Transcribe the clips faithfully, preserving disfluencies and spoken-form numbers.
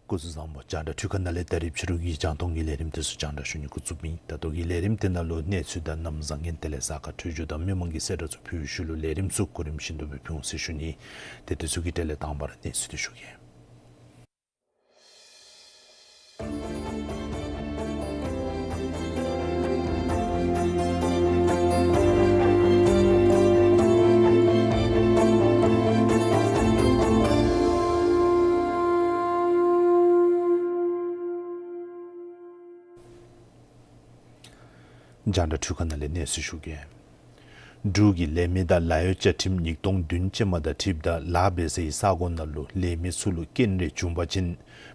སྐུ་གཟུགས་བཟང་པོ། རྒྱང་བསྒྲགས་འཕྲུལ་ཁང་ནང་ལས་ད་རིས་ཕྱི་རུ་གི་རྒྱང་མཐོང་གི་ལས་རིམ་དེ་ཚུ་རྒྱང་བསྒྲགས་ཞུ་ནི་འགོ་བཙུགས་ཡི། ད་ལྟོ་གི་ལས་རིམ་དེ་ནང་ལུ་གནས་ཚུལ་དང་གནམ་བཟང་ངན་དེ་ལས་གཟའ་སྐར་འཕྲོད་སྦྱོར་དང་མི་མང་གི་གསལ་བསྒྲགས་ཚུ་ཕུལ་ཞུ་ལུ་ལས་རིམ་ཚུ་གོ་རིམ་བཞིན་དུ་སྦེ་ཕུལ་འོང་ཟེར་ཞུ་ནི། ཏེ་དེ་ཚུ་གི་གྲས་ལས་དང་པ་ར་གནས་ཚུལ་དེ་ཞུ་གེ། རྒྱང་བསྒྲགས་འཕྲུལ་ཁང་ནང་ལས་གནས་ཚུལ་ཞུ་གེ། འབྲུག་གི་ལས་མི་དང་ལཱ་གཡོག་བཅའ་ཁྲིམས་ཉིས་སྟོང་བདུན་ཅན་མ་དང་འཁྲིལཝ་ད་ལཱ་འབད་སའི་ས་གོ་ནང་ལུ་ལས་མི་ཚུ་ལུ་རྐྱེན་རེ་བྱུང་པ་ཅིན་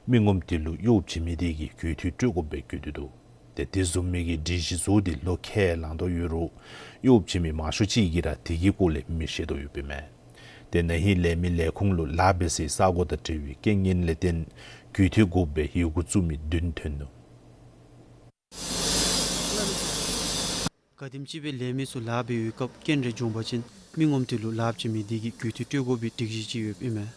མི་ངོམ་དེ་ལུ་གཡོག་བྱིན་མི་དེ་གིས་གུས་འཐུས་སྤྲོད་དགོ་པའི་བཀོད་དེ་འདུག། ཏེ་དེ་བཟུམ་མའི་གི་སྒྲིག་གཞི་བཟོ་སྟེ་ལོ་ཁ་ལང་དོ་ཡོད་རུང་གཡོག་བྱིན་མི་མང་ཤོས་ཅིག་གིས་ར་དེ་གི་སྐོར་ལས་མི་ཤེས་དོ་ཡོདཔ་ཨིན་མས། ཏེ་ན་ཧིང་ལས་མི་ལས་ཁུངས་ལུ་ལཱ་འབད་སའི་ས་གོ་དང་འབྲེལ་བའི་རྐྱེན་ངན་ལས་བརྟེན་གུས་འཐུས་དགོ་པའི་ཡི་གུ་བཙུགས་མི་བདུན་ཐོན་ནུག། ག་དེམ་ཅིག་སྦེ་ལས་མི་ཚུ་ལཱ་འབད་བའི་སྐབས་རྐྱེན་རེ་བྱུང་པ་ཅིན་མི་ངོམ་དེ་ལུ་ལཱ་བྱིན་མི་དེ་གིས་གུས་འཐུས་སྤྲོད་དགོ་པའི་སྒྲིག་གཞི་ཅིག་ཡོདཔ་ཨིན་མས།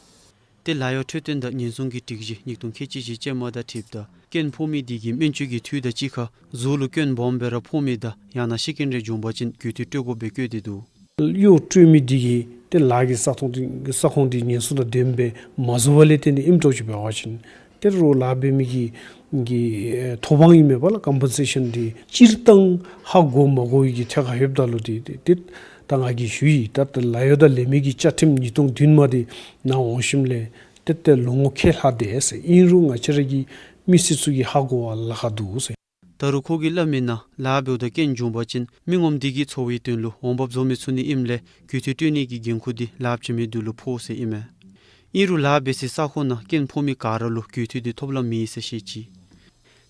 ཏེ་ལཱ་གཡོག་འཕྲོད་བསྟེན་དང་ཉེན་སྲུང་གི་སྒྲིག་གཞི་ཉིས་སྟོང་ཁལ་གཅིག་བཞི་ཅན་མ་དང་འཁྲིལཝ་ད་རྐྱེན་ཕོག་མི་དེ་གིས་སྨན་བཅོས་ཀྱི་འཐུས་དང་གཅིག་ཁར་གཟུགས་ལུ་སྐྱོན་སྦོམ་སྦེ་ར་ཕོག་མི་དང་ཡང་ན་ཤི་རྐྱེན་རེ་བྱུང་པ་ཅིན་གུས་འཐུས་སྤྲོད་དགོ་པའི་བཀོད་དེ་འདུག། གཡོག་སྤྲོད་མི་དེ་གིས་ཏེ་ལཱ་གི་ས་ཁོངས་དེ་ས་ཁོངས་དེ་ཉེན་སྲུང་དང་ལྡནམ་སྦེ་མ་བཟོ་བ་ལས་བརྟེན་ཏེ་ཨིནམ་འདྲཝ་ཅིག་འབད་བ་ཅིན་ཏེ་རོགས་ལཱ་འབད་མི་གི་གི་ཨེ་ཐོབ་དབང་ཨིན་མས་པ་ལགས། ཀམ་པེན་སེ་ཤཱན་དེ་སྤྱིར་བཏང་ཧ་གོ་མ་གོ་ཡི་གི་ཐད་ཁར་ལྷོདཔ་ད་ལུ་ཏེ་ཏེ་ཏེ་ད་ང་གིས་ཞུ་ཡི། ད་ལྟོ་ལཱ་གཡོག་དང་ལས་མི་གི་བཅའ་ཁྲིམས་ཉིས་སྟོང་བདུན་མ་དེ་ནཱ་འོང་ཞིནམ་ལས་ཏེ་ཏེ་ལོ་ངོ་ཁ་ལྷག་དེས་ཟེར། ཨིན་རུང་ང་བཅས་ར་གི་མི་སེར་ཚུ་གིས་ཧ་གོ་བར་ལཱ་ཁག་འདུག་ཟེར། ད་རུང་ཁོ་གིས་སླབ་མི་ནང་ལཱ་འབདཝ་ད་རྐྱེན་བྱུང་པ་ཅིན་མི་ངོམ་དེ་གི་འཚོ་བའི་དོན་ལུ་འོང་འབབ་བཟོ་མི་ཚུགས་ནི་ཨིནམ་ལས་གུས་འཐུས་སྤྲོད་ནི་གི་འགན་ཁུར་དེ་ལཱ་བྱིན་མི་དེ་ལུ་ཕོག་ཟེར་ཨིན་མས། ཨིན་རུང་ལཱ་འབད་སའི་ས་ཁོངས་ནང་རྐྱེན་ཕོག་མི་ག་ར་ལུ་གུས་འཐུས་དེ་ཐོབ་ལམ་མེད་ཟེར་བཤད་ཅི།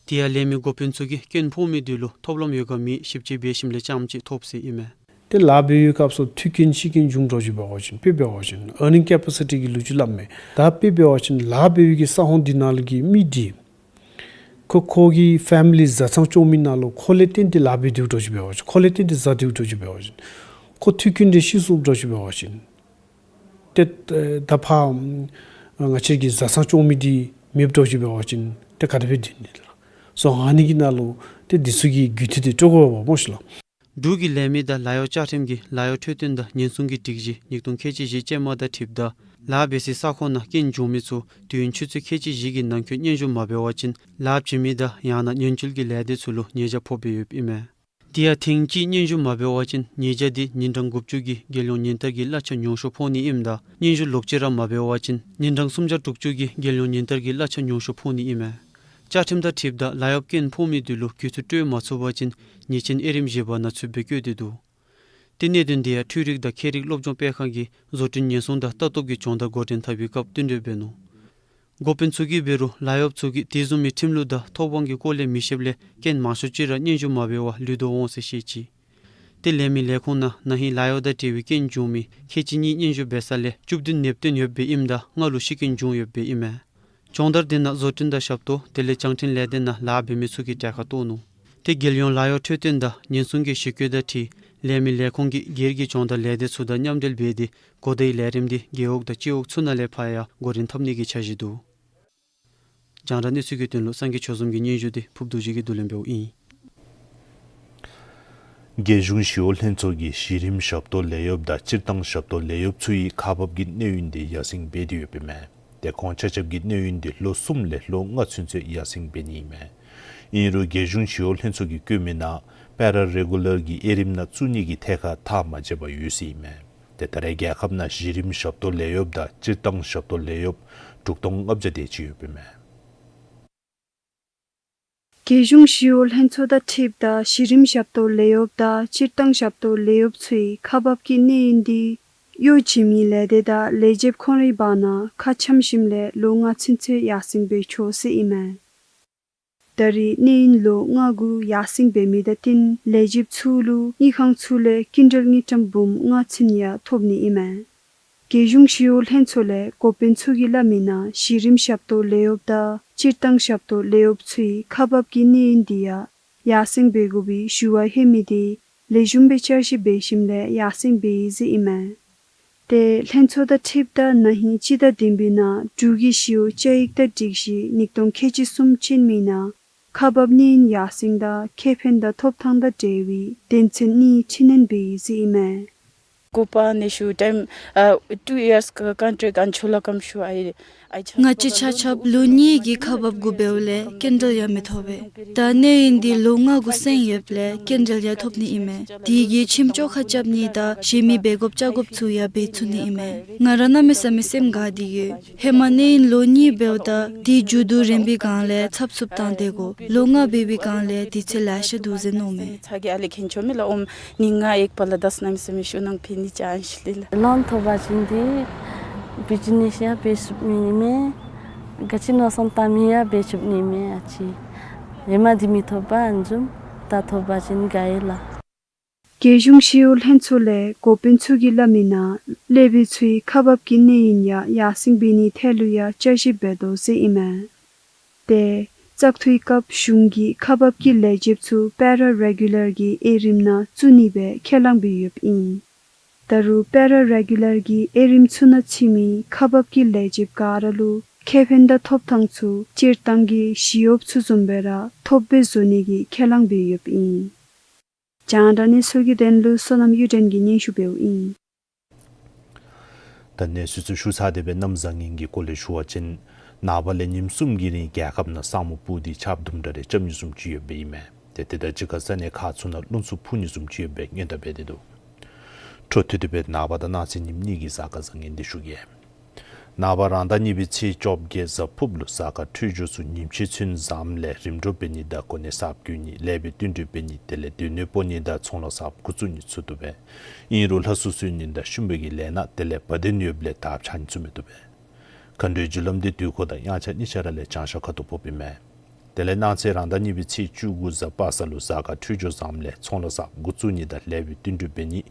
དེ་ཡང་ལས་མི་འགོ་དཔོན་ཚུ་གིས་རྐྱེན་ཕོག་མི་དེ་ལུ་ཐོབ་ལམ་ཡོད་ག་མེད་ཞིབ་དཔྱད་འབད་ཞིནམ་ལས་རྐྱངམ་ཅིག་ཐོབ་ཟེར་ཨིན་མས། ཏེ་ལཱ་འབད་བའི་སྐབས་སུ་མཐུད་རྐྱེན་ཤི་རྐྱེན་བྱུངམ་འདྲཝ་ཅིག་འབད་བ་ཅིན་དཔེ་འབད་བ་ཅིན་ཨར་ནིང་ཀེ་པ་སི་ཊི་གི་ལོ་རྒྱུས་སླབ་མས། ད་དཔེ་འབད་བ་ཅིན་ལཱ་འབད་བའི་གི་ས་ཁོངས་དེ་ནང་ལུ་གི་མི་དེ་ཁོ་ཁོ་གི་ཕེ་མི་ལི་བཟའ་ཚང་སྐྱོང་མི་ནང་ལུ་ཁོ་ལས་བརྟེན་ཏེ་ལཱ་འབད་དེ་འདྲཝ་ཅིག་འབད་བ་ཅིན་ཁོ་ལས་བརྟེན་ཏེ་བཟའ་དེ་འདྲཝ་ཅིག་འབད་བ་ཅིན་ཁོ་མཐུད་རྐྱེན་དེ་ཤི་སོངམ་འདྲཝ་ཅིག་འབད་བ་ཅིན་ཏེ་ད་ཕར་ང་བཅས་ཀྱི་བཟའ་ཚང་སྐྱོང་མི་དེ་མེདཔ་འདྲཝ་ཅིག་འབད་བ་ཅིན་ཏེ་ག་དེ་སྦེ་སྡོད་ནི་ལགས། སོ་ཨ་ནི་གི་ནང་ལུ་ཏེ་འདི་ཚུ་གི་གུས་འཐུས་དེ་སྤྲོད་དགོཔ་སྨོ་ཤིག་ལགས། འབྲུག་གི་ལས་མི་དང་ལཱ་གཡོག་བཅའ་ཁྲིམས་ཀྱི་ལཱ་གཡོག་འཕྲོད་བསྟེན་དང་ཉེན་སྲུང་གི་སྒྲིག་གཞི་ཉིས་སྟོང་ཁལ་གཅིག་བཞི་ཅན་མ་དང་འཁྲིལཝ་ད་ལཱ་འབད་སའི་ས་ཁོངས་ནང་རྐྱེན་བྱུང་མི་ཚུ་དུས་ཡུན་ཆུ་ཚོད་ཁལ་གཅིག་བཞི་གི་ནང་འཁོད་སྙན་ཞུ་མ་འབད་བ་ཅིན་ལཱ་བྱིན་མི་དང་ཡང་ན་ཉེན་བཅོལ་གྱི་ལས་སྡེ་ཚུ་ལུ་ཉེས་བྱ་ཕོག་སྦེ་ཡོདཔ་ཨིན་མས། དེ་ཡང་ཐེངས་གཅིག་སྙན་ཞུ་མ་འབད་བ་ཅིན་ཉེས་བྱ་དེ་ཉིན་གྲངས་དགུ་བཅུ་གི་རྒྱལ་ཡོངས་ཉིན་བསྟར་གྱི་གླ་ཆ་ཉུང་ཤོས་ཕོག་ནི་ཨིནམ་ད་སྙན་ཞུ་ལོག་སྤྱོད་ར་མ་འབད་བ་ཅིན་ཉིན་གྲངས་སུམ་བརྒྱ་དྲུག་ཅུ་གི་རྒྱལ་ཡོངས་ཉིན་བསྟར་གྱི་གླ་ཆ་ཉུང་ཤོས་ཕོག་ནི་ཨིན་མས། བཅའ་ཁྲིམས་དང་འཁྲིལཝ་ད་ལཱ་གཡོགཔ་རྐྱེན་ཕོག་མི་དེ་ལུ་གུས་འཐུས་སྤྲོད་མ་ཚུགས་པ་ཅིན་ཉེས་ཆེན་དབྱེ་རིམ་བཞི་པ་ནང་ཚུད་པའི་བཀོད་དེ་འདུག། ཏེ་གནད་དོན་དེ་ཡང་འཕྲུལ་རིག་དང་ཁྱད་རིག་སློབ་སྦྱོང་སྤེལ་ཁང་གིས་བཟོ་སྐྲུན་ཉེན་སྲུང་དང་ལྟ་རྟོག་གི་སྦྱོང་བརྡར་འགོ་འདྲེན་འཐབ་པའི་སྐབས་བསྟུན་གྲོས་འབད་ནུག། འགོ་དཔོན་ཚུ་གིས་འབད་རུང་ལཱ་གཡོགཔ་ཚུ་གིས་དེ་བཟུམ་མའི་ཁྲིམས་ལུགས་དང་ཐོབ་དབང་གི་སྐོར་ལས་མི་ཤེསཔ་ལས་རྐྱེན་མང་ཤོས་ཅིག་ར་སྙན་ཞུ་མ་འབད་བར་ལུས་དོ་འོང་ཟེར་བཤད་ཅི། ཏེ་ལས་མི་ལས་ཁུངས་ནང་ན་ཧིང་ལཱ་གཡོག་དང་འབྲེལ་བའི་རྐྱེན་བྱུང་མི་ཁལ་གཅིག་གཉིས་སྙན་ཞུ་འབད་ས་ལས་བཅུ་བདུན་ནུབ་བཏོན་ཡོདཔ་ཨིནམ་ད་ལྔ་ལུ་ཤི་རྐྱེན་བྱུང་ཡོདཔ་ཨིན་མས། སྦྱོང་བརྡར་དེ་ནང་བཟོ་སྐྲུན་དང་ཞབས་ཏོག་དེ་ལས་བྱང་འཕྲིན་ལས་སྡེ་ནང་ལཱ་འབད་མི་ཚུ་གིས་གྲལ་ཁར་གཏོགས་ནུག། ཏེ་རྒྱལ་ཡོངས་ལཱ་གཡོག་འཕྲོད་བསྟེན་དང་ཉེན་སྲུང་གི་ཞི་རྒོལ་དང་འཁྲིལ་ལས་མི་ལས་ཁུངས་ཀྱིས་སྒེར་གྱི་སྦྱོང་བརྡར་ལས་སྡེ་ཚུ་དང་མཉམ་འབྲེལ་འབད་དེ་གོ་བརྡའི་ལས་རིམ་དེ་རྒེད་འོག་དང་སྤྱི་འོག་ཚུ་ནང་ལས་ཕར་ཡང་འགོ་འདྲེན་འཐབ་ནི་གི་འཆར་གཞི་འདུག། རྒྱང་བསྒྲགས་གནས་ཚུལ་གྱི་དོན་ལུ་སངས་རྒྱས་ཆོས་འཛོམས་ཀྱི་སྙན་ཞུ་དེ་ཕུརབ་རྡོ་རྗེ་གིས་བསྡུ་ལེན་འབདཝ་ཨིན། རྒྱལ་གཞུང་ཞི་གཡོག་ལྷན་ཚོགས་ཀྱིས་གཞི་རིམ་ཞབས་ཏོག་ལས་གཡོགཔ་དང་སྤྱིར་བཏང་ཞབས་ཏོག་ལས་གཡོགཔ་ཚུ་ཡི་ཁག་འབག་གི་གནས་ཡུན་དེ་ཡར་སེང་འབད་དེ་ཡོདཔ་ཨིན་མས། ཏེ་ཁོང་ཆ་ཁྱབ་ཀྱི་གནས་ཡུན་དེ་ལོ་གསུམ་ལས་ལོ་ལྔ་ཚུན་ཚོད་ཡར་སེང་འབད་ནི་ཨིན་མས། ཨིན་རུང་རྒྱལ་གཞུང་ཞི་གཡོག་ལྷན་ཚོགས་ཀྱིས་བཀོད་མི་ནང་པེ་ར་རེ་གུ་ལར་གྱི་དབྱེ་རིམ་ནང་བཙུགས་ནི་གི་ཐད་ཁར་ཐག་མ་བཅད་པར་ཡོད་ཟེར་ཨིན་མས། ཏེ་ད་རེས་རྒྱལ་ཁབ་ནང་གཞི་རིམ་ཞབས་ཏོག་ལས་གཡོགཔ་དང་སྤྱིར་བཏང་ཞབས་ཏོག་ལས་གཡོགཔ་དྲུག་སྟོང་ལྔ་བརྒྱ་དེ་ཅིག་ཡོདཔ་ཨིན་མས། རྒྱལ་གཞུང་ཞི་གཡོག་ལྷན་ཚོགས་དང་འཁྲིལཝ་ད་གཞི་རིམ་ཞབས་ཏོག་ལས་གཡོགཔ་དང་སྤྱིར་བཏང་ཞབས་ཏོག་ལས་གཡོགཔ་ཚུ་ཡི་ཁག་འབག་གི་གནས་ཡུན་དེ་གཡོག་བྱིན་མི་ལས་སྡེ་དང་ལས་བྱེདཔ་ཁོང་རའི་བར་ན་ཁ་འཆམ་ཞིནམ་ལས་ལོ་ལྔ་ཚུན་ཚོད་ཡར་སེང་འབད་ཆོག་ཟེར་ཨིན་མས། ད་རེས་གནས་ཡུན་ལོ་ལྔ་གུ་ཡར་སེང་འབད་མི་དང་བསྟུན་ལས་བྱེདཔ་ཚུ་ལུ་དངུལ་ཁང་ཚུ་ལས་སྐྱིན་འགྲུལ་དངུལ་ཀྲམ་འབུམ་ལྔ་ཚུན་ཡང་ཐོབ་ནི་ཨིན་མས། རྒྱལ་གཞུང་ཞི་གཡོག་ལྷན་ཚོགས་ལས་འགོ་དཔོན་ཚུ་གིས་སླབ་མི་ནང་གཞི་རིམ་ཞབས་ཏོག་ལས་གཡོགཔ་དང་སྤྱིར་བཏང་ཞབས་ཏོག་ལས་གཡོགཔ་ཚུ་ཡི་ཁག་འབག་གི་གནས་ཡུན་དེ་ཡང་ཡར་སེང་འབད་དགོ་པའི་ཞུ་བ་ལྷོད་མི་དེ་ལེགས་ཤོམ་སྦེ་བསྐྱར་ཞིབ་འབད་ཞིནམ་ལས་ཡར་སེང་འབད་ཡི་ཟེར་ཨིན་མས། ཏེ་ལྷན་ཚོགས་དང་འཁྲིལཝ་ད་ན་ཧིང་སྤྱི་ཟླ་བདུན་པའི་ནང་འབྲུག་གི་ཞི་གཡོག་བཅའ་ཡིག་དང་སྒྲིག་གཞི་ཉིས་སྟོང་ཁལ་གཅིག་གསུམ་ཅན་མི་ནང་ཁག་འབག་གནས་ཡུན་ཡར་སེང་དང་ཁེ་ཕན་དང་ཐོབ་ཐང་དང་འབྲེལ་བའི་དོན་ཚན་གཉིས་འཕྲི་སྣོན་འབད་ཡི་ཟེར་ཨིན་མས། ཀོ་པ་ནེ་ཤུ་ཊའིམ་ཨ་two years ཀ་ཀོན་ཊེཀཊ་ཨན་ཆོ་ལ་ཀམ་ཤུ་ཨའི་ང་བཅས་ཆ་ཁྱབ་ལོ་གཉིས་ཀྱི་ཁག་འབག་གུ་འབདཝ་ལས་སྐྱིན་འགྲུལ་ཡང་མི་ཐོབ་པས། ད་གནས་ཡུན་འདི་ལོ་ལྔ་གུ་སེང་ཡོདཔ་ལས་སྐྱིན་འགྲུལ་ཡང་ཐོབ་ནི་ཨིན་མས། དེ་གིས་ཁྱིམ་སྐྱོང་ཁ་རྐྱབ་ནི་དང་གཞན་མི་འབད་དགོཔ་བཅའ་དགོཔ་ཚུ་ཡང་འབད་ཚུགས་ནི་ཨིན་མས། ང་ར་གནམ་མེད་ས་མེད་སེམས་དགའ་སྟེ་ཡོད། ཧེ་མ་གནས་ཡུན་ལོ་གཉིས་འབདཝ་ད་དེ་མཇུག་བསྡུ་རན་པའི་སྒང་ལས་ཚབ་ཚུབ་བཏང་སྡོད་དགོ། ལོ་ལྔ་འབད་བའི་སྒང་ལས་དུས་ཚོད་ལེ་ཤ་འདུག་ཟེར་མནོཝ་མས། ཚ་གྱང་ཨ་ལས་ཁེན་ཆོ་མེད་ལགས། ཨོམ་ནི་ང་ཨེག་པ་ལ་དས་གནམ་མེད་ས་མེད་ཤུགས་ནང་ཕན་ནི་ཅ་ཨན་ཤི་ལི་ལགས། ལཱན་ཐོབ་པ་ཅིན་འདི་བིཇི་ནེས་ཡང་འབད་ཚུགས་ནི་མས། ག་ཅི་མནོ་བསམ་བཏང་མི་ཡང་འབད་ཚུགས་ནི་མས། ཨ་ཙི་ཧེ་མ་འདི་མི་ཐོབ་པར་ཨ་ནི་བཟུམ་ད་ཐོབ་པ་ཅིན་དགའ་ཡི་ལགས། རྒྱལ་གཞུང་ཞི་གཡོག་ལྷན་ཚོགས་ལས་འགོ་དཔོན་ཚུ་གིས་སླབ་མི་ནང་ལས་བྱེདཔ་ཚུའི་ཁག་འབག་གི་གནས་ཡུན་ཡང་ཡར་སེང་འབད་ནིའི་ཐད་ལུ་ཡང་བསྐྱར་ཞིབ་འབད་དོ་ཟེར་ཨིན་མས། ཏེ་བཙག་འཐུའི་སྐབས་གཞུང་གིས་ཁག་འབག་གི་ལས་བྱེདཔ་ཚུ་པེ་ར་རེ་གུ་ལར་གྱི་དབྱེ་རིམ་ནང་བཙུགས་ནི་སྦེ་ཁས་བླངས་འབད་ཡོདཔ་ཨིན། ད་རུང་པེ་ར་རེ་གུ་ལར་གྱི་དབྱེ་རིམ་ཚུ་ནང་ཚུད་མི་ཁག་འབག་གི་ལས་བྱེདཔ་ག་ར་ལུ་ཁེ་ཕན་དང་ཐོབ་ཐང་ཚུ་སྤྱིར་བཏང་གི་ཞི་གཡོགཔ་ཚུ་བཟུམ་སྦེ་ར་ཐོབ་སྦེ་བཟོ་ནི་གི་ཁས་བླངས་འབད་ཡོདཔ་ཨིན། རྒྱང་བསྒྲགས་གནས་ཚུལ་གྱི་དོན་ལུ་བསོད་ནམས་གཡུ་སྒྲོན་གྱིས་སྙན་ཞུ་འབདཝ་ཨིན། ད་གནས་ཚུལ་ཚུ་ཞུ་ཚར་ཏེ་སྦེ་གནམ་བཟང་ངན་གྱི་སྐོར་ལས་ཞུ་བ་ཅིན་ནངས་པ་ལས་ཉིནམ་གསུམ་གྱི་རིང་རྒྱལ་ཁབ་ནང་ས་སྨུག་སྤུབས་ཏེ་ཆརཔ་དུམ་གྲ་རེ་རྐྱབ་ནི་བཟུམ་ཅིག་ཡོདཔ་ཨིན་མས། ཏེ་དེ་དང་གཅིག་ཁར་ས་གནས་ཁག་ཚུ་ནང་རླུང་འཚུབ་འཕུ་ནི་བཟུམ་ཅིག་ཡོདཔ་སྦེ་སྔོན་བརྡ་འབད་དེ་འདུག། འཕྲོ་མཐུད་དེ་སྦེ་ནངས་པ་དང་གནངས་ཚེ་ཉིནམ་གཉིས་ཀྱི་གཟའ་སྐར་བཟང་ངན་འདི་ཞུ་གེ། ནངས་པ་རང་ཟླ་གཉིས་པའི་ཚེས་བཅོ་བརྒྱད་གཟའ་ཕུརཔ་ལུ་གཟའ་སྐར་འཕྲོད་སྦྱོར་ཚུ་ཉིནམ་ཕྱེད་ཚུན་བཟངམ་ལས་རིམ་གྲོ་འབད་ནི་དང་གོ་གནས་གསརཔ་བསྐོ་ནི་ལེགས་པའི་བསྟུན་གྲོས་འབད་ནི་དེ་ལས་སྡོད་གནས་སྤོ་ནི་དང་ཚོང་ལཱ་གསརཔ་འགོ་བཙུགས་ནི་ཚུགས་འདུག་པས། ཨིན་རུང་ལྷ་གསོལ་གསོལ་ནི་དང་ཤུམ་བུ་གི་ལས་སྣ་དེ་ལས་བ་དན་ཡོདཔ་ལས་དར་འཕྱར་ནི་ཚུགས་མི་བཏུབ་པས། མཁའ་འགྲོའི་རྒྱུ་ལམ་འདི་དུས་འཁོར་དང་དབྱངས་འཆར་གཉིས་ཆ་ར་ལས་བྱང་ཤར་ཁ་ཐུག་ཕོགཔ་ཨིན་མས། དེ་ལས་གནངས་ཚེ་རང་ཟླ་གཉིས་པའི་ཚེས་བཅུ་དགུ་གཟའ་པ་སངས་ལུ་གཟའ་སྐར་འཕྲོད་སྦྱོར་བཟངམ་ལས་ཚོང་ལཱ་གསརཔ་འགོ་བཙུགས་ནི་དང་ལེགས་པའི་བསྟུན་གྲོས་འབད་ནི།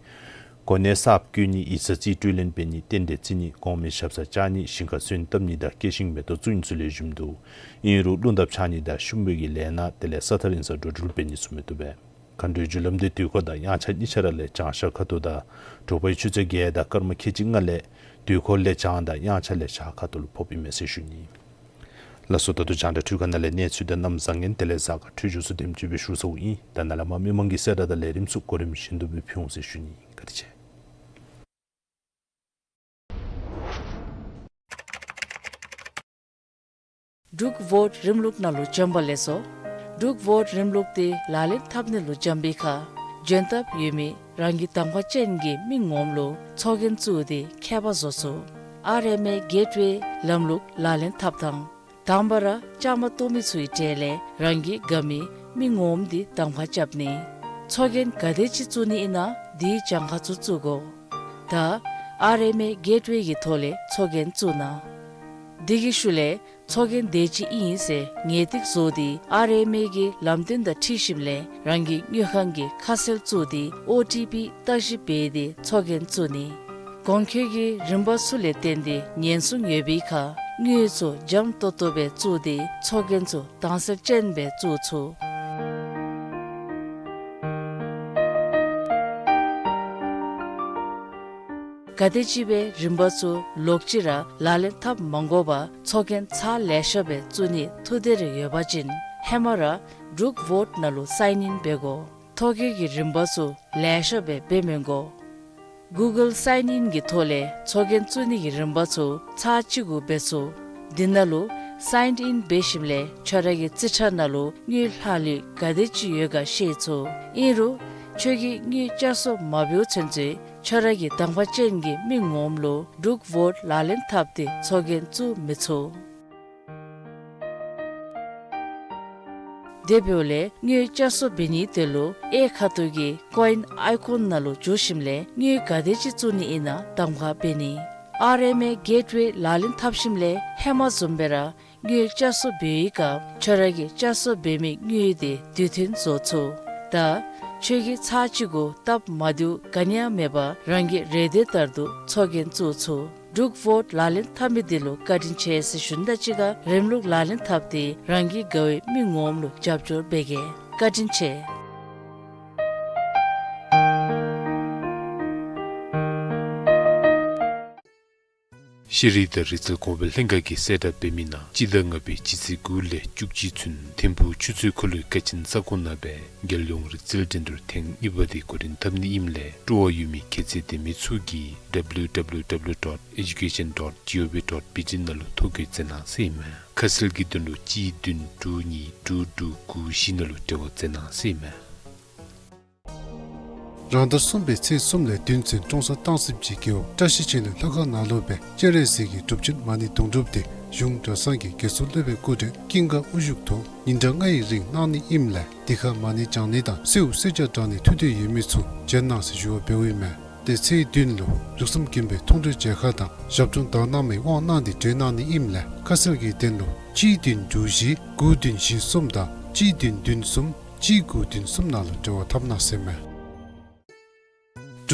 གོ་གནས་གསརཔ་བསྐོ་ནི་ཡིག་ཚང་རྩིས་སྤྲོད་ལེན་འབད་ནི་རྟེན་འབྲེལ་བརྩི་ནི་གོང་མའི་ཞབས་སར་བཅར་ནི་ཞིང་ཁར་སོན་བཏབ་ནི་དང་སྐྱེ་ཤིང་མེ་ཏོག་བཙུགས་ནི་ཚུ་ལེགས་ཤོམ་འདུག། ཨིན་རུང་རླུང་དར་འཕྱར་ནི་དང་ཤུམ་བུ་གི་ལས་སྣ་དེ་ལས་ས་ཐག་རིང་སར་འགྲོ་འགྲུལ་འབད་ནི་ཚུགས་མི་བཏུབ་པས། མཁའ་འགྲོའི་རྒྱུ་ལམ་འདི་དུས་འཁོར་དང་དབྱངས་འཆར་གཉིས་ཆ་ར་ལས་བྱང་ཤར་ཁ་ཐུག་དང་དྲོ་པའི་ཆུ་ཚོད་བརྒྱད་དང་སྐར་མ་ཁལ་གཅིག་ལྔ་ལས་དུས་འཁོར་ལས་བྱང་དང་དབྱངས་འཆར་ལས་ཤར་ཁ་ཐུག་ལུ་ཕོགཔ་ཨིན་མས་ཟེར་ཞུ་ནི། ལགས་སོ། ད་ལྟོ་རྒྱང་བསྒྲགས་འཕྲུལ་ཁང་ནང་ལས་གནས་ཚུལ་དང་གནམ་བཟང་ངན་དེ་ལས་གཟའ་སྐར་འཕྲོད་སྦྱོར་ཚུ་དེམ་ཅིག་སྦེ་ཞུ་ཚརཝ་ཨིན། ད་ནཱ་ལས་མར་མི་མང་གི་གསལ་བསྒྲགས་དང་ལས་རིམ་ཚུ་གོ་རིམ་བཞིན་དུ་སྦེ་ཕུལ་འོང་ཟེར་ཞུ་ནི། བཀའ་དྲིན་ཆེ། འབྲུག་བོཊ་རིམ་ལུགས་ནང་ལུ་འཛོམས་པ་ལེགས་སོ། འབྲུག་བོཊ་རིམ་ལུགས་འདི་ལག་ལེན་འཐབ་ནི་ལུ་འཛོམས་པའི་ཁར་འཇོན་ཐབས་ཡོད་མི་རང་གི་གདམ་ཁ་ཅན་གྱི་མི་ངོམ་ལུ་ཚོགས་རྒྱན་བཙུགས་ཏེ་ཁྱད་པར་བཟོ་ཚུགས། ཨར་ཨེམ་ཨེ་གེཊ་ཝེ་ལམ་ལུགས་ལག་ལེན་འཐབ་ཐངས། དང་པ་ར་བཅའ་མར་གཏོགས་མི་ཚུའི་གྲས་ལས་རང་གི་དགའ་མི་མི་ངོམ་འདི་གདམ་ཁ་རྐྱབ་ནི། ཚོགས་རྒྱན་ག་དེ་ཅིག་བཙུགས་ནི་ཨིན་ན་དེའི་གྱངས་ཁ་ཚུ་བཙུགས་དགོ། ད་ཨར་ཨེམ་ཨེ་གེཊ་ཝེ་གི་ཐོག་ལས་ཚོགས་རྒྱན་བཙུགས་གནང་། དེ་གི་ཤུལ་ལས་ ཚོགས་རྒྱན་དེ་ཅིག་ཨིན་ཟེར་ངེས་ཏིག་བཟོ་སྟེ་ཨར་ཨེམ་ཨེ་གི་ལམ་སྟོན་དང་འཁྲིལ་ཞིནམ་ལས་རང་གི་དངུལ་ཁང་གི་ཁ་གསལ་བཙུགས་ཏེ་ཨོ་ཊི་པི་བརྟག་ཞིབ་འབད་དེ་ཚོགས་རྒྱན་བཙུགས་ནི། གོང་འཁོད་ཀྱི་རིམ་པ་ཚུ་ལས་བརྟེན་ཏེ་ཉེན་སྲུང་ཡོད་པའི་ཁར་དངུལ་ཚུ་འཇམ་ཏོང་ཏོ་སྦེ་བཙུགས་ཏེ་ཚོགས་རྒྱན་ཚུ་དྭངས་གསལ་ཅན་སྦེ་བཙུགས་ཚུགས། ག་དེམ་ཅིག་སྦེ་རིམ་པ་ཚུ་ལོག་ཅི་ར་ལག་ལེན་འཐབ་མ་དགོ་པར་ཚོགས་རྒྱན་ཚར་ལེ་ཤ་སྦེ་བཙུགས་ནི་ཐུགས་འདོད་རེ་ཡོད་པ་ཅིན་ཧེ་མ་ར་འབྲུག་ཝོཊ་ནང་ལུ་སའིན་ཨིན་འབད་དགོ། ཐོ་བཀོད་ཀྱི་རིམ་པ་ཚུ་ལེ་ཤ་སྦེ་འབད་མི་དགོ། གུ་གཱལ་སའིན་ཨིན་གྱི་ཐོག་ལས་ཚོགས་རྒྱན་བཙུགས་ནི་གི་རིམ་པ་ཚུ་ཚར་གཅིག་གུ་འབད་ཚུགས། འདི་ནང་ལུ་སའིན་ཨིན་འབད་ཞིནམ་ལས་ཁྱོད་ར་གི་རྩིས་ཁྲ་ནང་ལུ་དངུལ་ལྷག་ལུས་ག་དེམ་ཅིག་ཡོད་ག་ཤེས་ཚུགས། ཨིན་རུང་ཁྱོད་ཀྱིས་དངུལ་བསྐྱར་གསོ་མ་འབདཝ་ཚུན་ཚོད་ཁྱོད་ར་གི་དང་པ་ཅན་གྱི་མི་ངོམ་ལུ་འབྲུག་ཝོཊ་ལག་ལེན་འཐབ་སྟེ་ཚོགས་རྒྱན་བཙུགས་མི་ཚུགས། དེ་འབདཝ་ལས་དངུལ་བསྐྱར་གསོ་འབད་ནིའི་དོན་ལུ་གཡས་ཁ་ཐུག་གི་ཀོ་ཨིན་ཨའི་ཀོན་ནང་ལུ་འཛུལ་ཞིནམ་ལས་དངུལ་ག་དེམ་ཅིག་བཙུགས་ནི་ཨིན་ན་གདམ་ཁ་འབད་ནི། ཨར་ཨེམ་ཨེ་གེཊ་ཝེ་ལག་ལེན་འཐབ་ཞིནམ་ལས་ཧེ་མ་བཟུམ་སྦེ་ར་དངུལ་བསྐྱར་གསོ་འབད་བའི་སྐབས་ཁྱོད་ར་གི་བསྐྱར་གསོ་འབད་མི་དངུལ་དེ་དུས་མཐུན་བཟོ་ཚུགས། ད་ཁྱོད་ཀྱིས་ཚར་གཅིག་གུ་སྟབས་མ་བདེཝ་ག་ནི་ཡང་མེད་པར་རང་གི་རེ་འདོད་ལྟར་དུ་ཚོགས་རྒྱན་བཙུགས་ཚུགས། འབྲུག་ཝོཊ་ལག་ལེན་འཐབ་མི་དེ་ལུ་བཀའ་དྲིན་ཆེ་ཟེར་ཞུ་ནི་དང་གཅིག་ཁར་རིམ་ལུགས་ལག་ལེན་འཐབ་སྟེ་རང་གི་དགའ་བའི་མི་ངོམ་ལུ་རྒྱབ་སྐྱོར་འབད་གེ། བཀའ་དྲིན་ཆེ། ཤེས་རིག་དང་རིག་རྩལ་གོང་འཕེལ་ལྷན་ཁག་གིས་གསལ་བསྒྲགས་འབད་མི་ནང་སྤྱི་ཟླ་ལྔ་པའི་སྤྱི་ཚེས་དགུ་ལས་བཅུ་གཅིག་ཚུན་ཐིམ་ཕུག་ཆུ་ཚོད་འཁོར་ལོའི་ཀ་ཆེན་ས་ཁོངས་ནང་སྦེ་རྒྱལ་ཡོངས་རིག་རྩལ་འགྲན་བསྡུར་ཐེངས་གཉིས་པ་དེ་འགོ་འདྲེན་འཐབ་ནི་ཨིནམ་ལས་སྤྲོ་བ་ཡོད་མི་ཁྱད་ཚད་ལྡན་མི་ཚུ་གིས་W W W dot education dot gov dot B T ནང་ལུ་ཐོ་བཀོད་མཛད་གནང་ཟེར་ཨིན་མས། ཁ་གསལ་གྱི་དོན་ལུ་གཅིག་བདུན་དྲུག་གཉིས་དྲུག་དྲུག་དགུ་བཞི་ནང་ལུ་འབྲེལ་བ་མཛད་གནང་ཟེར་ཨིན་མས། རང་ཟླ་གསུམ་པའི་ཚེས་གསུམ་ལས་བདུན་ཚུན་ཀྲོང་གསར་སྟང་སིབ་ཀྱི་རྒེད་འོག་བཀྲ་ཤིས་ཆོས་གླིང་ལྷ་ཁང་ནང་ལུ་སྦེ་སྤྱན་རས་གཟིགས་ཀྱི་སྒྲུབ་ཆེན་མ་ཎི་དུང་སྒྲུབ་དེ་གཞུང་གྲྭ་ཚང་གི་དགེ་ཚུལ་སློབ་དཔོན་སྐུ་བགྲེས་ཀུན་དགའ་དབུ་བཞུགས་ཐོག་ཉིན་གྲངས་ལྔའི་རིང་གནང་ནི་ཨིནམ་ལས་དེ་ཁར་མ་ཎི་བགྱང་ནི་དང་གསོལཝ་གསོལ་ཇ་དྲང་ནི་ཐུགས་འདོད་ཡོད་མི་ཚུ་བྱོན་གནང་ཟེར་ཞུ་བ་འབདཝ་ཨིན་མས། དེ་ཚེས་བདུན་ལུ་ལུགས་བསམ་དགོན་པའི་མཐོང་གྲོལ་མཇལ་ཁ་དང་ཞབས་དྲུང་དག་སྣང་མའི་དབང་གནང་སྟེ་གྲོལ་གནང་ནི་ཨིནམ་ལས་ཁ་གསལ་གྱི་དོན་ལུ་གཅིག་བདུན་དྲུག་བཞི་དགུ་བདུན་བཞི་གསུམ་དང་གཅིག་བདུན་བདུན་གསུམ་གཅིག་དགུ་བདུན་གསུམ་ནང་ལུ་འབྲེལ་བ་འཐབ་གནང་ཟེར་མས།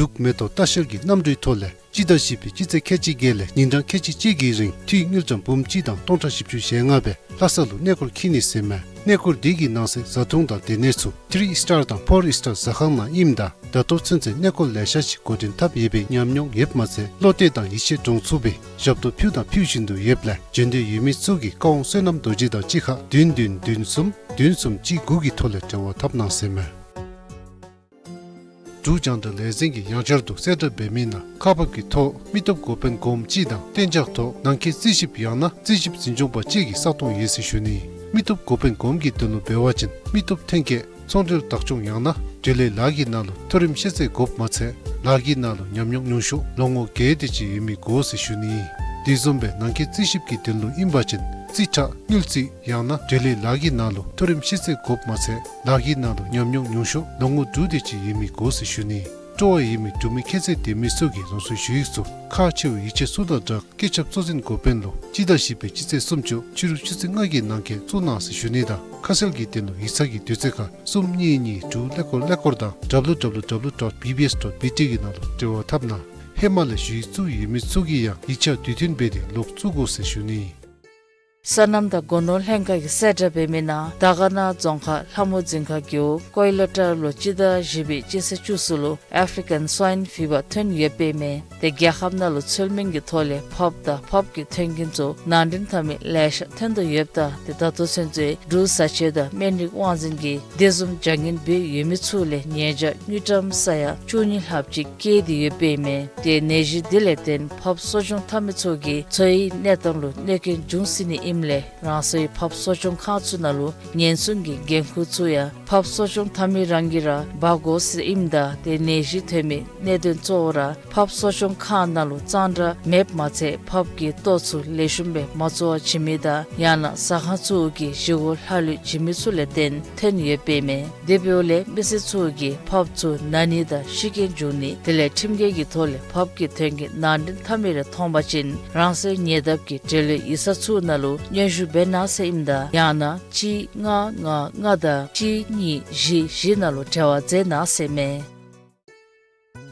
འབྲུག་མེ་ཏོག་ལྟ་བཤལ་གྱི་གནམ་གྲུའི་ཐོག་ལས་སྤྱི་ཟླ་བཞི་པའི་སྤྱི་ཚེས་ཁལ་གཅིག་བརྒྱད་ལས་ཉིན་གྲངས་ཁལ་གཅིག་གཅིག་གི་རིང་འཐུས་དངུལ་ཀྲམ་འབུམ་གཅིག་དང་སྟོང་ཕྲག་བཞི་བཅུ་ཞེ་ལྔ་སྦེ་ལྷ་ས་ལུ་གནས་སྐོར་འཁྱིད་ནི་ཟེར་མས། གནས་སྐོར་འདི་གི་ནང་གསེས་བཟའ་འཐུང་དང་སྡོད་གནས་ཚུ་ཐི་རི་སི་ཊར་དང་ཕོར་སི་ཊར་ཟ་ཁང་ནང་ཨིནམ་ད་ད་ལྟོ་ཚུན་ཚོད་གནས་སྐོར་ལེ་ཤ་ཅིག་འགོ་འདྲེན་འཐབ་ཡོད་པའི་ཉམས་མྱོང་ཡོདཔ་མ་ཚད་བློ་གཏད་དང་ཡིད་ཆེས་འདྲོངས་ཚུགས་པའི་ཞབས་ཏོག་ཕུལ་དང་ཕུལ་བཞིན་དུ་ཡོདཔ་ལས་བྱོན་འདོད་ཡོད་མི་ཚུ་གིས་བཀའ་དབང་བསོད་ནམས་རྡོ་རྗེ་དང་གཅིག་ཁར་བདུན་བདུན་བདུན་གསུམ་བདུན་གསུམ་གཅིག་དགུ་གི་ཐོག་ལས་འབྲེལ་བ་འཐབ་གནང་ཟེར་མས། འབྲུག་རྒྱང་བསྒྲགས་ལས་འཛིན་གྱིས་ཡང་བསྐྱར་དུ་གསལ་བསྒྲགས་འབད་མི་ནང་ཁག་འབག་གི་ཐོག་མི་སྟོབས་འགོ་དཔོན་གོངམ་གཅིག་དང་གཏན་འཇགས་ཐོག་ནང་འཁོད་རྩིས་ཞིབ་ཡང་ན་རྩིས་ཞིབ་འཛིན་སྐྱོང་པ་གཅིག་གི་ས་སྟོང་ཡོད་ཟེར་ཞུ་ནི། མི་སྟོབས་འགོ་དཔོན་གོངམ་གྱི་དོན་ལུ་འབད་བ་ཅིན་མི་སྟོབས་ཐོན་སྐྱེད་ཚོང་འབྲེལ་བདག་སྐྱོང་ཡང་ན་འབྲེལ་ཡོད་ལཱ་གི་ནང་ལུ་མཐོ་རིམ་ཤེས་ཚད་དགོཔ་མ་ཚད་ལཱ་གི་ནང་ལུ་ཉམས་མྱོང་ཉུང་ཤོས་ལོ་ངོ་བརྒྱད་དེ་ཅིག་ཡོད་མི་དགོ་ཟེར་ཞུ་ནི། དེ་བཟུམ་སྦེ་ནང་འཁོད་རྩིས་ཞིབ་ཀྱི་དོན་ལུ་ཨིན་པ་ཅིན་རྩིས་ཁྲ་དངུལ་རྩིས་ཡང་ན་འབྲེལ་ཡོད་ལཱ་གི་ནང་ལུ་མཐོ་རིམ་ཤེས་ཚད་དགོཔ་མ་ཚད་ལཱ་གི་ནང་ལུ་ཉམས་མྱོང་ཉུང་ཤོས་ལོ་ངོ་དྲུག་དེ་ཅིག་ཡོད་མི་དགོ་ཟེར་ཞུ་ནི། སྤྲོ་བ་ཡོད་མི་འབྲུག་མི་ཁྱད་ཚད་ལྡན་མི་ཚུ་གིས་རང་སོའི་ཞུ་ཡིག་ཚུ་ཁག་ཆེ་བའི་ཡིག་ཆ་ཚུ་དང་སྦྲགས་སྐུ་ཚབ་གཙོ་འཛིན་འགོ་དཔོན་ལུ་སྤྱི་ཟླ་བཞི་པའི་སྤྱི་ཚེས་སུམ་ཅུ་ཕྱི་རུ་ཆུ་ཚོད་ལྔ་གི་ནང་འཁོད་བཙུགས་གནང་ཟེར་ཞུ་ནི་དང་ཁ་གསལ་གྱི་དོན་ལུ་ཡིག་ཚང་གི་དུས་ཚོད་ཁར་གསུམ་གཉིས་གཉིས་དྲུག་ཀླད་ཀོར་ཀླད་ཀོར་དང་W W W dot B B S dot B T གི་ནང་ལུ་འབྲེལ་བ་འཐབ་གནང་། ཧེ་མ་ལས་ཞུ་ཡིག་བཙུགས་ཡོད་མི་ཚུ་གིས་ཡང་ཡིག་ཆ་དུས་མཐུན་འབད་དེ་ལོག་བཙུགས་དགོ་ཟེར་ཞུ་ནི། སོ་ནམ་དང་སྒོ་ནོར་ལྷན་ཁག་གིས་གསལ་བསྒྲགས་འབད་མི་ནང་དར་དཀར་ན་རྫོང་ཁག་ལྷ་མོ་རྫིང་ཁ་རྒེད་འོག་ཀོའི་ལ་ཊར་ལུ་སྤྱི་ཟླ་བཞི་པའི་སྤྱི་ཚེས་བཅུ་གསུམ་ལུ་ཨེཕ་རི་ཀན་སྭའིན་ཕི་བར་ཐོན་ཡོདཔ་ཨིན་མས། དེ་རྒྱལ་ཁབ་ནང་ལུ་ཚུལ་མིན་གྱི་ཐོག་ལས་ཕགཔ་དང་ཕགཔ་གི་ཐོན་ཁུངས་ཚུ་ནང་འདྲེན་འཐབ་མི་ལེ་ཤ་ཐོན་དོ་ཡོདཔ་ད་དེ་ད་ལྟོ་ཚུན་ཚོད་འབྲུག་བཟའ་ཆས་དང་སྨན་རིགས་དབང་འཛིན་གྱིས་དེ་བཟུམ་བྱ་ངན་འབད་ཡོད་མི་ཚུ་ལས་ཉེས་བྱ་དངུལ་ཀྲམ་ས་ཡ་བཅུ་གཉིས་ལྷགཔ་ཅིག་བཀལ་ཏེ་ཡོདཔ་ཨིན་མས། དེ་ནད་གཞི་འདི་ལས་བརྟེན་ཕགཔ་གསོ་སྐྱོང་འཐབ་མི་ཚུ་གི་འཚོ་བའི་གནས་སྟངས་ལུ་གནོད་སྐྱོན་འབྱུང་སྲིད་ནི་ཨིནམ་ལས་རང་སོའི་ཕགཔ་གསོ་སྐྱོང་ཁང་ཚུ་ནང་ལུ་ཉེན་སྲུང་གི་འགན་ཁུར་ཚུ་ཡང་ཕགཔ་གསོ་སྐྱོང་འཐབ་མི་རང་གིས་ར་འབག་དགོ་ཟེར་ཨིནམ་ད་དེ་ནད་གཞི་ཐོན་མི་གནད་དོན་གཙོ་བོ་ར་ཕགཔ་གསོ་སྐྱོང་ཁང་ནང་ལུ་གཙང་སྦྲ་མེདཔ་མ་ཚད་ཕགཔ་གི་ལྟོ་ཚུ་ལེགས་ཤོམ་སྦེ་མ་བཙོ་བར་བྱིན་མི་དང་ཡང་ན་ཟ་ཁང་ཚུ་གིས་བཞེས་སྒོ་ལྷག་ལུས་བྱིན་མི་ཚུ་ལས་བརྟེན་ཐོན་ཡོདཔ་ཨིན་མས། དེ་འབདཝ་ལས་མི་སེར་ཚུ་གིས་ཕགཔ་ཚུ་ན་ནི་དང་ཤི་རྐྱེན་འབྱུང་ནི་དེ་ལས་ཁྲིམས་འགལ་གྱི་ཐོག་ལས་ཕགཔ་གི་ཐོན་ཁུངས་ནང་འདྲེན་འཐབ་མི་རེ་མཐོང་པ་ཅིན་རང་སོའི་ཉེ་འདབས་ཀྱི་འབྲེལ་ཡོད་ཡིག་ཚང་ཚུ་ནང་ལུ་ སྙན་ཞུ་འབད་གནང་ཟེར་ཨིནམ་ད་ཡང་ན་གཅིག་ལྔ་ལྔ་ལྔ་དང་གཅིག་གཉིས་བཞི་བཞི་ནང་ལུ་འབྲེལ་བ་མཛད་གནང་ཟེར་མས།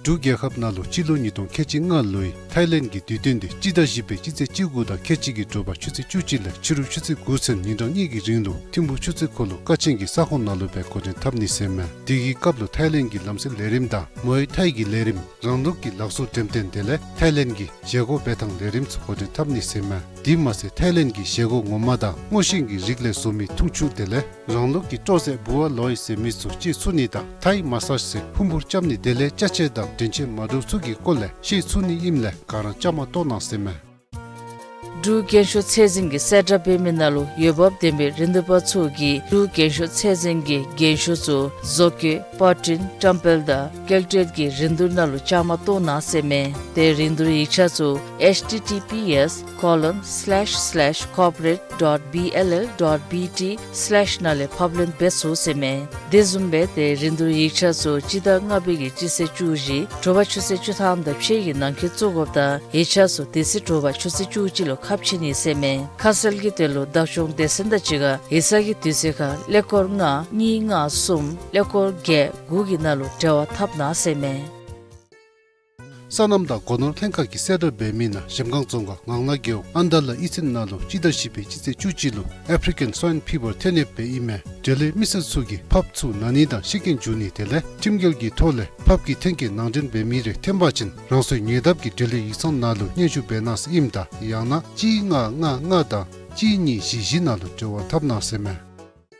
འབྲུག་རྒྱལ་ཁབ་ནང་ལུ་སྤྱི་ལོ་ཉིས་སྟོང་ཁལ་གཅིག་ལྔ་ལོའི་ཐའི་ལེནཌ་གི་དུས་སྟོན་འདི་སྤྱི་ཟླ་བཞི་པའི་སྤྱི་ཚེས་བཅུ་དགུ་དང་ཁལ་གཅིག་གི་དྲོ་པ་ཆུ་ཚོད་བཅུ་གཅིག་ལས་ཕྱི་རུ་ཆུ་ཚོད་དགུ་ཚུན་ཉིན་གྲངས་གཉིས་ཀྱི་རིང་ལུ་ཐིམ་ཕུག་ཆུ་ཚོད་འཁོར་ལོ་ཀ་ཆེན་གྱི་ས་ཁོངས་ནང་ལུ་སྦེ་འགོ་འདྲེན་འཐབ་ནི་ཟེར་མས། དེ་གི་སྐབས་ལུ་ཐའི་ལེནཌ་གི་ལམ་སེལ་ལས་རིམ་དང་མོའེ་ཐའི་གི་ལས་རིམ་རང་ལུགས་ཀྱི་ལག་བཟོ་འགྲེམས་སྟོན་དེ་ལས་ཐའི་ལེནཌ་གི་བཞེས་སྒོ་འབད་ཐངས་ལས་རིམ་ཚུ་འགོ་འདྲེན་འཐབ་ནི་ཟེར་མས། དེ་མ་ཚད་ཐའི་ལེནཌ་གི་བཞེས་སྒོ་ངོ་མ་དང་སྔོ་ཤིང་གི་རིགས་ལས་བཟོ་མི་འཐུང་ཆུ་དེ་ལས་རང་ལུགས་ཀྱི་སྤྲོ་ཟས་བུ་བ་ལོའི་ཟེར་མི་ཚུ་སྤྱོད་ཚུགས་ནི་དང་ཐའི་མ་སཱཇ་ཟེར་ཕུང་པོ་རྐྱབ་ནི་དེ་ལས་ཅ་ཆས་དང་དྲན་ཤེས་མ་འདྲཝ་ཚུ་གི་སྐོར་ལས་ཤེས་ཚུགས་ནི་ཨིནམ་ལས་ག་ར་བཅའ་མར་གཏོགས་གནང་ཟེར་མས། འབྲུག་རྒན་ཤོས་ཚད་འཛིན་གྱི་གསལ་བསྒྲགས་འབད་མི་ནང་ལུ་འོས་འབབ་ལྡན་པའི་རིན་བསྡུར་པ་ཚུ་གིས་འབྲུག་རྒན་ཤོས་ཚད་འཛིན་གྱི་རྒན་ཤོས་ཚུ་བཟོ་བཀོད་པར་སྐྲུན་བཀྲམ་སྤེལ་དང་སྐྱེལ་སྤྲོད་ཀྱི་རིན་བསྡུར་ནང་ལུ་བཅའ་མར་གཏོགས་གནང་ཟེར་མས། དེ་རིན་བསྡུར་ཡིག་ཆ་ཚུ་H T T P S colon slash slash corporate dot B L L dot B T slash ནང་ལས་ཕབ་ལེན་འབད་ཚུགས་ཟེར་མས། དེ་བཟུམ་སྦེ་དེ་རིན་བསྡུར་ཡིག་ཆ་ཚུ་སྤྱི་ཟླ་ལྔ་པའི་གི་སྤྱི་ཚེས་བཅུ་བཞི་དྲོ་པ་ཆུ་ཚོད་བཅུ་ཐམ་དང་ཕྱེད་ཀྱི་ནང་འཁོད་བཙུགས་དགོཔ་དང་ཡིག་ཆ་ཚུ་དེ་ཚེ་དྲོ་པ་ཆུ་ཚོད་བཅུ་གཅིག་ལུ་ཁ་ཕྱེ་ནི་ཟེར་མས། ཁ་གསལ་གྱི་དོན་ལུ་བདག་སྐྱོང་སྡེ་ཚན་དང་གཅིག་ཁར་ཡིག་ཚང་གི་དུས་ཚོད་ཁར་ཀླད་ཀོར་ལྔ་གཉིས་ལྔ་གསུམ་ཀླད་ཀོར་བརྒྱད་དགུ་གི་ནང་ལུ་འབྲེལ་བ་འཐབ་གནང་ཟེར་མས། སོ་ནམ་དང་སྒོ་ནོར་ལྷན་ཁག་གིས་གསལ་བསྒྲགས་འབད་མི་ནང་གཞལམ་སྒང་རྫོང་ཁག་ངང་ལ་རྒེད་འོག་ཨན་དཱ་ལ་གཡུས་ཚན་ནང་ལུ་སྤྱི་ཟླ་བཞི་པའི་སྤྱི་ཚེས་བཅུ་གཅིག་ལུ་ཨེཕ་རི་ཀན་སྭའིན་ཕི་བར་ཐོན་ཡོདཔ་ཨིན་མས། འབྲེལ་ཡོད་མི་སེར་ཚུ་གིས་ཕགཔ་ཚུ་ན་ནི་དང་ཤི་རྐྱེན་འབྱུང་ནི་དེ་ལས་ཁྲིམས་འགལ་གྱི་ཐོག་ལས་ཕགཔ་གི་འཐེན་འཁྱེར་ནང་འདྲེན་འབད་མི་རེ་ཐོན་པ་ཅིན་རང་སོའི་ཉེ་འདབས་ཀྱི་འབྲེལ་ཡོད་ཡིག་ཚང་ནང་ལུ་སྙན་ཞུ་འབད་གནང་ཟེར་ཨིནམ་ད་ཡང་ན་གཅིག་ལྔ་ལྔ་ལྔ་དང་གཅིག་གཉིས་བཞི་བཞི་ནང་ལུ་འབྲེལ་བ་འཐབ་གནང་ཟེར་མས།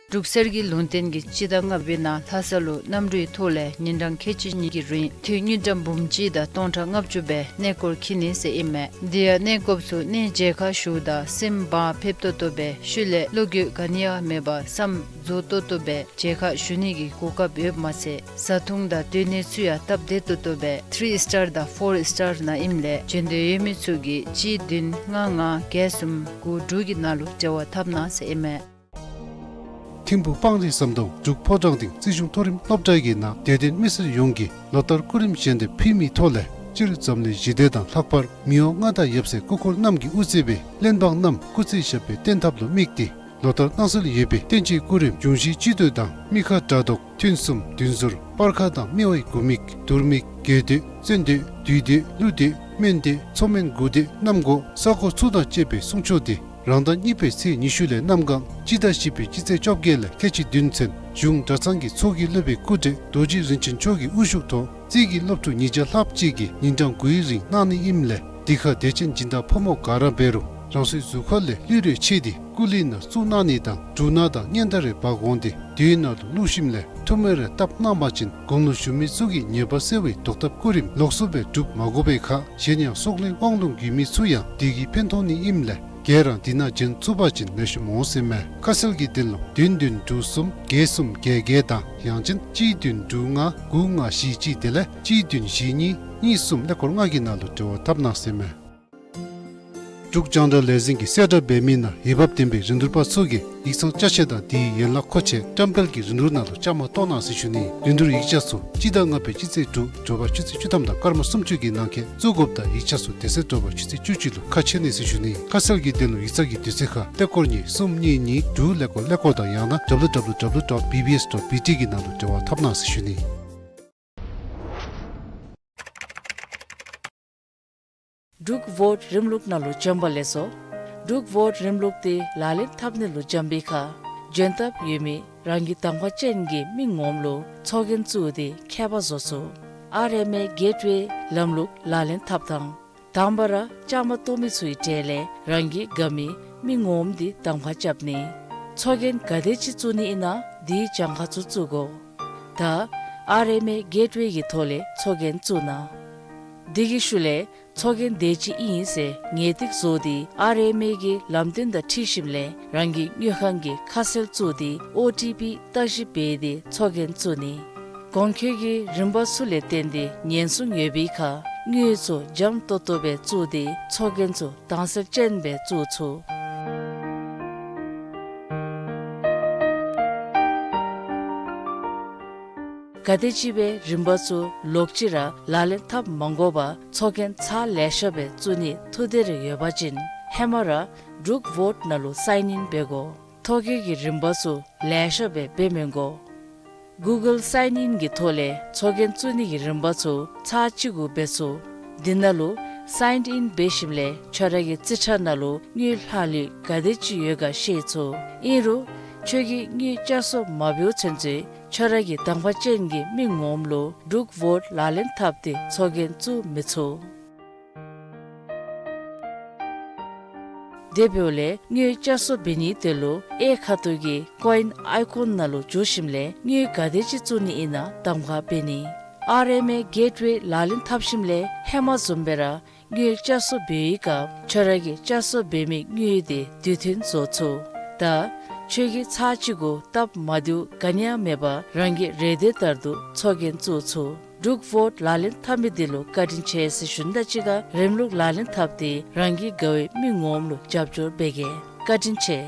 འབྲུག་གསེར་གྱི་ལུང་བསྟན་གྱིས་སྤྱི་ཟླ་ལྔ་པའི་ནང་ལྷ་ས་ལུ་གནམ་གྲུའི་ཐོག་ལས་ཉིན་གྲངས་ཁལ་གཅིག་གཉིས་ཀྱི་རིང་འཐུས་དངུལ་ཀྲམ་འབུམ་གཅིག་དང་སྟོང་ཕྲག་ལྔ་བཅུ་སྦེ་གནས་སྐོར་འཁྱིད་ནི་ཟེར་ཨིན་མས། དེ་ཡང་གནས་སྐོརཔ་ཚུ་གནས་མཇལ་ཁ་ཞུཝ་ད་སེམས་བག་ཕེབས་ཏོག་ཏོ་སྦེ་ཤུལ་ལས་བློ་འགྱོད་ག་ནི་ཡང་མེད་པར་བསམ་རྫོགས་ཏོག་ཏོ་སྦེ་མཇལ་ཁ་ཞུ་ནི་གི་གོ་སྐབས་ཡོདཔ་མ་ཚད་བཟའ་འཐུང་དང་སྡོད་གནས་ཚུ་ཡང་སྟབས་བདེ་ཏོག་ཏོ་སྦེ་ཐི་རི་སི་ཊར་དང་ཕོར་སི་ཊར་ནང་ཨིནམ་ལས་འབྱོན་འདོད་ཡོད་མི་ཚུ་གིས་གཅིག་བདུན་ལྔ་ལྔ་བརྒྱད་གསུམ་དགུ་དྲུག་གི་ནང་ལུ་འབྲེལ་བ་འཐབ་གནང་ཟེར་ཨིན་མས། ཐིམ་ཕུག་སྤང་རི་ཟམ་གདོང་འབྲུག་ཕོ་བྲང་སྡིངས་རྩིས་གཞུང་མཐོ་རིམ་སློབ་གྲྭ་གི་ནང་དད་ལྡན་མི་སེར་ཡོངས་ཀྱིས་ལོ་ལྟར་སྐུ་རིམ་བཞེངས་ཏེ་ཕུལ་མིའི་ཐོག་ལས་སྤྱིར་འཛམ་གླིང་ཞི་བདེ་དང་ལྷག་པར་མི་དབང་མངའ་བདག་ཡབ་སྲས་སྐུ་འཁོར་རྣམས་ཀྱིས་དབུ་གཙོས་པའི་གླེན་པ་རྣམས་སྐུ་ཚེ་ཞབས་པད་བརྟན་ཐབས་ལུ་དམིགས་ཏེ་ལོ་ལྟར་གནང་སྲོལ་ཡོད་པའི་བསྟན་བཅོས་སྐུ་རིམ་འབྱུང་བཞིའི་སྤྱི་མདོས་དང་མི་ཁ་དགྲ་བཟློག་ཐུན་གསུམ་བདུན་ཟོར་སྤར་ཁ་དང་སྨེ་བའི་དགུ་མིག་དུར་མིག་རྒྱས་མདོས་བཙན་མདོས་བདུད་མདོས་ཀླུ་མདོས་སྨན་མདོས་མཚོ་སྨན་དགུ་མདོས་གནམ་སྒོ་ས་སྒོ་ཚུ་དང་བཅས་པའི་གསུང་ཆོག་འདི་རང་ཟླ་གཉིས་པའི་ཚེས་ཉི་ཤུ་ལས་གནམ་གང་སྤྱི་ཟླ་བཞི་པའི་སྤྱི་ཚེས་བཅོ་བརྒྱད་ལས་ཁལ་གཅིག་བདུན་ཚུན་གཞུང་གྲྭ་ཚང་གི་ཚོགས་ཀྱི་སློབ་དཔོན་སྐུ་བགྲེས་རྡོ་རྗེ་རིན་ཆེན་མཆོག་གི་དབུ་བཞུགས་ཐོག་རྩིས་ཀྱི་སློབ་ཕྲུག་ཉིས་བརྒྱ་ལྷགཔ་ཅིག་གིས་ཉིན་གྲངས་དགུའི་རིང་གནང་ནི་ཨིནམ་ལས་འདི་ཁར་དད་ཅན་སྦྱིན་བདག་ཕོ་མོ་ག་ར་འབད་རུང་རང་སོའི་གཟུགས་ཁར་ལས་ལུས་རེ་ཕྱེ་སྟེ་སྐུ་ལུས་ནང་བཙུགས་གནང་ནི་དང་འབྲུ་སྣ་དང་སྙན་དར་རེ་འབག་འོང་སྟེ་དེའི་ནང་ལུ་བླུགས་ཞིནམ་ལས་ཐུར་མ་རེ་བཏབ་གནང་པ་ཅིན་དགུང་ལོ་གཞོན་མི་ཚུ་གི་ཉེས་པ་སེལ་བའི་བཟློག་ཐབས་སྐུ་རིམ་ལོགས་སུ་སྦེ་སྒྲུབ་མ་དགོ་པའི་ཁར་གཞན་ཡང་སྲོག་ལུས་དབང་ལུང་དགོ་མི་ཚུ་ཡང་འདི་གིས་ཕན་ཐོགས་ནི་ཨིནམ་ལས་ག་ར་འདི་ནང་བྱོན་ཚུགས་པ་ཅིན་ལེགས་ཤོམ་འོང་ཟེར་མས། ཁ་གསལ་གྱི་དོན་ལུ་བདུན་བདུན་དྲུག་གསུམ་བརྒྱད་གསུམ་བརྒྱད་བརྒྱད་དང་ཡང་ཅིན་གཅིག་བདུན་དྲུག་ལྔ་དགུ་ལྔ་བཞི་གཅིག་དེ་ལས་གཅིག་བདུན་བཞི་གཉིས་གཉིས་གསུམ་ཀླད་ཀོར་ལྔ་གི་ནང་ལུ་འབྲེལ་བ་འཐབ་གནང་ཟེར་མས། འབྲུག་རྒྱང་བསྒྲགས་ལས་འཛིན་གྱིས་གསལ་བསྒྲགས་འབད་མི་ནང་འོས་འབབ་ལྡན་པའི་རིན་བསྡུར་པ་ཚུ་གིས་ཡིག་ཚང་ཅ་ཆས་དང་དེའི་ཡན་ལག་མཁོ་ཆས་བཀྲམ་སྤེལ་གྱི་རིན་བསྡུར་ནང་ལུ་བཅའ་མར་གཏོགས་གནང་ཟེར་ཞུ་ནི། རིན་བསྡུར་ཡིག་ཆ་ཚུ་སྤྱི་ཟླ་ལྔ་པའི་སྤྱི་ཚེས་དྲུག་དྲོ་པ་ཆུ་ཚོད་བཅུ་ཐམ་དང་སྐར་མ་སུམ་ཅུ་གི་ནང་འཁོད་བཙུགས་དགོཔ་དང་ཡིག་ཆ་ཚུ་དེ་ཚེ་དྲོ་པ་ཆུ་ཚོད་བཅུ་གཅིག་ལུ་ཁ་ཕྱེ་ནི་ཟེར་ཞུ་ནི། ཁ་གསལ་གྱི་དོན་ལུ་ཡིག་ཚང་གི་དུས་ཚོད་ཁར་ཀླད་ཀོར་གཉིས་གསུམ་གཉིས་གཉིས་དྲུག་ཀླད་ཀོར་ཀླད་ཀོར་དང་ཡང་ན་W W W dot B B S dot B T གི་ནང་ལུ་འབྲེལ་བ་འཐབ་གནང་ཟེར་ཞུ་ནི། འབྲུག་བོཊ་རིམ་ལུགས་ནང་ལུ་བྱོན་པ་ལེགས་སོ། འབྲུག་བོཊ་རིམ་ལུགས་འདི་ལག་ལེན་འཐབ་ནི་ལུ་འབྱོན་པའི་ཁར་འབྱོན་ཐབས་ཡོད་མི་རང་གི་གདམ་ཁ་ཅན་གྱི་མི་ངོམ་ལུ་ཚོགས་རྒྱན་བཙུགས་ཏེ་ཁྱད་པར་བཟོ་ཚུགས། ཨར་ཨེམ་ཨེ་གེཊ་ཝེ་ལམ་ལུགས་ལག་ལེན་འཐབ་ཐངས། དང་པ་ར་བཅའ་མར་གཏོགས་མི་ཚུའི་གྲས་ལས་རང་གི་དགའ་མི་མི་ངོམ་འདི་གདམ་ཁ་རྐྱབ་ནི། ཚོགས་རྒྱན་ག་དེ་ཅིག་བཙུགས་ནི་ཨིན་ན་དེའི་གྱངས་ཁ་ཚུ་བཙུགས་དགོ། ད་ཨར་ཨེམ་ཨེ་གེཊ་ཝེ་གི་ཐོག་ལས་ཚོགས་རྒྱན་བཙུགས་གནང་། དེ་གི་ཤུལ་ལས་ཚོགས་རྒྱན་དེ་ཅིག་ཨིན་ཟེར་ངེས་ཏིག་བཟོ་སྟེ་ཨར་ཨེམ་ཨེ་གི་ལམ་སྟོན་དང་འཁྲིལ་ཞིནམ་ལས་རང་གི་དངུལ་ཁང་གི་ཁ་གསལ་བཙུགས་ཏེ་ཨོ་ཊི་པི་བརྟག་ཞིབ་འབད་དེ་ཚོགས་རྒྱན་བཙུགས་ནི། གོང་འཁོད་ཀྱི་རིམ་པ་ཚུ་ལས་བརྟེན་ཏེ་ཉེན་སྲུང་ཡོད་པའི་ཁར་དངུལ་ཚུ་འཇམ་ཏོག་ཏོ་སྦེ་བཙུགས་ཏེ་ཚོགས་རྒྱན་ཚུ་དྭངས་གསལ་ཅན་སྦེ་བཙུགས་ཚུགས། ག་དེམ་ཅིག་སྦེ་རིམ་པ་ཚུ་ལོག་ཅི་ར་ལག་ལེན་འཐབ་མ་དགོ་པར་ཚོགས་རྒྱན་ཚར་ལེ་ཤ་སྦེ་བཙུགས་ནི་ཐུགས་འདོད་རེ་ཡོད་པ་ཅིན་ ཧེ་མ་ར་འབྲུག་ཝོཊ་ནང་ལུ་སའིན་ཨིན་འབད་དགོ། ཐོ་བཀོད་ཀྱི་རིམ་པ་ཚུ་ལེ་ཤ་སྦེ་འབད་མི་དགོ། གུ་གཱལ་སའིན་ཨིན་གྱི་ཐོག་ལས་ཚོགས་རྒྱན་བཙུགས་ནི་གི་རིམ་པ་ཚུ་ཚར་གཅིག་གུ་འབད་ཚུགས། འདི་ནང་ལུ་སའིན་ཨིན་འབད་ཞིནམ་ལས་ཁྱོད་ར་གི་རྩིས་ཁྲ་ནང་ལུ་དངུལ་ལྷག་ལུས་ག་དེ་ཅིག་ཡོད་ག་ཤེས་ཚུགས། ཨིན་རུང་ཁྱོད་ཀྱིས་དངུལ་བསྐྱར་གསོ་མ་འབདཝ་ཚུན་ཚོད་ཁྱོད་ར་གི་དང་པ་ཅན་གྱི་མི་ངོམ་ལུ་འབྲུག་ཝོཊ་ལག་ལེན་འཐབ་སྟེ་ཚོགས་རྒྱན་བཙུགས་མི་ཚུགས། དེ་འབདཝ་ལས་དངུལ་བསྐྱར་གསོ་འབད་ནིའི་དོན་ལུ་གཡས་ཁ་ཐུག་གི་ཀོ་ཨིན་ཨའི་ཀོན་ནང་ལུ་འཛུལ་ཞིནམ་ལས་དངུལ་ག་དེ་ཅིག་བཙུགས་ནི་ཨིན་ན་གདམ་ཁ་འབད་ནི། ཨར་ཨེམ་ཨེ་གེཊ་ཝེ་ལག་ལེན་འཐབ་ཞིནམ་ལས་ཧེ་མ་བཟུམ་སྦེ་ར་དངུལ་བསྐྱར་གསོ་འབད་བའི་སྐབས་ཁྱོད་ར་གིས་བསྐྱར་གསོ་འབད་མི་དངུལ་དེ་དུས་མཐུན་བཟོ་ཚུགས། ད་ཁྱོད་ཀྱིས་ཚར་གཅིག་གུ་སྟབས་མ་བདེཝ་ག་ནི་ཡང་མེད་པར་རང་གི་རེ་འདོད་ལྟར་དུ་ཚོགས་རྒྱན་བཙུགས་ཚུགས། འབྲུག་ཝོཊ་ལག་ལེན་འཐབ་མི་འདི་ལུ་བཀའ་དྲིན་ཆེ་ཟེར་ཞུ་ནི་དང་གཅིག་ཁར་རིམ་ལུགས་ལག་ལེན་འཐབ་སྟེ་རང་གི་དགའ་བའི་མི་ངོམ་ལུ་རྒྱབ་སྐྱོར་འབད་གེ། བཀའ་དྲིན་ཆེ།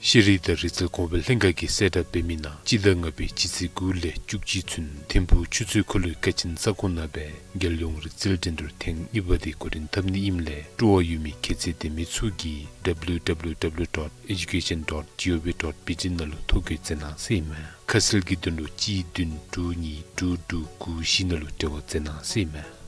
ཤེས་རིག་དང་རིག་རྩལ་གོང་འཕེལ་ལྷན་ཁག་གིས་གསལ་བསྒྲགས་འབད་མི་ནང་སྤྱི་ཟླ་ལྔ་པའི་སྤྱི་ཚེས་དགུ་ལས་བཅུ་གཅིག་ཚུན་ཐིམ་ཕུག་ཆུ་ཚོད་འཁོར་ལོའི་ཀ་ཆེན་ས་ཁོངས་ནང་སྦེ་རྒྱལ་ཡོངས་རིག་རྩལ་འགྲན་བསྡུར་ཐེངས་གཉིས་པ་དེ་འགོ་འདྲེན་འཐབ་ནི་ཨིནམ་ལས་སྤྲོ་བ་ཡོད་མི་ཁྱད་ཚད་ལྡན་མི་ཚུ་གིས་W W W dot education dot gov dot B T ནང་ལུ་ཐོ་བཀོད་མཛད་གནང་ཟེར་ཨིན་མས། ཁ་གསལ་གྱི་དོན་ལུ་གཅིག་བདུན་དྲུག་གཉིས་དྲུག་དྲུག་དགུ་བཞི་ནང་ལུ་འབྲེལ་བ་མཛད་གནང་ཟེར་ཨིན་མས།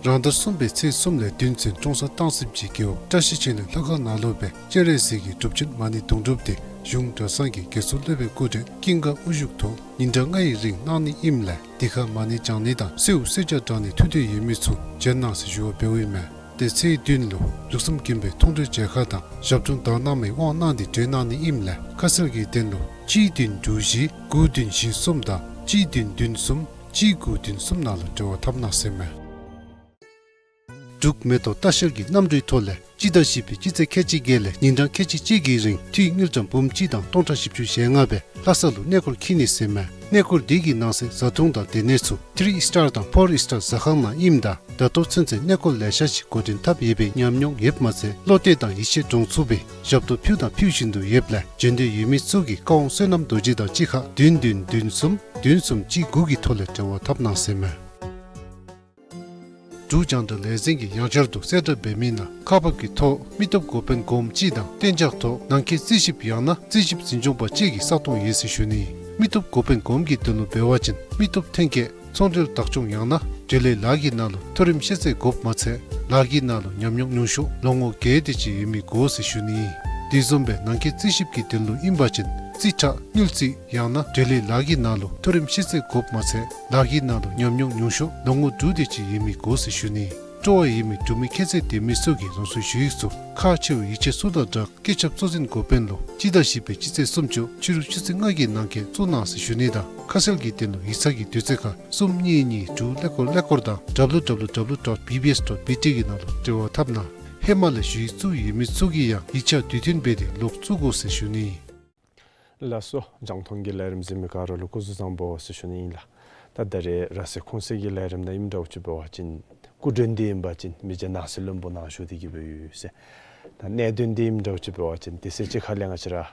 རང་ཟླ་གསུམ་པའི་ཚེས་གསུམ་ལས་བདུན་ཚུན་ཀྲོང་གསར་སྟང་སི་པ་གི་རྒེད་འོག་བཀྲ་ཤིས་འཕྲིན་ལས་ལྷ་ཁང་ནང་ལུ་སྦེ་སྤྱན་རས་གཟིགས་ཀྱི་སྒྲུབ་ཆེན་མ་ཎི་དུང་སྒྲུབ་དེ་གཞུང་གྲྭ་ཚང་གི་དགེ་ཚུལ་སློབ་དཔོན་སྐུ་མགྲོན་ཀུན་དགའ་དབུ་བཞུགས་ཐོག་ཉིན་གྲངས་ལྔའི་རིང་གནང་ནི་ཨིནམ་ལས་དེ་ཁར་མ་ཎི་བགྱང་ནི་དང་གསོལཝ་གསོལ་ཇ་དྲང་ནི་ཐུགས་འདོད་ཡོད་མི་ཚུ་བྱོན་གནང་ཟེར་ཞུ་བ་འབདཝ་ཨིན་མས། ཏེ་ཚེས་བདུན་ལུ་ལུགས་བཟང་མགོན་པོའི་མཐོང་གྲོལ་མཇལ་ཁ་དང་ཞབས་དྲུང་དག་སྣང་མའི་དབང་གནང་སྟེ་གྲོལ་གནང་ནི་ཨིནམ་ལས་ཁ་གསལ་གྱི་དོན་ལུ་གཅིག་བདུན་དྲུག་བཞི་དགུ་བདུན་བཞི་གསུམ་དང་གཅིག་བདུན་བདུན་གསུམ་གཅིག་དགུ་བདུན་གསུམ་ནང་ལུ་འབྲེལ་བ་འཐབ་གནང་ཟེར་མས། འབྲུག་མེ་ཏོག་ལྟ་བཤལ་གྱི་གནམ་གྲུའི་ཐོག་ལས་སྤྱི་ཟླ་བཞི་པའི་སྤྱི་ཚེས་ཁལ་གཅིག་བརྒྱད་ལས་ཉིན་གྲངས་ཁལ་གཅིག་གཅིག་གི་རིང་འཐུས་དངུལ་ཀྲམ་འབུམ་གཅིག་དང་སྟོང་ཕྲག་བཞི་བཅུ་ཞེ་ལྔ་སྦེ་ལྷ་ས་ལུ་གནས་སྐོར་འཁྱིད་ནི་ཟེར་མས། གནས་སྐོར་འདི་གི་ནང་གསེས་བཟའ་འཐུང་དང་སྡོད་གནས་ཚུ་ཐི་རི་ཨིས་ཊར་དང་ཕོར་ཨིས་ཊར་ཟ་ཁང་ནང་ཨིནམ་ད་ད་ལྟོ་ཚུན་ཚོད་གནས་སྐོར་ལེ་ཤ་ཅིག་འགོ་འདྲེན་འཐབ་ཡོད་པའི་ཉམས་མྱོང་ཡོདཔ་མ་ཚད་བློ་གཏད་དང་ཡིད་ཆེས་འདྲོངས་ཚུགས་པའི་ཞབས་ཏོག་ཕུལ་དང་ཕུལ་བཞིན་དུ་ཡོདཔ་ལས་བྱོན་འདོད་ཡོད་མི་ཚུ་གིས་བཀའ་དབང་བསོད་ནམས་རྡོ་རྗེ་དང་གཅིག་ཁར་བདུན་བདུན་བདུན་གསུམ་བདུན་གསུམ་གཅིག་དགུ་གི་ཐོག་ལས་འབྲེལ་བ་འཐབ་གནང་ཟེར་མས། འབྲུག་རྒྱང་བསྒྲགས་ལས་འཛིན་གྱིས་ཡང་བསྐྱར་དུ་གསལ་བསྒྲགས་འབད་མི་ནང་ཁག་འབག་གི་ཐོག་མི་སྟོབས་འགོ་དཔོན་གོངམ་གཅིག་དང་གཏན་འཇགས་ཐོག་ནང་འཁོད་རྩིས་ཞིབ་ཡང་ན་རྩིས་ཞིབ་འཛིན་སྐྱོང་པ་བཅས་ཀྱི་ས་སྟོང་ཡོད་ཟེར་ཞུ་ནི། མི་སྟོབས་འགོ་དཔོན་གོངམ་གྱི་དོན་ལུ་འབད་བ་ཅིན་མི་སྟོབས་ཐོན་སྐྱེད་ཚོང་འབྲེལ་བདག་སྐྱོང་ཡང་ན་འབྲེལ་ཡོད་ལཱ་གི་ནང་ལུ་མཐོ་རིམ་ཤེས་ཚད་དགོཔ་མ་ཚད་ལཱ་གི་ནང་ལུ་ཉམས་མྱོང་ཉུང་ཤོས་ལོ་ངོ་བརྒྱད་དེ་ཅིག་ཡོད་མི་དགོ་ཟེར་ཞུ་ནི། དེ་བཟུམ་སྦེ་ནང་འཁོད་རྩིས་ཞིབ་ཀྱི་དོན་ལུ་ཨིན་པ་ཅིན་རྩིས་ཁྲ་དངུལ་རྩིས་ཡང་ན་འབྲེལ་ཡོད་ལཱ་གི་ནང་ལུ་མཐོ་རིམ་ཤེས་ཚད་དགོཔ་མ་ཚད་ལཱ་གི་ནང་ལུ་ཉམས་མྱོང་ཉུང་ཤོས་ལོ་ངོ་དྲུག་དེ་ཅིག་ཡོད་མི་དགོ་ཟེར་ཞུ་ནི། སྤྲོ་བ་ཡོད་མི་འབྲུག་མི་ཁྱད་ཚད་ལྡན་མི་ཚུ་གིས་རང་སོའི་ཞུ་ཡིག་ཚུ་ཁག་ཆེ་བའི་ཡིག་ཆ་ཚུ་དང་སྦྲགས་སྐུ་ཚབ་གཙོ་འཛིན་འགོ་དཔོན་ལུ་སྤྱི་ཟླ་བཞི་པའི་སྤྱི་ཚེས་སུམ་ཅུ་ཕྱི་རུ་ཆུ་ཚོད་ལྔ་གི་ནང་འཁོད་བཙུགས་གནང་ཟེར་ཞུ་ནི་དང་ཁ་གསལ་གྱི་དོན་ལུ་ཡིག་ཚང་གི་དུས་ཚོད་ཁར་གསུམ་གཉིས་གཉིས་དྲུག་ཀླད་ཀོར་ཀླད་ཀོར་དང་W W W dot B B S dot B T གི་ནང་ལུ་འབྲེལ་བ་འཐབ་གནང་། ཧེ་མ་ལས་ཞུ་ཡིག་བཙུགས་ཡོད་མི་ཚུ་གིས་ཡང་ཡིག་ཆ་དུས་མཐུན་འབད་དེ་ལོག་བཙུགས་དགོ་ཟེར་ཞུ་ནི། ལགས་སོ། རྒྱང་མཐོང་གི་ལས་རིམ་གཟིགས་མི་ག་ར་ལུ་སྐུ་གཟུགས་བཟང་པོ་ཟེར་ཞུ་ནི་ཨིན་ལགས། ད་ད་རེས་ར་སའི་ཁོངས་སི་གི་ལས་རིམ་ནང་ཨིནམ་འདྲཝ་ཅིག་འབད་བ་ཅིན་སྐུ་མགྲོན་འདི་ཨིན་པ་ཅིན་མི་རྗེ་ནང་སྲིད་བློན་པོ་ནཱ་བཞུགས་ཏེ་གི་སྦེ་ཡོད་ཟེར། ད་གནད་དོན་འདི་ཨིནམ་འདྲཝ་ཅིག་འབད་བ་ཅིན་དེ་ཚེ་གཅིག་ཁ་ལས་ང་བཅས་ར་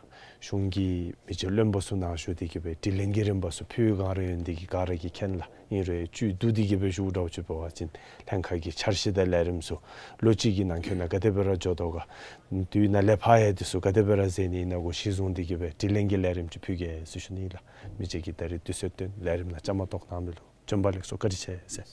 གཞུང་གི་མི་རྗེ་བློན་པོ་ཚུ་ནཱ་བཞུགས་ཏེ་གི་སྦེ་དྲི་ལན་གྱི་རིམ་པ་ཚུ་ཕུལ་བའི་སྒང་ར་ཡོད་ནི་འདི་གིས་ག་ར་གིས་མཁྱེན་ལགས། ཨིན་རུང་བཅུད་བསྡུ་སྟེ་གི་སྦེ་ཞུཝ་འདྲཝ་ཅིག་འབད་བ་ཅིན་ལྷན་ཁག་གི་འཆར་གཞི་དང་ལས་རིམ་ཚུ་ལོ་གཅིག་གི་ནང་འཁོད་ནང་ག་དེ་སྦེ་ར་འགྱོ་དོ་ག། དུས་ནཱ་ལས་ཕར་ཡང་འདི་ཚུ་ག་དེ་སྦེ་ར་མཛད་ནི་ཨིན་ན་གོ་གཞི་བཟུང་སྟེ་གི་སྦེ་དྲི་ལན་གྱི་ལས་རིམ་ཅིག་ཕུལ་གེ་ཟེར་ཞུ་ནི་ལགས། མི་རྗེ་གིས་ད་རེས་དུས་ཚོད་བཏོན་ལས་རིམ་ནང་བཅའ་མར་གཏོགས་གནང་མི་ལུ་བྱོན་པ་ལེགས་སོ་བཀའ་དྲིན་ཆེ་ཟེར།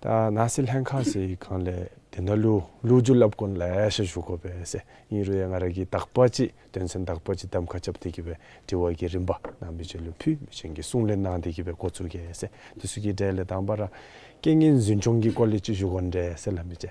ད་ནང་སྲིད་ལྷན་ཁག་ཟེར་བའི་སྒང་ལས་དེ་ནང་ལུ་ལོ་རྒྱུས་སླབ་དགོཔ་ལེ་ཤ་ཞུ་དགོ་པས་ཟེར། ཨིན་རུང་ཡང་ང་ར་གིས་དག་པ་ཅིག་དོན་ཚན་དག་པ་ཅིག་གདམ་ཁ་རྐྱབ་སྟེ་གི་སྦེ་དྲི་བ་གི་རིམ་པ་ནཱ་མི་རྗེ་ལུ་ཕུལ། མི་རྗེ་གིས་གསུང་ལན་གནང་སྟེ་གི་སྦེ་འགོ་བཙུགས་གེ་ཟེར། དེ་ཚུ་གི་གྲས་ལས་དང་པ་ར་རྐྱེན་ངན་འཛིན་སྐྱོང་གི་སྐོར་ལས་ཅིག་ཞུ་དགོ་ནི་འདྲས་ཟེར་ལགས་མི་རྗེ།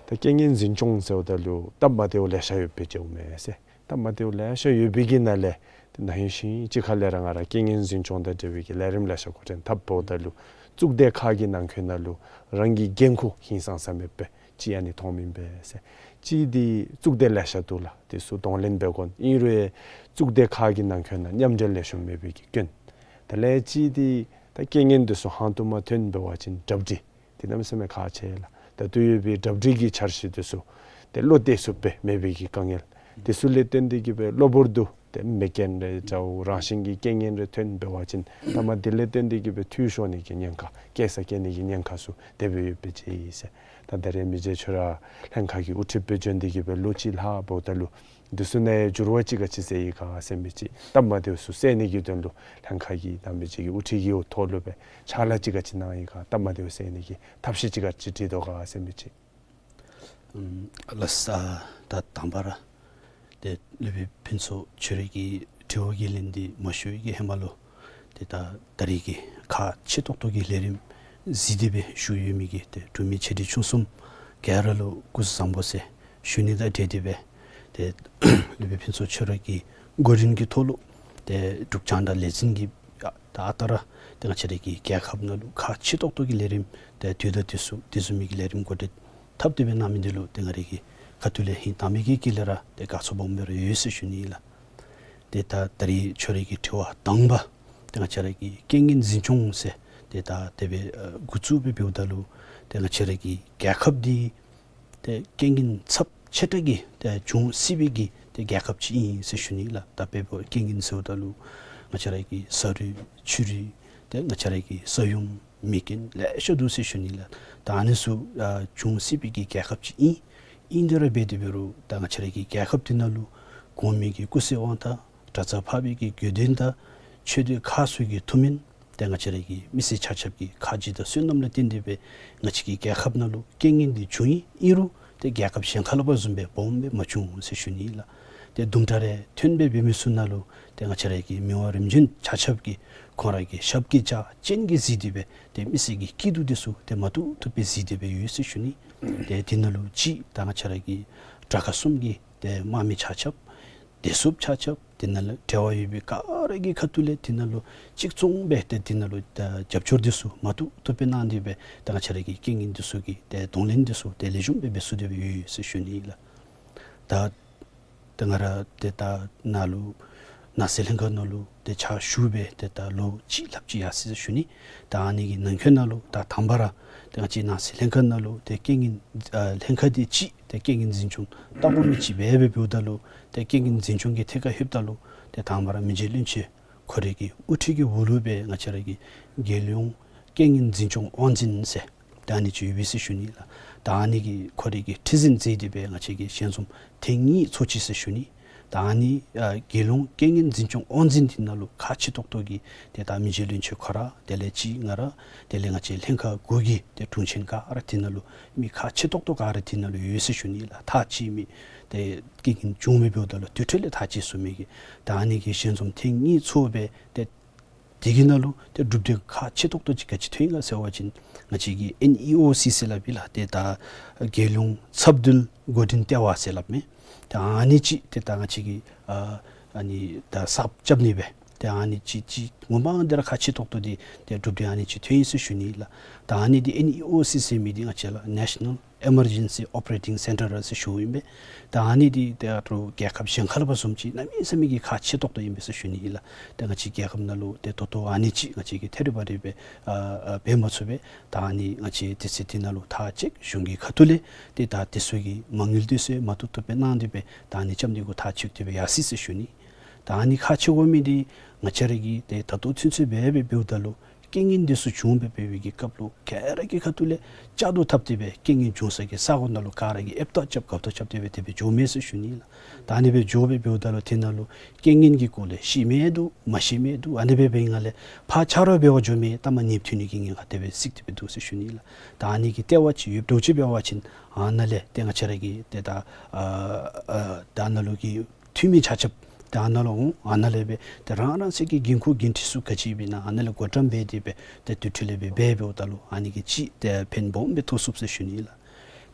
ད་རྐྱེན་ངན་འཛིན་སྐྱོང་ཟེརཝ་ད་ལུ་སྟབས་མ་བདེཝ་ལེ་ཤ་ཡོདཔ་སྦེ་འགྱོཝ་མས་ཟེར། སྟབས་མ་བདེཝ་ལེ་ཤ་ཡོད་པའི་གི་ནང་ལས་ཏེ་ན་ཧིང་ཤིང་གཅིག་ཁ་ལས་ར་ང་ར་རྐྱེན་ངན་འཛིན་སྐྱོང་དང་འབྲེལ་བའི་གི་ལས་རིམ་ལེ་ཤ་འགོ་འདྲེན་འཐབ་འབདཝ་ད་ལུ་གཙུག་སྡེ་ཁག་གི་ནང་འཁོད་ནང་ལུ་རང་གི་འགན་ཁུར་ཧིང་སངས་ས་མེད་པའི་ཅིག་ཨ་ནི་མཐོངམ་ཨིན་པས་ཟེར། གཅིག་འདི་གཙུག་སྡེ་ལེ་ཤ་འདུག་ལགས། དེ་ཚུ་གདོང་ལེན་འབད་དགོ། ཨིན་རུང་གཙུག་སྡེ་ཁག་གི་ནང་འཁོད་ནང་མཉམ་འབྲེལ་ལེགས་ཤོམ་མེད་པའི་གི་སྐྱོན། དེ་ལས་གཅིག་འདི་ད་རྐྱེན་ངན་འདི་ཚུ་ཧང་སྟོང་མ་ཐོན་འབད་བ་ཅིན་གྲ་སྒྲིག་འདི་གནམ་མེད་ས་མེད་ཁག་ཆེ་ལགས། ད་ལྟོ་ཡོད་པའི་གྲ་སྒྲིག་གི་འཆར་གཞི་འདི་ཚུ་ཏེ་བློ་གཏད་ཚུགསཔ་སྦེ་མེད་པའི་གི་དཀའ་ངལ། དེ་ཚུ་ལས་བརྟེན་ཏེ་གི་སྦེ་གློ་བུར་དུ་ཏེ་ ཏེ་མེ་རྐྱེན་རེ་འདྲཝ་རང་བཞིན་གྱི་རྐྱེན་ངན་རེ་ཐོན་འབད་བ་ཅིན་མཐའ་མ་དེ་ལས་བརྟེན་ཏེ་གིས་སྦེ་འཐུས་ཤོར་ནི་གི་ཉེན་ཁ་བཀལ་ས་བཀལ་ནི་གི་ཉེན་ཁ་ཚུ་དེ་སྦེ་ཡོདཔ་སྦེ་མཇལ་ཡི་ཟེར། ད་ད་རེས་མི་རྗེ་ཁྱོད་ར་ལྷན་ཁག་གི་དབུ་ཁྲིདཔ་སྦེ་བྱོན་ཏེ་གིས་སྦེ་ལོ་གཅིག་ལྷག་འབདཝ་ད་ལུ་འདི་ཚུ་ནང་འགྱུར་བ་ཅིག་ག་ཅི་ཟེར་ཡི་ག་ཟེར་མི་ཅིག་སྟབས་མ་བདེཝ་ཚུ་སེལ་ནི་གི་དོན་ལུ་ལྷན་ཁག་གི་ད་མི་རྗེ་གི་དབུ་ཁྲིད་ཀྱི་འོག་ཐོག་ལུ་སྦེ་ཕྱག་ལཱ་ཅིག་ག་ཅི་གནང་ཡི་ག། སྟབས་མ་བདེཝ་སེལ་ནི་གི་ཐབས་ཤེས་ཅིག་ག་ཅི་བྲིས་དོ་ག་ཟེར་མི་ཅིག། ཨམ་ལགས་སོ། ད་དང་པ་ར་ཏེ་སློབ་དཔོན་ཕུན་ཚོགས་ཁྱོད་རའི་གི་དྲི་བ་གི་ལན་འདི་མ་ཞུ་བའི་གི་ཧེ་མ་ལུ་ཏེ་ད་ད་རེས་ཀྱི་ཁག་ཆེ་ཏོག་ཏོ་གི་ལས་རིམ་གཟིགས་ཏེ་སྦེ་བཞུགས་ཡོད་མི་གི་ཏེ་འབྲུག་མི་ཆེ་འབྲིང་ཆུང་གསུམ་ག་ར་ལུ་སྐུ་གཟུགས་བཟང་པོ་ཟེར་ཞུ་ནི་དང་འབྲེལ་ཏེ་སྦེ་ཏེ་སློབ་དཔོན་ཕུན་ཚོགས་ཁྱོད་རའི་གི་འགོ་འདྲེན་གྱི་ཐོག་ལུ་ཏེ་འབྲུག་རྒྱང་བསྒྲགས་ལས་འཛིན་གྱི་ད་ལྟོ་ར་ཏེ་ང་བཅས་རའི་གི་རྒྱལ་ཁབ་ནང་ལུ་ཁག་ཆེ་ཏོག་ཏོ་གི་ལས་རིམ་ཏེ་དུས་དང་དུས་སུ་དེ་བཟུམ་མའི་གི་ལས་རིམ་འགོ་འདྲེན་འཐབ་སྟེ་སྦེ་གནང་མི་འདི་ལུ་ཏེ་ང་རའི་གི་ཁ་ཐུག་ལས་ཧིང་དྭངས་མའི་གི་དཀྱིལ་ལས་ར་ཏེ་དགའ་ཚོར་སྦོམ་སྦེ་ར་ཡོད་ཟེར་ཞུ་ནི་ཨིན་ལགས། ཏེ་ད་ད་རེས་ཁྱོད་རའི་གི་དྲི་བ་དང་པ་ཏེ་ང་བཅས་རའི་གི་རྐྱེན་ངན་འཛིན་སྐྱོང་ཟེར་ཏེ་ད་དེ་སྦེ་ཨ་འགོ་བཙུགས་སྦེ་འབདཝ་ད་ལུ་ཏེ་ང་བཅས་རའི་གི་རྒྱལ་ཁབ་འདི་ཏེ་རྐྱེན་ངན་ཚབས་ཆེ་དྲགས་ཀྱི་ཏེ་འབྱུང་སྲིད་པའི་གི་ཏེ་རྒྱལ་ཁབ་ཅིག་ཨིན་ཟེར་ཞུ་ནི་ལགས། ད་དཔེ་འབད་རྐྱེན་ངན་ཟེརཝ་ད་ལུ་ང་བཅས་རའི་གི་ས་རུད་ཆུ་རུད་ཏེ་ང་བཅས་རའི་གི་ས་ཡོམ་མེ་རྐྱེན་ལེ་ཤ་འདུག་ཟེར་ཞུ་ནི་ལགས། ད་ཨ་ནི་ཚུ་ཨ་འབྱུང་སྲིད་པའི་གི་རྒྱལ་ཁབ་ཅིག་ཨིན། ཨིན་དེ་ར་འབད་དེ་འབད་རུང་ད་ང་བཅས་རའི་གི་རྒྱལ་ཁབ་འདི་ནང་ལུ་གོང་མའི་གི་སྐུ་ཚེ་དབང་ཐང་གྲྭ་ཚང་འཕགས་པའི་གི་དགེ་འདུན་དང་ཆོས་སྡེ་ཁག་ཚུ་གི་ཐུགས་སྨོན་ཏེ་ང་བཅས་རའི་གི་མི་སེར་ཆ་ཁྱབ་ཀྱི་ཁ་རྗེ་དང་བསོད་ནམས་ལུ་བརྟེན་ཏེ་སྦེ་ང་བཅས་ཀྱི་རྒྱལ་ཁབ་ནང་ལུ་རྐྱེན་ངན་འདི་བྱུང་ཡི། ཨིན་རུང་ཏེ་རྒྱལ་ཁབ་གཞན་ཁ་ལས་ཕར་བཟུམ་སྦེ་སྦོམ་སྦེ་མ་བྱུང་ཟེར་ཞུ་ནི་ལགས། ཏེ་དུམ་གྲ་རེ་ཐོན་སྦེ་འབད་མི་ཚུ་ནང་ལུ་ཏེ་ང་བཅས་རའི་གི་མི་དབང་རིམ་བྱོན་ཆ་ཁྱབ་ཀྱིས་ཁོང་རའི་གི་ཞབས་ཀྱིས་བཅགས་སྤྱན་གྱིས་གཟིགས་ཏེ་སྦེ་ཏེ་མི་སེར་གྱི་སྐྱིད་སྡུག་འདི་ཚུ་ཏེ་མ་བཏུབ་བཏུབ་སྦེ་གཟིགས་ཏེ་སྦེ་ཡོད་ཟེར་ཞུ་ནི། ཏེ་འདི་ནང་ལུ་གཅིག་ད་ང་བཅས་རའི་གི་དྲག་ཁག་གསུམ་གྱི་ཏེ་དམག་མི་ཆ་ཁྱབ་བདེ་སྲུངཔ་ཆ་ཁྱབ་དེ་ནང་ལུ་འབྲེལ་བ་ཡོད་པའི་ག་ར་གི་ཁ་ཐུག་ལས་དེ་ནང་ལུ་གཅིག་མཚུངས་སྦེ་ཏེ་དེ་ནང་ལུ་ད་རྒྱབ་སྐྱོར་འདི་ཚུ་མ་བཏུབ་བཏུབ་སྦེ་གནང་སྟེ་སྦེ་ད་ང་བཅས་རའི་གི་རྐྱེན་ངན་འདི་ཚུ་གི་ཏེ་གདོང་ལེན་འདི་ཚུ་ཏེ་ལེགས་ཤོམ་སྦེ་འབད་ཚུགས་ཏེ་སྦེ་ཡོད་ཟེར་ཞུ་ནི་ལགས། ད་ཏེ་ང་ར་ཏེ་ད་ནཱ་ལུ་ནང་སྲིད་ལྷན་ཁག་ནང་ལུ་ཏེ་ཕྱག་ཞུ་སྦེ་ཏེ་ད་ལོ་གཅིག་ལྷགཔ་ཅིག་ཡར་སོ་ཡི་ཟེར་ཞུ་ནི། ད་ཨ་ནི་གི་ནང་འཁོད་ནང་ལུ་ད་དང་པ་ར་ཏེ་ང་བཅས་ནང་སྲིད་ལྷན་ཁག་ནང་ལུ་ཏེ་རྐྱེན་ངན་ཨ་ལྷན་ཁག་འདི་གཅིག་ཏེ་རྐྱེན་ངན་འཛིན་སྐྱོང་ལྟ་བུ་མི་ཅིག་སྦེ་འབད་འབདཝ་ད་ལུ་ཏེ་རྐྱེན་ངན་འཛིན་སྐྱོང་གི་ཐད་ཁར་ལྷོདཔ་ད་ལུ་ཏེ་དང་པ་ར་མི་རྗེ་བློན་ཆེན་ཁོ་རའི་གི་དབུ་ཁྲིད་ཀྱི་འོག་ལུ་སྦེ་ང་བཅས་རའི་གི་རྒྱལ་ཡོངས་རྐྱེན་ངན་འཛིན་སྐྱོང་དབང་འཛིན་ཟེར་ད་ཨ་ནི་ཅིག་ཡོད་པས་ཟེར་ཞུ་ནི་ལགས། ད་ཨ་ནི་གི་ཁོ་རའི་གི་ཁྲི་འཛིན་མཛད་དེ་སྦེ་ང་བཅས་ཀྱིས་ཞལ་འཛོམས་ཐེངས་གཉིས་ཚོགས་ཅི་ཟེར་ཞུ་ནི། ད་ཨ་ནི་ཨ་རྒྱལ་ཡོངས་རྐྱེན་ངན་འཛིན་སྐྱོང་དབང་འཛིན་འདི་ནང་ལུ་ཁག་ཆེ་ཏོག་ཏོ་གི་ཏེ་ད་མི་རྗེ་བློན་ཆེན་ཁོ་ར་དེ་ལས་གཅིག་ང་ར་དེ་ལས་ང་བཅས་ལྷན་ཁག་དགུ་གི་ཏེ་དྲུང་ཆེན་ག་ར་དེ་ནང་ལུ་མི་ཁག་ཆེ་ཏོག་ཏོ་ག་ར་དེ་ནང་ལུ་ཡོད་ཟེར་ཞུ་ནི་ལགས། ཐག་བཅད་མི་ཏེ་རྐྱེན་ངན་བྱུང་མི་འབདཝ་ད་ལུ་དེ་འཕྲོ་ལས་ཐག་བཅད་ཚུགས་མི་གི་ད་ཨ་ནི་གི་ཞལ་འཛོམས་ཐེངས་གཉིས་ཚོགས་སྦེ་ཏེ་དེ་གི་ནང་ལུ་ཏེ་གྲུབ་འབྲས་ཁག་ཆེ་ཏོག་ཏོ་ཅིག་ག་ཅི་ཐོན་ཡི་ག་ཟེར་བ་ཅིན་ང་བཅས་ཀྱི་ཨེན་ཨི་ཨོ་སི་ཟེར་སླབ་ཨིན་ལགས། ཏེ་ད་རྒྱལ་ཡོངས་ཚབ་འདུལ་འགོ་འདྲེན་ལྟེ་བ་ཟེར་སླབ་མི་ཏེ་ཨ་ནི་ཅིག་ཏེ་ད་ང་བཅས་ཀྱིས་ཨ་ཨ་ནི་ད་གསརཔ་རྐྱབ་ནི་སྦེ་ཏེ་ཨ་ནི་ཅིག་ཅིག་ངོ་མ་འདི་ར་ཁག་ཆེ་ཏོག་ཏོ་འདི་ཏེ་གྲུབ་འབྲས་ཨ་ནི་ཅིག་ཐོན་ཡི་ཟེར་ཞུ་ནི་ལགས། ད་ཨ་ནི་འདི་ཨེན་ཨི་ཨོ་སི་ཟེར་མི་འདི་ང་བཅས་ལགས་National Emergency Operating Center ཟེར་ཞུཝ་ཨིན་པས། ད་ཨ་ནི་འདི་ཏེ་ཨ་རོགས་རྒྱལ་ཁབ་གཞན་ཁ་ལས་ཕར་བཟུམ་ཅིག་གནམ་མེད་ས་མེད་ཀྱི་ཁག་ཆེ་ཏོག་ཏོ་ཨིན་པས་ཟེར་ཞུ་ནི་ཨིན་ལགས། ཏེ་ང་བཅས་རྒྱལ་ཁབ་ནང་ལུ་ཏེ་ད་ལྟོ་ཨ་ནི་ཅིག་ང་བཅས་ཀྱིས་ཐད་རི་བ་རི་སྦེ་ཨ་ཨ་འབད་མ་ཚུགས་པས། ད་ཨ་ནི་ང་བཅས་དུས་ཚོད་འདི་ནང་ལུ་ཐག་བཅད་གཞུང་གི་ཁ་ཐུག་ལས་ཏེ་ད་དེ་ཚུ་གི་མ་དངུལ་དེ་ཚུ་མ་བཏུབ་བཏུབ་སྦེ་གནང་སྟེ་སྦེ་ད་ཨ་ནི་རྐྱབ་ནི་གུ་ཐག་བཅད་དེ་སྦེ་ཡར་སོ་ཡི་ཟེར་ཞུ་ནི། ད་ཨ་ནི་ཁག་ཆེ་དགོ་མི་འདི་ང་བཅས་ར་གིས་ཏེ་ད་ལྟོ་ཚུན་ཚོད་འབད་འབད་འབདཝ་ད་ལུ་རྐྱེན་ངན་འདི་ཚུ་བྱུང་སྦེ་འབད་བའི་གི་སྐབས་ལུ་ག་ར་གི་ཁ་ཐུག་ལས་བཅའ་བརྡ་འཐབ་སྟེ་སྦེ་རྐྱེན་ངན་བྱུང་ས་གི་ས་གོ་ནང་ལུ་ག་ར་གིས་ཨེབ་ཏོག་རྐྱབ་དགའ་ཏོག་རྐྱབ་སྟེ་སྦེ་དེ་སྦེ་འགྱོཝ་མས་ཟེར་ཞུ་ནི་ལགས། ད་ཨ་ནི་སྦེ་འགྱོ་སྦེ་འབདཝ་ད་ལུ་དེ་ནང་ལུ་རྐྱེན་ངན་གྱི་སྐོར་ལས་ཤེས་མི་འདུག་མ་ཤེས་མི་འདུག་ཨ་ནི་སྦེ་འབད་བའི་སྒང་ལས་ཕར་ཆ་རོགས་འབད་བར་འགྱོ་མི་མཐའ་མ་ཉེན་ཐོན་ནི་གི་ཉེན་ཁ་དེ་སྦེ་གཟིགས་ཏེ་སྦེ་འདུག་ཟེར་ཞུ་ནི་ལགས། ད་ཨ་ནི་གི་ལྟེ་བ་ཅིག་ཡོདཔ་འདྲཝ་ཅིག་འབད་བ་ཅིན་ཨ་ནཱ་ལས་ཏེ་ང་བཅས་ར་གི་ཏེ་ད་ཨ་ཨ་ད་ནཱ་ལུ་གི་འཐུས་མི་ཆ་ཁྱབ་ཏེ་ཨ་ནཱ་ལུ་འོང་། ཨ་ནཱ་ལས་སྦེ་ཏེ་རང་རང་སོའི་གི་འགན་ཁུར་འགན་འཁྲི་ཚུ་ག་ཅི་ཡོདཔ་ཨིན་ན་ཨ་ནཱ་ལས་བགོ་བཀྲམ་འབད་དེ་སྦེ་ཏེ་དེ་འཕྲོ་ལས་སྦེ་འབད་འབདཝ་ད་ལུ་ཨ་ནི་གིས་ཅིག་ཏེ་ཕན་སྦོམ་སྦེ་ཐོགས་ཚུགས་ཟེར་ཞུ་ནི་ལགས།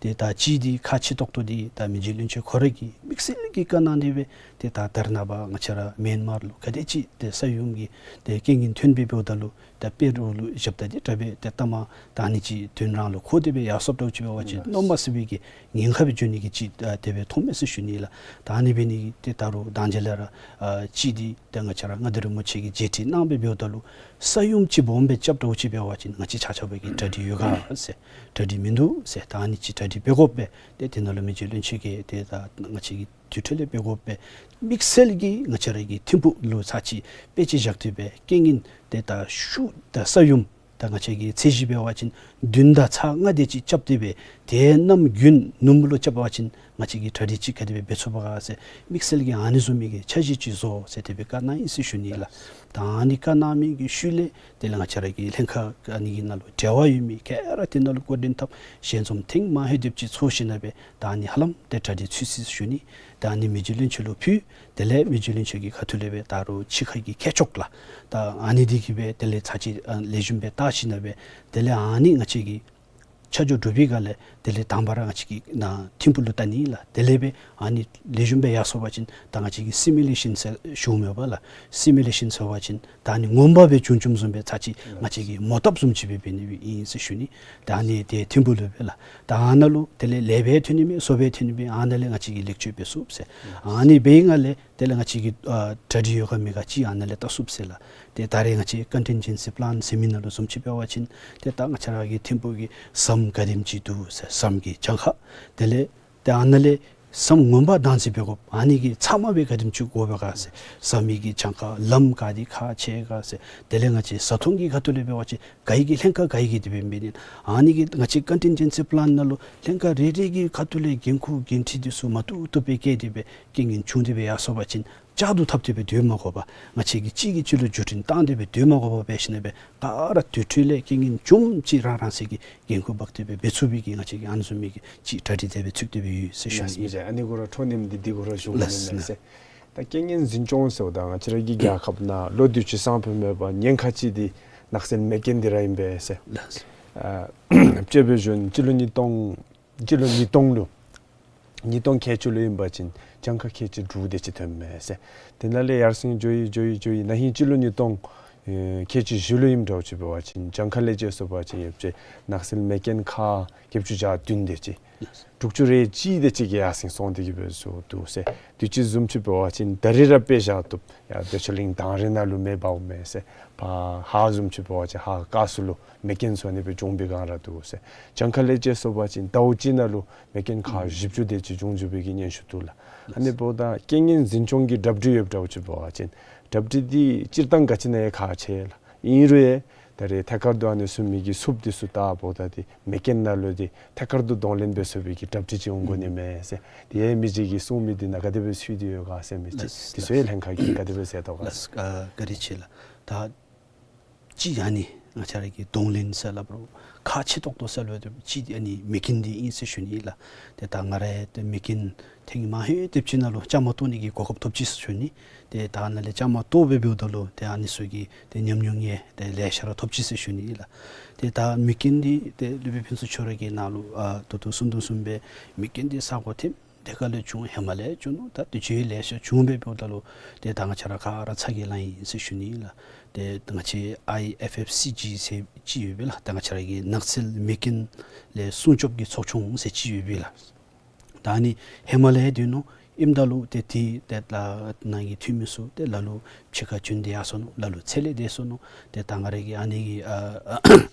ཏེ་ད་ཅིག་འདི་ཁག་ཆེ་ཏོག་ཏོ་འདི་ད་མི་རྗེ་བློན་ཆེན་ཁོ་ར་གིས་དམིགས་བསལ་གྱི་བཀའ་གནང་སྟེ་སྦེ་ཏེ་ད་ད་རེས་ནངས་པ་ང་བཅས་ར་མེན་མར་ལུ་ག་དེ་ཅིག་ཏེ་ས་ཡོམ་གྱི་ཏེ་རྐྱེན་ངན་ཐོན་སྦེ་འབདཝ་ད་ལུ་ད་དཔེ་རོགས་ལུ་ཞབས་ཏ་འདི་དྲག་སྦེ་ཏེ་ལྟ་མ་ད་ཨ་ནི་ཅིག་དོན་རང་ལུ་འཁོར་ཏེ་སྦེ་ཡར་སོཔ་འདྲཝ་ཅིག་འབད་བ་ཅིན་ལགས། སྣོན་པ་ཟེར་བའི་གི་ཉེན་ཁ་སྦེ་འགྱོ་ནི་གི་ཅིག་ཨ་དེ་སྦེ་མཐོངམ་མས་ཟེར་ཞུ་ནི་ལགས། ད་ཨ་ནི་འབད་ནི་གིས་ཏེ་ད་རུང་ད་ཅི་ལས་ར་ཨ་ཅིག་འདི་ཏེ་ང་བཅས་ར་མངའ་བདག་རིན་པོ་ཆེ་གིས་མཇལ་ཕྲད་གནང་སྦེ་འབདཝ་ད་ལུ་ས་ཡོམ་ཅིག་སྦོམ་སྦེ་རྐྱབ་འདྲཝ་ཅིག་འབད་བ་ཅིན་ང་བཅས་ཆ་ཁྱབ་ཀྱིས་གྲ་སྒྲིག་ཡོད་ག་ཟེར། གྲ་སྒྲིག་མིན་འདུག་ཟེར། ད་ཨ་ནི་ཅིག་གྲ་སྒྲིག་འབད་དགོ་པས། ཏེ་དེ་ནང་ལུ་མི་རྗེ་བློན་ཆེན་གྱིས་ཏེ་ད་ང་བཅས་ཀྱི་ དེ་འཕྲོ་ལས་འབད་དགོ་པས། དམིགས་བསལ་གྱིས་ང་བཅས་ར་གི་ཐིམ་ཕུག་ལུ་ཚར་ཅིག་དཔེ་ཅིག་བཞག་སྟེ་སྦེ་རྐྱེན་ངན་དེ་ད་ཤུགས་ད་ས་ཡོམ་ད་ང་བཅས་ཀྱི་ཚད་གཞི་འབད་བ་ཅིན་བདུན་དང་ཚག་ལྔ་དེ་ཅིག་རྐྱབ་སྟེ་སྦེ་དེ་གནམ་དགུན་ནུབ་མོ་ལུ་རྐྱབ་པ་ཅིན་ང་བཅས་ཀྱིས་གྲ་སྒྲིག་ཅིག་ག་དེ་སྦེ་འབད་ཚུགས་པ་ག་ཟེར་དམིགས་བསལ་གྱིས་ཨ་ནི་བཟུམ་མའི་གི་འཆར་གཞི་ཅིག་བཟོ་ཟེར་དེ་སྦེ་བཀའ་གནང་ཡི་ཟེར་ཞུ་ནི་ལགས། ད་ཨ་ནི་བཀའ་གནང་མི་གི་ཤུལ་ལས་དེ་ལས་ང་བཅས་ར་གི་ལྷན་ཁག་ཨ་ནི་གི་ནང་ལུ་འབྲེལ་བ་ཡོད་མི་ག་ར་དེ་ནང་ལུ་བཀོད་འདོམས་འཐབ་ཞལ་འཛོམས་ཐེངས་མ་ཧེ་དེབ་ཅིག་ཚོགས་ཞིནམ་ལས་སྦེ་ད་ཨ་ནི་ཧ་ལམ་དེ་གྲ་སྒྲིག་ཚུད་ཅི་ཟེར་ཞུ་ནི། ད་ཨ་ནི་མི་རྗེ་བློན་ཆེན་ལུ་ཕུལ། དེ་ལས་མི་རྗེ་བློན་ཆེན་གྱི་ཁ་ཐུག་ལས་སྦེ་ད་རུང་ཕྱི་ཁ་གི་མཁས་མཆོག་ལགས། ད་ཨ་ནི་དེ་གིས་སྦེ་དེ་ལས་ཚར་ཅིག་ཨ་ལེགས་ཤོམ་སྦེ་བལྟ་ཞིནམ་ལས་སྦེ་དེ་ལས་ཨ་ནི་ང་བཅས་ཀྱི་ཆ་འཇོག་གྲུབ་པའི་སྒང་ལས་དེ་ལས་དང་པ་ར་ང་བཅས་ཀྱི་ནཱ་ཐིམ་ཕུག་ལུ་བལྟ་ནི་ལགས། དེ་ལས་སྦེ་ཨ་ནི་ལེགས་ཤོམ་སྦེ་ཡར་སོང་པ་ཅིན་ད་ང་བཅས་ཀྱི་སི་མུ་ལེ་ཤཱན་ཟེར་ཞུཝ་མས་པ་ལགས། སི་མུ་ལེ་ཤཱན་ཟེར་བ་ཅིན་ད་ཨ་ནི་ངོ་མ་སྦེ་བྱུང་བྱུངམ་བཟུམ་སྦེ་ཚར་ཅིག་ང་བཅས་ཀྱིས་མོ་བཏབ་བཟུམ་ཅིག་སྦེ་འབད་ནི་སྦེ་ཨིན་ཟེར་ཞུ་ནི། ད་ཨ་ནི་དེ་ཐིམ་ཕུག་ལུ་སྦེ་ལགས། ད་ཨ་ནཱ་ལུ་དེ་ལས་ལེགས་སྦེ་ཐོན་ནི་མས་སོ་སྦེ་ཐོན་ནི་མས་ཨ་ནཱ་ལས་ང་བཅས་ཀྱིས་ལེགས་བཅོས་འབད་ཚུགས་ཟེར། ཨ་ནི་འབད་བའི་སྒང་ལས་དེ་ལས་ང་བཅས་ཀྱི་ཨ་གྲ་སྒྲིག་ཡོད་ག་མེད་ག་ཅིག་ཨ་ནཱ་ལས་བལྟ་ཚུགས་ཟེར་ལགས། ཏེ་ད་རེས་ང་བཅས་ཀོན་ཊིན་ཇེན་སི་པི་ལཱན་ཟེར་མི་ནང་ལུ་བཟུམ་ཅིག་འབད་བ་ཅིན་ཏེ་ད་ང་བཅས་ར་གི་ཐིམ་ཕུག་གི་ཟམ་ག་དེམ་ཅིག་འདུག་ཟེར་ཟམ་གྱི་གྱངས་ཁ་དེ་ལས་ཏེ་ཨ་ནཱ་ལས་ཟམ་ངོ་མ་བདག་འཛིན་འབད་དགོཔ་ཨ་ནི་གི་ཚབ་མ་སྦེ་ག་དེམ་ཅིག་དགོ་པས་ག་ཟེར་ཟམ་གྱི་གྱངས་ཁ་ལམ་ག་དེ་ཁག་ཆེ་ག་ཟེར། དེ་ལས་ང་བཅས་བཟའ་འཐུང་གི་ཁ་ཐུག་ལས་འབད་བ་ཅིན་ག་གི་ལྷན་ཁག་ག་གི་དེ་སྦེ་འབད་ནི་ཨ་ནི་གི་ང་བཅས་ཀོན་ཊིན་ཇེན་སི་པི་ལཱན་ནང་ལུ་ལྷན་ཁག་རེ་རེ་གི་ཁ་ཐུག་ལས་འགན་ཁུར་འགན་འཁྲི་དེ་ཚུ་མ་བཏུབ་བཏུབ་སྦེ་བཀལ་ཏེ་སྦེ་རྐྱེན་ངན་བྱུང་སྟེ་སྦེ་ཡར་སོང་པ་ཅིན་བཅག་ཏུ་བཏབ་སྟེ་སྦེ་སྡོད་མ་དགོ་པར་ང་བཅས་ཀྱིས་གཅིག་གིས་གཅིག་ལུ་བརྒྱུད་འཕྲིན་བཏང་སྟེ་སྦེ་སྡོད་མ་དགོ་པར་འབད་ཞིནམ་ལས་སྦེ་ག་ར་དེ་འཕྲོ་ལས་རྐྱེན་ངན་བྱུངམ་ཅིག་རང་རང་སོའི་གི་འགན་ཁུར་འབག་སྟེ་སྦེ་འབད་ཚུགས་པའི་གི་ང་བཅས་ཀྱིས་ཨ་ནི་བཟུམ་མའི་གི་ཅིག་གྲ་སྒྲིག་དེ་སྦེ་ཚུད་དེ་སྦེ་ཡོད་ཟེར་ཞུ་ནི། ལགས་སོ། མི་རྗེ་ཨ་ནི་གུ་ར་འཕྲོ་མཉམ་འདི་འདི་གུ་ར་ཞུ་དགོ་ནི་མས་ཟེར། ད་རྐྱེན་ངན་འཛིན་སྐྱོང་ཟེརཝ་ད་ང་བཅས་ར་གི་རྒྱལ་ཁབ་ནང་ལོ་དུས་ཅི་སང་ཕོད་མེད་པར་ཉེན་ཁ་ཆེ་འདི་ནགས་ཚལ་མེ་རྐྱེན་འདི་ར་ཨིན་པས་ཟེར། ལགས་སོ། ཨ་དཔྱེ་སྦེ་ཞུ་ན་སྤྱི་ལོ་ཉིས་སྟོང་སྤྱི་ལོ་ཉིས་སྟོང་ལུ་ཉིས་སྟོང་ཁལ་གཅིག་ལུ་ཨིན་པ་ཅིན་གྱངས་ཁ་ཁལ་གཅིག་དྲུག་དེ་ཅིག་ཐོནམ་མས་ཟེར། དེ་ནང་ལས་ཡར་སེང་འགྱོ་ཡི་འགྱོ་ཡི་འགྱོ་ཡི་ན་ཧིང་སྤྱི་ལོ་ཉིས་སྟོང་ཨེ་ཁལ་གཅིག་བཞི་ལུ་ཨིནམ་འདྲཝ་ཅིག་འབད་བ་ཅིན་གྱངས་ཁ་ལས་དཔྱེ་སོང་པ་ཅིན་ཡོད་ཅིག་ནགས་ཚལ་མེ་རྐྱེན་ཁག་བརྒྱད་ཅུ་གྱ་བདུན་དེ་ཅིག་དྲུག་ཅུ་རེ་གཅིག་དེ་ཅིག་གི་ཡར་སེང་སོང་སྟེ་གི་སྦེ་བཟོ་འདུག་ཟེར། དུས་ཅི་བཟུམ་ཅིག་འབད་བ་ཅིན་ད་རེས་ར་དཔེ་བཞག་བཏུབ་ཡར་བདེ་མཆོག་གླིང་དང་རི་ནང་ལུ་མེ་འབརཝ་མས་ཟེར། ཕར་ཧཱ་བཟུམ་ཅིག་འབད་བ་ཅིན་ཧཱ་ཀ་སུ་ལུ་མེ་རྐྱེན་སོང་ནི་སྦེ་བྱུང་པའི་སྒང་ར་འདུག་ཟེར། གྱངས་ཁ་ལས་དཔྱེ་སོང་པ་ཅིན་ཟླཝ་གཅིག་ནང་ལུ་མེ་རྐྱེན་ཁག་བཞི་བཅུ་དེ་ཅིག་བྱུང་བྱུང་པའི་གི་སྙན་ཞུ་འདུག་ལགས། ཨ་ནི་འབདཝ་ད་རྐྱེན་ངན་འཛིན་སྐྱོང་གི་གྲ་སྒྲིག་ཡོདཔ་འདྲཝ་ཅིག་འབད་བ་ཅིན་གྲ་སྒྲིག་འདི་སྤྱིར་བཏང་ག་ཅི་ནང་ཡང་ཁག་ཆེ་ལགས། ཨིན་རུང་ཡང་ད་རེས་ཐད་ཀར་དུ་ཨ་ནི་བཟུམ་མའི་གི་སུབ་འདི་ཚུ་བལྟཝ་ད་འདི་མེ་རྐྱེན་ནང་ལུ་འདི་ཐད་ཀར་དུ་གདོང་ལེན་འབད་ཚུགས་པའི་གི་གྲ་སྒྲིག་ཅིག་འོང་དགོ་ནི་མས་ཟེར། དེ་ཡང་མི་རྗེ་གིས་གསུང་མི་འདི་ནང་ག་དེ་སྦེ་ཚུད་དེ་ཡོད་ག་ཟེར་མི་ཅིག་ལགས། དེ་ཚུ་ཡང་ལྷན་ཁག་གིས་ག་དེ་སྦེ་གཟིགས་དོ་ག། ལགས། ཨ་བཀའ་དྲིན་ཆེ་ལགས། ད་གཅིག་ཨ་ནི་ང་བཅས་ར་གིས་གདོང་ལེན་ཟེར་སླབ་རུང་ཁག་ཆེ་ཏོག་ཏོ་ཟེར་སླབ་རུང་གཅིག་ཨ་ནི་མེ་རྐྱེན་འདི་ཨིན་ཟེར་ཞུ་ནི་ལགས། ཏེ་ད་ང་ར་ཏེ་མེ་རྐྱེན་ཐེངས་མ་ཧེ་དེབ་ཅིག་ནང་ལུ་བཅའ་མར་གཏོགས་ནི་གི་གོ་སྐབས་ཐོབ་ཅི་ཟེར་ཞུ་ནི། ཏེ་ད་ནཱ་ལས་བཅའ་མར་གཏོགས་སྦེ་འབདཝ་ད་ལུ་ཏེ་ཨ་ནི་ཚུ་གི་ཏེ་ཉམས་མྱོང་ཡང་ཏེ་ལེ་ཤ་ར་ཐོབ་ཅི་ཟེར་ཞུ་ནི་ལགས། ཏེ་ད་མེ་རྐྱེན་འདི་ཏེ་སློབ་དཔོན་ཕུན་ཚོགས་ཁྱོད་ར་གིས་ནཱ་ལུ་ཨ་ད་ལྟོ་གསུང་དོ་བཟུམ་སྦེ་མེ་རྐྱེན་འདི་ས་གོ་ཐེམ་དེ་ཁ་ལས་བྱུང་ཧེ་མ་ལས་བྱུང་ནུག། ད་དུས་ཅི་ལེ་ཤ་བྱུང་སྦེ་འབདཝ་ད་ལུ་ཏེ་ད་ང་བཅས་ར་ག་ར་ཚ་གྱང་ལང་ཡི་ཟེར་ཞུ་ནི་ལགས། ཏེ་ང་བཅས་ཨའི་ཨེཕ་ཨེཕ་སི་ཇི་ཟེར་ཅིག་ཡོད་པས་ལགས། ད་ང་བཅས་ར་གི་ནགས་ཚལ་མེ་རྐྱེན་ལས་སྲུང་སྐྱོབ་ཀྱི་ཚོགས་ཆུང་ཟེར་ཅིག་ཡོད་པས་ལགས། ད་ཨ་ནི་ཧེ་མ་ལས་ཡང་སྡོད་ནུག། ཨིནམ་ད་ལུ་ཏེ་དེ་ཏེ་ད་ནང་གི་འཐུས་མི་ཚུ་ཏེ་ལ་ལུ་ཕྱི་ཁར་བྱོན་ཏེ་ཡར་སོ་ནུག། ལ་ལུ་ཚེ་ལས་འདས་སོ་ནུག། ཏེ་ད་ང་ར་གིས་ཨ་ནི་གི་ཨ་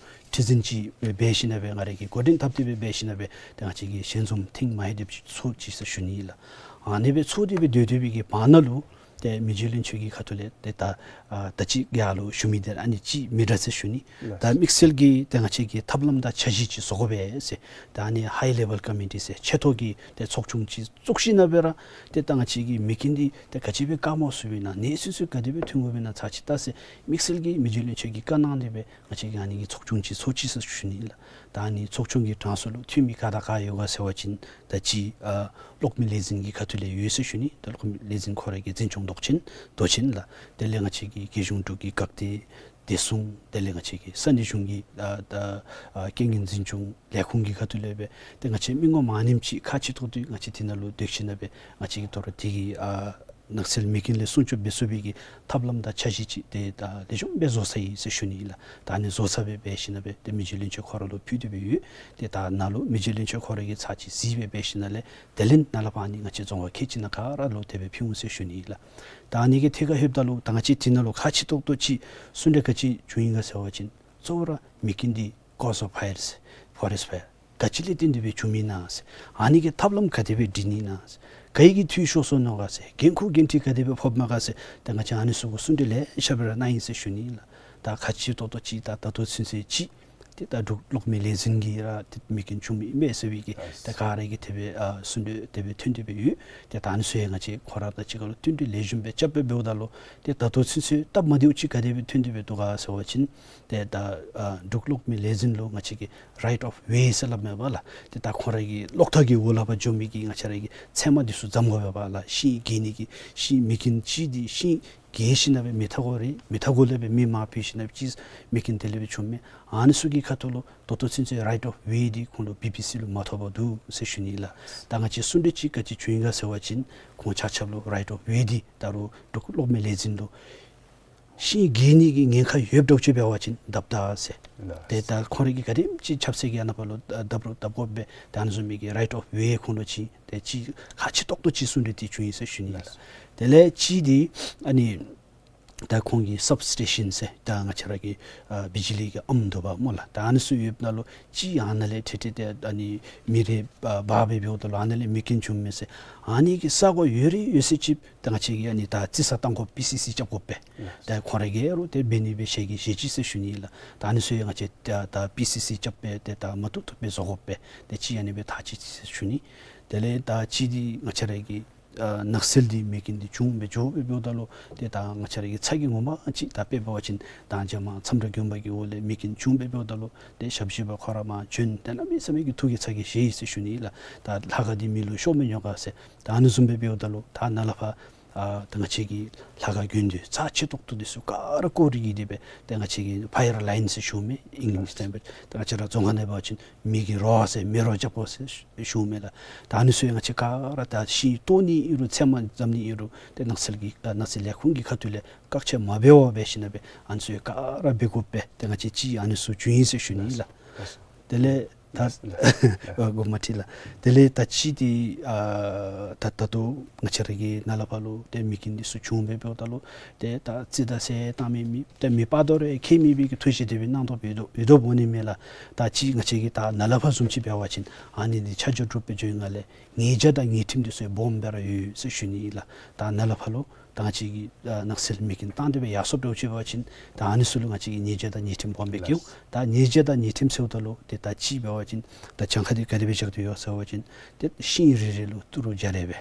ཁྲི་འཛིན་ཅིག་འབད་ཞིནམ་ལས་སྦེ་ང་ར་གིས་འགོ་འདྲེན་འཐབ་སྟེ་སྦེ་འབད་ཞིནམ་ལས་སྦེ་ཏེ་ང་བཅས་ཀྱིས་ཞལ་འཛོམས་ཐེངས་མ་ཧེ་དེབ་ཅིག་ཚོགས་ཅི་ཟེར་ཞུ་ནི་ལགས། ཨ་ནི་སྦེ་ཚོགས་ཏེ་སྦེ་སྡོད་སྡོད་པའི་གི་བར་ན་ལུ་ཏེ་མི་རྗེ་བློན་ཆེན་གྱི་ཁ་ཐུག་ལས་ཏེ་ད་ཨ་ད་ཅི་ཡར་ལུ་ཞུ་མི་འདི་ཨ་ནི་ཅིག་མི་འདྲ་ཟེར་ཞུ་ནི། ལགས། ད་དམིགས་བསལ་གྱིས་ཏེ་ང་བཅས་ཀྱིས་ཐབས་ལམ་དང་འཆར་གཞི་ཅིག་བཟོ་དགོ་པས་ཟེར། ད་ཨ་ནི་ཧའི་ལེ་བཱལ་ཀོ་མི་ཊི་ཟེར་ཆེ་མཐོ་གི་ཏེ་ཚོགས་ཆུང་ཅིག་བཙུགས་ཞིནམ་ལས་སྦེ་ར་ཏེ་ད་ང་བཅས་ཀྱི་མེ་རྐྱེན་འདི་ཏེ་ག་ཅི་སྦེ་བཀག་མ་ཚུགས་པས་ན་གནས་ཚུལ་ཚུ་ག་དེ་སྦེ་ཐོན་དགོ་པས་ན་ཚར་ཅིག་བལྟ་ཟེར་དམིགས་བསལ་གྱིས་མི་རྗེ་བློན་ཆེན་གྱིས་བཀའ་གནང་སྟེ་སྦེ་ང་བཅས་ཀྱིས་ཨ་ནི་གི་ཚོགས་ཆུང་ཅིག་ཚོགས་ཅི་ཟེར་ཞུ་ནི་ལགས། ད་ཨ་ནི་ཚོགས་ཆུང་གི་གྲངས་སུ་ལུ་འཐུས་མི་ག་དང་ག་ཡོད་ག་ཟེར་བ་ཅིན་ད་ཅི་ཨ་གློག་མེ་ལས་འཛིན་གྱི་ཁ་ཐུག་ལས་ཡོད་ཟེར་ཞུ་ནི། ད་གློག་མེ་ལས་འཛིན་ཁོ་ར་གི་འཛིན་སྐྱོང་མདོག་ཅན་མདོ་ཆེན་ལགས། དེ་ལས་ང་བཅས་ཀྱི་རྒྱལ་གཞུང་འབྲུག་གི་འགག་སྡེ་བདེ་སྲུང་དེ་ལས་ང་བཅས་ཀྱི་ས་གནས་གཞུང་གི་ཨ་ད་ཨ་རྐྱེན་ངན་འཛིན་སྐྱོང་ལས་ཁུངས་ཀྱི་ཁ་ཐུག་ལས་སྦེ་ཏེ་ང་བཅས་མི་ངོམ་ཨ་ནེམ་ཅིག་ཁག་ཆེ་ཏོག་ཏོ་ང་བཅས་དེ་ནང་ལུ་སྡོད་ཞིནམ་ལས་སྦེ་ང་བཅས་ཀྱིས་དོ་རུང་དེ་གི་ཨ་ནགས་ཚལ་མེ་རྐྱེན་ལས་སྲུང་སྐྱོབ་འབད་ཚུགས་པའི་གི་ཐབས་ལམ་དང་འཆར་གཞི་ཅིག་ཏེ་ད་ལེགས་ཤོམ་སྦེ་བཟོ་ཚར་ཡི་ཟེར་ཞུ་ནི་ལགས། ད་ཨ་ནི་བཟོ་ཚར་སྦེ་འབད་ཞིནམ་ལས་སྦེ་ཏེ་མི་རྗེ་བློན་ཆེན་ཁོ་ར་ལུ་ཕུལ་ཏེ་སྦེ་ཡོད། ཏེ་ད་ནཱ་ལུ་མི་རྗེ་བློན་ཆེན་ཁོ་ར་གིས་ཚར་ཅིག་གཟིགས་སྦེ་འབད་ཞིནམ་ལས་དེ་ལས་ནཱ་ལས་ཕར་ཨ་ནི་ང་བཅས་རྫོང་ཁག་ཁལ་གཅིག་ནང་ག་ར་ལུ་དེ་སྦེ་ཕུལ་འོང་ཟེར་ཞུ་ནི་ལགས། ད་ཨ་ནི་གི་ཐད་ཁར་ལྷོདཔ་ད་ལུ་ད་ང་བཅས་དེ་ནང་ལུ་ཁག་ཆེ་ཏོག་ཏོ་ཅིག་གསུང་འདྲ་ག་ཅི་བྱུང་ཡི་ག་ཟེར་བ་ཅིན་གཙོ་བོ་ར་མེ་རྐྱེན་འདི་cause of fires, forest fire། ག་ཅི་ལས་བརྟེན་ཏེ་སྦེ་བྱུངམ་ཨིན་ན་ཟེར། ཨ་ནི་གི་ཐབས་ལམ་ག་དེ་སྦེ་སྒྲིག་ནི་ཨིན་ན་ཟེར། ག་གིས་འཐུས་ཤོར་སོ་ནུག་ག་ཟེར། འགན་ཁུར་འགན་འཁྲི་ག་དེ་སྦེ་ཕོགཔ་མས་ག་ཟེར། ད་ང་བཅས་ཨ་ནི་ཚུ་གུ་གསུང་གྲོས་ལེ་ཤ་སྦེ་ར་གནང་ཡི་ཟེར་ཞུ་ནི་ལགས། ད་ཁག་ཆེ་ཏོག་ཏོ་ཅིག་ད་ད་ལྟོ་ཚུན་ཚོད་ཅིག་ཏེ་ད་འབྲུག་གློག་མེ་ལས་འཛིན་གྱིས་ར་ཏེ་མེ་རྐྱེན་བྱུངམ་ཨིན་མས་ཟེར་བའི་གི་ད་ག་ར་གི་དེ་སྦེ་ཨ་གསུང་གྲོས་དེ་སྦེ་ཐོན་ཏེ་སྦེ་ཡོད། ཏེ་ད་ཨ་ནི་ཚུ་ཡང་ང་བཅས་ཁོ་ར་དང་གཅིག་ཁར་ལུ་བསྟུན་གྲོས་ལེགས་ཤོམ་སྦེ་རྐྱབ་སྦེ་འབདཝ་ད་ལུ་ཏེ་ད་ལྟོ་ཚུན་ཚོད་སྟབས་མ་བདེཝ་ཅིག་ག་དེ་སྦེ་ཐོན་ཏེ་སྦེ་འདུག་ག་ཟེར་བ་ཅིན་ཏེ་ད་ཨ་འབྲུག་གློག་མེ་ལས་འཛིན་ལུ་ང་བཅས་ཀྱི་right of way ཟེར་སླབ་མས་པ་ལགས། ཏེ་ད་ཁོང་ར་གི་གློག་ཐག་གི་འོག་ལས་ཕར་འགྱོ་མི་གི་ང་བཅས་ར་གི་ཚལ་མ་འདི་ཚུ་འཛེམ་དགོ་པས་པ་ལགས། ཤིང་གི་ནི་གི་ཤིང་མེ་རྐྱེན་ཅིག་འདི་ཤིང་གི་ཞིནམ་ལས་སྦེ་མེ་ཐག་གོ་རེ་མེ་ཐག་གོ་ལས་སྦེ་མེ་མར་ཕུ་ཞིནམ་ལས་སྦེ་ཅིག་མེ་རྐྱེན་དེ་ལས་སྦེ་བྱུངམ་མས། ཨ་ནི་ཚུ་གི་ཁ་ཐུག་ལུ་ད་ལྟོ་ཚུན་ཚོད་right of way འདི་ཁོང་ལུ་བི་པི་སི་ལུ་མ་ཐོབ་པར་འདུག་ཟེར་ཞུ་ནི་ལགས། ད་ང་བཅས་གསུང་གྲོས་ཅིག་ག་ཅི་བྱུང་ཡི་ག་ཟེར་བ་ཅིན་ཁོང་ཆ་ཁྱབ་ལུ་right of way འདི་ད་རུང་འབྲུག་གློག་མེ་ལས་འཛིན་ལུ་ཤིང་གི་ནི་གི་ཉེན་ཁ་ཡོདཔ་འདྲཝ་ཅིག་འབད་བ་ཅིན་བརྡབ་ད་ཟེར། ལགས། ཏེ་ད་ཁོང་ར་གིས་ག་དེམ་ཅིག་ཆབ་སྲིད་ཀྱི་ཨ་ནཱ་ཕར་ལུ་བརྡབ་རུང་བརྡབ་དགོ་པས། ད་ཨ་ནི་བཟུམ་མའི་གི་right of way ཁོང་ལུ་ཅིག་ཏེ་ཅིག་ཁག་ཆེ་ཏོག་ཏོ་ཅིག་གསུང་གྲོས་འདི་བྱུང་ཡི་ཟེར་ཞུ་ནི་ལགས། དེ་ལས་ཅིག་འདི་ཨ་ནི་ད་ཁོང་གི་སབ་སི་ཊེ་ཤཱན་ཟེར་ད་ང་བཅས་ར་གི་ཨ་བི་ཇི་ལི་གི་ཨམ་འདུག་པ་སྨོ་ལགས། ད་ཨ་ནི་ཚུ་ཡོདཔ་ནང་ལུ་ཅིག་ཨ་ནཱ་ལས་ཏེ་ཏེ་ཏེ་ཨ་ནི་མེ་རེ་འབར་སྦེ་འབདཝ་ད་ལུ་ཨ་ནཱ་ལས་མེ་རྐྱེན་བྱུངམ་མས་ཟེར། ཨ་ནི་གི་ས་གོ་ཡོད་རིགས་ཡོད་ཚད་ཅིག་ད་ང་བཅས་ཀྱིས་ཨ་ནི་ད་རྩིས་ས་བཏང་དགོ་པི་སི་སི་རྐྱབ་དགོ་པས། ད་ཁོང་ར་གིས་རུང་ཏེ་འབད་ནི་སྦེ་ཞལ་གྱིས་བཞེས་ཅི་ཟེར་ཞུ་ནི་ལགས། ད་ཨ་ནི་ཚུ་ཡང་ང་བཅས་ད་ད་པི་སི་སི་རྐྱབ་སྦེ་ཏེ་ད་མ་བཏུབ་བཏུབ་སྦེ་བཟོ་དགོ་པས། ཏེ་ཅིག་ཨ་ནི་སྦེ་ཐག་བཅད་ཅི་ཟེར་ཞུ་ནི། དེ་ལས་ད་ཅིག་འདི་ང་བཅས་ར་གི་ཨ་ནགས་ཚལ་འདི་མེ་རྐྱེན་འདི་བྱུང་སྦེ་འགྱོ་སྦེ་འབདཝ་ད་ལུ་ཏེ་ད་ང་བཅས་ར་གི་ཚ་གྱང་ངོ་མ་ཅིག་ད་དཔེ་འབད་བ་ཅིན་ད་རྒྱ་མ་མཚམས་བྲག་དགོན་པ་གི་འོག་ལས་མེ་རྐྱེན་བྱུང་སྦེ་འབདཝ་ད་ལུ་ཏེ་ཞབས་ཕྱི་པ་ཁོ་ར་མར་བྱོན་ཏེ་གནམ་མེད་ས་མེད་ཀྱི་ཐུགས་ཀྱི་ཚ་གྱང་བཞེས་ཡི་ཟེར་ཞུ་ནི་ལགས། ད་ལྷ་ཁང་འདི་མེ་ལུ་ཤོར་མི་ཉོ་ག་ཟེར། ད་ཨ་ནི་བཟུམ་སྦེ་འབདཝ་ད་ལུ་ད་ནཱ་ལས་ཕར་ཨ་ད་ང་བཅས་ཀྱི་ལྷ་ཁང་དགོན་སྡེ་རྩ་ཆེ་ཏོག་ཏོ་འདི་ཚུ་ག་ར་བསྐོར་རེ་གི་དེ་སྦེ་ཏེ་ང་བཅས་ཀྱིས་ཕ་ཡར་ལའིན་ཟེར་ཞུཝ་མས་ཨིང་ལིཤ་ཐེངས་སྦེ། ད་ང་བཅས་ར་རྫོང་ཁ་ནང་འབད་བ་ཅིན་མེ་གི་རོ་ཟེར་མེ་རོ་རྐྱབ་དགོ་ཟེར་ཞུཝ་མས་ལགས། ད་ཨ་ནི་ཚུ་ཡང་ང་བཅས་ག་ར་ད་ཤིང་བཏོག་ནི་ཨིན་རུང་ཚལ་མ་འཛེམ་ནི་ཨིན་རུང་ཏེ་ནགས་ཚལ་གྱི་ཨ་ནགས་ཚལ་ལས་ཁུངས་ཀྱི་ཁ་ཐུག་ལས་བཀག་ཆ་མ་འབད་བར་འབད་ཞིནམ་ལས་སྦེ་ཨ་ནི་ཚུ་ཡང་ག་ར་འབད་དགོ་པས། ཏེ་ང་བཅས་ཅིག་ཨ་ནི་ཚུ་བྱུང་ཡི་ཟེར་ཞུ་ནི་ལགས། དེ་ལས་ད་ལགས། ཨ་དགོངསམ་མ་ཁྲེལ་ལགས། དེ་ལས་ད་ཅིག་འདི་ཨ་ད་ད་ལྟོ་ང་བཅས་ར་གི་ནཱ་ལས་ཕར་ལུ་ཏེ་མེ་རྐྱེན་འདི་ཚུ་བྱུང་སྦེ་འབདཝ་ད་ལུ་ཏེ་ད་རྩིས་ད་ཟེར་བཏང་མི་མེད། ཏེ་མེ་འབར་དོ་རུང་ཁྱད་མེད་པའི་གི་ཐུགས་བཞེད་དེ་སྦེ་གནང་དོ་འབད་དོ་འབད་དོ་འོང་ནི་མས་ལགས། ད་ཅིག་ང་བཅས་ཀྱི་ད་ནཱ་ལས་ཕར་བཟུམ་ཅིག་འབད་བ་ཅིན་ཨ་ནི་འདི་ཆ་འཇོག་གྲུབ་སྦེ་འགྱོ་བའི་སྒང་ལས་ཉེས་བྱ་དང་ཉེས་ཁྲིམས་འདི་ཚུ་སྦོམ་སྦེ་ར་ཡོད་ཟེར་ཞུ་ནི་ལགས། ད་ནཱ་ལས་ཕར་ལུ་ད་ང་བཅས་ཀྱི་ཨ་ནགས་ཚལ་མེ་རྐྱེན་བཏང་སྟེ་སྦེ་ཡར་སོངམ་འདྲཝ་ཅིག་འབད་བ་ཅིན་ད་ཨ་ནི་ཚུ་ལུ་ང་བཅས་ཀྱིས་ཉེས་བྱ་དང་ཉེས་ཁྲིམས་སྦོམ་སྦེ་བཀལཝ། ད་ཉེས་བྱ་དང་ཉེས་ཁྲིམས་ཟེརཝ་ད་ལུ་ཏེ་ད་ཅིག་འབད་བ་ཅིན་ད་གྱངས་ཁ་འདི་ག་དེ་སྦེ་བཞག་སྟེ་ཡོད་ཟེར་བ་ཅིན་ཏེ་ཤིང་རེ་རེ་ལུ་ཏི་རུ་བརྒྱ་རེ་སྦེ།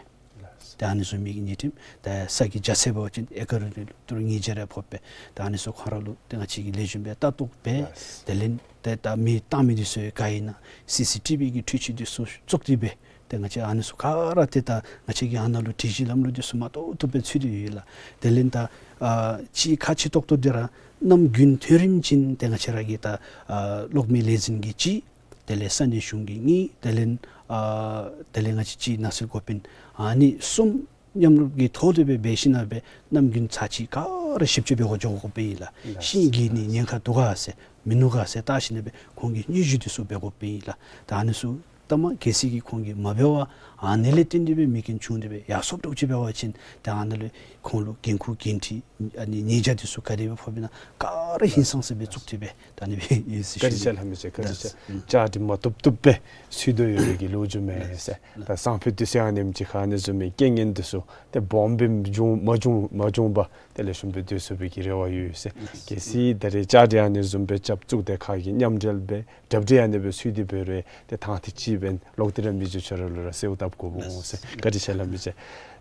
ཏེ་ཨ་ནི་བཟུམ་མའི་གི་ཉེས་ཁྲིམས། ཏེ་ས་གི་རྒྱ་ཚད་འབད་བ་ཅིན་ཨེ་ཀར་རེ་རེ་ལུ་ཏི་རུ་ཉིས་བརྒྱ་རེ་ཕོག་པས། ཏེ་ཨ་ནི་ཚུ་ཁོང་ར་ལུ་ཏེ་ང་བཅས་ཀྱིས་ལེགས་ཤོམ་སྦེ་ལྟ་རྟོག་འབད། དེ་ལས་ཏེ་ད་མེ་བཏང་མི་འདི་ཚུ་ག་ཨིན་ན་སི་སི་ཊི་བི་གི་འཕྲུལ་ཆས་འདི་ཚུ་བཙུགས་ཏེ་སྦེ་ཏེ་ང་བཅས་ཨ་ནི་ཚུ་ག་ར་ཏེ་ད་ང་བཅས་ཀྱིས་ཨ་ནཱ་ལུ་དྲི་གཞི་ལམ་ལུགས་འདི་ཚུ་མ་ཏོག་ཏོ་སྦེ་ཚུད་དེ་ཡོད་ལགས། དེ་ལས་ད་ཨ་ཅིག་ཁག་ཆེ་ཏོག་ཏོ་འདི་ར་གནམ་དགུན་ཐོན་རིམ་ཅིག་ཏེ་ང་བཅས་ར་གི་ད་ཨ་གློག་མེ་ལས་འཛིན་གྱིས་གཅིག། དེ་ལས་ས་གནས་གཞུང་གིས་གཉིས། དེ་ལས་ཨ་དེ་ལས་ང་བཅས་ཅིག་ནགས་ཚལ་འགོ་དཔོན་ཨ་ནི་གསུམ་མཉམ་རུབ་ཀྱི་ཐོག་ལས་སྦེ་འབད་ཞིནམ་ལས་སྦེ་གནམ་དགུན་ཚར་གཅིག་ག་ར་ཞིབ་དཔྱད་འབད་དགོ་འགྱོ་དགོ་པའི་ཨིན་ལགས། ཤིང་གི་ནི་ཉེན་ཁ་འདུག་ག་ཟེར་མིན་ནུག་ག་ཟེར་བལྟ་ཞིནམ་ལས་སྦེ་ཁོང་གི་སྙན་ཞུ་འདི་ཚུ་འབད་དགོ་པའི་ཨིན་ལགས། ད་ཨ་ནི་ཚུ་ད་མ་གལ་སྲིད་ཀྱིས་ཁོང་གིས་མ་འབད་བར་ཨ་ནི་ལས་བརྟེན་ཏེ་སྦེ་མེ་རྐྱེན་བྱུང་སྟེ་སྦེ་ཡར་སོངམ་འདྲཝ་ཅིག་འབད་བ་ཅིན་ཏེ་ཨ་ནཱ་ལུ་ཁོང་ལུ་འགན་ཁུར་འགན་འཁྲི་ཨ་ནི་ཉེས་བྱ་འདི་ཚུ་ག་དེ་སྦེ་ཕོགཔ་ཨིན་ན་ག་ར་ཧིང་སངས་ས་སྦེ་བཙུགས་ཏེ་སྦེ་ད་ཨ་ནི་སྦེ་ཡོད་ཟེར་ཞུ་ནི། བཀའ་དྲིན་ཆེ་ལགས་མི་རྗེ། བཀའ་དྲིན་ཆེ། ལགས། བཅའ་སྒྲིག་མ་བཏུབ་བཏུབ་སྦེ་ཚུད་དོ་ཡོད་པའི་གི་ལོ་རྒྱུས་མས་ཟེར། ད་སང་ཕོད་དུས་ཚོད་ཨ་ནེམ་ཅིག་ཁར་ཨ་ནི་བཟུམ་མའི་རྐྱེན་ངན་འདི་ཚུ་ཏེ་སྦོམ་སྦེ་འབྱུང་མ་འབྱུང་མ་འབྱུང་པར་དེ་ལས་ཤུམ་སྦེ་སྡོད་ཚུགས་པའི་གི་རེ་བ་ཡོད་ཟེར། གལ་སྲིད་ད་རེས་བཅའ་སྒྲིག་ཨ་ནི་བཟུམ་སྦེ་རྐྱབ་བཙུགས་ཏེ་ཁ་གི་མཉམ་འབྲེལ་སྦེ་གྲ་སྒྲིག་ཨ་ནི་སྦེ་ཚུད་དེ་སྦེ་རུང་ཏེ་ཐང་ཐིག་ཅིག་སྦེ་ལོག་སྟེ་ར་མི་རྗེ་ཁྱོད་ར་ལུ་ར་གསོལཝ་བཏབ་དགོཔ་འོང་ཟེར། བཀའ་དྲིན་ཆེ་ལགས་མི་རྗེ།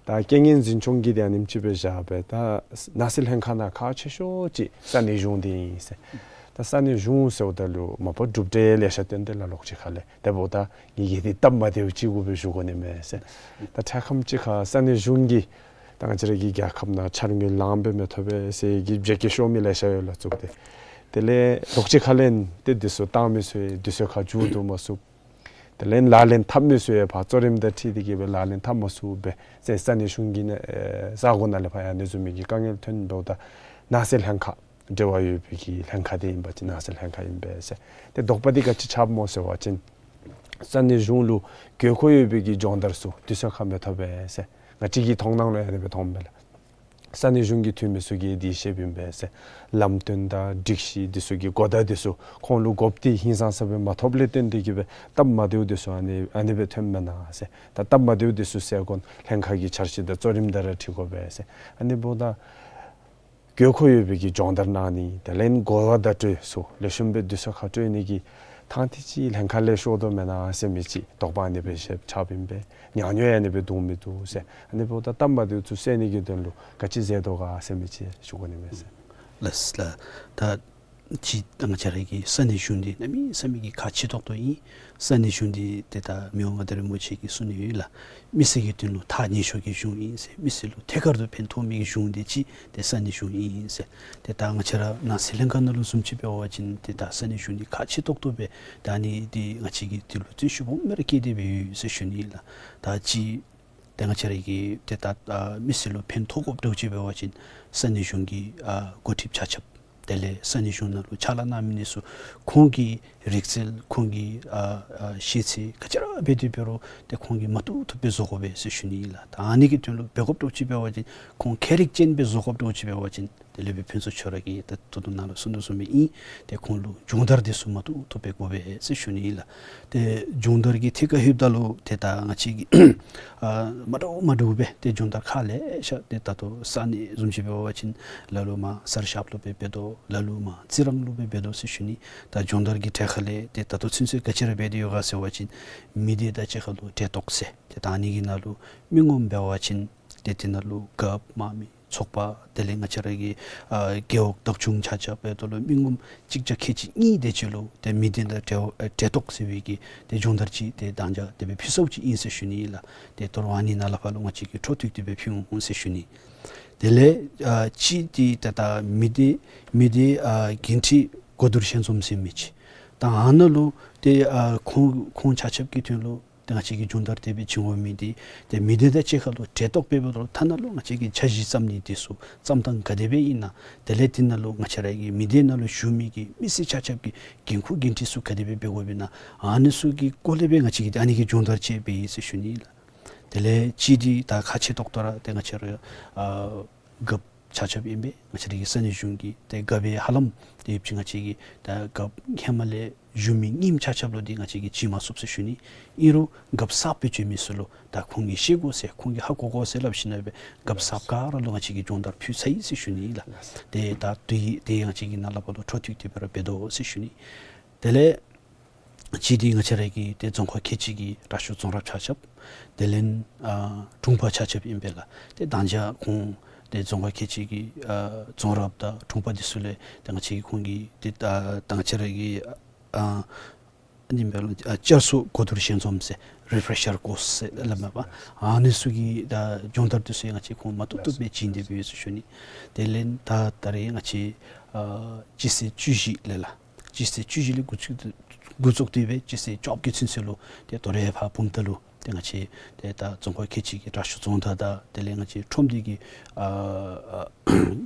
ད་རྐྱེན་ངན་འཛིན་སྐྱོང་གི་དེ་ཨ་ནེམ་ཅིག་སྦེ་བཞག་སྦེ་ད་ནགས་ཚལ་ལྷན་ཁག་ནང་ཁག་ཆེ་ཤོས་ཅིག་ས་གནས་གཞུང་འདི་ཨིན་ཟེར། ད་ས་གནས་གཞུང་ཟེརཝ་ད་ལུ་མ་པ་གྲུབ་འབྲས་ལེ་ཤ་བཏོན་ཏེ་ལགས་ལོགས་ཅིག་ཁ་ལས། དེ་འབདཝ་ད་ངེ་གི་འདི་སྟབས་མ་བདེཝ་ཅིག་གུ་སྦེ་ཞུ་དགོ་ནི་མས་ཟེར། ད་འཕྲལ་ཁམས་ཅིག་ཁར་ས་གནས་གཞུང་གིས་ད་ང་བཅས་ར་གི་རྒྱལ་ཁབ་ནང་འཆར་དངུལ་ལངམ་སྦེ་མི་ཐོབ་པས་ཟེར་གྱི་བརྗེད་སྐྱོན་ཤོར་མི་ལེ་ཤ་ཡོད་ལགས་བཙུགས་ཏེ། དེ་ལས་ལོགས་ཅིག་ཁ་ལས་ཏེ་འདི་ཚུ་བཏང་མི་ཚུ་དུས་ཚོད་ཁར་མཇུག་བསྡུ་མ་ཚུགས། དེ་ལས་ལག་ལེན་འཐབ་མི་ཚུ་ཡང་ཕར་གཙོ་རིམ་དང་འཁྲིལ་ཏེ་གི་སྦེ་ལག་ལེན་འཐབ་མ་ཚུགས་པས་ཟེར་ས་གནས་གཞུང་གི་ནང་ས་གོ་ནང་ལས་ཕར་ཡང་ཨ་ནི་བཟུམ་མའི་གི་དཀའ་ངལ་ཐོན་འབདཝ་ད་ནགས་ཚལ་ལྷན་ཁག་འབྲེལ་བ་ཡོད་པའི་གི་ལྷན་ཁག་འདི་ཨིན་པ་ཅིན་ནགས་ཚལ་ལྷན་ཁག་ཨིན་པས་ཟེར། ཏེ་དོགས་པ་འདི་ག་ཅི་ཆགསཔ་སྨོ་ཟེར་བ་ཅིན་ས་གནས་གཞུང་ལུ་དགོས་མཁོ་ཡོད་པའི་གི་སྦྱོང་བརྡར་ཚུ་དུས་ཚོད་ཁར་མི་ཐོབ་པས་ཟེར། ང་བཅས་ཀྱི་མཐོང་སྣང་ལུ་ཡང་ཨ་ནི་སྦེ་མཐོངམ་མས་ལགས། ས་གནས་གཞུང་གི་འཐུས་མི་ཚུ་གིས་འདི་བཤདཔ་ཨིན་པས་ཟེར། ལམ་སྟོན་དང་སྒྲིག་གཞི་འདི་ཚུ་གི་གོ་བརྡ་འདི་ཚུ་ཁོང་ལུ་དགོཔ་འདི་ཧིང་སངས་ས་སྦེ་མ་ཐོབ་ལས་བརྟེན་ཏེ་གིས་སྦེ་སྟབས་མ་བདེཝ་འདི་ཚུ་ཨ་ནི་ཨ་ནི་སྦེ་ཐོནམ་མེན་ན་ཟེར། ད་སྟབས་མ་བདེཝ་འདི་ཚུ་སེལ་དགོ་ན་ལྷན་ཁག་གི་འཆར་གཞི་དང་གཙོ་རིམ་དང་ར་འཁྲིལ་དགོ་པས་ཟེར། ཨ་ནི་འབདཝ་ད་དགོས་མཁོ་ཡོད་པའི་གི་སྦྱོང་བརྡར་གནང་ནི་དེ་ལས་གོ་བ་བརྡ་སྤྲོད་ཚུ་ལེགས་ཤོམ་སྦེ་དུས་ཚོད་ཁར་སྤྲོད་ནི་གི་ཐང་ཐིག་ཅིག་ལྷན་ཁག་ལས་ཤོར་དོ་མེན་ན་ཟེར་མི་ཅིག་དོགས་པ་ཨ་ནི་སྦེ་བཞེས་ཆགསཔ་ཨིན་པས། ཉག་ཉོག་ཡང་ཨ་ནི་སྦེ་འདུག་མི་འདུག་ཟེར། ཨ་ནི་འབདཝ་ད་སྟབས་མ་བདེཝ་ཚུ་སེལ་ནི་གི་དོན་ལུ་ག་ཅི་མཛད་དོ་ག་ཟེར་མི་ཅིག་ཞུ་དགོ་ནི་མས་ཟེར། ལགས་ལགས། ད་ཅི་ད་ང་བཅས་ར་གི་ས་གནས་གཞུང་འདི་གནམ་མེད་ས་མེད་ཀྱི་ཁག་ཆེ་ཏོག་ཏོ་ཨིན། ས་གནས་གཞུང་འདི་ཏེ་ད་མི་དབང་མངའ་བདག་རིན་པོ་ཆེ་གིས་གསུང་ནི་ཡོད་ལགས། མི་སེར་གྱི་དོན་ལུ་ཐག་ཉེ་ཤོས་ཀྱི་གཞུང་ཨིན་ཟེར། མི་སེར་ལུ་ཐད་ཀར་དུ་ཕན་ཐོགས་མི་གི་གཞུང་འདི་ཅིག་ཏེ་ས་གནས་གཞུང་ཨིན་ཟེར། ཏེ་ད་ང་བཅས་ར་ནང་སྲིད་ལྷན་ཁག་ནང་ལུ་བཟུམ་ཅིག་འབད་བ་ཅིན་ཏེ་ད་ས་གནས་གཞུང་འདི་ཁག་ཆེ་ཏོག་ཏོ་སྦེ་ད་ཨ་ནི་འདི་ང་བཅས་ཀྱིས་འདི་ལུ་བརྩོན་ཤུགས་སྦོམ་སྦེ་ར་བསྐྱེད་དེ་སྦེ་ཡོད་ཟེར་ཞུ་ནི་ལགས། ད་ཅི་ཏེ་ང་བཅས་ར་གི་ཏེ་ད་ཨ་མི་སེར་ལུ་ཕན་ཐོགས་དགོཔ་འདྲཝ་ཅིག་འབད་བ་ཅིན་ས་གནས་གཞུང་གི་ཨ་འགོ་ཁྲིདཔ་ཆ་ཁྱབ་དེ་ལས་ས་གནས་གཞུང་ནང་ལུ་ཕྱག་ལཱ་གནང་མི་འདི་ཚུ་ཁོང་གི་རིག་རྩལ་ཁོང་གི་ཨ་ཨ་ཤེས་ཚད་ག་ཅི་ར་འབད་དེ་འབད་རུང་ཏེ་ཁོང་གིས་མ་བཏུབ་བཏུབ་སྦེ་བཟོ་དགོ་པས་ཟེར་ཞུ་ནི་ཨིན་ལགས། ད་ཨ་ནི་གི་དོན་ལུ་འབད་དགོཔ་འདྲཝ་ཅིག་འབད་བ་ཅིན་ཁོང་ཁྱད་རིག་ཅན་སྦེ་བཟོ་དགོཔ་འདྲཝ་ཅིག་འབད་བ་ཅིན་དེ་ལས་སྦེ་ཕུན་ཚོགས་ཁྱོད་ར་གིས་ད་ད་ལྟོ་ནཱ་ལུ་གསུང་དོ་བཟུམ་སྦེ་ཨིན། ཏེ་ཁོང་ལུ་སྦྱོང་བརྡར་འདི་ཚུ་མ་བཏུབ་བཏུབ་སྦེ་དགོ་པས་ཟེར་ཞུ་ནི་ཨིན་ལགས། ཏེ་སྦྱོང་བརྡར་གྱི་ཐད་ཁར་ལྷོདཔ་ད་ལུ་ཏེ་ད་ང་བཅས་ཀྱིས་ཨ་མ་འདྲཝ་མ་འདྲཝ་སྦེ་ཏེ་སྦྱོང་བརྡར་ཁག་ལེ་ཤ་ཏེ་ད་ལྟོ་ས་གནས་བཟུམ་ཅིག་འབད་བ་ཅིན་ལ་ལུ་མར་གསར་ཤགཔ་ལུ་སྦེ་འབད་དོ། ལ་ལུ་མར་རྩི་རང་ལུ་སྦེ་འབད་དོ་ཟེར་ཞུ་ནི། ད་སྦྱོང་བརྡར་གྱི་གྲས་ཁར་ལས་ཏེ་ད་ལྟོ་ཚུན་ཚོད་ག་ཅི་ར་འབད་དེ་ཡོད་ག་ཟེར་བ་ཅིན་མི་སྡེ་དང་གཅིག་ཁར་ལུ་གྲལ་གཏོགས་ཟེར། ཏེ་ད་ཨ་ནི་གི་ནང་ལུ་མི་ངོམ་འབད་བ་ཅིན་ཏེ་དེ་ནང་ལུ་རྒཔོ་དམངས་མི་ཚོགས་པ་དེ་ལས་ང་བཅས་ར་གི་ཨ་རྒེད་འོག་བདག་སྐྱོང་ཆ་ཁྱབ་འབདཝ་ད་ལུ་མི་ངོམ་གཅིག་བརྒྱ་ཁལ་གཅིག་གཉིས་དེ་ཅིག་ལུ་ཏེ་མི་སྡེ་དང་གྲལ་ཨ་གྲལ་གཏོགས་ཟེར་བའི་གི་ཏེ་སྦྱོང་བརྡར་ཅིག་ཏེ་དང་ཅ་དེ་སྦེ་ཕུལ་ཚརཝ་ཅིག་ཨིན་ཟེར་ཞུ་ནི་ཨིན་ལགས། ཏེ་དོ་རུང་ཨ་ནི་ནང་ལས་ཕར་ལུ་ང་བཅས་ཀྱིས་འཕྲོ་མཐུད་དེ་སྦེ་ཕུལ་འོང་ཟེར་ཞུ་ནི། དེ་ལས་ཨ་ཅིག་འདི་ད་ད་མི་སྡེ་མི་སྡེ་ཨ་འགན་འཁྲི་གོ་བསྡུར་ཞལ་འཛོམས་ཟེར་མི་ཅིག། ད་ཨ་ནཱ་ལུ་ཏེ་ཨ་ཁོང་ཁོང་ཆ་ཁྱབ་ཀྱི་དོན་ལུ་ཏེ་ང་བཅས་ཀྱིས་སྦྱོང་བརྡར་དེ་སྦེ་བྱིན་དགོ་མི་འདི་ཏེ་མི་སྡེ་དང་གཅིག་ཁར་ལུ་གྲལ་གཏོགས་འབད་འབདཝ་ད་ལུ་ཐ་ན་ལུ་ང་བཅས་ཀྱིས་འཆར་གཞི་བརྩམ་ནི་འདི་ཚུ་བརྩམ་ཐངས་ག་དེ་སྦེ་ཨིན་ན། དེ་ལས་དེ་ནང་ལུ་ང་བཅས་ར་གི་མི་སྡེ་ནང་ལུ་བཞུགས་མི་གི་མི་སེར་ཆ་ཁྱབ་ཀྱི་འགན་ཁུར་འགན་འཁྲི་ཚུ་ག་དེ་སྦེ་འབད་དགོཔ་ཨིན་ན། ཨ་ནི་ཚུ་གི་སྐོར་ལས་སྦེ་ང་བཅས་ཀྱིས་ཏེ་ཨ་ནི་གི་སྦྱོང་བརྡར་ཅིག་འབད་ཡི་ཟེར་ཞུ་ནི་ཨིན་ལགས། དེ་ལས་ཅིག་འདི་ད་ཁག་ཆེ་ཏོག་ཏོ་ར་ཏེ་ང་བཅས་ར་ཨ་རྒཔོ་ཆ་ཁྱབ་ཨིན་པས། ང་བཅས་ར་གི་ས་གནས་གཞུང་གི་ཏེ་རྒཔོ་ཧ་ལམ་ཏེ་ཡོདཔ་ཅིག་ང་བཅས་ཀྱིས་ད་རྒཔོ་ཧེ་མ་ལས་བཞུགས་མི་རྙིངམ་ཆ་ཁྱབ་ལུ་འདི་ང་བཅས་ཀྱིས་བྱིན་མ་ཚུགས་ཟེར་ཞུ་ནི། ཨིན་རུང་རྒཔོ་གསརཔ་སྦེ་བྱོན་མི་ཚུ་ལུ་ད་ཁོང་གིས་ཤེས་དགོ་ཟེར་ཁོང་གིས་ཧ་གོ་དགོ་ཟེར་སླབ་ཞིནམ་སྦེ་རྒཔོ་གསརཔ་ག་ར་ལུ་ང་བཅས་ཀྱིས་སྦྱོང་བརྡར་ཕུལ་ཚར་ཡི་ཟེར་ཞུ་ནི་ཨིན་ལགས། ཏེ་ད་དེ་དེ་ང་བཅས་ཀྱིས་ནཱ་ལས་ཕར་ལུ་འཕྲོ་མཐུད་དེ་སྦེ་ར་འབད་དོ་ཟེར་ཞུ་ནི། དེ་ལས་ཅིག་འདི་ང་བཅས་ར་གི་ཏེ་རྫོང་ཁག་ཁལ་གཅིག་གི་དྲག་ཤོས་རྫོང་རབ་ཆ་ཁྱབ། དེ་ལས་ཨ་དྲུང་པ་ཆ་ཁྱབ་ཨིན་པས་ལགས། ཏེ་ད་ཅ་ཁོང་ཏེ་རྫོང་ཁག་ཁལ་གཅིག་གི་ཨ་རྫོང་རབ་དང་དྲུང་པ་འདི་ཚུ་ལས་ཏེ་ང་བཅས་ཀྱིས་ཁོང་གི་ཏེ་ད་ད་ང་བཅས་ར་གི་ཨ་ཨ་ནི་འབད་ལགས་ཨ་བསྐྱར་གསོ་གོ་བསྡུར་ཞལ་འཛོམས་ཟེར་རི་ཕེ་རེ་ཤར་ཀོརསི་ཟེར་སླབ་མས་པ། ཨ་ནི་ཚུ་གི་ད་སྦྱོང་བརྡར་འདི་ཚུ་ཡང་ང་བཅས་ཁོང་མ་བཏུབ་བཏུབ་སྦེ་བྱིན་ཏེ་སྦེ་ཡོད་ཟེར་ཞུ་ནི། དེ་ལས་ད་ད་རེས་ང་བཅས་ཨ་སྤྱི་ཚེས་བཅུ་བཞི་ལས་ལགས། སྤྱི་ཚེས་བཅུ་བཞི་ལས་འགོ་བཙུགས་འགོ་བཙུགས་ཏེ་སྦེ་སྤྱི་ཚེས་བཅོ་བརྒྱད་ཚུན་ཚོད་ལུ་ཏེ་དོ་རུང་ཕར་བུམ་ཐང་ལུ་ཏེ་ང་བཅས་ཏེ་ད་རྫོང་ཁག་ཁལ་གཅིག་གི་དྲག་ཤོས་རྫོང་བདག་དང་དེ་ལས་ང་བཅས་ཁྲོམ་སྡེ་གི་ཨ་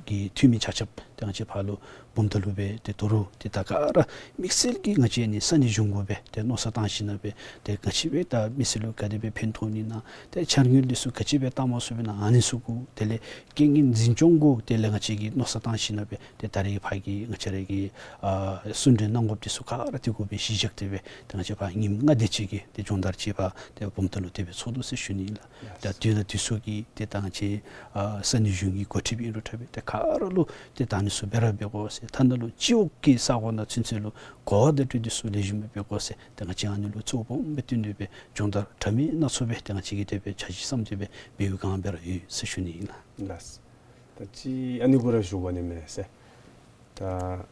གི་འཐུས་མི་ཆ་ཁྱབ་ཏེ་ང་བཅས་ཕར་ལུ་བུམ་ཐང་ལུ་སྦེ་ཏེ་དོ་རུང་ཏེ་ད་ག་ར་དམིགས་བསལ་གྱིས་ང་བཅས་ཨ་ནི་ས་གནས་གཞུང་གུ་སྦེ་ཏེ་མནོ་བསམ་བཏང་ཞིནམ་སྦེ་ཏེ་ང་བཅས་སྦེ་ད་མི་སེར་ལུ་ག་དེ་སྦེ་ཕན་ཐོགས་ནི་ན་ཏེ་འཆར་དངུལ་འདི་ཚུ་ག་ཅི་སྦེ་བཏང་མ་ཚུགས་པས་ན་ཨ་ནི་ཚུ་གུ་དེ་ལས་རྐྱེན་ངན་འཛིན་སྐྱོང་གུ་དེ་ལས་ང་བཅས་ཀྱིས་མནོ་བསམ་བཏང་ཞིནམ་སྦེ་ཏེ་ད་རེས་ཕར་གྱི་ང་བཅས་ར་གི་ཨ་གསུང་གྲོས་གནང་དགོཔ་འདི་ཚུ་ག་ར་དེ་གུ་སྦེ་གཞི་བཞག་སྟེ་སྦེ་ཏེ་ང་བཅས་ཕར་ཉིནམ་ལྔ་དེ་ཅིག་གི་ཏེ་སྦྱོང་བརྡར་ཅིག་ཕར་ཏེ་བུམ་ཐང་ལུ་དེ་སྦེ་ཚོགས་དོ་ཟེར་ཞུ་ནི་ཨིན་ལགས། ད་དུས་དང་དུས་སུ་གི་ཏེ་ད་ང་བཅས་ཨ་ས་གནས་གཞུང་གི་འགོ་ཁྲིདཔ་ཨིན་རུང་འདྲ་སྦེ་ཏེ་ག་ར་ལུ་ཏེ་ད་ཨ་ནི་ཚུ་སྦེ་ར་འབད་དགོ་ཟེར། ཐ་ན་ལུ་སྤྱི་འོག་གི་ས་གོ་ནང་ཚུན་ཚོད་ལུ་གོ་བ་བརྡ་སྤྲོད་འདི་ཚུ་ལེགས་ཤོམ་སྦེ་འབད་དགོ་ཟེར། ཏེ་ང་བཅས་ཨ་ནི་ལུ་གཙོ་བོ་སྦོམ་སྦེ་བཏོན་ཏེ་སྦེ་སྦྱོང་བརྡར་འདྲ་མིན་སྣ་ཚོགས་སྦེ་ཏེ་ང་བཅས་ཀྱིས་དེ་སྦེ་འཆར་གཞི་བརྩམས་ཏེ་སྦེ་འབད་བའི་བསྒང་སྦེ་ར་ཡོད་ཟེར་ཞུ་ནི་ཨིན་ལགས། ལགས། ད་ཅི་ཨ་ནི་གུ་ར་ཞུ་དགོ་ནི་མས་ཟེར། ད་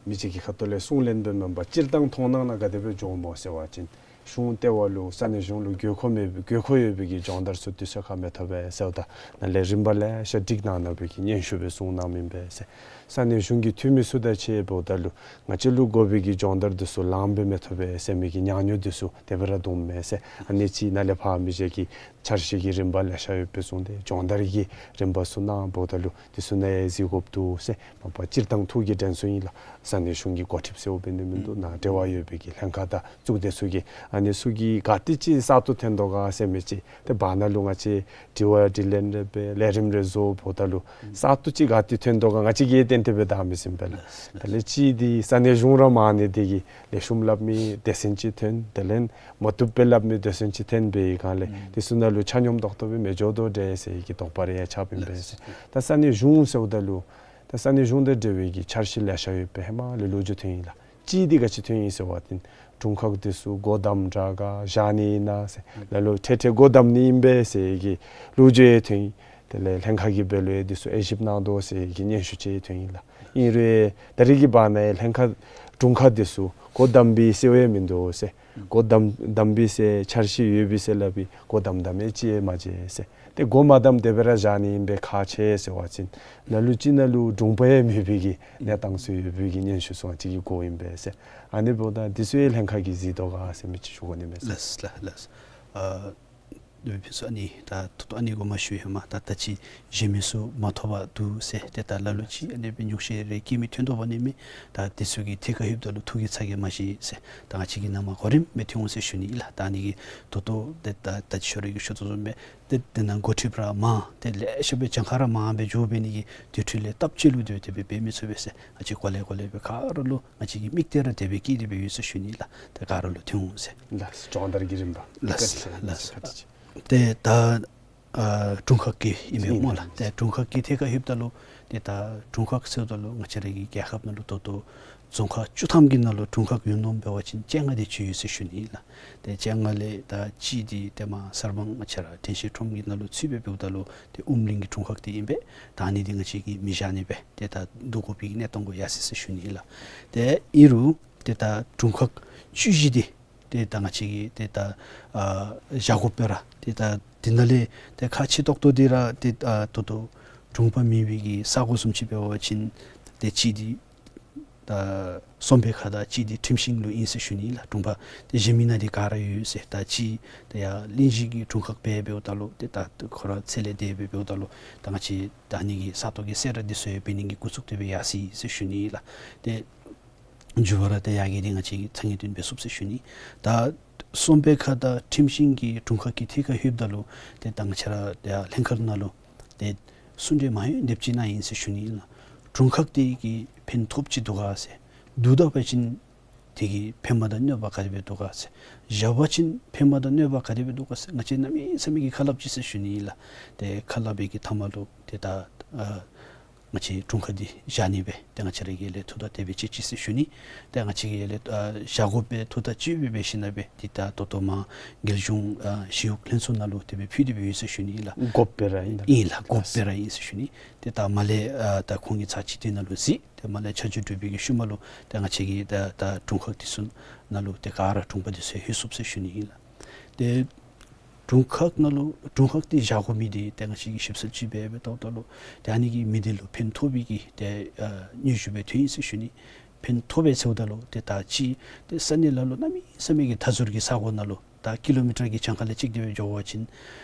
མི་རྗེ་གི་ཁ་ཐུག་ལས་གསུང་ལན་སྦེ་མེན་པར་སྤྱིར་བཏང་མཐོང་སྣང་ནང་ག་དེ་སྦེ་འགྱོཝ་སྨོ་ཟེར་བ་ཅིན་གཞུང་ལྟེ་བ་ལུ་ས་གནས་གཞུང་ལུ་དགོས་མཁོ་མེད་དགོས་མཁོ་ཡོད་པའི་གི་སྦྱོང་བརྡར་ཚུ་དུས་ཚོད་ཁར་མི་ཐོབ་པས་ཟེརཝ་ད་ནཱ་ལས་རིམ་པ་ལེ་ཤ་སྒྲིག་གནང་གནང་བའི་གི་སྙན་ཞུ་སྦེ་གསུངས་གནངམ་ཨིན་པས་ཟེར། ས་གནས་གཞུང་གི་འཐུས་མི་ཚུ་དང་ཕྱད་འབདཝ་ད་ལུ་ང་བཅས་ལུ་དགོ་པའི་གི་སྦྱོང་བརྡར་འདི་ཚུ་ལངམ་སྦེ་མི་ཐོབ་པས་ཟེར་མི་གི་ཉག་ཉོག་འདི་ཚུ་དེ་སྦེ་ར་འདུག་མས་ཟེར། ཨ་ནི་ཅིག་ནཱ་ལས་ཕར་མི་རྗེ་གིས་འཆར་གཞི་གི་རིམ་པ་ལེ་ཤ་ཡོད་པའི་གསུང་སྟེ་སྦྱོང་བརྡར་གྱི་རིམ་པ་ཚུ་གནང་འབདཝ་ད་ལུ་འདི་ཚུ་ནང་ཡང་གཟིགས་དགོཔ་འདུག་ཟེར། མ་པ་སྤྱིར་བཏང་ཐུགས་ཀྱི་དྲན་གསོ་ཨིན་ལགས། ས་གནས་གཞུང་གི་འགོ་ཁྲིདཔ་ཟེརཝ་འབད་ནི་མིན་འདུག། ནཱ་འབྲེལ་བ་ཡོད་པའི་གི་ལྷན་ཁག་དང་གཙུག་སྡེ་ཚུ་གིས་ ཨ་ནི་ཚུ་གིས་ག་ཏེ་ཅིག་གསར་གཏོད་ཐོན་དོ་ག་ཟེར་མི་ཅིག་ཏེ་བར་ན་ལུ་ང་བཅས་དྲི་བ་དྲིས་ལན་རེ་འབད་ལས་རིམ་རེ་བཟོ་འབདཝ་ད་ལུ་གསར་གཏོད་ཅིག་ག་ཏེ་ཐོན་དོ་ག་ང་བཅས་ཀྱིས་ཏན་ཏན་སྦེ་བདའ་མི་ཟུན་པས་ལགས། དེ་ལས་ཅིག་འདི་ས་གནས་གཞུང་ར་མང་ནི་དེ་གིས་ལེགས་ཤོམ་སླབ་མི་སྡེ་ཚན་ཅིག་ཐོན། དེ་ལས་མ་བཏུབ་སྦེ་སླབ་མི་སྡེ་ཚན་ཅིག་ཐོན་པའི་སྒང་ལས་དེ་ཚུ་ནང་ལུ་ཆ་སྙོམས་ཏོག་ཏོ་སྦེ་མི་འགྱོ་དོ་འདྲས་ཟེར་གྱི་དོགས་པ་རེ་ཡང་ཆགས་ཨིན་པས་ཟེར། ད་ས་གནས་གཞུང་ཟེརཝ་ད་ལུ་ད་ས་གནས་གཞུང་དང་འབྲེལ་བའི་གི་འཆར་གཞི་ལེ་ཤ་ཡོད་པའི་ཧེ་མ་ལས་ལོ་རྒྱུས་ཐོན་ཡི་ལགས། ཅིག་འདི་ག་ཅི་ཐོན་ཡི་ཟེར་བ་ཅིན་དྲུང་ཁག་འདི་ཚུ་སྒོ་བསྡམ་དྲག་ག་བཞག་ནི་ཨིན་ན་ཟེར། ལ་ལུ་ཐེ་ཐེ་སྒོ་བསྡམ་ནི་ཨིན་པས་ཟེར་གྱི་ལོ་རྒྱུས་ཐོན་ཡི། དེ་ལས་ལྷན་ཁག་གི་འབད་ལུ་འདི་ཚུ་དབྱེ་ཞིབ་གནང་དོ་ཟེར་གྱི་སྙན་ཞུ་ཅིག་ཐོན་ཡི་ལགས། ཨིན་རུང་ད་རེས་ཀྱི་བར་ན་ལྷན་ཁག་དྲུང་ཁག་འདི་ཚུ་སྒོ་བསྡམ་པའི་ཟེར་བ་མིན་འདུག་ཟེར། སྒོ་བསྡམ་བསྡམ་པའི་ཟེར་འཆར་གཞི་ཡོད་པའི་ཟེར་སླབ་པའི་སྒོ་བསྡམ་བསྡམ་མི་ཅིག་ཡང་མ་མཇལ་ཟེར། ཏེ་སྒོ་མ་བསྡམ་དེ་སྦེ་ར་བཞག་ནི་ཨིན་པས་ཁག་ཆེ་ཟེར་བ་ཅིན་ནང་ལུ་ཅིག་ནང་ལུ་དྲུང་པ་ཡང་མེད་པའི་གི་གནས་སྟངས་ཚུ་ཡོད་པའི་གི་སྙན་ཞུ་ཚུ་ཅིག་གི་གོཝ་ཨིན་པས་ཟེར། ཨ་ནི་འབདཝ་ད་འདི་ཚུ་ཡང་ལྷན་ཁག་གིས་གཟིགས་དོ་ག་ཟེར་མི་ཅིག་ཞུ་དགོ་ནི་མས་ཟེར། ལགས་ལགས་ལགས། ཨ་ནི་ཕུན་ཚོགས་ཨ་ནི་ད་ད་ལྟོ་ཨ་ནི་གོ་མ་ཞུ་ཧེ་མ་ད་ད་ཅི་གཞན་མི་ཚུ་མ་ཐོབ་པར་འདུག་ཟེར། ཏེ་ད་ལ་ལུ་ཅིག་ཨ་ནི་སྦེ་ཉོགས་བཤད་རེ་སྐྱེ་མི་ཐོན་དོ་བ་ནི་མས། ད་འདི་ཚུ་གི་ཐད་ཁར་ལྷོདཔ་ད་ལུ་ཐུགས་ཀྱི་ཚ་གྱང་མ་བཞེས་ཟེར། ད་ང་བཅས་ཀྱིས་ནཱ་མར་གོ་རིམ་སྦེ་ཐོན་འོང་ཟེར་ཞུ་ནི་ཨིན་ལགས། ད་ཨ་ནི་གི་ད་ལྟོ་ཏེ་ད་ད་ཅི་ཞུ་རེ་གི་ཞུ་དོ་བཟུམ་སྦེ་ཏེ་དེ་ནང་འགོ་ཁྲིདཔ་ར་མང་ཏེ་ལེ་ཤ་སྦེ་གྱངས་ཁ་ར་མང་སྦེ་འགྱོ་འབད་ནི་གི་དེ་འཕྲོ་ལས་སྟབས་བཅས་ལུ་དེ་སྦེ་འབད་མི་ཚུགས་པས་ཟེར། ང་བཅས་གོ་ལེ་གོ་ལེ་སྦེ་ག་ར་ལུ་ང་བཅས་ཀྱི་དམིགས་གཏད་ར་དེ་སྦེ་བསྐྱེད་དེ་སྦེ་ཡོད་ཟེར་ཞུ་ནི་ལགས། ཏེ་ག་ར་ལུ་ཐོན་འོང་ཟེར། ལགས་སྦྱོང་བརྡར་གྱི་རིམ་པ། ལགས་ལགས། ཏེ་ད་ཨ་དྲུང་ཁག་གི་ཨིན་པས་སྨོ་ལགས། ཏེ་དྲུང་ཁག་གི་ཐད་ཁར་ལྷོདཔ་ད་ལུ་ཏེ་ད་དྲུང་ཁག་ཟེརཝ་ད་ལུ་ང་བཅས་ར་གི་རྒྱལ་ཁབ་ནང་ལུ་ད་ལྟོ་རྫོང་ཁག་བཅུ་ཐམ་གྱི་ནང་ལུ་དྲུང་ཁག་ཡོད་མནོཝ་འབད་བ་ཅིན་བཅོ་ལྔ་དེ་ཅིག་ཡོད་ཟེར་ཞུ་ནི་ཨིན་ལགས། ཏེ་བཅོ་ལྔ་ལས་ད་གཅིག་འདི་ཏེ་མར་གསར་སྤང་ང་བཅས་ར་དྲན་ཤེས་ཁྲོམ་གྱི་ནང་ལུ་ཚུད་པས་འབདཝ་ད་ལུ་ཏེ་ཨུམ་གླིང་གི་དྲུང་ཁག་འདི་ཨིན་པས། ད་ཨ་ནི་འདི་ང་བཅས་ཀྱིས་མི་བཞག་ནི་སྦེ་ཏེ་ད་བསྡུ་དགོ་པའི་གནས་སྟངས་གུ་ཡར་སོ་ཡི་ཟེར་ཞུ་ནི་ཨིན་ལགས། ཏེ་ཨིན་རུང་ཏེ་ད་དྲུང་ཁག་བཅུ་བཞི་འདི་ཏེ་ད་ང་བཅས་ཀྱིས་ཏེ་ད་ཨ་བཞག་དགོ་པས་ར། ཏེ་ད་འདི་ནང་ལས་ཏེ་ཁག་ཆེ་ཏོག་ཏོ་འདི་ར་ཏེ་ཨ་ད་ལྟོ་དྲུང་པ་མེད་པའི་གི་ས་གོ་བཟུམ་ཅིག་འབད་བ་ཅིན་ཏེ་གཅིག་འདི་ད་གསོམ་པའི་ཁ་དང་གཅིག་འདི་ཁྲིམས་ཤིང་ལུ་ཨིན་ཟེར་ཞུ་ནི་ཨིན་ལགས། དྲུང་པ་ཏེ་གཞན་མི་ནང་འདི་ག་ར་ཡོད་ཟེར། ད་གཅིག་ཏེ་ཡར་གླིང་བཞི་གི་དྲུང་ཁག་སྦེ་འབདཝ་ད་ལུ་ཏེ་ད་ཁོ་ར་ཚད་ལས་འདས་སྦེ་འབདཝ་ད་ལུ་ད་ང་བཅས་ད་ཨ་ནི་གི་ས་སྟོང་གི་གསལ་བསྒྲགས་འདི་ཚུ་ཡང་འབད་ནི་གི་འགོ་བཙུགས་ཏེ་སྦེ་ཡར་སོ་ཡི་ཟེར་ཞུ་ནི་ཨིན་ལགས། ཏེ་མཇུག་པ་ར་ཏེ་ཡར་གྱི་འདི་ང་བཅས་ཀྱིས་ཚ་ངེས་སྟོན་འབད་ཚུགས་ཟེར་ཞུ་ནི། ད་གསོམ་པའི་ཁ་དང་ཁྲིམས་ཤིང་གི་དྲུང་ཁག་གི་ཐད་ཁར་ལྷོདཔ་ད་ལུ་ཏེ་ད་ང་བཅས་ར་ཏེ་ལྷན་ཁག་ནང་ལུ་ཏེ་གསུང་གྲོས་མ་ཡོད་དེ་ཅིག་གནང་ཡི་ཟེར་ཞུ་ནི་ཨིན་ལགས། དྲུང་ཁག་འདི་གིས་ཕན་ཐོགས་ཅིག་འདུག་ག་ཟེར། བསྡུ་ད་པ་ཅིན་དེ་གི་ཕན་པ་དང་གནོད་པ་ག་དེ་སྦེ་འདུག་ག་ཟེར། བཞག་པ་ཅིན་ཕན་པ་དང་གནོད་པ་ག་དེ་སྦེ་འདུག་ག་ཟེར། ང་བཅས་གནམ་མེད་ས་མེད་ཀྱི་ཁ་སླབ་ཅི་ཟེར་ཞུ་ནི་ཨིན་ལགས། ཏེ་ཁ་སླབ་པའི་གི་མཐའ་མ་ལུ་ཏེ་ད་ཨ་ང་བཅས་དྲུང་ཁག་འདི་བཞག་ནི་སྦེ་ཏེ་ང་བཅས་ར་གིས་ལས་ཐུགས་ཐག་དེ་སྦེ་བཅད་ཅི་ཟེར་ཞུ་ནི། ཏེ་ང་བཅས་ཀྱིས་ལས་ཨ་བཞག་དགོ་པའི་ཐུགས་ཐག་བཅད་སྦེ་འབད་ཞིནམ་ལས་ཏེ་ད་ད་ལྟོ་མར་རྒྱལ་གཞུང་ཨ་ཞི་གཡོག་ལྷན་ཚོགས་ནང་ལུ་དེ་སྦེ་ཕུལ་ཏེ་སྦེ་ཡོད་ཟེར་ཞུ་ནི་ཨིན་ལགས། དགོཔ་སྦེ་ར་ཨིན་ལགས། ཨིན་ལགས། དགོཔ་སྦེ་ར་ཨིན་ཟེར་ཞུ་ནི། ཏེ་ད་མར་ལས་ཨ་ད་ཁོང་གི་ཚར་གཅིག་དེ་ནང་ལུ་གཟིགས། ཏེ་མར་ལས་ཆ་འཇོག་གྲུབ་པའི་གི་ཤུལ་མ་ལུ་ཏེ་ང་བཅས་ཀྱིས་ད་ད་དྲུང་ཁག་འདི་ཚུ་ནང་ལུ་ཏེ་ག་ར་དྲུང་པ་འདི་ཚུ་ལྷོད་ཚུགས་ཟེར་ཞུ་ནི་ཨིན་ལགས། ཏེ་དྲུང་ཁག་ནང་ལུ་དྲུང་ཁག་འདི་བཞག་དགོ་མི་འདི་ཏེ་ང་བཅས་ཀྱིས་ཞིབ་འཚོལ་ཅིག་འབད་འབདཝ་ད་ལུ་ཏེ་ཨ་ནི་གིས་མི་སྡེ་ལུ་ཕན་ཐོགས་པའི་གི་ཏེ་ཨ་སྙན་ཞུ་སྦེ་ཐོན་ཡི་ཟེར་ཞུ་ནི། ཕན་ཐོགས་པས་ཟེརཝ་ད་ལུ་ཏེ་ད་ཅི་ཏེ་ས་གནས་ལ་ལུ་གནམ་མེད་ས་མེད་ཀྱི་མཐའ་ཟུར་གྱི་ས་གོ་ནང་ལུ་ད་ཀི་ལོ་མི་ཊར་གྱི་གྱངས་ཁ་ལས་ཅིག་དེ་སྦེ་འགྱོ་བ་ཅིན་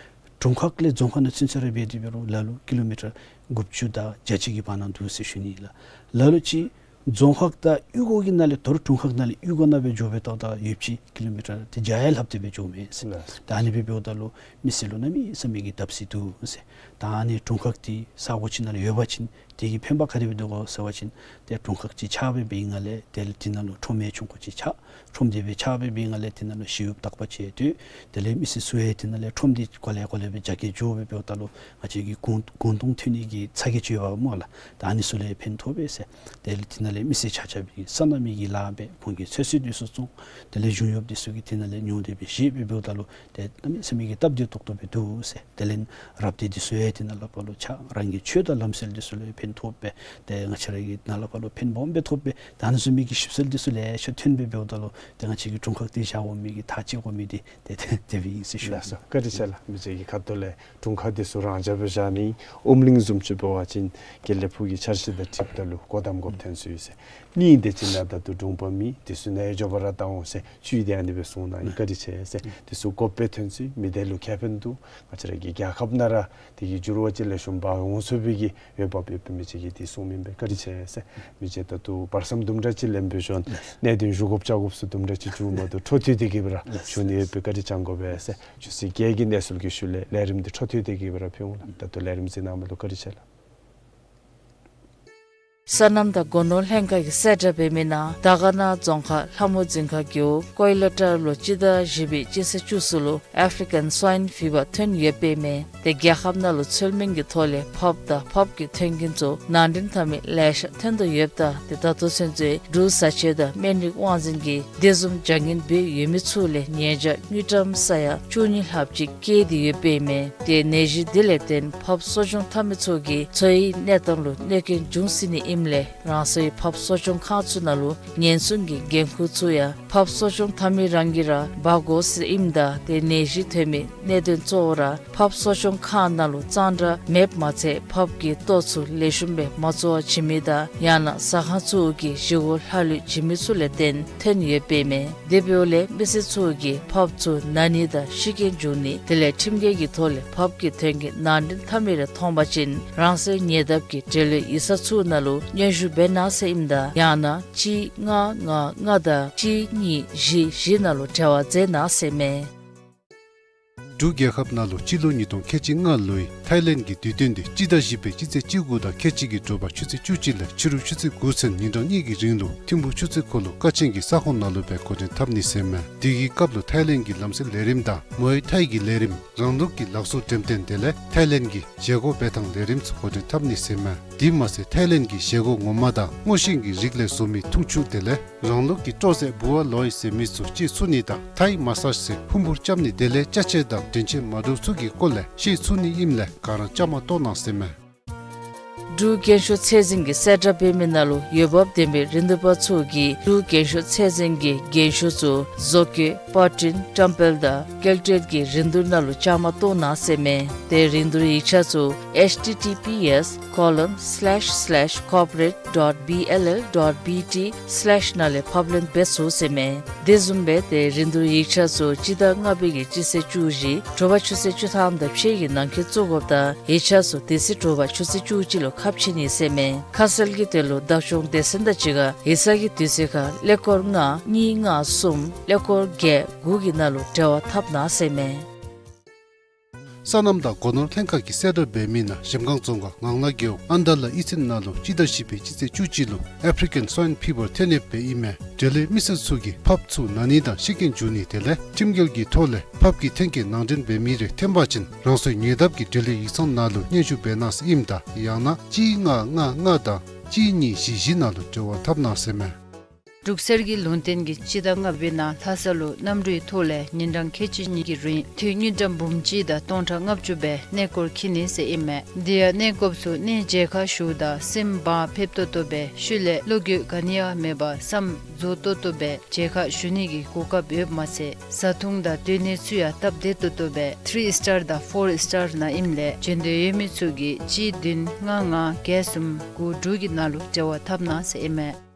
དྲུང་ཁག་ལས་རྫོང་ཁག་ནང་ཚུན་ཚོད་ར་འབད་དེ་འབད་རུང་ལ་ལུ་ཀི་ལོ་མི་ཊར་དགུ་བཅུ་དང་བརྒྱད་ཅུ་གི་བར་ན་འདུག་ཟེར་ཞུ་ནི་ལགས། ལ་ལུ་ཅིག་རྫོང་ཁག་དང་གཡུས་སྒོ་གི་ནང་ལས་ད་རུང་དྲུང་ཁག་ནང་ལས་གཡུས་སྒོ་ནང་སྦེ་འགྱོ་སྦེ་ད་ད་ཡོདཔ་ཅིག་ཀི་ལོ་མི་ཊར་ཏེ་བརྒྱ་ཡང་ལྷགཔ་སྟེ་སྦེ་འགྱོཝ་མས་ཟེར། ལགས། ད་ཨ་ནི་སྦེ་འབདཝ་ད་ལུ་མི་སེར་ལུ་གནམ་མེད་ས་མེད་ཀྱི་བརྡབ་གསིག་འདུག་ཟེར། ད་ཨ་ནི་དྲུང་ཁག་འདི་ས་གོ་ཅིག་ནང་ལུ་ཡོད་པ་ཅིན་དེ་གི་ཕན་པ་ག་དེ་སྦེ་འདུག་གོ་ཟེར་བ་ཅིན་ཏེ་དྲུང་ཁག་ཅིག་ཆགས་སྦེ་འབད་བའི་སྒང་ལས་ཏེ་དེ་ནང་ལུ་ཁྲོམ་ཡང་ཆུང་ཀུ་ཅིག་ཆགས། ཁྲོམ་དེ་སྦེ་ཆགས་སྦེ་འབད་བའི་སྒང་ལས་དེ་ནང་ལུ་ཞི་གཡོགཔ་དག་པ་ཅིག་ཡང་སྡོད། དེ་ལས་མི་སེར་ཚུ་ཡང་དེ་ནང་ལས་ཁྲོམ་འདི་གོ་ལེ་གོ་ལེ་སྦེ་རྒྱ་སྐྱེད་འགྱོ་སྦེ་འབདཝ་ད་ལུ་ང་བཅས་ཀྱི་གུང་གུང་སྟོང་ཐོན་ནི་གི་ཚ་གྱང་ཅིག་ཡོདཔ་སྨོ་ལགས། ད་ཨ་ནི་ཚུ་ལས་ཕན་ཐོགས་པས་ཟེར། དེ་ལས་དེ་ནང་ལས་མི་སེར་ཆ་ཁྱབ་ཀྱིས་སོ་ནམ་གྱི་ལཱ་འབད་ཁོང་གི་ཚོད་བསྲེ་འདི་ཚུ་བཙོང་། དེ་ལས་གཞུང་གཡོགཔ་འདི་ཚུ་གིས་དེ་ནང་ལས་ཉོ་སྟེ་སྦེ་བཞེས་སྦེ་འབདཝ་ད་ལུ་ཏེ་གནམ་མེད་ས་མེད་ཀྱི་སྟབས་བདེ་ཏོག་ཏོ་སྦེ་འདུག་ཟེར། དེ་ལས་རབ་སྡེ་འདི་ཚུ་ཡང་དེ་ནང་ལས་ཕར་ལུ་ཆགས། རང་གི་ཆོས་དང་ལམ་སྲོལ་འདི་ཚུ་ལུ་ཕན་ཐོགས་པས། ཏེ་ང་བཅས་ར་གི་ནང་ལས་ཕར་ལུ་ཕན་སྦོམ་སྦེ་ཐོགས་པས། ད་ཨ་ནི་བཟུམ་མའི་གི་ཞིབ་འཚོལ་འདི་ཚུ་ལེ་ཤ་ཐོན་སྦེ་འབདཝ་ད་ལུ་ཏེ་ང་བཅས་ཀྱི་དྲུང་ཁག་འདི་བཞག་དགོ་མི་གི་ཐག་བཅད་དགོ་མི་འདི་ཏེ་ཏེ་དེ་སྦེ་ཨིན་ཟེར་ཞུ། ལགས་སོ། བཀའ་དྲིན་ཆེ་ལགས། མི་རྗེ་གི་ཁ་ཐུག་ལས་དྲུང་ཁག་འདི་ཚུ་རང་འཇགས་སྦེ་བཞག་ནི། ཨུམ་གླིང་བཟུམ་ཅིག་འབད་བ་ཅིན་དགེ་ལེགས་ཕུག་གི་འཆར་གཞི་དང་འཁྲིལཝ་ད་ལུ་སྒོ་བསྡམ་དགོཔ་ཐོན་སོ་ཡི་ཟེར། གཉིས་དེ་ཅིག་ནང་ད་ལྟོ་དྲུང་པ་མེད། དེ་ཚུ་ནང་འགྱོ་བར་བཏང་འོང་ཟེར། བཅུད་དེ་ཨ་ནི་སྦེ་གསུངས་གནང་ཡི། བཀའ་དྲིན་ཆེ་ཟེར། དེ་ཚུ་དགོཔ་སྦེ་ཐོན་སོ་ཡི། མི་སྡེ་ལུ་ཁེ་ཕན་འདུག། ང་བཅས་ར་གི་རྒྱལ་ཁབ་ནང་ར་དེ་གི་འགྱུར་བ་ཅིག་ལེགས་ཤོམ་འབག་འོང་ཚུགས་པའི་གི་འོས་འབབ་ཡོདཔ་ མི་ཅིག་གིས་འདི་གསུངམ་ཨིན་པས། བཀའ་དྲིན་ཆེ་ཟེར། མི་ཅིག་ད་ལྟོ་བར་མཚམས་དུམ་གྲ་ཅིག་ལེན་འབད་ཞིནམ་གནད་དོན་ཞུ་དགོཔ་བཅར་དགོཔ་ཚུ་དུམ་གྲ་ཅིག་བྱུངམ་ད་འཕྲོ་མཐུད་དེ་གི་སྦེ་ར་ཞུ་ནི་ཡོད་པས། བཀའ་དྲིན་བསྐྱང་དགོ་པས་ཟེར། ཆུ་ཚོད་བརྒྱད་ཀྱི་གནས་ཚུལ་གྱི་ཤུལ་ལས་ལས་རིམ་འདི་འཕྲོ་མཐུད་དེ་གི་སྦེ་ར་ཕུལ་འོང་ལགས། ད་ལྟོ་ལས་རིམ་གཟིགས་གནང་མི་ལུ་བཀའ་དྲིན་ཆེ་ལགས། སོ་ནམ་དང་སྒོ་ནོར་ལྷན་ཁག་གིས་གསལ་བསྒྲགས་འབད་མི་ནང་དར་དཀར་ན་རྫོང་ཁག་ལྷ་མོ་རྫིང་ཁ་རྒེད་འོག་ཀོའི་ལ་ཊར་ལུ་སྤྱི་ཟླ་བཞི་པའི་སྤྱི་ཚེས་བཅུ་གསུམ་ལུ་ཨེཕ་རི་ཀན་སྭའིན་ཕི་བར་ཐོན་ཡོདཔ་ཨིན་མས། ཏེ་རྒྱལ་ཁབ་ནང་ལུ་ཚུལ་མིན་གྱི་ཐོག་ལས་ཕགཔ་དང་ཕགཔ་གི་ཐོན་ཁུངས་ཚུ་ནང་འདྲེན་འཐབ་མི་ལེ་ཤ་ཐོན་དོ་ཡོདཔ་ད་ཏེ་ད་ལྟོ་ཚུན་ཚོད་འབྲུག་བཟའ་བཅའ་དང་སྨན་རིགས་དབང་འཛིན་གྱིས་དེ་བཟུམ་བྱ་ངན་འབད་ཡོད་མི་ཚུ་ལས་ཉེས་བྱ་དངུལ་ཀྲམ་ས་ཡ་བཅུ་གཉིས་ལྷགཔ་ཅིག་བཀལ་ཏེ་ཡོདཔ་ཨིན་མས། ཏེ་ནད་གཞི་འདི་ལས་བརྟེན་ཕགཔ་གསོ་སྐྱོང་འཐབ་མི་ཚུ་གིས་འཚོ་བའི་གནས་སྟངས་ལུ་གནོད་སྐྱོན་འབྱུང་སྲིད་ནི་ཨིནམ་ལས་རང་སོའི་ཕགཔ་གསོ་སྐྱོང་ཁང་ཚུ་ནང་ལུ་ཉེན་སྲུང་གི་འགན་ཁུར་ཚུ་ཡང་ཕགཔ་གསོ་སྐྱོང་འཐབ་མི་རང་གིས་ར་འབག་དགོ་ཟེར་ཨིནམ་ད་ཏེ་ནད་གཞི་ཐོན་མི་གནད་དོན་གཙོ་བོ་ར་ཕགཔ་གསོ་སྐྱོང་ཁང་ནང་ལུ་གཙང་སྦྲ་མེདཔ་མ་ཚད་ཕགཔ་གི་ལྟོ་ཚུ་ལེགས་ཤོམ་སྦེ་མ་བཙོ་བར་བྱིན་མི་དང་ཡང་ན་ཟ་ཁང་ཚུ་གིས་བཞེས་སྒོ་ལྷག་ལུས་བྱིན་མི་ཚུ་ལས་བརྟེན་ཐོན་ཡོདཔ་ཨིན་མས། དེ་འབདཝ་ལས་མི་སེར་ཚུ་གིས་ཕགཔ་ཚུ་ན་ནི་དང་ཤི་རྐྱེན་འབྱུང་ནི་དེ་ལས་ཁྲིམས་འགལ་གྱི་ཐོག་ལས་ཕགཔ་གི་ཐོན་སྐྱེད་ནང་འདྲེན་འཐབ་མི་རེ་མཐོང་པ་ཅིན་རང་སོའི་ཉེ་འདབས་ཀྱི་འབྲེལ་ཡོད་ཡིག་ཚང་ཚུ་ནང་ལུ་སྙན་ཞུ་འབད་གནང་ཟེར་ཨིནམ་ད་ཡང་ན་གཅིག་ལྔ་ལྔ་ལྔ་དང་གཅིག་གཉིས་བཞི་བཞི་ནང་ལུ་འབྲེལ་བ་མཛད་གནང་ཟེར་མས། འབྲུག་རྒྱལ་ཁབ་ནང་ལུ་སྤྱི་ལོ་ཉིས་སྟོང་ཁལ་གཅིག་ལྔ་ལོའི་ཐའི་ལེནཌ་གི་དུས་སྟོན་འདི་སྤྱི་ཟླ་བཞི་པའི་སྤྱི་ཚེས་བཅུ་དགུ་དང་ཁལ་གཅིག་གི་དྲོ་པ་ཆུ་ཚོད་བཅུ་གཅིག་ལས་ཕྱི་རུ་ཆུ་ཚོད་དགུ་ཚུན་ཉིན་གྲངས་གཉིས་ཀྱི་རིང་ལུ་ཐིམ་ཕུག་ཆུ་ཚོད་འཁོར་ལོ་ཀ་ཆེན་གྱི་ས་ཁོངས་ནང་ལུ་སྦེ་འགོ་འདྲེན་འཐབ་ནི་ཟེར་མས། དེ་གི་སྐབས་ལུ་ཐའི་ལེནཌ་གི་ལམ་སྲོལ་ལས་རིམ་དང་མོའེ་ཐའི་གི་ལས་རིམ་རང་ལུགས་ཀྱི་ལག་བཟོ་འགྲེམས་སྟོན་དེ་ལས་ཐའི་ལེནཌ་གི་བཞེས་སྒོ་འབད་ཐངས་ལས་རིམ་ཚུ་འགོ་འདྲེན་འཐབ་ནི་ཟེར་མས། དེ་མ་ཚད་ཐའི་ལེནཌ་གི་བཞེས་སྒོ་ངོ་མ་དང་སྔོ་ཤིང་གི་རིགས་ལས་བཟོ་མི་འཐུང་ཆུ་དེ་ལས་རང་ལུགས་ཀྱི་སྤྲོ་ཟས་བུ་བ་ལོའི་ཟེར་མི་ཚུ་སྤྱོད་ཚུགས་ནི་དང་ཐའི་མ་སཱཇ་ཟེར་ཕུང་པོ་རྐྱབ་ནི་དེ་ལས་ཅ་ཆས་དང་དྲན་ཤེས་མ་འདྲཝ་ཚུ་གི་སྐོར་ལས་ཤེས་ཚུགས་ནི་ཨིནམ་ལས་ག་ར་བཅའ་མར་གཏོགས་གནང་ཟེར་མས། འབྲུག་རྒན་ཤོས་ཚད་འཛིན་གྱིས་གསལ་བསྒྲགས་འབད་མི་ནང་ལུ་འོས་འབབ་ལྡན་པའི་རིན་བསྡུར་པ་ཚུ་གིས་འབྲུག་རྒན་ཤོས་ཚད་འཛིན་གྱི་རྒན་ཤོས་ཚུ་བཟོ་བཀོད་པར་སྐྲུན་བཀྲམ་སྤེལ་དང་སྐྱེལ་སྤྲོད་ཀྱི་རིན་བསྡུར་ནང་ལུ་བཅའ་མར་གཏོགས་གནང་ཟེར་མས། ཏེ་རིན་བསྡུར་ཡིག་ཆ་ཚུ་H T T P S colon slash slash corporate dot B L L dot B T slash ནང་ལས་ཕབ་ལེན་འབད་ཚུགས་ཟེར་མས། དེ་བཟུམ་སྦེ་ཏེ་རིན་བསྡུར་ཡིག་ཆ་ཚུ་སྤྱི་ཟླ་ལྔ་པའི་གི་སྤྱི་ཚེས་བཅུ་བཞི་དྲོ་པ་ཆུ་ཚོད་བཅུ་ཐམ་དང་ཕྱེད་ཀྱི་ནང་འཁོད་བཙུགས་དགོཔ་དང་ཡིག་ཆ་ཚུ་དེ་ཚེ་དྲོ་པ་ཆུ་ཚོད་བཅུ་གཅིག་ལུ་ཁ་ཕྱེ་ནི་ཟེར་མས། ཁ་གསལ་གྱི་དོན་ལུ་བདག་སྐྱོང་སྡེ་ཚན་དང་གཅིག་ཁར་ཡིག་ཚང་གི་དུས་ཚོད་ཁར་ཀླད་ཀོར་ལྔ་གཉིས་ལྔ་གསུམ་ཀླད་ཀོར་བརྒྱད་དགུ་གི་ནང་ལུ་འབྲེལ་བ་འཐབ་གནང་ཟེར་མས། སོ་ནམ་དང་སྒོ་ནོར་ལྷན་ཁག་གིས་གསལ་བསྒྲགས་འབད་མི་ནང་གཞལམ་སྒང་རྫོང་ཁག་ངང་ལག་རྒེད་འོག་ཨན་དཱ་ལ་ཨི་ཚན་ནང་ལུ་སྤྱི་ཟླ་བཞི་པའི་སྤྱི་ཚེས་བཅུ་གཅིག་ལུ་ཨེཕ་རི་ཀན་སྭའིན་ཕི་བར་ཐོན་ཡོདཔ་ཨིན་མས། འབྲེལ་ཡོད་མི་སེར་ཚུ་གིས་ཕགཔ་ཚུ་ན་ནི་དང་ཤི་རྐྱེན་འབྱུང་ནི་དེ་ལས་ཁྲིམས་འགལ་གྱི་ཐོག་ལས་ཕགཔ་གི་ཐོན་སྐྱེད་ནང་འདྲེན་འབད་མི་རེ་ཐོན་པ་ཅིན་རང་སོའི་ཉེ་འདབས་ཀྱི་འབྲེལ་ཡོད་ཡིག་ཚང་ནང་ལུ་སྙན་ཞུ་འབད་གནང་ཟེར་ཨིནམ་ད་ཡང་ན་གཅིག་ལྔ་ལྔ་ལྔ་དང་གཅིག་གཉིས་བཞི་བཞི་ནང་ལུ་འབྲེལ་བ་འཐབ་གནང་ཟེར་མས། འབྲུག་གསེར་གྱི་ལུང་བསྟན་གྱིས་སྤྱི་ཟླ་ལྔ་པའི་ནང་ལྷ་ས་ལུ་གནམ་གྲུའི་ཐོག་ལས་ཉིན་གྲངས་ཁལ་གཅིག་གཉིས་ཀྱི་རིང་འཐུས་དངུལ་ཀྲམ་འབུམ་གཅིག་དང་སྟོང་ཕྲག་ལྔ་བཅུ་སྦེ་གནས་སྐོར་འཁྱིད་ནི་ཟེར་ཨིན་མས། དེ་ཡང་གནས་སྐོརཔ་ཚུ་གནས་མཇལ་ཁ་ཞུཝ་ད་སེམས་བག་ཕེབས་ཏོག་ཏོ་སྦེ་ཤུལ་ལས་བློ་འགྱོད་ག་ནི་ཡང་མེད་པར་བསམ་རྫོགས་ཏོག་ཏོ་སྦེ་མཇལ་ཁ་ཞུ་ནི་གི་གོ་སྐབས་ཡོདཔ་མ་ཚད་བཟའ་འཐུང་དང་སྡོད་གནས་ཚུ་ཡང་སྟབས་བདེ་ཏོག་ཏོ་སྦེ་ཐི་རི་སི་ཊར་དང་ཕོར་སི་ཊར་ནང་ཨིནམ་ལས་འབྱོན་འདོད་ཡོད་མི་ཚུ་གིས་གཅིག་བདུན་ལྔ་ལྔ་བརྒྱད་གསུམ་དགུ་དྲུག་གི་ནང་ལུ་འབྲེལ་བ་འཐབ་གནང་ཟེར་ཨིན་མས།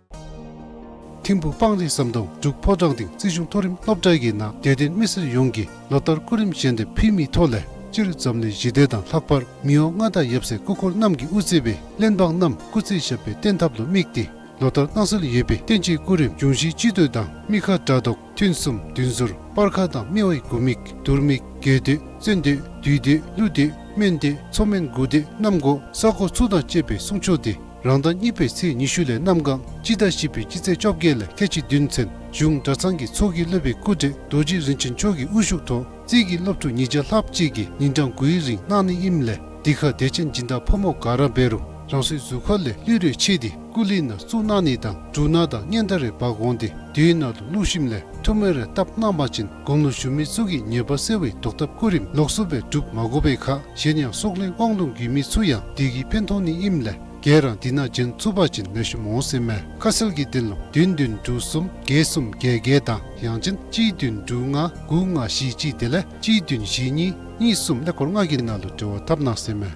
ཐིམ་ཕུག་སྤང་རི་ཟམ་གདོང་འབྲུག་ཕོ་བྲང་སྡིངས་རྩིས་གཞུང་མཐོ་རིམ་སློབ་གྲྭ་གི་ནང་དད་ལྡན་མི་སེར་ཡོངས་ཀྱིས་ལོ་ལྟར་སྐུ་རིམ་གཞན་དེ་ཕུལ་མི་ཐོག་ལས་སྤྱིར་འཛམ་གླིང་ཞི་བདེ་དང་ལྷག་པར་མི་དབང་མངའ་བདག་ཡབ་སྲས་སྐུ་འཁོར་རྣམས་ཀྱིས་དབུ་གཙོས་པའི་བློན་འབངས་རྣམས་སྐུ་ཚེ་ཞབས་པད་བརྟན་ཐབས་ལུ་དམིགས་ཏེ་ལོ་ལྟར་གནང་སྲོལ་ཡོད་པའི་བསྟན་སྤྱིའི་སྐུ་རིམ་འབྱུང་བཞིའི་སྤྱི་མདོས་དང་མི་ཁ་དགྲ་བཟློག་ཐུན་གསུམ་བདུན་ཟོར་སྤར་ཁ་དང་སྨེ་བའི་དགུ་མིག་དུར་མིག་དགེ་མདོས་བཙན་མདོས་བདུད་མདོས་ཀླུ་མདོས་སྨན་མདོས་མཚོ་སྨན་དགུ་མདོས་གནམ་སྒོ་ས་སྒོ་ཚུ་དང་བཅས་པའི་གསུང་ཆོག་དེ་རང་ཟླ་གཉིས་པའི་ཚེས་ཉི་ཤུ་ལས་གནམ་གང་སྤྱི་ཟླ་བཞི་པའི་སྤྱི་ཚེས་བཅོ་བརྒྱད་ལས་ཁལ་གཅིག་བདུན་ཚུན་གཞུང་གྲྭ་ཚང་གི་ཚོགས་ཀྱི་སློབ་དཔོན་སྐུ་བགྲེས་རྡོ་རྗེ་རིན་ཆེན་མཆོག་གི་དབུ་བཞུགས་ཐོག་རྩིས་ཀྱི་སློབ་ཕྲུག་ཉིས་བརྒྱ་ལྷགཔ་ཅིག་གིས་ཉིན་གྲངས་དགུའི་རིང་གནང་ནི་ཨིནམ་ལས་འདི་ཁར་དད་ཅན་སྦྱིན་བདག་ཕོ་མོ་ག་ར་འབད་རུང་རང་སོའི་གཟུགས་ཁ་ལས་ལུས་རེ་ཕྱེ་སྟེ་སྐུ་གླུད་ནང་བཙུགས་གནང་ནི་དང་འབྲུ་སྣ་དང་སྙན་དར་རེ་འབག་འོང་སྟེ་དུས་ནང་ལུ་བླུགས་ཞིནམ་ལས་ཐུགས་སྨོན་རེ་བཏབ་གནང་པ་ཅིན་དགུང་ལོ་གཞོན་མི་ཚུ་གི་ཉེས་པ་སེལ་བའི་བཟློག་ཐབས་སྐུ་རིམ་ལོགས་སུ་སྦེ་སྒྲུབ་མ་དགོ་པའི་ཁར་གཞན་ཡང་སྲོག་ལེན་དབང་ལུང་དགོས་མི་ཚུ་ཡང་འདི་གིས་ཕན་ཐོགས་ནི་ཨིནམ་ལས་ག་ར་འདི་ནང་བྱོན་ཚུགས་པ་ཅིན་ལེགས་ཤོམ་འོང་ཟེར་མས། ཁ་གསལ་གྱི་དོན་ལུ་བདུན་བདུན་དྲུག་གསུམ་བརྒྱད་གསུམ་བརྒྱད་བརྒྱད་དང་ཡང་ཅིན་གཅིག་བདུན་དྲུག་ལྔ་དགུ་ལྔ་བཞི་གཅིག་དེ་ལས་གཅིག་བདུན་བཞི་གཉིས་གཉིས་གསུམ་ཀླད་ཀོར་ལྔ་གི་ནང་ལུ་འབྲེལ་བ་འཐབ་གནང་ཟེར་མས།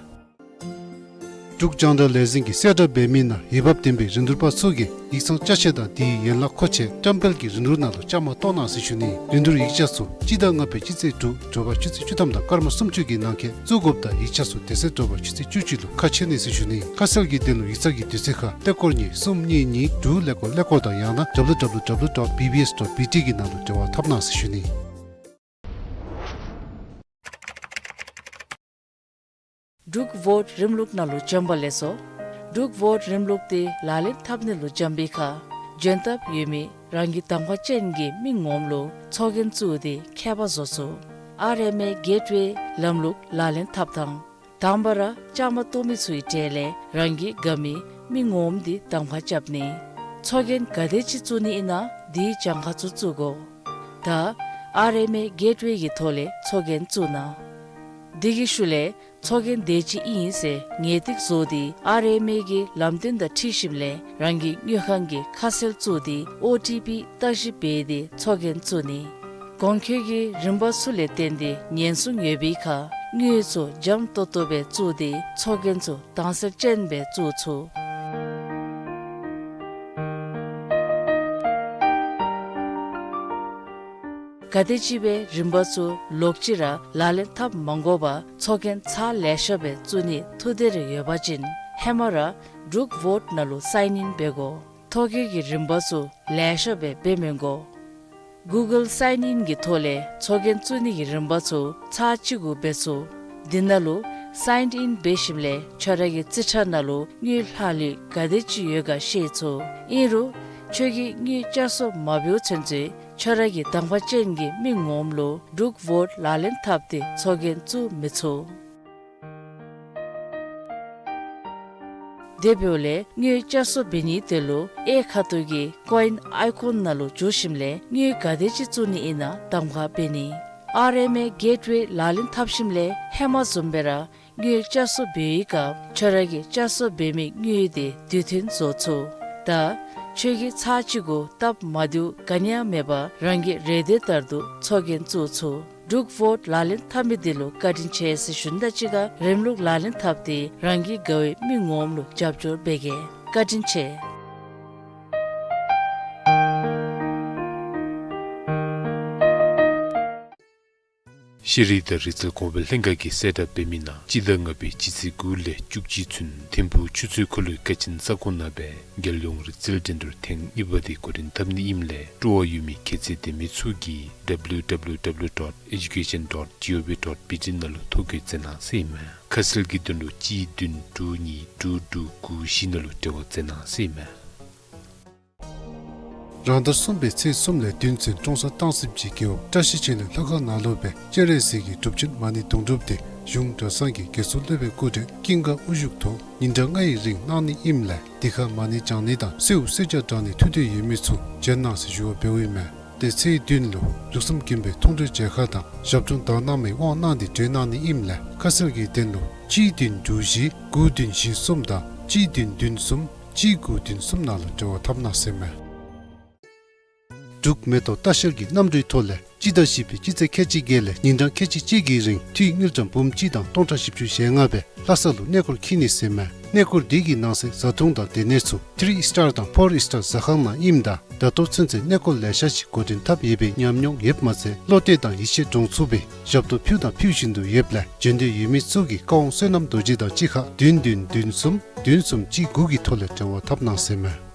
འབྲུག་རྒྱང་བསྒྲགས་ལས་འཛིན་གྱིས་གསལ་བསྒྲགས་འབད་མི་ནང་འོས་འབབ་ལྡན་པའི་རིན་བསྡུར་པ་ཚུ་གིས་ཡིག་ཚང་ཅ་ཆས་དང་དེའི་ཡན་ལག་མཁོ་ཆས་བཀྲམ་སྤེལ་གྱི་རིན་བསྡུར་ནང་ལུ་བཅའ་མར་གཏོགས་གནང་ཟེར་ཞུ་ནི། རིན་བསྡུར་ཡིག་ཆ་ཚུ་སྤྱི་ཟླ་ལྔ་པའི་སྤྱི་ཚེས་དྲུག་དྲོ་པ་ཆུ་ཚོད་བཅུ་ཐམ་དང་སྐར་མ་སུམ་ཅུ་གི་ནང་འཁོད་བཙུགས་དགོཔ་དང་ཡིག་ཆ་ཚུ་དེ་ཚེ་དྲོ་པ་ཆུ་ཚོད་བཅུ་གཅིག་ལུ་ཁ་ཕྱེ་ནི་ཟེར་ཞུ་ནི། ཁ་གསལ་གྱི་དོན་ལུ་ཡིག་ཚང་གི་དུས་ཚོད་ཁར་ཀླད་ཀོར་གཉིས་གསུམ་གཉིས་གཉིས་དྲུག་ཀླད་ཀོར་ཀླད་ཀོར་དང་ཡང་ན་W W W dot B B S dot B T གི་ནང་ལུ་འབྲེལ་བ་འཐབ་གནང་ཟེར་ཞུ་ནི། འབྲུག་བོཊ་རིམ་ལུགས་ནང་ལུ་འབྱོན་པ་ལེགས་སོ། འབྲུག་བོཊ་རིམ་ལུགས་འདི་ལག་ལེན་འཐབ་ནི་ལུ་འབྱོན་པའི་ཁར་འབྱོན་ཐབས་ཡོད་མི་རང་གི་གདམ་ཁ་ཅན་གྱི་མི་ངོམ་ལུ་ཚོགས་རྒྱན་བཙུགས་ཏེ་ཁྱད་པར་བཟོ་ཚུགས། ཨར་ཨེམ་ཨེ་གེཊ་ཝེ་ལམ་ལུགས་ལག་ལེན་འཐབ་ཐངས། དང་པ་ར་བཅའ་མར་གཏོགས་མི་ཚུའི་གྲས་ལས་རང་གིས་དགའ་མི་མི་ངོམ་འདི་གདམ་ཁ་རྐྱབ་ནི། ཚོགས་རྒྱན་ག་དེ་ཅིག་བཙུགས་ནི་ཨིན་ན་དེའི་གྱངས་ཁ་ཚུ་བཙུགས་དགོ། ད་ཨར་ཨེམ་ཨེ་གེཊ་ཝེ་གི་ཐོག་ལས་ཚོགས་རྒྱན་བཙུགས་གནང་། དེ་གི་ཤུལ་ལས་ཚོགས་རྒྱན་དེ་ཅིག་ཨིན་ཟེར་ངེས་ཏིག་བཟོ་སྟེ་ཨར་ཨེམ་ཨེ་གི་ལམ་སྟོན་དང་འཁྲིལ་ཞིནམ་ལས་རང་གི་དངུལ་ཁང་གི་ཁ་གསལ་བཙུགས་ཏེ་ཨོ་ཊི་པི་བརྟག་ཞིབ་འབད་དེ་ཚོགས་རྒྱན་བཙུགས་ནི། གོང་འཁོད་ཀྱི་རིམ་པ་ཚུ་ལས་བརྟེན་ཏེ་ཉེན་སྲུང་ཡོད་པའི་ཁར་དངུལ་ཚུ་འཇམ་ཏོང་ཏོ་སྦེ་བཙུགས་ཏེ་ཚོགས་རྒྱན་ཚུ་དྭངས་གསལ་ཅན་སྦེ་བཙུགས་ཚུགས། ག་དེམ་ཅིག་སྦེ་རིམ་པ་ཚུ་ལོག་ཅི་ར་ལག་ལེན་འཐབ་མ་དགོ་པར་ཚོགས་རྒྱན་ཚར་ལེ་ཤ་སྦེ་བཙུགས་ནི་ཐུགས་འདོད་རེ་ཡོད་པ་ཅིན་ཧེ་མ་ར་འབྲུག་བོཊ་ནང་ལུ་སའིན་ཨིན་འབད་དགོ། ཐོ་བཀོད་ཀྱི་རིམ་པ་ཚུ་ལེ་ཤ་སྦེ་འབད་མི་དགོ། གུ་གཱལ་སའིན་ཨིན་གྱི་ཐོག་ལས་ཚོགས་རྒྱན་བཙུགས་ནི་གི་རིམ་པ་ཚུ་ཚར་གཅིག་གུ་འབད་ཚུགས། དེ་ནང་ལུ་སའིན་ཨིན་འབད་ཞིནམ་ལས་ཁྱོད་ར་གི་རྩིས་ཁྲ་ནང་ལུ་དངུལ་ལྷག་ལུས་ག་དེ་ཅིག་ཡོད་ག་ཤེས་ཚུགས། ཨིན་རུང་ཁྱོད་ཀྱིས་དངུལ་བསྐྱར་གསོ་མ་འབདཝ་ཚུན་ཚོད་ཁྱོད་ར་གི་གདམ་ཁ་ཅན་གྱི་མི་ངོམ་ལུ་འབྲུག་བོཊ་ལག་ལེན་འཐབ་སྟེ་ཚོགས་རྒྱན་བཙུགས་མི་ཚུགས། དེ་འབདཝ་ལས་དངུལ་བསྐྱར་གསོ་འབད་ནི་དེ་ལུ་གཡས་ཁ་ཐུག་གི་ཀོ་ཨིན་ཨའི་ཀོན་ནང་ལུ་འཛུལ་ཞིནམ་ལས་དངུལ་ག་དེ་ཅིག་བཙུགས་ནི་ཨིན་ན་གདམ་ཁ་འབད་ནི། ཨར་ཨེམ་ཨེ་གེཊ་ཝེ་ལག་ལེན་འཐབ་ཞིནམ་ལས་ཧེ་མ་བཟུམ་སྦེ་ར་དངུལ་བསྐྱར་གསོ་འབད་བའི་སྐབས་ཁྱོད་ར་གིས་བསྐྱར་གསོ་འབད་མི་དངུལ་དེ་དུས་མཐུན་བཟོ་ཚུགས། ད་ཁྱོད་ཀྱིས་ཚར་གཅིག་གུ་སྟབས་མ་བདེཝ་ག་ནི་ཡང་མེད་པར་རང་གི་རེ་འདོད་ལྟར་དུ་ཚོགས་རྒྱན་བཙུགས་ཚུགས། འབྲུག་བོཊ་ལག་ལེན་འཐབ་མི་དེ་ལུ་བཀའ་དྲིན་ཆེ་ཟེར་ཞུ་ནི་དང་གཅིག་ཁར་རིམ་ལུགས་ལག་ལེན་འཐབ་སྟེ་རང་གི་དགའ་བའི་མི་ངོམ་ལུ་རྒྱབ་སྐྱོར་འབད་གེ། བཀའ་དྲིན་ཆེ། ཤེས་རིག་དང་རིག་རྩལ་གོང་འཕེལ་ལྷན་ཁག་གིས་གསལ་བསྒྲགས་འབད་མི་ནང་སྤྱི་ཟླ་ལྔ་པའི་སྤྱི་ཚེས་དགུ་ལས་བཅུ་གཅིག་ཚུན་ཐིམ་ཕུག་ཆུ་ཚོད་འཁོར་ལོའི་ཀ་ཆེན་ས་ཁོངས་ནང་སྦེ་རྒྱལ་ཡོངས་རིག་རྩལ་འགྲན་བསྡུར་ཐེངས་གཉིས་པ་དེ་འགོ་འདྲེན་འཐབ་ནི་ཨིནམ་ལས་སྤྲོ་བ་ཡོད་མི་ཁྱད་ཚད་ལྡན་མི་ཚུ་གིས་W W W dot education dot G O V dot B T ནང་ལུ་ཐོ་བཀོད་མཛད་གནང་ཟེར་ཨིན་མས། ཁ་གསལ་གྱི་དོན་ལུ་གཅིག་བདུན་དྲུག་གཉིས་དྲུག་དྲུག་དགུ་བཞི་ནང་ལུ་འབྲེལ་བ་མཛད་གནང་ཟེར་ཨིན་མས། རང་ཟླ་གསུམ་པའི་ཚེས་གསུམ་ལས་བདུན་ཚུན་ཀྲོང་གསར་སྟང་སི་བྱི་རྒེད་འོག་བཀྲ་ཤིས་ཆོས་གླིང་ལྷ་ཁང་ནང་ལུ་སྦེ་སྤྱན་རས་གཟིགས་ཀྱི་སྒྲུབ་ཆེན་མ་ཎི་དུང་སྒྲུབ་དེ་གཞུང་གྲྭ་ཚང་གི་དགེ་ཚུལ་སློབ་དཔོན་སྐུ་མགྲོན་ཀུན་དགའ་དབུ་བཞུགས་ཐོག་ཉིན་གྲངས་ལྔའི་རིང་གནང་ནི་ཨིནམ་ལས་དེ་ཁར་མ་ཎི་བགྱང་ནི་དང་གསོལཝ་གསོལ་ཇ་དྲང་ནི་ཐུགས་འདོད་ཡོད་མི་ཚུ་འབྱོན་གནང་ཟེར་ཞུ་བ་འབདཝ་ཨིན་མས། དེ་ཚེས་བདུན་ལུ་ལུགས་བསམ་དགོན་པའི་མཐོང་གྲོལ་མཇལ་ཁ་དང་ཞབས་དྲུང་དག་སྣང་མའི་དབང་གནང་སྟེ་གྲོལ་གནང་ནི་ཨིནམ་ལས་ཁ་གསལ་གྱི་དོན་ལུ་གཅིག་བདུན་དྲུག་བཞི་དགུ་བདུན་བཞི་གསུམ་དང་གཅིག་བདུན་བདུན་གསུམ་གཅིག་དགུ་བདུན་གསུམ་ནང་ལུ་འབྲེལ་བ་འཐབ་གནང་ཟེར་ཨིན་མས། འབྲུག་མེ་ཏོག་ལྟ་བཤལ་གྱི་གནམ་གྲུའི་ཐོག་ལས་སྤྱི་ཟླ་བཞི་པའི་སྤྱི་ཚེས་ཁལ་གཅིག་བརྒྱད་ལས་ཉིན་གྲངས་ཁལ་གཅིག་གཅིག་གི་རིང་འཐུས་དངུལ་ཀྲམ་འབུམ་གཅིག་དང་སྟོང་ཕྲག་བཞི་བཅུ་ཞེ་ལྔ་སྦེ་ལྷ་ས་ལུ་གནས་སྐོར་འཁྱིད་ནི་ཟེར་ཨིན་མས། གནས་སྐོར་འདི་གི་ནང་གསེས་བཟའ་འཐུང་དང་སྡོད་གནས་ཚུ་ཐི་རི་ཨིས་ཊར་དང་ཕོར་ཨིས་ཊར་ཟ་ཁང་ནང་ཨིནམ་ད་ད་ལྟོ་ཚུན་ཚོད་གནས་སྐོར་ལེ་ཤ་ཅིག་འགོ་འདྲེན་འཐབ་ཡོད་པའི་ཉམས་མྱོང་ཡོདཔ་མ་ཚད་བློ་གཏད་དང་ཡིད་ཆེས་འདྲོངས་ཚུགས་པའི་ཞབས་ཏོག་ཕུལཝ་དང་ཕུལ་བཞིན་དུ་ཡོདཔ་ལས་འབྱོན་འདོད་ཡོད་མི་ཚུ་གིས་བཀའ་དབང་བསོད་ནམས་རྡོ་རྗེ་དང་གཅིག་ཁར་བདུན་བདུན་བདུན་གསུམ་བདུན་གསུམ་གཅིག་དགུ་གི་ཐོག་ལས་འབྲེལ་བ་འཐབ་གནང་ཟེར་ཨིན་མས།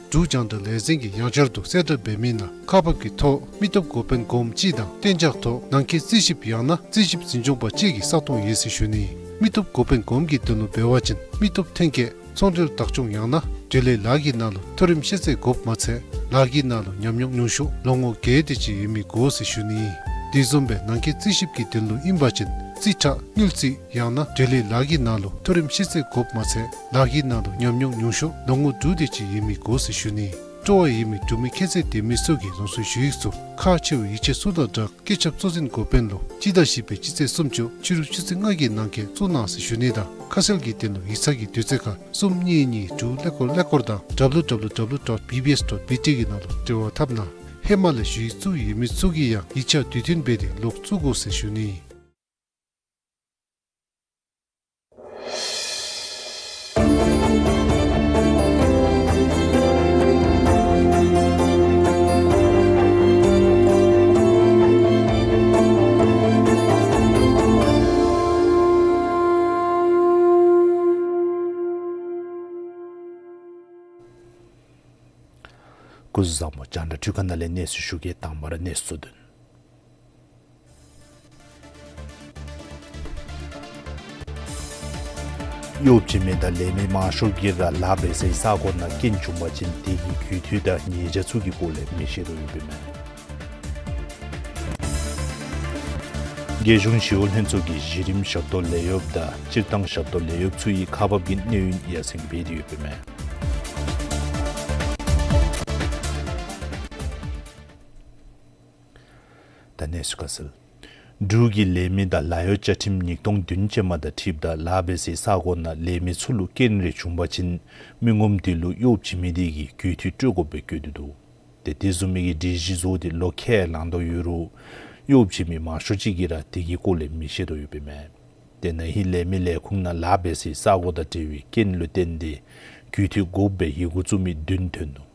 འབྲུག་རྒྱང་བསྒྲགས་ལས་འཛིན་གྱིས་ཡང་བསྐྱར་དུ་གསལ་བསྒྲགས་འབད་མི་ནང་ཁག་འབག་གི་ཐོག་མི་སྟོབས་འགོ་དཔོན་སྒོམ་གཅིག་དང་གཏན་འཇགས་ཐོག་ནང་འཁོད་རྩིས་ཞིབ་ཡང་ན་རྩིས་ཞིབ་འཛིན་སྐྱོང་པ་གཅིག་གི་ས་སྟོང་ཡོད་ཟེར་ཞུ་ནི། མི་སྟོབས་འགོ་དཔོན་སྒོམ་གྱི་དོན་ལུ་འབད་བ་ཅིན་མི་སྟོབས་ཐོན་སྐྱེད་ཚོང་འབྲེལ་བདག་སྐྱོང་ཡང་ན་འབྲེལ་ཡོད་ལཱ་གི་ནང་ལུ་མཐོ་རིམ་ཤེས་ཚད་དགོཔ་མ་ཚད་ལཱ་གི་ནང་ལུ་ཉམས་མྱོང་ཉུང་ཤོས་ལོ་ངོ་བརྒྱད་དེ་ཅིག་ཡོད་མི་དགོ་ཟེར་ཞུ་ནི། དེ་བཟུམ་སྦེ་ནང་འཁོད་རྩིས་ཞིབ་ཀྱི་དོན་ལུ་ཨིན་པ་ཅིན་རྩིས་ཁྲ་དངུལ་རྩིས་ཡང་ན་འབྲེལ་ཡོད་ལཱ་གི་ནང་ལུ་མཐོ་རིམ་ཤེས་ཚད་དགོཔ་མ་ཚད་ལཱ་གི་ནང་ལུ་ཉམས་མྱོང་ཉུང་ཤོས་ལོ་ངོ་དྲུག་དེ་ཅིག་ཡོད་མི་དགོ་ཟེར་ཞུ་ནི། སྤྲོ་བ་ཡོད་མི་འབྲུག་མི་ཁྱད་ཚད་ལྡན་མི་ཚུ་གིས་རང་སོའི་ཞུ་ཡིག་ཚུ་ཁག་ཆེ་བའི་ཡིག་ཆ་ཚུ་དང་སྦྲགས་སྐུ་ཚབ་གཙོ་འཛིན་འགོ་དཔོན་ལུ་སྤྱི་ཟླ་བཞི་པའི་སྤྱི་ཚེས་སུམ་ཅུ་ཕྱི་རུ་ཆུ་ཚོད་ལྔ་གི་ནང་འཁོད་བཙུགས་གནང་ཟེར་ཞུ་ནི་དང་ཁ་གསལ་གྱི་དོན་ལུ་ཡིག་ཚང་གི་དུས་ཚོད་ཁར་གསུམ་གཉིས་གཉིས་དྲུག་ཀླད་ཀོར་ཀླད་ཀོར་དང་W W W dot B B S dot B T གི་ནང་ལུ་འབྲེལ་བ་འཐབ་གནང་། ཧེ་མ་ལས་ཞུ་ཡིག་བཙུགས་ཡོད་མི་ཚུ་གིས་ཡང་ཡིག་ཆ་དུས་མཐུན་འབད་དེ་ལོག་བཙུགས་དགོ་ཟེར་ཞུ་ནི། སྐུ་གཟུགས་བཟང་པོ། རྒྱང་བསྒྲགས་འཕྲུལ་ཁང་ནང་ལས་གནས་ཚུལ་ཞུ་གེ། དང་པ་ར་གནས་ཚུལ་དོན། གཡོགཔ་བྱིན་མི་དང་ལས་མི་མང་ཤོས་ཀྱིས་ར་ལཱ་འབད་སའི་ས་གོ་ནང་རྐྱེན་བྱུང་པ་ཅིན་དེ་གི་རྒུད་འཐུས་དང་ཉེས་བྱ་ཚུ་གི་སྐོར་ལས་མི་ཤེས་དོ་ཡོདཔ་ཨིན་མས། རྒྱལ་གཞུང་ཞི་གཡོག་ལྷན་ཚོགས་ཀྱིས་གཞི་རིམ་ཞབས་ཏོག་ལས་གཡོགཔ་དང་སྤྱིར་བཏང་ཞབས་ཏོག་ལས་གཡོགཔ་ཚུ་ཡི་ཁག་འབག་གི་གནས་ཡུན་ཡར་སེང་འབད་དེ་ཡོདཔ་ཨིན་མས། ད་གནས་ཚུལ་ཁ་གསལ། འབྲུག་གི་ལས་མི་དང་ལཱ་གཡོག་བཅའ་ཁྲིམས་ཉིས་སྟོང་བདུན་ཅན་མ་དང་འཁྲིལཝ་ད་ལཱ་འབད་སའི་ས་གོ་ནང་ལས་མི་ཚུ་ལུ་རྐྱེན་རེ་བྱུང་པ་ཅིན་མི་ངོམ་དེ་ལུ་གཡོགཔ་བྱིན་མི་དེ་གིས་རྒུད་འཐུས་སྤྲོད་དགོཔ་སྦེ་བཀོད་དེ་འདུག། ཏེ་དེ་བཟུམ་མའི་གི་སྒྲིག་གཞི་བཟོ་སྟེ་ལོ་ཁལ་ལང་དོ་ཡོད་རུང་གཡོགཔ་བྱིན་མི་མང་ཤོས་ཅིག་གིས་ར་དེ་གི་སྐོར་ལས་མི་ཤེས་དོ་ཡོདཔ་ཨིན་མས། ཏེ་ན་ཧིང་ལས་མི་ལས་ཁུངས་ནང་ལཱ་འབད་སའི་ས་གོ་དང་འབྲེལ་བའི་རྐྱེན་ལུ་བརྟེན་ཏེ་རྒུད་འཐུས་དགོཔ་སྦེ་ཡི་གུ་བཙུགས་མི་བདུན་ཐོན་ནུག།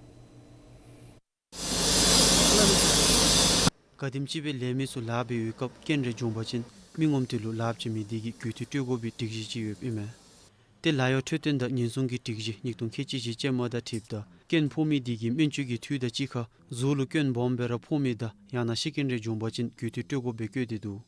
ག་དེམ་ཅིག་སྦེ་ལས་མི་ཚུ་ལཱ་འབད་བའི་སྐབས་རྐྱེན་རེ་བྱུང་པ་ཅིན་མི་ངོམ་དེ་ལུ་ལཱ་བྱིན་མི་དེ་གིས་རྒུད་འཐུས་སྤྲོད་དགོ་པའི་སྒྲིག་གཞི་ཅིག་ཡོདཔ་ཨིན་མས། ཏེ་ལཱ་གཡོག་འཕྲོད་བསྟེན་དང་ཉེན་སྲུང་གི་སྒྲིག་གཞི་ཉིས་སྟོང་ཁལ་གཅིག་བཞི་ཅན་མ་དང་འཁྲིལཝ་ད་རྐྱེན་ཕོག་མི་དེ་གིས་སྨན་བཅོས་ཀྱི་འཐུས་དང་གཅིག་ཁར་གཟུགས་ལུ་སྐྱོན་སྦོམ་སྦེ་ར་ཕོག་མི་དང་ཡང་ན་ཤི་རྐྱེན་རེ་བྱུང་པ་ཅིན་རྒུད་འཐུས་སྤྲོད་དགོ་པའི་བཀོད་དེ་འདུག།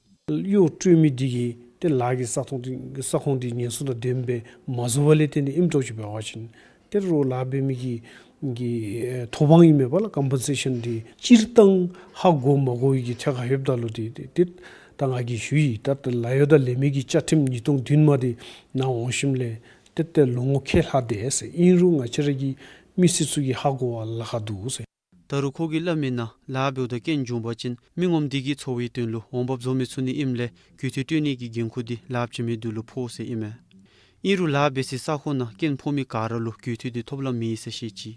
གཡོག་སྤྲོད་མི་དེ་གིས་ཏེ་ལཱ་གི་ས་ཁོངས་དེ་ས་ཁོངས་དེ་ཉེན་སྲུང་དང་ལྡནམ་སྦེ་མ་བཟོ་བ་ལས་བརྟེན་ཏེ་ཨིནམ་འདྲཝ་ཅིག་འབད་བ་ཅིན་ཏེ་རོགས་ལཱ་འབད་མི་གི་གི་ཨེ་ཐོབ་དབང་ཨིན་མས་པ་ལགས། ཀམ་པེན་སེ་ཤཱན་དེ་སྤྱིར་བཏང་ཧ་གོ་མ་གོ་བའི་གི་ཐད་ཁར་ཡོདཔ་ད་ལུ་དེ་དེ་དེ་ད་ང་གིས་ཞུ་ཡི། ད་ད་ལཱ་གཡོག་དང་ལས་མི་གི་བཅའ་ཁྲིམས་ཉིས་སྟོང་བདུན་མ་དེ་ནང་འོང་ཞིནམ་ལས་ཏེ་ཏེ་ལོ་ངོ་ཁལ་ལྷག་དེས་ཟེར། ཨིན་རུང་ང་བཅས་ར་གི་མི་སེར་ཚུ་གིས་ཧ་གོ་བར་ལཱ་ཁག་འདུག་ཟེར། ད་རུང་ཁོ་གིས་སླབ་མིའི་ནང་ལཱ་འབདཝ་ད་རྐྱེན་བྱུང་པ་ཅིན་མི་ངོམ་དེ་གིས་འཚོ་བའི་དོན་ལུ་འོང་འབབ་བཟོ་མི་ཚུགས་ནི་ཨིནམ་ལས་རྒུད་འཐུས་སྤྲོད་ནི་གི་འགན་ཁུར་དེ་ལཱ་བྱིན་མི་དེ་ལུ་ཕོག་ཟེར་ཨིན་མས། ཨིན་རུང་ལཱ་འབད་སའི་ས་ཁོངས་ནང་རྐྱེན་ཕོག་མི་ག་ར་ལུ་རྒུད་འཐུས་དེ་ཐོབ་ལམ་མེད་ཟེར་བཤད་ཅི།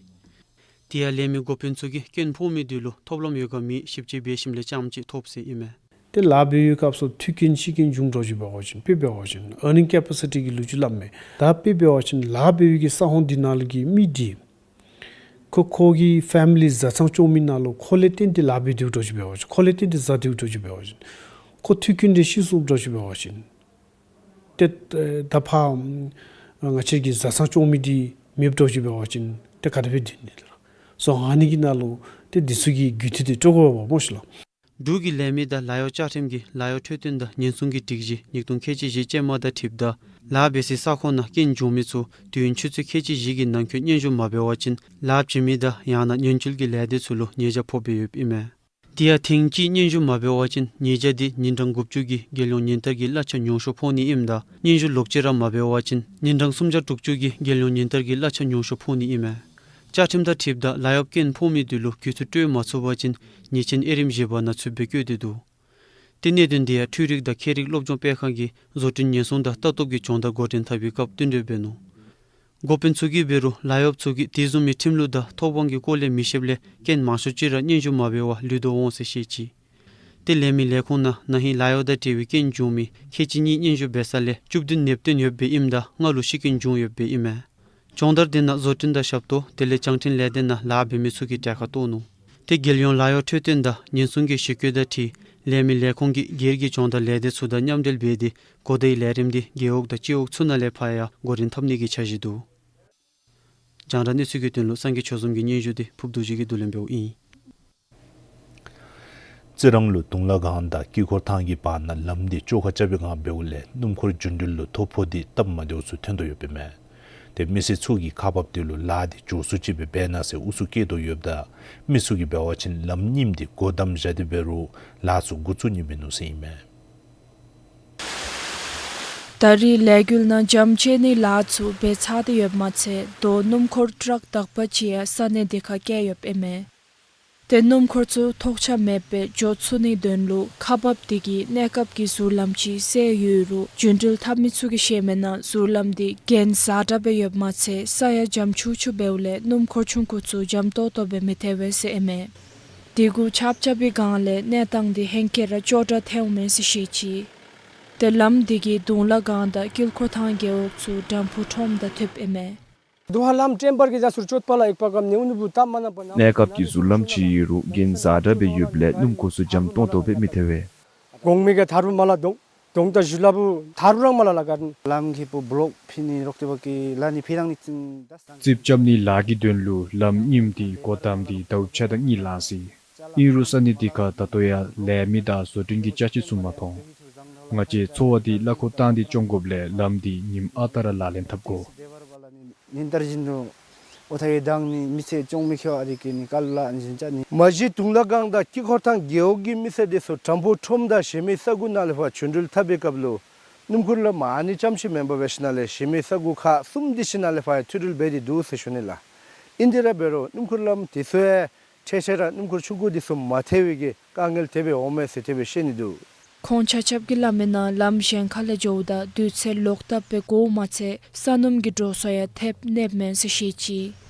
དེ་ཡང་ལས་མི་འགོ་དཔོན་ཚུ་གིས་རྐྱེན་ཕོག་མི་དེ་ལུ་ཐོབ་ལམ་ཡོད་ག་མེད་ཞིབ་དཔྱད་འབད་ཞིནམ་ལས་རྐྱངམ་ཅིག་ཐོབ་ཟེར་ཨིན་མས། ཏེ་ལཱ་འབད་བའི་སྐབས་སུ་མཐུད་རྐྱེན་ཤི་རྐྱེན་བྱུང་འདྲཝ་ཅིག་འབད་བ་ཅིན་དཔེ་འབད་བ་ཅིན་ཨར་ནིང་ཀེ་པ་སི་ཊི་གི་ལོ་རྒྱུས་སླབ་མས། ད་དཔེ་འབད་བ་ཅིན་ལཱ་འབད་བའི་གི་ས་ཁོངས་དེ་ནང་ལུ་གི་མི་དེ་ཁོ་ཁོ་གི་ཕེ་མི་ལི་བཟའ་ཚང་སྐྱོང་མི་ནང་ལུ་ཁོ་ལས་བརྟེན་ཏེ་ལཱ་འབད་དེ་འདྲཝ་ཅིག་འབད་བ་ཅིན་ཁོ་ལས་བརྟེན་ཏེ་བཟའ་དེ་འདྲཝ་ཅིག་འབད་བ་ཅིན་ཁོ་མཐུད་རྐྱེན་དེ་ཤི་སོངམ་འདྲཝ་ཅིག་འབད་བ་ཅིན་ཏེ་ད་ཕར་ང་བཅས་ཀྱི་བཟའ་ཚང་སྐྱོང་མི་དེ་མེདཔ་འདྲཝ་ཅིག་འབད་བ་ཅིན་ཏེ་ག་དེ་སྦེ་སྡོད་ནི་ལགས། སོ་ཨ་ནི་གི་ནང་ལུ་ཏེ་དེ་ཚུ་གི་རྒུད་འཐུས་དེ་སྤྲོད་དགོཔ་སྨོ་ཤི་ལགས། འབྲུག་གི་ལས་མི་དང་ལཱ་གཡོག་བཅའ་ཁྲིམས་ཀྱི་ལཱ་གཡོག་འཕྲོད་བསྟེན་དང་ཉེན་སྲུང་གི་སྒྲིག་གཞི་ཉིས་སྟོང་ཁལ་གཅིག་བཞི་ཅན་མ་དང་འཁྲིལཝ་ད་ལཱ་འབད་སའི་ས་ཁོངས་ནང་རྐྱེན་བྱུང་མི་ཚུ་དུས་ཡུན་ཆུ་ཚོད་ཁལ་གཅིག་བཞི་གི་ནང་འཁོད་སྙན་ཞུ་མ་འབད་བ་ཅིན་ལཱ་བྱིན་མི་དང་ཡང་ན་ཉེན་བཅོལ་གྱི་ལས་སྡེ་ཚུ་ལུ་ཉེས་བྱ་ཕོག་སྦེ་ཡོདཔ་ཨིན་མས། དེ་ཡང་ཐེངས་གཅིག་སྙན་ཞུ་མ་འབད་བ་ཅིན་ཉེས་བྱ་དེ་ཉིན་གྲངས་དགུ་བཅུ་གི་རྒྱལ་ཡོངས་ཉིན་བསྟར་གྱི་གླ་ཆ་ཉུང་ཤོས་ཕོག་ནི་ཨིནམ་ད་སྙན་ཞུ་ལོག་ཅི་ར་མ་འབད་བ་ཅིན་ཉིན་གྲངས་སུམ་བརྒྱ་དྲུག་ཅུ་གི་རྒྱལ་ཡོངས་ཉིན་བསྟར་གྱི་གླ་ཆ་ཉུང་ཤོས་ཕོག་ནི་ཨིན་མས། བཅའ་ཁྲིམས་དང་འཁྲིལཝ་ད་ལཱ་གཡོགཔ་རྐྱེན་ཕོག་མི་དེ་ལུ་རྒུད་འཐུས་སྤྲོད་མ་ཚུགས་པ་ཅིན་ཉེས་ཆེན་དབྱེ་རིམ་བཞི་པ་ནང་ཚུད་པའི་བཀོད་དེ་འདུག། ཏེ་གནད་དོན་དེ་ཡང་འཕྲུལ་རིག་དང་ཁྱད་རིག་སློབ་སྦྱོང་སྤེལ་ཁང་གིས་བཟོ་སྐྲུན་ཉེན་སྲུང་དང་ལྟ་རྟོག་གི་སྦྱོང་བརྡར་འགོ་འདྲེན་འཐབ་པའི་སྐབས་བསྟུན་གྲོས་འབད་ནུག། འགོ་དཔོན་ཚུ་གིས་འབད་རུང་ལཱ་གཡོགཔ་ཚུ་གིས་དེ་བཟུམ་མའི་ཁྲིམས་ལུགས་དང་ཐོབ་དབང་གི་སྐོར་ལས་མི་ཤེསཔ་ལས་རྐྱེན་མང་ཤོས་ཅིག་ར་སྙན་ཞུ་མ་འབད་བར་ལུས་དོ་འོང་ཟེར་བཤད་ཅི། ཏེ་ལས་མི་ལས་ཁུངས་ནང་ན་ཧིང་ལཱ་གཡོག་དང་འབྲེལ་བའི་རྐྱེན་བྱུང་མི་ཁལ་གཅིག་གཉིས་སྙན་ཞུ་འབད་ས་ལས་བཅུ་བདུན་ནདཔ་བཏོན་ཡོདཔ་ཨིནམ་ད་ལྔ་ལུ་ཤི་རྐྱེན་བྱུང་ཡོདཔ་ཨིན་མས། སྦྱོང་བརྡར་དེ་ནང་བཟོ་སྐྲུན་དང་ཞབས་ཏོག་དེ་ལས་བྱང་འཕྲིན་ལས་སྡེ་ནང་ལཱ་འབད་མི་ཚུ་གི་གྲལ་ཁར་གཏོགས་ནུག། ཏེ་རྒྱལ་ཡོངས་ལཱ་གཡོག་འཕྲོད་བསྟེན་དང་ཉེན་སྲུང་གི་གཞི་བཀོད་དང་འཁྲིལ་ལས་མི་ལས་ཁུངས་ཀྱིས་སྒེར་གྱི་སྦྱོང་བརྡར་ལས་སྡེ་ཚུ་དང་མཉམ་འབྲེལ་འབད་དེ་གོ་བརྡའི་ལས་རིམ་དེ་རྒེད་འོག་དང་སྤྱི་འོག་ཚུ་ནང་ལས་ཕར་ཡང་འགོ་འདྲེན་འཐབ་ནི་གི་འཆར་གཞི་འདུག། རྒྱང་བསྒྲགས་གནས་ཚུལ་གྱི་དོན་ལུ་སངས་རྒྱས་ཆོས་འཛོམས་ཀྱི་སྙན་ཞུ་དེ་ཕུརབ་རྡོ་རྗེ་གིས་བསྡུ་ལེན་འབདཝ་ཨིན། རྩི་རང་ལུ་དུང་ལ་སྒང་དང་དཀྱིལ་འཁོར་ཐང་གི་བར་ན་ལམ་དེ་བཅོ་ཁ་རྐྱབ་པའི་སྒང་འབདཝ་ལས་སྣུམ་འཁོར་རྒྱུ་འགྲུལ་ལུ་ཐོ་ཕོག་སྟེ་སྟབས་མ་བདེཝ་ཚུ་ཐོན་དོ་ཡོདཔ་ཨིན་མས། ཏེ་མི་སེར་ཚུ་གིས་ཁག་འབགཔ་དེ་ལུ་ལཱ་དེ་མགྱོགས་སུ་ཅིག་སྦེ་འབད་གནང་ཟེར་ཨུ་ཚུགས་བསྐྱེད་དོ་ཡོདཔ་ད་མི་ཚུ་གིས་འབད་བ་ཅིན་ལམ་རྙིངམ་དེ་སྒོ་བསྡམས་བཞག་སྟེ་འབད་རུང་ལཱ་ཚུ་འགོ་བཙུགས་ནི་མིན་ནུག་ཟེར་ཨིན་མས། ད་རེས་ལས་འགུལ་ནང་འཇམ་བཅད་ནི་ལཱ་ཚུ་འབད་ཚར་ཏེ་ཡོདཔ་མ་ཚད་དོ་སྣུམ་འཁོར་ཊཱག་དག་པ་ཅིག་ཡང་ས་གནས་དེ་ཁར་བསྐྱལ་ཡོདཔ་ཨིན་མས། ཏེ་སྣུམ་འཁོར་ཚུ་ཐོགས་ཆགས་མེདཔ་སྦེ་འགྱོ་ཚུགས་ནིའི་དོན་ལུ་ཁག་འབགཔ་དེ་གིས་གནས་སྐབས་ཀྱི་ཟུར་ལམ་ཅིག་བསལ་ཡོད་རུང་རྒྱུ་འགྲུལ་འཐབ་མི་ཚུ་གིས་བཤད་མིའི་ནང་ཟུར་ལམ་དེ་གྱེན་བཟའ་དྲགས་སྦེ་ཡོདཔ་མ་ཚད་ས་ཡང་འཇམ་ཆུ་ཆུ་འབདཝ་ལས་སྣུམ་འཁོར་ཆུང་ཀུ་ཚུ་འཇམ་ཏོག་ཏོ་སྦེ་མི་ཐལ་བས་ཟེར་ཨིན་མས། དེ་གུ་ཆརཔ་རྐྱབ་པའི་སྒང་ལས་གནས་སྟངས་དེ་ཧེང་སྐལ་ར་ཅོག་འཐདཔ་ཐལཝ་མས་ཟེར་བཤད་ཅི། ཏེ་ལམ་དེ་གིས་དུང་ལ་སྒང་དང་དཀྱིལ་འཁོར་ཐང་རྒེད་འོག་ཚུ་དམ་ཕུ་ཁྲོམ་དང་ཐུགཔ་ཨིན་མས། གནས་སྐབས་ཀྱི་ཟུར་ལམ་ཅིག་ཡོད་རུང་གྱེན་བཟའ་དྲགས་སྦེ་ཡོདཔ་ལས་སྣུམ་འཁོར་ཚུ་འཇམ་ཏོང་ཏོ་སྦེ་མི་ཐལ་བས། གདོང་དང་གཞུ་ལ་བུ་ཐར་རང་མ་ལ་ལ་ག་ལམ་གི་པོ་བློག་ཕི་ནི་རོག་ཏེ་བ་གི་ལ་ནི་ཕི་རང་ནི་ཙིན་དས། རྩིགཔ་རྐྱབ་ནི་ལཱ་གི་དོན་ལུ་ལམ་རྙིངམ་འདི་སྒོ་བསྡམས་ཏེ་ཟླཝ་ཕྱེད་དང་གཉིས་ལང་ཟེར། ཨིན་རུང་ས་གནས་འདི་ཁར་ད་ལྟོ་ཡང་ལས་མི་དང་བཟོ་སྐྲུན་གྱི་ཅ་ཆས་ཚུ་མ་མཐོང་། ང་བཅས་འཚོ་བ་འདི་གླ་འཁོར་བཏང་སྟེ་སྐྱོང་དགོཔ་ལས་ལམ་འདི་ཉིནམ་ཨ་རྟག་ར་ལག་ལེན་འཐབ་དགོ། ཉིན་ལྟར་བཞིན་དུ་འོ་ཐ་ཡེ་དང་ནི་མི་ཚེ་སྐྱོང་མི་ཁྱོ་ཨ་རི་ཀེ་ནི་ཀལ་ལ་ཨན་བཞིན་ཅ་ནི། མ་གཞི་དུང་ལ་སྒང་དང་དཀྱིལ་འཁོར་ཐང་རྒེད་འོག་གི་མི་སེར་དེ་ཚུ་དྲང་པོ་ཁྲོམ་དང་གཞན་མི་ས་གོ་ནང་ལས་ཕར་བྱོན་འགྲུལ་འཐབ་པའི་སྐབས་ལུ་སྣུམ་འཁོར་ལམ་ཨ་ནི་ཙམ་ཞིག་མེན་པར་འབད་ཞིནམ་ལས་གཞན་མི་ས་གོ་ཁག་གསུམ་དེ་ཅིག་ནང་ལས་ཕར་མཐུད་འགྲུལ་འབད་དེ་འདུག་ཟེར་ཞུ་ནི་ལགས། ཨིན་དེ་ར་འབད་རུང་སྣུམ་འཁོར་ལམ་དེ་ཚུ་ཡང་ཁྲལ་ཆེ་ར་སྣུམ་འཁོར་ཆུང་ཀུ་དེ་ཚུ་མ་ཐལ་བའི་གི་དཀའ་ངལ་དེ་སྦེ་འོང་མས་ཟེར་དེ་སྦེ་བཤད་ནི་འདུག། ཁོང་ཆ་ཁྱབ་ཀྱིས་སླབ་མིའི་ནང་ལམ་གཞན་ཁ་ལས་འགྱོཝ་ད་དུས་ཚོད་ལོག་ལྟབ་སྦེ་འགོརཝ་མ་ཚད་ས་སྣུམ་གྱི་འགྲོ་སོང་ཡང་ཐེབས་ནེབ་མེན་ཟེར་བཤད་ཅི།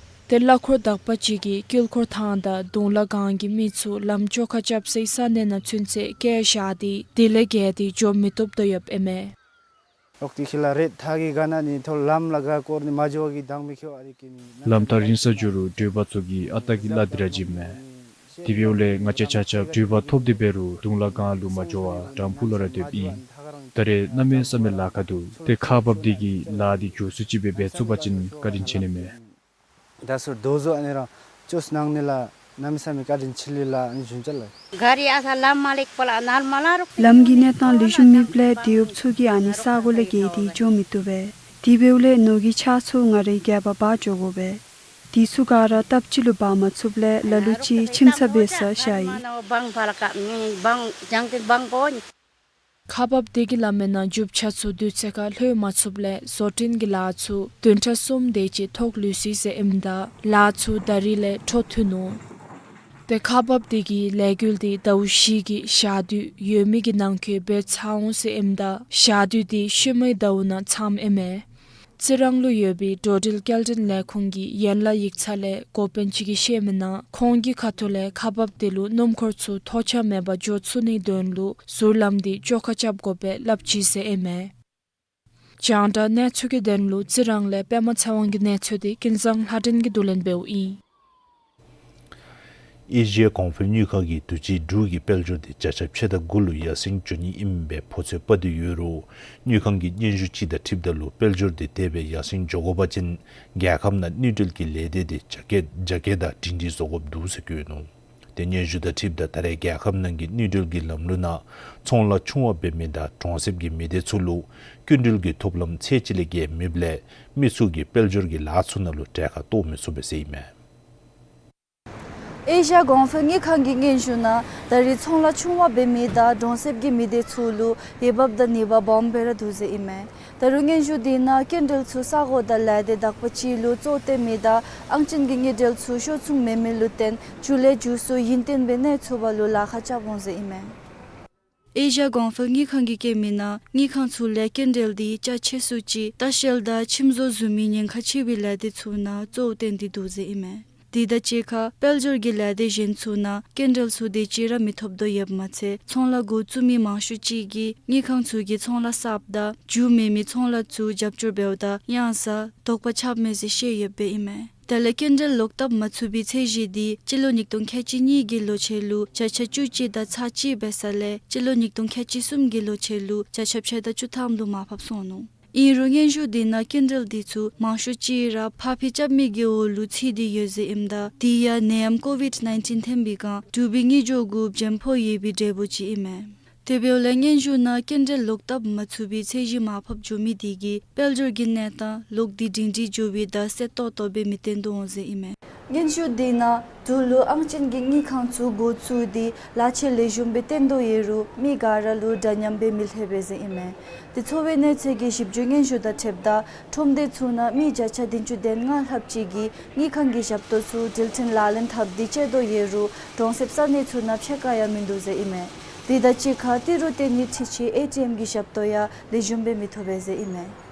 ཏེ་གླ་འཁོར་དག་པ་ཅིག་གིས་དཀྱིལ་འཁོར་ཐང་དང་དུང་ལ་སྒང་གི་མི་ཚུ་ལམ་བཅོ་ཁ་རྐྱབ་སའི་ས་གནས་ནང་ཚུན་ཚོད་བསྐྱལ་བཞག་སྟེ་དེ་ལས་བརྒལ་ཏེ་འགྱོ་མི་བཏུབ་དོ་ཡོདཔ་ཨིན་མས། ལོག་སྟེ་ཁྱི་ལ་རེད་ཐག་གི་ག་ན་ནི་ཐོ་ལམ་ལ་ག་སྐོར་ནི་མ་འགྱོ་བ་གི་དང་མི་ཁྱོ་ཨ་རི་ཀེ་ནི། ལམ་ཐག་རིང་སར་འགྱོ་རུང་འགྲུལ་པ་ཚུ་གིས་ཨ་རྟག་གི་གླ་འདི་ར་བྱིནམ་མས། དེ་འབདཝ་ལས་ང་བཅས་ཆ་ཁྱབ་འགྲུལ་པ་ཐོབ་སྟེ་འབད་རུང་དུང་ལ་སྒང་ལུ་མ་འགྱོ་བར་དྲམ་ཕུག་ལུ་ར་སྡོདཔ་ཨིན། ད་རེས་གནམ་མེད་ས་མེད་ལཱ་ཁག་འདུག། ཏེ་ཁག་འབགཔ་འདི་གིས་ལཱ་འདི་མགྱོགས་སུ་ཅིག་སྦེ་འབད་ཚུགས་པ་ཅིན་བཀའ་དྲིན་ཆེ་ནི་མས། ད་སུ་དོ་བཟོ་ཨ་ནི་རང་ཅོས་གནང་ནི་ལགས། གནམ་མེད་ས་མེད་བཀའ་དྲིན་ཆེ་ལེ་ལགས་ཨ་ནི་ཞུ་ཅ་ལགས། ག་རི་ཨ་ས་ལམ་མ་ལེགས་པ་ལ་ནཱ་མ་ལ་རོག། ལམ་གྱི་གནས་སྟངས་ལེགས་ཤོམ་མེདཔ་ལས་དེད་གཡོགཔ་ཚུ་གིས་ཨ་ནི་ས་གོ་ལས་བརྒལ་ཏེ་འགྱོ་མི་བཏུབ་པས། དེ་འབདཝ་ལས་ནོར་གྱི་ཆག་ཚུ་ང་རའི་སྒལ་པར་འབག་འགྱོ་དགོ་པས། དེ་ཚུ་ག་ར་སྟབས་གཅིག་ལུ་འབག་མ་ཚུགསཔ་ལས་ལ་ལུ་ཅིག་ཁྱིམ་ཚབ་འབད་སར་བཞག་ཡི། ཁག་འབགཔ་དེ་གིས་སླབ་མིའི་ནང་རྒྱུ་ཆ་ཚུ་དུས་ཚོད་ཁར་ལྷོད་མ་ཚུགསཔ་ལས་བཟོ་སྐྲུན་གྱི་ལཱ་ཚུ་བདུན་ཕྲག་གསུམ་དེ་ཅིག་ཐོག་ལུས་སོ་ཡི་ཟེར་ཨིནམ་ད་ལཱ་ཚུ་ད་རིས་ལས་འཕྲོ་མཐུད་ནུག། ཏེ་ཁག་འབགཔ་དེ་གིས་ལས་འགུལ་འདི་ཟླཝ་བཞི་གི་ཞག་དུས་ཡོད་མི་གི་ནང་འཁོད་འབད་ཚར་འོང་ཟེར་ཨིནམ་ད་ཞག་དུས་འདི་ཤུལ་མའི་ཟླཝ་ནང་ཚངམ་ཨིན་མས། རྩི་རང་ལུ་ཡོད་པའི་འགྲོ་འགྲུལ་སྐྱེལ་འདྲེན་ལས་ཁུངས་ཀྱི་ཡན་ལག་ཡིག་ཚང་ལས་འགོ་དཔོན་ཅིག་གིས་བཤད་མིའི་ནང་ཁོང་གི་ཁ་ཐུག་ལས་ཁག་འབགཔ་དེ་ལུ་སྣུམ་འཁོར་ཚུ་ཐོགས་ཆགས་མེད་པར་འགྱོ་ཚུགས་ནིའི་དོན་ལུ་ཟུར་ལམ་འདི་བཅོ་ཁ་རྐྱབ་དགོ་པས་སླབ་ཅི་ཟེར་ཨིན་མས། རྒྱང་བསྒྲགས་གནས་ཚུལ་གྱི་དོན་ལུ་རྩི་རང་ལས་པདྨ་ཚེ་དབང་གི་གནས་ཚུལ་འདི་ཀུན་བཟང་ལྷ་སྒྲོན་གྱིས་བསྡུ་ལེན་འབདཝ་ཨིན། ཨེ་ཤི་ཡ་གོང་འཕེལ་དངུལ་ཁང་གིས་དུས་ཅི་འབྲུག་གི་དཔལ་འབྱོར་འདི་བརྒྱ་ཆ་ཕྱེད་དང་དགུ་ལུ་ཡར་སེང་འགྱོ་ནི་ཨིནམ་སྦེ་ཕོ་ཚོད་དཔག་སྟེ་ཡོད་རུང་དངུལ་ཁང་གི་སྙན་ཞུ་ཅིག་དང་འཁྲིལཝ་ད་ལུ་དཔལ་འབྱོར་འདི་དེ་སྦེ་ཡར་སེང་འགྱོ་དགོ་པ་ཅིན་རྒྱལ་ཁབ་ནང་དངུལ་འབྲེལ་གྱི་ལས་སྡེ་འདི་རྒྱ་སྐྱེད་རྒྱ་སྐྱེད་དང་སྒྲིང་སྒྲིང་བཟོ་དགོཔ་འདུག་ཟེར་བཀོད་ནུག། ཏེ་སྙན་ཞུ་དང་འཁྲིལཝ་ད་ད་རེས་རྒྱལ་ཁབ་ནང་གི་དངུལ་འབྲེལ་གྱི་ལམ་ལུགས་ནང་ཚོང་ལཱ་ཆུང་བ་འབད་མི་དང་གྲོང་གསེབ་ཀྱི་མི་སྡེ་ཚུ་ལུ་སྐྱིན་འགྲུལ་གྱི་ཐོབ་ལམ་ཚད་ཅིག་ལས་བརྒལ་མེདཔ་ལས་མི་ཚུ་གིས་དཔལ་འབྱོར་གྱི་ལཱ་ཚུ་ནང་ལུ་གྲལ་ཁར་གཏོགས་མི་ཚུགས་པས་ཟེར་ཨིན་མས། ཨེ་ཤི་ཡ་གོང་འཕེལ་དངུལ་ཁང་གི་སྙན་ཞུ་ནང་ད་རེས་ཚོང་ལཱ་ཆུང་བ་འབད་མི་དང་གྲོང་གསེབ་ཀྱི་མི་སྡེ་ཚུ་ལུ་འོས་འབབ་དང་ནུས་པ་སྦོམ་སྦེ་ར་འདུག་ཟེར་ཨིན་མས། ད་རུང་སྙན་ཞུ་འདི་ནང་སྐྱིན་འགྲུལ་ཚུ་ས་གོ་དང་ལས་སྡེ་དག་པ་ཅིག་ལུ་གཙོ་བཏོན་མི་དང་ཨང་ཅན་གྱི་དངུལ་འབྲེལ་ཚུ་ཤོག་ཚུགས་མེད་མི་ལུ་བརྟེན་མཇུག་ལས་མཇུག་སུ་ཡུན་བརྟན་སྦེ་གནས་ཚུགས་པ་ལུ་ལཱ་ཁག་རྐྱབ་འོང་ཟེར་ཨིན་མས། ཨེ་ཤི་ཡ་གོང་འཕེལ་དངུལ་ཁང་གིས་བཀོད་མིའི་ནང་དངུལ་ཁང་ཚུ་ལས་སྐྱིན་འགྲུལ་འདི་རྒྱ་ཆེ་སུ་ཅིག་ལྟ་བཤལ་དང་ཁྱིམ་བཟོ་བཟུམ་མའི་ཉེན་ཁ་ཆེ་བའི་ལས་སྡེ་ཚུ་ནང་གཙོ་བོ་བཏོན་ཏེ་འདུག་ཟེར་ཨིན་མས། དེ་དང་གཅིག་ཁར་དཔལ་འབྱོར་གྱི་ལས་སྡེ་གཞན་ཚུ་ནང་སྐྱིན་འགྲུལ་ཚུ་དེ་ཅིག་ར་མི་ཐོབ་དོ་ཡོདཔ་མ་ཚད་ཚོང་ལཱ་འགོ་བཙུགས་མི་མང་ཤོས་ཅིག་གིས་དངུལ་ཁང་ཚུ་གི་ཚོང་ལཱ་གསརཔ་དང་མཇུག་མེད་མི་ཚོང་ལཱ་ཚུ་རྒྱབ་སྐྱོར་འབདཝ་ད་གཡང་ཟ་དོགས་པ་ཆགས་མས་ཟེར་བཤད་ཡོདཔ་ཨིན་མས། དེ་ལས་སྐྱིན་འགྲུལ་ལོག་ལྟབ་མ་ཚུགས་པའི་ཚད་གཞི་འདི་སྤྱི་ལོ་ཉིས་སྟོང་ཁལ་གཅིག་གཉིས་ཀྱི་ལོ་ཆེན་ལུ་བརྒྱ་ཆ་བཅུ་གཅིག་དང་ཚག་གཅིག་འབད་ས་ལས་སྤྱི་ལོ་ཉིས་སྟོང་ཁལ་གཅིག་གསུམ་གྱི་ལོ་ཆེན་ལུ་བརྒྱ་ཆ་ཕྱེད་དང་བཅུ་ཐམ་ལུ་མར་ཕབ་སོང་ནུག། ཨིན་རུང་སྙན་ཞུ་འདི་ནང་སྐྱིན་འགྲུལ་འདི་ཚུ་མང་ཤོས་ཅིག་ར་ཕར་འཕུལ་རྐྱབ་མི་གི་འོག་ལུ་ཚུད་དེ་ཡོད་ཟེར་ཨིནམ་ད་དེ་ཡང་ནད་ཡམས་ཀོ་ཝིཌ་ནའིན་ཊིན་ཐོན་པའི་སྒང་འབྲུག་པའི་དངུལ་འབྱོར་གུ་བརྗེ་ཕོག་ཡོད་པའི་འབྲས་བུ་ཅིག་ཨིན་མས། དེ་འབདཝ་ལས་སྙན་ཞུ་ནང་སྐྱིན་འགྲུལ་ལོག་ལྟབ་མ་ཚུགས་པའི་ཚད་གཞི་མར་ཕབ་འགྱོ་མི་དེ་གིས་དཔལ་འབྱོར་གྱི་གནས་སྟངས་ལོག་སྟེ་སྒྲིང་སྒྲིང་འགྱོ་བའི་བརྡ་གསལ་ཏོག་ཏོ་སྦེ་མི་སྟོན་དོ་འོང་ཟེར་ཨིན་མས། སྙན་ཞུ་འདི་ནང་འབྲུག་ལུ་ཨང་ཅན་གྱི་དངུལ་ཁང་ཚུ་འགོ་བཙུགས་ཏེ་ལཱ་ཆེ་ལེགས་ཤོམ་སྦེ་སྟོན་དོ་ཡོད་རུང་མི་ག་ར་ལུ་འདྲ་མཉམ་སྦེ་མི་ལྷོད་པས་ཟེར་ཨིན་མས། དེ་འཚོ་བའི་གནས་ཚད་ཀྱི་ཞིབ་འཇུག་སྙན་ཞུ་དང་འཁྲིལཝ་ད་ཁྲོམ་སྡེ་ཚུ་ནང་མི་བརྒྱ་ཆ་བདུན་ཅུ་དོན་ལྔ་ལྷགཔ་ཅིག་གིས་དངུལ་ཁང་གི་ཞབས་ཏོག་ཚུ་འགྲུལ་འཕྲིན་ལག་ལེན་འཐབ་སྟེ་སྤྱོད་དོ་ཡོད་རུང་གྲོང་གསེབ་ས་གནས་ཚུ་ནང་ཕྱེད་ཀ་ཡང་མིན་འདུག་ཟེར་ཨིན་མས། དེ་དང་གཅིག་ཁར་ཏི་རུ་སྟོན་ནིའི་འཕྲུལ་ཆས་ཨེ་ཊི་ཨེམ་གྱི་ཞབས་ཏོག་ཡང་ལེགས་ཤོམ་སྦེ་མི་ཐོབ་པས་ཟེར་ཨིན་མས།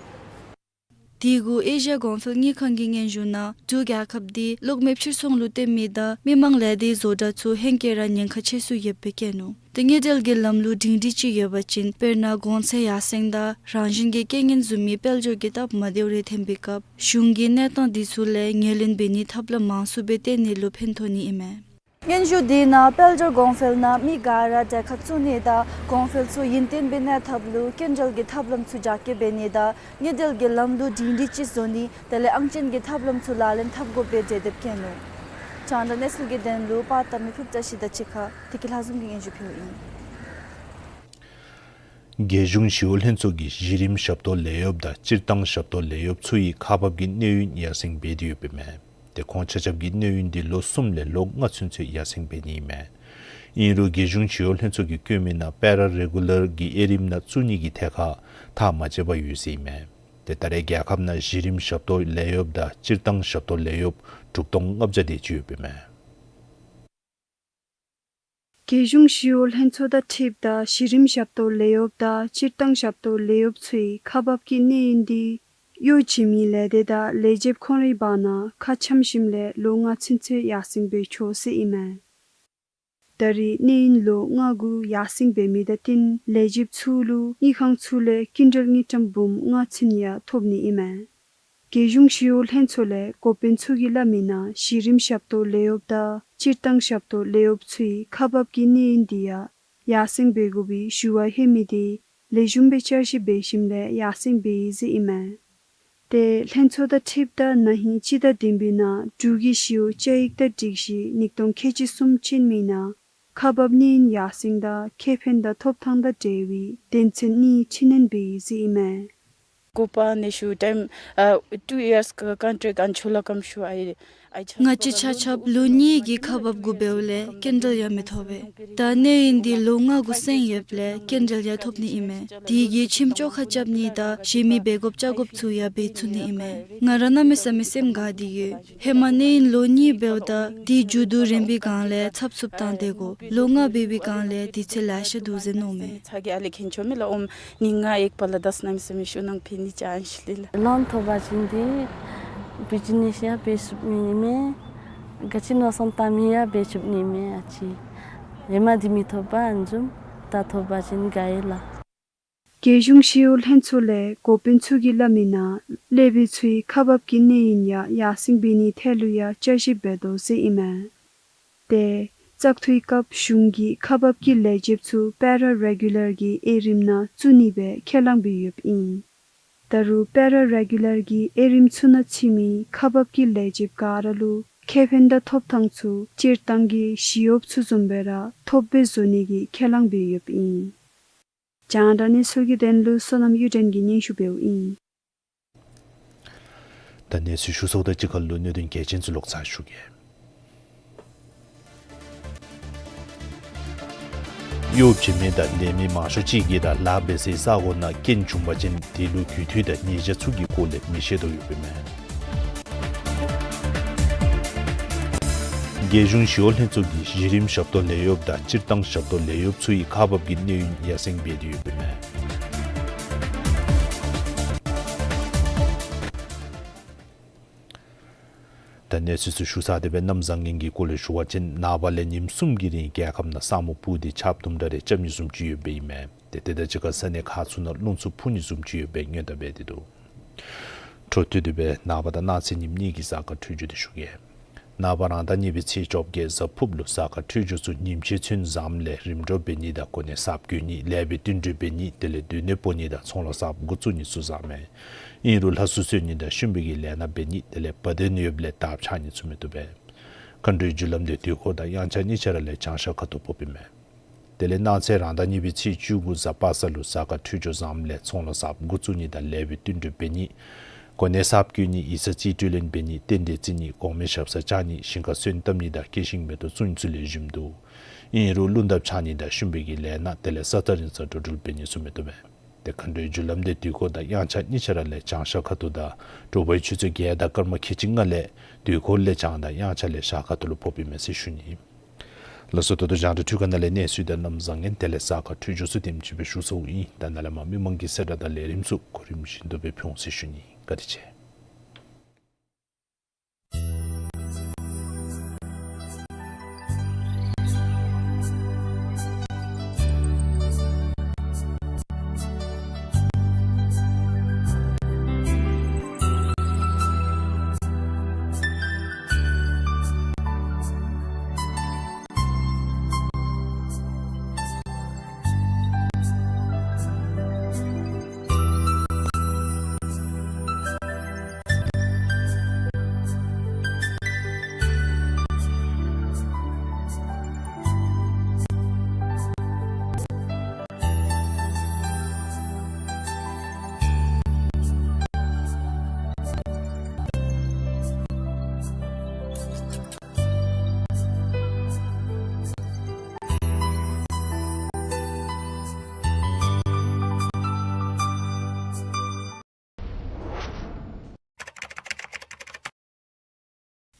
དེ་གུ་ཨེ་ཤི་ཡ་གོང་འཕེལ་དངུལ་ཁང་གི་སྙན་ཞུ་ནང་འབྲུག་རྒྱལ་ཁབ་འདི་གློག་མེ་ཕྱིར་ཚོང་ལུ་བརྟེན་མི་དང་མི་མང་ལས་སྡེའི་བཟོ་གྲྭ་ཚུ་ཧེང་སྐལ་ར་ཉེན་ཁ་ཆེ་སུ་ཡོདཔ་སྦེ་བཀོད་ནུག། ཏེ་དངུལ་འབྲེལ་གྱི་ལམ་ལུགས་སྒྲིང་སྒྲིང་ཅིག་ཡོད་པ་ཅིན་དཔེར་ན་གོང་ཚད་ཡར་སེང་དང་རང་བཞིན་གྱི་རྐྱེན་ངན་བཟུམ་མའི་དཔལ་འབྱོར་གྱི་སྟབས་མ་བདེཝ་རེ་ཐོན་པའི་སྐབས་གཞུང་གིས་གནས་སྟངས་དེ་ཚུ་ལས་ངོས་ལེན་འབད་ནིའི་ཐབས་ལམ་མང་སུ་སྦེ་བཏོན་ནི་ལུ་ཕན་ཐོགས་ནི་ཨིན་མས། སྙན་ཞུ་འདི་ནང་དཔལ་འབྱོར་གོང་འཕེལ་ནང་མི་ག་ར་གྲལ་ཁར་བཙུགས་ནི་དང་གོང་འཕེལ་ཚུ་ཡུན་བརྟན་འབད་ནིའི་ཐབས་ལུ་སྐྱིན་འགྲུལ་གྱི་ཐབས་ལམ་ཚུ་རྒྱ་སྐྱེད་འབད་ནི་དང་དངུལ་འབྲེལ་གྱི་ལམ་ལུགས་སྒྲིང་སྒྲི་ཅིག་བཟོ་ནི་དེ་ལས་ཨང་ཅན་གྱི་ཐབས་ལམ་ཚུ་ལག་ལེན་འཐབ་དགོ་པའི་གྲོས་འདེབས་བསྐྱལ་ནུག། རྒྱང་བསྒྲགས་གནས་ཚུལ་གྱི་དོན་ལུ་པར་བཏབ་མི་ཕུརཔ་བཀྲ་ཤིས་དང་གཅིག་ཁར་བདེ་སྐྱིད་ལྷ་འཛོམས་ཀྱིས་སྙན་ཞུ་ཕུལཝ་ཨིན། རྒྱལ་གཞུང་ཞི་གཡོག་ལྷན་ཚོགས་ཀྱིས་གཞི་རིམ་ཞབས་ཏོག་ལས་གཡོགཔ་དང་སྤྱིར་བཏང་ཞབས་ཏོག་ལས་གཡོགཔ་ཚུ་ཡི་ཁག་འབག་གི་གནས་ཡུན་ཡར་སེང་འབད་དེ་ཡོདཔ་ཨིན་མས། ཏེ་ཁོང་ཆ་ཁྱབ་ཀྱི་གནས་ཡུན་འདི་ལོ་གསུམ་ལས་ལོ་ལྔ་ཚུན་ཚོད་ཡར་སེང་འབད་ནི་ཨིན་མས། ཨིན་རུང་རྒྱལ་གཞུང་ཞི་གཡོག་ལྷན་ཚོགས་ཀྱིས་བཀོད་མི་ནང་པེ་ར་རེ་གུ་ལར་གྱི་དབྱེ་རིམ་ནང་བཙུགས་ནི་གི་ཐད་ཁར་ཐག་མ་བཅད་པར་ཡོད་ཟེར་ཨིན་མས། ཏེ་ད་རེས་རྒྱལ་ཁབ་ནང་གཞི་རིམ་ཞབས་ཏོག་ལས་གཡོགཔ་དང་སྤྱིར་བཏང་ཞབས་ཏོག་ལས་གཡོགཔ་དྲུག་སྟོང་ལྔ་བརྒྱ་དེ་ཅིག་ཡོདཔ་ཨིན་མས། རྒྱལ་གཞུང་ཞི་གཡོག་ལྷན་ཚོགས་དང་འཁྲིལཝ་ད་གཞི་རིམ་ཞབས་ཏོག་ལས་གཡོགཔ་དང་སྤྱིར་བཏང་ཞབས་ཏོག་ལས་གཡོགཔ་ཚུ་ཡི་ཁག་འབག་གི་གནས་ཡུན་འདི་གཡོག་བྱིན་མི་ལས་སྡེ་དང་ལས་བྱེདཔ་ཁོང་རའི་བར་ན་ཁ་འཆམ་ཞིནམ་ལས་ལོ་ལྔ་ཚུན་ཚོད་ཡར་སེང་འབད་ཆོག་ཟེར་ཨིན་མས། ད་རེས་གནས་ཡུན་ལོ་ལྔ་གུ་ཡར་སེང་འབད་མི་དང་བསྟུན་ལས་བྱེདཔ་ཚུ་ལུ་དངུལ་ཁང་ཚུ་ལས་སྐྱིན་འགྲུལ་དངུལ་ཀྲམ་འབུམ་ལྔ་ཚུན་ཡང་ཐོབ་ནི་ཨིན་མས། རྒྱལ་གཞུང་ཞི་གཡོག་ལྷན་ཚོགས་ལས་འགོ་དཔོན་ཚུ་གིས་སླབ་མི་ནང་གཞི་རིམ་ཞབས་ཏོག་ལས་གཡོགཔ་དང་སྤྱིར་བཏང་ཞབས་ཏོག་ལས་གཡོགཔ་ཚུ་ཡི་ཁག་འབག་གི་གནས་ཡུན་འདི་ཡང་ཡར་སེང་འབད་དགོ་པའི་ཞུ་བ་ལྷོད་མི་དེ་ལེགས་ཤོམ་སྦེ་བསྐྱར་ཞིབ་འབད་ཞིནམ་ལས་ཡར་སེང་འབད་ཡི་ཟེར་ཨིན་མས། ཏེ་ལྷན་ཚོགས་དང་འཁྲིལཝ་ད་ན་ཧིང་སྤྱི་ཟླ་བདུན་པའི་ནང་འབྲུག་གི་ཞི་གཡོག་བཅའ་ཡིག་དང་སྒྲིག་གཞི་ཉིས་སྟོང་ཁལ་གཅིག་གསུམ་ཅན་མའི་ནང་ཁག་འབག་གནས་ཡུན་ཡར་སེང་དང་ཁེ་ཕན་དང་ཐོབ་ཐང་དང་འབྲེལ་བའི་དོན་ཚན་གཉིས་འཕྲི་སྣོན་འབད་ཡི་ཟེར་ཨིན་མས། Copa ne shu time, uh, two years ka contract anchola kam shu ai, ai cha- ང་བཅས་ཆ་ཁྱབ་ལོ་གཉིས་ཀྱི་ཁག་འབག་གུ་འབདཝ་ལས་སྐྱིན་འགྲུལ་ཡང་མི་ཐོབ་པས། ད་གནས་ཡུན་འདི་ལོ་ལྔ་གུ་སེང་ཡོདཔ་ལས་སྐྱིན་འགྲུལ་ཡང་ཐོབ་ནི་ཨིན་མས། དེ་གིས་ཁྱིམ་བཅོ་ཁ་རྐྱབ་ནི་དང་གཞན་མི་འབད་དགོཔ་བཅའ་དགོཔ་ཚུ་ཡང་འབད་ཚུགས་ནི་ཨིན་མས། ང་ར་གནམ་མེད་ས་མེད་སེམས་དགའ་སྟེ་ཡོད། ཧེ་མ་གནས་ཡུན་ལོ་གཉིས་འབདཝ་ད་དེ་མཇུག་བསྡུ་རན་པའི་སྒང་ལས་ཚབ་ཚུབ་བཏང་སྡོད་དགོ། ལོ་ལྔ་འབད་བའི་སྒང་ལས་དུས་ཚོད་ལེ་ཤ་འདུག་ཟེར་མནོཝ་མས། ཚ་གྱང་ཨ་ལས་ཁེངས་ཆོ་མེད་ལགས། ཨོམ་ཉིན་ལྔ་ཡེག་པ་ལ་དས་གནམ་མེད་ས་མེད་ཤུགས་ནང་ཕན་ནི་ཅ་ཨན་ཤི་ལི་ལགས། ལཱན་ཐོབ་པ་ཅིན་འདི་བི་ཇི་ནེས་ཡང་འབད་ཚུགས་ནི་མས། ག་ཅི་མནོ་བསམ་བཏང་མི་ཡང་འབད་ཚུགས་ནི་མས། ཨ་ཙི་ཧེ་མ་འདི་མི་ཐོབ་པར་ཨ་ནི་བཟུམ་ད་ཐོབ་པ་ཅིན་དགའ་ཡི་ལགས། རྒྱལ་གཞུང་ཞི་གཡོག་ལྷན་ཚོགས་ལས་འགོ་དཔོན་ཚུ་གིས་སླབ་མི་ནང་ལས་བྱེདཔ་ཚུ་ཡི་ཁག་འབག་གི་གནས་ཡུན་ཡང་ཡར་སེང་འབད་ནིའི་ཐད་ལུ་ཡང་བསྐྱར་ཞིབ་འབད་དོ་ཟེར་ཨིན་མས། ཏེ་བཙག་འཐུའི་སྐབས་གཞུང་གིས་ཁག་འབག་གི་ལས་བྱེདཔ་ཚུ་པེ་ར་རེ་གུ་ལར་གྱི་དབྱེ་རིམ་ནང་བཙུགས་ནི་སྦེ་ཁས་བླངས་འབད་ཡོདཔ་ཨིན། ད་རུང་པེ་ར་རེ་གུ་ལར་གྱི་དབྱེ་རིམ་ཚུ་ནང་ཚུད་མི་ཁག་འབག་གི་ལས་བྱེདཔ་ག་ར་ལུ་ཁེ་ཕན་དང་ཐོབ་ཐང་ཚུ་སྤྱིར་བཏང་གི་ཞི་གཡོགཔ་ཚུ་བཟུམ་སྦེ་ར་ཐོབ་སྦེ་བཟོ་ནི་གི་ཁས་བླངས་འབད་ཡོདཔ་ཨིན། རྒྱང་བསྒྲགས་གནས་ཚུལ་གྱི་དོན་ལུ་བསོད་ནམས་གཡུ་སྒྲོན་གྱིས་སྙན་ཞུ་འབདཝ་ཨིན། ད་གནས་ཚུལ་ཞུ་ཚརཝ་དང་གཅིག་ཁར་ལུ་གནད་དོན་གལ་ཆེན་ཚུ་ལོག་ཚར་ཞུ་གེ། གཡོག་བྱིན་མི་དང་ལས་མི་མང་ཤོས་ཅིག་གིས་ད་ལཱ་འབད་སའི་ས་གོ་ནང་རྐྱེན་བྱུང་པ་ཅིན་དེ་ལུ་གུས་འདུད་དང་ཉེས་ཆད་ཚུ་གི་སྐོར་ལས་མི་ཤེས་དོ་ཡོདཔ་ཨིན་མས། རྒྱལ་གཞུང་ཞི་གཡོག་ལྷན་ཚོགས་ཀྱིས་གཞི་རིམ་ཞབས་ཏོག་ལས་གཡོགཔ་དང་སྤྱིར་བཏང་ཞབས་ཏོག་ལས་གཡོགཔ་ཚུ་ཡི་ཁག་འབག་གི་གནས་ཡུན་ཡར་སེང་འབད་དེ་ཡོདཔ་ཨིན་མས། ད་གནས་ཚུལ་ཚུ་ཞུ་ཚར་ཏེ་སྦེ་གནམ་བཟང་ངན་གྱི་སྐོར་ལས་ཞུ་བ་ཅིན་ནངས་པ་ལས་ཉིནམ་གསུམ་གྱི་རིང་རྒྱལ་ཁབ་ནང་ས་སྨུག་སྤུབས་ཏེ་ཆརཔ་དུམ་གྲ་རེ་རྐྱབ་ནི་བཟུམ་ཅིག་ཡོདཔ་ཨིན་མས། ཏེ་དེ་དང་གཅིག་ཁར་ས་གནས་ཁག་ཚུ་ནང་རླུང་འཚུབ་འཕུ་ནི་བཟུམ་ཅིག་ཡོདཔ་སྦེ་སྔོན་བརྡ་འབད་དེ་འདུག། འཕྲོ་མཐུད་དེ་སྦེ་ནངས་པ་དང་གནངས་ཚེ་ཉིནམ་གཉིས་ཀྱི་གཟའ་སྐར་འཕྲོད་སྦྱོར་དེ་ཞུ་གེ། ནངས་པ་རང་ཟླ་གཉིས་པའི་ཚེས་བཅོ་བརྒྱད་གཟའ་ཕུརཔ་ལུ་གཟའ་སྐར་འཕྲོད་སྦྱོར་ཚུ་ཉིནམ་ཕྱེད་ཚུན་བཟངམ་ལས་རིམ་གྲོ་འབད་ནི་དང་གོ་གནས་གསརཔ་བསྐོ་ནི་ལེགས་པའི་བསྟུན་གྲོས་འབད་ནི་དེ་ལས་སྡོད་གནས་སྤོ་ནི་དང་ཚོང་ལཱ་གསརཔ་འགོ་བཙུགས་ནི་ཚུ་བཟངམ་མས། ཨིན་རུང་ལྷ་གསོལ་གསོལ་ནི་དང་ཤུན་པའི་གི་ལས་སྣ་འབད་ནི་དེ་ལས་བ་དན་ཡོདཔ་ལས་དརཔ་འཕྱར་ནི་ཚུ་མི་བཏུབ་པས། མཁའ་འགྲོའི་རྒྱུ་ལམ་དེ་དུས་འཁོར་དང་དབྱངས་འཆར་གཉིས་ཆ་ར་ལས་བྱང་ཤར་ཁ་ཐུག་ཕོགཔ་ཨིན་མས། དེ་ལས་གནངས་ཚེ་རང་ཟླ་གཉིས་པའི་ཚེས་བཅུ་དགུ་གཟའ་པ་སངས་ལུ་གཟའ་སྐར་འཕྲོད་སྦྱོར་བཟངམ་ལས་ཚོང་ལཱ་གསརཔ་འགོ་བཙུགས་ནི་དང་ལེགས་པའི་བསྟུན་གྲོས་འབད་ནི། གོ་གནས་གསརཔ་བསྐོ་ནི་ཡིག་ཚང་རྩིས་སྤྲོད་ལེན་འབད་ནི་རྟེན་འབྲེལ་བརྩི་ནི་གོང་མའི་ཞབས་སར་བཅར་ནི་ཞིང་ཁར་སོན་བཏབ་ནི་དང་སྐྱེད་ཤིང་མེ་ཏོག་བཙུགས་ནི་ཚུ་ལེགས་ཤོམ་འདུག། ཨིན་རུང་རླུང་རྟ་འཕྱར་ནི་དང་ཤུན་པའི་གི་ལས་སྣ་དེ་ལས་ས་ཐག་རིང་སར་འགྲོ་འགྲུལ་འབད་ནི་ཚུ་མི་བཏུབ་པས། ཏེ་མཁའ་འགྲོའི་རྒྱུ་ལམ་དེ་དུས་འཁོར་དང་དབྱངས་འཆར་གཉིས་ཆ་ར་ལས་བྱང་ཤར་ཁ་ཐུག་དང་དྲོ་པའི་ཆུ་ཚོད་བརྒྱད་དང་སྐར་མ་ཁལ་གཅིག་ལྔ་ལས་དུས་འཁོར་ལས་བྱང་དང་དབྱངས་འཆར་ལས་ཤར་ཁ་ཐུག་ལུ་ཕོགཔ་ཨིན་མས་ཟེར་ཞུ་ནི། ལགས་སོ། ད་ལྟོ་རྒྱང་བསྒྲགས་འཕྲུལ་ཁང་ནང་ལས་གནས་ཚུལ་དང་གནམ་བཟང་ངན་དེ་ལས་གཟའ་སྐར་འཕྲོད་སྦྱོར་ཚུ་དེམ་ཅིག་སྦེ་ཞུ་ཚརཝ་ཨིན། ད་ནཱ་ལས་མར་མི་མང་གི་གསལ་བསྒྲགས་དང་ལས་རིམ་ཚུ་གོ་རིམ་བཞིན་དུ་སྦེ་ཕུལ་འོང་ཟེར་ཞུ་ནི། བཀའ་དྲིན་ཆེ།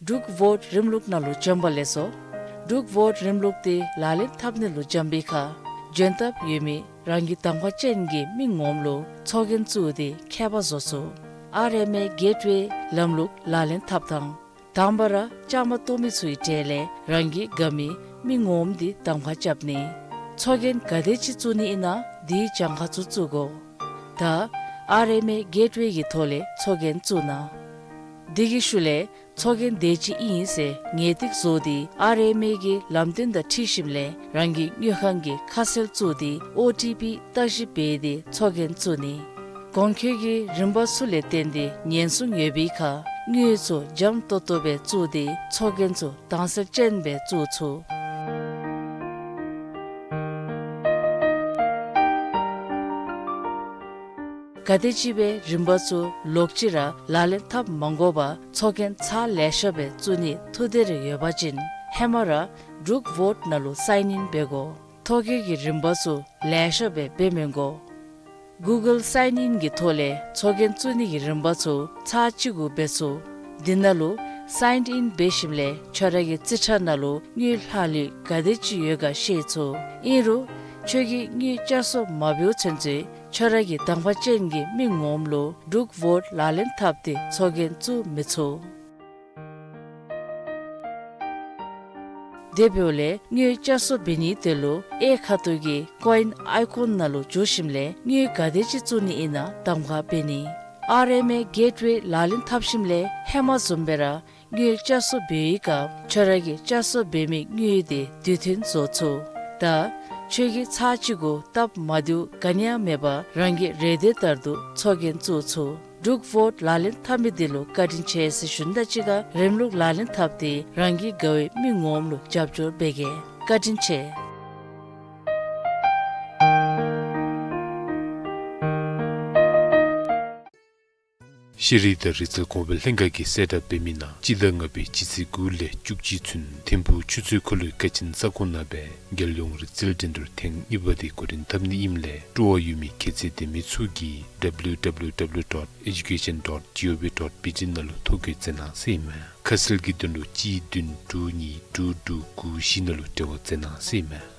འབྲུག་བོཊ་རིམ་ལུགས་ནང་ལུ་འབྱོན་པ་ལེགས་སོ། འབྲུག་བོཊ་རིམ་ལུགས་དེ་ལག་ལེན་འཐབ་ནི་ལུ་འབྱོན་པའི་ཁར་འབྱོན་ཐབས་ཡོད་མི་རང་གི་གདམ་ཁ་ཅན་གྱི་མི་ངོམ་ལུ་ཚོགས་རྒྱན་བཙུགས་ཏེ་ཁྱད་པར་བཟོ་ཚུགས། ཨར་ཨེམ་ཨེ་གེཊ་ཝེ་ལམ་ལུགས་ལག་ལེན་འཐབ་ཐངས། དང་པ་ར་བཅའ་མར་གཏོགས་མི་ཚུའི་གྲས་ལས་རང་གི་དགའ་མི་མི་ངོམ་དེ་གདམ་ཁ་རྐྱབ་ནི། ཚོགས་རྒྱན་ག་དེ་ཅིག་བཙུགས་ནི་ཨིན་ན་དེའི་གྱངས་ཁ་ཚུ་བཙུགས་དགོ། ད་ཨར་ཨེམ་ཨེ་གེཊ་ཝེ་གི་ཐོག་ལས་ཚོགས་རྒྱན་བཙུགས་གནང་། དེ་གི་ཤུལ་ལས་ཚོགས་རྒྱན་དེ་ཅིག་ཨིན་ཟེར་ངེས་ཏིག་བཟོ་སྟེ་ཨར་ཨེམ་ཨེ་གི་ལམ་སྟོན་དང་འཁྲིལ་ཞིནམ་ལས་རང་གི་དངུལ་ཁང་གི་ཁ་གསལ་བཙུགས་ཏེ་ཨོ་ཊི་པི་བརྟག་ཞིབ་འབད་དེ་ཚོགས་རྒྱན་བཙུགས་ནི། གོང་འཁོད་ཀྱི་རིམ་པ་ཚུ་ལས་བརྟེན་ཏེ་ཉེན་སྲུང་ཡོད་པའི་ཁར་དངུལ་ཚུ་འཇམ་ཏོང་ཏོ་སྦེ་བཙུགས་ཏེ་ཚོགས་རྒྱན་ཚུ་དྭངས་གསལ་ཅན་སྦེ་བཙུགས་ཚུགས། ག་དེ་ཅིག་སྦེ་རིམ་པ་ཚུ་ལོག་ཅི་ར་ལག་ལེན་འཐབ་མ་དགོ་པར་ཚོགས་རྒྱན་ཚར་ལེ་ཤ་སྦེ་བཙུགས་ནི་ཐུགས་འདོད་རེ་ཡོད་པ་ཅིན་ཧེ་མ་ར་འབྲུག་བོཊ་ནང་ལུ་སའིན་ཨིན་འབད་དགོ། ཐོ་བཀོད་ཀྱི་རིམ་པ་ཚུ་ལེ་ཤ་སྦེ་འབད་མི་དགོ། གུ་གཱལ་སའིན་ཨིན་གྱི་ཐོག་ལས་ཚོགས་རྒྱན་བཙུགས་ནི་གི་རིམ་པ་ཚུ་ཚར་གཅིག་གུ་འབད་ཚུགས། དེ་ནང་ལུ་སའིན་ཨིན་འབད་ཞིནམ་ལས་ཁྱོད་ར་གི་རྩིས་ཁྲ་ནང་ལུ་དངུལ་ལྷག་ལུས་ག་དེ་ཅིག་ཡོད་ག་ཤེས་ཚུགས། ཨིན་རུང་ཁྱོད་ཀྱིས་དངུལ་བསྐྱར་གསོ་མ་འབདཝ་ཚུན་ཚོད་ཁྱོད་ར་གི་གདམ་ཁ་ཅན་གྱི་མི་ངོམ་ལུ་འབྲུག་བོཊ་ལག་ལེན་འཐབ་སྟེ་ཚོགས་རྒྱན་བཙུགས་མི་ཚུགས། དེ་འབདཝ་ལས་དངུལ་བསྐྱར་གསོ་འབད་ནིའི་དོན་ལུ་གཡས་ཁ་ཐུག་གི་ཀོ་ཨིན་ཨའི་ཀོན་ནང་ལུ་འཛུལ་ཞིནམ་ལས་དངུལ་ག་དེ་ཅིག་བཙུགས་ནི་ཨིན་ན་གདམ་ཁ་འབད་ནི། ཨར་ཨེམ་ཨེ་གེཊ་ཝེ་ལག་ལེན་འཐབ་ཞིནམ་ལས་ཧེ་མ་བཟུམ་སྦེ་ར་དངུལ་བསྐྱར་གསོ་འབད་བའི་སྐབས་ཁྱོད་ར་གིས་བསྐྱར་གསོ་འབད་མི་དངུལ་དེ་དུས་མཐུན་བཟོ་ཚུགས། ད་ཁྱོད་ཀྱིས་ཚར་གཅིག་གུ་སྟབས་མ་བདེཝ་ག་ནི་ཡང་མེད་པར་རང་གི་རེ་འདོད་ལྟར་དུ་ཚོགས་རྒྱན་བཙུགས་ཚུགས། འབྲུག་བོཊ་ལག་ལེན་འཐབ་མི་དེ་ལུ་བཀའ་དྲིན་ཆེ་ཟེར་ཞུ་ནི་དང་གཅིག་ཁར་རིམ་ལུགས་ལག་ལེན་འཐབ་སྟེ་རང་གི་དགའ་བའི་མི་ངོམ་ལུ་རྒྱབ་སྐྱོར་འབད་གེ། བཀའ་དྲིན་ཆེ། ཤེས་རིག་དང་རིག་རྩལ་གོང་འཕེལ་ལྷན་ཁག་གིས་གསལ་བསྒྲགས་འབད་མི་ནང་སྤྱི་ཟླ་ལྔ་པའི་སྤྱི་ཚེས་དགུ་ལས་བཅུ་གཅིག་ཚུན་ཐིམ་ཕུག་ཆུ་ཚོད་འཁོར་ལོའི་མཁར་ཆེན་ས་ཁོངས་ནང་སྦེ་རྒྱལ་ཡོངས་རིག་རྩལ་འགྲན་བསྡུར་ཐེངས་གཉིས་པ་དེ་འགོ་འདྲེན་འཐབ་ནི་ཨིནམ་ལས་སྤྲོ་བ་ཡོད་མི་ཁྱད་ཚད་ལྡན་མི་ཚུ་གིས་W W W dot education dot gov dot B T ནང་ལུ་ཐོ་འགོད་མཛད་གནང་ཟེར་ཨིན་མས། ཁ་གསལ་གྱི་དོན་ལུ་གཅིག་བདུན་དྲུག་གཉིས་དྲུག་དྲུག་དགུ་བཞི་ནང་ལུ་འབྲེལ་བ་མཛད་གནང་ཟེར་ཨིན་མས།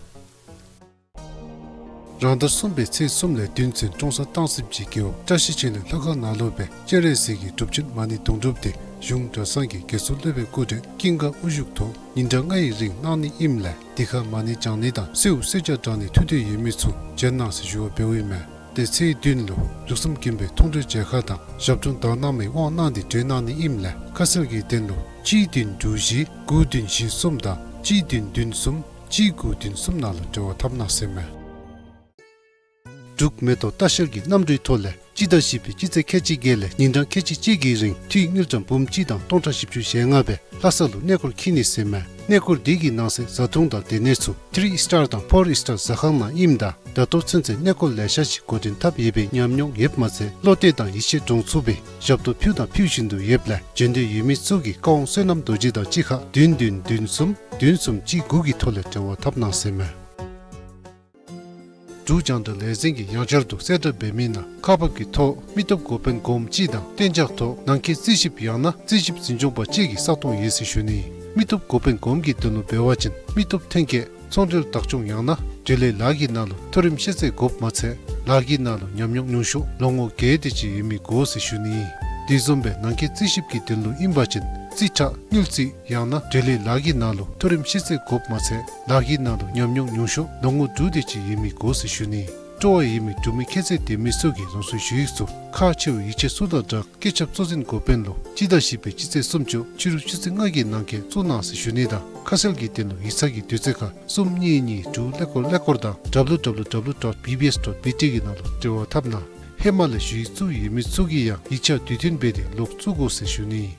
རང་ཟླ་གསུམ་པའི་ཚེས་གསུམ་ལས་བདུན་ཚུན་ཀྲོང་གསར་སྟང་སི་པ་ཅིག་རྒེད་འོག་བཀྲ་ཤིས་འཕྲིན་ལས་ལྷ་ཁང་ནང་ལུ་སྦེ་སྤྱན་རས་གཟིགས་ཀྱི་སྒྲུབ་ཆེན་མ་ཎི་དུང་སྒྲུབ་དེ་གཞུང་གྲྭ་ཚང་གི་དགེ་ཚུལ་སློབ་དཔོན་སྐུ་བགྲེས་ཀུན་དགའ་དབུ་བཞུགས་ཐོག་ཉིན་གྲངས་ལྔའི་རིང་གནང་ནི་ཨིནམ་ལས་དེ་ཁར་མ་ཎི་བགྱང་ནི་དང་གསོལཝ་གསོལ་ཇ་དྲང་ནི་ཐུགས་འདོད་ཡོད་མི་ཚུ་བྱོན་གནང་ཟེར་ཞུ་བ་འབདཝ་ཨིན་མས། ཏེ་ཚེས་བདུན་ལུ་ལུགས་བསམ་དགོན་པའི་མཐོང་གྲོལ་མཇལ་ཁ་དང་ཞབས་དྲུང་དར་ནག་མའི་དབང་གནང་སྟེ་གྲོལ་གནང་ནི་ཨིནམ་ལས་ཁ་གསལ་གྱི་དོན་ལུ་གཅིག་བདུན་དྲུག་བཞི་དགུ་བདུན་བཞི་གསུམ་དང་གཅིག་བདུན་བདུན་གསུམ་གཅིག་དགུ་བདུན་གསུམ་ནང་ལུ་འབྲེལ་བ་འཐབ་གནང་ཟེར་མས། འབྲུག་མེ་ཏོག་ལྟ་བཤལ་གྱི་གནམ་གྲུའི་ཐོག་ལས་སྤྱི་ཟླ་བཞི་པའི་སྤྱི་ཚེས་ཁལ་གཅིག་བརྒྱད་ལས་ཉིན་གྲངས་ཁལ་གཅིག་གཅིག་གི་རིང་འཐུས་དངུལ་ཀྲམ་འབུམ་གཅིག་དང་སྟོང་ཕྲག་བཞི་བཅུ་ཞེ་ལྔ་སྦེ་ལྷ་ས་ལུ་གནས་སྐོར་འཁྱིད་ནི་ཟེར་མས། གནས་སྐོར་འདི་གི་ནང་གསེས་བཟའ་འཐུང་དང་སྡོད་གནས་ཚུ་ཐི་རི་ཨིསི་ཊར་དང་ཕོར་ཨིསི་ཊར་ཟ་ཁང་ནང་ཨིནམ་ད་ད་ལྟོ་ཚུན་ཚོད་གནས་སྐོར་ལེ་ཤ་ཅིག་འགོ་འདྲེན་འཐབ་ཡོད་པའི་ཉམས་མྱོང་ཡོདཔ་མ་ཚད་བློ་གཏད་དང་ཡིད་ཆེས་འདྲོངས་ཚུགས་པའི་ཞབས་ཏོག་ཕུལ་དང་ཕུལ་བཞིན་དུ་ཡོདཔ་ལས་བྱོན་འདོད་ཡོད་མི་ཚུ་གིས་ཀ་ཝང་བསོད་ནམས་རྡོ་རྗེ་དང་གཅིག་ཁར་བདུན་བདུན་བདུན་གསུམ་བདུན་གསུམ་གཅིག་དགུ་གི་ཐོག་ལས་འབྲེལ་བ་འཐབ་གནང་ཟེར་མས། འབྲུག་རྒྱང་བསྒྲགས་ལས་འཛིན་གྱིས་ཡང་བསྐྱར་དུ་གསལ་བསྒྲགས་འབད་མི་ནང་ཁག་འབག་གི་ཐོག་མི་སྟོབས་འགོ་དཔོན་གོངམ་གཅིག་དང་གཏན་འཇགས་ཐོག་ནང་འཁོད་རྩིས་ཞིབ་ཡང་ན་རྩིས་ཞིབ་འཛིན་སྐྱོང་པ་གཅིག་གི་ས་སྟོང་ཡོད་ཟེར་ཞུ་ནི། མི་སྟོབས་འགོ་དཔོན་གོངམ་གྱི་དོན་ལུ་འབད་བ་ཅིན་མི་སྟོབས་ཐོན་སྐྱེད་ཚོང་འབྲེལ་བདག་སྐྱོང་ཡང་ན་འབྲེལ་ཡོད་ལཱ་གི་ནང་ལུ་མཐོ་རིམ་ཤེས་ཚད་དགོཔ་མ་ཚད་ལཱ་གི་ནང་ལུ་ཉམས་མྱོང་ཉུང་ཤོས་ལོ་ངོ་བརྒྱད་དེ་ཅིག་ཡོད་མི་དགོ་ཟེར་ཞུ་ནི། དེ་བཟུམ་སྦེ་ནང་འཁོད་རྩིས་ཞིབ་ཀྱི་དོན་ལུ་ཨིན་པ་ཅིན་རྩིས་ཁྲ་དངུལ་རྩིས་ཡང་ན་འབྲེལ་ཡོད་ལཱ་གི་ནང་ལུ་མཐོ་རིམ་ཤེས་ཚད་དགོཔ་མ་ཚད་ལཱ་གི་ནང་ལུ་ཉམས་མྱོང་ཉུང་ཤོས་ལོ་ངོ་དྲུག་དེ་ཅིག་ཡོད་མི་དགོ་ཟེར་ཞུ་ནི། སྤྲོ་བ་ཡོད་མི་འབྲུག་མི་ཁྱད་ཚད་ལྡན་མི་ཚུ་གིས་རང་སོའི་ཞུ་ཡིག་ཚུ་ཁག་ཆེ་བའི་ཡིག་ཆ་ཚུ་དང་སྦྲགས་སྐུ་ཞབས་གཙོ་འཛིན་འགོ་དཔོན་ལུ་སྤྱི་ཟླ་བཞི་པའི་སྤྱི་ཚེས་སུམ་ཅུ་ཕྱི་རུ་ཆུ་ཚོད་ལྔ་གི་ནང་འཁོད་བཙུགས་གནང་ཟེར་ཞུ་ནི་དང་ཁ་གསལ་གྱི་དོན་ལུ་ཡིག་ཚང་གི་དུས་ཚོད་ཁར་གསུམ་གཉིས་གཉིས་དྲུག་ཀླད་ཀོར་ཀླད་ཀོར་དང་W W W dot B B S dot B T གི་ནང་ལུ་འབྲེལ་བ་འཐབ་གནང་། ཧེ་མ་ལས་ཞུ་ཡིག་བཙུགས་ཡོད་མི་ཚུ་གིས་ཡང་ཡིག་ཆ་དུས་མཐུན་འབད་དེ་ལོག་བཙུགས་དགོ་ཟེར་ཞུ་ནི།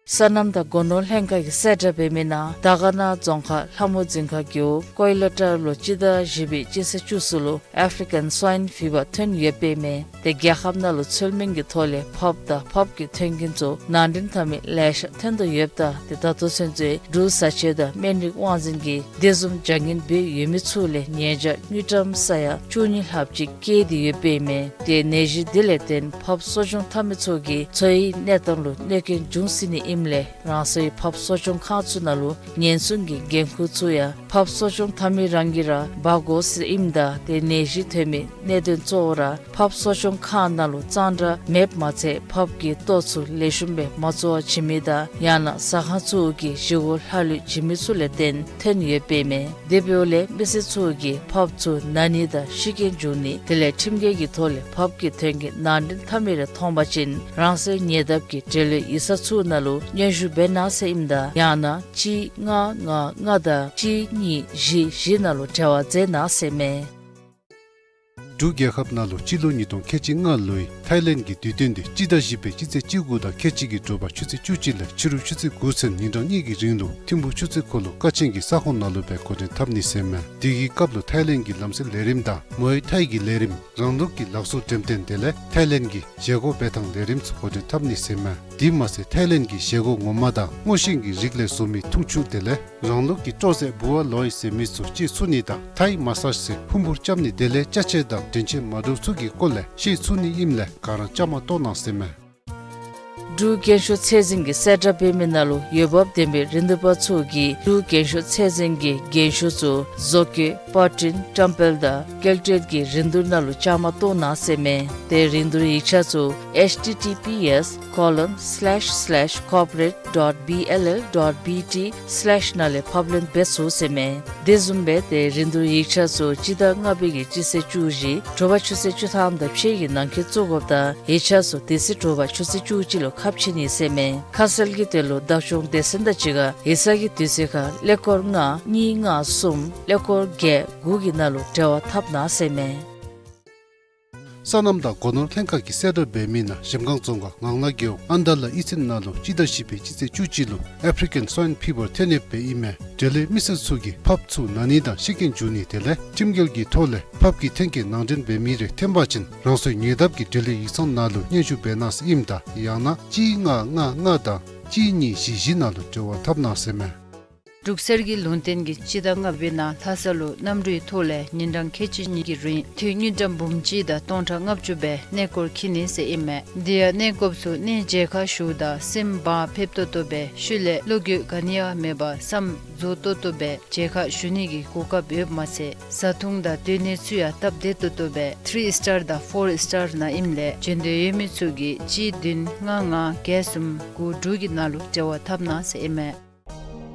སོ་ནམ་དང་སྒོ་ནོར་ལྷན་ཁག་གིས་གསལ་བསྒྲགས་འབད་མི་ནང་དར་དཀར་ན་རྫོང་ཁག་ལྷ་མོ་རྫིང་ཁ་རྒེད་འོག་ཀོའི་ལ་ཊར་ལུ་སྤྱི་ཟླ་བཞི་པའི་སྤྱི་ཚེས་བཅུ་གསུམ་ལུ་ཨེཕ་རི་ཀན་སུའིན་ཕི་བར་ཐོན་ཡོདཔ་ཨིན་མས། དེ་རྒྱལ་ཁབ་ནང་ལུ་ཚུལ་མིན་གྱི་ཐོག་ལས་ཕགཔ་དང་ཕགཔ་གི་ཐོན་ཁུངས་ཚུ་ནང་འདྲེན་འཐབ་མི་ལེ་ཤ་ཐོན་དོ་ཡོདཔ་ད་དེ་ད་ལྟོ་ཚུན་ཚོད་འབྲུག་བཟའ་ཆས་དང་སྨན་རིགས་དབང་འཛིན་གྱིས་དེ་བཟུམ་བྱ་ངན་འབད་ཡོད་མི་ཚུ་ལས་ཉེས་བྱ་དངུལ་ཀྲམ་ས་ཡ་བཅུ་གཉིས་ལྷགཔ་ཅིག་བཀལ་ཏེ་ཡོདཔ་ཨིན་མས། དེ་ནད་གཞི་འདི་ལས་བརྟེན་ཕགཔ་གསོ་སྐྱོང་འཐབ་མི་ཚུ་གི་འཚོ་བའི་གནས་སྟངས་ལུ་གནོད་སྐྱོན་འབྱུང་སྲིད་ནི་ཨིན་ ལས་རང་སོའི་ཕབ་གསོ་སྐྱོང་ཁང་ཚུ་ནང་ལུ་ཉེན་སྲུང་གི་འགན་ཁུར་ཚུ་ཡང་ཕབ་གསོ་སྐྱོང་འཐབ་མི་རང་གིས་ར་འབག་དགོ་ཟེར་ཨིནམ་ད་ཏེ་ནད་གཞི་ཐོན་མི་གནད་དོན་གཙོ་བོ་ར་ཕབ་གསོ་སྐྱོང་ཁང་ནང་ལུ་གཙང་སྦྲ་མེདཔ་མ་ཚད་ཕབ་ཀྱི་ལྟོ་ཚུ་ལེགས་ཤོམ་སྦེ་མ་བཙོ་བར་བྱིན་མི་དང་ཡང་ན་ཟ་ཁང་ཚུ་གིས་བཞེས་སྒོ་ལྷག་ལུས་བྱིན་མི་ཚུ་ལས་བརྟེན་ཐོན་ཡོདཔ་ཨིན་མས། དེ་འབདཝ་ལས་མི་སེར་ཚུ་གིས་ཕབ་ཚུ་ན་ནི་དང་ཤི་རྐྱེན་འབྱུང་ནི་དེ་ལས་ཁྲིམས་འགལ་གྱི་ཐོག་ལས་ཕབ་ཀྱི་དོན་གྱི་ནང་འདྲེན་འཐབ་མི་རེ་མཐོང་པ་ཅིན་རང་སོའི་ཉེ་འདབས་ཀྱི་འབྲེལ་ཡོད་ཡིག་ཚང་ཚུ་ནང་ལུ་སྙན་ཞུ་འབད་གནང་ཟེར་ཨིནམ་ད་ཡང་ན་གཅིག་ལྔ་ལྔ་ལྔ་དང་གཅིག་གཉིས་བཞི་བཞི་ནང་ལུ་འབྲེལ་བ་མཛད་གནང་ཟེར་མས། འབྲུག་རྒྱལ་ཁབ་ནང་ལུ་སྤྱི་ལོ་ཉིས་སྟོང་ཁལ་གཅིག་ལྔ་ལོའི་ཐའི་ལེནཌ་གི་དུས་སྟོན་འདི་སྤྱི་ཟླ་བཞི་པའི་སྤྱི་ཚེས་བཅུ་དགུ་དང་ཁལ་གཅིག་གི་དྲོ་པ་ཆུ་ཚོད་བཅུ་གཅིག་ལས་ཕྱི་རུ་ཆུ་ཚོད་དགུ་ཚུན་ཉིན་གྲངས་གཉིས་ཀྱི་རིང་ལུ་ཐིམ་ཕུག་ཆུ་ཚོད་འཁོར་ལོ་ཀ་ཆེན་གྱི་ས་ཁོངས་ནང་ལུ་སྦེ་འགོ་འདྲེན་འཐབ་ནི་ཟེར་མས། དེ་གི་སྐབས་ལུ་ཐའི་ལེནཌ་གི་ལམ་སྲོལ་ལས་རིམ་དང་མོའེ་ཐའི་གི་ལས་རིམ་རང་ལུགས་ཀྱི་ལག་བཟོ་འགྲེམས་སྟོན་དེ་ལས་ཐའི་ལེནཌ་གི་བཞེས་སྒོ་འབད་ཐངས་ལས་རིམ་ཚུ་འགོ་འདྲེན་འཐབ་ནི་ཟེར་མས། དེ་མ་ཚད་ཐའི་ལེནཌ་གི་བཞེས་སྒོ་ངོ་མ་དང་སྔོ་ཤིང་གི་རིགས་ལས་བཟོ་མི་འཐུང་ཆུ་དེ་ལས་རང་ལུགས་ཀྱི་སྤྲོ་ཟས་བུ་ཝ་ལོའི་ཟེར་མི་ཚུ་སྤྱོད་ཚུགས་ནི་དང་ཐའི་མ་སཱཇ་ཟེར་ཕུང་པོ་རྐྱབ་ནི་དེ་ལས་ཅ་ཆས་དང་འདྲེན་ཆས་མ་འདྲཝ་ཚུ་གི་སྐོར་ལས་ཤེས་ཚུགས་ནི་ཨིནམ་ལས་ག་ར་བཅའ་མར་གཏོགས་གནང་ཟེར་མས། འབྲུག་རྒན་ཤོས་ཚད་འཛིན་གྱི་གསལ་བསྒྲགས་འབད་མི་ནང་ལུ་འོས་འབབ་ལྡན་པའི་རིན་བསྡུར་པ་ཚུ་གིས་འབྲུག་རྒན་ཤོས་ཚད་འཛིན་གྱི་རྒན་ཤོས་ཚུ་བཟོ་བཀོད་པར་སྐྲུན་བཀྲམ་སྤེལ་དང་སྐྱེལ་སྤྲོད་ཀྱི་རིན་བསྡུར་ནང་ལུ་བཅའ་མར་གཏོགས་གནང་ཟེར་མས། ཏེ་རིན་བསྡུར་ཡིག་ཆ་ཚུ་H T T P S colon slash slash corporate dot B L L dot B T slash ནང་ལས་ཕབ་ལེན་འབད་ཚུགས་ཟེར་མས། དེ་བཟུམ་སྦེ་ཏེ་རིན་བསྡུར་ཡིག་ཆ་ཚུ་སྤྱི་ཟླ་ལྔ་པའི་གི་སྤྱི་ཚེས་བཅུ་བཞི་དྲོ་པ་ཆུ་ཚོད་བཅུ་ཐམ་དང་ཕྱེད་ཀྱི་ནང་འཁོད་བཙུགས་དགོཔ་དང་ཡིག་ཆ་ཚུ་དེ་ཚེ་དྲོ་པ་ཆུ་ཚོད་བཅུ་གཅིག་ལུ་ཁ་ཕྱེ་ནི་ཟེར་མས། ཁ་གསལ་གྱི་དོན་ལུ་བདག་སྐྱོང་སྡེ་ཚན་དང་གཅིག་ཁར་ཡིག་ཚང་གི་དུས་ཚོད་ཁར་ཀླད་ཀོར་ལྔ་གཉིས་ལྔ་གསུམ་ཀླད་ཀོར་བརྒྱད་དགུ་གི་ནང་ལུ་འབྲེལ་བ་འཐབ་གནང་ཟེར་མས། སོ་ནམ་དང་སྒོ་ནོར་ལྷན་ཁག་གིས་གསལ་བསྒྲགས་འབད་མི་ནང་གཞལམ་སྒང་རྫོང་ཁག་ངང་ལག་རྒེད་འོག་ཨན་དཱ་ལ་གཡུས་ཚན་ནང་ལུ་སྤྱི་ཟླ་བཞི་པའི་སྤྱི་ཚེས་བཅུ་གཅིག་ལུ་ཨེཕ་རི་ཀན་སྭའིན་ཕི་བར་ཐོན་ཡོདཔ་ཨིན་མས། འབྲེལ་ཡོད་མི་སེར་ཚུ་གིས་ཕགཔ་ཚུ་ན་ནི་དང་ཤི་རྐྱེན་འབྱུང་ནི་དེ་ལས་ཁྲིམས་འགལ་གྱི་ཐོག་ལས་ཕགཔ་གི་ཐོན་སྐྱེད་ནང་འདྲེན་འབད་མི་རེ་ཐོན་པ་ཅིན་རང་སོའི་ཉེ་འདབས་ཀྱི་འབྲེལ་ཡོད་ཡིག་ཚང་ནང་ལུ་སྙན་ཞུ་འབད་གནང་ཟེར་ཨིནམ་ད་ཡང་ན་གཅིག་ལྔ་ལྔ་ལྔ་དང་གཅིག་གཉིས་བཞི་བཞི་ནང་ལུ་འབྲེལ་བ་འཐབ་གནང་ཟེར་མས། འབྲུག་གསེར་གྱི་ལུང་བསྟན་གྱིས་སྤྱི་ཟླ་ལྔ་པའི་ནང་ལྷ་ས་ལུ་གནམ་གྲུའི་ཐོག་ལས་ཉིན་གྲངས་ཁལ་གཅིག་གཉིས་ཀྱི་རིང་དངུལ་ཀྲམ་འབུམ་གཅིག་དང་སྟོང་ཕྲག་ལྔ་བཅུ་སྦེ་གནས་སྐོར་འཁྱིད་ནི་ཟེར་ཨིན་མས། དེ་ཡང་གནས་སྐོརཔ་ཚུ་གནས་མཇལ་ཁ་ཞུཝ་ད་སེམས་བག་ཕེབས་ཏོག་ཏོ་སྦེ་ཤུལ་ལས་བློ་འགྱོད་ག་ནི་ཡང་མེད་པར་བསམ་རྫོགས་ཏོག་ཏོ་སྦེ་མཇལ་ཁ་ཞུ་ནི་གི་གོ་སྐབས་ཡོདཔ་མ་ཚད་བཟའ་འཐུང་དང་སྡོད་གནས་ཚུ་ཡང་སྟབས་བདེ་ཏོག་ཏོ་སྦེ་ཐི་རི་སི་ཊར་དང་ཕོར་སི་ཊར་ནང་ཨིནམ་ལས་འབྱོན་འདོད་ཡོད་མི་ཚུ་གིས་གཅིག་བདུན་ལྔ་ལྔ་བརྒྱད་གསུམ་དགུ་དྲུག་གི་ནང་ལུ་འབྲེལ་བ་འཐབ་གནང་ཟེར་ཨིན་མས།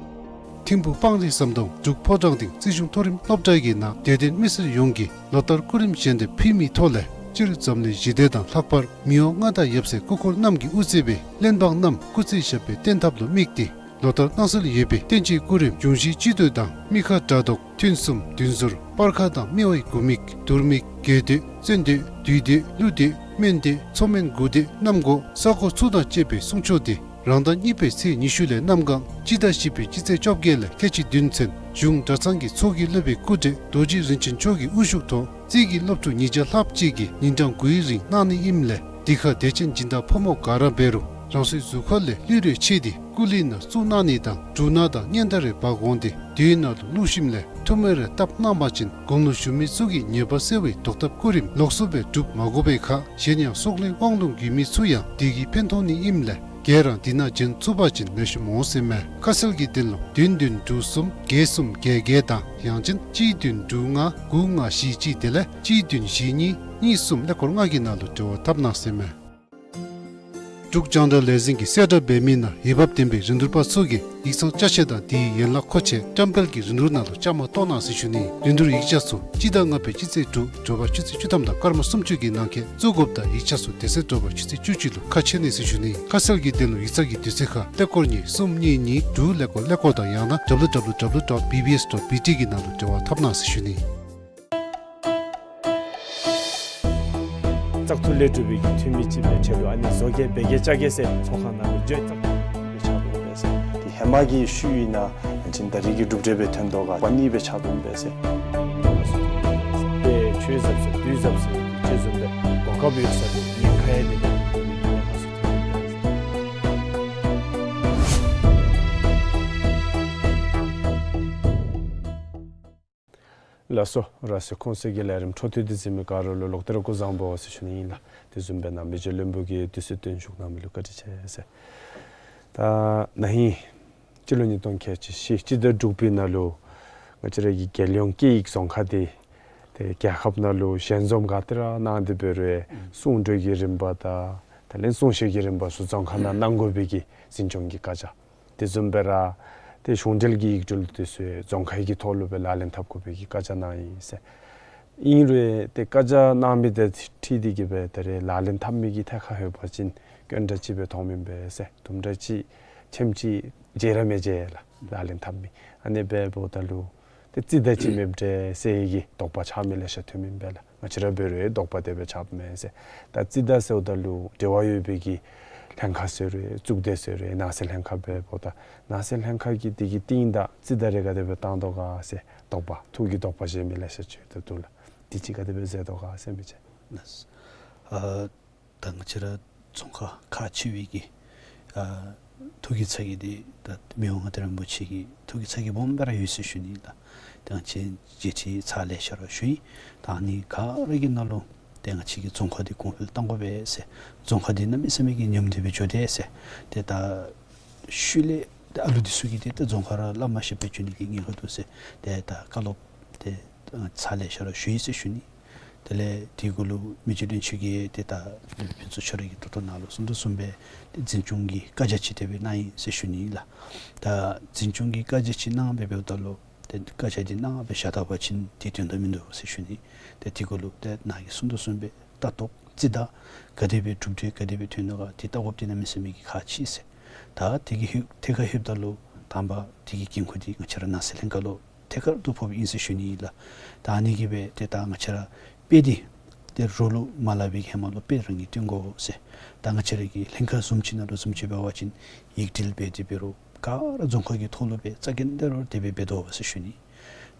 ཐིམ་ཕུག་སྤང་རི་ཟམ་གདོང་འབྲུག་ཕོ་བྲང་སྡིངས་རྩིས་གཞུང་མཐོ་རིམ་སློབ་གྲྭ་གི་ནང་དད་ལྡན་མི་སེར་ཡོངས་ཀྱིས་ལོ་ལྟར་སྐུ་རིམ་བཞེས་འདེབས་ཕུལ་མིའི་ཐོག་ལས་སྤྱིར་འཛམ་གླིང་ཞི་བདེ་དང་ལྷག་པར་མི་དབང་མངའ་བདག་ཡབ་སྲས་སྐུ་འཁོར་རྣམས་ཀྱི་དབུ་རྩེ་བའི་གླེན་འབངས་རྣམས་སྐུ་ཚེ་ཞབས་པད་བརྟན་ཐབས་ལུ་དམིགས་ཏེ་ལོ་ལྟར་གནང་སྲོལ་ཡོད་པའི་བསྟན་བཅོས་སྐུ་རིམ་འབྱུང་བཞིའི་སྤྱི་མདོས་དང་དམིགས་ཁ་དགྲ་བཟློག་ཐུན་གསུམ་བདུན་ཟོར་སྤར་ཁ་དང་སྨེ་བའི་དགུ་དམིགས་དུར་དམིགས་དགེ་མདོས་བཙན་མདོས་བདུད་མདོས་ཀླུ་མདོས་སྨན་མདོས་མཚོ་སྨན་དགུ་མདོས་གནམ་སྒོ་ས་སྒོ་ཚུ་དང་བཅས་པའི་གསུང་ཆོག་འདི་རང་ཟླ་གཉིས་པའི་ཚེས་ཉི་ཤུ་ལས་གནམ་གང་སྤྱི་ཟླ་བཞི་པའི་སྤྱི་ཚེས་བཅོ་བརྒྱད་ལས་ཁལ་གཅིག་བདུན་ཚུན་གཞུང་གྲྭ་ཚང་གི་ཚོགས་ཀྱི་སློབ་དཔོན་སྐུ་བགྲེས་རྡོ་རྗེ་རིན་ཆེན་མཆོག་གི་དབུ་བཞུགས་ཐོག་རྩིས་ཀྱི་སློབ་ཕྲུག་ཉིས་བརྒྱ་ལྷགཔ་ཅིག་གིས་ཉིན་གྲངས་དགུའི་རིང་གནང་ནི་ཨིནམ་ལས་འདི་ཁར་དད་ཅན་སྦྱིན་བདག་ཕོ་མོ་ག་ར་འབད་རུང་རང་སོའི་གཟུགས་ཁར་ལས་ལུས་རེ་ཕྱེ་སྟེ་སྐུ་ལུས་ནང་བཙུགས་གནང་ནི་དང་འབྲུ་སྣ་དང་སྙན་དར་རེ་འབག་འོང་སྟེ་དུས་ནང་ལུ་བླུགས་ཞིནམ་ལས་ཐུགས་སྨོན་རེ་བཏབ་གནང་པ་ཅིན་དགུང་ལུ་བཞུགས་མི་ཚུ་གིས་ཉེས་པ་སེལ་བའི་བཟློག་ཐབས་སྐུ་རིམ་ལོགས་སུ་སྦེ་སྒྲུབ་མ་དགོ་པའི་ཁར་གཞན་ཡང་སྲོག་ལུས་དབང་ལུང་དགོས་མི་ཚུ་ཡང་འདི་གིས་ཕན་ཐོགས་ནི་ཨིནམ་ལས་ག་ར་འདི་ནང་བྱོན་ཚུགས་པ་ཅིན་ལེགས་ཤོམ་འོང་ཟེར་མས། ཁ་གསལ་གྱི་དོན་ལུ་བདུན་བདུན་དྲུག་གསུམ་བརྒྱད་གསུམ་བརྒྱད་བརྒྱད་དང་ཡང་ཅིན་གཅིག་བདུན་དྲུག་ལྔ་དགུ་ལྔ་བཞི་གཅིག་དེ་ལས་གཅིག་བདུན་བཞི་གཉིས་གཉིས་གསུམ་ཀླད་ཀོར་ལྔ་གི་ནང་ལུ་འབྲེལ་བ་འཐབ་གནང་ཟེར་མས། འབྲུག་རྒྱང་བསྒྲགས་ལས་འཛིན་གྱིས་གསལ་བསྒྲགས་འབད་མི་ནང་འོས་འབབ་ལྡན་པའི་རིན་བསྡུར་པ་ཚུ་གིས་ཡིག་ཚང་ཅ་ཆས་དང་དེའི་ཡན་ལག་མཁོ་ཆས་བཀྲམ་སྤེལ་གྱི་རིན་བསྡུར་ནང་ལུ་བཅའ་མར་གཏོགས་གནང་ཟེར་ཞུ་ནི། རིན་བསྡུར་ཡིག་ཆ་ཚུ་སྤྱི་ཟླ་ལྔ་པའི་སྤྱི་ཚེས་དྲུག་དྲོ་པ་ཆུ་ཚོད་བཅུ་ཐམ་དང་སྐར་མ་སུམ་ཅུ་གི་ནང་འཁོད་བཙུགས་དགོཔ་དང་ཡིག་ཆ་ཚུ་དེ་ཚེ་དྲོ་པ་ཆུ་ཚོད་བཅུ་གཅིག་ལུ་ཁ་ཕྱེ་ནི་ཟེར་ཞུ་ནི། ཁ་གསལ་གྱི་དོན་ལུ་ཡིག་ཚང་གི་དུས་ཚོད་ཁར་ཀླད་ཀོར་གཉིས་གསུམ་གཉིས་གཉིས་དྲུག་ཀླད་ཀོར་ཀླད་ཀོར་དང་ཡང་ན་W W W dot B B S dot B T གི་ནང་ལུ་འབྲེལ་བ་འཐབ་གནང་ཟེར་ཞུ་ནི། བཙག་འཐུ་ལས་གྲུབ་པའི་འཐུས་མི་ཅིག་སྦེ་ཆེད་དུ་ཨ་ནི་བཟོ་བཀོད་འབད་གེ་བཅའ་གེ་ཟེར་ཚོགས་ཁང་ནང་ལུ་འགྱོ་བཙག་འཐུ་སྦེ་ཆགས་འདུག་པས་ཟེར། དེ་ཧེ་མ་གི་ཤུལ་ཨིན་ན་ཨ་ནི་ད་རེས་ཀྱི་གྲུབ་འབྲས་སྦེ་ཐོན་དོ་ག་པ་ནི་སྦེ་ཆགས་འདུག་པས་ཟེར། དེ་ཆོས་ཟབ་ཟེར་དུས་ཟབ་ཟེར་ཅིག་བཟུམ་སྦེ་གོ་སྐབས་ཡོད་ས་ལུ་ཉེན་ཁ་ཡང་མེད་པའི་གི་ཁ་གསོ་ཐོན་པས་ཟེར། ལགས་སོ། ར་སའི་ཁོངས་སི་གི་ལས་རིམ་འཕྲོ་མཐུད་དེ་གཟིགས་མི་ག་ར་ལུ་ལོག་སྟེ་ར་སྐུ་གཟུགས་བཟང་པོ་ཟེར་ཞུ་ནི་ཨིན་ལགས། དེ་བཟུམ་སྦེ་ནཱ་མི་རྗེ་བློན་པོ་གིས་དུས་ཚོད་བཏོན་བཞུགས་གནང་མི་ལུ་བཀའ་དྲིན་ཆེ་ཟེར། ད་ན་ཧིང་སྤྱི་ལོ་ཉིས་སྟོང་ཁལ་གཅིག་བཞི་སྤྱི་ཟླ་དྲུག་པའི་ནང་ལུ་ང་བཅས་ར་གི་རྒྱལ་ཡོངས་སྐད་ཡིག་རྫོང་ཁ་འདི་ཏེ་རྒྱལ་ཁབ་ནང་ལུ་ཞལ་འཛོམས་ག་ཏེ་ར་གནང་སྟེ་འབད་རུང་གསུང་གྲོས་ཀྱི་རིམ་པ་དང་དེ་ལས་གསུང་བཤད་ཀྱི་རིམ་པ་ཚུ་རྫོང་ཁ་ནང་གནང་དགོ་པའི་གི་འཛིན་སྐྱོང་གི་བཀའ་རྒྱ། དེ་བཟུམ་སྦེ་ར་ཏེ་གཞུང་འབྲེལ་གྱི་ཡིག་འབྲེལ་དེ་ཚུ་རྫོང་ཁའི་གི་ཐོག་ལུ་སྦེ་ལག་ལེན་འཐབ་དགོ་པའི་གི་བཀའ་རྒྱ་གནང་ཡི་ཟེར། ཨིན་རུང་ཏེ་བཀའ་རྒྱ་གནང་མི་དེ་འཁྲིལ་ཏེ་གི་སྦེ་ད་རེས་ལག་ལེན་འཐབ་མི་གི་ཐད་ཁར་ལྷོད་པ་ཅིན་སྐྱོན་འདྲ་ཅིག་སྦེ་མཐོང་མི་འབད་ཟེར། དུམ་གྲ་ཅིག་ཆེམ་ཅིག་བརྗེད་ར་མི་བརྗེད་ལགས། ལག་ལེན་འཐབ་མི་ཨ་ནི་འབདཝ་ད་ལུ་ཏེ་རྩིས་གདའ་ཅིག་མེདཔ་འདྲས་ཟེར་གྱི་དོགས་པ་ཆགས་མི་ལེ་ཤ་ཐོན་མི་འབད་ལགས། ང་བཅས་ར་འབད་རུང་དོགས་པ་དེ་སྦེ་ཆགསཔ་མས་ཟེར། ད་རྩིས་གདའ་ཟེརཝ་ད་ལུ་འབྲེལ་བ་ཡོད་པའི་གི་ལྷན་ཁག་ཟེར་རུང་གཙུག་སྡེ་ཟེར་རུང་ནང་སྲིད་ལྷན་ཁག་འབདཝ་ད་ནང་སྲིད་ལྷན་ཁག་གིས་དེ་གི་རྟིང་བདའ་རྩིས་གདའ་རེ་ག་དེ་སྦེ་བཏང་དོ་ག་ཟེར་དོགས་པ་ཐུགས་ཀྱི་དོགས་པ་བཞེས་མི་ལེ་ཤ་ཅིག་ཡོདཔ་འདུག་ལགས། དེ་ཅིག་ག་དེ་སྦེ་ཟེར་དོ་ག་ཟེར་མི་ཅིག། ལགས། ཨ་ད་ང་བཅས་ར་རྫོང་ཁག་ཁག་ཆེ་བའི་གི་ཨ་ཐུགས་ཀྱི་ཚ་གྱང་འདི་ད་མི་དབང་མངའ་བདག་རིན་པོ་ཆེ་གི་ཐུགས་ཀྱི་ཚ་གྱང་སྦོམ་སྦེ་ར་ཡོད་ཟེར་ཞུ་ནི་ལགས། ད་ང་བཅས་མཇལ་ཁྲིད་ཚར་ལེ་ཤ་ར་ཞུ་ཡི། ད་ཨ་ནི་ག་ར་གི་ནང་ལུ་ཏེ་ང་བཅས་ཀྱི་རྫོང་ཁག་འདི་གོང་འཕེལ་གཏང་དགོ་པས་ཟེར། རྫོང་ཁག་འདི་གནམ་མེད་ས་མེད་ཀྱི་ཉམས་དེ་སྦེ་འགྱོ་དེས་ཟེར། ཏེ་ད་ཤུལ་ལས་ཏེ་ཨ་ལུ་འདི་ཚུ་གིས་ཏེ་ད་རྫོང་ཁ་ར་སླབ་མ་ཤེས་པར་འགྱོ་ནི་གི་ཉེན་ཁ་འདུག་ཟེར། ཏེ་ད་བཀའ་སློབ་ཏེ་ཚར་ལེ་ཤ་ར་ཞུ་ཡི་ཟེར་ཞུ་ནི། དེ་ལས་དེ་གུ་ལུ་མི་རྗེ་བློན་ཆེན་གྱིས་ཏེ་ད་ཕུན་ཚོགས་ཁྱོད་ར་གི་ད་ལྟོ་ནཱ་ལུ་གསུང་དོ་བཟུམ་སྦེ་ཏེ་འཛིན་སྐྱོང་གི་བཀའ་རྒྱ་ཅིག་དེ་སྦེ་གནང་ཡི་ཟེར་ཞུ་ནི་ལགས། ད་འཛིན་སྐྱོང་གི་བཀའ་རྒྱ་ཅིག་གནང་སྦེ་འབདཝ་ད་ལུ་ཏེ་བཀའ་རྒྱ་འདི་གནང་སྦེ་བཞག་ད་པ་ཅིན་དེ་དོན་དག་མིན་འདུག་ཟེར་ཞུ་ནི། ཏེ་དེ་གུ་ལུ་ཏེ་ནཱ་གིས་གསུང་དོ་བཟུམ་སྦེ་ལྟ་རྟོག་རྩིས་གདའ་ག་དེ་སྦེ་གྲུབ་འབྲས་ག་དེ་སྦེ་ཐོན་ནུག་ག་དེ་ལྟ་དགོཔ་འདི་གནམ་མེད་ས་མེད་ཀྱི་ཁག་ཆེ་ཟེར། ད་དེ་གི་ཧེ་ཐད་ཁར་ལྷོདཔ་ད་ལུ་དང་པ་དེ་གི་འགན་ཁུར་འདི་ང་བཅས་ར་ནང་སྲིད་ལྷན་ཁག་ལུ་ཐད་ཀར་དུ་ཕོགཔ་ཨིན་ཟེར་ཞུ་ནི་ཨིན་ལགས། ད་ཨ་ནི་གིས་སྦེ་ཏེ་ད་ང་བཅས་ར་དཔེ་འདི་ཏེ་རོགས་ལུ་མ་སླབ་པའི་ཧེ་མ་ལུ་དཔེ་རང་གིས་སྟོན་དགོ་ཟེར། ད་ང་བཅས་ར་གི་ལྷན་ཁག་བཟུམ་ཅིག་ནང་ལུ་བཟུམ་ཅིག་འབད་བ་ཅིན་ཡིག་འབྲེལ་འབད་དེ་འབད་རུང་ག་ར་རྫོང་ཁག་གི་ཐོག་ལུ་སྦེ་རྩ་འགེངས་ཏེ་ར་དེ་སྦེ་འབད་དོ་ཟེར་ཞུ་ནི།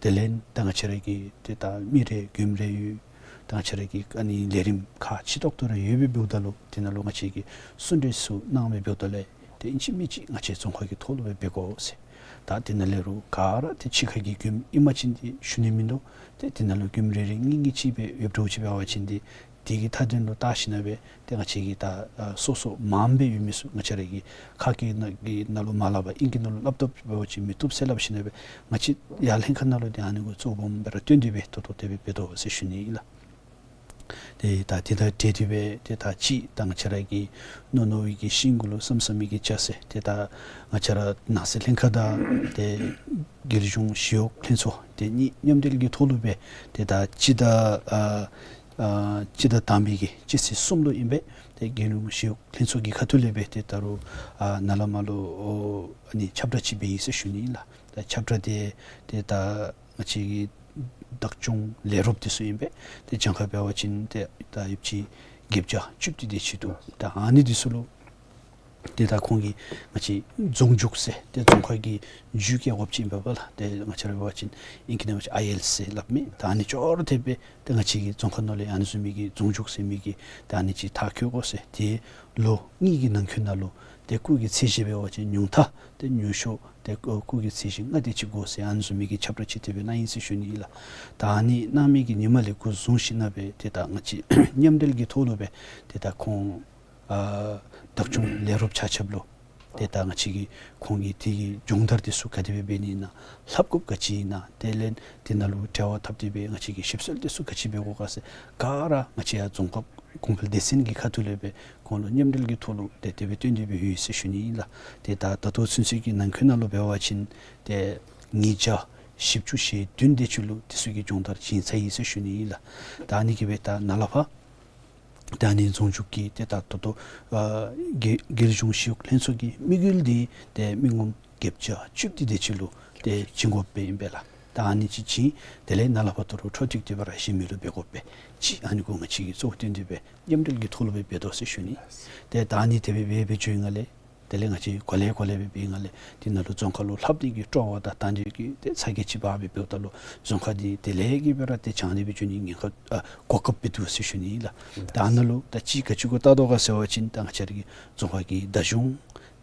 དེ་ལས་ད་ང་བཅས་ར་གི་ཏེ་ད་མི་རེ་མགྱོནམ་རེ་ཡོད། ད་ང་བཅས་ར་གི་ཨ་ནི་ལས་རིམ་ཁག་ཆེ་ཏོག་ཏོ་རེ་ཡོད་པའི་འབདཝ་ད་ལུ་དེ་ནང་ལུ་ང་བཅས་ཀྱིས་གསུང་གྲོས་ཚུ་གནང་སྦེ་འབདཝ་ད་ལས་ཏེ་ཨིན་ཅི་མིན་ཅི་ང་བཅས་རྫོང་ཁག་གི་ཐོག་ལུ་སྦེ་འབད་དགོ་ཟེར། ད་དེ་ནང་ལས་རུང་ག་ར་ཏེ་ཕྱི་ཁ་གི་མགྱོནམ་ཨིན་པ་ཅིན་ཏེ་ཞུ་ནི་མིན་འདུག། ཏེ་དེ་ནང་ལུ་མགྱོནམ་རེ་རེ་གཉིས་གཉིས་ཅིག་སྦེ་ཡོདཔ་འདྲཝ་ཅིག་འབད་བ་ཅིན་ཏེ་དེ་གི་མཐའ་དོན་ལུ་བལྟ་ཞིན་ན་སྦེ་ཏེ་ང་བཅས་ཀྱི་ད་ཨ་སོ་སོ་མངམ་སྦེ་ཡོད་མི་ཚུ་ང་བཅས་ར་གི་ཁ་སྐད་ནང་གི་ནང་ལུ་མ་སླབ་པར་ཨིང་སྐད་ནང་ལུ་སླབ་བཏུབ་འབད་བ་ཅིན་མི་བཏུབ་ཟེར་སླབ་ཞིན་ན་སྦེ་ང་བཅས་ཡར་ལྷན་ཁག་ནང་ལུ་ཏེ་ཨ་ནི་གུ་གཙོ་བོ་སྦེ་ར་བཏོན་ཏེ་སྦེ་ད་ལྟོ་དེ་སྦེ་འབད་དོ་ཟེར་ཞུ་ནི་ཨིན་ལགས། ཏེ་ད་དེ་དང་འབྲེལ་ཏེ་སྦེ་ཏེ་ད་ཅི་ད་ང་བཅས་ར་གི་ནོར་ནོར་བུའི་གི་ཤིང་གུ་ལུ་བསམ་བསམ་མི་གི་ཅ་ཟེར་ཏེ་ད་ང་བཅས་ར་ནང་སྲིད་ལྷན་ཁག་དང་ཏེ་རྒྱལ་གཞུང་ཞི་གཡོག་ལྷན་ཚོགས་ཏེ་གཉིས་མཉམ་འབྲེལ་གྱི་ཐོག་ལུ་སྦེ་ཏེ་ད་སྤྱི་ཟླ་ཨ་ཨ་སྤྱི་ཟླ་དང་པའི་གི་སྤྱི་ཚེས་གསུམ་ལུ་ཨིན་པས། ཏེ་རྒྱལ་གཞུང་ཞི་གཡོག་ལྷན་ཚོགས་ཀྱི་ཁ་ཐུག་ལས་སྦེ་ཏེ་ད་རུང་ཨ་ནཱ་ལས་མར་ལུ་ཨ་ནི་ཁྱབ་བསྒྲགས་ཅིག་འབད་ཡི་ཟེར་ཞུ་ནི་ཨིན་ལགས། ད་ཁྱབ་བསྒྲགས་འདི་ཏེ་ད་ང་བཅས་ཀྱི་བདག་སྐྱོང་ལས་རོགསཔ་འདི་ཚུ་ཨིན་པས། ཏེ་གྱངས་ཁ་འབད་བ་ཅིན་ཏེ་ད་ཡོདཔ་ཅིག་བརྒྱད་བརྒྱ་བཅུ་བདུན་དེ་ཅིག་འདུག། ད་ཨ་ནི་འདི་ཚུ་ལུ་ཏེ་ད་ཁོང་གིས་ང་བཅས་རྫོང་རྒྱུགས་ཟེར་ཏེ་རྫོང་ཁག་གི་རྒྱུད་བཀལ་དགོཔ་ཅིག་ཨིན་པས་ལགས། ཏེ་ང་བཅས་ར་འབད་བ་ཅིན་ཨིང་སྐད་ནང་ང་བཅས་ཨའི་ཨེལ་ཟེར་སླབ་མི། ད་ཨ་ནི་ཅོག་ར་འཐདཔ་སྦེ་ཏེ་ང་བཅས་ཀྱི་རྫོང་ཁག་ནང་ལས་ཨ་ནི་བཟུམ་མའི་གི་རྫོང་རྒྱུགས་ཟེར་མི་གི་ད་ཨ་ནི་ཅིག་མཐར་འཁྱོལ་དགོ་ཟེར། ཏེ་ལོ་གཉིས་ཀྱི་ནང་འཁོད་ནང་ལུ་ཏེ་སྐུགས་ཀྱི་ཚད་གཞི་འབད་བ་ཅིན་ཉུང་མཐའ་ཏེ་ཉུང་ཤོས་ཏེ་སྐུགས་ཀྱི་ཚད་གཞི་ལྔ་དེ་ཅིག་དགོ་ཟེར་ཨ་ནི་བཟུམ་མའི་གི་ཁྱབ་བསྒྲགས་ཅིག་དེ་སྦེ་གནང་ཡི་ཟེར་ཞུ་ནི་ཨིན་ལགས། ད་ཨ་ནི་གནང་མི་གི་ཉིནམ་ལས་འགོ་བཟུང་ཞིན་ན་སྦེ་ཏེ་ད་ང་བཅས་མཉམ་འབྲེལ་གྱི་ཐོག་ལུ་སྦེ་ཏེ་ད་ཁོང་ཨ་བདག་སྐྱོང་ལས་རོགསཔ་ཆ་ཁྱབ་ལུ་ཏེ་ད་ང་བཅས་ཀྱིས་ཁོང་གི་དེ་གི་སྦྱོང་བརྡར་དེ་ཚུ་ག་དེ་སྦེ་འབད་ནི་ཨིན་ན་ལྷབ་དགོཔ་ག་ཅི་ཨིན་ན་དེ་ལས་དེ་ནང་ལུ་འབྲེལ་བ་འཐབ་སྟེ་སྦེ་ང་བཅས་ཀྱིས་ཞིབ་འཚོལ་དེ་ཚུ་ག་ཅི་འབད་དགོ་ག་ཟེར་ག་ར་ང་བཅས་ཡར་རྫོང་ཁག་གོང་འཕེལ་སྡེ་ཚན་གྱི་ཁ་ཐུག་ལས་སྦེ་ཁོང་ལུ་མཉམ་འབྲེལ་གྱི་ཐོག་ལུ་ཏེ་དེ་སྦེ་བཏོན་ཏེ་སྦེ་ཡོད་ཟེར་ཞུ་ནི་ཨིན་ལགས། ཏེ་ད་ད་ལྟོ་ཚུན་ཚོད་ཀྱི་ནང་འཁོད་ནང་ལུ་འབད་བ་ཅིན་ཏེ་ཉིས་བརྒྱ་བཞི་བཅུ་ཞེ་བདུན་དེ་ཅིག་ལུ་དེ་ཚུ་གི་སྦྱོང་བརྡར་བྱིན་ཚར་ཡི་ཟེར་ཞུ་ནི་ཨིན་ལགས། ད་ཨ་ནི་གིས་སྦེ་ད་ནཱ་ལས་ཕར་ད་ཨ་ནི་རྫོང་རྒྱུགས་ཀྱི་ཏེ་ད་ད་ལྟོ་ཨ་རྒྱལ་རྒྱལ་གཞུང་ཞི་གཡོག་ལྷན་ཚོགས་ཀྱི་དམིགས་ཡུལ་འདི་ཏེ་མི་ངོམ་བརྒྱད་བརྒྱ་བཅུ་བདུན་དེ་ཅིག་ལུ་ཏེ་བྱིན་དགོཔ་སྦེ་ཨིན་པས་ལགས། ད་ཨ་ནི་ཅིག་བྱིན། དེ་ལས་ནཱ་ལས་ཕར་ད་རུང་འཕྲོ་མཐུད་དེ་སྦེ་ར་གཞན་མི་ལུ་འབད་དགོཔ་སྦེ་ཅིག་ཨ་ནི་གུ་ང་བཅས་ཀྱིས་གཙོ་བོ་བཏོན་ཏེ་སྦེ་མཉམ་འབྲེལ་གྱི་ཐོག་ལུ་སྦེ་འབད་དོ་ཟེར་ཞུ་ནི། ཏེ་ད་ཨ་ནི་དེ་སྦེ་འབད་འབད་བཅུག་པའི་སྒང་ལས་དེ་ལས་ང་བཅས་གོ་ལེ་གོ་ལེ་སྦེ་འབད་བའི་སྒང་ལས་དེ་ནང་ལུ་རྫོང་ཁག་ལུ་ལྷབ་སྟེ་གི་སྤྲོ་བ་དང་ད་འདི་གི་ཏེ་ཚ་གྱང་ཅིག་འབག་སྦེ་འབདཝ་ད་ལུ་རྫོང་ཁག་འདི་དེ་ལས་ཀྱི་སྦེ་ར་ཏེ་བྱང་སྟེ་སྦེ་འགྱོ་ནི་ཉེན་ཁ་ཨ་གོ་སྐབས་སྦེ་འདུག་ཟེར་ཞུ་ནི་ཨིན་ལགས། ད་ཨ་ནཱ་ལུ་ད་ཅི་ག་ཅི་གུ་བལྟ་དོ་ག་ཟེར་བ་ཅིན་ད་ང་བཅས་ར་གི་རྫོང་ཁག་གི་བདག་སྐྱོང་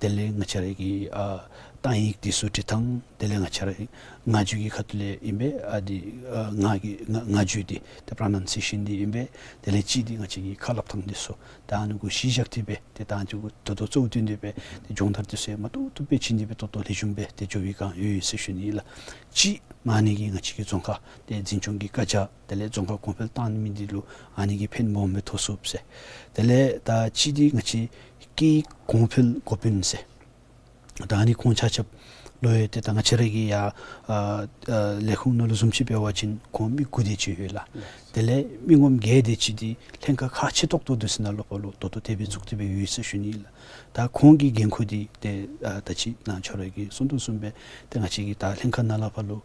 དེ་ལས་ང་བཅས་ར་གི་ཨ་ གཏང་ཡིག་འདི་ཚུ་འབྲི་ཐངས་དེ་ལས་ང་བཅས་ར་སྔགས་རྒྱུད་ཀྱི་ཁ་ཐུག་ལས་ཨིན་པས། ཨ་འདི་ཨ་སྔགས་ཀྱི་སྔགས་སྔགས་རྒྱུད་འདི་ཏེ་པྲོ་ནཱུན་སི་ཨེ་ཤཱན་འདི་ཨིན་པས། དེ་ལས་གཅིག་འདི་ང་བཅས་ཀྱི་ཁ་སླབ་ཐངས་འདི་ཚུ་ད་ཨ་ནི་གུ་གཞི་བཞག་སྟེ་སྦེ་ཏེ་ད་ཨ་ནི་གུ་ད་ལྟོ་གཙོ་བོ་བཏོན་ཏེ་སྦེ་ཏེ་སྦྱོང་བརྡར་འདི་ཚུ་ཡང་མ་ཏོག་ཏོ་སྦེ་བྱིན་ཏེ་སྦེ་ཏོག་ཏོ་ལེགས་ཤོམ་སྦེ་ཏེ་འགྱོ་བའི་བསྒང་ཡོད་ཡོད་ཟེར་ཞུ་ནི་ཨིན་ལགས། གཅིག་མ་ཨ་ནི་གིས་ང་བཅས་ཀྱི་རྫོང་ཁ་ཏེ་འཛིན་སྐྱོང་གི་བཀའ་རྒྱ་དེ་ལས་རྫོང་ཁ་གོང་འཕེལ་བཏང་མི་འདི་ལུ་ཨ་ནི་གིས་ཕན་སྦོམ་སྦེ་ཐོགས་ཚུགས་ཟེར། དེ་ལས་ད་གཅིག་འདི་ང་བཅས་ཀྱི་གོང་འཕེལ་འགོ་དཔོན་ཟེར། ད་ཨ་ནི་ཁོང་ཆ་ཁྱབ་ལུ་ཡང་ཏེ་ད་ང་བཅས་ར་གི་ཡ་ཨ་ཨ་ལས་ཁུངས་ནང་ལུ་བཟུམ་ཅིག་འབད་བ་ཅིན་ཁོང་མི་དགུ་དེ་ཅིག་ཡོད་ལགས། དེ་ལས་མི་ངོམ་བརྒྱད་དེ་ཅིག་འདི་ལྷན་ཁག་ཁག་ཆེ་ཏོག་ཏོ་འདི་ཚུ་ནང་ལུ་ཕར་ལུ་ད་ལྟོ་དེ་སྦེ་བཙུགས་ཏེ་སྦེ་ཡོད་ཟེར་ཞུ་ནི་ཨིན་ལགས། ད་ཁོང་གི་འགན་ཁུར་འདི་ཏེ་ཨ་ད་ཅི་ནཱ་ཁྱོད་ར་གིས་གསུང་དོ་བཟུམ་སྦེ་ཏེ་ང་བཅས་ཀྱི་ད་ལྷན་ཁག་ནང་ལུ་ཕར་ལུ་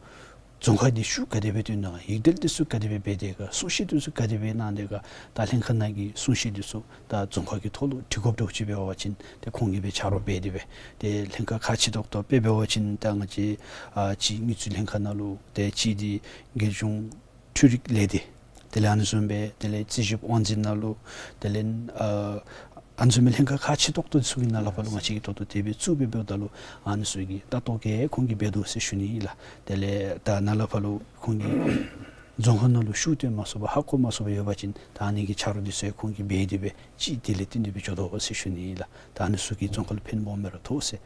རྫོང་ཁ་འདི་ཤུགས་ག་དེ་སྦེ་བཏོན་ནི་ག། ཡིག་སྒྲིལ་འདི་ཚུ་ག་དེ་སྦེ་འབད་དེས་ག། གསུང་བཤད་འདི་ཚུ་ག་དེ་སྦེ་གནང་དེས་ག། ད་ལྷན་ཁག་ནང་གི་གསུང་བཤད་འདི་ཚུ་ད་རྫོང་ཁ་གི་ཐོག་ལུ་འབྲི་དགོཔ་འདྲཝ་ཅིག་འབད་བ་ཅིན་ཏེ་ཁོང་གིས་སྦེ་ཕྱག་རོགས་འབད་དེ་སྦེ་ཏེ་ལྷན་ཁག་ཁག་ཆེ་ཏོག་ཏོ་དཔེ་འབད་བ་ཅིན་ད་ང་བཅས་ཨ་གཅིག་དངུལ་རྩིས་ལྷན་ཁག་ནང་ལུ་ཏེ་གཅིག་འདི་རྒྱལ་གཞུང་འཕྲུལ་རིག་ལས་སྡེ་དེ་ལས་ཨ་ནི་བཟུམ་སྦེ་དེ་ལས་རྩིས་ཞིབ་དབང་འཛིན་ནང་ལུ་དེ་ལས་ཨ་ཨ་ནི་བཟུམ་མའི་ལྷན་ཁག་ཁག་ཆེ་ཏོག་ཏོ་ཚུ་གི་ནང་ལུ་ཕར་ལུ་ང་བཅས་ཀྱིས་ད་ལྟོ་དེ་སྦེ་བཙུགས་སྦེ་འབདཝ་ད་ལུ་ཨ་ནི་ཚུ་གི་ལྟ་རྟོག་ག་ཁོང་གིས་འབད་དོ་ཟེར་ཞུ་ནི་ཨིན་ལགས། དེ་ལས་ད་ནཱ་ལུ་ཕར་ལུ་ཁོང་གིས་རྫོང་ཁ་ནང་ལུ་ཤུགས་བཏོན་མ་ཚུགས་པར་ཧ་གོ་མ་ཚུགས་པར་ཡོད་པ་ཅིན་ད་ཨ་ནི་གི་ཆ་རོགས་འདི་ཚུ་ཡང་ཁོང་གིས་འབད་དེ་སྦེ་གཅིག་དེ་ལས་བརྟེན་ཏེ་སྦེ་འགྱོ་དོ་ཟེར་ཞུ་ནི་ཨིན་ལགས། ད་ཨ་ནི་ཚུ་གིས་རྫོང་ཁ་ལུ་ཕན་སྦོམ་སྦེ་ར་ཐོགས་ཟེར།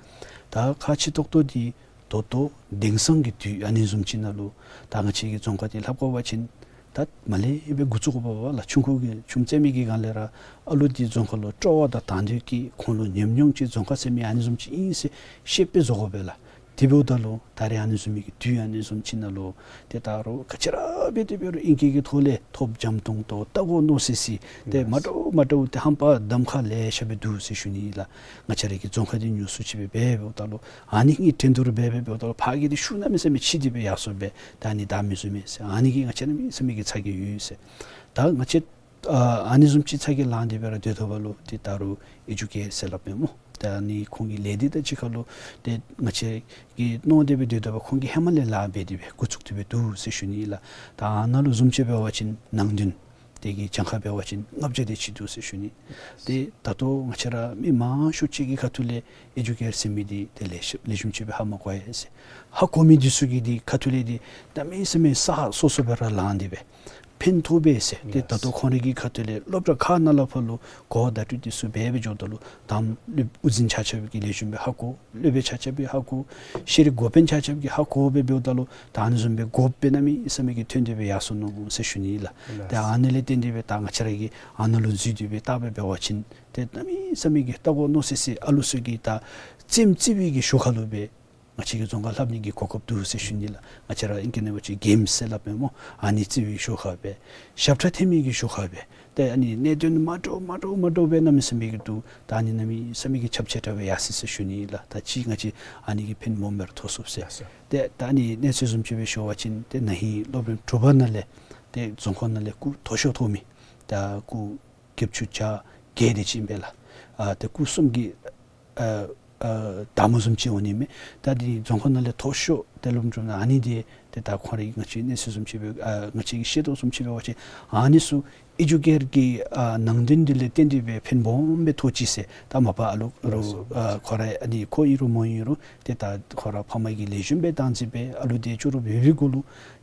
ད་ཁག་ཆེ་ཏོག་ཏོ་འདི་ད་ལྟོ་དེང་སང་གི་དུས་ཨ་ནི་བཟུམ་ཅིག་ནང་ལུ་ད་ང་བཅས་ཀྱི་རྫོང་ཁ་འདི་ལྷབ་དགོ་པ་ཅིན་ད་མ་ལས་སྦེ་འགོ་བཙུགས་དགོ་པ་ལགས། ཆུང་ཀུ་གི་ཆུང་བཙས་མི་གི་སྒང་ལས་ར་ཨ་ལུ་འདི་རྫོང་ཁ་ལུ་སྤྲོ་བ་དང་དང་འདོད་ཀྱིས་ཁོང་ལུ་ཉམས་མྱོང་ཅིག་རྫོང་ཁ་ཟེར་མི་ཨ་ནི་བཟུམ་ཅིག་ཨིན་ཟེར་ཤེས་པའི་བཟོ་དགོ་པས་ལགས། དེ་འབདཝ་ད་ལུ་ད་རེས་ཨ་ནི་བཟུམ་མའི་གི་དུས་ཨ་ནི་བཟུམ་ཅིག་ནང་ལུ་ཏེ་ད་རུང་ག་ཅི་ར་འབད་དེ་འབད་རུང་ཨིང་སྐད་ཀྱི་ཐོག་ལས་ཐོབ་འཇམ་ཏོང་ཏོ་ལྟ་དགོ་མནོ་སི་སི་ཏེ་མ་འདྲཝ་མ་འདྲཝ་ཏེ་ཧམ་པ་གདམ་ཁ་ལེ་ཤ་སྦེ་འདུག་ཟེར་ཞུ་ནི་ཨིན་ལགས། ང་བཅས་ར་གི་རྫོང་ཁ་འདི་ཉུང་སུ་ཅིག་སྦེ་འབད་འབདཝ་ད་ལུ་ཨ་ནི་གི་འགྲན་བསྡུར་འབད་འབད་འབདཝ་ད་ལུ་ཕར་གྱི་འདི་ཤུགས་གནམ་མེད་ས་མེད་ཆེ་སྟེ་སྦེ་ཡར་སོང་སྦེ་ད་ཨ་ནི་ད་མི་བཟུམ་མས་ཟེར། ཨ་ནི་གིས་ང་བཅས་གནམ་མེད་ས་མེད་ཀྱི་ཚ་གྱང་ཡོད་ཟེར། ད་ང་བཅས་ཨ་ཨ་ནི་བཟུམ་ཅིག་ཚ་གྱང་ལང་སྟེ་སྦེ་ར་སྡོད་དོ་བ་ལུ་ཏེ་ད་རུང་ཨེ་ཌུ་ཀེར་ཟེར་སླབ་མས་སྨོ། ད་ཨ་ནི་ཁོང་གི་ལས་སྡེ་དང་གཅིག་ཁར་ལུ་ཏེ་ང་བཅས་ཀྱིས་མནོ་སྟེ་སྦེ་སྡོད་དོ་བ་ཁོང་གིས་ཧེ་མ་ལས་ལཱ་འབད་དེ་སྦེ་འགོ་བཙུགས་ཏེ་སྦེ་འདུག་ཟེར་ཞུ་ནི་ཨིན་ལགས། ད་ཨ་ནཱ་ལུ་བཟུམ་ཅིག་འབད་བ་ཅིན་ནང་དོན་དེ་གི་གྱངས་ཁ་འབད་བ་ཅིན་ལྔ་བརྒྱ་དེ་ཅིག་འདུག་ཟེར་ཞུ་ནི། ཏེ་ད་ལྟོ་ང་བཅས་ར་མི་མང་ཤོས་ཅིག་གི་ཁ་ཐུག་ལས་ཨེ་ཌུ་ཀེར་ཟེར་མི་འདི་ཏེ་ལེགས་ཤོམ་ལེགས་ཤོམ་ཅིག་སྦེ་ཧ་མ་གོ་ཡ་ཟེར། ཧ་གོ་མི་འདི་ཚུ་གི་འདི་ཁ་ཐུག་ལས་འདི་གནམ་མེད་ས་མེད་ས་ཧ་སོ་སོ་སྦེ་ར་ལང་སྟེ་སྦེ་ཕན་ཐོགས་པས་ཟེར། ཏེ་ད་ལྟོ་ཁོང་རའི་གི་ཁ་ཐུག་ལས་སློབ་གྲྭ་ཁག་ནང་ལུ་ཕར་ལུ་གོ་བརྡ་སྤྲོད་འདི་ཚུ་འབད་འབད་འགྱོཝ་ད་ལུ་དང་སློབ་དབུ་འཛིན་ཆ་ཁྱབ་ཀྱིས་ལེགས་ཤོམ་སྦེ་ཧ་གོ། སློབ་དཔོན་ཆ་ཁྱབ་ཀྱིས་ཧ་གོ། ཤེས་རིག་འགོ་དཔོན་ཆ་ཁྱབ་ཀྱིས་ཧ་གོ་སྦེ་འབདཝ་ད་ལུ་ད་ཨ་ནི་བཟུམ་སྦེ་འགོ་དཔོན་གནམ་མེད་ས་མེད་ཀྱི་ཐོན་ཏེ་སྦེ་ཡར་སོ་ནུག་ཟེར་ཞུ་ནི་ཨིན་ལགས། ཏེ་ཨ་ནི་ལས་བརྟེན་ཏེ་སྦེ་ད་ང་བཅས་ར་གིས་ཨ་ནཱ་ལུ་འཛུལ་ཏེ་སྦེ་བལྟ་སྦེ་འབད་བ་ཅིན་ཏེ་གནམ་མེད་ས་མེད་ཀྱི་ལྟ་དགོ་མནོ་སི་སི་ཨ་ལུ་ཚུ་གིས་ད་རྩེདམོ་རྩེ་བའི་གི་ཞོར་ཁ་ལུ་སྦེ་ང་བཅས་ཀྱི་རྫོང་ཁ་ལྷབ་ནི་གི་གོ་སྐབས་འདུག་ཟེར་ཞུ་ནི་ལགས། ང་བཅས་ར་ཨིང་སྐད་ནང་འབད་བ་ཅིན་གེམསི་ཟེར་སླབ་མས་སྨོ། ཨ་ནི་རྩེ་བའི་ཞོར་ཁ་སྦེ་ཞབས་ཁྲ་འཐེན་མི་གི་ཞོར་ཁ་སྦེ་ཏེ་ཨ་ནི་གནད་དོན་མ་འདྲཝ་མ་འདྲཝ་མ་འདྲཝ་སྦེ་གནམ་མེད་ས་མེད་ཀྱི་འདུག། ད་ཨ་ནི་གནམ་མེད་ས་མེད་ཀྱི་ཁྱབ་ཆེ་དྲགས་སྦེ་ཡར་སོ་ཡི་ཟེར་ཞུ་ནི་ལགས། ད་ཅི་ང་བཅས་ཨ་ནི་གིས་ཕན་སྦོམ་སྦེ་ར་ཐོགས་ཚུགས་ཟེར། ཏེ་ད་ཨ་ནི་གནས་ཚུལ་བཟུམ་ཅིག་སྦེ་ཞུ་བ་ཅིན་ཏེ་ན་ཧིང་སློབ་རིམ་དྲུག་པ་ནང་ལས་ཏེ་རྫོང་ཁ་ནང་ལས་སྐུ་མཐོ་ཤོས་ཐོབ་མི་ད་སྐུ་བརྒྱད་ཅུ་གྱ་བརྒྱད་དེ་ཅིག་ཨིན་པས་ལགས། ཨ་ཏེ་སྐུ་གསུམ་གྱི་ཨ་ཨ་དར་མོ་བཟུམ་ཅིག་འོང་ནི་མས། ད་འདི་རྫོང་ཁ་ནང་ལས་མཐོ་ཤོས་ཏེ་སློབ་རིམ་ཨ་ནི་འདི་ཏེ་ད་ཁོང་རའི་ང་བཅས་གནས་ཚུལ་བཟུམ་ཅིག་སྦེ་ཨ་ང་བཅས་ཀྱིས་ཤེས་དོ་བཟུམ་ཅིག་འབད་བ་ཅིན་ཨ་ནི་ཚུ་ཨེ་ཌུ་ཀེར་གྱི་ཨ་ནང་དོན་འདི་ལས་བརྟེན་ཏེ་སྦེ་ཕན་སྦོམ་སྦེ་ཐོགས་ཅི་ཟེར། ད་མ་པ་ཨ་ལུ་རུང་ཨ་ཁོ་ར་ཨ་ནི་ཁོ་ཨིན་རུང་མོ་ཨིན་རུང་ཏེ་ད་ཁོ་ར་ཕམ་གིས་ལེགས་ཤོམ་སྦེ་བདག་འཛིན་འབད་ཨ་ལུ་འདི་ཅོག་ར་འབད་བའི་གུ་ལུ་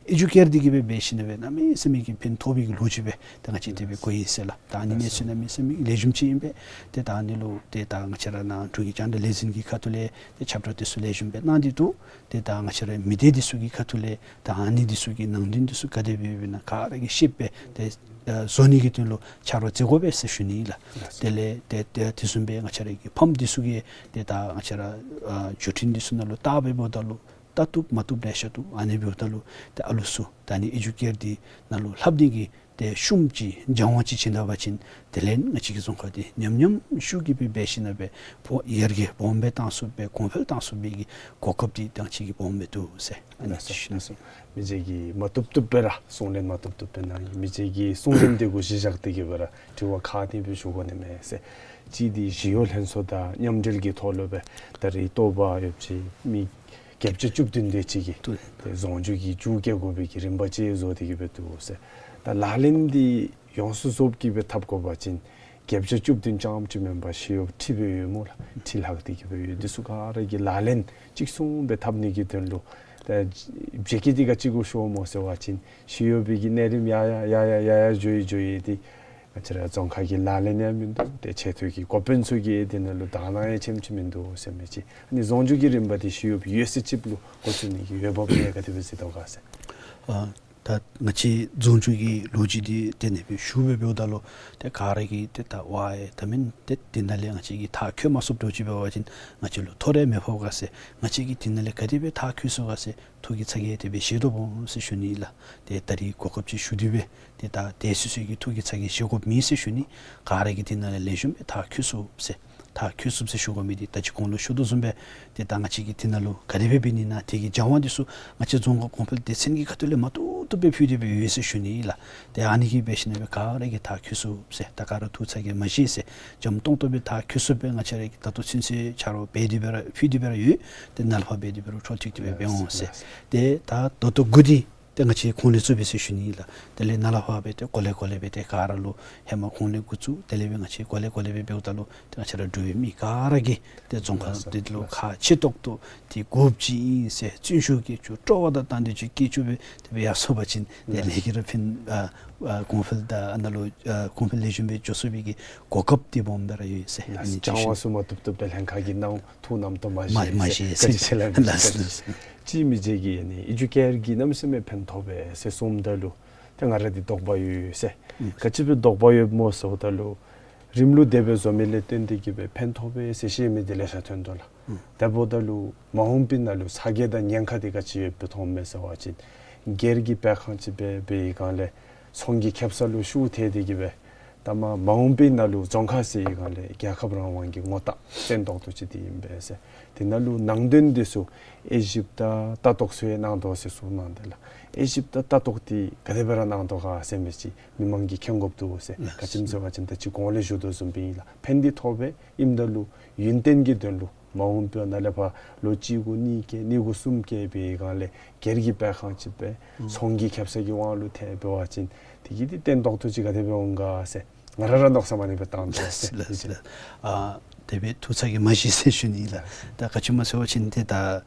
ཨེ་ཌུ་ཀེར་འདི་གིས་སྦེ་འབད་ཞིནམ་ལས་གནམ་མེད་ས་མེད་ཀྱི་ཕན་ཐོགས་པའི་གི་ལོ་རྒྱུས་སྦེ་ད་ང་བཅས་དེ་སྦེ་གོ་ཡི་ཟེར་ལགས། ད་ཨ་ནི་གནས་ཚུལ་གནམ་མེད་ས་མེད་ལེགས་ཤོམ་ཅིག་ཨིན་པས། ཏེ་ད་ཨ་ནི་ལུ་ཏེ་ད་ང་བཅས་ར་ནཱ་འབྲུག་གི་རྒྱང་བསྒྲགས་ལས་འཛིན་གྱི་ཁ་ཐུག་ལས་ཏེ་ཁྱབ་བསྒྲགས་འདི་ཚུ་ལེགས་ཤོམ་སྦེ་གནང་སྟེ་འདུག། ཏེ་ད་ང་བཅས་ར་མི་སྡེ་འདི་ཚུ་གི་ཁ་ཐུག་ལས་ད་ཨ་ནི་འདི་ཚུ་གི་ནང་དོན་འདི་ཚུ་ག་དེ་སྦེ་ཡོདཔ་ཨིན་ན་ག་ར་གིས་ཤེསཔ་སྦེ་ཏེ་ཨ་བཟོ་ནི་གི་དོན་ལུ་ཕྱག་རོགས་མཛད་དགོ་པས་ཟེར་ཞུ་ནི་ཨིན་ལགས། དེ་ལས་ཏེ་ཏེ་དེ་བཟུམ་སྦེ་ང་བཅས་ར་གི་ཕམ་འདི་ཚུ་གིས་ཏེ་ད་ང་བཅས་ར་ཨ་བརྒྱུད་འཕྲིན་འདི་ཚུ་ནང་ལུ་བལྟ་སྦེ་འབདཝ་ད་ལུ་བལྟ་བཏུབ་མ་བཏུབ་ལེ་ཤ་འདུག། ཨ་ནི་འབདཝ་ད་ལུ་ཏེ་ཨ་ལུ་ཚུ་ད་ཨ་ནི་ཨེ་ཌུ་ཀེར་འདི་ནང་ལུ་ལྷབ་ནི་གི་ཏེ་ཤུགས་ཅིག་སྦྱང་བ་ཅིག་བྱིན་ད་པ་ཅིན་དེ་ལས་ང་བཅས་ཀྱི་རྫོང་ཁ་འདི་ཉམས་ཉམས་ཤུགས་ཀྱིས་སྦེ་འབད་ཞིནམ་ལས་སྦེ་ཕོ་ཡར་རྒྱས་སྦོམ་སྦེ་བཏང་ཚུགས་པའི་གོང་འཕེལ་བཏང་ཚུགས་པའི་གི་གོ་སྐབས་འདི་ད་ང་བཅས་ཀྱིས་སྦོམ་སྦེ་འདུག་ཟེར། ཨ་ནི་ལགས་སོ། ཞུ་ནི། ལགས་སོ། མི་རྗེ་གིས་མ་བཏུབ་བཏུབ་སྦེ་ར་གསུང་གླེང་མ་བཏུབ་བཏུབ་སྦེ་གནང་ཡི། མི་རྗེ་གིས་གསུང་གླེང་འདི་གུ་གཞི་བཞག་སྟེ་གིས་སྦེ་ར་དྲི་བ་ཁག་ཅིག་སྦེ་ཞུ་དགོ་ནི་མས་ཟེར། གཅིག་འདི་ཞི་གཡོག་ལྷན་ཚོགས་དང་མཉམ་འབྲེལ་གྱི་ཐོག་ལུ་སྦེ་ད་རེས་རྟོགས་པ་ཡོད་ཅི་མི་བརྒྱད་ཅུ་བཅུ་བདུན་དེ་ཅིག་གིས་ཏེ་རྫོང་རྒྱུད་ཀྱི་རྒྱུ་བསྐྱེད་དགོ་པའི་གི་རིམ་པ་ཅིག་བཟོ་སྟེ་གིས་སྦེ་འདུག་ཟེར། ད་ལག་ལེན་འདི་ཡོངས་སུ་རྫོགསཔ་གིས་སྦེ་འཐབ་དགོ་པ་ཅིན་ བརྒྱ་ཆ་བཅུ་བདུན་ཙམ་ཅིག་མེན་པར་ཞི་གཡོགཔ་ཁྲི་སྦེ་ཡོད་སྨོ་ལགས། ཁྲི་ལྷག་སྟེ་གི་སྦེ་ཡོད། འདི་ཚུ་ག་ར་གིས་ལག་ལེན་གཅིག་མཚུངས་སྦེ་འཐབ་ནི་གི་དོན་ལུ་ད་བྱེད་ཀྱི་འདི་ག་ཅི་གུ་ཤོར་སྨོ་ཟེར་བ་ཅིན་ཞི་གཡོགཔ་གི་གནས་རིམ་ཡར་ཡར་ཡར་ཡར་ཡར་འགྱོ་ཡི་འགྱོ་ཡི་འདི་ང་བཅས་ར་རྫོང་ཁག་གི་ལག་ལེན་ཡང་མིན་འདུག། ཏེ་ཆེ་མཐོའི་གི་འགོ་དཔོན་ཚུ་གིས་འདི་ནང་ལུ་དག་སྣང་ཡང་ཆེམ་ཅིག་མིན་འདུག་ཟེར་མི་ཅིག། ཨ་ནི་རྫོང་རྒྱུ་གི་རིམ་པ་འདི་ཞི་གཡོགཔ་ཡོད་ཚད་ཅིག་ལུ་འགོ་བཙུགས་ནི་གི་འོས་འབབ་ཡང་ག་དེ་སྦེ་གཟིགས་དོ་ག་ཟེར། ཨ་ད་ང་བཅས་རྫོང་རྒྱུ་གི་ལོ་རྒྱུས་འདི་དེ་ནང་སྦེ་ཞུ་སྦེ་འབདཝ་ད་ལུ་ཏེ་ག་ར་གིས་ཏེ་ད་ཝའེ་ད་མེན་ཏེ་འདི་ནང་ལས་ང་བཅས་ཀྱིས་མཐར་འཁྱོལ་མ་ཚུགསཔ་འདྲཝ་ཅིག་འབད་བ་ཅིན་ང་བཅས་ལུ་ཐོ་རེ་མི་ཕོག་ག་ཟེར། ང་བཅས་ཀྱིས་འདི་ནང་ལས་ག་དེ་སྦེ་མཐར་འཁྱོལ་ཚུགས་ག་ཟེར་ཐུགས་ཀྱི་ཚ་གྱང་དེ་སྦེ་བཞེས་དོ་འོང་ཟེར་ཞུ་ནི་ཨིན་ལགས། ཏེ་ད་རིས་གོ་སྐབས་ཅིག་ཞུ་སྟེ་སྦེ་ཏེ་ད་དེ་སོ་སོ་གི་ཐུགས་ཀྱི་ཚ་གྱང་བཞེས་དགོཔ་མེད་ཟེར་ཞུ་ནི། ག་ར་གིས་འདི་ནང་ལས་ལེགས་ཤོམ་སྦེ་མཐར་འཁྱོལ་ཚུགསཔ་ཟེར། མཐར་འཁྱོལ་ཚུགསཔ་ཟེར་ཞུ་དགོ་མི་འདི་ད་ཅི་གོང་ལུ་ཞུ་དོ་བཟུམ་སྦེ་ཏེ་ད་ང་བཅས་ཀྱིས་འདི་ནང་ལུ་ག་དེ་སྦེ་འབད་ནི་ཨིན་ན་དེ་གི་སྦྱང་བ་འདི་ཚུ་ང་བཅས་རྫོང་ཁག་གོང་འཕེལ་སྡེ་ཚན་གྱི་ཁ་ཐུག་ལས་མ་ཏོག་ཏོ་སྦེ་ཕུལ་ཏེ་སྦེ་ཡོད་ཟེར་ཞུ་ནི་ཨིན་ལགས། ཏེ་ཨ་ནི་གིས་འབད་ཞིནམ་ལས་ག་ར་གིས་མཐར་འཁྱོལ་ཚུགསཔ་ཟེར་ད་ག་ར་ཐུགས་ཚ་གྱང་མ་བཞེས་ཟེར། འཇམ་ཏོང་ཏོ་སྦེ་མཐར་འཁྱོལ་ཚུགསཔ་སྦེ་ང་བཅས་ར་གིས་ད་ལྟོ་ཚུན་ཚོད་ཆ་རོགས་འབད་དེ་སྦེ་ར་ཕུལ་ཏེ་སྦེ་ར་ཡོད། ཏེ་ནཱ་ལས་ཕར་འབད་དེ་སྦེ་ར་འཕྲོ་མཐུད་དེ་སྦེ་འབད་འོང་ཟེར། ཏེ་ད་ད་ལྟོ་འགོ་འདི་ཏེ་ང་བཅས་ཁོང་ལས་བཙུགས་པས་ཟེར་ཞུ་ནི་ཨིན་ལགས། དེ་ལས་ནཱ་ལས་ཕར་སྦེ་ཏེ་གོ་ལེ་གོ་ལེ་སྦེ་ཏེ་ག་ར་ལུ་ཧེ་མ་ཁོང་ལས་འགོ་བཙུགས། དེ་ལས་སྦེ་ང་བཅས་གོ་ལེ་གོ་ལེ་སྦེ་འབདཝ་ད་ལུ་ཏེ་ང་བཅས་ར་འབྲུག་པའི་མི་ག་ར་གིས་ཏེ་རྫོང་ཁག་འདི་ལུ་ཁག་ཆེ་ཏོག་ཏོ་འདི་དགོཔ་ཅིག་ཨིན་ཟེར་བརྩོན་ཤུགས་བསྐྱེད་བཅུག། སྤྲོ་བ་དང་དང་འདོད་ཅིག་བསྐྱེད་བཅུག་སྦེ་དེ་སྦེ་ཡར་སོང་པ་ཅིན་ཏེ་ལས་ཀྱི་ར་ཕན་ཨ་ཨ་གོང་འཕེལ་དང་ཨ་ནཱ་ལུ་ཨ་གོང་འཕེལ་ལེགས་ཤོམ་སྦེ་འགྱོ་ཚུགས་པའི་གི་གོ་སྐབས་འདི་སྦོམ་སྦེ་ར་ཡོད་ཟེར། ཨ་ནི་ཅིག་སྦྱང་བ་ཚུ་མ་བཏུབ་བཏུབ་སྦེ་ལྷན་ཁག་གི་ནང་ཐུགས་རྣམ་རྟོག་མ་མ་བཞེས་མ་ཟེར་བཞེས་ཟེར། ག་ཅི་ཟེར་སླབ་ཨིན་ན་ཟེར། ལགས་སོ། ལགས་སོ། གཅིག་མི་རྗེ་གིས་ཨ་ནི་ཨེ་ཇུ་ཀེར་གྱིས་གནམ་མེད་ས་མེད་ཕན་ཐོགས་པས་ཟེར་གསུངམ་ད་ལུ་ཏེ་ང་ར་འདི་དོགས་པ་ཡོད་ཟེར། ཨུམ། ག་ཅི་སྦེ་དོགས་པ་ཡོདཔ་སྨོ་ཟེརཝ་ད་ལུ་རིམ་ལུགས་དེ་སྦེ་བཟོ་མི་ལས་བརྟེན་ཏེ་གི་སྦེ་ཕན་ཐོགས་པས་ཟེར་བཤད་མི་འདི་ལེ་ཤ་ཐོན་དོ་ལགས། ཨུམ། དེ་འབདཝ་ད་ལུ་མ་འོངས་པའི་ནང་ལུ་ཚ་གྱང་དང་ཉེན་ཁ་འདི་ག་ཅི་ཡོདཔ་སྦེ་མཐོངམ་མས་ཟེར་བ་ཅིན་སྒེར་གྱི་སྤེལ་ཁང་ཅིག་སྦེ་འབད་བའི་སྒང་ལས་ཚོང་གི་ཁེ་སང་ལུ་ཤུགས་ཐལ་ཏེ་གི་སྦེ་ད་མ་མ་འོངས་པའི་ནང་ལུ་རྫོང་ཁག་ཟེར་བའི་སྒང་ལས་རྒྱལ་ཁབ་རང་དབང་གི་ངོ་རྟགས་བརྟན་ཏོག་ཏོ་ཅིག་འདི་ཨིན་པས་ཟེར། དེ་ནང་ལུ་ནང་དོན་འདི་ཚུ་དབྱེ་ཞིབ་དང་ལྟ་རྟོག་ཚུ་ཡང་གནང་དོ་ཟེར་གསུངས་གནང་དེ་ལགས། དབྱེ་ཞིབ་དང་ལྟ་རྟོག་འདི་ག་དེ་སྦེ་ར་གནང་དོ་ག་ཟེར་མི་ཅིག་མི་མང་གིས་མཁྱེན་དགོཔ་འདུག་ཟེར། ལགས། ག་ཅི་སྨོ་ཟེར་བ་ཅིན་ད་ཅི་གོང་ལས་ཞུ་དོ་བཟུམ་སྦེ་ཨིན་ལགས། ཕན་འདི་ཐོགས་པས། ཨིནམ་ད་ལུ་ཡུན་བརྟན་གྱི་དོན་ལུ་མ་འོངས་པའི་ནང་ལས་ཕར་ལོ་གཅིག་གུ་གཉིས་བཀལ་གཉིས་གུ་གསུམ་བཀལ་བའི་སྒང་ལས་སྒེར་གྱི་སྤེལ་ཁང་ཅིག་སྦེ་ཨུམ་ཚོང་གི་ཁེ་སང་གི་དབང་ལུ་ཐལ་འབད་བ་ཅིན་དེ་གི་འདི་བརྟན་ཏོག་ཏོ་ཅིག་ག་དེ་སྦེ་འོང་ག་ཟེར་ང་ར་ར་མནོ་བསམ་མ་ནི་སྦེ་བཏང་དོ་ཟེར། ལགས་ལགས་ལགས། ཨ་དེ་སྦེ་ཐུགས་ཚ་གྱང་མ་བཞེས་ཟེར་ཞུ་ནི་ལགས། ད་ག་ཅི་སྨོ་ཟེར་བ་ཅིན་ཏེ་ད་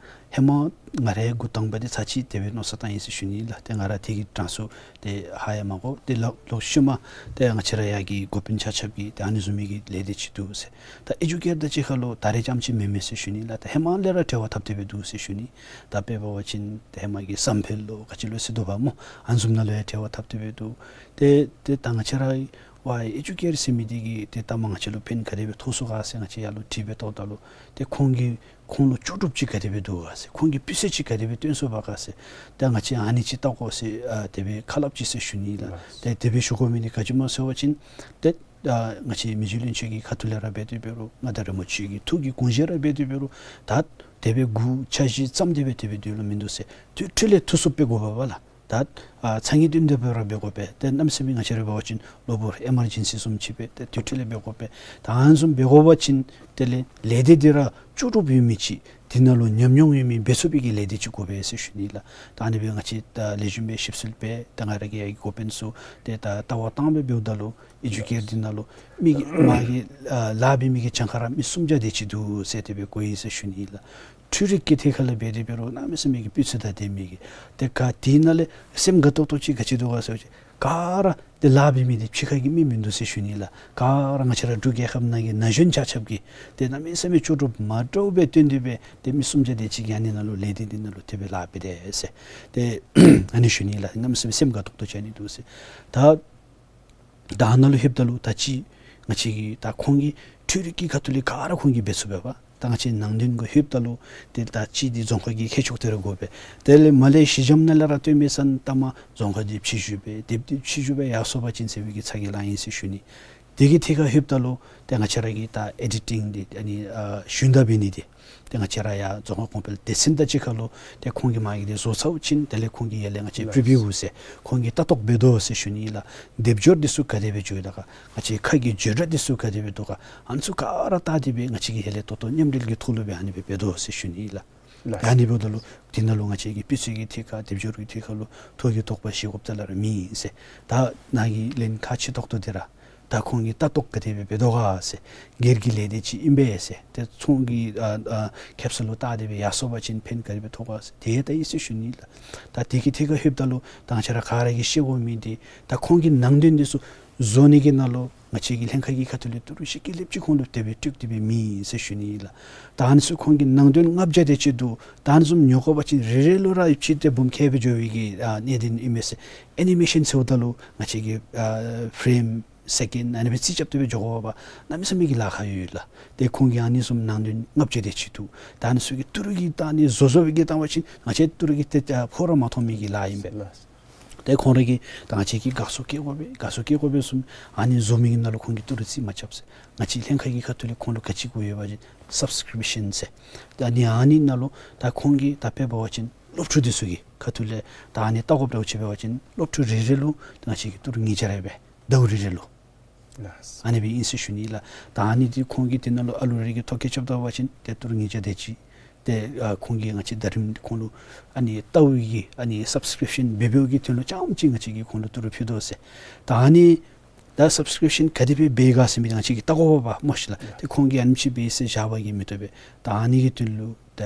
ཧེ་མ་ང་རའི་འགོ་དང་པ་འདི་ཚར་གཅིག་དེ་སྦེ་མནོ་བསམ་བཏང་ཡི་ཟེར་ཞུ་ནི་ལགས། ཏེ་ང་ར་དེ་གི་གྲངས་སུ་ཏེ་ཧ་ཡང་མ་གོ། ཏེ་ལོག་ལོག་ཤུལ་མ་ཏེ་ང་བཅས་ར་ཡར་གྱི་འགོ་དཔོན་ཆ་ཁྱབ་ཀྱིས་ཏེ་ཨ་ནི་བཟུམ་མའི་གི་ལས་སྡེ་ཅིག་འདུག་ཟེར། ད་ཨེ་ཇུ་ཀེར་དང་གཅིག་ཁར་ལུ་ད་རེས་རྐྱངམ་ཅིག་མེན་མས་ཟེར་ཞུ་ནི་ལགས། ད་ཧེ་མ་ལས་ར་འབྲེལ་བ་འཐབ་སྟེ་སྦེ་འདུག་ཟེར་ཞུ་ནི། ད་དཔེ་འབད་བ་ཅིན་ཏེ་ཧེ་མ་གི་བསམ་འཕེལ་ལོ་ག་ཅི་ལོ་ཟེར་འདུག་པ་སྨོ། ཨ་ནི་བཟུམ་ནང་ལུ་ཡང་འབྲེལ་བ་འཐབ་སྟེ་སྦེ་འདུག། ཏེ་ཏེ་ད་ང་བཅས་ར་ཝའེ་ཨེ་ཇུ་ཀེར་ཟེར་མི་འདི་གིས་ཏེ་ད་མ་ང་བཅས་ལུ་ཕན་ག་དེ་སྦེ་ཐོགས་སོང་ག་ཟེར་ང་བཅས་ཡར་ལུ་དྲི་སྦེ་བཏངམ་ད་ལུ་ཏེ་ཁོང་གིས་ཁོང་ལུ་ལྕོགས་གྲུབ་ཅིག་ག་དེ་སྦེ་འདུག་ག་ཟེར། ཁོང་གིས་སྤུས་ཚད་ཅིག་ག་དེ་སྦེ་སྟོན་སོང་པ་ག་ཟེར། ད་ང་བཅས་ཨ་ནི་ཅིག་བལྟ་དགོ་ཟེར་ཨ་དེ་སྦེ་ཁ་སླབ་ཅི་ཟེར་ཞུ་ནི་ལགས། ལགས། ཏེ་དེ་སྦེ་ཞུ་དགོ་མི་འདི་ག་ཅི་སྨོ་ཟེར་བ་ཅིན་ཏེ་ཨ་ང་བཅས་མི་རྗེ་བློན་ཆེན་གྱི་ཁ་ཐུག་ལས་ར་འབད་དེ་འབད་རུང་མངའ་བདག་རིན་པོ་ཆེ་གི་ཐུགས་ཀྱི་དགོངས་བཞེད་ར་འབད་དེ་འབད་རུང་ད་དེ་སྦེ་འགོ་འཆར་གཞི་བརྩམས་ཏེ་སྦེ་དེ་སྦེ་སྡོད་ལོང་མིན་འདུག་ཟེར། དུས་ཚོད་ལས་འཐུས་སུ་སྦེ་དགོ་པས་ལགས། ད་ཨ་ཚ་ངེས་བསྟུན་ཏེ་སྦེ་ར་འབད་དགོ་པས། ཏེ་གནམ་མེད་ས་མེད་ང་བཅས་ར་འབད་བ་ཅིན་གློ་བུར་ཨེ་མར་ཇེན་སི་བཟུམ་ཅིག་སྦེ་ཏེ་དུས་ཚོད་ལས་འབད་དགོ་པས། ད་ཨ་ནི་བཟུམ་འབད་དགོ་པ་ཅིན་དེ་ལས་ལས་སྡེ་འདི་ར་ལྕོགས་གྲུབ་ཡོད་མི་ཅིག་འདི་ནང་ལུ་ཉམས་མྱོང་ཡོད་མི་འབད་ཚུགས་པའི་གི་ལས་སྡེ་ཅིག་དགོ་པས་ཟེར་ཞུ་ནི་ལགས། ད་ཨ་ནི་སྦེ་ང་བཅས་ད་ལེགས་ཤོམ་སྦེ་ཞིབ་འཚོལ་འབད་ད་ང་ར་གི་ཡར་གྱི་འགོ་དཔོན་ཚུ་ཏེ་ད་ལྟ་བ་བཏང་སྦེ་འབདཝ་ད་ལུ་ཨེ་ཇུ་ཀེར་འདི་ནང་ལུ་མི་གི་མ་གི་ཨ་ལཱ་འབད་མི་གི་གྱངས་ཁ་ར་མི་སུམ་བརྒྱ་དེ་ཅིག་འདུག་ཟེར་དེ་སྦེ་གོ་ཡི་ཟེར་ཞུ་ནི་ལགས། འཕྲུལ་རིག་གི་ཐད་ཁར་ལས་འབད་དེ་འབད་རུང་གནམ་མེད་ས་མེད་ཀྱི་སྤུས་ཚད་དང་ལྡན་མི་གི་ཏེ་ག་དེ་ནང་ལས་སེམས་དགའ་ཏོག་ཏོ་ཅིག་ག་ཅི་འདུག་ག་ཟེར་བ་ཅིན་ག་ར་ཏེ་ལཱ་འབད་མི་འདི་ཕྱི་ཁ་གི་མི་མིན་འདུག་ཟེར་ཞུ་ནི་ལགས། ག་ར་ང་བཅས་ར་འབྲུག་རྒྱལ་ཁབ་ནང་གི་ན་གཞོན་ཆ་ཁྱབ་ཀྱིས་ཏེ་གནམ་མེད་ས་མེད་ལྕོགས་གྲུབ་མ་འདྲཝ་སྦེ་སྟོན་ཏེ་སྦེ་ཏེ་མི་སུམ་བརྒྱ་དེ་ཅིག་གིས་ཨ་ནི་ནང་ལུ་ལས་སྡེ་འདི་ནང་ལུ་དེ་སྦེ་ལཱ་འབད་དེས་ཟེར་ཏེ་ཨ་ནི་ཞུ་ནི་ལགས། གནམ་མེད་ས་མེད་སེམས་དགའ་ཏོག་ཏོ་ཅིག་ཨ་ནི་འདུག་ཟེར། ད་ད་ནཱ་ལུ་ལྷོདཔ་ད་ལུ་ད་ཅི་ང་བཅས་ཀྱིས་ད་ཁོང་གིས་འཕྲུལ་རིག་གི་ཁ་ཐུག་ལས་ག་ར་ཁོང་གིས་འབད་ཚུགས་པས་པ། ད་ང་བཅས་ནང་དོན་གུ་ལྷོདཔ་ད་ལུ་ཏེ་ད་ཅི་འདི་རྫོང་ཁག་གི་ཁྱད་ཆོས་དེ་ར་དགོ་པས། དེ་ལས་མར་ལས་གཞི་འགྱམ་ནང་ལས་ར་སྟོན་མི་ཚུན་ད་མ་རྫོང་ཁག་འདི་ཕྱི་བཤུད་འབད་དེབ་འདི་ཕྱི་བཤུད་འབད་ཡར་སོང་པ་ཅིན་ཟེར་བའི་གི་ཚ་གྱང་ལང་ཡི་ཟེར་ཞུ་ནི། དེ་གི་ཐད་ཁར་ལྷོདཔ་ད་ལུ་ཏེ་ང་བཅས་ར་གི་ད་ཨེ་ཌི་ཊིང་འདི་ཨ་ནི་ཨ་ཞུན་དག་འབད་ནི་འདི་ཏེ་ང་བཅས་ར་ཡར་རྫོང་ཁག་གོང་འཕེལ་སྡེ་ཚན་དང་གཅིག་ཁར་ལུ་ཏེ་ཁོང་གིས་མ་གི་འདི་བཟོ་ཚརཝ་ཅིག་དེ་ལས་ཁོང་གི་ཡར་ལས་ང་བཅས་པི་རི་བིའུ་ཟེར་ཁོང་གིས་ལྟ་རྟོག་འབད་དོ་ཟེར་ཞུ་ནི་ལགས། སྡེབ་སྦྱོར་འདི་ཚུ་ག་དེ་སྦེ་འགྱོ་ཡི་ད་ག་ང་བཅས་ཁ་གི་བརྗོད་སྒྲ་འདི་ཚུ་ག་དེ་སྦེ་འདུག་ག་ཨ་ནི་ཚུ་ག་ར་བལྟ་སྟེ་སྦེ་ང་བཅས་ཀྱིས་ཡར་ལས་ཏོག་ཏོ་མཉམ་འབྲེལ་གྱི་ཐོག་ལུ་སྦེ་ཨ་ནི་སྦེ་འབད་དོ་ཟེར་ཞུ་ནི་ལགས། ལགས། ཨ་ནི་འབདཝ་ད་ལུ་དེ་ནང་ལུ་ང་བཅས་ཀྱིས་སྤུས་ཚད་ཀྱི་ཐད་ཁར་སྡེབ་སྦྱོར་གྱི་ཐད་ཁར་ལུ་ཐོ་གི་དོགས་པ་བཞེས་དགོཔ་རྩ་ལས་ར་མེད་ཟེར། ད་ནཱ་གི་ལན་ཁག་ཆེ་ཏོག་ཏོ་འདི་ར་ད་ ད་ཁོང་གིས་ལྟ་རྟོག་ག་དེ་སྦེ་འབད་དོ་ག་ཟེར། སྒེར་གྱི་ལས་སྡེ་ཅིག་ཨིན་པས་ཟེར། ཏེ་ཚོང་གི་ཨ་ཨ་ཁེབ་ས་ལུ་བལྟ་སྟེ་སྦེ་ཡར་སོང་པ་ཅིན་ཕན་ག་དེ་སྦེ་ཐོགས་ག་ཟེར། དེ་ད་ཨིན་ཟེར་ཞུ་ནི་ལགས། ད་དེ་གི་ཐད་ཁར་ལྷོདཔ་ད་ལུ་ད་ང་བཅས་ར་ག་ར་གིས་ཤེས་དགོ་མི་འདི་ད་ཁོང་གི་ནང་དོན་འདི་ཚུ་བཟོ་ནི་གི་ནང་ལུ་ང་བཅས་ཀྱི་ལྷན་ཁག་གི་ཁ་ཐུག་ལས་ཏི་རུ་ཅིག་ཀི་ལིབ་ཅིག་ཁོང་ལུ་དེ་སྦེ་སྤྲོད་དེ་སྦེ་མེད་ཟེར་ཞུ་ནི་ལགས། ད་ཨ་ནི་ཚུ་ཁོང་གི་ནང་དོན་ལྔ་བརྒྱ་དེ་ཅིག་འདུག། ད་ཨ་ནི་བཟུམ་ཉོ་དགོ་པ་ཅིན་རེ་རེ་ལུ་ར་ཡོདཔ་ཅིག་ཏེ་འབུམ་ཁལ་སྦེ་འགྱོ་བའི་གི་ཨ་གནད་དོན་ཨིན་མས་ཟེར། ཨེ་ནི་མེ་ཤཱན་ཟེརཝ་ད་ལུ་ང་བཅས་ཀྱི་ཨ་ཕེ་རེམ་སེ་ཀེནཌ་ཨ་ནི་སྦེ་རྩིས་རྐྱབ་སྟེ་སྦེ་འགྱོ་དགོ་པ་གནམ་མེད་ས་མེད་ཀྱི་ལཱ་ཁག་ཡོད་ལགས། ཏེ་ཁོང་གིས་ཨ་ནི་བཟུམ་ནང་དོན་ལྔ་བརྒྱ་དེ་ཅིག་འདུག། ད་ཨ་ནི་ཚུ་གི་ཏི་རུ་གིས་ད་ཨ་ནི་བཟོ་བཟོ་བའི་གི་བཏང་པ་ཅིན་ང་བཅས་ཏི་རུ་གིས་ཏེ་ཨ་ཕོགས་ར་མ་ཐོབ་མི་གི་ལཱ་ཨིན་པས། ལགས། ཏེ་ཁོང་ར་གིས་ད་ང་བཅས་ཀྱིས་དགའ་བསུ་བསྐྱེད་དགོ་པས། དགའ་བསུ་བསྐྱེད་དགོ་པས་གསུངམ། ཨ་ནི་བཟོ་མི་གི་ནང་ལུ་ཁོང་གིས་ཏི་རུ་རྩིས་མ་རྐྱབ་ཟེར། ང་བཅས་ལྷན་ཁག་གི་ཁ་ཐུག་ལས་ཁོང་ལུ་ག་ཅི་དགོ་ཡོད་པ་ཅིན་སབ་སི་ཀྲིབ་ཤཱན་ཟེར། ད་ཨ་ནི་ཨ་ནི་ནང་ལུ་ད་ཁོང་གིས་ད་དཔེ་འབད་བ་ཅིན་སློབ་ཕྲུག་འདི་ཚུ་གི་ཁ་ཐུག་ལས་ད་ཨ་ནི་བལྟ་དགོཔ་འདྲཝ་ཅིག་འབད་བ་ཅིན་སློབ་ཕྲུག་རེ་རེ་ལུ་ད་ང་བཅས་ཀྱིས་ཏི་རུ་ཉིས་བརྒྱ་རེ་སྦེ་ཟླཝ་རེ་རེ་ལུ་ལགས། ཨ་ནི་སྦེ་ཨིན་ཟེར་ཞུ་ནི་ལགས། ད་ཨ་ནི་འདི་ཁོང་གིས་དེ་ནང་ལུ་ཨ་ལུ་རེ་གི་ཐོ་བཀོད་རྐྱབ་ད་པ་ཅིན་ཏེ་ཏི་རུ་ཉིས་བརྒྱ་དེ་ཅིག་ཏེ་ཨ་ཁོང་གིས་ང་བཅས་ཟླ་རིམ་ཁོང་ལུ་ཨ་ནི་ལྟ་བའི་གི་ཨ་ནི་སབ་སི་ཀྲིབ་ཤཱན་འབད་འབདཝ་གི་དོན་ལུ་རྐྱངམ་ཅིག་ང་བཅས་ཀྱིས་ཁོང་ལུ་ཏི་རུ་ཕུལ་དོ་ཟེར། ད་ཨ་ནི་ད་སབ་སི་ཀྲིབ་ཤཱན་ག་དེ་སྦེ་འབད་ག་ཟེར་མི་འདི་ང་བཅས་ཀྱིས་བལྟ་དགོ་པས་སྨོ་ཤེས་ལགས། ཨ་ཏེ་ཁོང་གིས་ཨ་ནེམ་ཅིག་འབད་ཟེར་བཞག་པ་གིས་མི་བཏུབ་པས། ད་ཨ་ནི་གི་དོན་ལུ་ད་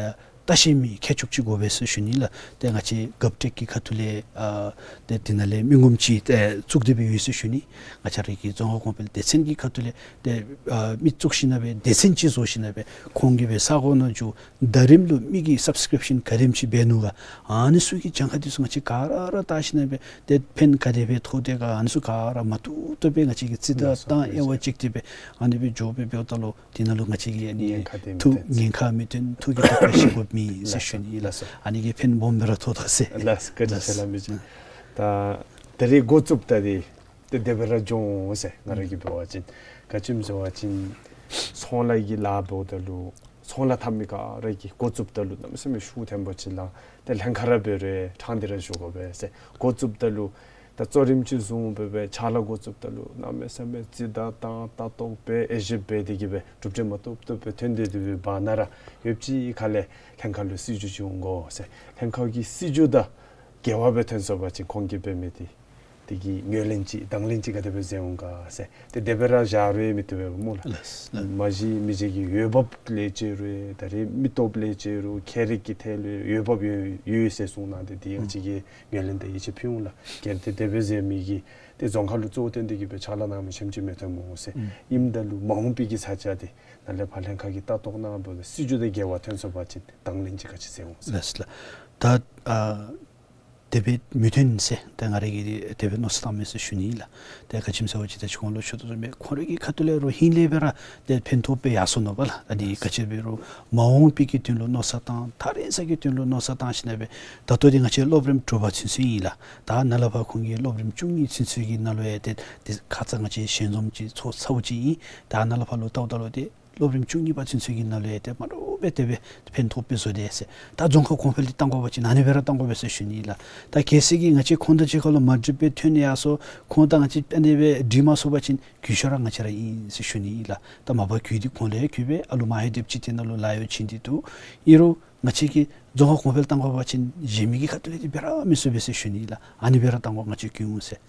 ལྟ་ཤེས་མི་མཁས་མཆོག་ཅིག་དགོ་པས་ཟེར་ཞུ་ནི་ལགས། ཏེ་ང་བཅས་གབ་ཊེཀ་གི་ཁ་ཐུག་ལས་ཨ་ཏེ་དེ་ནང་ལས་མི་ངོམ་ཅིག་ཏེ་བཙུགས་ཏེ་སྦེ་ཡོད་ཟེར་ཞུ་ནི། ང་བཅས་ར་གི་རྫོང་ཁག་གོང་འཕེལ་སྡེ་ཚན་གྱི་ཁ་ཐུག་ལས་ཏེ་ཨ་མི་བཙུགས་ཞིན་ན་སྦེ་སྡེ་ཚན་ཅིག་བཟོ་ཞིན་ན་སྦེ་ཁོང་གིས་སྦེ་ས་གོ་ནང་འགྱོ་ཟླ་རིམ་ལུ་མི་གིས་སབ་སི་ཀྲིབ་ཤཱན་ག་དེམ་ཅིག་འབད་ནུག་ག། ཨ་ནི་ཚུ་གི་གྱངས་ཁ་འདི་ཚུ་ང་བཅས་ག་ར་ར་བལྟ་ཞིན་ན་སྦེ་ཏེ་ཕན་ག་དེ་སྦེ་ཐོགས་དེས་ག། ཨ་ནི་ཚུ་ག་ར་མ་བཏུབ་བཏུབ་སྦེ་ང་བཅས་ཀྱིས་རྩིས་ད་ལགས་སོ། བཏང་དབྱེ་བ་དཔེ་ཅིག་ཏེ་སྦེ་ཨ་ནི་སྦེ་འགྱོ་སྦེ་འབདཝ་ད་ལུ་དེ་ནང་ལུ་ང་བཅས་ཀྱི་ཨ་ནི་ཉེན་ཁ་དེ་མི་ཐུག་ཐོན་ཉེན་ཁ་མི་ཐོན་ཐུགས་ཀྱི་ཐུགས་ཁར་ཤེས་དགོཔ་མེད་ཟེར་ཞུ་ནི་ལགས། ལགས་སོ། ཨ་ནི་གིས་ཕན་སྦོམ་སྦེ་ར་ཐོགས་དོ་ཟེར། ལགས་སོ། བཀའ་དྲིན་ཆེ་ལགས་མི་རྗེ། ད་ད་རེས་འགོ་བཙུགསཔ་ད་འདི་ཏེ་དེ་སྦེ་ར་འགྱོ་འོང་ཟེར་ང་ར་གིས་འབད་བ་ཅིན། ག་ཅི་སྨོ་ཟེར་བ་ཅིན་ཚོང་ལཱ་གི་ལཱ་འབདཝ་ད་ལུ་ཚོང་ལཱ་འཐབ་མི་ག་ར་གིས་འགོ་བཙུགསཔ་ད་ལུ་གནམ་མེད་ས་མེད་ཤུགས་ཐོན་པ་ཅིག་ལགས། ཏེ་ལྷན་ཁག་ར་འབད་རུང་ཕྲང་སྟེ་ར་བཞུགས་དགོ་པས་ཟེར། འགོ་བཙུགསཔ་ད་ལུ་ད་གཙོ་རིམ་ཅིག་བཟུང་སྦེ་སྦེ་ཕྱག་ལཱ་འགོ་བཙུགསཔ་ད་ལུ་གནམ་མེད་ས་མེད་རྩིས་ད་བཏང་ལྟ་རྟོག་འབད་དབྱེ་ཞིབ་འབད་དེ་གིས་སྦེ་གྲུབ་འབྲས་མ་ཐོབ་ཐོབ་སྦེ་ཐོན་ཏེ་དེ་སྦེ་བར་ན་ར་ཡོདཔ་ཅིག་ཁ་ལས་ལྷན་ཁག་ལུ་སྲིད་བྱུས་ཅིག་འོང་དགོ་ཟེར། ལྷན་ཁག་གི་སྲིད་བྱུས་དང་འགལ་བ་སྦེ་ཐོན་སོང་པ་ཅིན་ཁོང་གིས་འབད་མི་འདི་དེ་གི་ངོས་ལེན་ཅིག་དང་ལེན་ཅིག་ག་དེ་སྦེ་མཛད་འོང་ག་ཟེར། ཏེ་དེ་སྦེ་ར་བཞག་རུང་མི་བཏུབ་པས་སྨོ་ལགས། ལགས་སོ། མ་གཞི་མི་རྗེ་གིས་འོས་འབབ་ལས་བྱེད་རུང་ད་རེས་མི་སྟོབས་ལས་བྱེད་རུང་ཁྱད་རིག་གི་ཐད་ལུ་འོས་འབབ་ཡོད་ཡོད་ཟེར་གསུངས་གནང་སྟེ་དེ་ཡང་ཅིག་གིས་ངོས་ལེན་དང་ཡིད་ཆེས་ཕུལ་འོང་ལགས། གལ་ཏེ་དེ་སྦེ་མཛད་མི་གིས་ཏེ་རྫོང་ཁག་ལུ་གཙོ་བོ་བཏོན་ཏེ་གིས་སྦེ་ཕྱག་ལཱ་གནང་མི་ཆེམ་ཅིག་མི་ཐོན་སྨོ་ཟེར། ཨིནམ་ད་ལུ་མ་འོངས་པའི་གི་ས་ཆ་འདི་ནཱ་ལས་ཕར་ལྷན་ཁག་གིས་ལྟ་རྟོག་གནང་བ་ལས་སྲིད་བྱུས་དང་འགལ་བ་ཐོན་སོང་པ་ཅིན་དང་ལེན་ཅིག་ག་ཅི་མཛད་འོང་ཟེར། ལགས་སོ་ལགས། ད་ཨ་དེ་སྦེ་མི་ཐོན་ཟེར་ད་ང་ར་གིས་དེ་སྦེ་མནོ་བསམ་བཏངམ་མས་ཟེར་ཞུ་ནི་ལགས། ད་ག་ཅི་སྨོ་ཟེར་བ་ཅིན་ད་ཅི་གོང་ལུ་ཞུ་དོ་བཟུམ་སྦེ་ཁོང་ར་གི་ཁ་ཐུག་ལས་རོགས་ཧིང་ལས་སྦེ་ར་ཏེ་ཕན་ཐོགས་སྦེ་ཡར་སོང་ནུག་པ་ལགས། ཨ་ནི་ག་ཅི་འབད་རུང་མ་འོངས་པའི་གི་དོན་ལུ་མནོ་བསམ་བཏང་ཐག་རིང་ས་གི་དོན་ལུ་མནོ་བསམ་བཏང་ཞིན་ན་སྦེ་ད་ལྟོ་འདི་ང་བཅས་སློབ་རིམ་དྲུག་པ་ཚུན་ཚོད་ཨིན་ལགས། ད་ནཱ་ལས་ཕར་ཁོང་གི་སློབ་རིམ་བཅུ་གཉིས་ཚུན་ཚོད་ཀྱི་ནང་ལུ་ཡང་ཏེ་ཏེ་ཁ་ཙ་ང་བཅས་ཞལ་འཛོམས་ཅིག་ཚོགས་ཚརཝ་ཅིག་ཨིན། ད་ནཱ་ལས་ཕར་ལུ་བལྟཝ་ད་ལུ་ཏེ་སློབ་རིམ་བཅུ་གཉིས་པ་ཚུན་ཚོད་ཀྱི་ནང་ལུ་ཡང་ཏེ་མ་འདྲཝ་སྦེ་དེ་སྦེ་ཕན་ཐོགས་སྦེ་བཟོ་དེས་ཟེར། ད་རྫོང་ཁག་གོང་འཕེལ་འདི་བཏང་དགོ་པ་ཅིན་ཨ་ནི་སྦེ་ར་བཏང་དགོ་པས་ཟེར་ཞུ་ནི་ལགས། ད་གལ་སྲིད་ཀྱིས་ང་བཅས་ཁོང་དང་གཅིག་ཁར་ལུ་མ་འགྲིག་པའི་ཐོན་ཡར་སོང་ཁོང་དང་ང་བཅས་ཨ་ནི་སྦེ་འགྲིག་མ་སོང་པ་ཅིན་གུས་ཞབས་ར་ང་བཅས་ར་ཨིན་ཟེར་ཞུ་ནི་ལགས། ད་མ་པ་གུས་འདི་ཁོང་ལུ་ཡང་གུས་པས། ཨ་ལུ་མ་ཧེ་དེབ་ཅིག་དེ་ནང་ལུ་ལཱ་གཡོག་བྱིན་ཏེ་འདུག། ཨིན་རུང་ང་བཅས་ཀྱིས་རྫོང་ཁག་གོང་འཕེལ་བཏང་དགོ་པ་ཅིན་གཞན་མི་གི་ཁ་ཐུག་ལས་འདི་འབད་ར་མི་ཚུགས་པས་ཟེར་ཞུ་ནི་ལགས། ཨ་ནི་སྦེ་ར་བཏང་དགོ་ང་བཅས་ཀྱིས་འོང་ཟེར།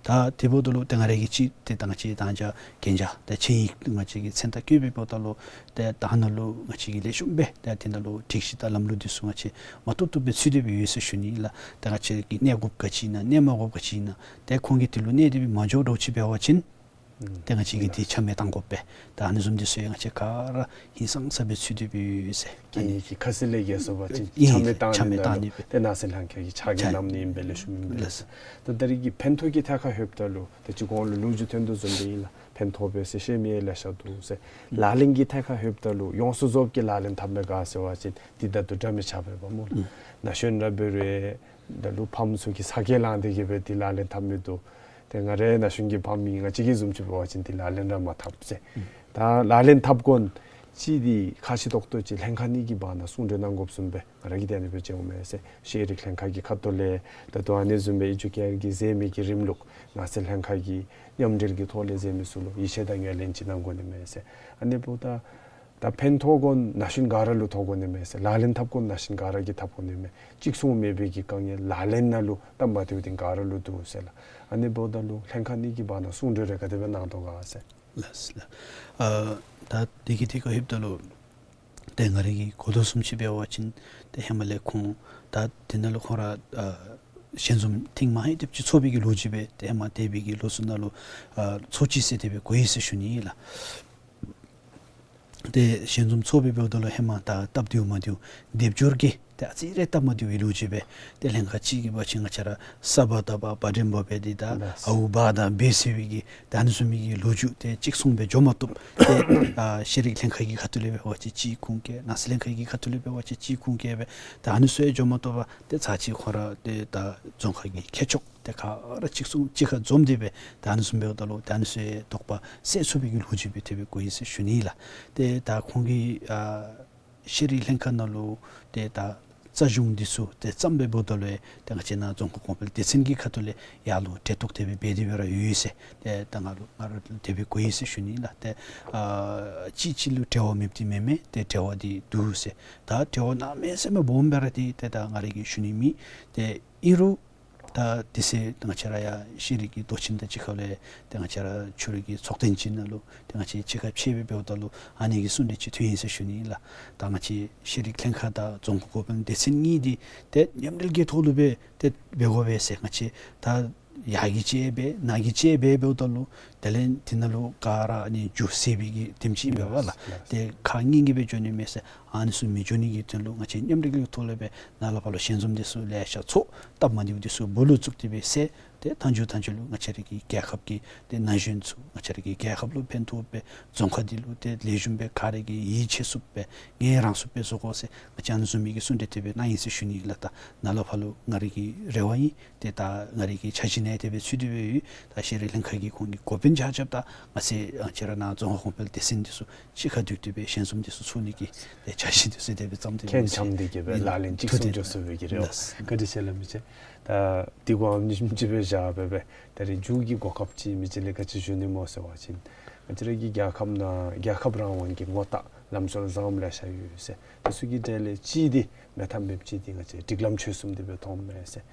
ད་དེ་འབདཝ་ད་ལུ་ཏེ་ང་ར་གིས་ཅིག་ཏེ་ད་ང་བཅས་ད་ཅི་གན་རྒྱ་ཏེ་ཆིངས་ཡིག་ང་བཅས་ཀྱིས་མཚན་རྟགས་བཀོད་སྦེ་འབདཝ་ད་ལུ་ཏེ་ད་ནཱ་ལུ་ང་བཅས་ཀྱིས་ལེགས་ཤོམ་སྦེ་ཏེ་དེ་ནང་ལུ་སྒྲིག་གཞི་དང་ལམ་ལུགས་འདི་ཚུ་ང་བཅས་མ་བཏུབ་བཏུབ་སྦེ་ཚུད་དེ་སྦེ་ཡོད་ཟེར་ཞུ་ནི་ལགས། ཏེ་ང་བཅས་ཀྱིས་གནས་དགོཔ་ག་ཅི་ཨིན་ན་གནས་མ་དགོཔ་ག་ཅི་ཨིན་ན་ཏེ་ཁོང་གི་དེ་ལུ་གནས་ཏེ་སྦེ་མ་འགྱོ་འདྲཝ་ཅིག་འབད་བ་ཅིན་ཨུམ་ཏེ་ང་བཅས་ཀྱིས་ཏེ་ཆ་མེད་བཏང་དགོ་པས། ད་ཨ་ནི་བཟུམ་འདི་ཚུ་ཡང་ང་བཅས་ག་ར་ཧིང་སངས་ས་སྦེ་ཚུད་དེ་སྦེ་ཡོད་ཟེར། གན་ཡིག་གི་ཁ་གསལ་ལས་འགལ་སོང་པ་ཅིན་ཨིན་ཆ་མེད་བཏང་ཆ་མེད་ནི་བཏང་ནི་ལུ་སྦེ། ཏེ་ནགས་ཚལ་ལྷན་ཁག་གི་ཕྱག་འགན་ཆ་གནང་ནི་ཨིན་པས་ལགས་ཞུ་མི་ཨིན་པས། ལགས། ད་ད་རེས་ཀྱི་ཕན་ཐོགས་ཀྱི་ཐད་ཁར་ལྷོདཔ་ད་ལུ་ད་ཅི་གོང་ལུ་ལོ་རྒྱུས་ཐོན་དོ་བཟུམ་སྦེ་ཨིན་ལགས། ཕན་ཐོགས་པས་ཟེར་བཤད་མི་ཡང་ལེ་ཤ་འདུག་ཟེར། ལག་ལེན་གྱི་ཐད་ཁར་ལྷོདཔ་ད་ལུ་ཡོངས་སུ་རྫོགསཔ་གིས་ལག་ལེན་འཐབ་མི་ག་ཟེར་བ་ཅིན་འདི་ད་དུང་འདྲ་མི་ཆགས་པས་པ་སྨོ་ལགས། ཨུམ་ན་གཞོན་ར་འབད་རུང་ད་ལུ་ཕམ་ཚུ་གིས་ས་སྐལ་བླངས་ཏེ་གིས་སྦེ་འདི་ལག་ལེན་འཐབ་མི་འདུག། ཏེ་ང་རའི་ན་གཞོན་གྱི་ཕམ་ཨིན་ང་བཅས་ཀྱི་བཟུམ་ཅིག་འབད་བ་ཅིན་འདི་ལག་ལེན་ར་མ་འཐབ་ཟེར། ཨུམ་ད་ལག་ལེན་འཐབ་དགོ་ནི་ཅིག་འདི་ཁ་ཤི་ཏོག་ཏོ་ཅིག་ལྷན་ཁག་གཉིས་ཀྱི་བར་ན་གསུང་གྲོས་གནང་དགོཔ་བཟུམ་སྦེ་ང་ར་གིས་ཏེ་ཨ་ནི་སྦེ་མཇལཝ་མས་ཟེར། ཤེས་རིག་ལྷན་ཁག་གི་ཁ་ཐུག་ལས་ད་ལྟོ་ཨ་ནི་བཟུམ་སྦེ་ཨེ་ཇུ་ཀེར་གྱིས་མཛད་མི་གི་རིམ་ལུགས་ནགས་ཚལ་ལྷན་ཁག་གིས་མཉམ་འབྲེལ་གྱི་ཐོག་ལས་མཛད་མི་ཚུ་ལུ་ཡིད་ཆེས་དང་ངོས་ལེན་ཅིག་གནང་དགོ་ནི་མས་ཟེར། ཨ་ནི་འབདཝ་ད་ ད་ཕན་ཐོགས་དགོ་ན་ཤིན་ག་ར་ལུ་ཐོགས་དགོ་ནི་མས་ཟེར། ལག་ལེན་འཐབ་དགོ་ན་ཤིན་ག་ར་གིས་འཐབ་དགོ་ནི་མས། ཅིག་སོང་མེད་པའི་གི་དཀའ་ངལ་ལག་ལེན་ནང་ལུ་སྟབས་མ་བདེཝ་འདི་ག་ར་ལུ་འདུག་ཟེར་ལགས། ཨ་ནི་འབདཝ་ད་ལུ་ལྷན་ཁག་གཉིས་ཀྱི་བར་ན་གསུང་གྲོས་རེ་ག་དེ་སྦེ་གནང་དོ་ག་ཟེར། ལགས་ལགས། ཨ་ད་དེ་གི་ཐད་ཁར་ལྷོདཔ་ད་ལུ་ཏེ་ང་རའི་གི་གོ་དོ་བཟུམ་ཅིག་འབད་བ་ཅིན་ཏེ་ཧེ་མ་ལས་ཁོང་ད་དེ་ནང་ལུ་ཁོང་ར་ཨ་ཞལ་འཛོམས་ཐེངས་མ་ཧེ་དེམ་ཅིག་ཚོགས་པའི་གི་ལོ་རྒྱུས་སྦེ་ཏེ་ཧེ་མ་འདས་པའི་གི་ལོ་ཚུ་ནང་ལུ་ཨ་ཚོགས་ཅི་ཟེར་དེ་སྦེ་གོ་ཡི་ཟེར་ཞུ་ནི་ཨིན་ལགས། ཏེ་ཞལ་འཛོམས་ཚོགས་པའི་འབདཝ་ད་ལུ་ཧེ་མ་ད་སྟབས་བདེཝ་མ་བདེཝ་སྡེབ་སྦྱོར་གྱིས་ཏེ་ཨ་ཙི་རེ་སྟབས་མ་བདེཝ་གི་ལོ་རྒྱུས་སྦེ་ཏེ་ལྷན་ཁག་ཅིག་གིས་འབད་བ་ཅིན་ང་བཅས་ར་ས་བ་ད་བ་བ་འགྲེང་བུ་སྦེ་འདི་ད་ལགས། ཨའུ་བ་དང་སྦེ་ཟེར་བའི་གི་ད་ཨ་ནི་བཟུམ་མའི་གི་ལོ་རྒྱུས་ཏེ་ཅིག་སོང་སྦེ་འགྱོ་མ་བཏུབ། ཏེ་ཨ་ཤེས་རིག་ལྷན་ཁག་གི་ཁ་ཐུག་ལས་འབད་བ་ཅིན་ཅིག་ཁུངས་བཀལ། ནང་སྲིད་ལྷན་ཁག་གི་ཁ་ཐུག་ལས་འབད་བ་ཅིན་ཅིག་ཁུངས་བཀལ་སྦེ་ད་ཨ་ནི་ཚུ་ཡང་འགྱོ་མ་བཏུབ་པར་ཏེ་ཚར་ཅིག་ཁོང་ར་ཏེ་ད་རྫོང་ཁག་གི་མཁས་མཆོག་ཏེ་ག་ར་ཅིག་སོང་གཅིག་ཁར་འཛོམས་ཏེ་སྦེ་ད་ཨ་ནི་བཟུམ་འབདཝ་ད་ལུ་ད་ཨ་ནི་ཚུ་ཡང་དོགས་པ་སེལ་ཚུགས་པའི་གི་ལོ་རྒྱུས་སྦེ་དེ་སྦེ་གོ་ཡི་ཟེར་ཞུ་ནི་ཨིན་ལགས། ཏེ་ད་ཁོང་གིས་ཨ་ཤེས་རིག་ལྷན་ཁག་ནང་ལུ་ཏེ་ད་རྩ་གཞུང་འདི་ཚུ་ཏེ་བརྩམས་པའི་འབདཝ་ད་ལུ་ཡང་ཏེ་ང་བཅས་ནཱ་རྫོང་ཁ་གོང་འཕེལ་སྡེ་ཚན་གྱི་ཁ་ཐུག་ལས་ཡར་ལུ་གྲལ་གཏོགས་དེ་སྦེ་འབད་དེ་སྦེ་ར་ཡོད་ཟེར། ཏེ་ད་ང་ལུ་ང་ར་ལུ་དེ་སྦེ་གོ་ཡི་ཟེར་ཞུ་ནི་ཨིན་ལགས། ཏེ་ཨ་གཅིག་གཅིག་ལུ་འབྲེལ་བ་མེདཔ་འདི་མེན་མས། ཏེ་འབྲེལ་བ་འདི་འདུག་ཟེར། ད་འབྲེལ་བ་གནམ་མེད་ས་མེད་སྦོམ་སྦེ་ར་འདི་ཏེ་ད་ང་ར་གིས་ཞུ་ནི་མེད། ཏེ་ཨིན་རུང་ད་དེ་ཚེ་ང་བཅས་ར་ཡང་ཤེས་རིག་གི་མདོ་ཆེན་དང་གཅིག་ཁར་ལས་ཏེ་ང་བཅས་ར་ཆོས་རིག་གི་ཚོགས་ཐེངས་ཅིག་ནང་ལུ་ཏེ་ང་བཅས་གཅིག་ཁར་ཕྱད་སྦེ་འབདཝ་ད་ལུ་ཨ་ནི་གི་གསུང་གྲོས་ཅིག་ཐོན་ཡི་ཟེར་ཞུ་ནི་ཨིན་ལགས། ད་ང་བཅས་ཤེས་རིག་ལྷན་ཁག་དང་རྫོང་ཁ་གོང་འཕེལ་སྡེ་ཚན་གཉིས་འདི་ཏེ་མཉམ་འབྲེལ་གྱི་ཐོག་ལུ་སྦེ་ཏེ་འབད་དགོ་པས་ཟེར། ང་བཅས་ད་ཡར་གྱི་ཅིག་འབད་ནཱ་གི་ཅིག་འབད་འབདཝ་ད་ལུ་དེ་ལས་དེ་ནང་ལུ་ག་ར་ཨ་ནི་རྒྱུ་ཟད་པའི་གི་དེམ་ཅིག་འབད་བ་ལགས། ལགས། ཏེ་ཁག་གཉིས་ཀྱིས་སྦེ་འགྱོ་ནི་མས་ཟེར། ཨ་ནི་ཚུ་མི་འགྱོ་ནི་གི་དོན་ལུ་ང་བཅས་མཉམ་འབྲེལ་གྱི་ཐོག་ལས་སྦེ་ནཱ་ལས་ཕར་ལུ་ཞལ་འཛོམས་འདི་ཚུ་ལེ་ཤ་ཚོགས། སྟབས་མ་བདེཝ་འདི་ཚུ་སྦུག་ལུ་བཙུགས་ཏེ་སྦེ་སེལ། ཏེ་མཐའ་མཇུག་མཐའ་མཇུག་ལུ་ང་བཅས་ར་གི་རྒྱལ་ཁབ་ཀྱི་ཏེ་ན་གཞོན་ཚུ་ང་བཅས་ར་གི་རྒྱལ་ཁབ་ལུ་ཕན་ཐོགས་པའི་རྫོང་ཁག་འདི་ལུ་ཏེ་ལེགས་ཤོམ་སྦེ་ག་ར་གིས་ཡིད་ཆེས་ཚུགསཔ་སྦེ་ངལ་རངས་ཚུགསཔ་སྦེ་བཟོ་དགོ་ཟེར་ང་བཅས་ཨ་ནི་བཟུམ་མའི་གི་གསུང་གྲོས་དེ་སྦེ་གནང་ཡི་ཟེར་ཞུ་ནི་ཨིན་ལགས། ད་ནཱ་ལས་ཕར་ལུ་ང་ར་གི་རེ་བ་ཨིན། ཏེ་ད་ང་ར་གི་འཆར་གཞི་ནང་དེ་སྦེ་ཚུད་དེ་སྦེ་ཡོད། ད་ཤེས་རིག་ལྷན་ཁག་གིས་ཁོང་གི་འགོ་དཔོན་ཆ་ཁྱབ་དང་ང་བཅས་ཨ་ཁྱེད་ར་ནཱ་རྫོང་ཁ་གོང་འཕེལ་སྡེ་ཚན་འདི་ཚུ་གཅིག་ཁར་འདུས་ཏེ་སྦེ་ཞལ་འཛོམས་འདི་ཚུ་ཚོགས་ནི་གི་ཏེ་འཆར་གཞི་འདི་ཚུ་དེ་སྦེ་བརྩམས་ཏེ་ཁེངས་འཁྱམས་ཏེ་གི་སྦེ་ལག་ལེན་ཅིག་ཐུགས་སུ་འགྱོ་ཚུགས་པའི་གི་རེ་བ། ལགས། བཀའ་དྲིན་ཆེ་ལགས་མི་རྗེ། ད་འདི་གུ་ཨ་ནེམ་ཅིག་སྦེ་བཞག་སྦེ་སྦེ་ད་རིས་མཇུག་གི་གོ་སྐབས་ཅིག་མི་རྗེ་ལས་ག་ཅི་ཞུ་ནི་སྨོ་ཟེར་བ་ཅིན་ང་བཅས་ར་གི་རྒྱལ་ཁབ་ནང་རྒྱལ་ཁབ་རང་དབང་གི་ངོ་རྟགས་ལམ་སྲོལ་བཟང་པོ་ལེ་ཤ་ཡོད་ཟེར། དེ་ཚུ་གི་གྲས་ལས་གཅིག་འདི་མེད་ཐབས་མེདཔ་ཅིག་འདི་ང་བཅས་སྒྲིག་ལམ་ཆོས་གསུམ་འདི་སྦེ་མཐོངམ་མས་ཟེར།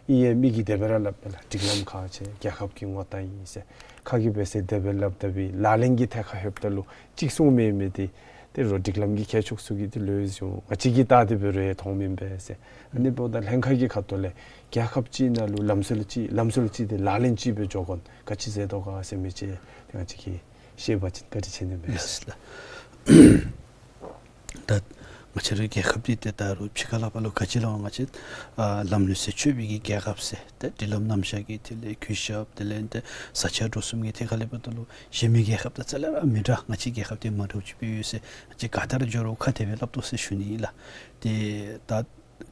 ཨིན་ཡང་མི་གིས་དེ་སྦེ་ར་སླབ་མས་ལགས། སྒྲིག་ལམ་ཁག་ཆེ་རྒྱལ་ཁབ་ཀྱི་ངོ་རྟགས་ཨིན་ཟེར། ཁ་གིས་སྦེ་ཟེར་དེ་སྦེ་སླབ་ད་འབད་ལག་ལེན་གྱི་ཐད་ཁར་ལྷོདཔ་ད་ལུ་ཅིག་སོང་མེད་མི་འདི་ཏེ་རོགས་སྒྲིག་ལམ་གྱི་མཁས་མཆོག་ཚུ་གིས་འདི་ལོས་བཟུང་ང་བཅས་ཀྱིས་བལྟ་སྟེ་འབད་རུང་ཡང་མཐོངམ་ཨིན་པས་ཟེར། ཨ་ནི་འབདཝ་ད་ལྷན་ཁག་གི་ཁ་ཐུག་ལས་རྒྱལ་ཁབ་ཅིག་ནང་ལུ་ལམ་སྲོལ་ཅིག་ལམ་སྲོལ་ཅིག་འདི་ལག་ལེན་ཅིག་སྦེ་འགྱོ་དགོ་ན་ག་ཅི་མཛད་དོ་ག་ཟེར་མི་རྗེ་ཏེ་ང་བཅས་ཀྱིས་ཤེས་པ་ཅིན་བཀའ་དྲིན་ཆེ་ནི་མས། ལགས་ལགས། ད་ང་བཅས་རའི་རྒྱལ་ཁབ་འདི་ཏེ་ད་རུང་ཕྱི་ཁ་ལས་ཕར་ལུ་ག་ཅི་སླབ་རུང་ང་བཅས་ཨ་ལམ་ལུགས་སྲོལ་ཆོད་པའི་གི་རྒྱལ་ཁབ་ཟེར་ཏེ་སྒྲིག་ལམ་རྣམ་གཞག་གི་དེ་ལས་གུས་ཞབས་དེ་ལས་ཏེ་བཟའ་བཅའ་འགྲོ་གསུམ་གྱི་ཐད་ཁ་ལས་འབདཝ་ད་ལུ་གཞན་མི་རྒྱལ་ཁབ་དང་རྩ་ལས་ར་མི་འདྲ། ང་བཅས་རྒྱལ་ཁབ་འདི་མ་འདྲཝ་ཅིག་སྦེ་ཡོད་ཟེར་ང་བཅས་ག་ཏེ་ར་འགྱོ་རུང་ཁ་དེ་སྦེ་སླབ་དོ་ཟེར་ཞུ་ནི་ཨིན་ལགས། ཏེ་ད་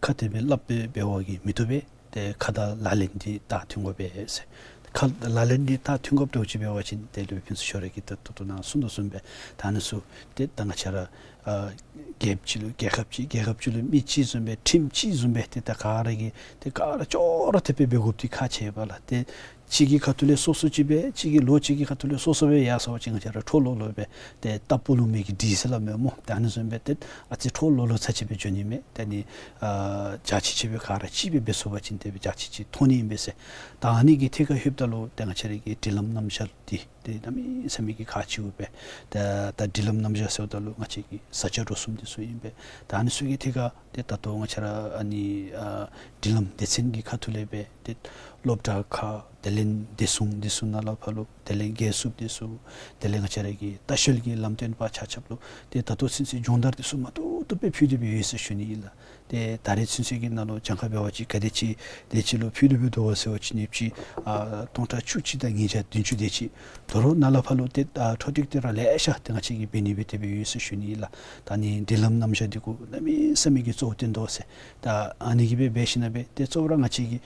ཁ་དེ་སྦེ་སླབ་སྦེ་འབད་བ་གིས་མི་བཏུབ་པས། ཏེ་ཁ་དང་ལག་ལེན་འདི་དང་མཐུན་དགོ་པས་ཟེར། ཁ་ལག་ལེན་འདི་དང་མཐུན་དགོཔ་འདྲཝ་ཅིག་འབད་བ་ཅིན་དེ་ལུ་ཕུན་ཚོགས་ཤོ་ར་གིས་ད་ལྟོ་ནཱ་གསུང་དོ་བཟུམ་སྦེ་ད་ཨ་ནི་ཚུ་ཏེ་ད་ང་བཅས་ར་ཨ་རྒྱལཔོ་ཅིག་ལུ་རྒྱལ་ཁབ་ཅིག་རྒྱལ་ཁབ་ཅིག་ལུ་མི་ཅིག་བཟུམ་སྦེ་ཁྲིམས་ཅིག་བཟུམ་སྦེ་ཏེ་ད་ག་ར་གིས་ཏེ་ག་ར་ཅོག་ར་འཐདཔ་སྦེ་འབད་དགོཔ་འདི་ཁག་ཆེ་བས་ལགས། ཏེ་གཅིག་གི་ཁ་ཐུག་ལས་སོ་སོ་ཅིག་སྦེ་གཅིག་གི་ལོག་གཅིག་གི་ཁ་ཐུག་ལས་སོ་སོ་སྦེ་ཡར་སོང་པ་ཅིན་ང་བཅས་ར་འཕྲོ་ལོག་ལོག་སྦེ་ཏེ་རྟ་སྤུ་ལོང་མི་གི་འདྲིས་ཟེར་སླབ་མས་སྨོ། ཏེ་ཨ་ནི་བཟུམ་སྦེ་ཏེ་ཨ་ཙི་འཕྲོ་ལོག་ལོག་ཚར་ཅིག་སྦེ་འགྱོ་ནི་མས། ཏེ་ཨ་ནི་ཨ་འཇའ་ཆི་ཆི་སྦེ་ག་ར་གཅིག་སྦེ་འབད་ཚུགས་པ་ཅིན་དེ་སྦེ་འཇའ་ཆི་ཆི་མཐོང་ནི་ཨིན་པས་ཟེར། ད་ཨ་ནི་གི་ཐད་ཁར་ལྷོདཔ་ད་ལུ་ཏེ་ང་བཅས་ར་གི་སྒྲིག་ལམ་རྣམ་གཞག་འདི་ཏེ་གནམ་མེད་ས་མེད་ཀྱི་ཁག་ཆེཝ་སྦེ། ད་ད་སྒྲིག་ལམ་རྣམ་གཞག་ཟེརཝ་ད་ལུ་ང་བཅས་ཀྱི་བཟའ་བཅའ་འགྲོ་གསུམ་འདི་ཚུ་ཨིན་པས། ད་ཨ་ནི་ཚུ་གི་ཐད་ཁར་ཏེ་ད་ལྟོ་ང་བཅས་ར་ཨ་ནི་ཨ་སྒྲིག་ལམ་སྡེ་ཚན་གྱི་ཁ་ཐུག་ལས་སྦེ་ཏེ་སློབ་གྲྭ་ཁག་དེ་ལས་བདེ་སྲུང་འདི་ཚུ་ནཱ་ལས་ཕར་ལུ་དེ་ལས་རྒས་སྲུངཔ་འདི་ཚུ་དེ་ལས་ང་བཅས་ར་གི་ལྟ་བཤལ་གྱི་ལམ་སྟོན་པ་ཆ་ཁྱབ་ལུ་ཏེ་ད་ལྟོ་ཚུན་ཚོད་སྦྱོང་བརྡར་འདི་ཚུ་མ་ཐུབ་ཐུབ་སྦེ་ཕུལ་ཏེ་སྦེ་ཡོད་ཟེར་ཞུ་ནི་ཨིན་ལགས། ཏེ་ད་རེས་ཚུན་ཚོད་ཀྱི་ནང་ལུ་གྱངས་ཁ་འབད་བ་ཅིན་ག་དེ་ཅིག་དེ་ཅིག་ལུ་ཕུལ་ཏེ་སྦེ་འདུག་ག་ཟེར་བ་ཅིན་ཡོདཔ་ཅིག་ཨ་སྟོང་ཕྲག་བཅུ་གཅིག་དང་ཉིས་བརྒྱ་བདུན་ཅུ་དེ་ཅིག། དོ་རུང་ནཱ་ལས་ཕར་ལུ་ཏེ་ཨ་འཕྲོ་མཐུད་དེ་ར་ལེ་ཤ་ཏེ་ང་བཅས་ཀྱིས་འབད་ནི་སྦེ་དེ་སྦེ་ཡོད་ཟེར་ཞུ་ནི་ཨིན་ལགས། ད་ཨ་ནི་སྒྲིག་ལམ་རྣམ་གཞག་འདི་གུ་གནམ་མེད་ས་མེད་ཀྱི་གཙོ་བོ་བཏོན་དོ་ཟེར། ད་ཨ་ནི་གིས་སྦེ་འབད་ཞིནམ་ལས་སྦེ་ཏེ་གཙོ་བོ་ར་ང་བཅས་ཀྱིས་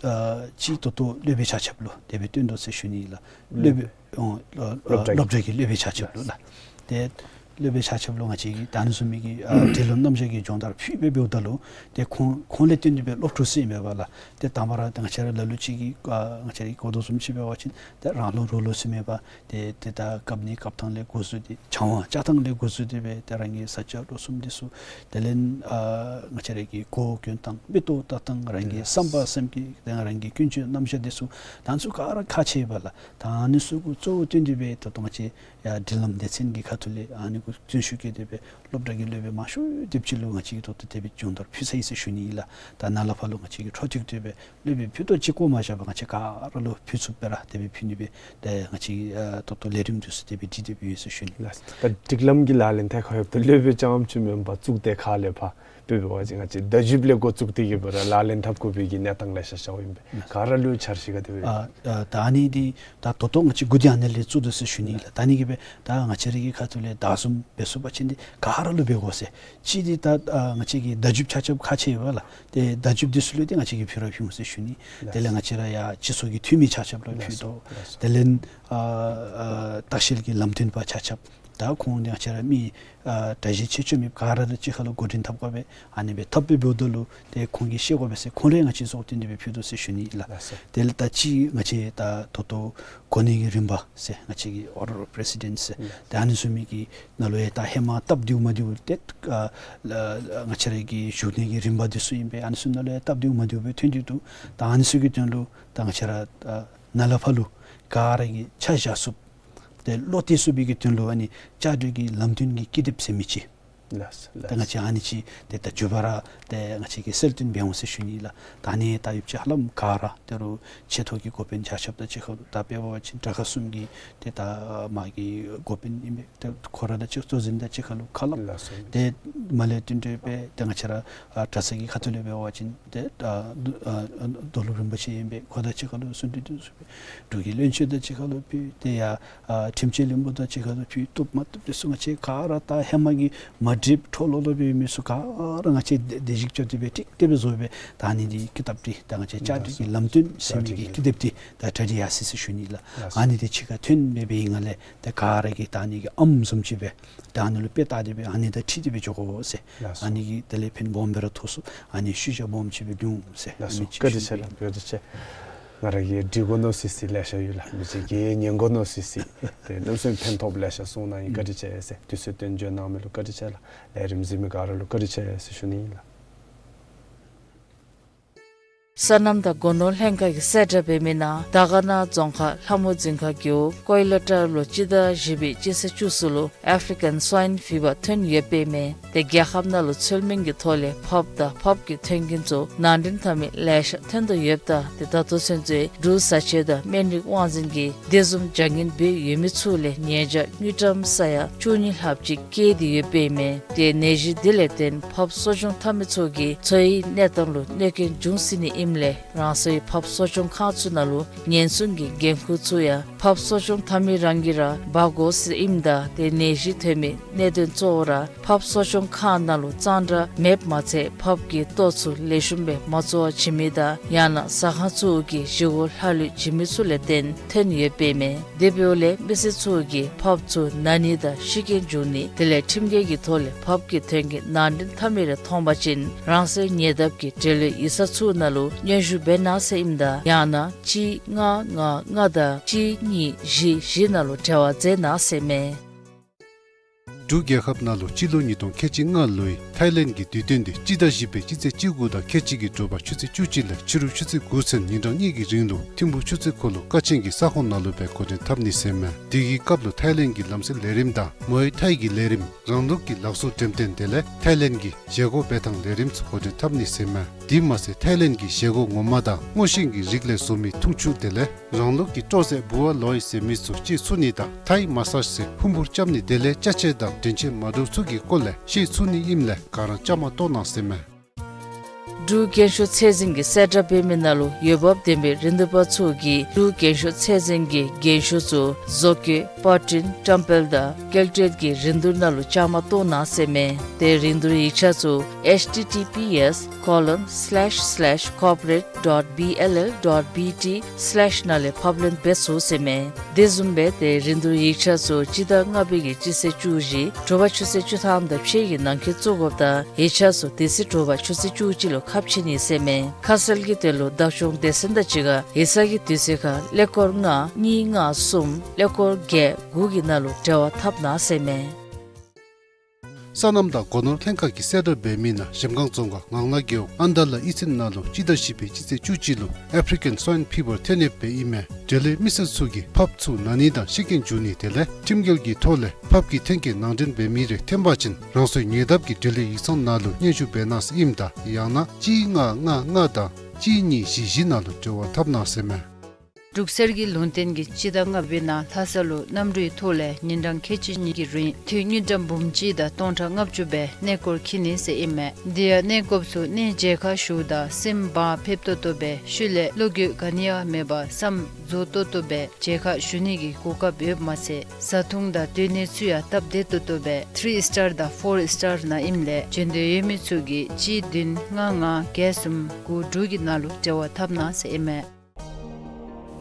ཨ་ཅིག་ད་ལྟོ་སློབ་དཔོན་ཆ་ཁྱབ་ལུ་དེ་སྦེ་བཏོན་དོ་ཟེར་ཞུ་ནི་ཨིན་ལགས། སློབ་དཔོན་ཨོ་སློབ་སློབ་གྲྭ་གི་སློབ་གྲྭ་གི་སློབ་དཔོན་ཆ་ཁྱབ་ལུ་ལགས། ཏེ་ སློབ་དཔོན་ཆ་ཁྱབ་ལུ་ང་བཅས་ཀྱིས་ད་ཨ་ནི་བཟུམ་མའི་གི་ཨ་སྒྲིག་ལམ་རྣམ་གཞག་གི་སྦྱོང་བརྡར་ཕུལ་སྦེ་འབདཝ་ད་ལུ་ཏེ་ཁོང་ཁོང་ལས་བརྟེན་ཏེ་སྦེ་སློབ་ཕྲུག་ཚུ་ཨིན་པས་ལགས། ཏེ་དང་པ་ར་ཏེ་ང་བཅས་ར་ལ་ལུ་ཅིག་གིས་ཨ་ང་བཅས་ར་གིས་གོ་དོ་བཟུམ་ཅིག་འབད་བ་ཅིན་ཏེ་རང་ལུ་རོགས་ལུ་ཟེར་མེད་པར་ཏེ་ཏེ་ད་བཀབ་ནི་བཀབ་ཐངས་ལས་འགོ་བཟུང་སྟེ་ཆང་བ་བཅའ་ཐངས་ལས་འགོ་བཟུང་སྟེ་སྦེ་ཏེ་རང་གི་བཟའ་བཅའ་ལོ་གསུམ་འདི་ཚུ་དེ་ལས་ཨ་ང་བཅས་ར་གི་གོ་གྱོན་ཐངས་མིག་ཏོ་བལྟ་ཐངས་རང་གི་བསམ་པ་སེམས་ཀྱི་ཏེ་རང་གི་ཀུན་སྤྱོད་རྣམ་གཞག་འདི་ཚུ་ད་ཨ་ནི་ཚུ་ག་ར་ཁག་ཆེ་བས་ལགས། ད་ཨ་ནི་ཚུ་གུ་གཙོ་བོ་བཏོན་ཏེ་སྦེ་ད་ལྟོ་ང་བཅས་ཡ་སྒྲིག་ལམ་སྡེ་ཚན་གྱི་ཁ་ཐུག་ལས་ཨ་ནི་གུ་བརྩོན་ཤུགས་བསྐྱེད་དེ་སྦེ་སློབ་གྲྭ་གི་སློབ་དཔོན་མང་ཤོས་དེམ་ཅིག་ལུ་ང་བཅས་ཀྱིས་ད་ལྟོ་དེ་སྦེ་སྦྱོང་བརྡར་ཕུལ་ཚར་ཡི་ཟེར་ཞུ་ནི་ཨིན་ལགས། ད་ནཱ་ལས་ཕར་ལུ་ང་བཅས་ཀྱིས་འཕྲོ་མཐུད་དེ་སྦེ་སློབ་དཔོན་ཕུད་རྡོག་གཅིག་བཀོ་མ་བཞག་པར་ང་བཅས་ག་ར་ལུ་ཕུལ་ཚུགསཔ་སྦེ་ར་དེ་སྦེ་ཕུལ་ནི་སྦེ་ཏེ་ང་བཅས་ཨ་ད་ལྟོ་ལས་རིམ་འདི་ཚུ་དེ་སྦེ་སྒྲིག་སྟེ་སྦེ་ཡོད་ཟེར་ཞུ་ནི་ལགས། ད་སྒྲིག་ལམ་གྱི་ལག་ལེན་ཐད་ཁར་འབདཝ་ད་སློབ་དཔོན་རྐྱངམ་ཅིག་མེན་པར་གཙུག་སྡེ་ཁག་ལས་ཕར་དཔེ་འབད་བ་ཅིན་ང་བཅས་བརྡ་བརྒྱུདཔ་ལས་འགོ་བཙུགས་ཏེ་གི་སྦེ་ར་ལག་ལེན་འཐབ་དགོ་པའི་གི་གནས་སྟངས་ལེ་ཤ་ཤརཝ་ཨིན་པས། ག་ར་ལུ་འཆར་གཞི་ག་དེ་སྦེ། ཨ་ཨ་ད་ཨ་ནི་འདི་ད་ད་ལྟོ་ང་བཅས་འགོ་འདི་ཨ་ནི་ལས་བཙུགས་དོ་ཟེར་ཞུ་ནི་ལགས། ད་ཨ་ནི་གིས་སྦེ་ད་ང་བཅས་ར་གི་ཁ་ཐུག་ལས་བརྡ་བཟུམ་འབད་ཚུགས་པ་ཅིན་འདི་ག་ར་ལུ་འབད་དགོ་ཟེར། གཅིག་འདི་ད་ཨ་ང་བཅས་ཀྱི་བརྡ་བརྒྱུདཔ་ཆ་ཁྱབ་ཁག་ཆེ་བས་ལགས། ཏེ་བརྡ་བརྒྱུདཔ་འདི་ཚུ་ལུ་ཏེ་ང་བཅས་ཀྱིས་ཕུལ་ར་ཕུལ་འོང་ཟེར་ཞུ་ནི། དེ་ལས་ང་བཅས་ར་ཡ་སྤྱི་ཚོགས་ཀྱི་འཐུས་མི་ཆ་ཁྱབ་ལུ་ཕུལ་དོ། དེ་ལས་ཨ་ཨ་ལྟ་བཤལ་གྱི་ལམ་སྟོན་པ་ཆ་ཁྱབ་ད་ཁོང་འདི་ང་བཅས་ར་མི་ཨ་གྲལ་གཞི་ཆེ་ཆུང་མེད་པར་ག་ར་དང་གཅིག་ཁར་ལུ་འགོ་འདྲེན་འཐབ་དགོ་པས། ཨ་ནི་སྦེ་འཐབ་སྦེ་འབདཝ་ད་ལུ་ཏེ་ཁོང་གིས་ཤེས་དགོ་པས་ཟེར་ཁོང་ར་ང་བཅས་ཚུ་བསྟུན་ཏེ་སྦེ་ཕུལ་དོ་ཟེར་ཞུ་ནི་ལགས། དེ་ལས་ད་ཅི་ང་བཅས་ད་ད་ལྟོ་གོ་གནས་ཀྱི་རིམ་པ་ཟེར་ང་བཅས་ཀྱི་Order of Presidents ཟེར་ད་ཨ་ནི་བཟུམ་མའི་གི་ནང་ལུ་ཡང་ད་ཧེ་མ་སྟབས་བདེཝ་མ་བདེཝ་ཏེ་ཨ་ལ་ལ་ང་བཅས་ར་གི་བཞུགས་གནས་ཀྱི་རིམ་པ་འདི་ཚུ་ཨིན་པས། ཨ་ནི་ཚུ་ནང་ལུ་ཡང་སྟབས་བདེཝ་མ་བདེཝ་སྦེ་ཐོན་ཏེ་འདུག། ད་ཨ་ནི་ཚུ་གི་དོན་ལུ་ད་ང་བཅས་ར་ཨ་ནཱ་ལས་ཕར་ལུ་ག་ར་གིས་ཆ་བཞག་ཚུགསཔ་ཏེ་བློ་གཏད་ཚུགས་པའི་གི་དོན་ལུ་ཨ་ནི་བཅའ་སྒྲིག་གི་ལམ་སྟོན་གྱི་ཀི་དེབ་ཟེར་མི་ཅིག། ལགས་ལགས། ཏེ་ང་བཅས་ཨ་ནི་ཅིག་ཏེ་ད་མགྱོགས་པ་ར་ཏེ་ང་བཅས་ཀྱིས་གསལ་སྟོན་འབད་འོང་ཟེར་ཞུ་ནི་ལགས། ད་ཨ་ནི་ད་ཡོདཔ་ཅིག་ཧ་ལམ་ག་ར་ད་རུང་ཆེ་མཐོ་གི་འགོ་དཔོན་ཆ་ཁྱབ་དང་གཅིག་ཁར་ལུ་ད་དཔེ་འབད་བ་ཅིན་དྲག་ཁག་གསུམ་གྱི་ཏེ་ད་མ་གི་འགོ་དཔོན་ཨིན་པས། ཏེ་ཁོ་ར་དང་གཅིག་གཙོ་འཛིན་དང་གཅིག་ཁར་ལུ་ཁ་སླབ། ལགས་སོ། ཏེ་མར་ལས་བསྟུན་གྲོས་འབད་ཏེ་ང་བཅས་ར་ཨ་གྲྭ་ཚང་གི་ཁ་ཐུག་ལས་འབད་བ་ཅིན་ཏེ་ཨ་རྡོ་ཨ་རྡོ་ལུང་རིན་པོ་ཆེ་ཨིན་པས། ཁོ་དང་གཅིག་ཁར་ལུ་གསུང་གྲོས་འདི་ཚུ་འབད། འབྲུག་གི་བློན་ཆེན་དང་གཅིག་ཁར་ལུ་ཕུལ། ཏེ་ཡ་ཨ་ཁྲིམས་དཔྱད་བློན་པོ་དང་གཅིག་ཁར་ལུ་ཕུལ། བཏུབ་མ་བཏུབ་འདི་ཚུ་ང་བཅས་ག་ར་ད་ཧེ་མ་གི་མ་འགྲིགཔ་འཕྲོ་ལོག་ལོག་སྦེ་ཡོད་མི་ཚུ་ག་ར་ང་བཅས་བདེ་བདེ་སྐྱིད་སྐྱིད་སྦེ་ཀྲིག་ཀྲི་སྦེ་བཟོ་སྦེ་ད་ཨ་ནི་འདི་ཀི་དེབ་འདི་ད་ང་བཅས་བཅའ་སྒྲིག་གི་ལམ་སྟོན་ཟེར་མི་གི་ཀི་དེབ་འདི་ད་གྲ་སྒྲིག་ཡར་སོ་ཡི་ཟེར་ཞུ་ནི་ལགས། ཨ་ནི་འདི་ཕྱི་ཁར་ཐོན་སྦེ་འབད་བའི་སྒང་ལས་ད་ག་ར་གིས་ད་ཨ་ནི་གི་ཨམ་བཟུམ་ཅིག་སྦེ་ད་ཨ་ནི་ལུ་དཔེ་བལྟ་སྟེ་སྦེ་ཨ་ནི་དང་འཁྲིལ་ཏེ་སྦེ་འགྱོ་དགོ་ཟེར། ལགས་སོ། ཨ་ནི་གིས་དེ་ལས་ཕན་སྦོམ་སྦེ་ར་ཐོགས་ཚུགས། ཨ་ནི་ཤུལ་བཞག་སྦོམ་ཅིག་སྦེ་འབྱུང་ཟེར། ལགས་སོ། ཨ་ནི་ཅིག་བཀའ་དྲིན་ཆེ་ལགས། བཀའ་དྲིན་ཆེ། ང་ར་གིས་འདྲི་དགོ་མནོ་སི་སི་ལེ་ཤ་ཡོད་ལགས། མི་ཅིག་གིས་ཉན་དགོ་མནོ་སི་སི་ཏེ་གནམ་མེད་ས་མེད་ཕན་ཐོགས་ལེ་ཤ་གསུངས་གནང་ཡི། བཀའ་དྲིན་ཆེ་ཟེར། དུས་ཚོད་བཏོན་བྱོན་གནང་མི་ལུ་བཀའ་དྲིན་ཆེ་ལགས། ལས་རིམ་གཟིགས་མི་ག་ར་ལུ་བཀའ་དྲིན་ཆེ་ཟེར་ཞུ་ནི་ཨིན་ལགས། སོ་ནམ་དང་སྒོ་ནོར་ལྷན་ཁག་གིས་གསལ་བསྒྲགས་འབད་མི་ནང་དར་དཀར་ན་རྫོང་ཁག་ལྷ་མོ་རྫིང་ཁ་རྒེད་འོག་ཀོའི་ལ་ཊར་ལུ་སྤྱི་ཟླ་བཞི་པའི་སྤྱི་ཚེས་བཅུ་གསུམ་ལུ་ཨེཕ་རི་ཀན་སྭའིན་ཕི་བར་ཐོན་ཡོདཔ་ཨིན་མས། ཏེ་རྒྱལ་ཁབ་ནང་ལུ་ཚུལ་མིན་གྱི་ཐོག་ལས་ཕགཔ་དང་ཕགཔ་གི་ཐོན་ཁུངས་ཚུ་ནང་འདྲེན་འཐབ་མི་ལེ་ཤ་ཐོན་དོ་ཡོདཔ་ད་ཏེ་ད་ལྟོ་ཚུན་ཚོད་འབྲུག་བཟའ་ཆས་དང་སྨན་རིགས་དབང་འཛིན་གྱིས་དེ་བཟུམ་བྱ་ངན་འབད་ཡོད་མི་ཚུ་ལས་ཉེས་བྱ་དངུལ་ཀྲམ་ས་ཡ་བཅུ་གཉིས་ལྷགཔ་ཅིག་བཀལ་ཏེ་ཡོདཔ་ཨིན་མས། ཏེ་ནད་གཞི་འདི་ལས་བརྟེན་ཕགཔ་གསོ་སྐྱོང་འཐབ་མི་ཚུ་གི་འཚོ་བའི་གནས་སྟངས་ལུ་གནོད་སྐྱོན་འབྱུང་སྲིད་ནི་ཨིནམ་ལས་རང་སོའི་ཕགཔ་གསོ་སྐྱོང་ཁང་ཚུ་ནང་ལུ་ཉེན་སྲུང་གི་འགན་ཁུར་ཚུ་ཡང་ཕགཔ་གསོ་སྐྱོང་འཐབ་མི་རང་གིས་ར་འབག་དགོ་ཟེར་ཨིནམ་ད་ཏེ་ནད་གཞི་ཐོན་མི་གནད་དོན་གཙོ་བོ་ར་ཕགཔ་གསོ་སྐྱོང་ཁང་ནང་ལུ་གཙང་སྦྲ་མེདཔ་མ་ཚད་ཕགཔ་གི་ལྟོ་ཚུ་ལེགས་ཤོམ་སྦེ་མ་བཙོ་བར་བྱིན་མི་དང་ཡང་ན་ཟ་ཁང་ཚུ་གིས་བཞེས་སྒོ་ལྷག་ལུས་བྱིན་མི་ཚུ་ལས་བརྟེན་ཐོན་ཡོདཔ་ཨིན་མས། དེ་འབདཝ་ལས་མི་སེར་ཚུ་གིས་ཕགཔ་ཚུ་ན་ནི་དང་ཤི་རྐྱེན་འབྱུང་ནི་དེ་ལས་ཁྲིམས་འགལ་གྱི་ཐོག་ལས་ཕགཔ་གི་ཐོན་ཁུངས་ནང་འདྲེན་འཐབ་མི་རེ་མཐོང་པ་ཅིན་རང་སོའི་ཉེ་འདབས་ཀྱི་འབྲེལ་ཡོད་ཡིག་ཚང་ཚུ་ནང་ལུ་སྙན་ཞུ་འབད་གནང་ཟེར་ཨིནམ་ད་ཡང་ན་གཅིག་ལྔ་ལྔ་ལྔ་དང་གཅིག་གཉིས་བཞི་བཞི་ནང་ལུ་འབྲེལ་བ་མཛད་གནང་ཟེར་མས། འབྲུག་རྒྱལ་ཁབ་ནང་ལུ་སྤྱི་ལོ་ཉིས་སྟོང་ཁལ་གཅིག་ལྔ་ལོའི་ཐའི་ལེནཌ་གི་དུས་སྟོན་འདི་སྤྱི་ཟླ་བཞི་པའི་སྤྱི་ཚེས་བཅུ་དགུ་དང་ཁལ་གཅིག་གི་དྲོ་པ་ཆུ་ཚོད་བཅུ་གཅིག་ལས་ཕྱི་རུ་ཆུ་ཚོད་དགུ་ཚུན་ཉིན་གྲངས་གཉིས་ཀྱི་རིང་ལུ་ཐིམ་ཕུག་ཆུ་ཚོད་འཁོར་ལོ་ཀ་ཆེན་གྱི་ས་ཁོངས་ནང་ལུ་སྦེ་འགོ་འདྲེན་འཐབ་ནི་ཟེར་མས། དེ་གི་སྐབས་ལུ་ཐའི་ལེནཌ་གི་ལམ་སྲོལ་ལས་རིམ་དང་མོའེ་ཐའི་གི་ལས་རིམ་རང་ལུགས་ཀྱི་ལག་བཟོ་འགྲེམས་སྟོན་དེ་ལས་ཐའི་ལེནཌ་གི་བཞེས་སྒོ་འབད་ཐངས་ལས་རིམ་ཚུ་འགོ་འདྲེན་འཐབ་ནི་ཟེར་མས། དེ་མ་ཚད་ཐའི་ལེནཌ་གི་བཞེས་སྒོ་ངོ་མ་དང་སྔོ་ཤིང་གི་རིགས་ལས་བཟོ་མི་འཐུང་ཆུ་དེ་ལས་རང་ལུགས་ཀྱི་སྤྲོ་ཟས་བུ་ཝ་ལོའི་ཟེར་མི་ཚུ་སྤྱོད་ཚུགས་ནི་དང་ཐའི་མ་སཱཇ་ཟེར་ཕུང་པོ་རྐྱབ་ནི་དེ་ལས་ཅ་ཆས་དང་དྲན་ཆས་མ་འདྲཝ་ཚུ་གི་སྐོར་ལས་ཤེས་ཚུགས་ནི་ཨིནམ་ལས་ག་ར་བཅའ་མར་གཏོགས་གནང་ཟེར་མས། འབྲུག་རྒན་ཤོས་ཚད་འཛིན་གྱི་གསལ་བསྒྲགས་འབད་མི་ནང་ལུ་འོས་འབབ་ལྡན་པའི་རིན་བསྡུར་པ་ཚུ་གིས་འབྲུག་རྒན་ཤོས་ཚད་འཛིན་གྱི་རྒན་ཤོས་ཚུ་བཟོ་བཀོད་པར་སྐྲུན་བཀྲམ་སྤེལ་དང་སྐྱེལ་སྤྲོད་ཀྱི་རིན་བསྡུར་ནང་ལུ་བཅའ་མར་གཏོགས་གནང་ཟེར་མས། ཏེ་རིན་བསྡུར་ཡིག་ཆ་ཚུ་H T T P S colon slash slash corporate dot B L L dot B T slash ནང་ལས་ཕབ་ལེན་འབད་ཚུགས་ཟེར་མས། དེ་བཟུམ་སྦེ་ཏེ་རིན་བསྡུར་ཡིག་ཆ་ཚུ་སྤྱི་ཟླ་ལྔ་པའི་གི་སྤྱི་ཚེས་བཅུ་བཞི་དྲོ་པ་ཆུ་ཚོད་བཅུ་ཐམ་དང་ཕྱེད་ཀྱི་ནང་འཁོད་བཙུགས་དགོཔ་དང་ཡིག་ཆ་ཚུ་དེ་ཚེ་དྲོ་པ་ཆུ་ཚོད་བཅུ་གཅིག་ལུ་ཁ་ཕྱེ་ནི་ཟེར་མས། ཁ་གསལ་གྱི་དོན་ལུ་བདག་སྐྱོང་སྡེ་ཚན་དང་གཅིག་ཁར་ཡིག་ཚང་གི་དུས་ཚོད་ཁར་ཀླད་ཀོར་ལྔ་གཉིས་ལྔ་གསུམ་ཀླད་ཀོར་བརྒྱད་དགུ་གི་ནང་ལུ་འབྲེལ་བ་འཐབ་གནང་ཟེར་མས། སོ་ནམ་དང་སྒོ་ནོར་ལྷན་ཁག་གིས་གསལ་བསྒྲགས་འབད་མི་ནང་གཞལམ་སྒང་རྫོང་ཁག་ངང་ལག་རྒེད་འོག་ཨན་དཱ་ལ་གཡུས་ཚན་ནང་ལུ་སྤྱི་ཟླ་བཞི་པའི་སྤྱི་ཚེས་བཅུ་གཅིག་ལུ་ཨེཕ་རི་ཀན་སྭའིན་ཕི་བར་ཐོན་ཡོདཔ་སྦེ་ཨིན་མས། འབྲེལ་ཡོད་མི་སེར་ཚུ་གིས་ཕབ་ཚུ་ན་ནི་དང་ཤེས་ཀྱིན་འགྱོ་ནི་དེ་ལས་ཁྲིམས་འགལ་གྱི་ཐོག་ལས་ཕབ་ཀྱི་ཐོན་སྐྱེད་ནང་འདྲེན་འབད་མི་རེ་ཐོན་པ་ཅིན་རང་སོའི་ཉེ་འདབས་ཀྱི་འབྲེལ་ཡོད་ཡིག་ཚང་ནང་ལུ་སྙན་ཞུ་འབད་གནང་ཟེར་ཨིནམ་ད་ཡང་ན་གཅིག་ལྔ་ལྔ་ལྔ་དང་གཅིག་གཉིས་བཞི་བཞི་ནང་ལུ་འབྲེལ་བ་འཐབ་གནང་ཟེར་མས། འབྲུག་གསེར་གྱི་ལུང་བསྟན་གྱིས་སྤྱི་ཟླ་ལྔ་པའི་ནང་ལྷ་ས་ལུ་གནམ་གྲུའི་ཐོག་ལས་ཉིན་གྲངས་ཁལ་གཅིག་གཉིས་ཀྱི་རིང་དུས་དངུལ་ཀྲམ་འབུམ་གཅིག་དང་སྟོང་ཕྲག་ལྔ་བཅུ་སྦེ་གནས་སྐོར་འཁྱིད་ནི་ཟེར་ཨིན་མས། དེ་ཡང་གནས་སྐོརཔ་ཚུ་གནས་མཇལ་ཁ་ཞུཝ་ད་སེམས་བག་ཕེབས་ཏོག་ཏོ་སྦེ་ཤུལ་ལས་བློ་འགྱོད་ག་ནི་ཡང་མེད་པར་བསམ་རྫོགས་ཏོག་ཏོ་སྦེ་མཇལ་ཁ་ཞུ་ནི་གི་གོ་སྐབས་ཡོདཔ་མ་ཚད་བཟའ་འཐུང་དང་སྡོད་གནས་ཚུ་ཡང་སྟབས་བདེ་ཏོག་ཏོ་སྦེ་ཐི་རི་སི་ཊར་དང་ཕོར་སི་ཊར་ནང་ཨིནམ་ལས་འབྱོན་འདོད་ཡོད་མི་ཚུ་གིས་གཅིག་བདུན་ལྔ་ལྔ་བརྒྱད་གསུམ་དགུ་དྲུག་གི་ནང་ལུ་འབྲེལ་བ་འཐབ་གནང་ཟེར་ཨིན་མས།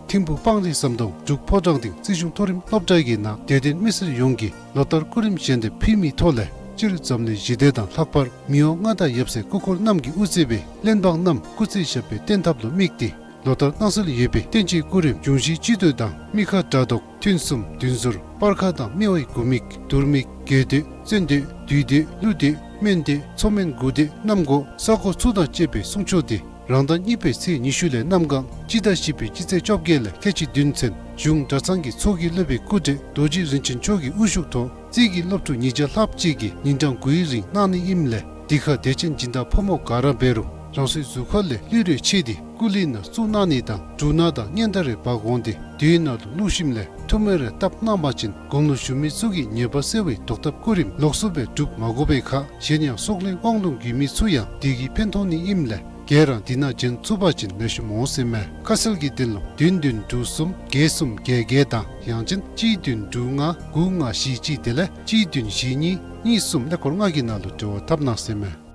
ཐིམ་ཕུག་སྤང་རི་ཟམ་གདོང་འབྲུག་ཕོ་བྲང་སྡིངས་རྩིས་གཞུང་མཐོ་རིམ་སློབ་གྲྭ་གི་ནང་དད་ལྡན་མི་སེར་ཡོངས་ཀྱིས་ལོ་ལྟར་སྐུ་རིམ་གཞན་དེ་ཕུལ་མི་ཐོག་ལས་སྤྱིར་འཛམ་གླིང་ཞི་བདེ་དང་ལྷག་པར་མི་དབང་མངའ་བདག་ཡབ་སྲས་སྐུ་འཁོར་རྣམས་ཀྱི་དབུ་རྩེ་བའི་བློན་འབངས་རྣམས་སྐུ་ཚེ་ཞབས་པད་བརྟན་ཐབས་ལུ་དམིགས་ཏེ་ལོ་ལྟར་གནང་སྲོལ་ཡོད་པའི་བསྟན་སྤྱིའི་སྐུ་རིམ་འབྱུང་བཞིའི་སྤྱི་མདོས་དང་མི་ཁ་དགྲ་བཟློག་ཐུན་གསུམ་བདུན་ཟོར་སྤར་ཁ་དང་སྨེ་བའི་དགུ་མིག་དུར་མིག་དགོས་མདོས་བཙན་མདོས་བདུད་མདོས་ཀླུ་མདོས་སྨན་མདོས་མཚོ་སྨན་དགུ་མདོས་གནམ་སྒོ་ས་སྒོ་ཚུ་དང་བཅས་པའི་གསུང་ཆོག་དེ་རང་ཟླ་གཉིས་པའི་ཚེས་ཉི་ཤུ་ལས་གནམ་གང་སྤྱི་ཟླ་བཞི་པའི་སྤྱི་ཚེས་བཅོ་བརྒྱད་ལས་ཁལ་གཅིག་བདུན་ཚུན་གཞུང་གྲྭ་ཚང་གི་ཚོགས་ཀྱི་སློབ་དཔོན་སྐུ་བགྲེས་རྡོ་རྗེ་རིན་ཆེན་མཆོག་གི་དབུ་བཞུགས་ཐོག་རྩིས་ཀྱི་སློབ་ཕྲུག་ཉིས་བརྒྱ་ལྷགཔ་ཅིག་གིས་ཉིན་གྲངས་དགུའི་རིང་གནང་ནི་ཨིནམ་ལས་དེ་ཁར་དད་ཅན་སྦྱིན་བདག་ཕོ་མོ་ག་ར་འབད་རུང་རང་སོའི་གཟུགས་ཁ་ལས་ལུས་རེ་ཕྱེ་སྟེ་སྐུ་གླུད་ནང་བཙུགས་གནང་ནི་དང་འབྲུ་སྣ་དང་སྙན་དར་རེ་འབག་འོང་སྟེ་དུས་ནང་དུ་བླུགས་ཞིནམ་ལས་ཐུགས་སྨོན་རེ་བཏབ་གནང་པ་ཅིན་དགུང་ལོ་གཞོན་མི་ཚུ་གི་ཉེས་པ་སེལ་བའི་བཟློག་ཐབས་སྐུ་རིམ་ལོགས་སུ་སྦེ་སྒྲུབ་མ་དགོ་པའི་ཁར་གཞན་ཡང་སྲོག་ལེན་དབང་ལུང་དགོས་མི་ཚུ་ཡང་དེ་གིས་ཕན་ཐོགས་ནི་ཨིནམ་ལས་ག་ར་འདི་ནང་བྱོན་ཚུགས་པ་ཅིན་ལེགས་ཤོམ་འོང་ཟེར་མས། ཁ་གསལ་གྱི་དོན་ལུ་བདུན་བདུན་དྲུག་གསུམ་བརྒྱད་གསུམ་བརྒྱད་བརྒྱད་དང་ཡང་ཅིན་གཅིག་བདུན་དྲུག་ལྔ་དགུ་ལྔ་བཞི་གཅིག་དེ་ལས་གཅིག་བདུན་བཞི་གཉིས་གཉིས་གསུམ་ཀླད་ཀོར་ལྔ་གི་ནང་ལུ་འབྲེལ་བ་འཐབ་གནང་ཟེར་མས།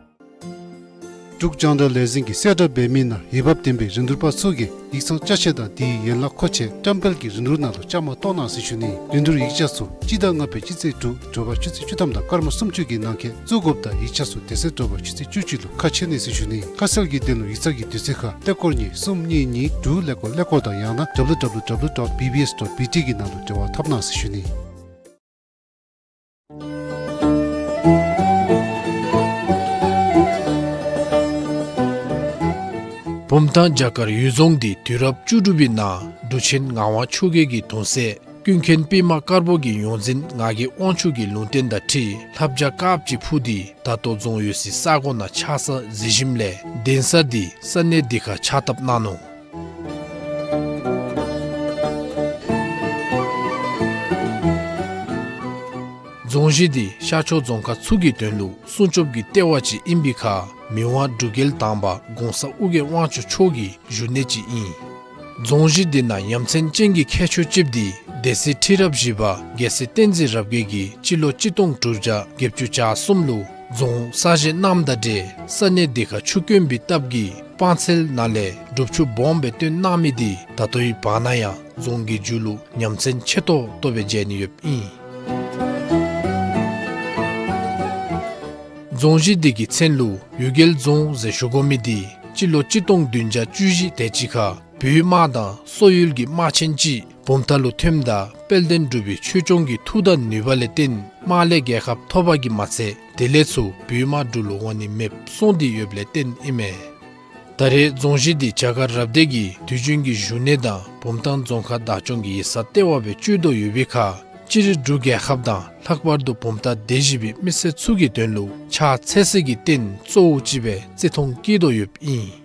འབྲུག་རྒྱང་བསྒྲགས་ལས་འཛིན་གྱིས་གསལ་བསྒྲགས་འབད་མི་ནང་འོས་འབབ་ལྡན་པའི་རིན་བསྡུར་པ་ཚུ་གིས་ཡིག་ཚང་ཅ་ཆས་དང་དེའི་ཡན་ལག་མཁོ་ཆས་བཀྲམ་སྤེལ་གྱི་རིན་བསྡུར་ནང་ལུ་བཅའ་མར་གཏོགས་གནང་ཟེར་ཞུ་ནི། རིན་བསྡུར་ཡིག་ཆ་ཚུ་སྤྱི་ཟླ་ལྔ་པའི་སྤྱི་ཚེས་དྲུག་དྲོ་པ་ཆུ་ཚོད་བཅུ་ཐམ་དང་སྐར་མ་སུམ་ཅུ་གི་ནང་འཁོད་བཙུགས་དགོཔ་དང་ཡིག་ཆ་ཚུ་དེ་ཚེ་དྲོ་པ་ཆུ་ཚོད་བཅུ་གཅིག་ལུ་ཁ་ཕྱེ་ནི་ཟེར་ཞུ་ནི། ཁ་གསལ་གྱི་དོན་ལུ་ཡིག་ཚང་གི་དུས་ཚོད་ཁར་ཀླད་ཀོར་གཉིས་གསུམ་གཉིས་གཉིས་དྲུག་ཀླད་ཀོར་ཀླད་ཀོར་དང་ཡང་ན་W W W dot B B S dot B T གི་ནང་ལུ་འབྲེལ་བ་འཐབ་གནང་ཟེར་ཞུ་ནི། བུམ་ཐང་བྱ་དཀར་གཡུལ་རྫོང་འདི་དུས་རབས་བཅུ་དྲུག་པའི་ནང་འབྲུག་ཆེན་ངག་དབང་ཆོས་རྒྱལ་གྱི་གདུང་སྲས་ཀུན་མཁྱེན་པདྨ་དཀར་པོ་གི་ཡོངས་འཛིན་ངག་གི་དབང་ཕྱུག་གི་ལུང་བསྟན་དང་འཁྲིལ་ལྷ་བྱ་དཀརཔོ་ཅིག་འཕུར་ཏེ་ད་ལྟོ་རྫོང་ཡོད་སའི་ས་གོ་ནང་ཆགས་ས་གཟིགས་ཞིནམ་ལས་གདན་ས་འདི་ས་གནས་འདི་ཁར་ཕྱག་བཏབ་གནང་ནུག། རྫོང་གཞི་འདི་ཤར་ཕྱོགས་རྫོང་ཁག་ཚུ་གི་དོན་ལུ་སྲུང་སྐྱོབ་ཀྱི་ལྟེ་བ་ཅིག་ཨིན་པའི་ཁར་མི་དབང་འབྲུག་རྒྱལ་དང་པ་གོང་ས་ཨོ་རྒྱན་དབང་ཕྱུག་མཆོག་གི་བཞུགས་གནས་ཅིག་ཨིན། རྫོང་གཞི་འདི་ནང་ཡ་མཚན་ཅན་གྱི་ཁྱད་ཆོས་ཅིག་འདི་སྡེ་སྲིད་ཁྲི་རབས་བཞི་པ་རྒྱལ་སྲས་བསྟན་འཛིན་རབ་རྒྱས་ཀྱིས་སྤྱི་ལོ་གཅིག་སྟོང་དྲུག་བརྒྱ་བརྒྱད་ཅུ་གྱ་གསུམ་ལུ་རྫོང་གསར་བཞེངས་གནངམ་དང་འབྲེལ་ས་གནས་འདི་ཁར་ཆུ་དཀོན་པའི་སྟབས་ཀྱིས་སྤང་ཚལ་ནང་ལས་སྒྲུབ་ཆུ་སྦོམ་སྦེ་བཏོན་གནང་མི་འདི་ད་ལྟོའི་བར་ན་ཡང་རྫོང་གི་མཇུག་ལུ་ཉམས་མཚར་ཆེ་ཏོག་ཏོ་སྦེ་མཇལ་ནི་ཡོདཔ་ཨིན། རྫོང་གཞི་འདི་གི་མཚན་ལུ་གཡུལ་རྒྱལ་རྫོང་ཟེར་ཞུ་དགོ་མི་འདི་སྤྱི་ལོ་གཅིག་སྟོང་བདུན་བརྒྱ་བཅུ་བཞི་དེ་ཅིག་ཁར་བོད་དམག་དང་སོག་ཡུལ་གྱི་དམག་ཆེན་ཅིག་བུམ་ཐང་ལུ་ཐོནམ་ད་དཔལ་ལྡན་འབྲུག་པའི་ཆོས་སྐྱོང་གི་མཐུ་དང་ནུས་པ་ལས་བརྟེན་དམག་ལས་རྒྱལ་ཁ་ཐོབ་པ་གིས་མ་ཚད་དེ་ལས་ཚུར་བོད་དམག་འབྲུག་ལུ་འོང་ནི་མེདཔ་སོང་སྟེ་ཡོདཔ་ལས་བརྟེན་ཨིན་མས། ད་རེས་རྫོང་གཞི་འདི་བྱ་དཀར་རབ་སྡེ་གི་དུས་རྒྱུན་གྱི་བཞུགས་གནས་དང་བུམ་ཐང་རྫོང་ཁག་བདག་སྐྱོང་གི་ཡིག་ཚང་ལྟེ་བ་སྦེ་སྤྱོད་དོ་ཡོད་པའི་ཁར་སྤྱིར་འབྲུག་རྒྱལ་ཁབ་དང་ལྷག་པར་དུ་བུམ་ཐང་སྡེ་བཞི་པའི་མི་སེར་ཚུ་གི་དོན་ལུ་ཕྱག་འཚལ་སའི་རྟེན་གཙོ་བོ་ཅིག་སྦེ་བརྩི་མཐོང་བསྐྱེད་དོ་ཡོདཔ་ཨིན།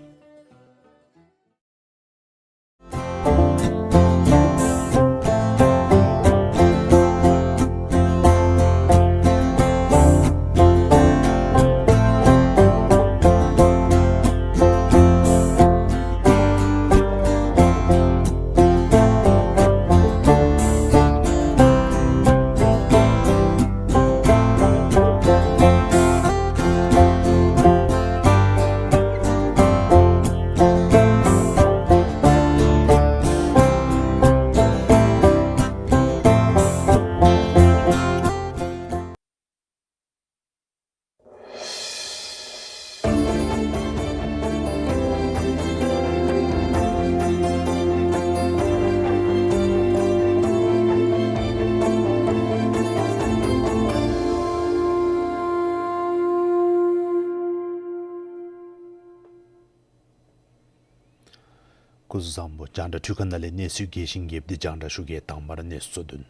སྐུ་གཟུགས་བཟང་པོ། རྒྱང་བསྒྲགས་འཕྲུལ་ཁང་ནང་ལས་གནས་ཚུལ་རྒྱས་ཤིང་རྒྱསཔ་འདི་རྒྱང་བསྒྲགས་ཞུ་གེ། དང་པ་ར་གནས་ཚུལ་གཙོ་དོན།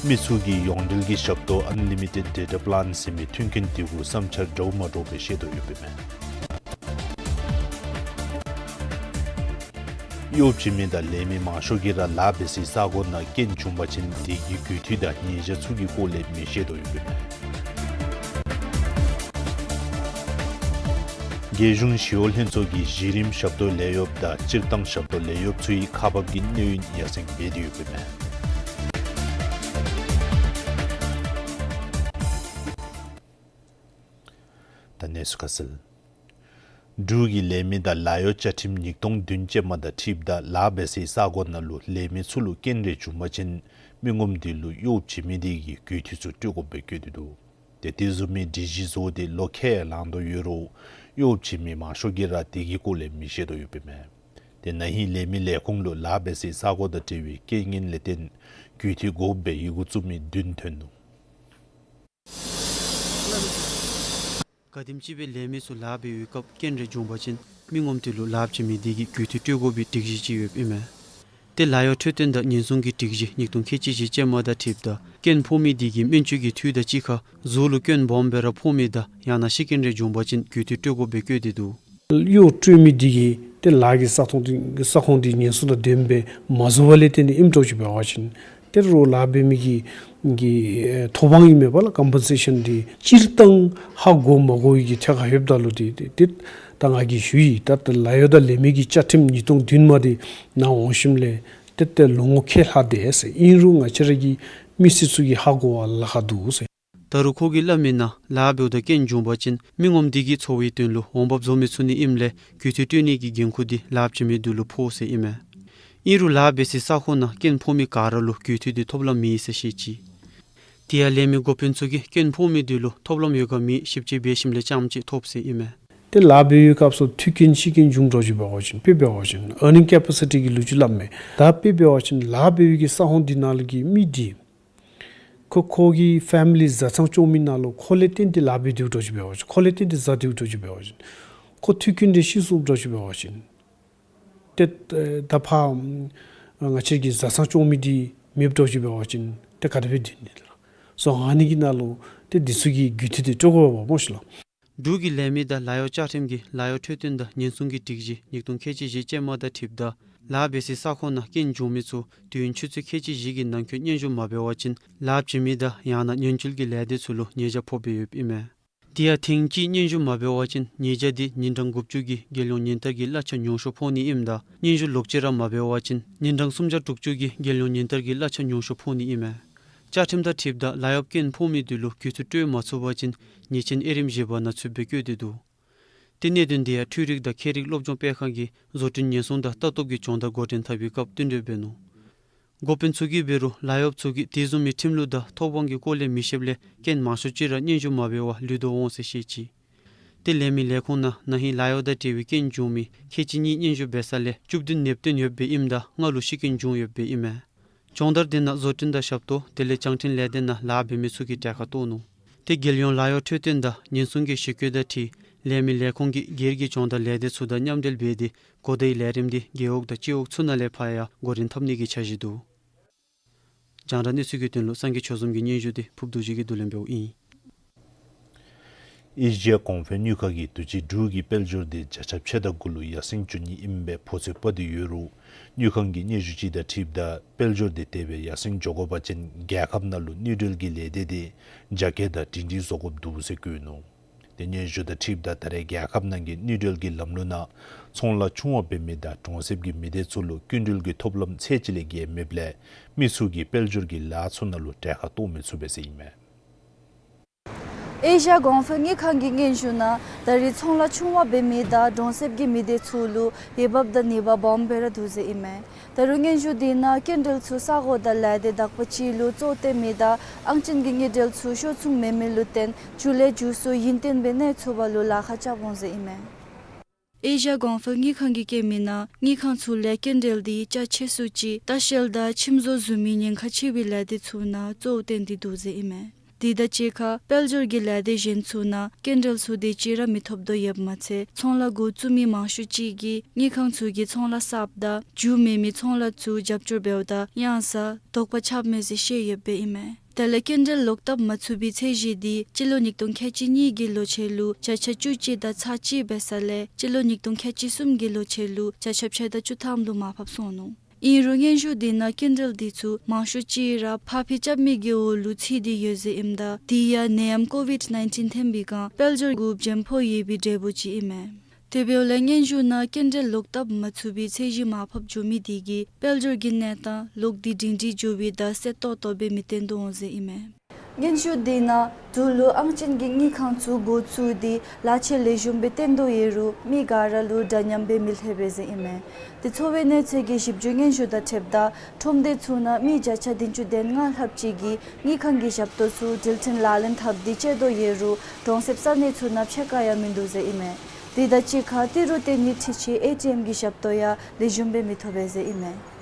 མི་ཚུ་གིས་ཡོངས་འབྲེལ་གྱི་ཞབས་ཏོག་Unlimited Data Plan ཟེར་མི་མཐུན་རྐྱེན་དེ་གུ་བསམ་འཆར་འདྲཝ་མ་འདྲཝ་སྦེ་བཤད་དོ་ཡོདཔ་ཨིན་མས། གཡོག་བྱིན་མི་དང་ལས་མི་མང་ཤོས་ཀྱིས་ར་ལཱ་འབད་སའི་ས་གོ་ནང་རྐྱེན་བྱུང་པ་ཅིན་དེ་གི་རྒུད་འཐུས་དང་ཉེས་བྱ་ཚུ་གི་སྐོར་ལས་མི་ཤེས་དོ་ཡོདཔ་ཨིན་མས། རྒྱལ་གཞུང་ཞི་གཡོག་ལྷན་ཚོགས་ཀྱིས་གཞི་རིམ་ཞབས་ཏོག་ལས་གཡོགཔ་དང་སྤྱིར་བཏང་ཞབས་ཏོག་ལས་གཡོགཔ་ཚུའི་ཁག་འབག་གི་གནས་ཡུན་ཡར་སེང་འབད་དེ་ཡོདཔ་ཨིན་མས། ད་གནས་ཚུལ་ཁ་གསལ། འབྲུག་གི་ལས་མི་དང་ལཱ་གཡོག་བཅའ་ཁྲིམས་ཉིས་སྟོང་བདུན་ཅན་མ་དང་འཁྲིལཝ་ད་ལཱ་འབད་སའི་ས་གོ་ནང་ལུ་ལས་མི་ཚུ་ལུ་རྐྱེན་རེ་བྱུང་པ་ཅིན་མི་ངོམ་དེ་ལུ་གཡོག་བྱིན་མི་དེ་གིས་རྒུད་འཐུས་ཚུ་སྤྲོད་དགོཔ་སྦེ་བཀོད་དེ་འདུག། ཏེ་དེ་བཟུམ་མའི་སྒྲིག་གཞི་བཟོ་སྟེ་ལོ་ཁལ་ལང་དོ་ཡོད་རུང་གཡོག་བྱིན་མི་མང་ཤོས་ཀྱིས་ར་དེ་གི་སྐོར་ལས་མི་ཤེས་དོ་ཡོདཔ་ཨིན་མས། ཏེ་ན་ཧིང་ལས་མི་ལས་ཁུངས་ལུ་ལཱ་འབད་སའི་ས་གོ་དང་འབྲེལ་བའི་རྐྱེན་ངན་ལས་བརྟེན་རྒུད་འཐུས་དགོཔ་སྦེ་ཡི་གུ་བཙུགས་མི་བདུན་ཐོན་ནུག། ག་དེམ་ཅིག་སྦེ་ལས་མི་ཚུ་ལཱ་འབད་བའི་སྐབས་རྐྱེན་རེ་བྱུང་པ་ཅིན་མི་ངོམ་དེ་ལུ་ལཱ་བྱིན་མི་དེ་གིས་རྒུད་འཐུས་སྤྲོད་དགོ་པའི་སྒྲིག་གཞི་ཅིག་ཡོདཔ་ཨིན་མས། ཏེ་ལཱ་གཡོག་འཕྲོད་བསྟེན་དང་ཉེན་སྲུང་གི་སྒྲིག་གཞི་ཉིས་སྟོང་ཁལ་གཅིག་བཞི་ཅན་མ་དང་འཁྲིལཝ་ད་རྐྱེན་ཕོག་མི་དེ་གིས་སྨན་བཅོས་ཀྱི་འཐུས་དང་གཅིག་ཁར་གཟུགས་ལུ་སྐྱོན་སྦོམ་སྦེ་ར་ཕོག་མི་དང་ཡང་ན་ཤི་རྐྱེན་རེ་བྱུང་པ་ཅིན་རྒུད་འཐུས་སྤྲོད་དགོཔ་སྦེ་བཀོད་དེ་འདུག། གཡོག་སྤྲོད་མི་དེ་གིས་ཏེ་ལཱ་གི་ས་ཁོངས་དེ་ས་ཁོངས་དེ་ཉེན་སྲུང་དང་ལྡནམ་སྦེ་མ་བཟོ་བ་ལས་བརྟེན་ཏེ་ཨིནམ་འདྲཝ་ཅིག་འབད་བ་ཅིན་ཏེ་རོགས་ལཱ་འབད་མི་གི་གི་ཨེ་ཐོབ་དབང་ཨིན་མས་པ་ལགས། ཀམ་པེན་སེ་ཤཱན་དེ་སྤྱིར་བཏང་ཧ་གོ་མ་གོ་བའི་གི་ཐད་ཁར་ཡོདཔ་ད་ལུ་ཏེ་ཏེ་ཏེ་ད་ང་གིས་ཞུ་ཡི། ད་ད་ལཱ་གཡོག་དང་ལས་མི་གི་བཅའ་ཁྲིམས་ཉིས་སྟོང་བདུན་མ་དེ་ནཱ་འོང་ཞིནམ་ལས་ཏེ་ཏེ་ལོ་ངོ་ཁལ་ལྷག་དེས་ཟེར། ཨིན་རུང་ང་བཅས་ར་གི་མི་སེར་ཚུ་གིས་ཧ་གོ་བར་ལཱ་ཁག་འདུག་ཟེར། ད་རུང་ཁོ་གིས་སླབ་མིའི་ནང་ལཱ་འབདཝ་ད་རྐྱེན་བྱུང་པ་ཅིན་མི་ངོམ་དེ་གིས་འཚོ་བའི་དོན་ལུ་འོང་འབབ་བཟོ་མི་ཚུགས་ནི་ཨིནམ་ལས་རྒུད་འཐུས་སྤྲོད་ནི་གི་འགན་ཁུར་དེ་ལཱ་བྱིན་མི་དེ་ལུ་ཕོག་ཟེར་ཨིན་མས། ཨིན་རུང་ལཱ་འབད་སའི་ས་ཁོངས་ནང་རྐྱེན་ཕོག་མི་ག་ར་ལུ་རྒུད་འཐུས་དེ་ཐོབ་ལམ་མེད་ཟེར་བཤད་ཅི། དེ་ཡང་ལས་མི་འགོ་དཔོན་ཚུ་གིས་རྐྱེན་ཕོག་མི་དེ་ལུ་ཐོབ་ལམ་ཡོད་ག་མེད་ཞིབ་དཔྱད་འབད་ཞིནམ་ལས་རྐྱངམ་ཅིག་ཐོབ་ཟེར་ཨིན་མས། ཏེ་ལཱ་འབད་བའི་སྐབས་སུ་མཐུད་རྐྱེན་ཤེས་རྐྱེན་བྱུང་འདྲཝ་ཅིག་འབད་བ་ཅིན་དཔེ་འབད་བ་ཅིན་ཨར་ནིང་ཀེ་པ་སི་ཊི་གི་ལོ་རྒྱུས་སླབ་མས། ད་དཔེ་འབད་བ་ཅིན་ལཱ་འབད་བའི་གི་ས་ཁོངས་དེ་ནང་ལུ་གི་མི་དེ་ཁོ་ཁོ་གི་ཕེ་མི་ལི་བཟའ་ཚང་སྐྱོང་མི་ནང་ལུ་ཁོ་ལས་བརྟེན་ཏེ་ལཱ་འབད་དེ་འདྲཝ་ཅིག་འབད་བ་ཅིན་ཁོ་ལས་བརྟེན་ཏེ་བཟའ་དེ་འདྲཝ་ཅིག་འབད་བ་ཅིན་ཁོ་མཐུད་རྐྱེན་དེ་ཤི་སོངམ་འདྲཝ་ཅིག་འབད་བ་ཅིན་ཏེ་ད་ཕར་ང་བཅས་ཀྱི་བཟའ་ཚང་སྐྱོང་མི་དེ་མེདཔ་འདྲཝ་ཅིག་འབད་བ་ཅིན་ཏེ་ག་དེ་སྦེ་སྡོད་ནི་ལགས། སོ་ཨ་ནི་གི་ནང་ལུ་ཏེ་འདི་ཚུ་གི་རྒུད་འཐུས་དེ་སྤྲོད་དགོ་པས་སྨོ་ཤིག་ལགས། འབྲུག་གི་ལས་མི་དང་ལཱ་གཡོག་བཅའ་ཁྲིམས་ཀྱི་ལཱ་གཡོག་འཕྲོད་བསྟེན་དང་ཉེན་སྲུང་གི་སྒྲིག་གཞི་ཉིས་སྟོང་ཁལ་གཅིག་བཞི་ཅན་མ་དང་འཁྲིལཝ་ད་ལཱ་འབད་སའི་ས་ཁོངས་ནང་རྐྱེན་བྱུང་མི་ཚུ་དུས་ཡུན་ཆུ་ཚོད་ཁལ་གཅིག་བཞི་གི་ནང་འཁོད་སྙན་ཞུ་མ་འབད་བ་ཅིན་ལཱ་བྱིན་མི་དང་ཡང་ན་ཉེན་བཅོལ་གྱི་ལས་སྡེ་ཚུ་ལུ་ཉེས་བྱ་ཕོགཔ་སྦེ་ཡོདཔ་ཨིན་མས། དེ་ཡང་ཐེངས་གཅིག་སྙན་ཞུ་མ་འབད་བ་ཅིན་ཉེས་བྱ་དེ་ཉིན་གྲངས་དགུ་བཅུ་གི་རྒྱལ་ཡོངས་ཉིན་བསྟར་གྱི་གླ་ཆ་ཉུང་ཤོས་ཕོག་ནི་ཨིནམ་ད་སྙན་ཞུ་ལོག་ཅི་ར་མ་འབད་བ་ཅིན་ཉིན་གྲངས་སུམ་བརྒྱ་དྲུག་ཅུ་གི་རྒྱལ་ཡོངས་ཉིན་བསྟར་གྱི་གླ་ཆ་ཉུང་ཤོས་ཕོག་ནི་ཨིན་མས། བཅའ་ཁྲིམས་དང་འཁྲིལཝ་ད་ལཱ་གཡོགཔ་རྐྱེན་ཕོག་མི་དེ་ལུ་རྒུད་འཐུས་སྤྲོད་མ་ཚུགས་པ་ཅིན་ཉེས་ཆེན་དབྱེ་རིམ་བཞི་པ་ནང་ཚུདཔ་སྦེ་བཀོད་དེ་འདུག། ཏེ་གནད་དོན་དེ་ཡང་འཕྲུལ་རིག་དང་ཁྱད་རིག་སློབ་སྦྱོང་སྤེལ་ཁང་གིས་བཟོ་སྐྲུན་ཉེན་སྲུང་དང་ལྟ་རྟོག་གི་སྦྱོང་བརྡར་འགོ་འདྲེན་འཐབ་པའི་སྐབས་བསྟུན་གྲོས་འབད་ནུག། འགོ་དཔོན་ཚུ་གིས་འབད་རུང་ལཱ་གཡོགཔ་ཚུ་གིས་དེ་བཟུམ་མའི་ཁྲིམས་ལུགས་དང་ཐོབ་དབང་གི་སྐོར་ལས་མི་ཤེསཔ་ལས་རྐྱེན་མང་ཤོས་ཅིག་ར་སྙན་ཞུ་མ་འབད་བར་ལུས་དོ་འོང་ཟེར་བཤད་ཅི། ཏེ་ལས་མི་ལས་ཁུངས་ནང་ན་ཧིང་ལཱ་གཡོག་དང་འབྲེལ་བའི་རྐྱེན་བྱུང་མི་ཁལ་གཅིག་གཉིས་སྙན་ཞུ་འབད་ས་ལས་བཅུ་བདུན་ནེབ་བཏོན་ཡོདཔ་སྦེ་ཨིནམ་ད་ལྔ་ལུ་ཤི་རྐྱེན་བྱུང་ཡོདཔ་སྦེ་ཨིན་མས། སྦྱོང་བརྡར་དེ་ནང་བཟོ་སྐྲུན་དང་ཞབས་ཏོག་དེ་ལས་བྱང་འཕྲིན་ལས་སྡེ་ནང་ལཱ་འབད་མི་ཚུ་གི་གྲལ་ཁར་གཏོགས་ནུག། ཏེ་རྒྱལ་ཡོངས་ལཱ་གཡོག་འཕྲོད་བསྟེན་དང་ཉེན་སྲུང་གི་གཞི་བཀོད་དང་འཁྲིལ་ལས་མི་ལས་ཁུངས་ཀྱིས་སྒེར་གྱི་སྦྱོང་བརྡར་ལས་སྡེ་ཚུ་དང་མཉམ་འབྲེལ་འབད་དེ་གོ་བརྡའི་ལས་རིམ་དེ་རྒེད་འོག་དང་སྤྱི་འོག་ཚུ་ནང་ལས་ཕར་ཡང་འགོ་འདྲེན་འཐབ་ནི་གི་འཆར་གཞི་འདུག། རྒྱང་བསྒྲགས་གནས་ཚུལ་གྱི་དོན་ལུ་སངས་རྒྱས་ཆོས་འཛོམས་ཀྱི་སྙན་ཞུ་དེ་ཕུརཔ་རྡོ་རྗེ་གིས་བསྡུ་ལེན་འབདཝ་ཨིན། ཨེ་ཤི་ཡ་གོང་འཕེལ་དངུལ་ཁང་གིས་དུས་ཅི་འབྲུག་གི་དཔལ་འབྱོར་དེ་བརྒྱ་ཆ་ཕྱེད་དང་དགུ་ལུ་ཡར་སེང་འགྱོ་ནི་ཨིནམ་སྦེ་ཕོ་ཚོད་དཔག་སྟེ་ཡོད་རུང་དངུལ་ཁང་གི་སྙན་ཞུ་ཅིག་དང་འཁྲིལཝ་ད་དཔལ་འབྱོར་དེ་དེ་སྦེ་ཡར་སེང་འགྱོ་དགོ་པ་ཅིན་རྒྱལ་ཁབ་ནང་ལུ་དངུལ་འབྲེལ་གྱི་ལས་སྡེ་དེ་རྒྱ་སྐྱེད་དང་སྒྲིང་སྒྲིང་བཟོ་དགོཔ་འདུག་ཟེར་བཀོད་ནུག། ཏེ་སྙན་ཞུ་དང་འཁྲིལཝ་ད་ད་རེས་རྒྱལ་ཁབ་ནང་གི་དངུལ་འབྲེལ་གྱི་ལམ་ལུགས་ནང་ཚོང་ལཱ་ཆུང་བ་འབད་མི་དང་གྲོང་གསེབ་ཀྱི་མི་སྡེ་ཚུ་ལུ་སྐྱིན་འགྲུལ་གྱི་ཐོབ་ལམ་ཚད་ཅིག་ལས་བརྒལ་མེདཔ་ལས་མི་ཚུ་གིས་དཔལ་འབྱོར་གྱི་ལཱ་ཚུ་ནང་ལུ་གྲལ་ཁར་གཏོགས་མི་ཚུགས་པས་ཟེར་ཨིན་མས། ཨེ་ཤི་ཡ་གོང་འཕེལ་དངུལ་ཁང་གི་སྙན་ཞུ་ནང་ད་རེས་ཚོང་ལཱ་ཆུང་བ་འབད་མི་དང་གྲོང་གསེབ་ཀྱི་མི་སྡེ་ཚུ་ལུ་འོས་འབབ་དང་ནུས་པ་སྦོམ་སྦེ་ར་འདུག་ཟེར་ཨིན་མས། ད་རུང་སྙན་ཞུ་དེ་ནང་སྐྱིན་འགྲུལ་ཚུ་ས་གོ་དང་ལས་སྡེ་དག་པ་ཅིག་ལུ་གཙོ་བོ་བཏོན་མི་དང་ཨང་ཅན་གྱི་དངུལ་འབྲེལ་ཚུ་ཤོག་ཚུགས་མེད་མི་ལུ་བརྟེན་མཇུག་ལས་མཇུག་སུ་ཡུན་བརྟན་སྦེ་གནས་ཚུགས་པ་ལུ་ལཱ་ཁག་རྐྱབ་འོང་ཟེར་ཨིན་མས། ཨེ་ཤི་ཡ་གོང་འཕེལ་དངུལ་ཁང་གིས་བཀོད་མི་ནང་དངུལ་ཁང་ཚུ་ལས་སྐྱིན་འགྲུལ་དེ་རྒྱ་ཆེ་སུ་ཅིག་ལྟ་བཤལ་དང་ཁྱིམ་བཟོ་བཟོ་མི་ཉེན་ཁ་ཆེ་བའི་ལས་སྡེ་ཚུ་ནང་གཙོ་བོ་བཏོན་ཏེ་འདུག་ཟེར་ཨིན་མས། དེ་དང་གཅིག་ཁར་དཔལ་འབྱོར་གྱི་ལས་སྡེ་གཞན་ཚུ་ནང་སྐྱིན་འགྲུལ་ཚུ་དེ་ཅིག་ར་མི་ཐོབ་དོ་ཡོདཔ་མ་ཚད་ཚོང་ལཱ་འགོ་བཙུགས་མི་མང་ཤོས་ཅིག་གིས་དངུལ་ཁང་ཚུ་གི་ཚོང་ལཱ་གསརཔ་དང་མཇུག་མེད་མི་ཚོང་ལཱ་ཚུ་རྒྱབ་སྐྱོར་འབདཝ་ད་གཡང་ས་དོགས་པ་ཆགསཔ་མས་ཟེར་བཤད་ཡོདཔ་ཨིན་མས། དེ་ལས་སྐྱིན་འགྲུལ་ལོག་བཏབ་མ་ཚུགས་པའི་ཚད་གཞི་དེ་སྤྱི་ལོ་ཉིས་སྟོང་ཁལ་གཅིག་གཉིས་ཀྱི་ལོ་ཆེན་ལུ་བརྒྱ་ཆ་བཅུ་གཅིག་དང་ཚག་གཅིག་འབད་ས་ལས་སྤྱི་ལོ་ཉིས་སྟོང་ཁལ་གཅིག་གསུམ་གྱི་ལོ་ཆེན་ལུ་བརྒྱ་ཆ་བརྒྱད་དང་བཅུ་ཐམ་ལུ་མར་ཕབ་སོང་ནུག། ཨིན་རུང་སྙན་ཞུ་དེ་ནང་སྐྱིན་འགྲུལ་དེ་ཚུ་མང་ཤོས་ཅིག་ར་ཕར་འཕུལ་རྐྱབ་མི་གི་འོག་ལུ་ཚུད་དེ་ཡོད་ཟེར་ཨིནམ་ད་དེ་ཡང་ནད་ཡམས་ཀོ་ཝིཌ་ནའིན་ཊིན་ཐོན་པའི་སྒང་དཔལ་འབྱོར་གུ་བརྗེ་ཕོག་ཡོད་པའི་འབྲས་བུ་ཅིག་ཨིན་མས། དེ་འབདཝ་ལས་སྙན་ཞུ་ནང་སྐྱིན་འགྲུལ་ལོག་བཏབ་མ་ཚུགས་པའི་ཚད་གཞི་མར་ཕབ་འགྱོ་མི་དེ་གིས་དཔལ་འབྱོར་གྱི་གནས་སྟངས་ལོག་སྟེ་སྒྲིང་སྒྲི་འགྱོ་བའི་བརྡ་གསལ་ཏོག་ཏོ་སྦེ་མི་སྟོན་དོ་འོང་ཟེར་ཨིན་མས། སྙན་ཞུ་དེ་ནང་འབྲུག་ལུ་ཨང་ཅན་གྱི་དངུལ་ཁང་ཚུ་འགོ་བཙུགས་ཏེ་ལཱ་ཁྱེར་ལེགས་ཤོམ་སྦེ་བཏོན་དོ་ཡོད་རུང་མི་ག་ར་ལུ་འདྲ་མཉམ་སྦེ་མི་ལྷོད་པས་ཟེར་ཨིན་མས། དེ་འཚོ་བའི་གནས་ཚད་ཀྱི་ཞིབ་འཇུག་སྙན་ཞུ་དང་འཁྲིལཝ་ད་ཁྲོམ་སྡེ་ཚུ་ནང་མི་བརྒྱ་ཆ་བདུན་ཅུ་དོན་ལྔ་ལྷགཔ་ཅིག་གིས་དངུལ་ཁང་གི་ཞབས་ཏོག་ཚུ་འགྲུལ་འཕྲིན་ལག་ལེན་འཐབ་སྟེ་སྤྱོད་དོ་ཡོད་རུང་གྲོང་གསེབ་ས་གནས་ཚུ་ནང་ཕྱེད་ཀ་ཡང་མིན་འདུག་ཟེར་ཨིན་མས། དེ་དང་གཅིག་ཁར་ཏི་རུ་བཏོན་ནི་འཁྲིལ་ཅིག་ཨེ་ཊི་ཨེམ་གྱི་ཞབས་ཏོག་ཡང་ལེགས་ཤོམ་སྦེ་མི་ཐོབ་པས་ཟེར་ཨིན་མས།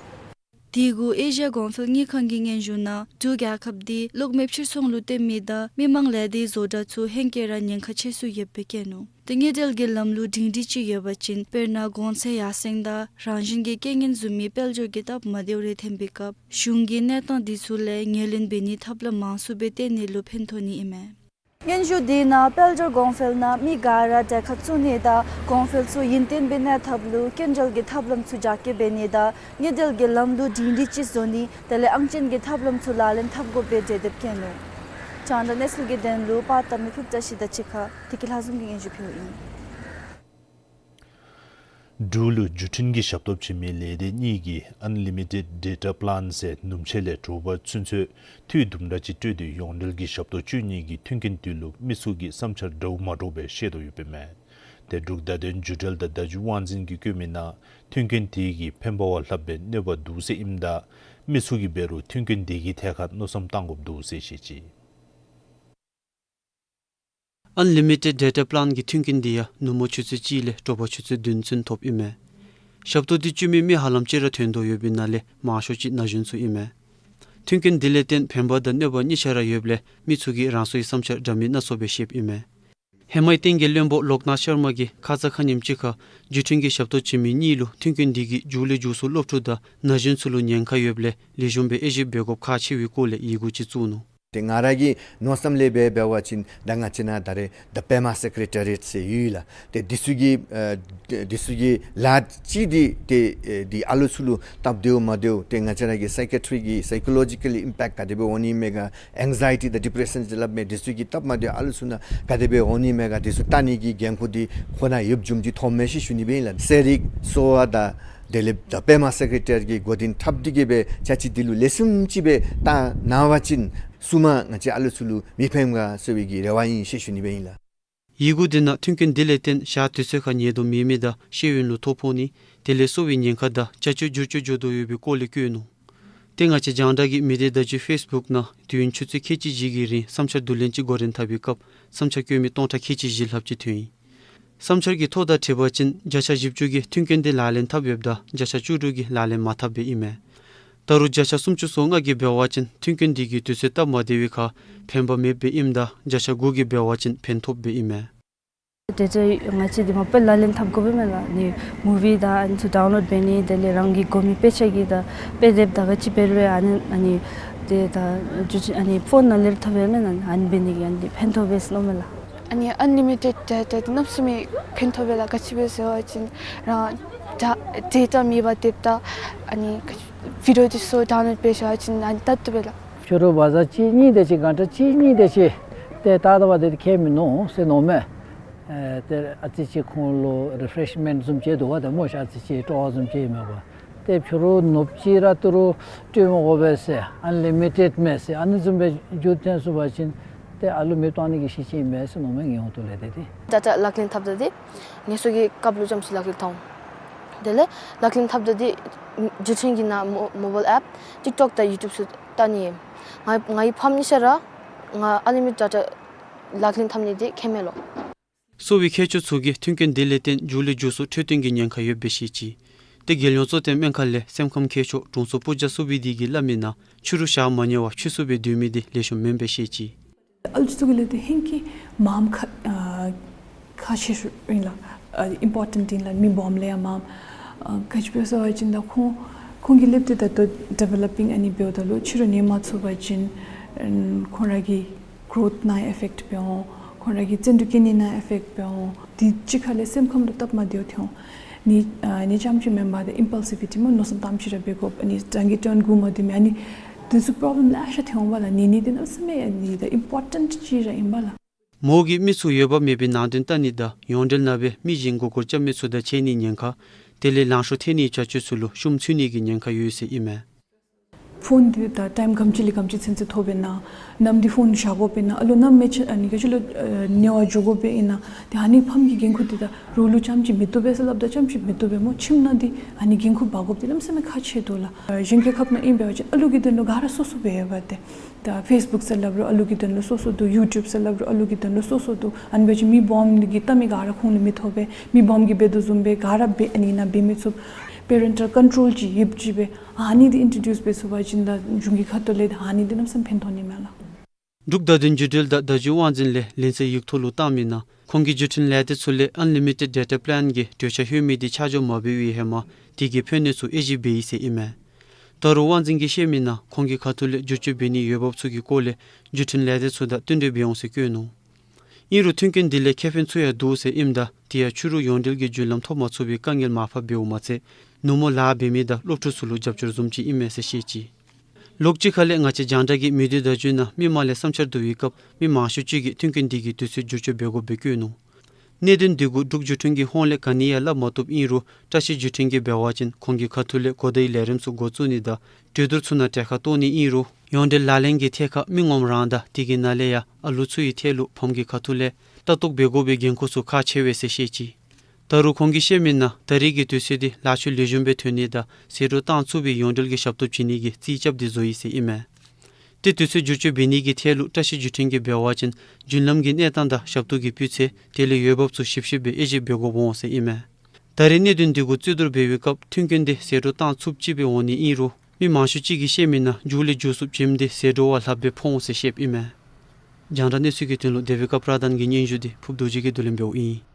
དེ་གུ་ཨེ་ཤི་ཡ་གོང་འཕེལ་དངུལ་ཁང་གི་སྙན་ཞུ་ནང་འབྲུག་རྒྱལ་ཁབ་དེ་གློག་མེ་ཕྱིར་ཚོང་ལུ་བརྟེན་མི་དང་མི་མང་ལས་སྡེའི་བཟོ་གྲྭ་ཚུ་ཧེང་སྐལ་ར་ཉེན་ཁ་ཆེ་སུ་ཡོདཔ་སྦེ་བཀོད་ནུག། དེ་དངུལ་འབྲེལ་གྱི་ལམ་ལུགས་སྒྲིང་སྒྲི་ཅིག་ཡོད་པ་ཅིན་དཔེར་ན་གོང་ཚད་ཡར་སེང་དང་རང་བཞིན་གྱི་རྐྱེན་ངན་བཟུམ་མའི་དཔལ་འབྱོར་གྱི་སྟབས་མ་བདེཝ་རེ་ཐོན་པའི་སྐབས་གཞུང་གིས་གནས་སྟངས་དེ་ཚུ་ལས་ངོས་ལེན་འབད་ནིའི་ཐབས་ལམ་མང་སུ་སྦེ་བཏོན་ནི་ལུ་ཕན་ཐོགས་ནི་ཨིན་མས། སྙན་ཞུ་དེ་ནང་དཔལ་འབྱོར་གོང་འཕེལ་ནང་མི་ག་ར་གྲལ་ཁར་བཙུགས་ནི་དང་གོང་འཕེལ་ཚུ་ཡུན་བརྟན་སྦེ་གནས་ཐབས་ལུ་སྐྱིན་འགྲུལ་གྱི་ཐབས་ལམ་ཚུ་རྒྱ་སྐྱེད་འབད་ནི་དང་དངུལ་འབྲེལ་གྱི་ལམ་ལུགས་སྒྲིང་སྒྲི་ཅིག་བཟོ་ནི་དེ་ལས་ཨང་ཅན་གྱི་ཐབས་ལམ་ཚུ་ལག་ལེན་འཐབ་དགོཔ་སྦེ་གྲོས་འདེབས་བཀོད་ནུག། རྒྱང་བསྒྲགས་གནས་ཚུལ་གྱི་དོན་ལུ་པར་བཏབ་མི་ཕུབ་བཀྲ་ཤིས་དང་གཅིག་ཁར་བདེ་སྐྱིད་ལྷ་འཛོམས་ཀྱིས་སྙན་ཞུ་ཕུལཝ་ཨིན། འབྲུག་ལུ་བརྒྱུད་འཕྲིན་གྱི་ཞབས་ཏོག་བྱིན་མི་ལས་སྡེ་གཉིས་ཀྱིས་ཨན་ལི་མི་ཊེཌ་ཌེ་ཊ་པི་ལཱན་ཟེར་ནུབ་ཕྱེད་ལས་དྲོ་པ་ཚུན་ཚོད་འཐུས་དུམ་གྲ་ཅིག་སྤྲོད་དེ་ཡོངས་འབྲེལ་གྱི་ཞབས་ཏོག་སྤྱོད་ནི་གི་མཐུན་རྐྱེན་དེ་ལུ་མི་ཚུ་གིས་བསམ་འཆར་འདྲཝ་མ་འདྲཝ་སྦེ་བཤད་དོ་ཡོདཔ་ཨིན་མས། ཏེ་འབྲུག་བརྡ་དོན་བརྒྱུད་འབྲེལ་དང་བརྡ་བརྒྱུད་དབང་འཛིན་གྱིས་བཀོད་མི་ནང་མཐུན་རྐྱེན་དེ་གིས་ཕན་པ་བ་ལྷགཔ་སྦེ་གནོད་པ་འདུག་ཟེར་ཨིནམ་ད་མི་ཚུ་གིས་འབད་རུང་མཐུན་རྐྱེན་དེ་གི་ཐད་ཁར་མནོ་བསམ་བཏང་དགོཔ་འདུག་ཟེར་བཤད་ཅི། ཨན་ལི་མི་ཊེཌ་ཌེ་ཊ་པི་ལཱན་གྱི་མཐུན་རྐྱེན་འདི་ཡང་ནུབ་མོ་ཆུ་ཚོད་གཅིག་ལས་དྲོ་པ་ཆུ་ཚོད་བདུན་ཚུན་ཐོབ་ཨིན་མས། ཞབས་ཏོག་འདི་སྤྱོད་མི་མི་ཧ་ལམ་ཅིག་ར་ཐོན་དོ་ཡོདཔ་ཨིན་ན་ལས་མང་ཤོས་ཅིག་ན་གཞོན་ཚུ་ཨིན་མས། མཐུན་རྐྱེན་འདི་ལས་བརྟེན་ཕན་པ་དང་གནོད་པ་གཉིས་ཆ་ར་ཡོདཔ་ལས་མི་ཚུ་གིས་རང་སོའི་བསམ་འཆར་འདྲ་མིན་སྣ་ཚོགས་སྦེ་བཤདཔ་ཨིན་མས། ཧེ་མའི་བསྟན་རྒྱས་བློན་པོ་ལོཀ་ནཱཐ་ཤར་མ་གིས་ཁ་ཙ་ཁ་ཉིནམ་ཅིག་ཁར་བརྒྱུད་འཕྲིན་གྱི་ཞབས་ཏོག་བྱིན་མི་གཉིས་ལུ་མཐུན་རྐྱེན་འདི་གིས་མཇུག་ལས་མཇུག་སུ་སློབ་ཕྲུག་དང་ན་གཞོན་ཚུ་ལུ་ཉེན་ཁ་ཡོདཔ་ལས་ལེགས་ཤོམ་སྦེ་དབྱེ་ཞིབ་འབད་དགོཔ་ཁག་ཆེ་བའི་སྐོར་ལས་ཡི་གུ་ཅིག་བཙུགས་ནུག། ཏེ་ང་ར་གི་མནོ་བསམ་ལས་འབད་འབད་བ་ཅིན་ད་ང་བཅས་ནང་ད་རེས་ད་པདྨ་སེཀ་རེ་ཊ་རི་ཡེཊ་ཟེར་ཡོད་ལགས། ཏེ་འདི་ཚུ་གི་ཨ་འདི་འདི་ཚུ་གི་ལཱ་ཅིག་འདི་ཏེ་ཨེ་འདི་ཨ་ལུ་ཚུ་ལུ་སྟབས་བདེཝ་མ་བདེཝ་ཏེ་ང་བཅས་ར་གི་སའི་ཀེ་ཊི་རི་གི་སའི་ཀོ་ལོ་ཇི་ཀལ་ཨིམ་པེཀཊ་ག་དེ་སྦེ་འོང་ནི་མས་ག་ཨེང་ཛའི་ཊི་དང་ཌི་པི་རེ་ཤཱན་ཟེར་སླབ་མས། འདི་ཚུ་གི་སྟབས་མ་བདེཝ་ཨ་ལུ་ཚུ་ནང་ག་དེ་སྦེ་འོང་ནི་མས་ག་འདི་ཚུ་བལྟ་ནི་གི་འགན་ཁུར་འདི་ཁོ་ནང་ཡོདཔ་བཟུམ་ཅིག་མཐོངམ་མས་ཟེར་ཞུ་ནི་སྦེ་ཨིན་ལགས། ཤེས་རིག་གསོ་བ་དང་དེ་ལས་ད་པདྨ་སེཀ་རེ་ཊ་རི་གི་འགོ་འདྲེན་འཐབ་སྟེ་གི་སྦེ་ཅ་ཅི་འདི་ལུ་ལེགས་ཤོམ་ཅིག་སྦེ་བལྟ་གནང་བ་ཅིན་སྲུངམ་ང་བཅས་ཨ་ལུ་ཚུ་ལུ་མི་ཕན་ག་ཟེར་བའི་གི་རེ་བ་ཨིན་ཟེར་ཞུ་ནི་སྦེ་ཨིན་ལགས། ཡི་གུ་འདི་ནང་མཐུན་རྐྱེན་འདི་ལས་བརྟེན་ཞག་དུས་ཚོད་ཁར་ཉལ་དོ་མེད་མི་དང་ཤེས་ཡོན་ལུ་ཐོ་ཕོག་ནི་དེ་ལས་གསོ་བའི་ཉེན་ཁ་དང་ཅ་ཅི་འགྱུར་བཅོས་འགྱོ་དོ་ཡོད་པའི་སྐོར་ལས་བཀོད་ནུག། ཏེ་ང་བཅས་རྒྱང་བསྒྲགས་ཀྱི་མི་སྡེ་བརྡ་བརྒྱུད་ཕེསི་བུཀ་ནང་དུས་ཡུན་ཆུ་ཚོད་ཁལ་གཅིག་ཅིག་གི་རིང་བསམ་འཆར་བསྡུ་ལེན་ཅིག་འགོ་འདྲེན་འཐབ་པའི་སྐབས་བསམ་འཆར་བཀོད་མི་སྟོང་ཕྲག་ཁལ་གཅིག་བཞི་ལྷགཔ་ཅིག་ཐོན་ཡི། བསམ་འཆར་གྱི་ཐོ་དང་འཁྲིལ་བ་ཅིན་བརྒྱ་ཆ་བཞི་བཅུ་གིས་མཐུན་རྐྱེན་འདི་ལག་ལེན་འཐབ་ཡོདཔ་ད་བརྒྱ་ཆ་བཅུ་དྲུག་གིས་ལག་ལེན་མ་འཐབ་པས་ཨིན་མས། ད་རུང་བརྒྱ་ཆ་སུམ་ཅུ་སོ་ལྔ་གིས་འབད་བ་ཅིན་མཐུན་རྐྱེན་འདི་གིས་དུས་ཚོད་སྟབས་མ་བདེ་བའི་ཁར་ཕན་པ་མེདཔ་སྦེ་ཨིནམ་ད་བརྒྱ་ཆ་དགུ་གིས་འབད་བ་ཅིན་ཕན་ཐོགསཔ་སྦེ་ཨིན་མས། ཏེ་ཏེ་ང་བཅས་འདི་མ་པ་ལག་ལེན་འཐབ་དགོ་པས་མས་ལགས། ཨ་ནི་མུ་བི་དང་ཨ་ནི་ཚུ་ཌའུན་ལོཌ་འབད་ནི་དེ་ལས་རང་གི་དགོ་མི་དཔེ་ཆ་གི་དང་དཔེ་དེབ་དང་ག་ཅི་འབད་རུང་ཨ་ནི་ཨ་ནི་ཏེ་ད་ཨ་ནི་ཕོན་ནང་ལས་འཐབ་པས་མས་ལགས། ཨ་ནི་འབད་ནི་གིས་ཨ་ནི་ཕན་ཐོགས་པས་ཟེར་མནོཝ་མས་ལགས། ཨ་ནི་ཨན་ལི་མི་ཊེཌ་ཌེ་ཊ་འདི་གནམ་མེད་ས་མེད་ཕན་ཐོགས་པས་ལགས། ག་ཅི་སྦེ་ཟེར་བ་ཅིན་རང་ཌེ་ཊ་མེད་པར་སྡོདཔ་ད་ཨ་ནི་བི་ཌིའོ་འདི་ཚུ་ཌའུན་ལོཌ་འབད་བཞག་པ་ཅིན་ཨ་ནི་བལྟ་བཏུབ་པས་ལགས། ཕྱི་རུ་བ་ཛར་གཅིག་གཉིས་དེ་ཅིག་གཱན་ཊ་གཅིག་གཉིས་དེ་ཅིག་ཏེ་བལྟ་བལྟ་བ་དེ་ཁྱད་མིན་ནུག་ཟེར་མནོཝ་མས། ཨེ་ཏེ་ཨ་ཙི་ཅིག་ཁོང་ལུ་རི་ཕེ་རེཤ་མེནཊ་བཟུམ་ཅིག་འདུག་པ་ཏེ་སྨོ་ཤ། ཨ་ཙི་ཅིག་སྤྲོ་བ་བཟུམ་ཅིག་མས་པ། ཏེ་ཕྱི་རུ་ནུབ་གཅིག་ར་ཏི་རུ་སྤྲོད་མི་དགོ་པས་ཟེར་ཨན་ལི་མི་ཊེཌ་མས་ཟེར་ཨ་ནི་བཟུམ་སྦེ་འགྱུར་ཐོན་སོང་པ་ཅིན་ཏེ་ཨ་ལུ་མེདཔ་བཏང་ནི་གི་གཞི་ཅིག་མས་ཟེར་མནོཝ་མས་ངེའི་ཧོངས་ལས་ཏེ་ཏེ། ཌེ་ཊ་ལག་ལེན་འཐབ་ད་འདི་ངལ་གསོ་གི་སྐབས་ལུ་རྐྱངམ་ཅིག་ལག་ལེན་འཐབ་འོང་། དེ་ལས་ལག་ལེན་འཐབ་ད་འདི་བརྒྱུད་འཕྲིན་གྱི་ནང་མོ་མོ་བཱའིལ་ཨེཔ་ཊིཀ་ཊོཀ་དང་ཡུ་ཊུབ་ཚུ་བལྟ་ནི་ཨིན། ང་ངེའི་ཕམ་གཉིས་ཆ་ར་ང་ཨན་ལི་མི་ཊེཌ་ཌེ་ཊ་ལག་ལེན་འཐབ་ནི་འདི་ཁྱད་མེད་ལོ། གསོ་བའི་མཁས་མཆོག་ཚུ་གིས་མཐུན་རྐྱེན་འདི་ལས་བརྟེན་མཇུག་ལས་མཇུག་སུ་འཕྲོད་བསྟེན་གྱི་ཉེན་ཁ་ཡོདཔ་སྦེ་བཤད་ཅི། ཏེ་རྒྱལ་ཡོངས་གཙོ་བསྟེན་སྨན་ཁང་ལས་སེམས་ཁམས་མཁས་མཆོག་དྲུང་འཚོ་པུ་ཇ་སུ་བི་དི་གིས་སླབ་མི་ནང་ཕྱི་རུ་ཞག་མ་ཉལ་བར་ཆུ་ཚོད་སྦེ་སྡོད་མི་འདི་ལེགས་ཤོམ་མེན་པས་བཤད་ཅི། ཨ་ལུ་ཚུ་གི་ལས་དེ་ཧེང་གི་མངམ་ཁག་ཨ་ཁག་ཆེ་ཤོས་ཨིན་ལགས། ཨ་ཨིམ་པོར་ཊེནཊ་ཨིན་ལགས། མི་སྦོམ་ལས་ཡང་མངམ། ཨ་ག་ཅི་སྦེ་ཟེར་བ་ཅིན་ད་ཁོང་ཁོང་གི་ལས་དེ་ད་ལྟོ་ཌི་ཝེ་ལོ་པིང་ཨ་ནི་འབདཝ་ད་ལུ་ཕྱི་རུ་ཉན་མ་ཚུགས་པ་ཅིན་ཨ་ཁོང་ར་གི་གྲོཐ་ནང་ཨེ་ཕེཀཊ་འབད་འོང་། ཁོང་ར་གི་བཙན་གྲོས་སྐྱོན་ནི་ནང་ཨེ་ཕེཀཊ་འབད་འོང་། དེ་གཅིག་ཁར་ལས་སེམས་ཁམས་ལུ་སྟབས་མ་བདེཝ་ཐོན་འོང་། ཨ་ནི་ཨ་ནི་རྐྱངམ་ཅིག་མེན་པར་ཏེ་ཨིམ་པལ་སི་བི་ཊི་སྨོ། མནོ་བསམ་གཏངམ་ཅིག་ར་འབད་དགོཔ། ཨ་ནི་རང་གི་དོན་གུ་མ་བསྡུ་མི་ཨ་ནི་དེ་ཚུ་པོརོབ་ལེམ་ལེ་ཤ་ཐོན་འོང་བ་ལགས། ནི་ནི་དེ་གནམ་མེད་ས་མེད་ཨ་ནི་ད་ཨིམ་པོར་ཊེནཊ་ཅིག་ར་ཨིན་པ་ལགས། མོ་གིས་མི་ཚུ་འོས་འབབ་མེད་པའི་ནང་དོན་བལྟ་ནི་དང་ཡོངས་འབྲེལ་ནང་སྦེ་མི་གཞན་མགུ་སྐོར་རྐྱབ་མི་ཚུ་དང་ཕྱད་ནིའི་ཉེན་ཁ། དེ་ལས་ལང་ཤོར་ཐལ་ནིའི་བྱ་སྤྱོད་ཚུ་ལུ་ཤུགས་ཚུད་ནིའི་ཉེན་ཁ་ཡོད་ཟེར་ཨིན་མས། ཕོན་འདི་ད་ཊའིམ་ག་དེམ་ཅིག་ལས་ག་དེམ་ཅིག་ཚུན་ཚོད་ཐོབ་པས་ན། གནམ་འདི་ཕོན་བཞག་དགོཔ་ཨིན་ན། ཨ་ལོ་གནམ་མེད་ཆ་ཨ་ནི་ག་ཅི་ལོ་ཨ་ཉལ་བར་འགྱོ་དགོཔ་ཨིན་ན། ཏེ་ཨ་ནི་ཕམ་གྱི་འགན་ཁུར་འདི་ད་རོགས་ལུ་རྐྱངམ་ཅིག་མི་བཏུབ་པས་ཟེར་སླབ་ད་རྐྱངམ་ཅིག་མི་བཏུབ་པས་སྨོ། ཁྱིམ་ནང་འདི་ཨ་ནི་འགན་ཁུར་འབག་དགོཔ་འདི་གནམ་མེད་ས་མེད་ཁག་ཆེ་འདུག་ལགས། ཨ་གཞན་རྒྱལ་ཁབ་ནང་ཨིན་པ་ཅིན་ཨ་ལུ་གི་དོན་ལུ་ག་ར་སོ་སོ་འབད་བ་ཏེ། ད་ཕེསི་བུཀ་ཟེར་སླབ་རུང་ཨ་ལུ་གི་དོན་ལུ་སོ་སོ་འདུག། ཡུ་ཊུབ་ཟེར་སླབ་རུང་ཨ་ལུ་གི་དོན་ལུ་སོ་སོ་འདུག། ཨ་ནི་འབད་བ་ཅིན་མི་སྦོམ་གིས་བལྟ་མི་ག་ར་ཁོང་ལུ་མི་ཐོབ་པས། མི་སྦོམ་གིས་འབད་དོ་བཟུམ་སྦེ་ག་ར་འབད་ཨ་ནི་ནང་འབད་མི་ཚུགས། པེ་རེན་ཊལ་ཀོན་ཊོལ་ཅིག་ཡོདཔ་ཅིག་སྦེ་ཨ་ནི་འདི་ཨིན་ཊྲོ་ཌིའུསི་འབད་ཚུགས་པ་ཅིན་ད་གཞུང་གི་ཁ་ཐུག་ལས་ཨ་ནི་འདི་གནམ་མེད་ས་མེད་ཕན་ཐོགས་ནི་མས་ལགས། འབྲུག་བརྡ་དོན་བརྒྱུད་འབྲེལ་དང་བརྡ་བརྒྱུད་དབང་འཛིན་ལས་ལན་གསལ་ཡིག་ཐོག་ལུ་བཏང་མི་ནང་ཁོང་གིས་བརྒྱུད་འཕྲིན་ལས་སྡེ་ཚུ་ལས་ཨན་ལི་མི་ཊེཌ་ཌེ་ཊ་པི་ལཱན་གྱི་གྲོས་འཆར་ལྷོད་མི་འདི་ཆ་འཇོག་མ་འབད་བའི་ཧེ་མ་དེ་གི་ཕན་གནོད་ཚུ་དབྱེ་ཞིབ་འབད་ཡི་ཟེར་ཨིན་མས། ད་རུང་དབང་འཛིན་གྱིས་བཤད་མི་ནང་ཁོང་གི་ཁ་ཐུག་ལས་བསྒྱུར་བཅོས་འབད་ནིའི་འོས་འབབ་ཚུ་གི་སྐོར་ལས་བརྒྱུད་འཕྲིན་ལས་སྡེ་ཚུ་དང་བསྟུན་གྲོས་འབད་འོང་ཟེར་བཀོད་ནུག། ཨིན་རུང་མཐུན་རྐྱེན་འདི་ལས་ཁེ་ཕན་ཚུ་ཡང་འདུག་ཟེར་ཨིནམ་ད་དེ་ཡང་ཕྱི་རུ་ཡོངས་འབྲེལ་གྱི་བརྒྱུད་ལམ་ཐོབ་མ་ཚུགས་པའི་དཀའ་ངལ་མར་ཕབ་འབདཝ་མ་ཚད་ནུབ་མོ་ལཱ་འབད་མི་དང་སློབ་ཕྲུག་ཚུ་ལུ་རྒྱབ་སྐྱོར་བཟུམ་ཅིག་ཨིན་མས་ཟེར་བཤད་ཅི། ལོགས་གཅིག་ཁ་ལས་ང་བཅས་རྒྱང་བསྒྲགས་ཀྱིས་མི་སྡེ་བརྡ་བརྒྱུད་ནང་མི་མང་ལས་བསམ་འཆར་བསྡུ་བའི་སྐབས་མི་མང་ཤོས་ཅིག་གིས་མཐུན་རྐྱེན་འདི་གི་དུས་ཚོད་བསྒྱུར་བཅོས་འབད་དགོཔ་སྦེ་བཀོད་ནུག། གནད་དོན་འདི་གུ་འབྲུག་བརྒྱུད་འཕྲིན་གྱི་ཧོངས་ལས་ག་ནི་ཡང་སླབ་མ་བཏུབ། ཨིན་རུང་བཀྲ་ཤིས་བརྒྱུད་འཕྲིན་གྱིས་འབད་བ་ཅིན་ཁོང་གི་ཁ་ཐུག་ལས་གོ་བརྡའི་ལས་རིམ་ཚུ་འགོ་བཙུགས་ནི་དང་གྲོས་བསྡུར་ཚུ་ནང་གྲལ་ཁར་གཏོགས་ནི་ཨིན་རུང་ཡོངས་འབྲེལ་ལག་ལེན་གྱི་ཐད་ཁར་མི་ངོམ་རང་དང་དེ་གི་ནང་ལས་ཡང་ཨ་ལུ་ཚུ་ཡི་ཐད་ལུ་ཕམ་གྱི་ཁ་ཐུག་ལས་ལྟ་རྟོག་འབད་དགོ་པའི་འགན་ཁུར་ཚུ་ཁག་ཆེ་བས་ཟེར་བཤད་ཅི། ད་རུང་ཁོང་གིས་བཤད་མི་ནང་ད་རེས་ཀྱི་དུས་ཚོད་འདི་ལཱ་ཕྱོགས་ལེགས་ཤོམ་སྦེ་ཐོན་ནི་དང་ཟད་འགྲོ་བཏང་ཚུགས་པའི་ཡོངས་འབྲེལ་གྱི་ཞབས་ཏོག་བྱིན་ནི་གི་རྩིས་རྐྱབ་སྟེ་བཟོ་ཡི་ཟེར་ཨིན་མས། ཏེ་དུས་ཚོད་བསྒྱུར་བཅོས་འབད་ནི་གི་ཐད་ལུ་བཀྲ་ཤིས་བརྒྱུད་འཕྲིན་གྱིས་འབད་བ་ཅིན་བརྒྱུད་ལམ་གྱི་གནས་སྟངས་དང་ཞབས་ཏོག་གི་སྤུས་ཚད་དེ་ལས་འོས་འབབ་ཚུ་ཞིབ་ཞིབ་སྦེ་དབྱེ་ཞིབ་འབད་དགོཔ་འོང་ཟེར་ཨིན་མས། ད་རེས་གནད་དོན་འདི་གུ་རྩོད་བསྡུར་འབད་བའི་སྐབས་མཐུན་རྐྱེན་འདི་ཟད་འགྲོ་བཏང་ཚུགསཔ་ཅིག་སྦེ་འོང་ནི་ཨིན་རུང་མི་མང་ཤོས་ཅིག་གིས་བཤད་མི་ནང་མཇུག་ལས་མཇུག་སུ་བྱེམ་འདི་ཟད་འགྲོ་བ་ལྷགཔ་སྦེ་ཕོག་འོང་ཟེར་བཤདཔ་ཨིན་མས། རྒྱང་བསྒྲགས་གནས་ཚུལ་གྱི་དོན་ལུ་དེ་བི་ཀ་པྲ་དཱན་གྱི་སྙན་ཞུ་འདི་ཕུབ་རྡོ་རྗེ་གིས་བསྡུ་ལེན་འབདཝ་ཨིན།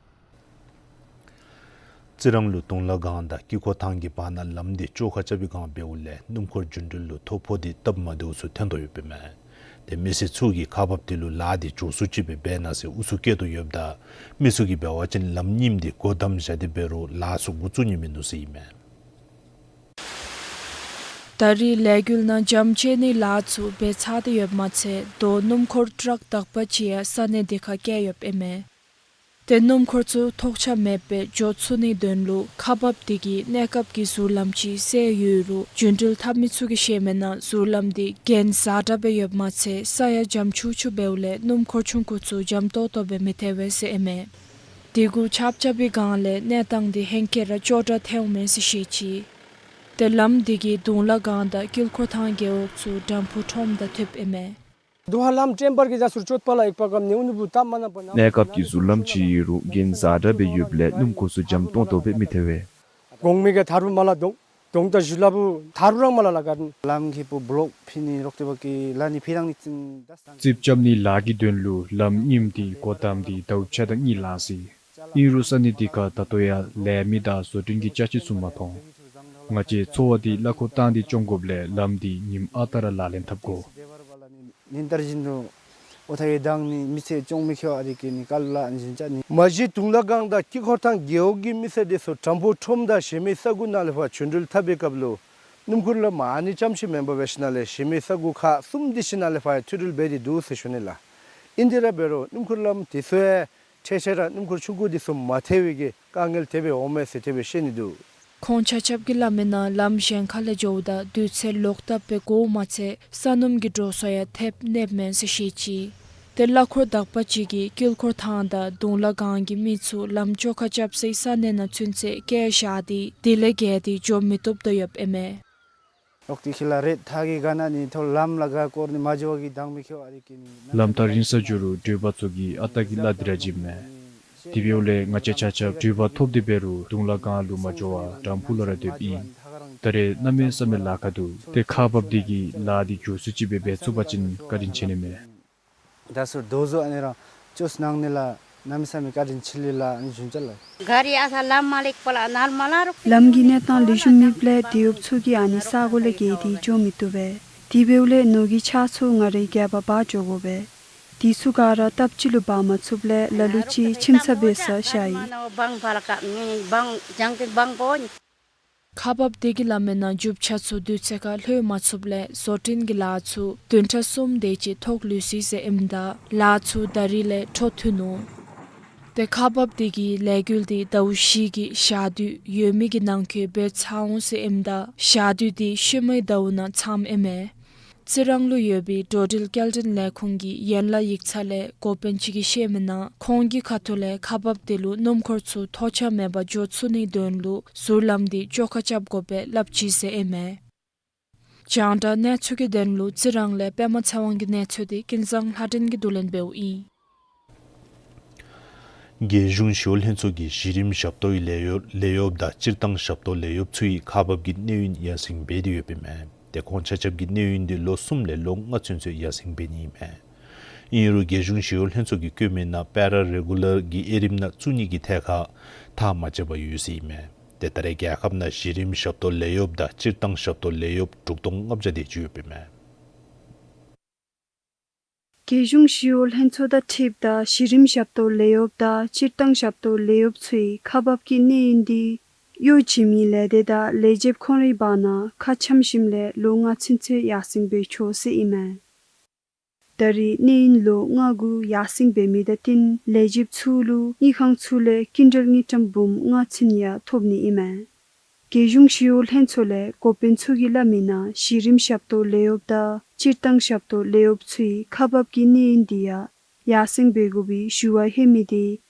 རྩི་རང་ལུ་དུང་ལ་སྒང་དང་དཀྱིལ་འཁོར་ཐང་གི་བར་ན་ལམ་འདི་བཅོ་ཁ་རྐྱབ་པའི་སྒང་འབདཝ་ལས་སྣུམ་འཁོར་རྒྱུ་འགྲུལ་ལུ་ཐོ་ཕོག་སྟེ་སྟབས་མ་བདེཝ་ཚུ་ཐོན་དོ་ཡོདཔ་ཨིན་མས། ཏེ་མི་སེར་ཚུ་གིས་ཁག་འབགཔ་དེ་ལུ་ལཱ་འདི་མགྱོགས་སུ་ཅིག་སྦེ་འབད་གནང་ཟེར་ཨུ་ཚུགས་བསྐྱེད་དོ་ཡོདཔ་ད་མི་ཚུ་གིས་འབད་བ་ཅིན་ལམ་རྙིངམ་འདི་སྒོ་བསྡམ་བཞག་སྟེ་འབད་རུང་ལཱ་ཚུ་འགོ་བཙུགས་ནི་མིན་འདུག་ཟེར་ཨིན་མས། ད་རེས་ལས་འགུལ་ནང་འགྱམ་བཅད་ནིའི་ལཱ་ཚུ་འབད་ཚར་ཏེ་ཡོདཔ་མ་ཚད་དོ་སྣུམ་འཁོར་ཊཱག་དག་པ་ཅིག་ཡང་ས་གནས་འདི་ཁར་བསྐྱལ་ཡོདཔ་ཨིན་མས། ཏེ་སྣུམ་འཁོར་ཚུ་ཐོགས་ཆགས་མེདཔ་སྦེ་འགྱོ་ཚུགས་ནིའི་དོན་ལུ་ཁག་འབགཔ་དེ་གིས་གནས་སྐབས་ཀྱི་ཟུར་ལམ་ཅིག་བསལ་ཡོད་རུང་རྒྱུ་འགྲུལ་འཐབ་མི་ཚུ་གིས་བཤད་མི་ནང་ཟུར་ལམ་འདི་གྱེན་ཛ་དྲག་སྦེ་ཡོདཔ་མ་ཚད་ས་ཡང་འགྱམ་ཆུང་ཆུང་འབདཝ་ལས་སྣུམ་འཁོར་ཆུང་ཀུ་ཚུ་འཇམ་ཏོང་ཏོ་སྦེ་མི་ཐལ་བས་ཟེར་ཨིན་མས། དེ་གུ་ཆརཔ་རྐྱབ་པའི་སྒང་ལས་གནས་སྟངས་འདི་ཧེང་སྐལ་ར་སྐྱོ་དྲགས་ཐལཝ་མས་ཟེར་བཤད་ཅི། ཏེ་ལམ་འདི་གིས་དུང་ལ་སྒང་དང་དཀྱིལ་འཁོར་ཐང་རྒེད་འོག་ཚུ་དམ་ཕུ་ཁྲོམ་དང་མཐུདཔ་ཨིན་མས། དུང་ལ་ལམ་ཊེམ་པར་གྱི་རྒྱ་ཟུར་ཅོད་པ་ལ་ཡིག་པ་ཀམ་ནེའུ་ནུ་བུ་ཏ་མ་ན་པ་ན། གནས་སྐབས་ཀྱི་ཟུར་ལམ་ཅིག་ཨིན་རུང་གྱེན་ཛ་དྲག་སྦེ་ཡོདཔ་ལས་སྣུམ་འཁོར་ཚུ་འཇམ་ཏོང་ཏོ་སྦེ་མི་ཐལ་བས། གོང་མའི་ག་ཐ་རུ་མ་ལ་དོང་དོང་ད་ཞུ་ལ་བུ་ཐ་རུ་རང་མ་ལ་ལ་ག་རིན། ལམ་གྱི་བུ་བློག་ཕི་ནི་རོག་ཏེ་བ་གི་ལ་ནི་ཕི་རང་ནི་ཙིང་ད་སང་། རྩིགཔ་རྐྱབ་ནིའི་ལཱ་གི་དོན་ལུ་ལམ་རྙིངམ་འདི་སྒོ་བསྡམས་ཏེ་ཟླཝ་ཆ་དང་གཉིས་ལང་ཅི། ཨིན་རུང་ས་གནས་འདི་ཁར་ད་ལྟོ་ཡང་ལས་མི་དང་བཟོ་སྐྲུན་གྱི་ཅ་ཆས་ཚུ་མ་མཐོང་། ང་བཅས་ཚོ་བ་འདི་གླ་འཁོར་བཏང་སྟེ་སྐྱོང་དགོཔ་ལས་ལམ་འདི་ཉིནམ་ཨ་རྟག་ར་ལག་ལེན་འཐབ་དགོ། ཉིན་ལྟར་བཞིན་དུ་འོ་ཐ་ཡི་དང་ནི་མི་ཚེ་སྐྱོང་མི་ཁེ་བ་ཨ་རི་ཀི་ནི་ཀ་ལ་བཞིན་ཅ་ནི། མ་གཞི་དུང་ལ་སྒང་དང་དཀྱིལ་འཁོར་ཐང་རྒེད་འོག་གི་མི་སེར་འདི་ཚུ་དམ་ཕུ་ཁྲོམ་དང་གཞན་མི་ས་གོ་ནང་ལས་ཕར་རྒྱུ་འགྲུལ་འཐབ་པའི་སྐབས་ལུ་སྣུམ་འཁོར་ལམ་ཨ་ནི་རྐྱངམ་ཅིག་མེན་པར་འབད་ཞིནམ་ལས་གཞན་མི་ས་གོ་ཁག་གསུམ་འདི་ཞིནམ་ལས་ཕར་མཐུད་འགྲུལ་འབད་དེ་འདུག་ཟེར་ཞུ་ནི་ལགས། ཨིན་དེ་ར་འབད་རུང་སྣུམ་འཁོར་ལམ་འདི་ཚུ་ཡང་ཕྲལ་ཕྲལ་ར་སྣུམ་འཁོར་ཆུང་ཀུ་འདི་ཚུ་མ་ཐལ་བའི་གི་དཀའ་ངལ་དེ་སྦེ་འོང་མས་ཟེར་དེ་སྦེ་བཤད་ནི་འདུག། ཁོང་ཆ་ཁྱབ་ཀྱིས་སླབ་མི་ནང་ལམ་གཞན་ཁ་ལས་འགྱོཝ་ད་དུས་ཚོད་ལོག་ལྟབ་སྦེ་འགོརཝ་མ་ཚད་ས་སྣུམ་གྱི་འགྲོ་སོང་ཡང་ཐེབས་གནསཔ་མས་ཟེར་བཤད་ཅི། ཏེ་གླ་འཁོར་དག་པ་ཅིག་གིས་དཀྱིལ་འཁོར་ཐང་དང་དུང་ལ་སྒང་གི་མི་ཚུ་ལམ་བཅོ་ཁ་རྐྱབ་སའི་ས་གནས་ནང་ཚུན་ཚོད་བསྐྱལ་བཞག་སྟེ་དེ་ལས་བརྒལ་ཏེ་འགྱོ་མི་བཏུབ་དོ་ཡོདཔ་ཨིན་མས། ལོག་སྟེ་ཁྱི་ལ་རེད་ཐ་གི་ག་ན་ནི་ཐོ་ལམ་ལ་ག་སྐོར་ནི་མ་འགྱོ་བ་གི་དང་མི་ཁྱོ་ཨ་རི་ཀི་ནི། ལམ་ཐག་རིང་ས་འགྱོ་རུང་འགྲུལ་པ་ཚུ་གིས་ཨ་རྟག་གི་གླ་འདི་ར་བྱིནམ་མས། དེ་འབདཝ་ལས་ང་བཅས་ཆ་ཁྱབ་འགྲུལ་པ་ཐོབ་སྟེ་འབད་རུང་དུང་ལ་སྒང་ལུ་མ་འགྱོ་བར་དམ་ཕུ་ལུ་ར་སྡོདཔ་ཨིན། ད་རེས་གནམ་མེད་ས་མེད་ལཱ་ཁག་འདུག། ཏེ་ཁག་འབགཔ་འདི་གིས་ལཱ་འདི་མགྱོགས་སུ་ཅིག་སྦེ་འབད་ཚུགས་པ་ཅིན་བཀའ་དྲིན་ཆེ་ནི་མས། ད་སོ་དོ་བཟོ་ཨ་ནི་རང་བཅོས་གནང་ནི་ལགས། གནམ་མེད་ས་མེད་བཀའ་དྲིན་ཆེ་ལགས། ཨ་ནི་བྱུང་ཅ་ལགས། ག་རི་ཨ་ས་ལམ་མ་ལེགས་པ་ལགས། ནཱ་མ་ལ་རོགས། ལམ་གྱི་གནས་སྟངས་ལེགས་ཤོམ་མེདཔ་ལས་དེད་གཡོགཔ་ཚུ་གིས་ཨ་ནི་ས་གོ་ལས་བརྒལ་ཏེ་འགྱོ་མི་བཏུབ་པས། དེ་འབདཝ་ལས་ནོར་གྱི་ཆ་ཚུ་ང་རའི་རྒྱབ་ཁར་འབག་འགྱོ་དགོ་པས། དེ་ཚུ་ག་ར་སྟབས་གཅིག་ལུ་འབག་མ་ཚུགསཔ་ལས་ལ་ལུ་ཅིག་ཁྱིམ་ཚབ་འབད་སར་བཞག་ཡི། ཁག་འབག་དེ་གི་ལམ་མེན་ན་རྒྱུ་ཆ་ཚུ་དུས་ཚོད་ཁར་ལྷོད་མ་ཚུགསཔ་ལས་བཟོ་སྐྲུན་གྱི་ལཱ་ཚུ་བདུན་ཕྲག་གསུམ་དེ་ཅིག་ཐོག་ལུས་སོ་ཡི་ཟེར་ཨིནམ་ད་ལཱ་ཚུ་ད་རིས་ལས་འཕྲོ་མཐུད་ནུག། ཏེ་ཁག་འབག་དེ་གི་ལས་འགུལ་དེ་ཟླཝ་བཞི་གི་ཞག་དུས་ཡོད་མི་གི་ནང་འཁོད་འབད་ཚར་འོང་ཟེར་ཨིནམ་ད་ཞག་དུས་དེ་ཤུལ་མའི་ཟླཝ་ནང་མཚམས་ཨིན་མས། རྩི་རང་ལུ་ཡོད་པའི་འགྲོ་འགྲུལ་སྐྱེལ་འདྲེན་ལས་ཁུངས་ཀྱི་ཡན་ལག་ཡིག་ཚང་ལས་འགོ་དཔོན་ཅིག་གིས་བཤད་མི་ནང་ཁོང་གི་ཁ་ཐུག་ལས་ཁག་འབག་དེ་ལུ་སྣུམ་འཁོར་ཚུ་ཐོགས་ཆགས་མེད་པར་འགྱོ་ཚུགས་ནིའི་དོན་ལུ་ཟུར་ལམ་དེ་བཅོ་ཁ་རྐྱབ་དགོ་པའི་སླབ་ཅི་ཟེར་ཨིན་མས། རྒྱང་བསྒྲགས་གནས་ཚུལ་གྱི་དོན་ལུ་རྩི་རང་ལས་པདྨ་ཚེ་དབང་གི་གནས་ཚུལ་དེ་ཀུན་བཟང་ལྷ་སྒྲོན་གྱིས་བསྡུ་ལེན་འབདཝ་ཨིན། རྒྱལ་གཞུང་ཞི་གཡོག་ལྷན་ཚོགས་ཀྱིས་གཞི་རིམ་ཞབས་ཏོག་གི་ལས་གཡོག་ལས་གཡོགཔ་དང་སྤྱིར་བཏང་ཞབས་ཏོག་ལས་གཡོགཔ་ཚུ་གི་ཁག་འབག་གི་གནས་ཡུན་ཡར་སེང་འབད་དེ་ཡོདཔ་ཨིན་མས། ཏེ་ཁོང་ཆ་ཁྱབ་ཀྱི་གནས་ཡུན་དེ་ལོ་གསུམ་ལས་ལོ་ལྔ་ཚུན་ཚོད་ཡར་སེང་འབད་ནི་ཨིན་མས། ཨིན་རུང་རྒྱལ་གཞུང་ཞི་གཡོག་ལྷན་ཚོགས་ཀྱིས་བཀོད་མི་ནང་པེ་ར་རེ་གུ་ལར་གྱི་དབྱེ་རིམ་ནང་བཙུགས་ནི་གི་ཐད་ཁར་ཐག་མ་བཅད་པར་ཡོད་ཟེར་ཨིན་མས། ཏེ་ད་རེས་རྒྱལ་ཁབ་ནང་གཞི་རིམ་ཞབས་ཏོག་ལས་གཡོགཔ་དང་སྤྱིར་བཏང་ཞབས་ཏོག་ལས་གཡོགཔ་དྲུག་སྟོང་ལྔ་བརྒྱ་དེ་ཅིག་ཡོདཔ་ཨིན་མས། རྒྱལ་གཞུང་ཞི་གཡོག་ལྷན་ཚོགས་དང་འཁྲིལཝ་ད་གཞི་རིམ་ཞབས་ཏོག་ལས་གཡོགཔ་དང་སྤྱིར་བཏང་ཞབས་ཏོག་ལས་གཡོགཔ་ཚུ་གི་ཁག་འབག་གི་གནས་ཡུན་དེ་གཡོག་བྱིན་མི་ལས་སྡེ་དང་ལས་བྱེདཔ་ཁོང་རའི་བར་ན་ཁ་འཆམ་ཞིནམ་ལས་ལོ་ལྔ་ཚུན་ཚོད་ཡར་སེང་འབད་ཆོག་ཟེར་ཨིན་མས། ད་རེས་གནས་ཡུན་ལོ་ལྔ་གུ་ཡར་སེང་འབད་མི་དང་བསྟུན་ལས་བྱེདཔ་ཚུ་ལུ་དངུལ་ཁང་ཚུ་ལས་ཀུན་ཊལ་དངུལ་ཀྲམ་འབུམ་ལྔ་ཚུན་ཡང་ཐོབ་ནི་ཨིན་མས། རྒྱལ་གཞུང་ཞི་གཡོག་ལྷན་ཚོགས་ལས་འགོ་དཔོན་ཚུ་གིས་སླབ་མི་ནང་གཞི་རིམ་ཞབས་ཏོག་ལས་གཡོགཔ་དང་སྤྱིར་བཏང་ཞབས་ཏོག་ལས་གཡོགཔ་ཚུ་གི་ཁག་འབག་གི་གནས་ཡུན་དེ་ཡང་ཡར་སེང་འབད་དགོ་པའི་ཞུ་བ་ལྷོད་མི་དེ་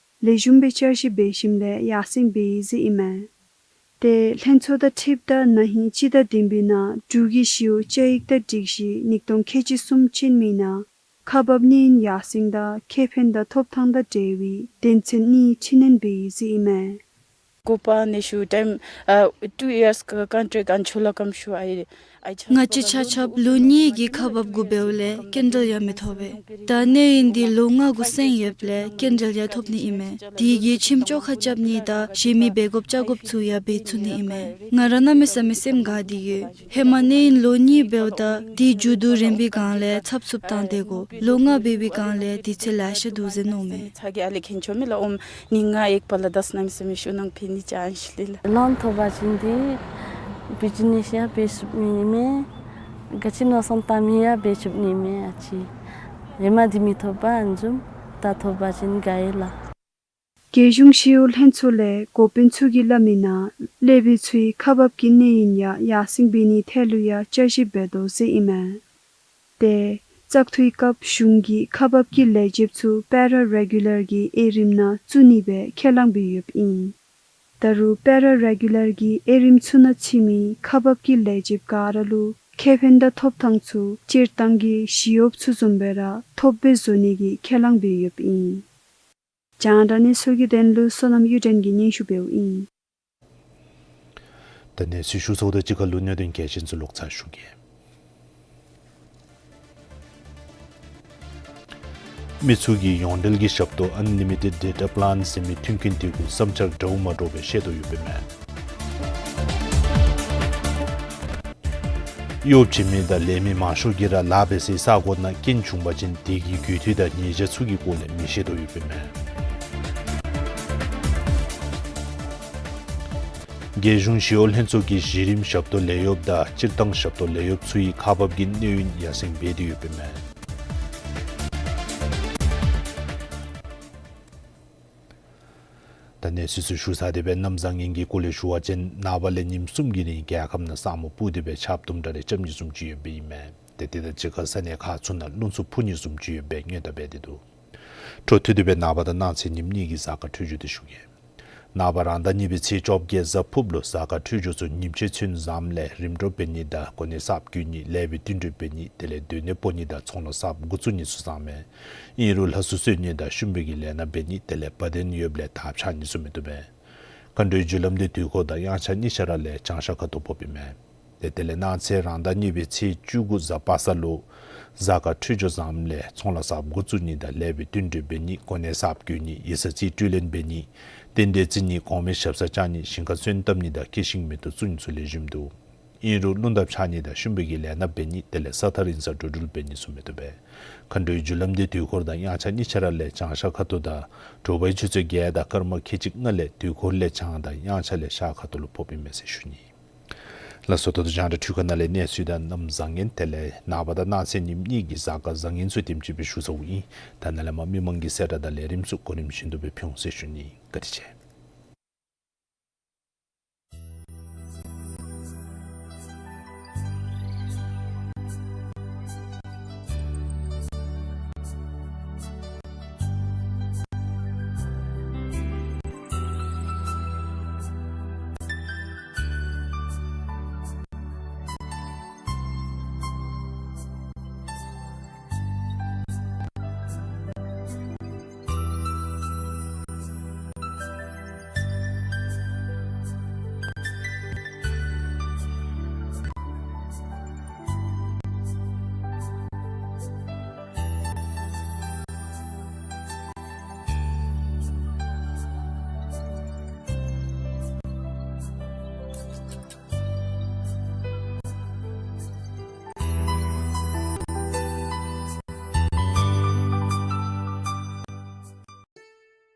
ལེགས་ཤོམ་སྦེ་བསྐྱར་ཞིབ་འབད་ཞིནམ་ལས་ཡར་སེང་འབད་ཡི་ཟེར་ཨིན་མས། ཏེ་ལྷན་ཚོགས་དང་འཁྲིལཝ་ད་ན་ཧིང་སྤྱི་ཟླ་བདུན་པའི་ནང་འབྲུག་གི་ཞི་གཡོག་བཅའ་ཡིག་དང་སྒྲིག་གཞི་ཉིས་སྟོང་ཁལ་གཅིག་གསུམ་ཅན་མི་ནང་ཁག་འབག་གནས་ཡུན་ཡར་སེང་དང་ཁེ་ཕན་དང་ཐོབ་ཐང་དང་འབྲེལ་བའི་དོན་ཚན་གཉིས་འཕྲི་སྣོན་འབད་ཡི་ཟེར་ཨིན་མས། གོ་པ་ནེ་ཤུ་ཊའིམ་ཨ་ཊུ་ཡརསི་ཀ་ཀོན་ཊེཀཊ་ཨན་ཆོ་ལ་ཀམ་ཤུ་ཨའི། ང་བཅས་ཆ་ཁྱབ་ལོ་གཉིས་ཀྱི་ཁག་འབག་གུ་འབདཝ་ལས་ཀུན་ཊལ་ཡང་མི་ཐོབ་པས། ད་གནས་ཡུན་དེ་ལོ་ལྔ་གུ་སེང་ཡོདཔ་ལས་ཀུན་ཊལ་ཡང་ཐོབ་ནི་ཨིན་མས། དེ་གིས་ཁྱིམ་བཅོ་ཁ་རྐྱབ་ནི་དང་གཞན་མི་འབད་དགོཔ་བཅའ་དགོཔ་ཚུ་ཡང་འབད་ཚུགས་ནི་ཨིན་མས། ང་ར་གནམ་མེད་ས་མེད་སེམས་དགའ་སྟེ་ཡོད། ཧེ་མ་གནས་ཡུན་ལོ་གཉིས་འབདཝ་ད་དེ་མཇུག་བསྡུ་རན་པའི་སྒང་ལས་ཚབ་ཚུབ་བཏང་སྟེ་གོ་ལོ་ལྔ་འབད་བའི་སྒང་ལས་དུས་ཚོད་ལེ་ཤ་འདུག་ཟེར་མནོཝ་མས། ཚ་གྱང་ལས་ཁེངས་ཆོ་མི་ལ་ཨོམ་ཉིན་ལྔ་ཡེག་པ་ལ་དས་གནམ་མེད་ས་མེད་ཤུགས་གནང་ཕན་ནི་ཅ་ཨན་ཤུལ་ལས་ལཱོན་ཐོབ་པ་ཅིན་དེ་བི་ཇི་ནེས་ཡང་འབད་ཚུགས་ནི་མས། ག་ཅི་མནོ་བསམ་བཏང་མི་ཡང་འབད་ཚུགས་ནི་མས། ཨ་ཙི་ཧེ་མ་དེ་མི་ཐོབ་པ་ཨ་ནི་བཟུམ་ད་ཐོབ་པ་ཅིན་དགའ་ཡི་ལགས། རྒྱལ་གཞུང་ཞི་གཡོག་ལྷན་ཚོགས་ལས་འགོ་དཔོན་ཚུ་གིས་སླབ་མི་ནང་ལས་བྱེདཔ་ཚུའི་ཁག་འབག་གི་གནས་ཡུན་ཡང་ཡར་སེང་འབད་ནིའི་ཐད་ལུ་ཡང་བསྐྱར་ཞིབ་འབད་དོ་ཟེར་ཨིན་མས། ཏེ་བཙག་འཐུའི་སྐབས་གཞུང་གིས་ཁག་འབག་གི་ལས་བྱེདཔ་ཚུ་པེ་ར་རེ་གུ་ལར་གྱི་དབྱེ་རིམ་ནང་བཙུགས་ནི་སྦེ་ཁས་བླངས་འབད་ཡོདཔ་ཨིན། ད་རུང་པེ་ར་རེ་གུ་ལར་གྱི་དབྱེ་རིམ་ཚུ་ནང་ཚུད་མི་ཁག་འབག་གི་ལས་བྱེདཔ་ག་ར་ལུ་ཁེ་ཕན་དང་ཐོབ་ཐང་ཚུ་སྤྱིར་བཏང་གི་ཞི་གཡོགཔ་ཚུ་བཟུམ་སྦེ་ར་ཐོབ་སྦེ་བཟོ་ནི་གི་ཁས་བླངས་འབད་ཡོདཔ་ཨིན། རྒྱང་བསྒྲགས་གནས་ཚུལ་གྱི་དོན་ལུ་བསོད་ནམས་གཡུ་སྒྲོན་གྱིས་སྙན་ཞུ་འབདཝ་ཨིན། ད་གནས་ཚུལ་ཞུ་ཚརཝ་དང་གཅིག་ཁར་ལུ་གནད་དོན་གལ་ཆེན་ཚུ་ལོག་ཚར་ཞུ་གེ། མི་ཚུ་གིས་ཡོངས་འབྲེལ་གྱི་ཞབས་ཏོག་Unlimited Data Plan ཟེར་མི་མཐུན་རྐྱེན་དེ་གུ་བསམ་འཆར་འདྲཝ་མ་འདྲཝ་སྦེ་བཤད་དོ་ཡོདཔ་ཨིན་མས། གཡོག་བྱིན་མི་དང་ལས་མི་མང་ཤོས་ཀྱིས་ར་ལཱ་འབད་སའི་ས་གོ་ནང་རྐྱེན་བྱུང་པ་ཅིན་དེ་གི་རྒུད་འཐུས་དང་ཉེས་བྱ་ཚུ་གི་སྐོར་ལས་མི་ཤེས་དོ་ཡོདཔ་ཨིན་མས། རྒྱལ་གཞུང་ཞི་གཡོག་ལྷན་ཚོགས་ཀྱིས་གཞི་རིམ་ཞབས་ཏོག་ལས་གཡོགཔ་དང་སྤྱིར་བཏང་ཞབས་ཏོག་ལས་གཡོགཔ་ཚུ་གི་ཁག་འབག་གི་གནས་ཡུན་ཡར་སེང་འབད་དེ་ཡོདཔ་ཨིན་མས། ད་གནས་ཚུལ་ཚུ་ཞུ་ཚར་ཏེ་སྦེ་གནམ་བཟང་ངན་གྱི་སྐོར་ལས་ཞུ་བ་ཅིན་ནངས་པ་ལས་ཉིནམ་གསུམ་གྱི་རིང་རྒྱལ་ཁབ་ནང་ས་སྨུག་སྤུབས་ཏེ་སྦེ་ཆརཔ་དུམ་གྲ་རེ་རྐྱབ་ནི་བཟུམ་ཅིག་ཡོདཔ་ཨིན་མས། ཏེ་དེ་དང་གཅིག་ཁར་ས་གནས་ཁག་ཚུ་ནང་རླུང་འཚུབ་འཕུ་ནི་བཟུམ་ཅིག་ཡོདཔ་སྦེ་སྔོན་བརྡ་འབད་དེ་འདུག། འཕྲོ་མཐུད་དེ་སྦེ་ནངས་པ་དང་གནངས་ཚེ་ཉིནམ་གཉིས་ཀྱི་གཟའ་སྐར་འཕྲོད་སྦྱོར་དེ་ཞུ་གེ། ནངས་པ་རང་ཟླ་གཉིས་པའི་ཚེས་བཅོ་བརྒྱད་གཟའ་ཕུརཔ་ལུ་གཟའ་སྐར་འཕྲོད་སྦྱོར་ཚུ་ཉིནམ་ཕྱེད་ཚུན་བཟངམ་ལས་རིམ་གྲོ་འབད་ནི་དང་གོ་གནས་གསརཔ་བསྐོ་ནི་ལས་པའི་བསྟུན་གྲོས་འབད་ནི་དེ་ལས་སྡོད་གནས་སྤོ་ནི་དང་ཚོང་ལཱ་གསརཔ་འགོ་བཙུགས་ནི་ཚུ་བཟངམ་མས། ཨིན་རུང་ལྷ་གསོལ་གསོལ་ནི་དང་ཤུམ་བུ་གི་ལས་སྣ་འབད་ནི་དེ་ལས་བ་དན་ཡོདཔ་ལས་དར་འཕྱར་ནི་ཚུ་མི་བཏུབ་པས། མཁའ་འགྲོའི་རྒྱུ་ལམ་དེ་དུས་འཁོར་དང་དབྱངས་འཆར་གཉིས་ཆ་ར་ལས་བྱང་ཤར་ཁ་ཐུག་ཕོགཔ་ཨིན་མས། ཏེ་དེ་ལས་གནངས་ཚེ་རང་ཟླ་གཉིས་པའི་ཚེས་བཅུ་དགུ་གཟའ་པ་སངས་ལུ་གཟའ་སྐར་འཕྲོད་སྦྱོར་བཟངམ་ལས་ཚོང་ལཱ་གསརཔ་འགོ་བཙུགས་ནི་དང་ལེགས་པའི་བསྟུན་གྲོས་འབད་ནི། གོ་གནས་གསརཔ་བསྐོ་ནི། ཡིག་ཚང་རྩིས་སྤྲོད་ལེན་འབད་ནི། རྟེན་འབྲེལ་བརྩི་ནི། གོང་མའི་ཞབས་སར་བཅར་ནི། ཞིང་ཁར་སོན་བཏབ་ནི་དང་སྐྱེས་ཤིང་མེ་ཏོག་བཙུགས་ནི་ཚུ་ལེགས་ཤོམ་འདུག། ཨིན་རུང་རླུང་ལྡབ་འཆར་ནི་དང་ཤུན་པོའི་ལས་སྣ་འབད་ནི། དེ་ལས་ས་ཐག་རིང་སར་འགྲོ་འགྲུལ་འབད་ནི་ཚུ་མི་བཏུབ་པས། མཁའ་འགྲོའི་རྒྱུ་ལམ་འདི་དུས་འཁོར་དང་དབྱངས་འཆར་གཉིས་ཆ་ར་ལས་བྱང་ཤར་ཁ་ཐུག་དང་དྲོ་པའི་ཆུ་ཚོད་བརྒྱད་དང་སྐར་མ་ཁལ་གཅིག་ལྔ་ལས་དུས་འཁོར་ལས་བྱང་དང་དབྱངས་འཆར་ལས་ཤར་ཁ་ཐུག་ལུ་ཕོགཔ་ཨིན་མས་ཟེར་ཞུ་ནི། ལགས་སོ། ད་ལྟོ་རྒྱང་བསྒྲགས་འཕྲུལ་ཁང་ནང་ལས་གནས་ཚུལ་དང་གནམ་བཟང་ངན་དེ་ལས་ནངས་པ་དང་གནངས་ཚེ་ཉིནམ་གཉིས་ཀྱི་གཟའ་སྐར་བཟང་ངན་ཚུ་དེམ་ཅིག་སྦེ་ཞུ་ཚརཝ་ཨིན། ད་ནཱ་ལས་མར་མི་མང་གི་གསལ་བསྒྲགས་དང་ལས་རིམ་ཚུ་གོ་རིམ་བཞིན་དུ་སྦེ་ཕུལ་འོང་ཟེར་ཞུ་ནི། བཀའ་དྲིན་ཆེ།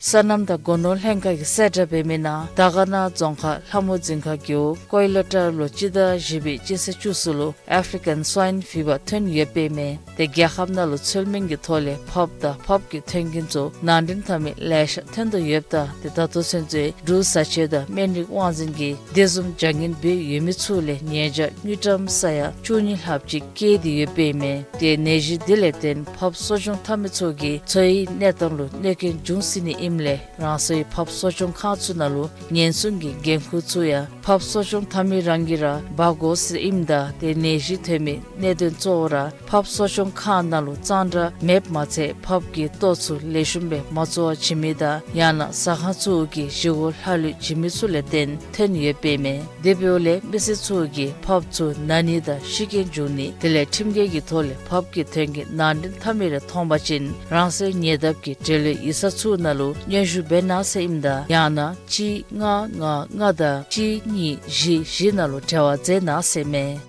སོ་ནམ་དང་སྒོ་ནོར་ལྷན་ཁག་གིས་གསལ་བསྒྲགས་འབད་མི་ནང་དར་དཀར་ན་རྫོང་ཁག་ལྷ་མོ་རྫིང་ཁ་རྒེད་འོག་ཀོའི་ལ་ཊར་ལུ་སྤྱི་ཟླ་བཞི་པའི་སྤྱི་ཚེས་བཅུ་གསུམ་ལུ་ཨེཕ་རི་ཀན་སྭའིན་ཕི་བར་ཐོན་ཡོདཔ་ཨིན་མས། ཏེ་རྒྱལ་ཁབ་ནང་ལུ་ཚུལ་མིན་གྱི་ཐོག་ལས་ཕགཔ་དང་ཕགཔ་གི་ཐོན་ཁུངས་ཚུ་ནང་འདྲེན་འཐབ་མི་ལེ་ཤ་ཐོན་དོ་ཡོདཔ་ད་ཏེ་ད་ལྟོ་ཚུན་ཚོད་འབྲུག་བཟའ་ཆས་དང་སྨན་རིགས་དབང་འཛིན་གྱིས་དེ་བཟུམ་བྱ་ངན་འབད་ཡོད་མི་ཚུ་ལས་ཉེས་བྱ་དངུལ་ཀྲམ་ས་ཡ་བཅུ་གཉིས་ལྷགཔ་ཅིག་བཀལ་ཏེ་ཡོདཔ་ཨིན་མས། ཏེ་ནད་གཞི་འདི་ལས་བརྟེན་ཕགཔ་གསོ་སྐྱོང་འཐབ་མི་ཚུ་གིས་འཚོ་བའི་གནས་སྟངས་ལུ་གནོད་སྐྱོན་འབྱུང་སྲིད་ནི་ཨིནམ་ལས་རང་སོའི་ཕགཔ་གསོ་སྐྱོང་ཁང་ཚུ་ནང་ལུ་ཉེན་སྲུང་གི་འགན་ཁུར་ཚུ་ཡང་ཕགཔ་གསོ་སྐྱོང་འཐབ་མི་རང་གིས་ར་འབག་དགོ་ཟེར་ཨིནམ་ད་ཏེ་ནད་གཞི་ཐོན་མི་གནད་དོན་གཙོ་བོ་ར་ཕགཔ་གསོ་སྐྱོང་ཁང་ནང་ལུ་གཙང་སྦྲ་མེདཔ་མ་ཚད་ཕགཔ་གི་ལྟོ་ཚུ་ལེགས་ཤོམ་སྦེ་མ་བཙོ་བར་བྱིན་མི་དང་ཡང་ན་ཟ་ཁང་ཚུ་གིས་བཞེས་སྒོ་ལྷག་ལུས་བྱིན་མི་ཚུ་ལས་བརྟེན་ཐོན་ཡོདཔ་ཨིན་མས། དེ་འབདཝ་ལས་མི་སེར་ཚུ་གིས་ཕགཔ་ཚུ་ན་ནི་དང་ཤི་རྐྱེན་འབྱུང་ནི་དེ་ལས་ཁྲིམས་འགལ་གྱི་ཐོག་ལས་ཕགཔ་གི་ཐོན་ཁུངས་ནང་འདྲེན་འཐབ་མི་རེ་མཐོང་པ་ཅིན་རང་སོའི་ཉེ་འདབས་ཀྱི་འབྲེལ་ཡོད་ཡིག་ཚང་ཚུ་ནང་ལུ་སྙན་ཞུ་འབད་གནང་ཟེར་ཨིནམ་ད་ཡང་ན་གཅིག་ལྔ་ལྔ་ལྔ་དང་གཅིག་གཉིས་བཞི་བཞི་ནང་ལུ་འབྲེལ་བ་མཛད་གནང་ཟེར་མས།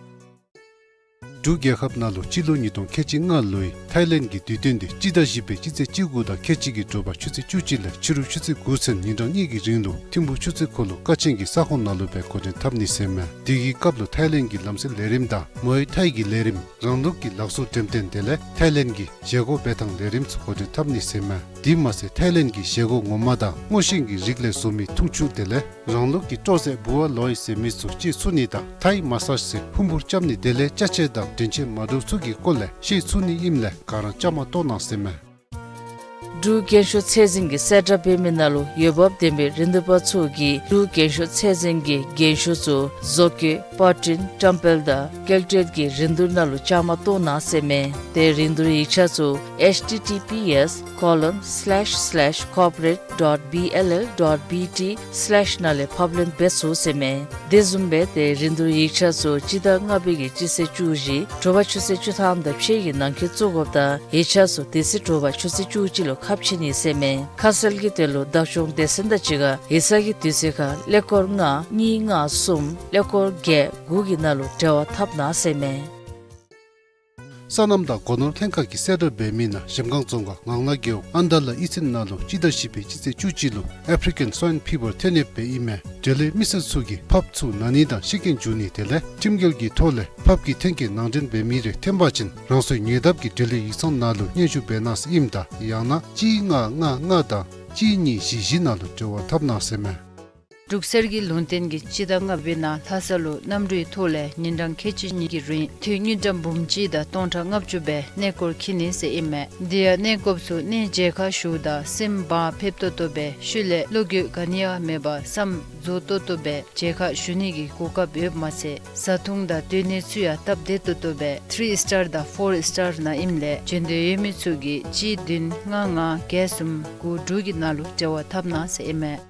འབྲུག་རྒྱལ་ཁབ་ནང་ལུ་སྤྱི་ལོ་ཉིས་སྟོང་ཁལ་གཅིག་ལྔ་ལོའི་ཐའི་ལེནཌ་གི་དུས་སྟོན་འདི་སྤྱི་ཟླ་བཞི་པའི་སྤྱི་ཚེས་བཅུ་དགུ་དང་ཁལ་གཅིག་གི་དྲོ་པ་ཆུ་ཚོད་བཅུ་གཅིག་ལས་ཕྱི་རུ་ཆུ་ཚོད་དགུ་ཚུན་ཉིན་གྲངས་གཉིས་ཀྱི་རིང་ལུ་ཐིམ་ཕུག་ཆུ་ཚོད་འཁོར་ལོ་ཀ་ཆེན་གྱི་ས་ཁོངས་ནང་ལུ་སྦེ་འགོ་འདྲེན་འཐབ་ནི་ཟེར་མས། དེ་གི་སྐབས་ལུ་ཐའི་ལེནཌ་གི་ལམ་སྲོལ་ལས་རིམ་དང་མོའེ་ཐའི་གི་ལས་རིམ་རང་ལུགས་ཀྱི་ལག་བཟོ་འགྲེམས་སྟོན་དེ་ལས་ཐའི་ལེནཌ་གི་བཞེས་སྒོ་འབད་ཐངས་ལས་རིམ་ཚུ་འགོ་འདྲེན་འཐབ་ནི་ཟེར་མས། དེ་མ་ཚད་ཐའི་ལེནཌ་གི་བཞེས་སྒོ་ངོ་མ་དང་སྔོ་ཤིང་གི་རིགས་ལས་བཟོ་མི་འཐུང་ཆུ་དེ་ལས་རང་ལུགས་ཀྱི་སྤྲོ་ཟས་བུ་བ་ལོའི་ཟེར་མི་ཚུ་སྤྱོད་ཚུགས་ནི་དང་ཐའི་མ་སཱཇ་ཟེར་ཕུང་པོ་བཅམ་ནི་དེ་ལས་ཅ་ཆས་དང་དྲིན་ཆེན་མ་འདྲཝ་ཚུ་གི་སྐོར་ལས་ཤེས་ཚུགས་ནི་ཨིནམ་ལས་ག་ར་བཅའ་མར་གཏོགས་གནང་ཟེར་མས། འབྲུག་རྒན་ཤོས་ཚད་འཛིན་གྱིས་གསལ་བསྒྲགས་འབད་མི་ནང་ལུ་འོས་འབབ་ལྡན་པའི་རིན་བསྡུར་པ་ཚུ་གིས་འབྲུག་རྒན་ཤོས་ཚད་འཛིན་གྱི་རྒན་ཤོས་ཚུ་བཟོ་བཀོད་པར་སྐྲུན་བཀྲམ་སྤེལ་དང་སྐྱེལ་སྤྲོད་ཀྱི་རིན་བསྡུར་ནང་ལུ་བཅའ་མར་གཏོགས་གནང་ཟེར་མས། ཏེ་རིན་བསྡུར་ཡིག་ཆ་ཚུ་H T T P S colon slash slash corporate dot B L L dot B T slash ནང་ལས་ཕབ་ལེན་འབད་ཚུགས་ཟེར་མས། དེ་བཟུམ་སྦེ་ཏེ་རིན་བསྡུར་ཡིག་ཆ་ཚུ་སྤྱི་ཟླ་ལྔ་པའི་གི་སྤྱི་ཚེས་བཅུ་བཞི་དྲོ་པ་ཆུ་ཚོད་བཅུ་ཐམ་དང་ཕྱེད་ཀྱི་ནང་འཁོད་བཙུགས་དགོཔ་དང་ཡིག་ཆ་ཚུ་དེ་ཚེ་དྲོ་པ་ཆུ་ཚོད་བཅུ་གཅིག་ལུ་ཁ་ཕྱེ་ནི་ཟེར་མས། ཁ་གསལ་གྱི་དོན་ལུ་བདག་སྐྱོང་སྡེ་ཚན་དང་གཅིག་ཁར་ཡིག་ཚང་གི་དུས་ཚོད་ཁར་ཀླད་ཀོར་ལྔ་གཉིས་ལྔ་གསུམ་ཀླད་ཀོར་བརྒྱད་དགུ་གི་ནང་ལུ་འབྲེལ་བ་འཐབ་གནང་ཟེར་མས། སོ་ནམ་དང་སྒོ་ནོར་ལྷན་ཁག་གིས་གསལ་བསྒྲགས་འབད་མི་ནང་གཞལམ་སྒང་རྫོང་ཁག་ངང་ལ་རྒེད་འོག་ཨན་དཱ་ལ་ཨི་ཚན་ནང་ལུ་སྤྱི་ཟླ་བཞི་པའི་སྤྱི་ཚེས་བཅུ་གཅིག་ལུ་ཨེཕ་རི་ཀན་སྭའིན་ཕི་བར་ཐོན་ཡོདཔ་ཨིན་མས། འབྲེལ་ཡོད་མི་སེར་ཚུ་གིས་ཕགཔ་ཚུ་ན་ནི་དང་ཤི་རྐྱེན་འབྱུང་ནི་དེ་ལས་ཁྲིམས་འགལ་གྱི་ཐོག་ལས་ཕགཔ་གི་ཐོན་སྐྱེད་ནང་འདྲེན་འབད་མི་རེ་ཐོན་པ་ཅིན་རང་སོའི་ཉེ་འདབས་ཀྱི་འབྲེལ་ཡོད་ཡིག་ཚང་ནང་ལུ་སྙན་ཞུ་འབད་གནང་ཟེར་ཨིནམ་ད་ཡང་ན་གཅིག་ལྔ་ལྔ་ལྔ་དང་གཅིག་གཉིས་བཞི་བཞི་ནང་ལུ་འབྲེལ་བ་འཐབ་གནང་ཟེར་མས། འབྲུག་གསེར་གྱི་ལུང་བསྟན་གྱིས་སྤྱི་ཟླ་ལྔ་པའི་ནང་ལྷ་ས་ལུ་གནམ་གྲུའི་ཐོག་ལས་ཉིན་གྲངས་ཁལ་གཅིག་གཉིས་ཀྱི་རིང་དངུལ་དངུལ་ཀྲམ་འབུམ་གཅིག་དང་སྟོང་ཕྲག་ལྔ་བཅུ་སྦེ་གནས་སྐོར་འཁྱིད་ནི་ཟེར་ཨིན་མས། དེ་ཡང་གནས་སྐོརཔ་ཚུ་གནས་མཇལ་ཁ་ཞུཝ་ད་སེམས་བག་ཕེབས་ཏོག་ཏོ་སྦེ་ཤུལ་ལས་བློ་འགྱོད་ག་ནི་ཡང་མེད་པར་བསམ་རྫོགས་ཏོག་ཏོ་སྦེ་མཇལ་ཁ་ཞུ་ནི་གི་གོ་སྐབས་ཡོདཔ་མ་ཚད་བཟའ་འཐུང་དང་སྡོད་གནས་ཚུ་ཡང་སྟབས་བདེ་ཏོག་ཏོ་སྦེ་ཐི་རི་སི་ཊར་དང་ཕོར་སི་ཊར་ནང་ཨིནམ་ལས་འབྱོན་འདོད་ཡོད་མི་ཚུ་གིས་གཅིག་བདུན་ལྔ་ལྔ་བརྒྱད་གསུམ་དགུ་དྲུག་གི་ནང་ལུ་འབྲེལ་བ་འཐབ་གནང་ཟེར་ཨིན་མས།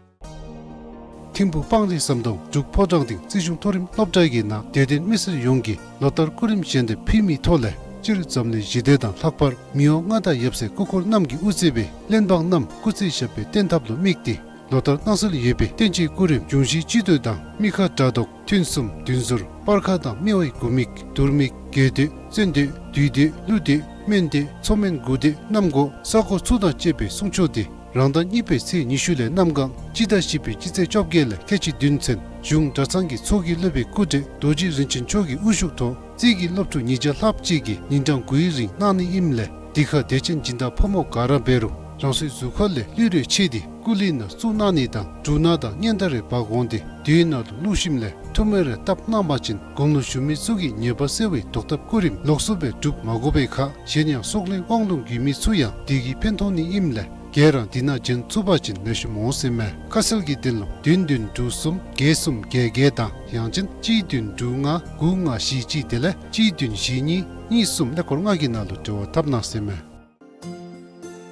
ཐིམ་ཕུག་སྤང་རི་ཟམ་གདོང་འབྲུག་ཕོ་བྲང་སྟེང་རྩིས་གཞུང་མཐོ་རིམ་སློབ་གྲྭ་གི་ནང་དད་ལྡན་མི་སེར་ཡོངས་ཀྱིས་ལོ་ལྟར་སྐུ་རིམ་བཞེངས་ཏེ་ཕུལ་མིའི་ཐོག་ལས་སྤྱིར་འཛམ་གླིང་ཞི་བདེ་དང་ལྷག་པར་མི་དབང་མངའ་བདག་ཡབ་སྲས་སྐུ་འཁོར་རྣམས་ཀྱིས་དབུ་གཙོས་པའི་གླེན་འབངས་རྣམས་སྐུ་ཚེ་ཞབས་པད་བརྟན་ཐབས་ལུ་དམིགས་ཏེ་ལོ་ལྟར་གནང་སྲོལ་ཡོད་པའི་བསྟན་སྤྱིའི་སྐུ་རིམ་འབྱུང་བཞིའི་སྤྱི་མདོས་དང་མི་ཁ་དགྲ་བཟློག་ཐུན་གསུམ་བདུན་ཟུར་སྤར་ཁ་དང་དམྱལ་བའི་དགུ་དམིགས་དུར་དམིགས་རྒྱལ་མདོས་བཙན་མདོས་བདུད་མདོས་ཀླུ་མདོས་སྨན་མདོས་མཚོ་སྨན་དགུ་མདོས་གནམ་སྒོ་ས་སྒོ་ཚུ་དང་བཅས་པའི་གསུང་ཆོག་འདི་རང་ཟླ་གཉིས་པའི་ཚེས་ཉི་ཤུ་ལས་གནམ་གང་སྤྱི་ཟླ་བཞི་པའི་སྤྱི་ཚེས་བཅོ་བརྒྱད་ལས་ཁལ་གཅིག་བདུན་ཚུན་གཞུང་གྲྭ་ཚང་གི་ཚོགས་ཀྱི་སློབ་དཔོན་སྐུ་བགྲེས་རྡོ་རྗེ་རིན་ཆེན་མཆོག་གི་དབུ་བཞུགས་ཐོག་རྩིས་ཀྱི་སློབ་ཕྲུག་ཉིས་བརྒྱ་ལྷགཔ་ཅིག་གིས་ཉིན་གྲངས་དགུའི་རིང་གནང་ནི་ཨིནམ་ལས་འདི་ཁར་དད་ཅན་སྦྱིན་བདག་ཕོ་མོ་ག་ར་འབད་རུང་རང་སོའི་གཟུགས་ཁ་ལས་ལུས་རེ་ཆད་དེ་སྐུ་ལུས་ནང་བཙུགས་གནང་ནི་དང་འབྲུ་སྣ་དང་སྙན་དར་རེ་འབག་འོང་སྟེ་མདོས་ནང་ལུ་བླུགས་ཞིནམ་ལས་ཐུགས་སྨོན་རེ་བཏབ་གནང་པ་ཅིན་དགུང་ལུ་བཞུགས་མི་ཚུ་གི་ཉེས་པ་སེལ་བའི་བཟློག་ཐབས་སྐུ་རིམ་ལོགས་སུ་སྦེ་སྒྲུབ་མ་དགོ་པའི་ཁར་གཞན་ཡང་སྲོག་ལུས་དབང་ལུང་དགོ་མི་ཚུ་ཡང་འདི་གིས་ཕན་ཐོགས་ནི་ཨིནམ་ལས་ག་ར་འདི་ནང་བྱོན་ཚུགས་པ་ཅིན་ལེགས་ཤོམ་འོང་ཟེར་མས། ཁ་གསལ་གྱི་དོན་ལུ་བདུན་བདུན་དྲུག་གསུམ་བརྒྱད་གསུམ་བརྒྱད་བརྒྱད་དང་ཡང་ཅིན་གཅིག་བདུན་དྲུག་ལྔ་དགུ་ལྔ་བཞི་གཅིག་དེ་ལས་གཅིག་བདུན་བཞི་གཉིས་གཉིས་གསུམ་ཀླད་ཀོར་ལྔ་གི་ནང་ལུ་འབྲེལ་བ་འཐབ་གནང་ཟེར་མས།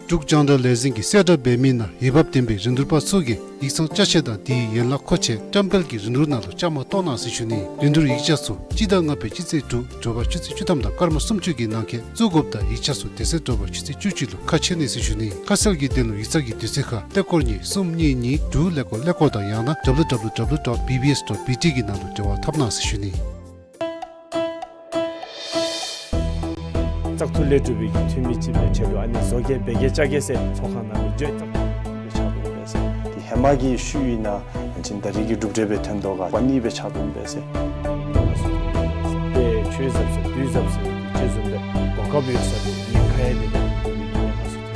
འབྲུག་རྒྱང་བསྒྲགས་ལས་འཛིན་གྱིས་གསལ་བསྒྲགས་འབད་མི་ནང་འོས་འབབ་ལྡན་པའི་རིན་བསྡུར་པ་ཚུ་གིས་ཡིག་ཚང་ཅ་ཆས་དང་དེའི་ཡན་ལག་མཁོ་ཆས་བཀྲམ་སྤེལ་གྱི་རིན་བསྡུར་ནང་ལུ་བཅའ་མར་གཏོགས་གནང་ཟེར་ཞུ་ནི། རིན་བསྡུར་ཡིག་ཆ་ཚུ་སྤྱི་ཟླ་ལྔ་པའི་སྤྱི་ཚེས་དྲུག་དྲོ་པ་ཆུ་ཚོད་བཅུ་ཐམ་དང་སྐར་མ་སུམ་ཅུ་གི་ནང་འཁོད་བཙུགས་དགོཔ་དང་ཡིག་ཆ་ཚུ་དེ་ཚེ་དྲོ་པ་ཆུ་ཚོད་བཅུ་གཅིག་ལུ་ཁ་ཕྱེ་ནི་ཟེར་ཞུ་ནི། ཁ་གསལ་གྱི་དོན་ལུ་ཡིག་ཚང་གི་དུས་ཚོད་ཁར་ཀླད་ཀོར་གཉིས་གསུམ་གཉིས་གཉིས་དྲུག་ཀླད་ཀོར་ཀླད་ཀོར་དང་ཡང་ན་W W W dot B B S dot B T གི་ནང་ལུ་འབྲེལ་བ་འཐབ་གནང་ཟེར་ཞུ་ནི། བཙག་འཐུ་ལས་གྲུབ་པའི་འཐུས་མི་ཅིག་འབད་ཆེད་དུ་ཨ་ནི་བཟོ་བཀོད་འབད་བཀོད་བཅའ་བཀོད་ཟེར་ཚོགས་ཁང་ནང་ལུ་འགྱོ་བཙག་འཐུ་འབད་ཆགས་འདུག་པས་ཟེར། དེ་ཧེ་མ་གི་ཤུལ་ཨིན་ན་ཨ་ནི་ད་རེས་ཀྱི་གྲུབ་འབྲས་སྦེ་ཐོན་དོ་ག་པ་ནི་འབད་ཆགས་འདུག་པས་ཟེར། དཔེ་ཆོས་ཟབ་ཟེར་དུས་ཟབ་ཟེར་ཅིག་བཟུམ་སྦེ་གོ་སྐབས་ཡོད་ས་ལུ་ཉེན་ཁ་ཡང་མེད་པའི་གནས་སྟངས་ཚུ་ཐོན་ཡོད་པས་ཟེར།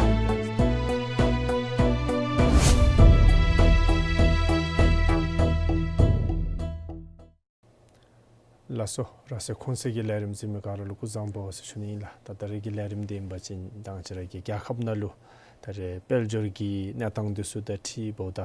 ལགས་སོ། ར་སའི་ཁོང་སའི་གི་ལས་རིམ་གཟིགས་མི་ག་ར་ལུ་སྐུ་གཟུགས་བཟང་པོ་ཟེར་ཞུ་ནི་ཨིན་ལགས། ད་ད་རེས་ཀྱི་ལས་རིམ་འདི་ཨིན་པ་ཅིན་ད་ང་བཅས་ར་གི་རྒྱལ་ཁབ་ནང་ལུ་ད་རེས་དཔལ་འབྱོར་གྱི་གནས་སྟངས་འདི་ཚུ་དང་འཁྲིལཝ་ད་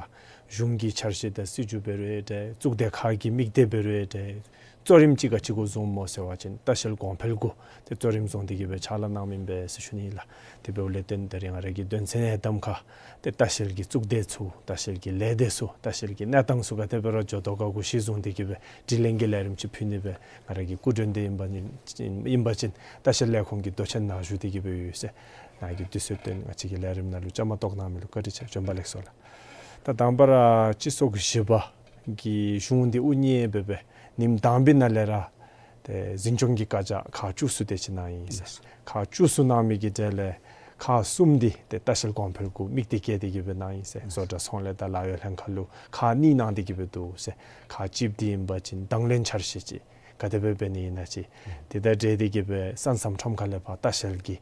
གཞུང་གི་འཆར་གཞི་དང་སྲིད་བྱུས་འབད་རུང་འདྲ་གཙུག་སྡེ་ཁག་གི་དམིགས་གཏད་འབད་རུང་འདྲ་གཙོ་རིམ་ཅིག་ག་ཅི་གུ་བཟུངམ་སྨོ་ཟེར་བ་ཅིན་ལྟ་བཤལ་གོང་འཕེལ་གུ་ཏེ་གཙོ་རིམ་བཟུང་སྟེ་གི་སྦེ་ཕྱག་ལཱ་གནངམ་ཨིན་པས་ཟེར་ཞུ་ནི་ཨིན་ལགས། དེ་འབདཝ་ལས་བརྟེན་ད་རེས་ང་ར་གི་དོན་ཚན་ཡང་དམ་ཁ་ཏེ་ལྟ་བཤལ་གྱི་གཙུག་སྡེ་ཚུ་ལྟ་བཤལ་གྱི་ལས་སྡེ་ཚུ་ལྟ་བཤལ་གྱི་གནས་སྟངས་ཚུ་ག་དེ་སྦེ་ར་འགྱོ་དོ་ག་གུ་གཞི་བཟུང་སྟེ་གི་སྦེ་དྲི་ལན་གྱི་ལས་རིམ་ཅིག་ཕུལ་ནི་སྦེ་ང་ར་གི་སྐུ་མགྲོན་འདི་ཨིན་པ་ཨིན་པ་ཅིན་ལྟ་བཤལ་ལས་ཁུངས་ཀྱི་མདོ་ཆེན་ནང་བཞུགས་ཏེ་གི་སྦེ་ཡོད་ཟེར། ནཱ་གི་དུས་ཚོད་བཏོན་ང་བཅས་ཀྱི་ལས་རིམ་ནང་ལུ་བཅའ་མར་གཏོགས་གནང་མི་ལུ་བཀའ་དྲིན་ཆེ། བྱོན་པ་ལེགས་སོ་ལགས། ད་དང་པ་ར་སྤྱི་ཚོགས་བཞི་པ་གི་གཞུང་འདི་དབུ་བརྙེས་སྦེ་སྦེ་ཉིནམ་དང་པའི་ནང་ལས་ར་ཏེ་འཛིན་སྐྱོང་གི་བཀའ་རྒྱ་ཁག་བཅུ་གསུམ་དེ་ཅིག་གནང་ཡི་ཟེར། ཁག་བཅུ་གསུམ་གནང་མི་གི་གྲས་ལས་ཁག་གསུམ་འདི་ཏེ་ལྟ་བཤལ་གོང་འཕེལ་གུ་དམིགས་ཏེ་བསྐྱེད་དེ་གི་སྦེ་གནང་ཡི་ཟེར། བཟོ་གྲྭ་ཚོང་ལས་དང་ལཱ་གཡོག་ལྷན་ཁག་ལུ་ཁག་གཉིས་གནང་སྟེ་གི་སྦེ་འདུག་ཟེར། ཁག་གཅིག་འདི་ཨིན་པ་ཅིན་དང་ལེན་འཆར་གཞི་ཅིག་ག་དེ་སྦེ་འབད་ནི་ཨིན་ན་ཅིག་དེ་དང་འབྲེལ་ཏེ་གི་སྦེ་ས་མཚམས་ཁྲོམ་ཁ་ལས་ཕར་ལྟ་བཤལ་གྱི་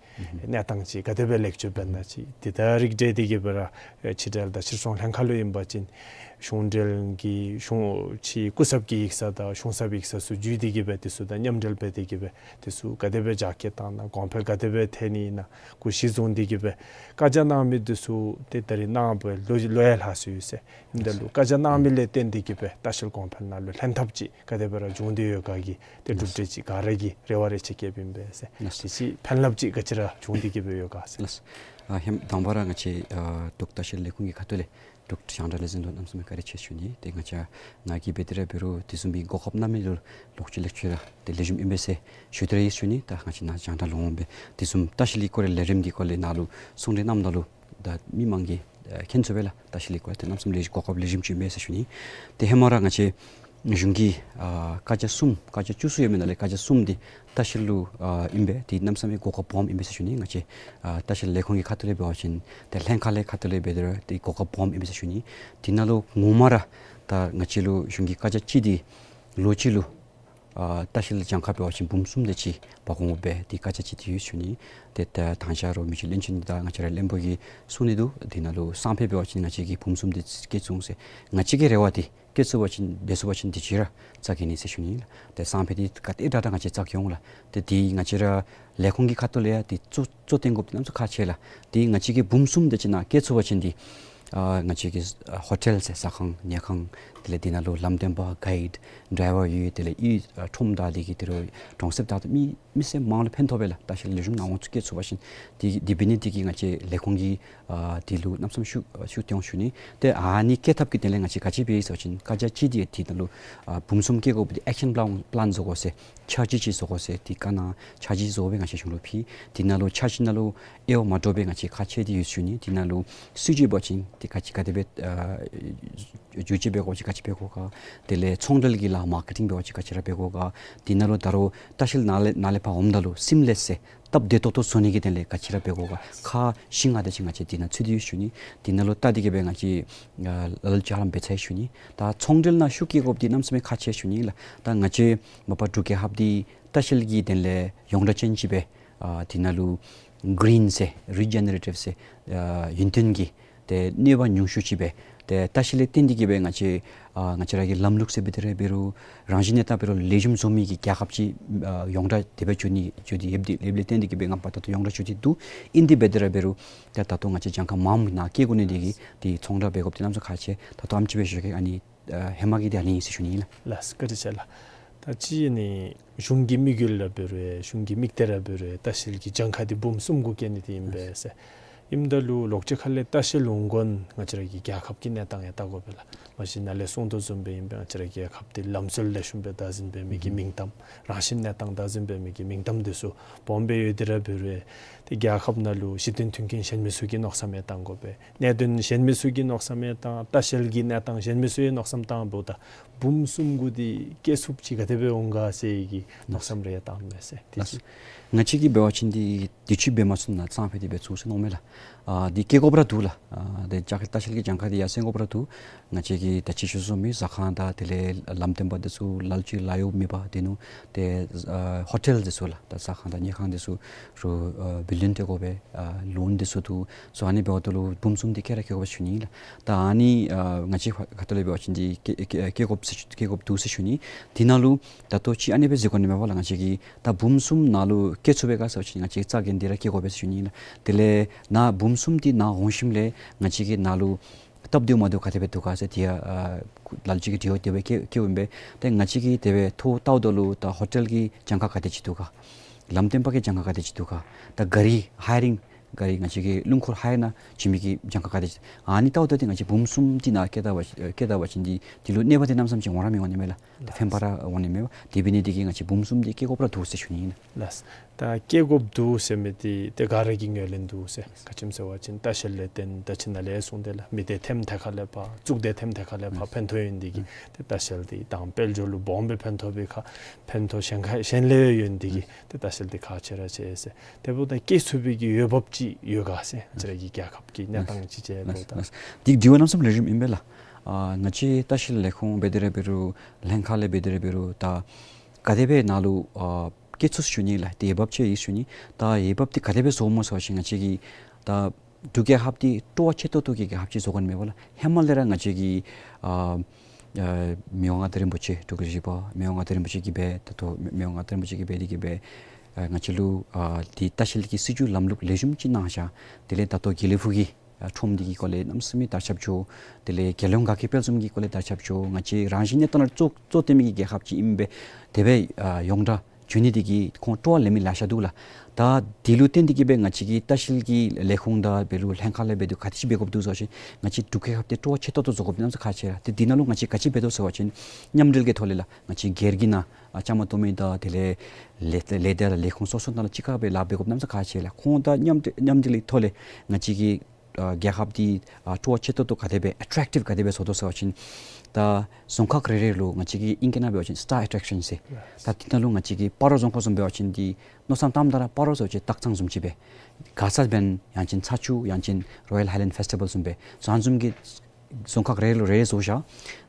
གནས་སྟངས་ཅིག་ག་དེ་སྦེ་ལེགས་བཅོས་འབད་ན་ཅིག་དེ་དང་རིགས་འབྲེལ་ཏེ་གི་སྦེ་ར་ཕྱི་འབྲེལ་དང་ཕྱིར་ཚོང་ལྷན་ཁག་ལུ་ཨིན་པ་ཅིན་གཞུང་འབྲེལ་གྱི་གཞུང་ཕྱི་སྐུ་ཚབ་ཀྱི་ཡིག་ཚང་དང་གཞུང་ཚབ་ཡིག་ཚང་ཚུ་བརྒྱུད་དེ་གི་སྦེ་དེ་ཚུ་དང་མཉམ་འབྲེལ་འབད་དེ་གི་སྦེ་དེ་ཚུ་ག་དེ་སྦེ་རྒྱ་སྐྱེད་བཏང་ན་གོང་འཕེལ་ག་དེ་སྦེ་ཐལ་ནི་ཨིན་ན་གུ་གཞི་བཟུང་སྟེ་གི་སྦེ་བཀའ་རྒྱ་གནང་མི་དེ་ཚུ་ཏེ་ད་རེས་གནང་བའི་ལོ་ལོ་ཡང་ལྷག་སོ་ཡི་ཟེར། ཨིནམ་ད་ལུ་བཀའ་རྒྱ་གནང་མི་ལས་བརྟེན་ཏེ་གི་སྦེ་ལྟ་བཤལ་གོང་འཕེལ་ནང་ལུ་ལྷན་ཐབས་ཅིག་ག་དེ་སྦེ་ར་བྱུང་སྟེ་ཡོད་ག་གི་ཏེ་གྲུབ་འབྲས་ཅིག་ག་ར་གིས་རེ་བ་རེ་ཆེ་བསྐྱེདཔ་ཨིན་པས་ཟེར། ལགས། དེ་ཅིག་ཕན་རླབས་ཅིག་ག་ཅི་ར་བྱུང་སྟེ་གི་སྦེ་ཡོད་ག་ཟེར། ལགས། ཨ་ཧེ་མ་དང་པ་ར་ང་བཅས་ཨ་འབྲུག་ལྟ་བཤལ་ལས་ཁུངས་ཀྱི་ཁ་ཐུག་ལས་འབྲུག་རྒྱང་བསྒྲགས་ལས་འཛིན་ལུ་གནམ་མེད་ས་མེད་བཀའ་དྲིན་ཆེ་ཞུ་ནི། ཏེ་ང་བཅས་ང་གིས་འབད་དེ་ར་འབད་རུང་དེ་བཟུམ་མའི་གོ་སྐབས་གནང་མི་ལུ་ལོག་ཅི་ལེགས་ཅི་ར་ཏེ་ལེགས་ཤོམ་ཨིན་པས་ཟེར་ཞུ་སྟེ་ར་ཡོད་ཞུ་ནི། ད་ང་བཅས་ནཱ་རྒྱང་བསྒྲགས་ལུ་འོང་སྦེ་དེ་བཟུམ་ལྟ་བཤལ་གྱི་སྐོར་ལས་ལས་རིམ་གྱི་སྐོར་ལས་ནཱ་ལུ་གསུང་གྲོས་གནངམ་ད་ལུ་ད་མི་མང་གིས་ཨ་མཁྱེན་ཚུགས་པས་ལགས། ལྟ་བཤལ་གྱི་སྐོར་ལས་ཏེ་གནམ་མེད་ས་མེད་ལེགས་ཤོམ་གོ་སྐབས་ལེགས་ཤོམ་ཅིག་ཨིན་པས་ཟེར་ཞུ་ནི། ཏེ་ཧེ་མ་ར་ང་བཅས་གཞུང་གི་ཨ་བཀའ་རྒྱ་གསུམ་བཀའ་རྒྱ་བཅུ་གསུམ་ཡོད་མི་ནང་ལས་བཀའ་རྒྱ་གསུམ་འདི་ལྟ་བཤལ་ལུ་ཨ་ཨིན་པས། ཏེ་གནམ་མེད་ས་མེད་གོ་སྐབས་སྦོམ་ཨིན་པས་ཟེར་ཞུ་ནི། ང་བཅས་ཨ་ལྟ་བཤལ་ལས་ཁུངས་ཀྱི་ཁ་ཐུག་ལས་འབད་བ་ཅིན་ཏེ་ལྷན་ཁག་ལས་ཁ་ཐུག་ལས་འབད་དེ་ར་ཏེ་གོ་སྐབས་སྦོམ་ཨིན་པས་ཟེར་ཞུ་ནི། དེ་ནང་ལུ་ངོ་མ་ར་ད་ང་བཅས་ལུ་གཞུང་གི་བཀའ་རྒྱ་གཅིག་འདི་ལོ་གཅིག་ལུ་ཨ་ལྟ་བཤལ་གྱངས་ཁ་འབད་བ་ཅིན་འབུམ་གསུམ་དེ་ཅིག་འབག་འོང་དགོ་པས། ཏེ་བཀའ་རྒྱ་གཅིག་འདི་ཡོད་ཟེར་ཞུ་ནི། ཏེ་ད་དང་ཞག་ར་མི་རྗེ་བློན་ཆེན་དང་ང་བཅས་ར་བློན་པོ་གིས་གསུང་ནི་འདུག། དེ་ནང་ལུ་སང་ཕོད་འབད་བ་ཅིན་ང་བཅས་ཀྱིས་འབུམ་གསུམ་དེ་བསྐྱེད་ཚུགས་ཟེར། ང་བཅས་ཀྱི་རེ་བ་འདི་བསྐྱེད་ཚུགས་པ་ཅིན་འབད་ཚུགས་པ་ཅིན་དུས་ཅི་ར་རྩ་འགེངས་ནི་ཟེར་ཞུ་ནི་ལགས། ཏེ་སང་ཕོད་འདི་ག་དེ་དྲག་དྲག་ང་བཅས་རྩ་འགེངས་འོང་ལགས། ཏེ་འདི་ང་བཅས་ར་ལས་ཁུངས་ཀྱི་ཁ་ཐུག་ལས་ཡང་འདི་གཙོ་གཙོ་བཏོན་དགོཔ་འདི་གནམ་མེད་ས་མེད་ཁག་ཆེ་ལགས། འདི་ང་བཅས་ཀྱིས་འབུམ་གསུམ་དེ་ཅིག་ནང་བསྐྱེད་ཚུགས་པ་ཅིན་འདི་ཨ་ང་བཅས་ཀྱི་ཨ་ཧོ་ཊེལ་ཟེར་ཟ་ཁང་ཉལ་ཁང་ དེ་ལས་དེ་ནང་ལུ་ལམ་སྟོན་པ་གའིཌ་ཌའི་ཝར་ཡོད། དེ་ལས་གཡུས་ཨ་ཁྲོམ་དང་དེ་གི་དེ་རུ་གྲོང་གསེབ་དང་མི་མི་སེར་མང་ལུ་ཕན་ཐོགས་པས་ལགས། ལྟ་བཤལ་ལེགས་ཤོམ་ནང་འོང་ཚུ་སྐྱེལ་ཚུགས་པ་ཅིན་དེ་དེ་འབད་ནི་དེ་གིས་ང་བཅས་ལས་ཁུངས་ཀྱིས་ཨ་དེ་ལུ་གནམ་མེད་ས་མེད་ཤུགས་ཤུགས་བཏོན་ཞུ་ནི། ཏེ་ཨ་ནི་བཀལ་ཐབས་ཀྱི་དོན་ལས་ང་བཅས་ག་ཅི་འབད་ཡི་ཟེར་བ་ཅིན་བཀའ་རྒྱ་གཅིག་འདི་དེ་ནང་ལུ་ཨ་བུམ་གསུམ་བཀལ་དགོཔ་འདི་ཨེག་ཤན་པ་ལཱན་བཟོ་དགོ་ཟེར། འཆར་གཞི་ཅིག་བཟོ་དགོ་ཟེར། དེ་ག་ནང་འཆར་གཞི་བཟོ་སྦེ་ང་བཅས་གཞུང་ལུ་ཕུལ། དེ་ནང་ལུ་འཆར་གཞི་ནང་ལུ་དབྱེ་བ་མ་འདྲཝ་སྦེ་ང་བཅས་ཁག་ཕྱེ་སྟེ་ཡོད་ཞུ་ནི། དེ་ནང་ལུ་སྲིད་བྱུས་འབད་བ་ཅིན་དེ་ག་ཅི་ག་དེ་སྦེ་ཨ་བསྒྱུར་བཅོས་འབད་དགོ་ཅིན་ག་ཅི་འབད་དགོ་ག། དེ་ལས་ཚོང་འབྲེལ་གྱི་ལཱ་མར་ཀེ་ཊིང་འབད་བ་ཅིན་ག་ཅི་ར་འབད་དགོ་ག། དེ་ནང་ལུ་ད་རུང་ལྟ་བཤལ་ནཱ་ལས་ནཱ་ལས་ཕར་འོངམ་ད་ལུ་སིམ་ལེསི་ཟེར་སྟབས་བདེ་ཏོག་ཏོ་བཟོ་ནི་གི་དོན་ལས་ག་ཅི་ར་འབད་དགོ་ག། ཁག་བཞི་ལྔ་དེ་ཅིག་ང་བཅས་དེ་ནང་ཚུད་དེ་ཡོད་ཞུ་ནི། དེ་ནང་ལུ་ལྟ་སྟེ་གི་སྦེ་ང་བཅས་ཨ་ལ་ལུ་ཅ་ལ་འབད་ཚར་ཡི་ཞུ་ནི། ད་ཚོང་འབྲེལ་ནང་ཤུགས་བསྐྱེད་དགོཔ་འདི་གནམ་མེད་ས་མེད་ཁག་ཆེ་ཞུ་ནི་ལགས། ད་ང་བཅས་མ་པ་འབྲུག་རྒྱལ་ཁབ་འདི་ལྟ་བཤལ་གྱི་དོན་ལས་ཡོངས་གྲགས་ཅན་ཅིག་སྦེ་ཨ་དེ་ནང་ལུ་གི་རིན་ཟེར་རི་ཇེ་ནེ་རེ་ཊིབ་ཟེར་ཨ་ཡུན་བརྟན་གྱི་ཏེ་གནོད་པ་ཉུང་ཤོས་ཅིག་སྦེ། ཏེ་ལྟ་བཤལ་ལས་བརྟེན་ཏེ་གི་སྦེ་ང་བཅས་ཨ་ང་བཅས་ར་གི་ལམ་ལུགས་ཟེར་འབད་དེ་ར་འབད་རུང་རང་བཞིན་གནས་སྟངས་འབད་རུང་ལེགས་ཤོམ་བཟོ་མི་གི་རྒྱལ་ཁབ་ཅིག་ཨ་ཡོངས་གྲགས་དེ་སྦེ་འགྱོ་ནི་འགྱོ་སྟེ་ཡོདཔ་འདི་ལེབ་ལེབ་བརྟེན་ཏེ་གི་སྦེ་ང་བཅས་ད་ལྟོ་ཡོངས་གྲགས་འགྱོ་སྟེ་འདུག། ཨིན་དེ་འབད་དེ་ར་འབད་རུང་ད་ད་ལྟོ་ང་བཅས་གྱངས་ཁ་མངམ་ནང་བཀལ་དགོ་ནི་དེ་གིས་ཏེ་ཚོང་བསྒྲགས་འབད་དགོཔ་འདི་གནམ་མེད་ས་མེད་ཁག་ཆེ། ད་ལྟོ་ཨེམ་ཅིག་སྦེ་ཞུ་གེ། ཨ་ནི་ཨ་ཧེ་མ་གི་འདི་ཨ་ནི་ཨིན་ཟེར་ཞུ་ནི་ཨིན་ལགས། ལགས་སོ། བཀའ་དྲིན་ཆེ་ལགས། ད་ཅི་ཨ་ནི་གཞུང་གི་དམིགས་ཡུལ་ར་འབད་རུང་གཞུང་གི་དམིགས་གཏད་ར་འབད་རུང་ལྟ་བཤལ་གྱི་གྱངས་ཁ་འདི་འབུམ་གསུམ་གུ་བཀལ་ནི་འདི་ཨིན་པས་ཟེར། ཨིནམ་ད་ལུ་ལོགས་ཅིག་ཁ་ལས་ལྟ་བཤལ་འོང་མགོན་ང་བཅས་ར་གི་རྒྱལ་ཁབ་ཀྱི་གནས་སྟངས་ཡང་བལྟ་དགོ་པས་ལགས། མ་གཞི་ནཱ་ལས་གསུངས་དོ་བཟུམ་སྦེ་ཨིན་པས། ང་བཅས་ར་རྒྱལ་ཁབ་འདི་ལམ་སྲོལ་ལེགས་ཤོམ་སྦེ་བདག་འཛིན་འབད་མི་གི་མིང་གཏམ་རང་བཞིན་གནས་སྟངས་བདག་འཛིན་འབད་མི་གི་མིང་གཏམ་འདི་ཚུ་སྦོམ་སྦེ་ཡོད་དེ་ར་འབད་རུང་ཏེ་རྒྱལ་ཁབ་ནང་ལུ་གཞི་རྟེན་མཐུན་རྐྱེན་གཞན་མི་ཚུ་གིས་མནོ་བསམ་ཡང་བཏང་དགོ་པས། གནད་དོན་གཞན་མི་ཚུ་གིས་མནོ་བསམ་ཡང་བཏང་། ལྟ་བཤལ་གྱི་གནས་སྟངས་གཞན་མི་ཚུ་ཡང་མནོ་བསམ་བཏངམ་ད་འབུམ་གསུམ་གུ་འདི་བཀལ་ཚུགསཔ་ཅིག་ག་དེ་སྦེ་འོང་ག་ཟེར་གྱི་མནོ་བསམ་རེ་ཡང་བཏངམ་མས་ཟེར། དེ་ལགས་སོ། ང་བཅས་ཀྱིས་འབད་བ་ཅིན་འདི་དུས་ཅི་འབད་མ་ཚུགས་ན་གཙང་སྦེ་འདི་འབད་ཚུགས་ཟེར་མནོཝ་མས་ལགས། ཨ་འདི་བཀལ་དགོཔ་ར་འདུག་ལགས། ཨ་འདི་ལྟ་བཤལ་གྱི་གྱངས་ཁ་འདི་ཡར་སེང་དགོཔ་ར་འདུག། ང་བཅས་ཀྱིས་ད་ཅི་ཞུ་ཞུ་མི་ཟ་ཁང་དང་དེ་ལས་ལམ་སྟོན་པ་འདི་ཚུ་ལ་ལུ་ཅིག་ལཱ་གཡོག་མེད་པར་སྡོད་ནུག། ཏེ་ཨ་ཧོ་ཊེལ་འདི་ཚུ་ལགས། ད་ཟ་ཁང་དང་ཉལ་ཁང་འདི་ཚུ་རུ་ཨ་བི་ལིང་འབད་དགོ་པས། ཨ་ལོན་འདི་ཚུ་འདུག། སོ་ཨ་ནི་འབདཝ་ད་ལུ་འབུམ་གསུམ་འདི་བཀལ་ར་བཀལ་དགོ་པས་ཞུ་ནི་ལགས། ད་ཨ་ནི་ཨ་ང་བཅས་ཁ་ཐུག་ལས་འབད་བ་ཅིན་འདི་བཀལ་བཀལ་བཀལ་དགོཔ་ཟེར་ཞུ་བཀལ་དགོཔ་འདུག་ཟེར་ཞུ་ནི། དེ་ནང་ལུ་ད་ལྟོ་ཅིག་ཨ་ནི་སྦེ་ཟེར་དགོ་ནི་མས་པ་ལགས། ང་བཅས་ཀྱིས་ད་འབུམ་གསུམ་ནང་ལུ་བཀལ་ཚུགས་པས་ག་ཟེར་བ་ཅིན་ང་བཅས་རྩ་འགེངས་ཏེ་ར་བཀལ་དགོ་པས་ཟེར་ཞུ་ནི་ལགས། དེ་ལས་ནཱ་འབུམ་གསུམ་འདི་ནཱ་འོང་ཞིནམ་ལས་ང་བཅས་ཀྱིས་ནཱ་ལུ་སྟབས་བདེཝ་མ་བདེཝ་ག་དེ་སྦེ་འདུག་ག་ཟེར་དེ་ཡང་ཨ་ལ་ལུ་ཅིག་གིས་དྲི་བ་དེ་སྦེ་བཀལ་བཀལཝ་ཨིན་པས། ཏེ་ང་བཅས་ཀྱིས་དེ་སྦེ་ཐོ་བལྟཝ་ད་ལུ་ད་ཧོ་ཊེལ་གྱི་གྱངས་ཁ་ག་དེ་ཅིག་འདུག་ག། ལམ་སྟོན་པ་གི་གྱངས་ཁ་ག་དེ་ཅིག་འདུག་ག། ད་གཱ་རི་ཧའི་རིང་གཱ་རི་ང་བཅས་ཀྱིས་སྣུམ་འཁོར་ཧའི་ར་ནང་བྱིན་མི་གི་གྱངས་ཁ་ག་དེ་ཅིག། ཨ་ནི་བལྟཝ་ད་ཏེ་ང་བཅས་འབུམ་གསུམ་འདི་ནཱ་བཀལ་ད་བ་བཀལ་ད་བ་ཅིན་འདི་འདི་ལུ་གནོད་པ་འདི་གནམ་མེད་ས་མེད་ཅིག་འོང་ར་མི་འོང་ནི་མས་ལགས། ཏེ་ཕན་པ་ར་འོང་ནི་མས་པ། དེ་འབད་ནི་འདི་གིས་ང་བཅས་འབུམ་གསུམ་འདི་བཀལ་དགོཔ་ར་འདུག་ཟེར་ཞུ་ནི་ཨིན། ལགས། ད་བཀལ་དགོཔ་འདུག་ཟེར་མི་འདི་ཏེ་ག་ར་གིས་ངོས་ལེན་འདུག་ཟེར། ག་ཅི་སྨོ་ཟེར་བ་ཅིན་ལྟ་བཤལ་ལས་བརྟེན་ད་ཅི་ནཱ་ལས་གསུངས་ཏེ་ལགས། མི་སྡེ་ཐེམ་ཐེ་ཁ་ལས་ཕར་གཙུག་སྡེ་ཐེམ་ཐེ་ཁ་ལས་ཕར་ཕན་ཐོགས་ཡོད་ནི་འདི་གིས་ཏེ་ལྟ་བཤལ་འདི་དང་དཔལ་འབྱོར་ལུ་སྦོམ་སྦེ་ཕན་ཐོགས་པའི་ཁར་ཕན་ཐོགས་གཞན་ཁ་གཞན་ལས་ཡོད་ནི་འདི་གིས་ཏེ་ལྟ་བཤལ་འདི་ཁག་ཆེ་ར་ཆེ་ཟེར། དེ་འབདཝ་ད་བཀལ་ཚུགས་པའི་གི་འོས་འབབ་ཅིག་ཡོད་ག་ཟེར་ང་བཅས་ར་གི་རྒྱལ་ཁབ་ཀྱི་གནས་སྟངས་ཅིག་ཅིག་འབདཝ་ད། ལགས། འདི་དྲི་བ་གནམ་མེད་ས་མེད་ལེགས་ཤོམ་ཨིན་པས་ལགས། ཨ་ང་བཅས་ལྟ་བཤལ་ལས་ཁུངས་འབད་དེ་ར་འབད་རུང་ལྷན་ཁག་ལས་འབད་དེ་ར་འབད་རུང་ད་ག་དེ་སྦེ་ནཱ་ལུ་ཨ་བཀལ་ཚུགས་ཟེར་ཞུ་ནི་ལགས། ཏེ་འོས་འབབ་ཅིག་ཡོད་ཞུ་ནི། ད་འོས་འབབ་འདི་ག་དེ་སྦེ་བཟོཝ་སྨོ་ཟེར་བ་ཅིན་ང་བཅས་ཀྱིས་ད་འབྲུག་རྒྱལ་ཁབ་འདི་སྤྲོ་བ་ཆེ་ཏོག་ཏོ་གི་རྒྱལ་ཁབ་ཅིག་བཟོ་དགོ་ནི་མས་པ་ལགས། ཧེ་མ་ལས་ར་ང་བཅས་ཀྱིས་ཨ་ཨ་མི་དབང་མངའ་བདག་རིན་པོ་ཆེ་འབྲུག་གི་བཞི་པ་མི་དབང་མངའ་བདག་རིན་པོ་ཆེ་གིས་སྦེ་ད་ལྟོ་མི་དབང་མངའ་བདག་རིན་པོ་ཆེ་གིས་སྦེ་འདི་གིས་སྦེ་ཨ་ང་བཅས་ལུ་ཨ་འདི་ལྟ་བཤལ་གྱི་སྲིད་བྱུས་ལམ་ལུགས་ལེགས་ཤོམ་ཅིག་གནང་བཞག། དེ་ལས་ད་ལྟོ་དགེ་ལེགས་ཕུག་གི་ཨ་ཁྲོམ་འདི་གི་སྐོར་ལས་གནམ་མེད་ས་མེད་དར་ཁྱབ་འགྱོ། དེ་ལས་རྒྱལ་ཡོངས་དགའ་སྐྱིད་དཔལ་འཛོམས་ཀྱི་སྐོར་ལས་དར་ཁྱབ་འགྱོ། ང་བཅས་རང་བཞིན་གནས་སྟངས་ལུ་གཙོ་གཙོ་བཏོན་མི་གི་རྒྱལ་ཁབ་ཅིག་ཨིན་པས། དེ་སྦེ་ཨ་ཡོངས་གྲགས་འགྱོ་ནི་འདི་གིས་ཁོང་སྤྲོ་བ་ལེན་མི་ལེ་ཤ་འདུག་ལགས། ད་འདི་ལུ་བརྟེན་ཏེ་གིས་སྦེ་ང་བཅས་ཀྱིས་ལྟ་བཤལ་གྱི་ལས་ཁུངས་དང་འབད་རུང་ལྷན་ཁག་ལས་འབད་རུང་ག་དེ་ཅིག་འབད་དགོཔ་འདུག་ཟེར་བ་ཅིན་ང་བཅས་འབྲུག་རྒྱལ་ཁབ་འདི་སྤྲོ་བ་ཆེ་ཏོག་ཏོ་བཟོ་དགོཔ་འདི་གནམ་མེད་ས་མེད་ཁག་ཆེ་ལགས། ཏེ་འདི་ནང་ལུ་ང་བཅས་ག་ཅི་འབད་དོ་ཟེར་བ་ཅིན་མཉམ་འབྲེལ་གྱི་ཐོག་ལས་ལགས། ང་བཅས་སྒེར་གྱི་ནང་ཨ་བཅའ་མར་གཏོགས་མི་དང་དེ་ལས་ལས་ལས་སྡེ་དང་ལས་ཁུངས་སོ་སོ་ནང་ལུ་གཅིག་ཁར་སྦེ་ལཱ་འབད་དགོཔ་གནམ་མེད་ས་མེད་ཁག་ཆེ་ལགས། ཁོང་དང་མཉམ་འབྲེལ་མཉམ་འབྲེལ་གྱི་ཐོག་ལས་ང་བཅས་ཀྱིས་ཨ་རྒྱལ་ཁབ་འདི་ཨ་སྤྲོ་བ་ཆེ་ཏོག་ཏོ་ག་དེ་སྦེ་ཨེ་ཊེཀ་ཊིབ་ག་དེ་སྦེ་བཟོ་དོ་ཟེར་བ་ཅིན་ད་རྫོང་ཁག་རེ་རེ་ལུ་ང་བཅས་ཀྱིས་ཨིང་སྐད་ནང་འབད་བ་ཅིན་སི་ཊར་ཨེ་ཊེ་རེག་ཤཱན་ཟེར། ད་འདི་ནང་ལུ་ང་བཅས་ཀྱིས་སྤ་རོ་རྫོང་ཁག་བཟུམ་འབད་བ་ཅིན་འདི་མནོ་བསམ་བཏངམ་ད་ར་སྤ་རོ་ཟེར་བ་ཅིན་སྟག་ཚང་བཟུམ་ཅིག་སྦེ་ག་ས་འབདན་ཡང་ཅིན་ཚ་ཆུ་ཡང་ཅིན་རོ་ཡལ་ཧའི་ལེནཌ་ཕེསི་ཊི་བཱལ་བཟུམ་སྦེ་ཟེར་ཨ་ནི་བཟུམ་གྱི་རྫོང་ཁག་རེ་རེ་ལུ་རེ་རེ་བཟོ་བཞག།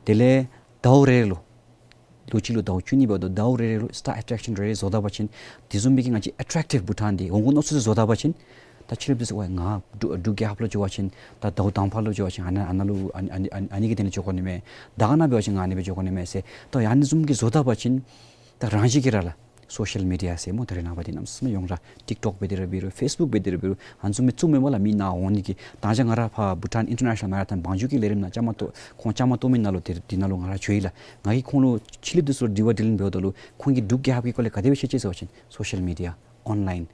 དེ་ལས་ཟླཝ་རེ་རེ་ལུ་ལོ་གཅིག་ལུ་ཟླཝ་བཅུ་གཉིས་འབདཝ་ད་ཟླཝ་རེ་རེ་ལུ་སི་ཊར་ཨེ་ཊེ་རེག་ཤཱན་རེ་རེ་བཟོ་ད་པ་ཅིན་དེ་བཟུམ་སྦེ་གི་ང་བཅས་ཨེ་ཊེཀ་ཊིབ་བྷུ་ཊཱན་འདི་འོང་དགོ་མནོ་ཚུལ་འདི་བཟོ་ད་པ་ཅིན་ད་ཕྱི་རབས་འདི་ཚུ་ཝའི་ང་འབྲུག་འབྲུག་རྒྱལ་ཁབ་ལུ་འགྱོ་བ་ཅིན་ད་ཟླཝ་དང་པ་ལུ་འགྱོ་བ་ཅིན་ཨ་ནཱ་ཨ་ནཱ་ལུ་ཨ་ནི་ཨ་ནི་ཨ་ནི་ཨ་ནི་གི་དོན་ལས་འགྱོ་དགོ་ནི་མས། ད་ག་ནང་འབད་བ་ཅིན་ང་ཨ་ནི་སྦེ་འགྱོ་དགོ་ནི་མས་ཟེར། ད་ཡང་ཨ་ནི་བཟུམ་གྱི་བཟོ་ད་པ་ཅིན་ད་རང་བཞིན་གྱིས་ར་ལགས། སོ་ཤལ་མི་ཌི་ཡ་ཟེར་སྨོ། ད་རེས་ནངས་པ་འདི་གནམ་མེད་ས་མེད་ཡོངས་གྲགས། ཊིཀ་ཊོཀ་འབད་དེ་ར་འབད་རུང་ཕེསི་བུཀ་འབད་དེ་ར་འབད་རུང་ཨ་ནི་བཟུམ་མའི་བཙུགསཔ་མས་སྨོ་ལགས། མི་ནཱ་འོང་ནི་གི། ད་ཅི་ང་ར་ཕར་བྷུ་ཊཱན་ཨིན་ཊར་ནེ་ཤ་ནལ་མ་ར་ཐོན་བང་རྒྱུག་གི་ལས་རིམ་ནང་བཅའ་མར་གཏོགས། ཁོང་བཅའ་མར་གཏོགས་མི་ནང་ལུ་དེ་འདི་ནང་ལུ་ང་ར་འགྱོ་ཡི་ལགས། ང་གིས་ཁོང་ལུ་ཕྱི་གླིངཔ་འདི་ཚུ་དྲི་བ་དྲིས་ལན་འབདཝ་ད་ལུ་ཁོང་གིས་འབྲུག་རྒྱལ་ཁབ་ཀྱི་སྐོར་ལས་ག་དེ་སྦེ་ཤེས་ཅི་ཟེར་བ་ཅིན་སོ་ཤལ་མི་ཌི་ཡ་ཨོན་ལའིན་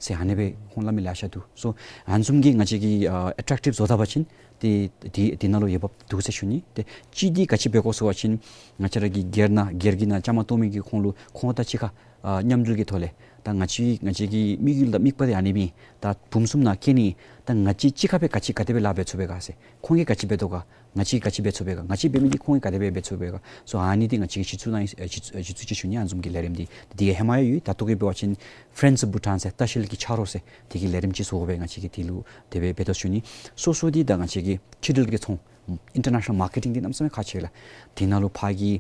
ཟེར་ཨ་ནི་སྦེ་ཁོང་སླབ་མི་ལེ་ཤ་འདུག། སོ་ཨ་ནི་བཟུམ་གྱི་ང་བཅས་ཀྱིས་ཨ་ཨེ་ཊེཀ་ཊིབ་བཟོ་ད་པ་ཅིན་ཏེ་དེ་དེ་ནང་ལུ་འོས་འབབ་འདུག་ཟེར་ཞུ་ནི། ཏེ་གཅིག་འདི་ག་ཅི་འབད་དགོ་ཟེར་བ་ཅིན་ང་བཅས་ར་གི་སྒེར་ནང་སྒེར་གྱི་ནང་བཅའ་མར་གཏོགས་མི་གིས་ཁོང་ལུ་ཁོང་དང་གཅིག་ཁར་ཨ་མཉམ་འབྲེལ་གྱི་ཐོག་ལས་ད་ང་བཅས་ང་བཅས་ཀྱི་དམིགས་ཡུལ་དང་དམིགས་པ་འདི་ཨ་ནི་ཨིན། ད་བུམོ་གསུམ་ནང་སྐྱེ་ནི་ད་ང་བཅས་གཅིག་ཁར་སྦེ་ག་ཅི་ག་དེ་སྦེ་ལཱ་འབད་ཚུགས་པས་ག་ཟེར། ཁོང་གིས་ག་ཅི་འབད་དོ་ག། ང་བཅས་ག་ཅི་འབད་ཚུགས་པས་ག། ང་བཅས་འབད་མི་འདི་ཁོང་གིས་ག་དེ་སྦེ་འབད་ཚུགས་པས་ག། སོ་ཨ་ནི་འདི་ང་བཅས་ཀྱིས་གཞི་བཙུགས་གནང་ཡི། ཨ་གཞི་བཙུགས་གཞི་བཙུགས་ཅིག་ཞུ་ནི། ཨ་ནི་བཟུམ་གྱི་ལས་རིམ་འདི་འདི་ཧེ་མ་ཡང་ཡོད། ད་ལྟོ་གི་འབད་བ་ཅིན་ཕེ་རེནཌསི་བྷུ་ཊཱན་ཟེར་ལྟ་བཤལ་གྱི་ཆ་རོགས་ཟེར་དེ་གི་ལས་རིམ་ཅིག་བཟོ་དགོ་པས། ང་བཅས་ཀྱིས་དེ་ལུ་དེ་སྦེ་འབད་དོ་ཞུ་ནི། སོ་སོ་འདི་ད་ང་བཅས་ཀྱི་ཕྱི་འབྲེལ་གྱི་ཚོང་ཨིན་ཊར་ནེ་ཤ་ནལ་མར་ཀེ་ཊིང་འདི་གནམ་མེད་ས་མེད་ཁག་ཆེ་ལགས། དེ་ནང་ལུ་ཕར་གྱི་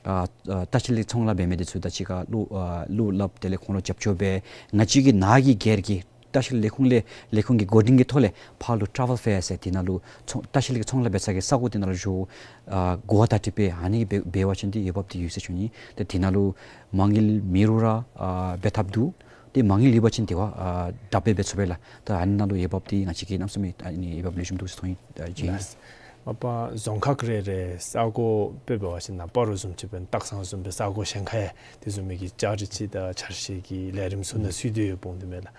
ཨ་ཨ་ལྟ་བཤལ་གྱི་ཚོང་ལཱ་འབད་མི་འདི་ཚུ་དང་གཅིག་ཁར་གློག་ཨ་གློག་སླབ། དེ་ལས་ཁོང་ལུ་རྒྱབ་སྐྱོར་འབད། ང་བཅས་ཀྱི་ནཱ་གི་སྒེར་གྱི་ལྟ་བཤལ་ལས་ཁུངས་ལས་ལས་ཁུངས་ཀྱི་འགོ་འདྲེན་གྱི་ཐོག་ལས་ཕར་ལུ་ཊེ་རེ་ཝེལ་ཕེར་ཟེར་དེ་ནང་ལུ་ཚོང་ལྟ་བཤལ་གྱི་ཚོང་ལཱ་འབད་ས་གི་ས་གོ་དེ་ནང་ལུ་འགྱོ། ཨ་གོ་བ་བརྡ་སྤྲོད་འབད། ཨ་ནི་འབད་འབད་བ་ཅིན་འདི་འོས་འབབ་འདི་ཡོད་ཟེར་ཞུ་ནི། ཏེ་དེ་ནང་ལུ་མ་དངུལ་མེད་རུང་ར་ཨ་འབད་ཐབས་འདུག། ཏེ་མ་དངུལ་ཡོད་པ་ཅིན་དེ་བ་ཨ་དྲག་སྦེ་འབད་ཚུགས་པས་ལགས། ད་ཨ་ནི་ནང་ལུ་འོས་འབབ་འདི་ང་བཅས་ཀྱིས་གནམ་མེད་ས་མེད་ཨ་ནི་འོས་འབབ་ལེགས་ཤོམ་འདུག་ཟེར་མཐོང་ཡི། ཨ་ཅི། ལགས། མ་པ་རྫོང་ཁག་རེ་རེ་ས་གོ་དཔེ་འབད་བ་ཅིན་ནཱ་སྤ་རོ་བཟུམ་ཅིག་འབད་སྟག་ཚང་བཟུམ་སྦེ་ས་གོ་གཞན་ཁར་ཡང་དེ་བཟུམ་མའི་གི་ལྕགས་རི་ཅིག་དང་འཆར་གཞི་གི་ལས་རིམ་ཚུ་ནང་ཚུད་དེ་ཡོདཔ་འོང་དོ་མས་ལགས།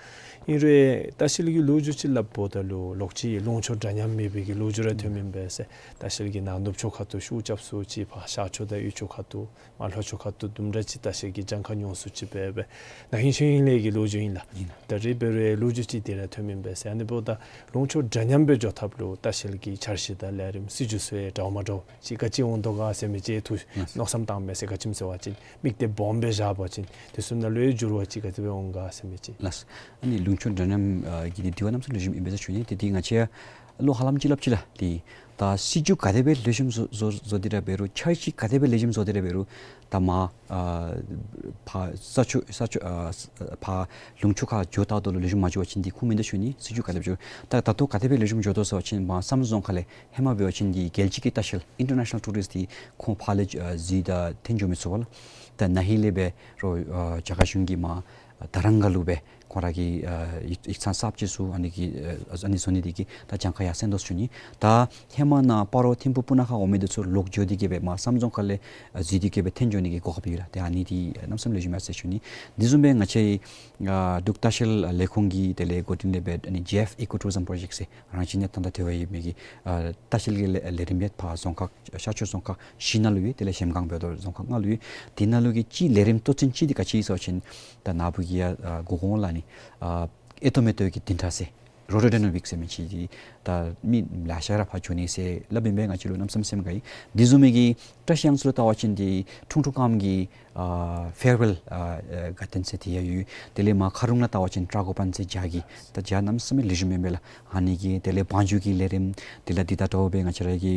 ཨིན་རུང་ལྟ་བཤལ་གྱི་ལོ་རྒྱུས་ཅིག་སླབ་འོངམ་ད་ལུ་ལོག་ཅི་ལུང་ཕྱོགས་འདྲ་མཉམ་མེད་པའི་གི་ལོ་རྒྱུས་ར་ཐོནམ་ཨིན་པས་ཟེར། ལྟ་བཤལ་གྱི་ནང་ནུབ་ཕྱོགས་ཁ་ཐུག་ཤུགས་རྐྱབ་སུ་ཅིག་ཕར་ཤར་ཕྱོགས་དང་དབུས་ཕྱོགས་ཁ་ཐུག་མར་ལྷོ་ཕྱོགས་ཁ་ཐུག་དུམ་གྲ་ཅིག་ལྟ་བཤལ་གྱི་གྱངས་ཁ་ཉུང་སུ་ཅིག་འབད་འབད་ན་ཧིང་ཤེས་ཧིང་ལས་ཀྱི་ལོ་རྒྱུས་ཨིན་ལགས། ཨིན། ད་རེས་འབད་རུང་ལོ་རྒྱུས་ཅིག་དེ་ར་ཐོནམ་ཨིན་པས་ཟེར། ཨ་ནི་འབདཝ་ད་ལུང་ཕྱོགས་འདྲ་མཉམ་སྦེ་འགྱོ་ཐབས་ལུ་ལྟ་བཤལ་གྱི་འཆར་གཞི་དང་ལས་རིམ་སྲིད་བྱུས་ཚུ་ཡང་འདྲཝ་མ་འདྲཝ་ཅིག་ག་ཅི་འོང་དོ་ག་ཟེར་མི་ཅིག་ཐུགས་མནོ་བསམ་བཏངམ་མས་ཟེར། ག་ཅི་སྨོ་ཟེར་བ་ཅིན་དམིགས་གཏད་སྦོམ་སྦེ་བཞག་པ་ཅིན་དེ་ཚུ་ནང་ལུ་ཡང་འགྱུར་བ་ཅིག་ག་དེ་སྦེ་འོང་ག་ཟེར་མི་ཅིག། ལགས། ཨ་ནི་ལུང་ཕྱོགས་འདྲ་མཉམ་ཨ་གི་འདི་དེ་བ་གནམ་མེད་ས་མེད་ལེགས་ཤོམ་ཨིན་པས་ཟེར་ཞུ་ནི། ཏེ་འདི་ང་བཅས་ལོ་ཧ་ལམ་ཅིག་སླབ་ཅི་ལགས། ཏེ་ད་སྲིད་བྱུས་ག་དེ་སྦེ་ལེགས་ཤོམ་བཟོ་བཟོ་བཟོ་སྟེ་ར་འབད་རུང་འཆར་གཞི་ག་དེ་སྦེ་ལེགས་ཤོམ་བཟོ་སྟེ་ར་འབད་རུང་ད་མར་ཨ་ཕར་ས་ཕྱོགས་ས་ཕྱོགས་ཨ་ཕར་ལུང་ཕྱོགས་ཁར་འགྱོཝ་ད་ལུ་ལེགས་ཤོམ་མ་འགྱོ་བ་ཅིན་འདི་ཁུངས་མེད་དོ་ཞུ་ནི། སྲིད་བྱུས་ག་དེ་སྦེ་འགྱོ། ད་ད་ལྟོ་ག་དེ་སྦེ་ལེགས་ཤོམ་འགྱོ་དོ་ཟེར་བ་ཅིན་མར་བསམ་རྫོང་ཁག་ལས་ཧེ་མ་འབད་བ་ཅིན་འདི་རྒྱལ་སྤྱི་གི་ལྟ་བཤལ་ཨིན་ཊར་ནེ་ཤ་ནལ་ཊུ་རིསཊ་འདི་ཁོང་ཕར་ལས་ཨ་གཟིགས་དང་འཐེན་འགྱོ་མི་ཚུགས་པས་ལགས། ད་ན་ཧིང་ལས་འབད་རུང་ཨ་རྒྱ་གར་གཞུང་གིས་མར་དར་རམ་སྒར་ལུ་སྦེ་ཁོང་ར་གི་ཨ་ཡིག་ཡིག་ཚང་གསརཔ་ཅིག་བཙུགས། ཨ་ནི་གི་ཨ་ཨ་ནི་བཟོ་ནི་འདི་གིས་ད་གྱངས་ཁ་ཡར་སེང་དོ་ཞུ་ནི། ད་ཧེ་མ་ནཱ་སྤ་རོ་ཐིམ་ཕུ་སྤུ་ན་ཁ་འོང་མི་འདི་ཚུ་ལོག་འགྱོ་སྟེ་གི་སྦེ་མར་བསམ་རྫོང་ཁག་ལས་ཨ་གཟིགས་ཏེ་གི་སྦེ་འཐེན་འགྱོ་ནི་གི་གོ་སྐབས་ཡོད་ལགས། ཏེ་ཨ་ནི་འདི་གནམ་མེད་ས་མེད་ལེགས་ཤོམ་ཨིན་ཟེར་ཞུ་ནི། འདི་བཟུམ་སྦེ་ང་བཅས་ཨ་འབྲུག་ལྟ་བཤལ་ལས་ཁུངས་ཀྱི་དེ་ལས་འགོ་འདྲེན་ལས་འབད་ཨ་ནི་ཇེ་ཨེཕ་ཨི་ཀོ་ཊུ་རི་ཛམ་པྲོ་ཇེཀཊ་ཟེར་རང་བཞིན་གནས་སྟངས་དང་འབྲེལ་བ་ཡོད་མི་གི་ཨ་ལྟ་བཤལ་གྱི་ལས་ལས་རིམ་ཡང་ཕར་རྫོང་ཁག་ཤར་ཕྱོགས་རྫོང་ཁག་བཞི་ནང་ལུ་ཡོད། དེ་ལས་གཞལམ་སྒང་འབདཝ་ད་རྫོང་ཁག་ལྔ་ལུ་ཡོད། དེ་ནང་ལུ་གི་གཅིག་ལས་རིམ་གཙོ་ཆེན་གཅིག་འདི་ག་ཅི་ཨིན་ཟེར་བ་ཅིན་ད་ནཱ་བུ་གིས་ཡང་ཨ་གོ་གོ་འོང་ལགས། ཨ་ནི་ཨ་ཨེ་ཏོ་མེ་ཏོ་གི་བདུན་ཕྲག་ཟེར་རོ་ཌོ་ཌའི་ན་མིཀ་ཟེར་མི་ཅིག་འདི་ད་མི་ལེ་ཤ་ར་ཕར་འགྱོ་ནི་ཟེར་སླབ་ཨིན་པས། ང་བཅས་ལུ་གནམ་མེད་ས་མེད་སེམས་དགའ་ཡི། འདི་བཟུམ་མའི་གི་བཀྲིས་གཡང་ས་ལུ་བལྟ་བ་ཅིན་འདི་ཁྲུང་ཁྲུང་ཀམ་གྱི་ཨ་ཕེར་ཝེལ་ཨ་ཨ་གར་ཌེན་ཟེར་འདི་ཡང་ཡོད། དེ་ལས་མར་མཁར་རོང་ལུ་བལྟ་བ་ཅིན་ཌྲ་གོ་པཱན་ཟེར་རྒྱ་གི་ད་རྒྱ་གནམ་མེད་ས་མེད་ལེགས་ཤོམ་ཨིན་པས་ལགས། ཨ་ནི་གི་དེ་ལས་བང་རྒྱུག་གི་ལས་རིམ་དེ་ལས་འདི་དང་འདྲཝ་སྦེ་ང་བཅས་ར་གི་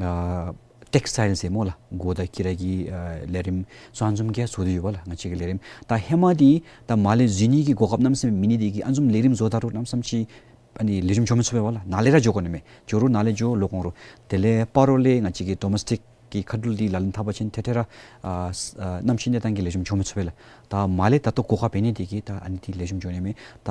ཨ་ཊེགསི་ཊའིལ་ཟེར་སྨོ་ལགས། གོ་དང་དཀྱི་ར་གི་ཨ་ལས་རིམ་སོ་ཨ་ནི་བཟུམ་གྱི་བཟོ་སྟེ་ཡོདཔ་ལགས། ང་བཅས་ཀྱི་ལས་རིམ་ད་ཧེ་མ་འདི་ད་མར་ལས་འཛུལ་ནི་གི་གོ་སྐབས་གནམ་མེད་ས་མེད་མེད་ནི་འདི་གིས་ཨ་ནི་བཟུམ་ལས་རིམ་བཟོ་ད་རུང་གནམ་མེད་ས་མེད་ཅིག་ཨ་ནི་ལེགས་ཤོམ་འགྱོ་མི་ཚུགས་པས་ལགས། ནཱ་ལས་ར་འགྱོ་དགོ་ནི་མས། འགྱོ་རུང་ནཱ་ལས་འགྱོ་ལོག་འོང་རུང་། དེ་ལས་སྤ་རོ་ལས་ང་བཅས་ཀྱི་ཌོ་མེས་ཊིཀ་གི་ཁ་ཐུག་འདི་ལག་ལེན་འཐབ་པ་ཅིན་ཏེ་ཏེ་ར་ཨ་ཨ་གནམ་གཤིས་གནས་སྟངས་ཀྱིས་ལེགས་ཤོམ་འགྱོ་མི་ཚུགས་པས་ལགས། ད་མར་ལས་ད་ལྟོ་གོ་སྐབས་འབད་ནི་འདི་གིས་ད་ཨ་ནི་འདི་ལེགས་ཤོམ་འགྱོ་ནི་མས། ད་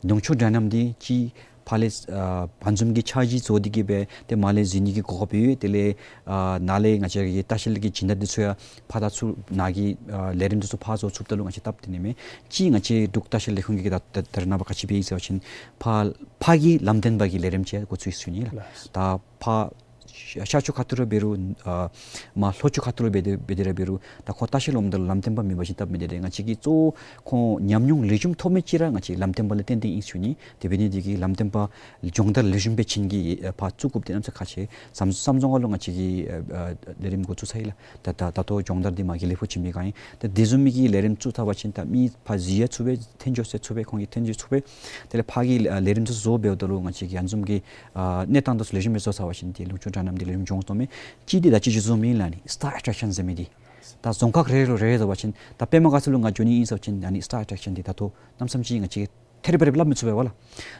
ལུང་ཕྱོགས་འདྲ་མཉམ་འདི་གཅིག་ཕར་ལས་ཨ་བང་རྒྱུག་གི་འཆར་གཞི་བཟོ་སྟེ་གི་སྦེ་ཏེ་མར་ལས་འཛུལ་ནི་གི་གོ་སྐབས་ཡོད། དེ་ལས་ཨ་ནཱ་ལས་ང་བཅས་ཀྱི་ལྟ་བཤལ་གྱི་སྦྱིན་བདག་འདི་ཚུ་ཡང་ཕར་ད་ཚུར་ནཱ་གི་ཨ་ལས་རིམ་འདི་ཚུ་ཕར་བཟོ་ཚུགསཔ་ད་ལུ་ང་བཅས་སྟབས་བདེ་ནི་མས། གཅིག་ང་བཅས་འབྲུག་ལྟ་བཤལ་ལས་ཁུངས་ཀྱིས་ད་ད་ད་རེས་ནངས་པ་ག་ཅི་འབད་ཡི་ཟེར་བ་ཅིན་ཕར་ཕར་གྱི་ལམ་སྟོན་པ་གི་ལས་རིམ་ཅིག་འགོ་བཙུགས་ཡི་ཟེར་ཞུ་ནི་ལགས། ལགས། ད་ཕར་ཤར་ཕྱོགས་ཁ་ཐུག་ར་འབད་རུང་ཨ་མར་ལྷོ་ཕྱོགས་ཁ་ཐུག་ལུ་འབད་དེ་འབད་དེ་ར་འབད་རུང་ད་ཁོང་ལྟ་བཤལ་འོངམ་ད་ལུ་ལམ་སྟོན་པ་མེད་པ་ཅིན་སྟབས་མི་བདེ། ཏེ་ང་བཅས་ཀྱིས་གཙོ་བོ་ཁོང་ཉམས་མྱོང་ལེགས་ཤོམ་ཐོབ་མི་ཅིག་ར་ང་བཅས་ལམ་སྟོན་པ་ལས་བརྟེན་ཏེ་ཨིན་ཟེར་ཞུ་ནི། དེ་འབད་ནི་འདི་གིས་ལམ་སྟོན་པ་སྦྱོང་བརྡར་ལེགས་ཤོམ་སྦེ་བྱིན་གྱིས་ཨ་ཕར་བཙུགས་དགོཔ་འདི་གནམ་མེད་ས་མེད་ཁག་ཆེ། བསམ་བསམ་རྫོང་ཁག་ལུ་ང་བཅས་ཀྱིས་ཨ་ཨ་ལས་རིམ་འགོ་བཙུགས་ཚར་ཡི་ལགས། ད་ད་ད་ལྟོ་སྦྱོང་བརྡར་འདི་མ་གི་ལེགས་པོ་བྱིན་མི་ག་ཨིན། ད་དེ་བཟུམ་མའི་གི་ལས་རིམ་བཙུགས་ཚར་བ་ཅིན་ད་མི་ཕར་གཟིགས་ཡང་ཚུགས་པས། འཐེན་འགྱོ་ཟེར་ཚུགས་པས། ཁོང་གིས་འཐེན་འགྱོ་ཚུགས་པས། དེ་ལས་ཕར་གྱི་ཨ་ལས་རིམ་འདི་བཟོ་འབདཝ་ད་ལུ་ང་བཅས་ཀྱིས་ཨ་ནི་བཟུམ་གྱི་ཨ་གནས་སྟངས་འདི་ཚུ་ལེགས་ཤོམ་སྦེ་བཟོ་ཚར་བ་ཅིན་ཏེ་ལུང་ཕྱོགས་འདྲ་མཉམ་འདི་ལེགས་ཤོམ་འགྱོ་འོང་དོ་མས། གཅིག་འདི་ད་ཅི་ཅིག་བཟོ་མི་ལགས། ཨ་ནི་སི་ཊར་ཨེ་ཊེཀ་ཤཱན་ཟེར་མི་འདི་ད་རྫོང་ཁག་རེ་རེ་ལུ་རེ་རེ་བཟོ་བ་ཅིན་ད་པདྨ་དགའ་ཚལ་ལུ་ང་འགྱོ་ནི་ཨིན་ཟེར་བ་ཅིན་ཨ་ནི་སི་ཊར་ཨེ་ཊེཀ་ཤཱན་འདི་ད་ལྟོ་གནམ་མེད་ས་མེད་ཅིག་ཐེ་རེ་པ་རེ་སླབ་མི་ཚུགས་པས་ལགས།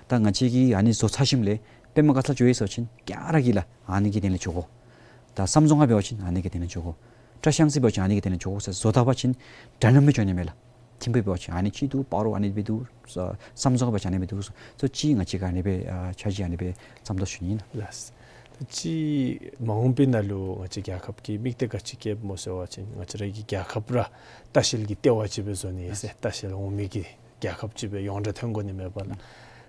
ད་ང་བཅས་ཀྱིས་ཨ་ནི་བཟོ་ཚར་ཞིནམ་ལས་པདྨ་དགའ་ཚལ་འགྱོ་ཡི་ཟེར་བ་ཅིན་ག་ར་གིས་ལགས་ཨ་ནི་གི་དོན་ལས་འགྱོ་དགོ། ད་བསམ་རྫོང་ཁ་འབད་བ་ཅིན་ཨ་ནི་གི་དོན་ལས་འགྱོ་དགོ། བཀྲིས་གཡང་ས་འབད་བ་ཅིན་ཨ་ནི་གི་དོན་ལས་འགྱོ་དགོ་ཟེར་བཟོ་ད་པ་ཅིན་འདྲ་མཉམ་སྦེ་འགྱོ་ནི་མས་ལགས། ཐིམ་ཕུག་འབད་བ་ཅིན་ཨ་ནི་ཅིག་འདུག། སྤ་རོ་ཨ་ནི་སྦེ་འདུག། ཨ་བསམ་ཚོར་འབད་བ་ཅིན་ཨ་ནི་སྦེ་འདུག། ཚུ་ཅིག་ང་བཅས་ཀྱིས་ཨ་ནི་སྦེ་ཨ་འཆར་གཞི་ཨ་ནི་སྦེ་བརྩམ་དོ་ཟེར་ཞུ་ནི་ཨིན་ལགས། ལགས། ད་ཅི་མ་འོངས་པའི་ནང་ལུ་ང་བཅས་རྒྱལ་ཁབ་ཀྱི་དམིགས་གཏད་ག་ཅི་བསྐྱེདཔ་སྨོ་ཟེར་བ་ཅིན་ང་བཅས་ར་གི་རྒྱལ་ཁབ་ར་ལྟ་བཤལ་གྱི་ལྟེ་བ་ཅིག་སྦེ་བཟོ་ནི་ཨིན་ཟེར། ལྟ་བཤལ་འོང་མི་གི་རྒྱལ་ཁབ་ཅིག་སྦེ་ཡོངས་གྲགས་ཐོན་དགོ་ནི་མས་པ་ལགས།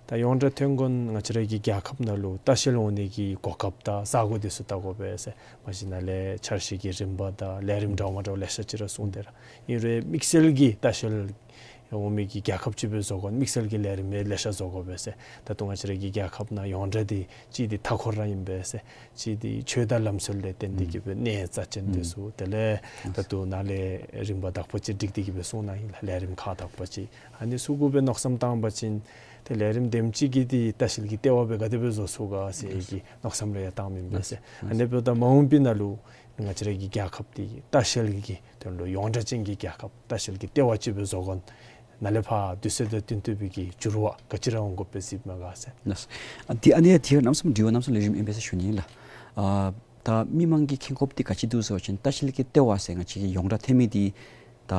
ད་ཡོངས་གྲགས་ཐོན་དགོ་ན་ང་བཅས་ར་གི་རྒྱལ་ཁབ་ནང་ལུ་ལྟ་བཤལ་འོང་ནི་གི་གོ་སྐབས་དང་ས་གོ་འདི་ཚུ་བལྟ་དགོ་པས་ཟེར། མ་གཞི་ནཱ་ལས་འཆར་གཞི་གི་རིམ་པ་དང་ལས་རིམ་འདྲཝ་མ་འདྲཝ་ལེ་ཤ་ཅིག་ར་གསུངས་ཏེ་ར། ཨིན་རུང་དམིགས་བསལ་གྱི་ལྟ་བཤལ་འོང་མི་གི་རྒྱལ་ཁབ་ཅིག་སྦེ་བཟོ་དགོ་ན་དམིགས་བསལ་གྱི་ལས་རིམ་ལེ་ཤ་བཟོ་དགོ་པས་ཟེར། ད་ལྟོ་ང་བཅས་ར་གི་རྒྱལ་ཁབ་ནང་ཡོངས་གྲགས་འདི་གཅིག་འདི་མཐའ་འཁོར་ར་ཨིན་པས་ཟེར། གཅིག་འདི་ཆོས་དང་ལམ་སྲོལ་ལས་བརྟེན་ཏེ་གི་སྦེ་གནས་རྩ་ཅན་འདི་ཚུ་དེ་ལས་ད་ལྟོ་ནཱ་ལས་རིམ་པ་དག་པ་ཅིག་སྒྲིག་སྟེ་གི་སྦེ་གསུངས་གནང་ཡི་ལགས། ལས་རིམ་ཁག་དག་པ་ཅིག། ཨ་ནི་ཚུ་གུ་སྦེ་མནོ་བསམ་བཏང་པ་ཅིན་ཏེ་ལས་རིམ་དེམ་ཅིག་གིས་འདི་ལྟ་བཤལ་གྱི་ལྟེ་བ་སྦེ་ག་དེ་སྦེ་བཟོ་ཚུགས་ག་ཟེར་གྱི་མནོ་བསམ་རེ་ཡང་བཏངམ་ཨིན་པས་ཟེར། ཨ་ནི་འབདཝ་ད་མ་འོངས་པའི་ནང་ལུ་ང་བཅས་ར་གི་རྒྱལ་ཁབ་འདི་ལྟ་བཤལ་གྱི་དོན་ལུ་ཡོངས་གྲགས་ཅན་གྱི་རྒྱལ་ཁབ་ལྟ་བཤལ་གྱི་ལྟེ་བ་ཅིག་སྦེ་བཟོ་དགོ་ན་ནཱ་ལས་ཕར་དུས་ཚོད་དང་བསྟུན་ཏེ་སྦེ་གི་འགྱུར་བ་ག་ཅི་ར་འོང་དགོཔ་སྦེ་གཟིགསཔ་མས་ག་ཟེར། ལགས། ཨ་འདི་ཨ་ནི་ཡང་ཏེ་གནམ་མེད་ས་མེད་དྲི་བ་གནམ་མེད་ས་མེད་ལེགས་ཤོམ་ཨིན་པས་ཟེར་ཞུ་ནི་ལགས། ཨ་ད་མི་མང་གི་ཁེངས་སྐྱུང་འདི་ག་ཅི་འདུག་ཟེར་བ་ཅིན་ལྟ་བཤལ་གྱི་ལྟེ་བ་ཟེར་ང་བཅས་ཀྱི་ཡོངས་གྲགས་ཐོན་མི་འདི་ད་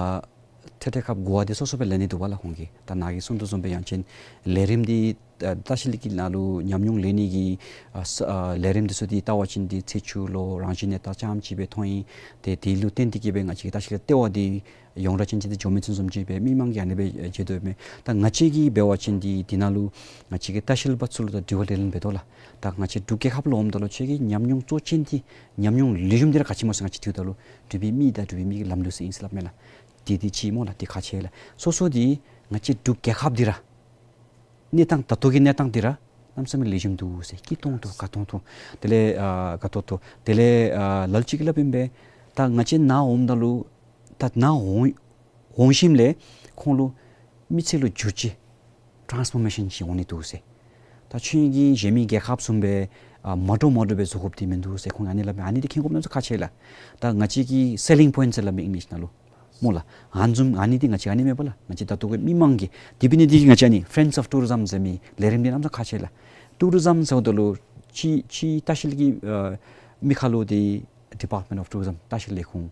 ཐད་ཐད་ཁར་གོ་བ་འདི་སོ་སོ་སྦེ་ལེན་ནི་འདུག་པ་ལགས་ཁོང་གིས། ད་ནཱ་གིས་གསུང་དོ་བཟུམ་སྦེ་ཡང་ཅིན་ལས་རིམ་འདི་ཨ་ལྟ་བཤལ་གྱི་ནང་ལུ་ཉམས་མྱོང་ལེན་ནི་གི་ཨ་ས་ཨ་ལས་རིམ་འདི་ཚུ་འདི་བལྟ་བ་ཅིན་འདི་ཚེས་བཅུ་ལུ་རང་བཞིན་གནས་སྟངས་ཙམ་ཅིག་སྦེ་མཐོང་ཡི། ཏེ་དེ་ལུ་བརྟེན་ཏེ་གི་སྦེ་ང་བཅས་ཀྱི་ལྟ་བཤལ་གྱི་ལྟེ་བ་འདི་ཡོངས་གྲགས་ཅན་ཅིག་འདི་འགྱོ་མི་ཚུགས་བཟུམ་ཅིག་སྦེ་མི་མང་གིས་ཨ་ནི་སྦེ་མཇལ་དོ་མས། ད་ང་བཅས་ཀྱིས་འབད་བ་ཅིན་འདི་འདི་ནང་ལུ་ང་བཅས་ཀྱི་ལྟ་བཤལ་པ་ཚུ་ལུ་ད་དྲི་བ་ལེ་ལོ་འབད་དོ་ལགས། ད་ང་བཅས་འབྲུག་རྒྱལ་ཁབ་ལུ་འོངམ་ད་ལུ་ཁྱོད་ཀྱིས་ཉམས་མྱོང་གཙོ་ཅན་འདི་ཉམས་མྱོང་ལེགས་ཤོམ་འདི་ར་ག་ཅི་སྨོ་ཟེར་ང་བཅས་དྲིཝ་ད་ལུ་འབྲུག་པའི་མི་དང་འབྲུག་པའི་མི་གི་ལམ་ལུགས་ཟེར་ཨིན་ཟེར་སླབ་མས་ལགས། འདི་འདི་ཅིག་སྨོ་ལགས། འདི་ཁག་ཆེ་ལགས། སོ་སོ་འདི་ང་བཅས་འབྲུག་རྒྱལ་ཁབ་འདི་ར་གནས་སྟངས་ད་ལྟོ་གི་གནས་སྟངས་འདི་ར་གནམ་མེད་ས་མེད་ལེགས་ཤོམ་འདུག་ཟེར། སྐྱིད་ཏོང་ཏོ་དགའ་ཏོང་ཏོ་དེ་ལས་ཨ་དགའ་ཏོག་ཏོ་དེ་ལས་ཨ་ལ་ལུ་ཅིག་གིས་སླབ་ཨིན་པས། ད་ང་བཅས་ནཱ་འོངམ་ད་ལུ་ད་ནཱ་འོང་འོང་ཞིནམ་ལས་ཁོང་ལུ་མི་ཚེ་ལུ་འགྱུར་བཅོས་ཊཱནསི་ཕོར་མེ་ཤཱན་ཅིག་འོང་ནི་འདུག་ཟེར། ད་ཁྱོད་ཀྱིས་གཞན་མི་རྒྱལ་ཁབ་བཟུམ་སྦེ་ཨ་མ་འདྲཝ་མ་འདྲཝ་སྦེ་བཟོ་དགོཔ་འདི་མིན་འདུག་ཟེར་ཁོང་ཨ་ནི་སླབ་མས། ཨ་ནི་འདི་ཁེངས་སྐྱུང་གནམ་མེད་ས་མེད་ཁག་ཆེ་ལགས། ད་ང་བཅས་ཀྱི་སེ་ལིང་པོའིནཊི་ཟེར་སླབ་མས་ཨིང་ལིཤ་ནང་ལུ་སྨོ་ལགས། ཨ་ནི་བཟུམ་ཨ་ནི་འདི་ང་བཅས་ཨ་ནི་མས་པ་ལགས། ང་བཅས་ད་ལྟོ་གི་མི་མང་གིས་དེ་འབད་ནི་འདི་གིས་ང་བཅས་ཨ་ནི་ཕྲེནཌསི་ཨོཕ་ཊུ་རི་ཛིམ་ཟེར་མི་ལས་རིམ་འདི་གནམ་མེད་ས་མེད་ཁག་ཆེ་ལགས། ཊུ་རི་ཛིམ་ཟེརཝ་ད་ལུ་ཕྱི་ཕྱི་ལྟ་བཤལ་གྱི་ཨ་མི་ཁ་ལུ་འདི་ཌི་པཱརཊ་མེནཊ་ཨོཕ་ཊུ་རི་ཛིམ་ལྟ་བཤལ་ལས་ཁུངས་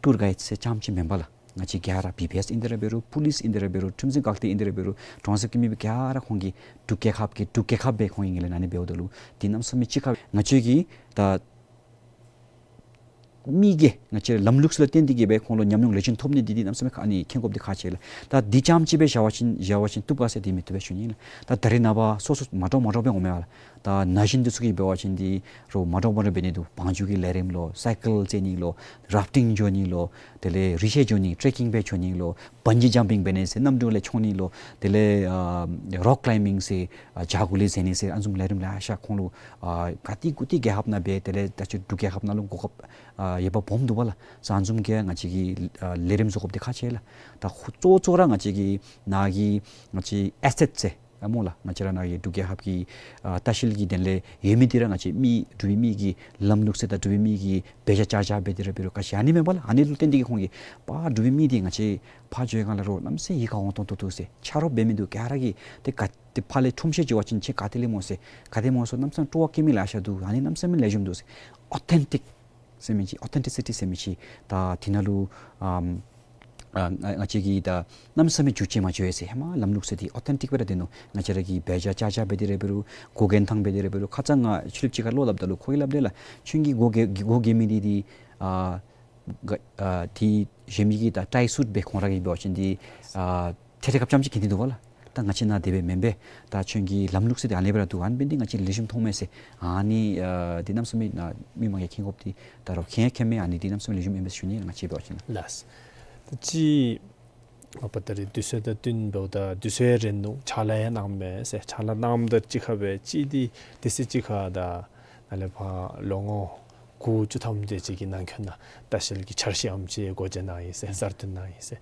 ཊུར་གའིཌ་ཟེར་རྐྱངམ་ཅིག་མེན་པ་ལགས། ང་བཅས་ག་ར་བི་བི་ཨེསི་ཨིན་ཏེ་ར་འབད་རུང་པོ་ལིསི་ཨིན་ཏེ་ར་འབད་རུང་ཁྲིམས་འཛིན་འགག་སྡེ་ཨིན་ཏེ་ར་འབད་རུང་གྲོང་གསེབ་ཀྱི་མི་སྦེ་ག་ར་ཁོང་གིས་འབྲུག་རྒྱལ་ཁབ་ཀྱི་འབྲུག་རྒྱལ་ཁབ་སྦེ་ཁོང་གིས་ངོས་ལེན་ཨ་ནི་འབདཝ་ད་ལུ་འདི་གནམ་མེད་ས་མེད་ཅིག་ཁག། ང་བཅས་ཀྱིས་ད་མི་གིས་ང་བཅས་ལམ་ལུགས་ལུ་བརྟེན་ཏེ་གི་སྦེ་ཁོང་ལུ་ཉམས་མྱོང་ལེགས་ཤོམ་ཐོབ་ནི་འདི་འདི་གནམ་མེད་ས་མེད་ཁག་ཨ་ནི་ཁེངས་སྐྱུང་འདི་ཁག་ཆེ་ལགས། ད་འདི་རྐྱངམ་ཅིག་སྦེ་བཞག་པ་ཅིན་བཞག་པ་ཅིན་བཏུབ་ག་ཟེར་འདི་མི་བཏུབ་པས་ཞུ་ནི་ལགས། ད་ད་རེས་ནངས་པ་སོ་སོ་མ་འདྲཝ་མ་འདྲཝ་སྦེ་འོང་མས་པ་ལགས། ད་ན་གཞོན་འདི་ཚུ་གིས་འབད་བ་ཅིན་འདི་རོགས་མ་འདྲཝ་མ་འདྲཝ་འབད་ནི་འདུག། བང་རྒྱུག་གི་ལས་རིམ་ལོ་སའི་ཀལ་རྩེ་ནི་ལོ་རཱཕ་ཊིང་འགྱོ་ནི་ལོ་དེ་ལས་རི་བཤལ་འགྱོ་ནི་ཊེ་ཀིང་སྦེ་འགྱོ་ནི་ལོ་བཱན་ཇི་ཇམ་པིང་འབད་ནི་ཟེར་གནམ་གྲུ་ལས་མཆོང་ནི་ལོ་དེ་ལས་ཨ་རོག་ཀ་ལའིམ་བིང་ཟེར་ཨ་བྱག་གུ་ལས་འཛེག་ནི་ཟེར་ཨ་ནི་བཟུམ་ལས་རིམ་ལེ་ཤ་ཁོང་ལུ་ཨ་ག་ཏེ་གུ་ཏེ་རྒྱལ་ཁབ་ནང་འབད་དེ་ལས་ད་ཅི་འབྲུག་རྒྱལ་ཁབ་ནང་ལུ་གོ་སྐབས་ཨ་ཡོདཔ་སྦོམ་འདུག་པ་ལགས། ཟེར་ཨ་ནི་བཟུམ་གྱི་ང་བཅས་ཀྱིས་ཨ་ལས་རིམ་བཟོ་དགོཔ་འདི་ཁག་ཆེ་ལགས། ད་ཁོ་གཙོ་བོ་གཙོ་བོ་ར་ང་བཅས་ཀྱི་ནཱ་གི་ང་བཅས་ཨེ་སེཊ་ཟེར་ཨ་སྨོ་ལགས། ང་བཅས་ར་ནཱ་གི་འབྲུག་རྒྱལ་ཁབ་ཀྱི་ཨ་ལྟ་བཤལ་གྱི་དོན་ལས་ཡོད་མི་འདི་ར་ང་བཅས་མི་འབྲུག་པའི་མི་གི་ལམ་ལུགས་ཟེར་ད་འབྲུག་པའི་མི་གི་འབད་བཞག་བྱ་བཞག་འབད་དེ་ར་འབད་རུང་ག་ཅི་ཨ་ནི་མེན་པ་ལགས། ཨ་ནི་ལུ་བརྟེན་ཏེ་གི་ཁོང་གིས་པ་འབྲུག་པའི་མི་འདི་ང་བཅས་ཕར་འགྱོ་ཡི་ག་ལས་རོགས་གནམ་མེད་ས་མེད་ཡིད་ཁར་འོང་ཏོང་ཏོ་འདུག་ཟེར། ཆ་རོགས་འབད་མི་འདུག། ག་ར་གིས་ཏེ་ག་ཏེ་ཕར་ལས་ཁྲོམ་ཤེས་འགྱོ་བ་ཅིན་ཁྱོད་ག་ཏེ་ལས་སྨོ་ཟེར་ག་ཏེ་སྨོ་ཟེར་གནམ་མེད་ས་མེད་སྤྲོ་བ་བསྐྱེད་མི་ལེ་ཤ་འདུག། ཨ་ནི་གནམ་མེད་ས་མེད་ལེགས་ཤོམ་འདུག་ཟེར། ཨོ་ཐེན་ཊིཀ་ཟེར་མི་ཅིག་ཨོ་ཐེན་ཊི་སི་ཊི་ཟེར་མི་ཅིག་ད་འདི་ནང་ལུ་ཨམ་ཨ་ང་ང་བཅས་ཀྱིས་ད་གནམ་མེད་ས་མེད་འགྱུར་བཅོས་མ་འགྱོ་ཡི་ཟེར། ཧེ་མ་ལམ་ལུགས་ཟེར་འདི་ཨོ་ཐེན་ཊིཀ་སྦེ་ར་སྡོད་ནུག། ང་བཅས་ར་གིས་འབད་བཞག་བྱ་བཞག་འབད་དེ་ར་འབད་རུང་གོ་རྒྱན་ཐང་འབད་དེ་ར་འབད་རུང་ཁ་ཙ་ང་ཕྱི་རུ་ཅིག་ཁར་ལུ་སླབ་ད་ལུ་ཁོ་གིས་སླབ་དེས་ལགས། ཁྱོད་ཀྱིས་གོ་རྒྱ་གོ་རྒྱ་མི་འདི་འདི་ཨ་ག་ཨ་འདི་གཞན་མི་གིས་ད་ཊའི་སུཊ་སྦེ་ཁོང་ར་གིས་འབད་བ་ཅིན་འདི་ཨ་ཐད་ཐད་ཁར་རྐྱངམ་ཅིག་གྱོན་ཏེ་འདུག་པ་ལགས། ད་ང་བཅས་ནཱ་དེ་སྦེ་མེན་པས། ད་ཁྱོད་ཀྱི་ལམ་ལུགས་ཟེར་འདི་ཨ་ནི་སྦེ་ར་འདུག། ཨ་ནི་འབད་ནི་འདི་ང་བཅས་ལེགས་ཤོམ་མཐོངམ་མས་ཟེར། ཨ་ནི་ཨ་འདི་གནམ་མེད་ས་མེད་ནཱ་མི་མང་གིས་ཁེངས་སྐྱུང་འདི་ད་རོགས་ཁེངས་ཁེངས་མས། ཨ་ནི་འདི་གནམ་མེད་ས་མེད་ལེགས་ཤོམ་ཨིན་པས་ཟེར་ཞུ་ནི། ང་བཅས་འབད་བ་ཅིན་ལགས། ད་ཅི་མ་པ་ད་རེས་དུས་ཚོད་དང་བསྟུན་འབདཝ་ད་དུས་ཚོད་རན་ནུག། ཕྱག་ལཱ་ཡང་གནངམ་མས་ཟེར། ཕྱག་ལཱ་གནངམ་དང་གཅིག་ཁར་སྦེ་ཅིག་འདི་དུས་ཚོད་ཅིག་ཁར་ད་ནཱ་ལས་ཕར་ལོ་ངོ་དགུ་བཅུ་ཐམ་དེ་ཅིག་གི་ནང་འཁོད་ནང་ལྟ་བཤལ་གྱི་འཆར་གཞིའམ་ཅིག་འགོ་འབྱེད་གནང་ཡི་ཟེར། གསར་བཏོན་གནང་ཡི་ཟེར།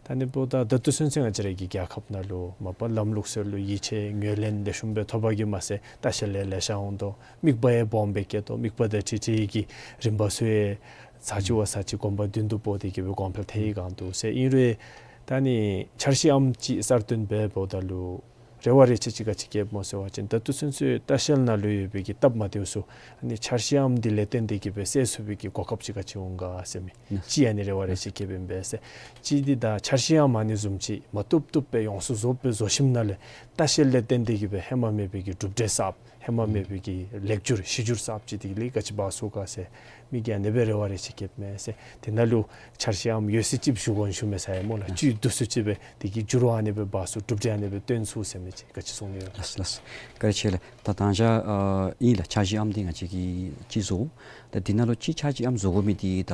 ད་ཨ་ནི་འབདཝ་ད་ད་ལྟོ་ཚུན་ཚོད་ང་བཅས་ར་གི་རྒྱལ་ཁབ་ནང་ལུ་མ་པ་ལམ་ལུགས་ཟེར་ལུ་ཡིད་ཆེས་ངོས་ལེན་ལེགས་ཤོམ་སྦེ་ཐོབ་པ་གིས་མ་ཚད་ལྟ་བཤལ་ཡང་ལེ་ཤ་འོང་དོ། དམིགས་པ་ཡང་སྦོམ་སྦེ་བསྐྱེད་དོ། དམིགས་པ་དང་འཁྲིལ་འཁྲིལ་གྱི་རིམ་པ་ཚུ་ཡང་ཚར་གཅིག་བ་ཚར་གཅིག་གོམ་པ་མདུན་དུ་སྤོ་སྟེ་གི་སྦེ་གོང་འཕེལ་ཐལ་བའི་སྒང་འདུག་ཟེར། ཨིན་རུང་ད་ཨ་ནི་འཆར་གཞིའམ་ཅིག་གསར་བཏོན་འབད་འབདཝ་ད་ལུ་ རེ་བ་རེ་ཆེ་ཅིག་ག་ཅི་བསྐྱེདཔ་སྨོ་ཟེར་བ་ཅིན་ད་ལྟོ་ཚུན་ཚོད་ལྟ་བཤལ་ནང་ལུ་ཡོད་པའི་གི་སྟབས་མ་བདེཝ་ཚུ་ཨ་ནི་འཆར་གཞི་ཨམ་འདི་ལས་བརྟེན་ཏེ་གི་སྦེ་སེལ་ཚུགས་པའི་གི་གོ་སྐབས་ཅིག་ག་ཅི་འོང་ག་ཟེར་མི་ཅིག་ཨ་ནི་རེ་བ་རེ་ཆེ་བསྐྱེདཔ་ཨིན་པས་ཟེར། གཅིག་འདི་ད་འཆར་གཞི་ཨམ་ཨ་ནི་བཟུམ་ཅིག་མ་བཏུབ་བཏུབ་སྦེ་ཡོངས་སུ་རྫོགསཔ་སྦེ་བཟོ་ཞིནམ་ལས་ལྟ་བཤལ་ལས་བརྟེན་ཏེ་གི་སྦེ་ཧེ་མ་མེད་པའི་གི་གྲུབ་འབྲས་གསརཔ་ཧེ་མ་མེད་པའི་གི་ལེགས་བསྒྱུར་གཞི་བསྒྱུར་གསརཔ་ཅིག་འདི་ལས་ག་ཅི་འབག་ཚུགས་ག་ཟེར་མི་གིས་ཨ་ནི་སྦེ་རེ་བ་རེ་ཆེ་བསྐྱེདཔ་མས་ཟེར། དེ་ནང་ལུ་འཆར་གཞི་ཨམ་ཡོད་ཚད་ཅིག་བཞུགས་དགོ་ཞུཝ་མས་ཟེར་སྨོ་ལགས། ཨ་བཅུད་བསྡུ་ཚུགས་ཅིག་སྦེ་དེ་གི་འགྱུར་བ་ཨ་ནི་སྦེ་འབག་ཚུགས་གྲུབ་འབྲས་ཨ་ནི་སྦེ་སྟོན་ཚུགས་ཟེར་མི་ཅིག་ག་ཅི་གསུང་ནི་ཡོད། ལགས་ལགས། བཀའ་དྲིན་ཆེ་ལགས། ད་ད་ཅི་ཨ་ཨིན་ལགས། འཆར་གཞི་ཨམ་འདི་ང་བཅས་ཀྱིས་ཅིག་བཟོ། ད་འདི་ནང་ལུ་ཅིག་འཆར་གཞི་ཨམ་བཟོ་དགོ་མི་འདི་ད་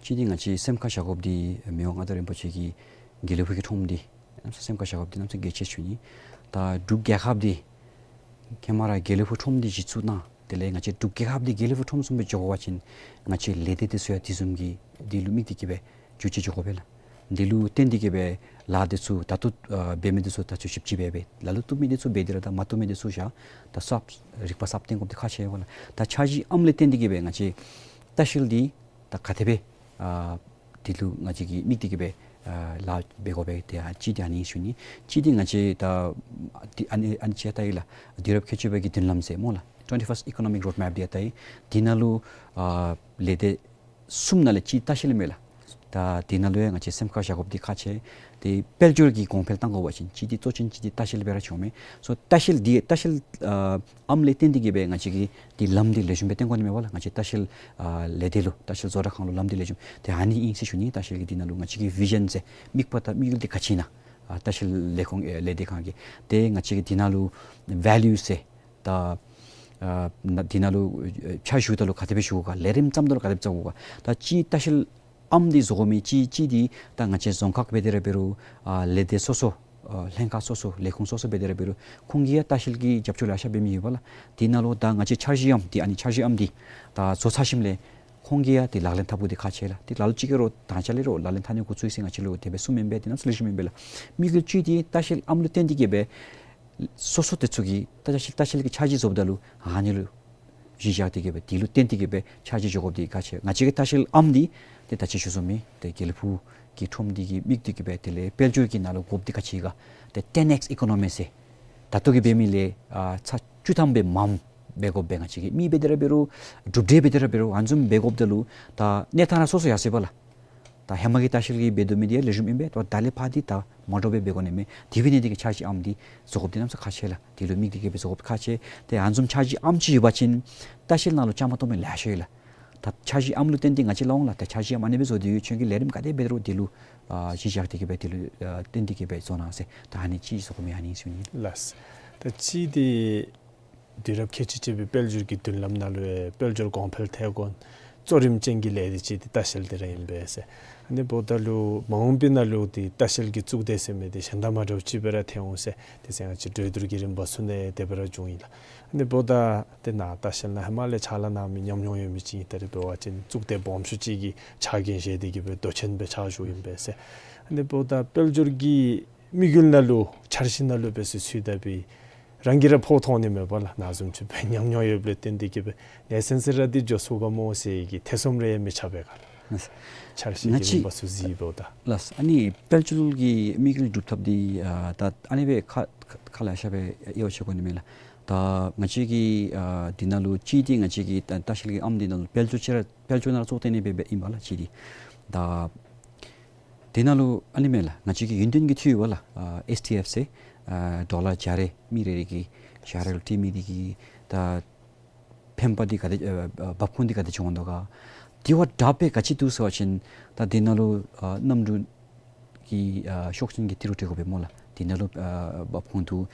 ཅིག་འདི་ང་བཅས་སེམས་ཁར་བཞག་དགོཔ་འདི་མི་དབང་མངའ་བདག་རིན་པོ་ཆེ་གི་དགེ་ལེགས་ཕུག་གི་ཁྲོམ་འདི་གནམ་མེད་ས་མེད་སེམས་ཁར་བཞག་དགོཔ་འདི་གནམ་མེད་ས་མེད་གལ་ཆེ་ཞུ་ནི། ད་འབྲུག་རྒྱལ་ཁབ་འདི་ཧེ་མ་ར་དགེ་ལེགས་ཕུག་ཁྲོམ་འདི་གཞི་བཙུགས་གནང་། དེ་ལས་ང་བཅས་འབྲུག་རྒྱལ་ཁབ་འདི་དགེ་ལེགས་ཕུག་ཁྲོམ་བཟུམ་སྦེ་འགྱོ་དགོ་པ་ཅིན་ང་བཅས་ལས་སྡེ་འདི་ཚུ་ཡང་དེ་བཟུམ་གྱི་འདི་ལུ་དམིགས་ཏེ་གི་སྦེ་བསྒྱུར་བཅོས་འགྱོ་དགོ་པས་ལགས། འདི་ལུ་བརྟེན་ཏེ་གི་སྦེ་ལཱ་འདི་ཚུ་ད་ལྟོ་ཨ་འབད་མི་འདི་ཚུ་ད་ཚུ་ཞིབ་ཅིག་སྦེ་འབད། ལ་ལུ་བཏུབ་མི་འདི་ཚུ་འབད་དེ་ར་ད་མ་བཏུབ་མི་འདི་ཚུ་བཞག། ད་གསརཔ་རིག་པ་གསརཔ་བཏོན་དགོཔ་འདི་ཁག་ཆེ་བས་ལགས། ད་འཆར་གཞི་ཨམ་ལས་བརྟེན་ཏེ་གི་སྦེ་ང་བཅས་ལྟ་བཤལ་འདི་ད་ག་དེ་སྦེ་ཨ་འདི་ལུ་ང་བཅས་ཀྱིས་དམིགས་ཏེ་གི་སྦེ་ཨ་ལཱ་འབད་དགོ་པས། དེ་ཨ་ཅིག་འདི་ཨ་ནི་ཞུ་ནི། ཅིག་འདི་ང་བཅས་ད་འདི་ཨ་ནི་ཨ་ནི་ཅིག་ཡང་ལྟ་ཡི་ལགས། དུས་རབས་ཁལ་གཅིག་པའི་གི་མདུན་ལམ་ཟེར་སྨོ་ལགས། Twenty-first Economic Roadmap འདི་ཡང་ལྟ་ཡི། འདི་ནང་ལུ་ཨ་ལས་སྡེ་གསུམ་ནང་ལས་གཅིག་ལྟ་བཤལ་ཨིན་མས་ལགས། ད་འདི་ནང་ལུ་ཡང་ང་བཅས་སེམས་ཁར་བཞག་དགོཔ་འདི་ཁག་ཆེ། ཏེ་དཔལ་འབྱོར་གྱི་གོང་འཕེལ་གཏང་དགོ་པ་ཅིན་གཅིག་འདི་གཙོ་ཅན་གཅིག་འདི་ལྟ་བཤལ་འབད་ར་ཆོག་མས། སོ་ལྟ་བཤལ་འདི་ལྟ་བཤལ་ཨ་ཨམ་ལས་བརྟེན་ཏེ་གི་སྦེ་ང་བཅས་ཀྱིས་འདི་ལམ་འདི་ལེགས་ཤོམ་སྦེ་བཏོན་དགོ་ནི་མས་པ་ལགས། ང་བཅས་ལྟ་བཤལ་ཨ་ལས་སྡེ་ལུ་ལྟ་བཤལ་བཟོ་གྲྭ་ཁང་ལུ་ལམ་འདི་ལེགས་ཤོམ་དེ་ཨ་ནི་ཨིན་ཟེར་ཞུ་ནི། ལྟ་བཤལ་གྱི་འདི་ནང་ལུ་ང་བཅས་ཀྱི་བི་ཞཱན་ཟེར་དམིགས་པ་དང་དམིགས་ཡུལ་འདི་ག་ཅི་ཨིན་ན། ཨ་ལྟ་བཤལ་ལས་ཁུངས་ཨེ་ལས་སྡེ་ཁང་གི་དེ་ང་བཅས་ཀྱི་འདི་ནང་ལུ་ཝེ་ལུ་ཟེར་ད་ཨ་ན་འདི་ནང་ལུ་ཨེ་ཕྱག་ཞུཝ་ད་ལུ་ག་དེ་སྦེ་ཞུ་དགོ་ག། ལས་རིམ་བརྩམ་ད་ལུ་ག་དེ་སྦེ་བརྩམ་དགོ་ག། ད་ཅིག་ལྟ་བཤལ་ཨམ་འདི་བཟོ་དགོ་མི་ཅིག་ཅིག་འདི་ད་ང་བཅས་རྫོང་ཁག་འབད་དེ་ར་འབད་རུང་ཨ་ལས་སྡེ་སོ་སོ་ཨ་ལྷན་ཁག་སོ་སོ་ལས་ཁུངས་སོ་སོ་འབད་དེ་ར་འབད་རུང་ཁོང་གིས་ཡང་ལྟ་བཤལ་གྱི་རྒྱབ་སྐྱོར་ལེ་ཤ་འབད་མི་ཡོད་པ་ལགས། འདི་ནང་ལུ་ད་ང་བཅས་འཆར་གཞི་ཨམ་འདི་ཨ་ནི་འཆར་གཞི་ཨམ་འདི་ད་བཟོ་ཚར་ཞིནམ་ལས་ཁོང་གིས་ཡང་འདི་ལག་ལེན་འཐབ་དགོཔ་འདི་ཁག་ཆེ་ལགས། འདི་ལ་ལུ་ཅིག་གིས་ར་ད་ཅི་ལས་ར་ལག་ལེན་འཐབ་ནི་འགོ་བཙུགས་ཡི་ཟེར་ང་བཅས་ལུ་དེ་སྦེ་གསུངམ་ཨིན་པས། དེ་ནང་ཚུ་ལེགས་ཤོམ་ཨིན་པས་ལགས། དམིགས་ཡུལ་ཅིག་འདི་ལྟ་བཤལ་ཨམ་ལུ་བརྟེན་ཏེ་གི་སྦེ་སོ་སོ་དེ་ཚུ་གིས་ལྟ་བཤལ་ལྟ་བཤལ་གྱི་འཆར་གཞི་བཟོཝ་ད་ལུ་ཨ་ནི་ལུ་གཞི་བཞག་སྟེ་གི་སྦེ་དེ་ལུ་བརྟེན་ཏེ་གི་སྦེ་འཆར་གཞི་འགྱོ་དགོཔ་འདི་ཁག་ཆེ། ང་བཅས་ཀྱི་ལྟ་བཤལ་ཨམ་འདི་ཏེ་ད་ཅི་ཞུ་ཚུགས་མི་ཏེ་དགེ་ལེགས་ཕུག་གི་ཁྲོམ་འདི་གི་དམིགས་ཏེ་གི་སྦེ་དེ་ལས་དཔལ་འབྱོར་གྱི་ནང་ལུ་དགོཔ་འདི་ག་ཅི་ག་ཏེ་ten X economy ཟེར་ད་ལྟོ་གི་འབད་མི་ལས་ཨ་ཚ་བཅུ་ཐམ་སྦེ་མངམ་འབད་དགོཔ་སྦེ་ང་བཅས་ཀྱིས་མི་འབད་དེ་ར་འབད་རུང་གྲུབ་འབྲས་འབད་དེ་ར་འབད་རུང་ཨ་ནི་བཟུམ་འབད་དགོཔ་ད་ལུ་ད་གནས་སྟངས་ར་སོ་སོ་ཡར་སོ་ཡི་པ་ལགས། ད་ཧེ་མ་གི་ལྟ་བཤལ་གྱིས་འབད་དོ་མི་འདི་ཡང་ལེགས་ཤོམ་ཨིན་པས། ད་ད་ལས་ཕར་འདི་ད་མ་འདྲཝ་སྦེ་འབད་དགོ་ནི་མས། དེ་འབད་ནི་འདི་གིས་འཆར་གཞི་ཨམ་འདི་བཟོ་དགོཔ་འདི་གནམ་མེད་ས་མེད་ཁག་ཆེ་ལགས། དེ་ལུ་དམིགས་ཏེ་གི་སྦེ་བཟོ་དགོཔ་ཁག་ཆེ། ཏེ་ཨ་ནི་བཟུམ་འཆར་གཞི་ཨམ་ཅིག་ཡོད་པ་ཅིན་ལྟ་བཤལ་ནང་ལུ་བཅའ་མར་གཏོགས་མི་ལེ་ཤ་ཡོད་ལགས། ད་འཆར་གཞི་ཨམ་ལུ་བརྟེན་ཏེ་ང་བཅས་སླབ་འོང་ལགས། ད་འཆར་གཞི་ཨམ་ཨ་ནི་སྦེ་བཟོ་སྟེ་ཡོད། ཁྱོད་ཀྱིས་ལས་རིམ་ག་དེ་འབད་རུང་དེ་ལུ་ཨ་གཞི་བཞག་སྟེ་གི་སྦེ་དེ་ལུ་ཨ་བརྟེན་ཏེ་གི་སྦེ་བཟོ་གནང་ཟེར། ད་ཨ་ནི་ཅིག་བཟོ་དགོ་མི་ཨ་ནི་ཚུ་ཨིན། ལགས། ད་ཅིག་འདི་དུས་རབས་ཁལ་གཅིག་གཅིག་པའི་དཔལ་འབྱོར་གྱི་མདུན་ལམ་ནང་ལུ་ཡང་དཔལ་འབྱོར་གོང་འཕེལ་ཐལ་འགོ་གཙོ་རིམ་ཅན་གྱི་ལས་སྡེ་ཅིག་འདི་ལྟ་བཤལ་འདི་ར་ཨིན་པས་ཟེར། ཨ་ནི་འབདཝ་ད་ལུ་མ་འོངས་པའི་ནང་ལུ་འདི་ལྟ་བཤལ་གྱི་གཙུག་སྡེ་ཟེར་མི་འདི་གཞན་དང་མ་འདྲཝ་ཅིག་སྦེ་ར་ཐལ་འོང་ཟེར་དེ་ཟེར་ང་བཅས་གྲོས་བསྡུར་གྱི་རིམ་པ་ཚུ་ནང་དེ་སྦེ་ར་བྱུང་ཡི་ལགས། ཨ་ནི་འབདཝ་ད་ཏེ་ནཱ་ལྟ་བཤལ་ནང་ཧེ་མ་ལས་ཕྱག་ལཱ་གནང་མི་ཉམས་མྱོང་ཡོད་མི་ཅིག་ཨིན། ད་རེས་འབད་བ་ཅིན་གཙུག་སྡེ་སྦོམ་ཤོས་ཅིག་གི་ཕྱག་འགན་བཞེས་ཏེ་གི་སྦེ་མདོ་ཆེན་སྦེ་ཕྱག་ཞུཝ་ཨིན་པས་ཟེར། ཨ་ནི་འབདཝ་ད་དཔལ་འབྱོར་གྱི་དམིགས་ཡུལ་ནང་ལུ་འཆར་གཞི་ནང་ལུ་འབད་སུ་ཚུད་ད་འབད་རང་གིས་ར་ཕོག་ཐོགས་ནི་མས་པ་ལགས། ནཱ་བཟུམ་ཅིག་སྦེ་ཉམས་མྱོང་ཡོདཔ་ལས་བརྟེན་ཏེ་གི་སྦེ་ནེ་སེམས་སི་ར་འདི་འགྱོ་ཚུགས་ག་སྨོ་ཟེར་གྱི་ཐེ་ཚོམ་རེ་མི་ཆགས་པས་ག་ལགས། འཆར་གཞི་གི་རིམ་པ་ཚུ་གཟིགས་འབདཝ་ད། ལགས། ཨ་ནི་དཔལ་འབྱོར་གྱི་དམིགས་ཡུལ་སྒྲུབ་ཐབས་འདི་ཨ་ད་ཨ་ནི་སྦེ་ཁག་ཁག་ལེ་ཤ་སྦེ་དབྱེ་བ་ཕྱེ་དགོ་ནི་མས་ལགས། ད་ང་བཅས་ཀྱི་ཨ་འདི་ནང་ལུ་ཅིག་འདི་ང་བཅས་ཀྱི་ལྟ་ལྟ་བཤལ་གྱི་ཨམ་འདི་ནང་ལུ་དཔལ་འབྱོར་ཅིག་ར་དཔལ་འབྱོར་ནང་ར་གཙོ་བོ་བཏོན་ནི་སྦེ་སྦེ་ཨིན་པ་ལགས་ཅིག་འདི། ད་དེ་ནང་ལུ་ཨ་ནི་མས་ལགས། ང་བཅས་ཀྱི་ཡུན་བརྟན་གྱི་འཐུས་ཡོད་པ་ལགས། ཨ་ཨེས་ཊི་ཨེཕ་ཟེར་ཨ་ཌོ་ལར་བརྒྱ་རེ་མི་རེ་རེ་གིས་བཞག་རེ་ལུ་སྤྲོད་མི་འདི་གིས་ད་ཕན་པ་འདི་ག་དེ་ཨ་ཨ་འབབ་ཁུངས་འདི་ག་དེ་ཅིག་འོང་དོ་ག། དེ་བ་དྲག་སྦེ་ག་ཅི་འདུག་ཟེར་བ་ཅིན་ད་དེ་ནང་ལུ་ཨ་གནམ་གྲུ་གི་ཨ་ཤོག་ཆེན་གྱི་ཏི་རུ་སྤྲོད་དགོ་པས་སྨོ་ལགས། དེ་ནང་ལུ་ཨ་འབབ་ཁུངས་འདུག།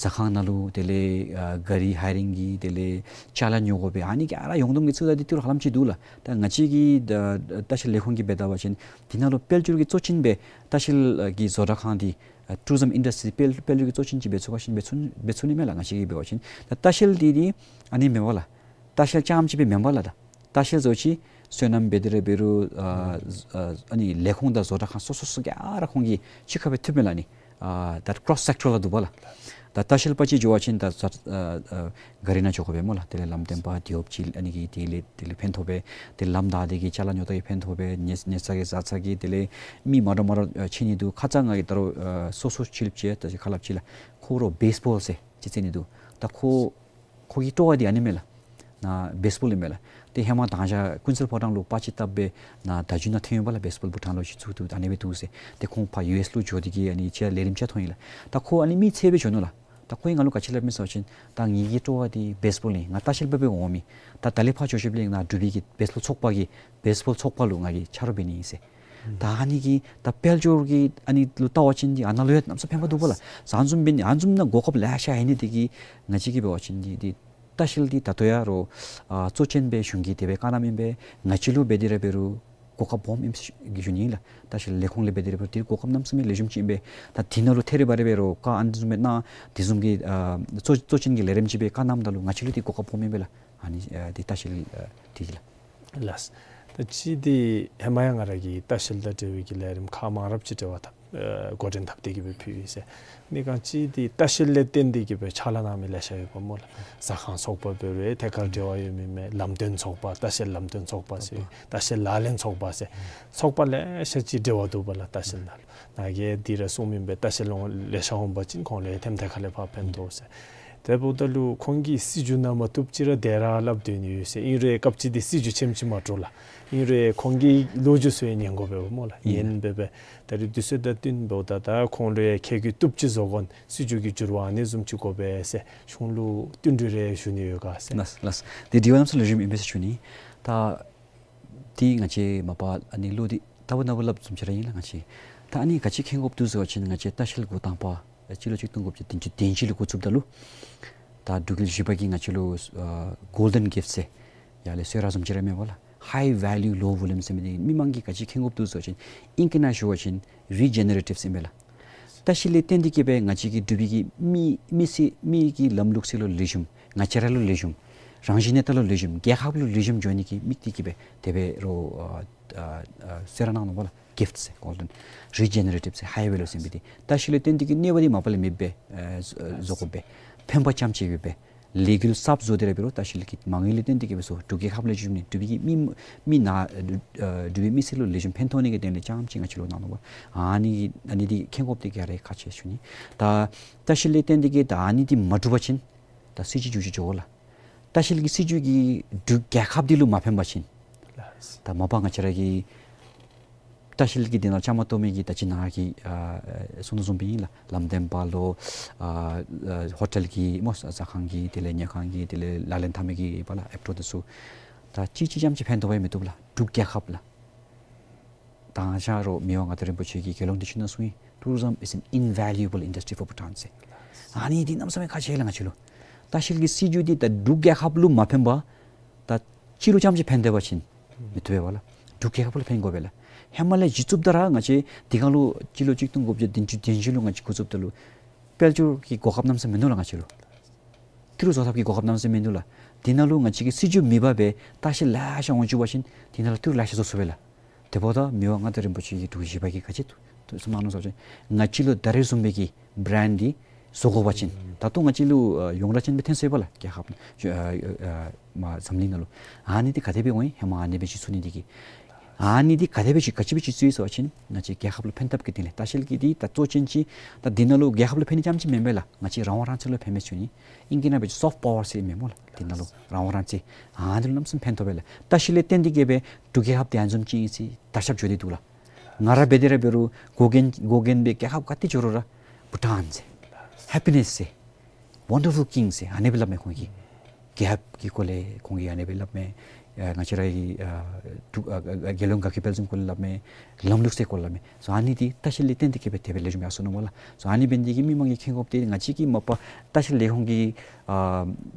ཟ་ཁང་ནང་ལུ་དེ་ལས་ཨ་ག་རི་ཧའི་རིང་གི་དེ་ལས་ཅ་ལ་ཉོ་དགོ་པས། ཨ་ནི་ག་ར་ཡོངས་བསྡོམས་ཀྱི་ཚུ་ད་འདི་ཏི་རུ་ཧ་ལམ་ཅིག་འདུག་ལགས། ད་ང་བཅས་ཀྱི་ད་ལྟ་བཤལ་ལས་ཁུངས་ཀྱིས་འབད་ད་པ་ཅིན་དེ་ནང་ལུ་དཔལ་འབྱོར་གྱི་གཙོ་ཆེན་སྦེ་ལྟ་བཤལ་གྱི་བཟོ་གྲྭ་ཁང་འདི་ཨ་ཊུ་རི་ཛམ་ཨིན་ཌསི་ཊི་རི་དཔལ་དཔལ་འབྱོར་གྱི་གཙོ་ཆེན་ཅིག་འབད་ཚུགས་པ་ཅིན་འབད་ཚུགས་འབད་ཚུགས་ནི་མས་ལགས། ང་བཅས་ཀྱིས་འབད་བ་ཅིན་ད་ལྟ་བཤལ་འདི་འདི་ཨ་ནི་མེན་པ་ལགས། ལྟ་བཤལ་རྐྱངམ་ཅིག་སྦེ་མེན་པ་ལགས། ད་ལྟ་བཤལ་བཟོ་ཅིག་སོ་ནམ་འབད་དེ་ར་འབད་རུང་ཨ་ཨ་ཨ་ནི་ལས་ཁུངས་དང་བཟོ་གྲྭ་ཁང་སོ་སོ་སོ་ག་ར་ཁོང་གིས་གཅིག་ཁར་སྦེ་འཐུས་མས་ལགས་ནི། ཨ་ད་ཀྲོསི་སེཀ་ཊོ་རཱལ་འདུག་པ་ལགས། ད་ལྟ་བཤལ་པ་ཅིག་འགྱོ་བ་ཅིན་ད་ཨ་ཨ་ག་རི་ནང་འགྱོ་དགོ་པས་སྨོ་ལགས། དེ་ལས་ལམ་སྟོན་པ་དེ་འོབ་ཅིག་ཨ་ནི་གི་དེ་ལས་དེ་ལས་ཕན་ཐོགས་པས། དེ་ལམ་བདའ་སྟེ་གི་ཅ་ལ་ཉོ་སྟེ་གི་ཕན་ཐོགས་པས། ཉལ་ཉལ་ས་གི་བཟའ་ས་གི་དེ་ལས་མི་མ་འདྲཝ་མ་འདྲཝ་ཨ་ཕྱད་ནི་འདུག། ཁ་ཙ་ང་གིས་ད་རུང་ཨ་སོ་སོ་ཅིག་ལུ་ཅིག་ད་ཅི་ཁ་སླབ་ཅི་ལགས། ཁོ་ར་བེསི་བཱོལ་ཟེར་ཅིག་རྩེད་ནི་འདུག། ད་ཁོ་ཁོ་གི་སྤྲོ་བ་འདི་ཨ་ནི་མས་ལགས། ནཱ་བེསི་བཱོལ་ཨིན་མས་ལགས། ཏེ་ཧེ་མ་དང་ཞག་ཀུན་གསལ་ཕོ་བྲང་ལུ་པར་ཅིག་བཏབ་སྦེ་ནཱ་ད་ཇུ་ནང་ཐོན་ཡོདཔ་ལགས། བེསི་བཱོལ་བུ་ཊཱན་ལུ་ཅིག་བཙུགས་འདུག། ཨ་ནི་སྦེ་འདུག་ཟེར། ཏེ་ཁོང་ཕར་ཡུ་ཨེསི་ལུ་འགྱོ་སྟེ་གི་ཨ་ནི་ཅིག་ལས་རིམ་ཅིག་ཐོན་ཡི་ལགས། ད་ཁོ་ཨ་ནི་མི་ཚེ་སྦེ་འགྱོ་ནུག་ལགས། ད་ཁོ་གིས་ང་ལུ་ག་ཅི་སླབ་མས་ཟེར་བ་ཅིན་ད་ངེ་གི་སྤྲོ་བ་འདི་བེསི་བཱོལ་ཨིན། ང་ལྟ་བཤལ་པ་སྦེ་འོང་མི། ད་ད་ལས་ཕར་འགྱོ་ཞིནམ་ལས་ནཱ་འབྲུག་པའི་གི་བེསི་བཱོལ་ཚོགས་པ་གི་བེསི་བཱོལ་ཚོགས་པ་ལུ་ང་གིས་ཆ་རོགས་འབད་ནི་ཨིན་ཟེར། ད་ཨ་ནི་གི་ད་དཔལ་འབྱོར་གྱི་ཨ་ནི་ལུ་བལྟ་བ་ཅིན་འདི་ཨ་ནཱ་ལུ་ཡང་གནམ་མེད་ས་མེད་ཕན་པ་འདུག་པ་ལགས། ཨ་ནི་བཟུམ་འབད་ནི་ཨ་ནི་བཟུམ་ནང་གོ་སྐབས་ལེ་ཤ་ཡོད་ནི་དེ་གིས་ང་བཅས་ཀྱིས་འབད་བ་ཅིན་འདི་འདི་ལྟ་བཤལ་འདི་ད་ལྟོ་ཡང་རོགས་ཨ་གཙོ་ཅན་སྦེ་གཞུང་གིས་དེ་སྦེ་བཀའ་གནངམ་ཨིན་པས། ང་བཅས་ལུ་འབད་དེ་ར་འབད་རུང་གོ་སྐབས་སྦོམ་ཨིནམ་ཞུ་ནི་ཨིན་ལགས། ལྟ་བཤལ་ལས་ཁུངས་ལས་འབད་དེ་ར་འབད་རུང་འདི་གོ་སྐབས་གནམ་མེད་ས་མེད་ལེགས་ཤོམ་ཅིག་ཨིན་པས། ད་འདི་ནང་ལུ་ཐད་རི་བ་རི་སྦེ་རོགས་བཀའ་ཨ་ནི་བཟུམ་སྦེ་གནང་། དེ་བཟུམ་གྱི་ཨ་གཙོ་གཙོ་ཅན་གྱི་ལས་རིམ་ཅིག་སྦེ་བཀའ་གནངམ་ད་ལུ་ང་བཅས་ལུ་འདི་གོ་སྐབས་སྦོམ་ཨིན་པས་ལགས། ཨ་ནི་ཨ་འདི་ལྟ་བཤལ་ཨ་འདི་ལགས། ལགས། ད་ཅི་འདི་ཧེ་མ་ཡང་ང་ར་གིས་ལྟ་བཤལ་དང་འབྲེལ་བའི་གི་ལས་རིམ་ཁག་མང་རབས་ཅིག་འབྲེལ་བ་འཐབ་ཨ་འགོ་འདྲེན་འཐབ་སྟེ་གི་སྦེ་ཕུལ་ཡི་ཟེར། ཨ་ནི་ག་ཅི་འདི་ལྟ་བཤལ་ལས་བརྟེན་ཏེ་གི་སྦེ་ཕྱག་ལཱ་གནང་མི་ལེ་ཤ་ཡོདཔ་སྨོ་ལགས། ཟ་ཁང་ཚོགས་པ་འབད་རུང་ཐད་ཀར་འབྲེལ་བ་ཡོད་མི་མས། ལམ་སྟོན་ཚོགས་པ་ལྟ་བཤལ་ལམ་སྟོན་ཚོགས་པ་ཟེར་ལྟ་བཤལ་ལག་ལེན་ཚོགས་པ་ཟེར་ཚོགས་པ་ལེ་ཤ་ཅིག་འབྲེལ་བ་འདུག་པ་ལགས། ལྟ་བཤལ་ནང་ལུ་ནཱ་གིས་འདི་ར་གསུངམ་ཨིན་པས། ལྟ་བཤལ་ལུ་ལེ་ཤ་འོང་པ་ཅིན་ཁོང་ལུ་ཡང་ཐེམ་ཐད་ཁ་ལས་ཕར་ཕན་ཐོགས་ཟེར། དེ་འབདཝ་ད་ལུ་ཁོང་གིས་སྲིད་བྱུས་ནང་མ་བཏུབ་ཅི་ར་དེ་ར་སླབ་སྡོད་ནི་ཡོད་ཟེར། ཨིན་རུང་སྐབས་ཅིག་འདི་སྲིད་བྱུས་ཆེམ་ཅིག་མ་འདྲཝ་ལགས། ཨིན་རུང་ཁོང་གི་ལོ་རྒྱུས་ཚུ་ཡང་ཉན་དགོ་པས་སྨོ་ལགས། ཨིན། ཉན་སྦེ་སྦེ་ད་རེས་དུས་ཚོད་དང་བསྟུན་འབདཝ་ད་ད་ཁོང་ལུ་ཡང་ཁེ་གི་བཏུབ་ཅིག་བཟོ་དགོ་ན་སྲིད་བྱུས་ཀྱི་འགྱུར་བ་ཨ་ནི་བཟུམ་ཅིག་དགོ་པས་ཟེར་གཞུང་ལུ་བསྟུན་གྲོས་རེ་ཞུ་ནི་ཡོད་ག་ཟེར། ལགས་ལགས། དེ་དྲི་བ་གནམ་མེད་ས་མེད་ལེགས་ཤོམ་ཨིན་པས་ཟེར་ཞུ་ནི། ད་འདི་ང་བཅས་མ་པ་ཨ་ནི་ལོ་འདི་ལྟ་བུ་ན་བུ་སླབ་བཟུམ་ཅིག་ར་ཨིན་ལགས་ང་བཅས། ད་ཨ་ནི་ག་ཅི་མཁྱེན་དགོཔ་འདུག་ཟེར་བ་ཅིན་ང་བཅས་ལྟ་བཤལ་འགོ་དང་པ་སྤྱི་ལོ་གཅིག་སྟོང་དགུ་བརྒྱ་བདུན་ཅུ་དོན་གཅིག་ལུ་འགོ་བཙུགསཔ་ད་ལུ་ད་འབྲུག་རྒྱལ་བཞི་པ་གིས་ང་བཅས་ལུ་ཨ་གོལ་ཌེན་གིཕཊ་ཟེར་ཡར་ལས་གསོལ་རས་བཟུམ་ཅིག་ར་མེད་པ་ལགས། High value low volume ཟེར་མི་འདི་མི་མང་གིས་ག་ཅི་མཁྱེན་དགོཔ་འདུག་ཟེར་བ་ཅིན་ཨིང་སྐད་ནང་ཞུ་བ་ཅིན་རི་ཇེ་ནེ་རེ་ཊིབ་ཟེར་ཨིན་པས་ལགས། ལྟ་བཤལ་ལས་བརྟེན་ཏེ་གི་སྦེ་ང་བཅས་ཀྱི་འབྲུག་པའི་གི་མི་མི་སེར་མི་གི་ལམ་ལུགས་ཟེར་ལོ་ལེགས་ཤོམ་ང་བཅས་ར་ལུ་ལེགས་ཤོམ་རང་བཞིན་གནས་སྟངས་ལུ་ལེགས་ཤོམ་རྒྱལ་ཁབ་ལུ་ལེགས་ཤོམ་འགྱོ་ནི་གི་དམིགས་ཏེ་གི་སྦེ་དེ་སྦེ་རོགས་ཨ་ཨ་ཨ་གསོལ་རས་གནང་ནུག་པ་ལགས། གིཕཊ་ཟེར་གོལ་ཌེན་རི་ཇེ་ནེ་རེ་ཊིབ་ཟེར་ཧའི་ཝེ་ལུ་ཟེར་མི་འདི་ལྟ་བཤལ་ལས་བརྟེན་ཏེ་གི་གནོད་པ་འདི་མ་པ་ལས་མེདཔ་སྦེ་ཨ་བཟོ་དགོ་པས། ཕན་པ་རྐྱངམ་ཅིག་ཡོད་པས། ལས་འགུལ་གསརཔ་བཟོ་སྟེ་ར་འབད་རུང་ལྟ་བཤལ་གྱི་མ་དངུལ་ལས་བརྟེན་ཏེ་གི་སྦེ་བཟོ། འབྲུག་རྒྱལ་ཁབ་ལུ་ལེགས་ཤོམ་ནི་འབྲུག་པའི་གི་མི་མི་ནཱ་ཨ་འབྲུག་པའི་མི་སེར་ལུ་ལེགས་ཤོམ་ཕན་ཐོགས་ནི་གི་དོན་ལས་རྐྱངམ་ཅིག་ང་བཅས་ལུ་གནང་ནུག་པ། ཨ་ནི་ཨ་ནི་འདི་མཁྱེན་དགོཔ་འདི་ག་ར་ཁག་ཆེ་ཞུ་ནི། ད་ལྟ་བཤལ་ལས་བརྟེན་ཏེ་གི་ད་ཨ་ནི་འདི་མ་འགྲུབ་པ་ཅིན་ད་སྲིད་བྱུས་འགྱུར་བཅོས་འགྱོཝ་ལགས། ལྟ་བཤལ་གྱི་སྲིད་བྱུས་ཀྱིས་འབྲུག་རྒྱལ་ཁབ་འདི་ལུ་མ་ཕན་པ་ཅིན་ད་མ་པ་ང་བཅས་ར་གི་ལྟ་བཤལ་གྱི་དོན་ལུ་བཅའ་མར་གཏོགས་མི་གི་ད་ཅི་ནཱ་གི་ཨ་གསུང་དོ་བཟུམ་སྦེ་ཨིན་ལགས། ལམ་སྟོན་པ་ལོ་ཨ་ཨ་ཧོ་ཊེལ་གྱི་སྨོ་ཟ་ཁང་གི་དེ་ལས་ཉལ་ཁང་གི་དེ་ལས་ལག་ལེན་འཐབ་མི་གི་པ་ལགས་ཨེབ་ཊོ་འདི་ཚུ་ད་གཅིག་གཅིག་རྐྱངམ་ཅིག་ཕན་ཐོགས་པ་མི་བཏུབ་ལགས། འབྲུག་རྒྱལ་ཁབ་ལགས། དང་ཞག་རོགས་མི་དབང་མངའ་བདག་རིན་པོ་ཆེ་གིས་དགེ་སློང་སྡེ་བཞི་ནང་གསུངས་ཡི། Tourism is an invaluable industry for Bhutan ཟེར། ཨ་ནི་འདི་གནམ་མེད་ས་མེད་ཁག་ཆེ་ལགས་ང་བཅས་ལུ། ལྟ་བཤལ་གྱི་སྲིད་བྱུས་འདི་ད་འབྲུག་རྒྱལ་ཁབ་ལུ་མ་ཕན་པར་ད་སྤྱི་ལུ་རྐྱངམ་ཅིག་ཕན་སྡོད་པ་ཅིན་མི་བཏུབ་པས་པ་ལགས། འབྲུག་རྒྱལ་ཁབ་ལུ་ཕན་དགོ་པས་ལགས། ཧེ་མ་ལས་གཞི་བཙུགསཔ་ད་ར་ང་བཅས་འདི་གང་ལུ་སྤྱི་ལོ་གཅིག་སྟོང་དགུ་བརྒྱ་བདུན་ཅུ་དོན་བཞི་ལུ་ང་བཅས་འགོ་བཙུགསཔ་ད་ལུ་དཔལ་འབྱོར་གྱི་གོ་སྐབས་གནམ་མེད་ས་མེད་མིན་ནུག་ལགས་ང་བཅས་ལུ། ཏི་རུ་བཟོ་ཐབས་ཀྱི་གོ་སྐབས་གནམ་མེད་ས་མེད་མིན་ནུག་ལགས། འདི་ནང་ལུ་ང་བཅས་ཀྱི་སྲིད་བྱུས་མེད་པར་སྦེ་ལྟ་བཤལ་ལེ་ཤ་འོང་བཅུག་པ་ཅིན་འདི་ནང་ལུ་ཏི་རུ་ལེ་ཤ་བཟོ་ཚུགས་པས་ལགས། དེ་འབདཝ་ད་མི་དབང་མངའ་བདག་རིན་པོ་ཆེ་གིས་འབྲུག་བཞི་པ་གིས་ག་ཅི་ཐུགས་བསམ་གནང་ནུག་ཟེར་བ་ཅིན་ང་བཅས་ལུ་ད་རེས་བཟུམ་སྦེ་གི་བེ་རེནཌ་འདི་བཟོ་དགོ་པ་ཅིན་ད་ལྟོ་ང་བཅས་ལུ་ཨ་ཡོངས་གྲགས་ཅན་སྦེ་ཐོན་སོ་ཡི་པ་ལགས། རྒྱལ་ཁབ་ཨ་ཨ་ཨ་མ་འཛམ་གླིང་ནང་ལུ་ཨ་ནི་འདི་ག་དེ་སྦེ་འོང་ཡི། ཧེ་མ་ཨ་ནི་སྦེ་གཞི་བཙུགས་ནི་འདི་གིས་ཨ་ནི་འདི་ག་དེ་སྦེ་གཞི་ག་ཅི་སྦེ་གཞི་བཙུགས་ཡི་ཟེར་བ་ཅིན་ང་བཅས་རྒྱལ་ཁབ་ལུ་ཕན་ཐབས་ཀྱི་དོན་ལས་ལྟ་བཤལ་གྱི་འདི་ད་གཙོ་ཅན་ཅིག། ད་འདི་ནང་ལུ་རྒྱལ་ཁབ་ལུ་ཕན་ནི་རྐྱངམ་ཅིག་མེན་པས་ལགས། ང་བཅས་རང་དབང་རང་བཙན་ལུ་ཕན་མས་ཞུ་ནི། ཨིང་སྐད་ནང་སྦེ་སོཕཊ་པ་ཝར་ཟེར་མས་སྨོ་ལགས། འདི་ནང་ལུ་རང་དབང་རང་བཙན་ཨ་ནི་ལུ་གནམ་མེད་ས་མེད་ཕན་ཐོགས་པས་ལགས། ལྟ་བཤལ་ལས་བརྟེན་ཏེ་གི་སྦེ་འབྲུག་རྒྱལ་ཁབ་འདི་ཨ་ནི་བཟུམ་ཅིག་ཨིན་ཟེར་ད་ཞབས་ཞུ་སྟེ་འདུག་ལགས། ང་ར་འབད་དེ་ར་འབད་རུང་གོ་རྒྱན་གོ་རྒྱན་སྦེ་རྒྱལ་ཁབ་ག་ཏེ་འགྱོ་རུང་ར་བྷུ་ཊཱན་ཟེར་ཧེ་པི་ནེསི་ཟེར་ཝན་ཌར་ཕུལ་ཀིང་ཟེར་ཨ་ནི་སྦེ་སླབ་མས་ཁོང་གིས། རྒྱལ་ཁབ་ཀྱི་སྐོར་ལས་ཁོང་གིས་ཨ་ནི་སྦེ་སླབ་མས། ཨ་ང་བཅས་ར་གི་ཨ་འབྲུག་ཨ་ཨ་དགེ་སློང་དགའ་སྐྱིད་དཔལ་འཛོམས་སྐོར་ལས་སླབ་མས། ལམ་ལུགས་ཟེར་སྐོར་ལས་སླབ་མས། སོ་ཨ་ནི་འདི་ལྟ་བཤལ་ལས་བརྟེན་ཏེ་གི་སྦེ་དེ་སྦེ་ལེགས་ཤོམ་ཡར་སོ་ནུག་སྨོ་ལགས། སོ་ཨ་ནི་འབད་ནི་འདི་གིས་མི་མང་གིས་མཁྱེན་དགོཔ་འདི་ང་བཅས་ཀྱི་མ་པ་ལྟ་བཤལ་ལས་ཁུངས་ཀྱི་ཨ་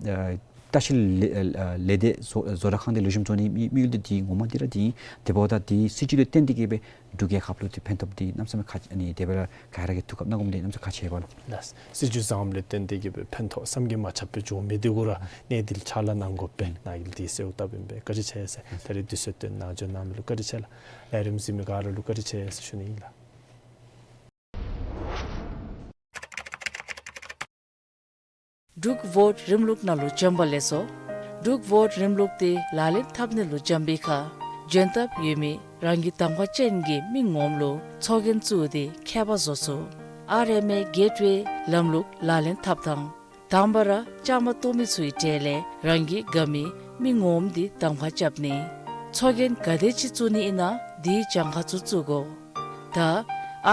ཨ་ལྟ་བཤལ་ལས་ཨ་ལས་སྡེ་བཟོ་བཟོ་གྲྭ་ཁང་འདི་ལེགས་ཤོམ་བཟོ་ནི་དམིགས་དམིགས་ཡུལ་འདི་འདི་ངོ་མ་འདི་ར་འདི་ཨིན། དེ་འབདཝ་ད་འདི་སྲིད་བྱུས་ལས་བརྟེན་ཏེ་གི་སྦེ་འབྲུག་རྒྱལ་ཁབ་ལུ་འདི་ཕན་ཐོགས་འདི་གནམ་མེད་ས་མེད་ཁག་ཨ་ནི་དེ་སྦེ་ར་ག་ར་གིས་ཐུགས་ཁར་བསྣམ་དགོཔ་འདི་གནམ་མེད་ས་མེད་ཁག་ཆེ་བས་ལགས། ལགས། སྲིད་བྱུས་བཟངམ་ལས་བརྟེན་ཏེ་གི་སྦེ་ཕན་ཐོགས་བསམ་གྱིས་མ་ཁྱབ་པའི་འབྱུང་མི་འདི་གུ་ར་གནས་འདི་ལུ་ཕྱག་ལཱ་གནང་དགོ་པས། ནཱ་གིས་འདི་གསོལཝ་བཏབ་ཨིན་པས། བཀའ་དྲིན་ཆེ་ཟེར། ད་རེས་དུས་ཚོད་བཏོན་གནང་འབྱོན་གནང་མི་ལུ་བཀའ་དྲིན་ཆེ་ལགས། ལས་རིམ་གཟིགས་མི་ག་ར་ལུ་བཀའ་དྲིན་ཆེ་ཟེར་ཞུ་ནི་ཨིན་ལགས། འབྲུག་བོཊ་རིམ་ལུགས་ནང་ལུ་འབྱོན་པ་ལེགས་སོ། འབྲུག་བོཊ་རིམ་ལུགས་དེ་ལག་ལེན་འཐབ་ནི་ལུ་འབྱོན་པའི་ཁར་འབྱོན་ཐབས་ཡོད་མི་རང་གི་གདམ་ཁ་ཅན་གྱི་མི་ངོམ་ལུ་ཚོགས་རྒྱན་བཙུགས་ཏེ་ཁྱད་པར་བཟོ་ཚུགས། ཨར་ཨེམ་ཨེ་གེཊ་ཝེ་ལམ་ལུགས་ལག་ལེན་འཐབ་ཐངས། དང་པ་ར་བཅའ་མར་གཏོགས་མི་ཚུའི་གྲས་ལས་རང་གི་དགའ་མི་མི་ངོམ་དེ་གདམ་ཁ་རྐྱབ་ནི། ཚོགས་རྒྱན་ག་དེ་ཅིག་བཙུགས་ནི་ཨིན་ན་དེའི་གྱངས་ཁ་ཚུ་བཙུགས་དགོ། ད་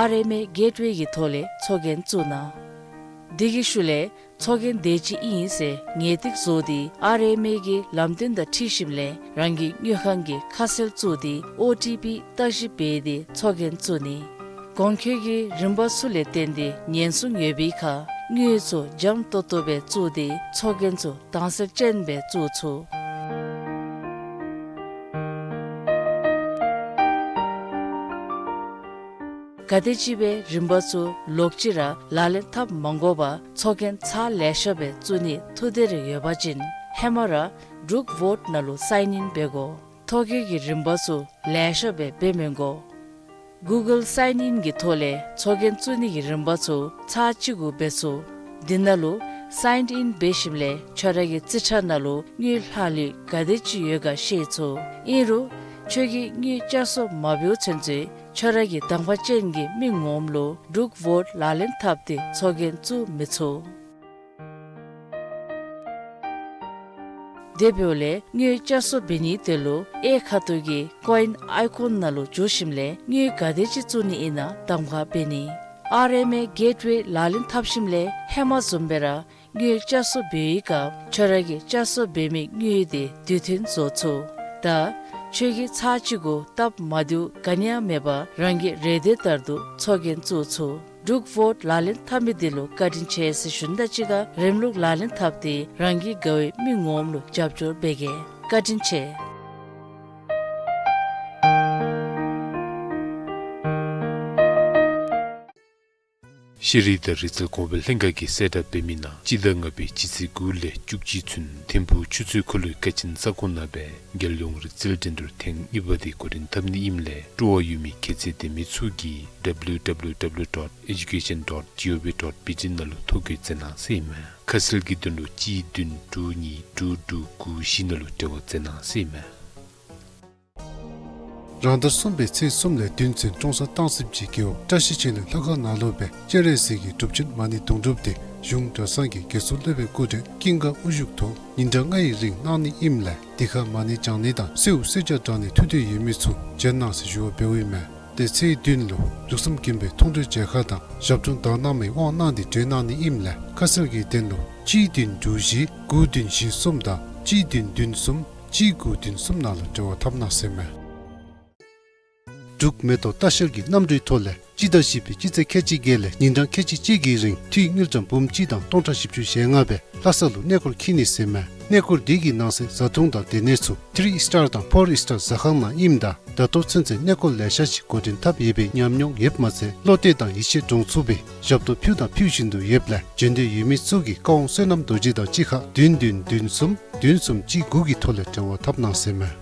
ཨར་ཨེམ་ཨེ་གེཊ་ཝེ་གི་ཐོག་ལས་ཚོགས་རྒྱན་བཙུགས་གནང་། དེ་གི་ཤུལ་ལས་ཚོགས་རྒྱན་དེ་ཅིག་ཨིན་ཟེར་ངེས་ཏིག་བཟོ་སྟེ་ཨར་ཨེམ་ཨེ་གི་ལམ་སྟོན་དང་འཁྲིལ་ཞིནམ་ལས་རང་གི་དངུལ་ཁང་གི་ཁ་གསལ་བཙུགས་ཏེ་ཨོ་ཊི་པི་བརྟག་ཞིབ་འབད་དེ་ཚོགས་རྒྱན་བཙུགས་ནི། གོང་འཁོད་ཀྱི་རིམ་པ་ཚུ་ལས་བརྟེན་ཏེ་ཉེན་སྲུང་ཡོད་པའི་ཁར་དངུལ་ཚུ་འཇམ་ཏོང་ཏོ་སྦེ་བཙུགས་ཏེ་ཚོགས་རྒྱན་ཚུ་དྭངས་གསལ་ཅན་སྦེ་བཙུགས་ཚུགས། ག་དེ་ཅིག་སྦེ་རིམ་པ་ཚུ་ལོག་ཅི་ར་ལག་ལེན་འཐབ་མ་དགོ་པར་ཚོགས་རྒྱན་ཚར་ལེ་ཤ་སྦེ་བཙུགས་ནི་ཐུགས་འདོད་རེ་ཡོད་པ་ཅིན་ཧེ་མ་ར་འབྲུག་བོཊ་ནང་ལུ་སའིན་ཨིན་འབད་དགོ། ཐོ་བཀོད་ཀྱི་རིམ་པ་ཚུ་ལེ་ཤ་སྦེ་འབད་མི་དགོ། གུ་གཱལ་སའིན་ཨིན་གྱི་ཐོག་ལས་ཚོགས་རྒྱན་བཙུགས་ནི་གི་རིམ་པ་ཚུ་ཚར་གཅིག་གུ་འབད་ཚུགས། དེ་ནང་ལུ་སའིན་ཨིན་འབད་ཞིནམ་ལས་ཁྱོད་ར་གི་རྩིས་ཁྲ་ནང་ལུ་དངུལ་ལྷག་ལུས་ག་དེ་ཅིག་ཡོད་ག་ཤེས་ཚུགས། ཨིན་རུང་ཁྱོད་ཀྱིས་དངུལ་བསྐྱར་གསོ་མ་འབདཝ་ཚུན་ཚོད་ཁྱོད་ར་གི་གདམ་ཁ་ཅན་གྱི་མི་ངོམ་ལུ་འབྲུག་བོཊ་ལག་ལེན་འཐབ་སྟེ་ཚོགས་རྒྱན་བཙུགས་མི་ཚུགས། དེ་འབདཝ་ལས་དངུལ་བསྐྱར་གསོ་འབད་ནིའི་དོན་ལུ་གཡས་ཁ་ཐུག་གི་ཀོ་ཨིན་ཨའི་ཀོན་ནང་ལུ་འཛུལ་ཞིནམ་ལས་དངུལ་ག་དེ་ཅིག་བཙུགས་ནི་ཨིན་ན་གདམ་ཁ་འབད་ནི། ཨར་ཨེམ་ཨེ་གེཊ་ཝེ་ལག་ལེན་འཐབ་ཞིནམ་ལས་ཧེ་མ་བཟུམ་སྦེ་ར་དངུལ་བསྐྱར་གསོ་འབད་བའི་སྐབས་ཁྱོད་ར་གིས་བསྐྱར་གསོ་འབད་མི་དངུལ་དེ་དུས་མཐུན་བཟོ་ཚུགས། ད་ཁྱོད་ཀྱིས་ཚར་གཅིག་གུ་སྟབས་མ་བདེཝ་ག་ནི་ཡང་མེད་པར་རང་གི་རེ་འདོད་ལྟར་དུ་ཚོགས་རྒྱན་བཙུགས་ཚུགས། འབྲུག་བོཊ་ལག་ལེན་འཐབ་མི་དེ་ལུ་བཀའ་དྲིན་ཆེ་ཟེར་ཞུ་ནི་དང་གཅིག་ཁར་རིམ་ལུགས་ལག་ལེན་འཐབ་སྟེ་རང་གི་དགའ་བའི་མི་ངོམ་ལུ་རྒྱབ་སྐྱོར་འབད་གེ། བཀའ་དྲིན་ཆེ། ཤེས་རིག་དང་རིག་རྩལ་གོང་འཕེལ་ལྷན་ཁག་གིས་གསལ་བསྒྲགས་འབད་མི་ནང་སྤྱི་ཟླ་ལྔ་པའི་སྤྱི་ཚེས་དགུ་ལས་བཅུ་གཅིག་ཚུན་ཐིམ་ཕུག་ཆུ་ཚོད་འཁོར་ལོའི་མཁར་ཆེན་ས་ཁོངས་ནང་སྦེ་རྒྱལ་ཡོངས་རིག་རྩལ་འགྲན་བསྡུར་ཐེངས་གཉིས་པ་དེ་འགོ་འདྲེན་འཐབ་ནི་ཨིནམ་ལས་སྤྲོ་བ་ཡོད་མི་ཁྱད་ཚད་ལྡན་མི་ཚུ་གིས་W W W dot education dot gov dot B T ནང་ལུ་ཐོ་འགོད་མཛད་གནང་ཟེར་ཨིན་མས། ཁ་གསལ་གྱི་དོན་ལུ་གཅིག་བདུན་དྲུག་གཉིས་དྲུག་དྲུག་དགུ་བཞི་ནང་ལུ་འབྲེལ་བ་མཛད་གནང་ཟེར་ཨིན་མས། རང་ཟླ་གསུམ་པའི་ཚེས་གསུམ་ལས་བདུན་ཚུན་ཀྲོང་གསར་སྟང་སི་པ་ཅིག་རྒེད་འོག་བཀྲ་ཤིས་འཁྱིལ་ལྷ་ཁང་ནང་ལུ་སྦེ་སྤྱན་རས་གཟིགས་ཀྱི་སྒྲུབ་ཆེན་མ་ཎི་དུང་སྒྲུབ་དེ་གཞུང་གྲྭ་ཚང་གི་དགེ་ཚུལ་སློབ་དཔོན་སྐུ་བགྲེས་ཀུན་དགའ་དབུ་བཞུགས་ཐོག་ཉིན་གྲངས་ལྔའི་རིང་གནང་ནི་ཨིནམ་ལས་དེ་ཁར་མ་ཎི་བགྱང་ནི་དང་གསོལཝ་གསོལ་ཇ་དྲང་ནི་ཐུགས་འདོད་ཡོད་མི་ཚུ་བྱོན་གནང་ཟེར་ཞུ་བ་འབདཝ་ཨིན་མས། ཏེ་ཚེས་བདུན་ལུ་ལུགས་བསམ་དགོན་པའི་མཐོང་གྲོལ་མཇལ་ཁ་དང་ཞབས་དྲུང་དར་ནག་མའི་དབང་གནང་སྟེ་གྲོལ་གནང་ནི་ཨིནམ་ལས་ཁ་གསལ་གྱི་དོན་ལུ་གཅིག་བདུན་དྲུག་བཞི་དགུ་བདུན་བཞི་གསུམ་དང་གཅིག་བདུན་བདུན་གསུམ་གཅིག་དགུ་བདུན་གསུམ་ནང་ལུ་འབྲེལ་བ་འཐབ་གནང་ཟེར་མས། འབྲུག་མེ་ཏོག་ལྟ་བཤལ་གྱི་གནམ་གྲུའི་ཐོག་ལས་སྤྱི་ཟླ་བཞི་པའི་སྤྱི་ཚེས་ཁལ་གཅིག་བརྒྱད་ལས་ཉིན་གྲངས་ཁལ་གཅིག་གཅིག་གི་རིང་འཐུས་དངུལ་ཀྲམ་འབུམ་གཅིག་དང་སྟོང་ཕྲག་བཞི་བཅུ་ཞེ་ལྔ་སྦེ་ལྷ་ས་ལུ་གནས་སྐོར་འཁྱིད་ནི་ཟེར་མས། གནས་སྐོར་འདི་གི་ནང་གསེས་བཟའ་འཐུང་དང་སྡོད་གནས་ཚུ་ཐི་རི་སི་ཊར་དང་ཕོར་སི་ཊར་ཟ་ཁང་ནང་ཨིནམ་ད་ད་ལྟོ་ཚུན་ཚོད་གནས་སྐོར་ལེ་ཤ་ཅིག་འགོ་འདྲེན་འཐབ་ཡོད་པའི་ཉམས་མྱོང་ཡོདཔ་མ་ཚད་བློ་གཏད་དང་ཡིད་ཆེས་འདྲོངས་ཚུགས་པའི་ཞབས་ཏོག་ཕུལ་དང་ཕུལ་བཞིན་དུ་ཡོདཔ་ལས་བྱོན་འདོད་ཡོད་མི་ཚུ་གིས་ཀ་ཝང་བསོད་ནམས་རྡོ་རྗེ་དང་གཅིག་ཁར་བདུན་བདུན་བདུན་གསུམ་བདུན་གསུམ་གཅིག་དགུ་གི་ཐོག་ལས་འབྲེལ་བ་འཐབ་གནང་ཟེར་མས།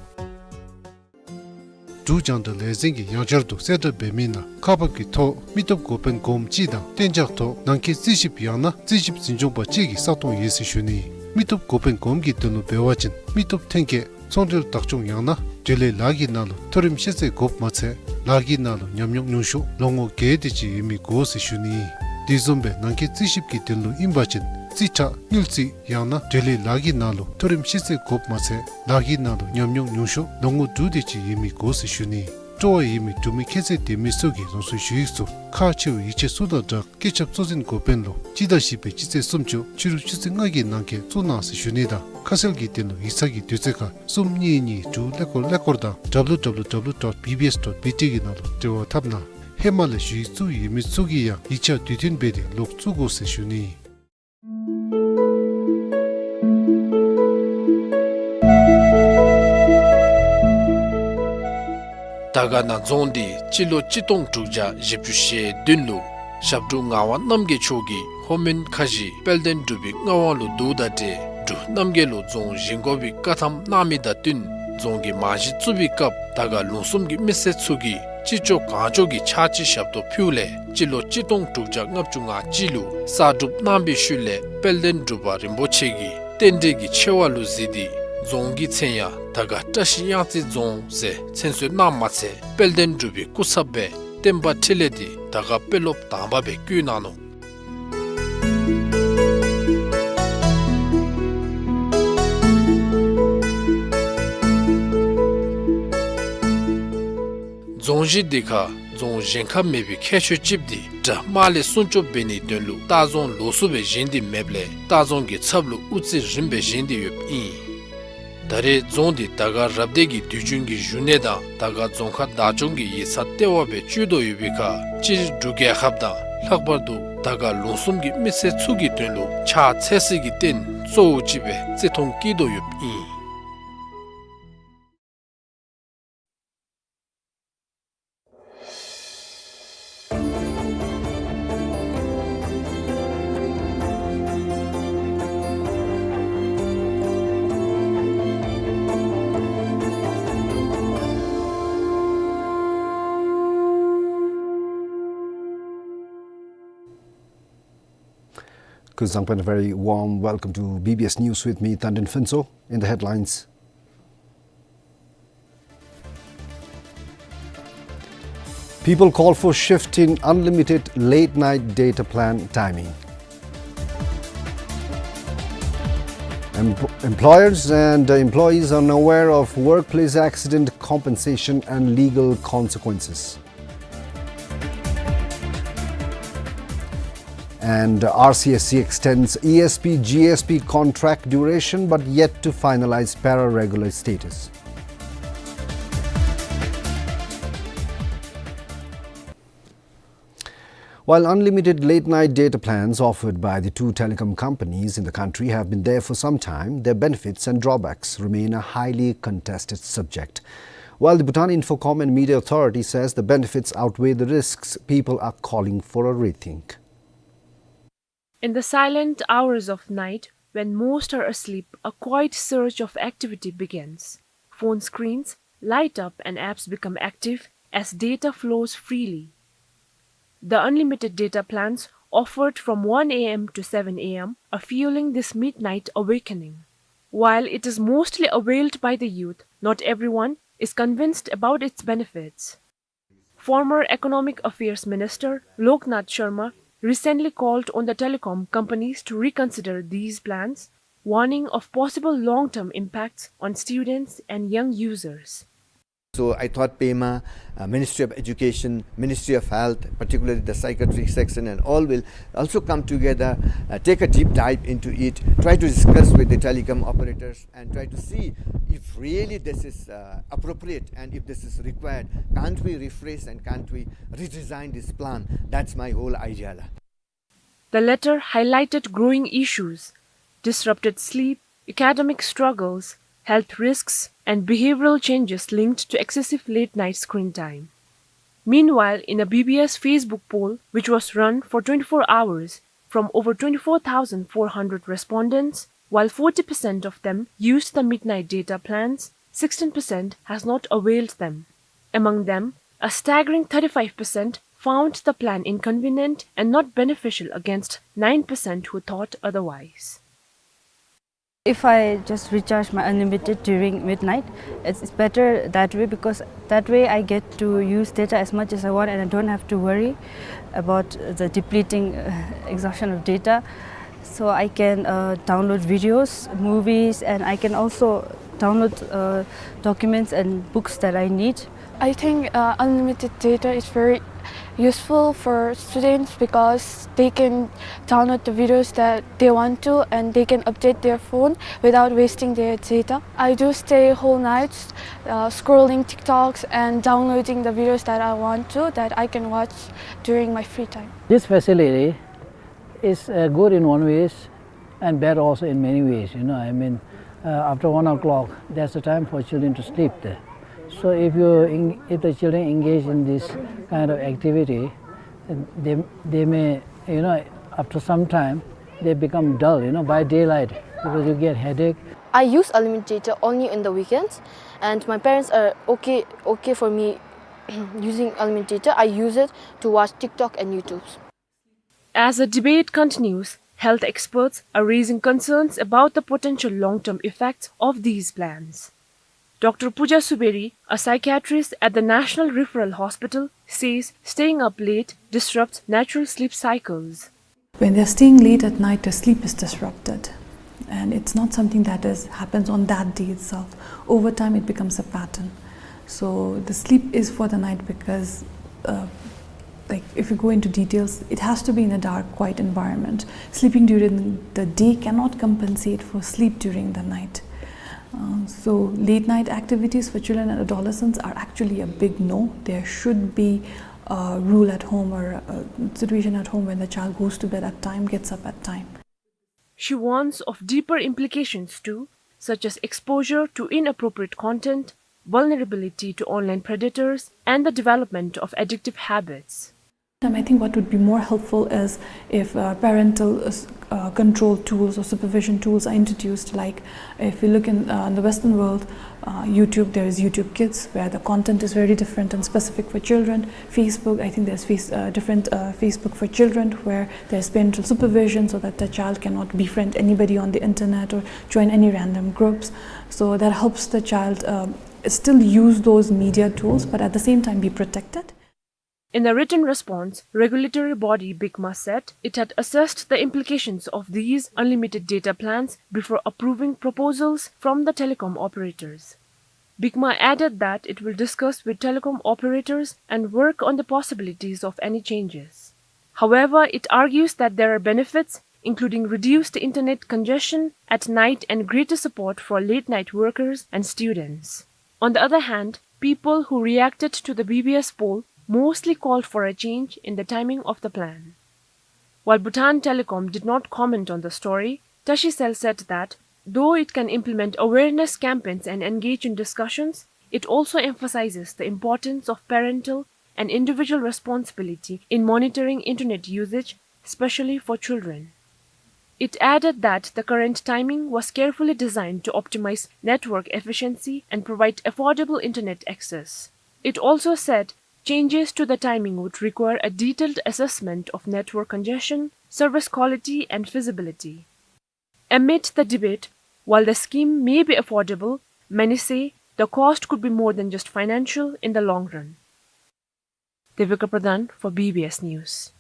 འབྲུག་རྒྱང་བསྒྲགས་ལས་འཛིན་གྱིས་ཡང་བསྐྱར་དུ་གསལ་བསྒྲགས་འབད་མི་ནང་ཁག་འབག་གི་ཐོག་མི་སྟོབས་འགོ་དཔོན་གོངམ་གཅིག་དང་གཏན་འཇགས་ཐོག་ནང་འཁོད་རྩིས་ཞིབ་ཡང་ན་རྩིས་ཞིབ་འཛིན་སྐྱོང་པ་གཅིག་གི་ས་སྟོང་ཡོད་ཟེར་ཞུ་ནི། མི་སྟོབས་འགོ་དཔོན་གོངམ་གྱི་དོན་ལུ་འབད་བ་ཅིན་མི་སྟོབས་ཐོན་སྐྱེད་ཚོང་འབྲེལ་བདག་སྐྱོང་ཡང་ན་འབྲེལ་ཡོད་ལཱ་གི་ནང་ལུ་མཐོ་རིམ་ཤེས་ཚད་དགོཔ་མ་ཚད་ལཱ་གི་ནང་ལུ་ཉམས་མྱོང་ཉུང་ཤོས་ལོ་ངོ་བརྒྱད་དེ་ཅིག་ཡོད་མི་དགོ་ཟེར་ཞུ་ནི། དེ་བཟུམ་སྦེ་ནང་འཁོད་རྩིས་ཞིབ་ཀྱི་དོན་ལུ་ཨིན་པ་ཅིན་རྩིས་ཁྲ་དངུལ་རྩིས་ཡང་ན་འབྲེལ་ཡོད་ལཱ་གི་ནང་ལུ་མཐོ་རིམ་ཤེས་ཚད་དགོཔ་མ་ཚད་ལཱ་གི་ནང་ལུ་ཉམས་མྱོང་ཉུང་ཤོས་ལོ་ངོ་དྲུག་དེ་ཅིག་ཡོད་མི་དགོ་ཟེར་ཞུ་ནི། སྤྲོ་བ་ཡོད་མི་འབྲུག་མི་ཁྱད་ཚད་ལྡན་མི་ཚུ་གིས་རང་སོའི་ཞུ་ཡིག་ཚུ་ཁག་ཆེ་བའི་ཡིག་ཆ་ཚུ་དང་སྦྲགས་སྐུ་ཞབས་གཙོ་འཛིན་འགོ་དཔོན་ལུ་སྤྱི་ཟླ་བཞི་པའི་སྤྱི་ཚེས་སུམ་ཅུ་ཕྱི་རུ་ཆུ་ཚོད་ལྔ་གི་ནང་འཁོད་བཙུགས་གནང་ཟེར་ཞུ་ནི་དང་ཁ་གསལ་གྱི་དོན་ལུ་ཡིག་ཚང་གི་དུས་ཚོད་ཁར་གསུམ་གཉིས་གཉིས་དྲུག་ཀླད་ཀོར་ཀླད་ཀོར་དང་W W W dot B B S dot B T གི་ནང་ལུ་འབྲེལ་བ་འཐབ་གནང་། ཧེ་མ་ལས་ཞུ་ཡིག་བཙུགས་ཡོད་མི་ཚུ་གིས་ཡང་ཡིག་ཆ་དུས་མཐུན་འབད་དེ་ལོག་བཙུགས་དགོ་ཟེར་ཞུ་ནི། དར་དཀར་ན་རྫོང་འདི་སྤྱི་ལོ་གཅིག་སྟོང་དྲུག་བརྒྱ་བཞི་བཅུ་ཞེ་བདུན་ལུ་ཞབས་དྲུང་ངག་དབང་རྣམ་རྒྱལ་མཆོག་གིས་ལྷོ་མོན་ཁ་བཞི་དཔལ་ལྡན་འབྲུག་པའི་མངའ་དབང་ལུ་བསྡུཝ་ད་ཏེ་འབྲུག་རྣམ་རྒྱལ་ལུ་རྫོང་བཞེངས་དགོ་པའི་བཀའ་ཐམ་གནང་མི་དང་བསྟུན་རྫོང་གི་རྨང་གཞི་བཙུགས་པའི་སྐབས་དར་དཀར་ལུང་གསུམ་གྱི་མི་སེར་ཚུ་གིས་ སྤྱི་ཚོགས་གང་ལྕོགས་ཀྱི་ཕྱག་ཕྱི་ཞབས་ཏོག་ཕུལཝ་ལས་སྤྱི་ལོ་གཅིག་སྟོང་དྲུག་བརྒྱ་ལྔ་བཅུ་ང་གཅིག་ལུ་གསར་སྒྲུབ་གནང་བའི་ཤུལ་ལས་དཔལ་ལྡན་འབྲུག་པ་རིན་པོ་ཆེ་གིས་རྟེན་འབྲེལ་གྱི་ཆེ་བ་ལུ་གཟིགས་ཏེ་རྫོང་གི་མཚན་ཡང་དར་དཀར་བཀྲ་ཤིས་གཡང་རྩེ་རྫོང་ཟེར་མཚན་གསོལ་གནངམ་མ་ཚད་དཔལ་ལྡན་འབྲུག་པའི་སྐུ་ཚབ་སྦེ་བསྟན་པ་འཕྲིན་ལས་འདི་དར་དཀར་དཔོན་སློབ་དང་པ་སྦེ་བསྐོ་གནང་ནུག། རྫོང་གཞི་འདི་ཁར་རྫོང་གཞན་ཁར་མེད་པའི་ཁྱད་ཆོས་ཅིག་འདི་དགྲ་དམག་ལས་སྲུང་སྐྱོབ་འབད་ནིའི་དོན་ལུ་ལྟ་རྫོང་ལོགས་སུ་སྦེ་བཞེངས་ཏེ་མེདཔ་ལས་ལྟ་རྫོང་གི་ཚབ་ལུ་དབུ་རྩེ་རིངམ་སྦེ་བཞེངས་ཏེ་ཡོདཔ་ཨིན། ད་རེས་རྫོང་འདི་དར་དཀར་རབ་སྡེ་གི་དུས་རྒྱུན་གྱི་བཞུགས་གནས་དང་དར་དཀར་རྫོང་ཁག་བདག་སྐྱོང་གི་ཡིག་ཚང་ལྟེ་བ་སྦེ་སྤྱོད་དོ་ཡོད་པའི་ཁར་སྤྱིར་འབྲུག་རྒྱལ་ཁབ་དང་ལྷག་པར་དུ་དར་དཀར་ལུང་གསུམ་གྱི་མི་སེར་ཚུ་གི་དོན་ལུ་ཕྱག་འཚལ་སའི་རྟེན་གཙོ་བོ་ཅིག་སྦེ་བརྩི་མཐོང་བསྐྱེད་དོ་ཡོདཔ་ཨིན། Kuzuzangpo, a very warm welcome to B B S News with me, Tandin Phuntsho. In the headlines, people call for shift in unlimited late night data plan timing. Em- employers and employees are unaware of workplace accident compensation and legal consequences. And R C S C extends E S P G S P contract duration but yet to finalize pararegular status. While unlimited late-night data plans offered by the two telecom companies in the country have been there for some time, their benefits and drawbacks remain a highly contested subject. While the Bhutan Infocom and Media Authority says the benefits outweigh the risks, people are calling for a rethink. In the silent hours of night, when most are asleep, a quiet surge of activity begins. Phone screens light up and apps become active as data flows freely. The unlimited data plans offered from one A M to seven A M are fueling this midnight awakening. While it is mostly availed by the youth, not everyone is convinced about its benefits. Former Economic Affairs Minister Loknath Sharma recently called on the telecom companies to reconsider these plans, warning of possible long-term impacts on students and young users. So I thought Pema, uh, Ministry of Education, Ministry of Health, particularly the psychiatric section and all will also come together, uh, take a deep dive into it, try to discuss with the telecom operators and try to see if really this is, uh, appropriate and if this is required. Can't we rephrase and can't we redesign this plan? That's my whole idea. The letter highlighted growing issues, disrupted sleep, academic struggles, health risks, and behavioral changes linked to excessive late-night screen time. Meanwhile, in a B B S Facebook poll, which was run for twenty-four hours, from over twenty-four thousand four hundred respondents, while forty percent of them used the midnight data plans, sixteen percent has not availed them. Among them, a staggering thirty-five percent found the plan inconvenient and not beneficial against nine percent who thought otherwise. If I just recharge my unlimited during midnight, it's, it's better that way, because that way I get to use data as much as I want and I don't have to worry about the depleting, uh, exhaustion of data. So I can, uh, download videos, movies, and I can also download, uh, documents and books that I need. I think, uh, unlimited data is very useful for students because they can download the videos that they want to and they can update their phone without wasting their data. I do stay whole nights, uh, scrolling TikToks and downloading the videos that I want to, that I can watch during my free time. This facility is, uh, good in one ways and bad also in many ways, you know. I mean, uh, after one o'clock, that's the time for children to sleep there. So if you en- if the children engage in this kind of activity, they, they may, you know, after some time, they become dull, you know, by daylight, because you get headache. I use unlimited data only in the weekends, and my parents are okay, okay for me using unlimited data, I use it to watch TikTok and YouTube. As the debate continues, health experts are raising concerns about the potential long-term effects of these plans. Doctor Pooja Suberi, a psychiatrist at the National Referral Hospital, says staying up late disrupts natural sleep cycles. When they're staying late at night, their sleep is disrupted. And it's not something that is, happens on that day itself. Over time, it becomes a pattern. So the sleep is for the night because, uh, like, if you go into details, it has to be in a dark, quiet environment. Sleeping during the day cannot compensate for sleep during the night. Uh, so late night activities for children and adolescents are actually a big no. There should be a rule at home or a situation at home when the child goes to bed at time, gets up at time. She warns of deeper implications too, such as exposure to inappropriate content, vulnerability to online predators, and the development of addictive habits. And I think what would be more helpful is if, uh, parental, uh, s-, uh, control tools or supervision tools are introduced. Like, if you look in, uh, in the Western world, uh, YouTube, there is YouTube Kids, where the content is very different and specific for children. Facebook, I think there's face-, uh, different, uh, Facebook for children, where there's parental supervision so that the child cannot befriend anybody on the internet or join any random groups. So that helps the child, uh, still use those media tools, but at the same time be protected. In a written response, regulatory body BICMA said it had assessed the implications of these unlimited data plans before approving proposals from the telecom operators. BICMA added that it will discuss with telecom operators and work on the possibilities of any changes. However, it argues that there are benefits, including reduced internet congestion at night and greater support for late-night workers and students. On the other hand, people who reacted to the B B S poll mostly called for a change in the timing of the plan. While Bhutan Telecom did not comment on the story, Tashicel said that, though it can implement awareness campaigns and engage in discussions, it also emphasizes the importance of parental and individual responsibility in monitoring internet usage, especially for children. It added that the current timing was carefully designed to optimize network efficiency and provide affordable internet access. It also said changes to the timing would require a detailed assessment of network congestion, service quality, and feasibility. Amid the debate, while the scheme may be affordable, many say the cost could be more than just financial in the long run. Devika Pradhan for B B S News.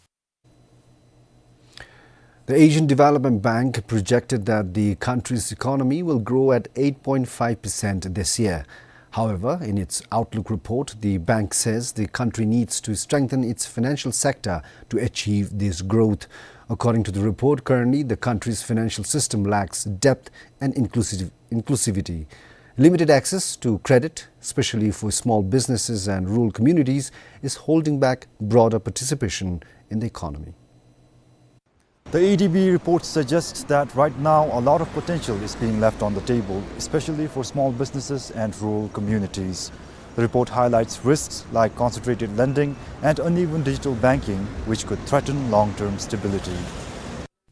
The Asian Development Bank projected that the country's economy will grow at eight point five percent this year. However, in its outlook report, the bank says the country needs to strengthen its financial sector to achieve this growth. According to the report, currently the country's financial system lacks depth and inclusive-, inclusivity. Limited access to credit, especially for small businesses and rural communities, is holding back broader participation in the economy. The A D B report suggests that right now a lot of potential is being left on the table, especially for small businesses and rural communities. The report highlights risks like concentrated lending and uneven digital banking, which could threaten long-term stability.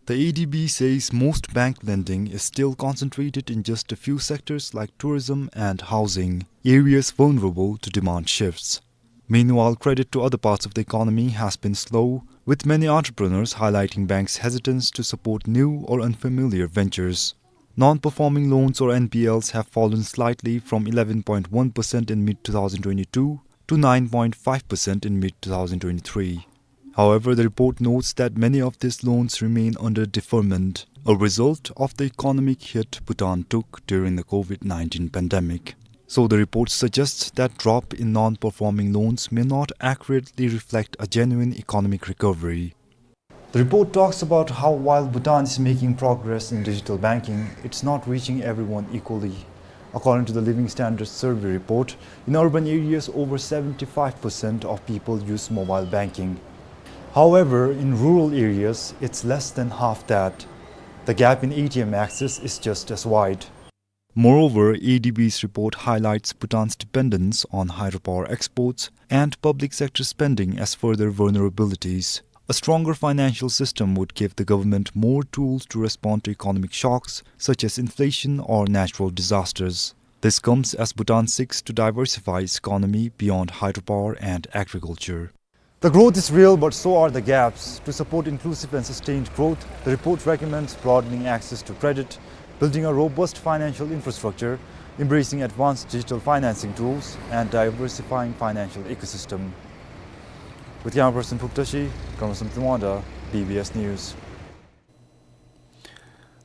The A D B says most bank lending is still concentrated in just a few sectors like tourism and housing, areas vulnerable to demand shifts. Meanwhile, credit to other parts of the economy has been slow, with many entrepreneurs highlighting banks' hesitance to support new or unfamiliar ventures. Non-performing loans, or N P Ls, have fallen slightly from eleven point one percent in mid two thousand twenty-two to nine point five percent in mid two thousand twenty-three. However, the report notes that many of these loans remain under deferment, a result of the economic hit Bhutan took during the COVID nineteen pandemic. So the report suggests that drop in non-performing loans may not accurately reflect a genuine economic recovery. The report talks about how while Bhutan is making progress in digital banking, it's not reaching everyone equally. According to the Living Standards Survey report, in urban areas, over seventy-five percent of people use mobile banking. However, in rural areas, it's less than half that. The gap in A T M access is just as wide. Moreover, A D B's report highlights Bhutan's dependence on hydropower exports and public sector spending as further vulnerabilities. A stronger financial system would give the government more tools to respond to economic shocks such as inflation or natural disasters. This comes as Bhutan seeks to diversify its economy beyond hydropower and agriculture. The growth is real, but so are the gaps. To support inclusive and sustained growth, the report recommends broadening access to credit, building a robust financial infrastructure, embracing advanced digital financing tools, and diversifying financial ecosystem. With camera person Phuktashi, Kamarsam Tumanda, B B S News.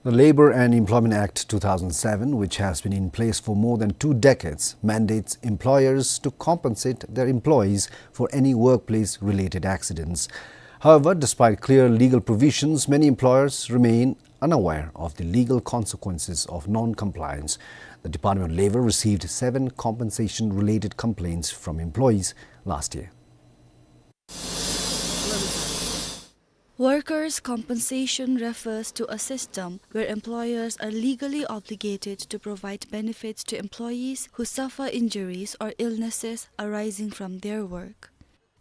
The Labour and Employment Act two thousand seven, which has been in place for more than two decades, mandates employers to compensate their employees for any workplace-related accidents. However, despite clear legal provisions, many employers remain unaware of the legal consequences of non-compliance. The Department of Labour received seven compensation-related complaints from employees last year. Workers' compensation refers to a system where employers are legally obligated to provide benefits to employees who suffer injuries or illnesses arising from their work.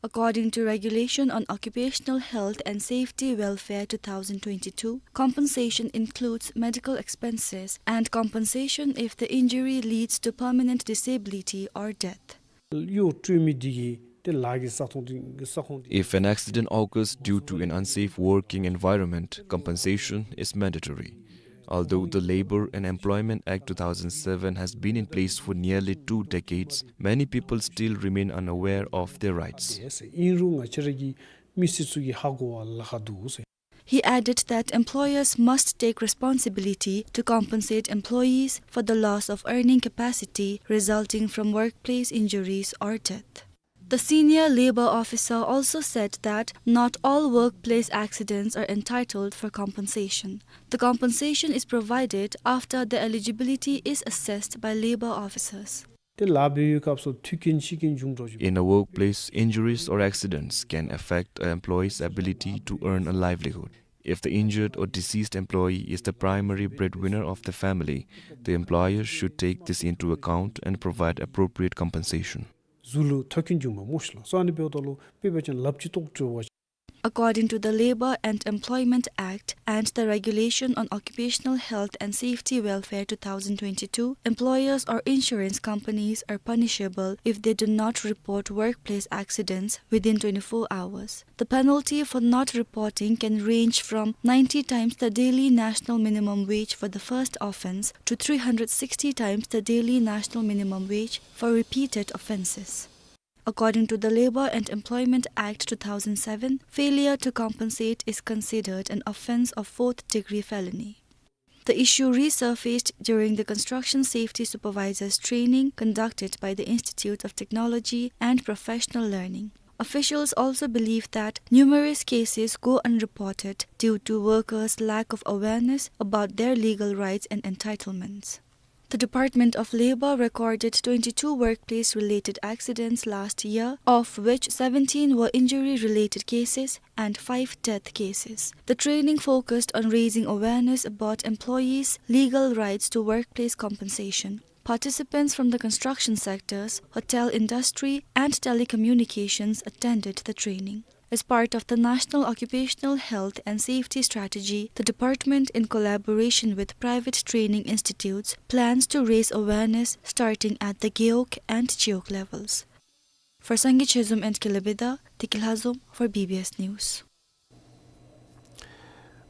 According to Regulation on Occupational Health and Safety Welfare two thousand twenty-two, compensation includes medical expenses and compensation if the injury leads to permanent disability or death. གཡོག་སྤྲོད་མི་འདི་གིས་ཏེ་ལཱ་གི་ས་ཁོངས་འདི་ས་ཁོངས་འདི། If an accident occurs due to an unsafe working environment, compensation is mandatory. Although the Labour and Employment Act two thousand seven has been in place for nearly two decades, many people still remain unaware of their rights. ཨིན་རུང་ང་བཅས་ར་གི་མི་སེར་ཚུ་གིས་ཧ་གོ་བ་ལཱ་ཁག་འདུག་ཟེར། He added that employers must take responsibility to compensate employees for the loss of earning capacity resulting from workplace injuries or death. The senior labour officer also said that not all workplace accidents are entitled for compensation. The compensation is provided after the eligibility is assessed by labour officers. ཏེ་ལཱ་འབད་བའི་སྐབས་སུ་མཐུན་རྐྱེན་ཤི་རྐྱེན་འབྱུང་འགྲོ་ཞིང་། In a workplace, injuries or accidents can affect an employee's ability to earn a livelihood. If the injured or deceased employee is the primary breadwinner of the family, the employer should take this into account and provide appropriate compensation. གཟུགས་ལུ་མཐུན་རྐྱེན་འབྱུང་མ་མོ་ཤི་ལོ་སོ་ཨ་ནི་འབདཝ་ད་ལུ་དཔེ་འབད་བ་ཅིན་ལགཔ་ཅིག་བཏོག་འགྱོ་བ་ཅིན། According to the Labour and Employment Act and the Regulation on Occupational Health and Safety Welfare two thousand twenty-two, employers or insurance companies are punishable if they do not report workplace accidents within twenty-four hours. The penalty for not reporting can range from ninety times the daily national minimum wage for the first offence to three hundred sixty times the daily national minimum wage for repeated offences. According to the Labour and Employment Act two thousand seven, failure to compensate is considered an offence of fourth degree felony. The issue resurfaced during the Construction Safety Supervisors training conducted by the Institute of Technology and Professional Learning. Officials also believe that numerous cases go unreported due to workers' lack of awareness about their legal rights and entitlements. The Department of Labour recorded twenty-two workplace-related accidents last year, of which seventeen were injury-related cases and five death cases. The training focused on raising awareness about employees' legal rights to workplace compensation. Participants from the construction sectors, hotel industry, and telecommunications attended the training. As part of the National Occupational Health and Safety Strategy, the department, in collaboration with private training institutes, plans to raise awareness starting at the Gewog and Cheok levels. For Sangay Chezom and Kelebeda, Tiki Lhazom for B B S News.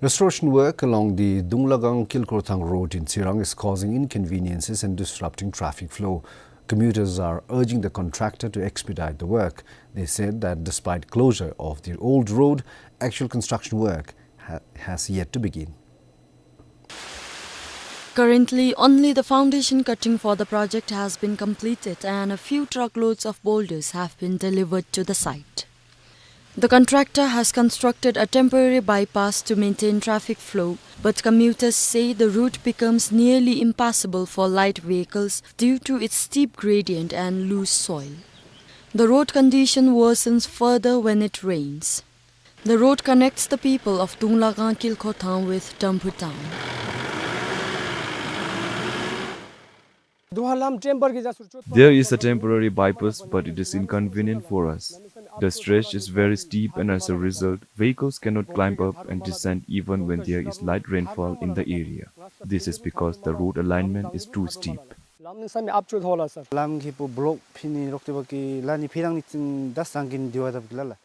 Restoration work along the Dunglagang Kilkhorthang road in Tsirang is causing inconveniences and disrupting traffic flow. Commuters are urging the contractor to expedite the work. They said that despite closure of the old road, actual construction work ha-, has yet to begin. Currently, only the foundation cutting for the project has been completed and a few truckloads of boulders have been delivered to the site. The contractor has constructed a temporary bypass to maintain traffic flow, but commuters say the route becomes nearly impassable for light vehicles due to its steep gradient and loose soil. The road condition worsens further when it rains. The road connects the people of Dunglagang Kilkhorthang with Damphu town. There is a temporary bypass, but it is inconvenient for us. The stretch is very steep, and as a result, vehicles cannot climb up and descend even when there is light rainfall in the area. This is because the road alignment is too steep. ལམ་ནི་ས་མི་ཨབ་ཅོ་ཐོག་ལ་སར། ལམ་གི་པོ་བོ་ལོཀ་ཕི་ནི་རོག་ཏེ་བ་གི་ལ་ནི་ཕི་རང་ནི་ཙིང་ད་སང་གིན་དི་བ་ད་བ་གི་ལ་ལ།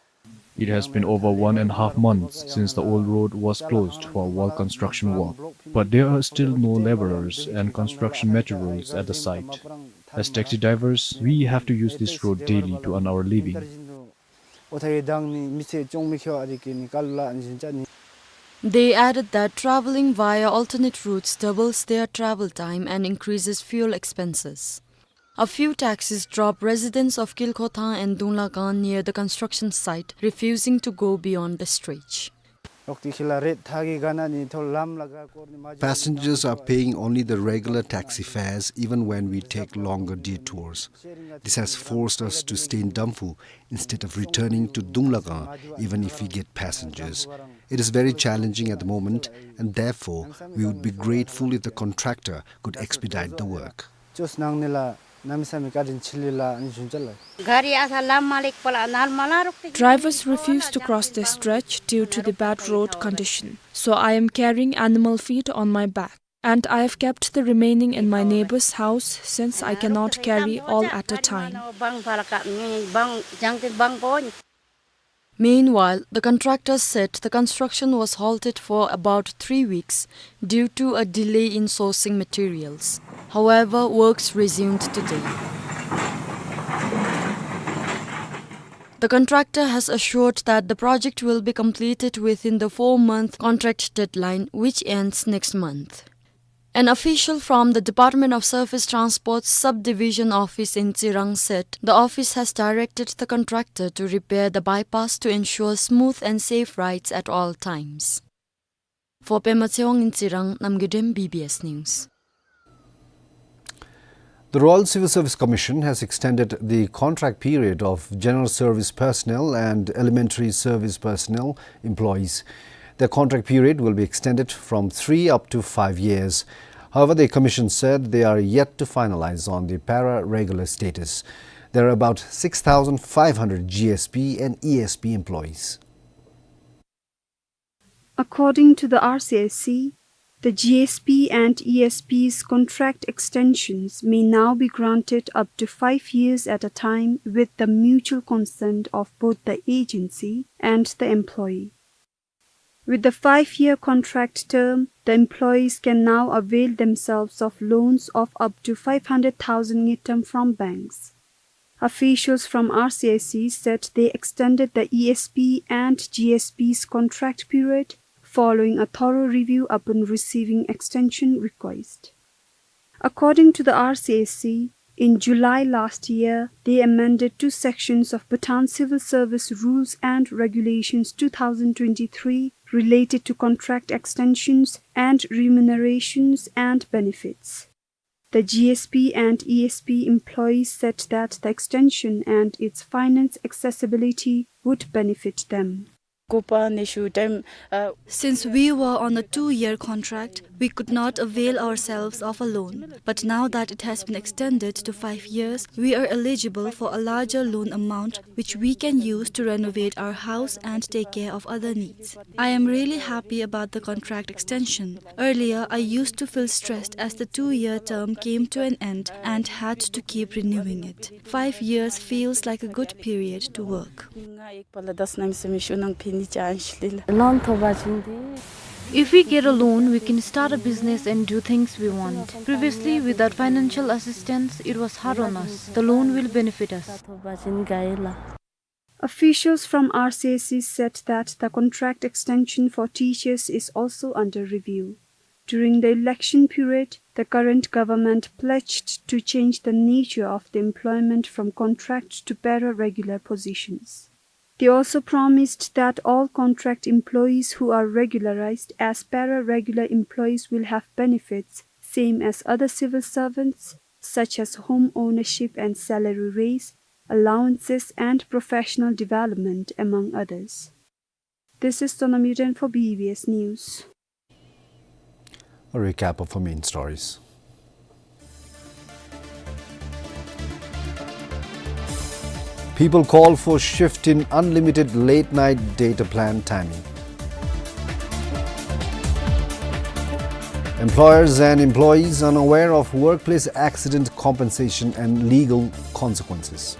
It has been over one and a half months since the old road was closed for wall construction work, but there are still no laborers and construction materials at the site. As taxi drivers, we have to use this road daily to earn our living. ཨོ་ཐ་ཡེ་དང་ནི་མི་ཚེ་ཅོང་མི་ཁྱོ་ཨ་རི་ཀེ་ནི་ཀལ་ལ་ཨན་ཞིན་ཅ་ནི། They added that traveling via alternate routes doubles their travel time and increases fuel expenses. A few taxis drop residents of Kilkhothang and Dunglagang near the construction site, refusing to go beyond the stretch. རོག་ཏེ་ཁི་ལ་རེད་ཐ་གི་ག་ན་ནི་ཐོ་ལམ་ལ་ག་ཀོར་ནི་མ་ཇི། Passengers are paying only the regular taxi fares even when we take longer detours. This has forced us to stay in Damphu instead of returning to Dunglagang, even if we get passengers. It is very challenging at the moment, and therefore we would be grateful if the contractor could expedite the work. ཅོས་ནང་ནི་ལ་ནམ་ས་མི་ཀ་དྲིན་ཆི་ལི་ལ་ཨན་ཞུན་ཅ་ལ། ག་རི་ཨ་ས་ལམ་མ་ལེགས་པ་ལ་ནལ་མ་ལ་རོག་ཏེ། Drivers refuse to cross this stretch due to the bad road condition, so I am carrying animal feed on my back, and I have kept the remaining in my neighbor's house since I cannot carry all at a time. Meanwhile, the contractor said the construction was halted for about three weeks due to a delay in sourcing materials. However, works resumed today. The contractor has assured that the project will be completed within the four-month contract deadline, which ends next month. An official from the Department of Surface Transport Subdivision Office in Tsirang said the office has directed the contractor to repair the bypass to ensure smooth and safe rides at all times. For Pema Tshewang in Tsirang, Namgay Dem, B B S News. The Royal Civil Service Commission has extended the contract period of general service personnel and elementary service personnel employees. Their contract period will be extended from three up to five years. However, the commission said they are yet to finalize on the para-regular status. There are about six thousand five hundred G S P and E S P employees. According to the R C I C, the G S P and E S P's contract extensions may now be granted up to five years at a time with the mutual consent of both the agency and the employee. With the five-year contract term, the employees can now avail themselves of loans of up to five hundred thousand ngultrum from banks. Officials from R C I C said they extended the E S P and G S P's contract period following a thorough review upon receiving extension request. According to the R C I C, in July last year, they amended two sections of Bhutan Civil Service Rules and Regulations two thousand twenty-three related to contract extensions and remunerations and benefits. The G S P and E S P employees said that the extension and its finance accessibility would benefit them. Since we were on a two-year contract, we could not avail ourselves of a loan. But now that it has been extended to five years, we are eligible for a larger loan amount, which we can use to renovate our house and take care of other needs. I am really happy about the contract extension. Earlier, I used to feel stressed as the two-year term came to an end and had to keep renewing it. Five years feels like a good period to work. If we get a loan, we can start a business and do things we want. Previously, without financial assistance, it was hard on us. The loan will benefit us. Officials from R C I C said that the contract extension for teachers is also under review. During the election period, the current government pledged to change the nature of the employment from contract to para-regular positions. They also promised that all contract employees who are regularized as para-regular employees will have benefits same as other civil servants, such as home ownership and salary raise, allowances and professional development, among others. This is Sonam Yuden for B B S News. A recap of our main stories. People call for shift in unlimited late night data plan timing. Employers and employees unaware of workplace accident compensation and legal consequences.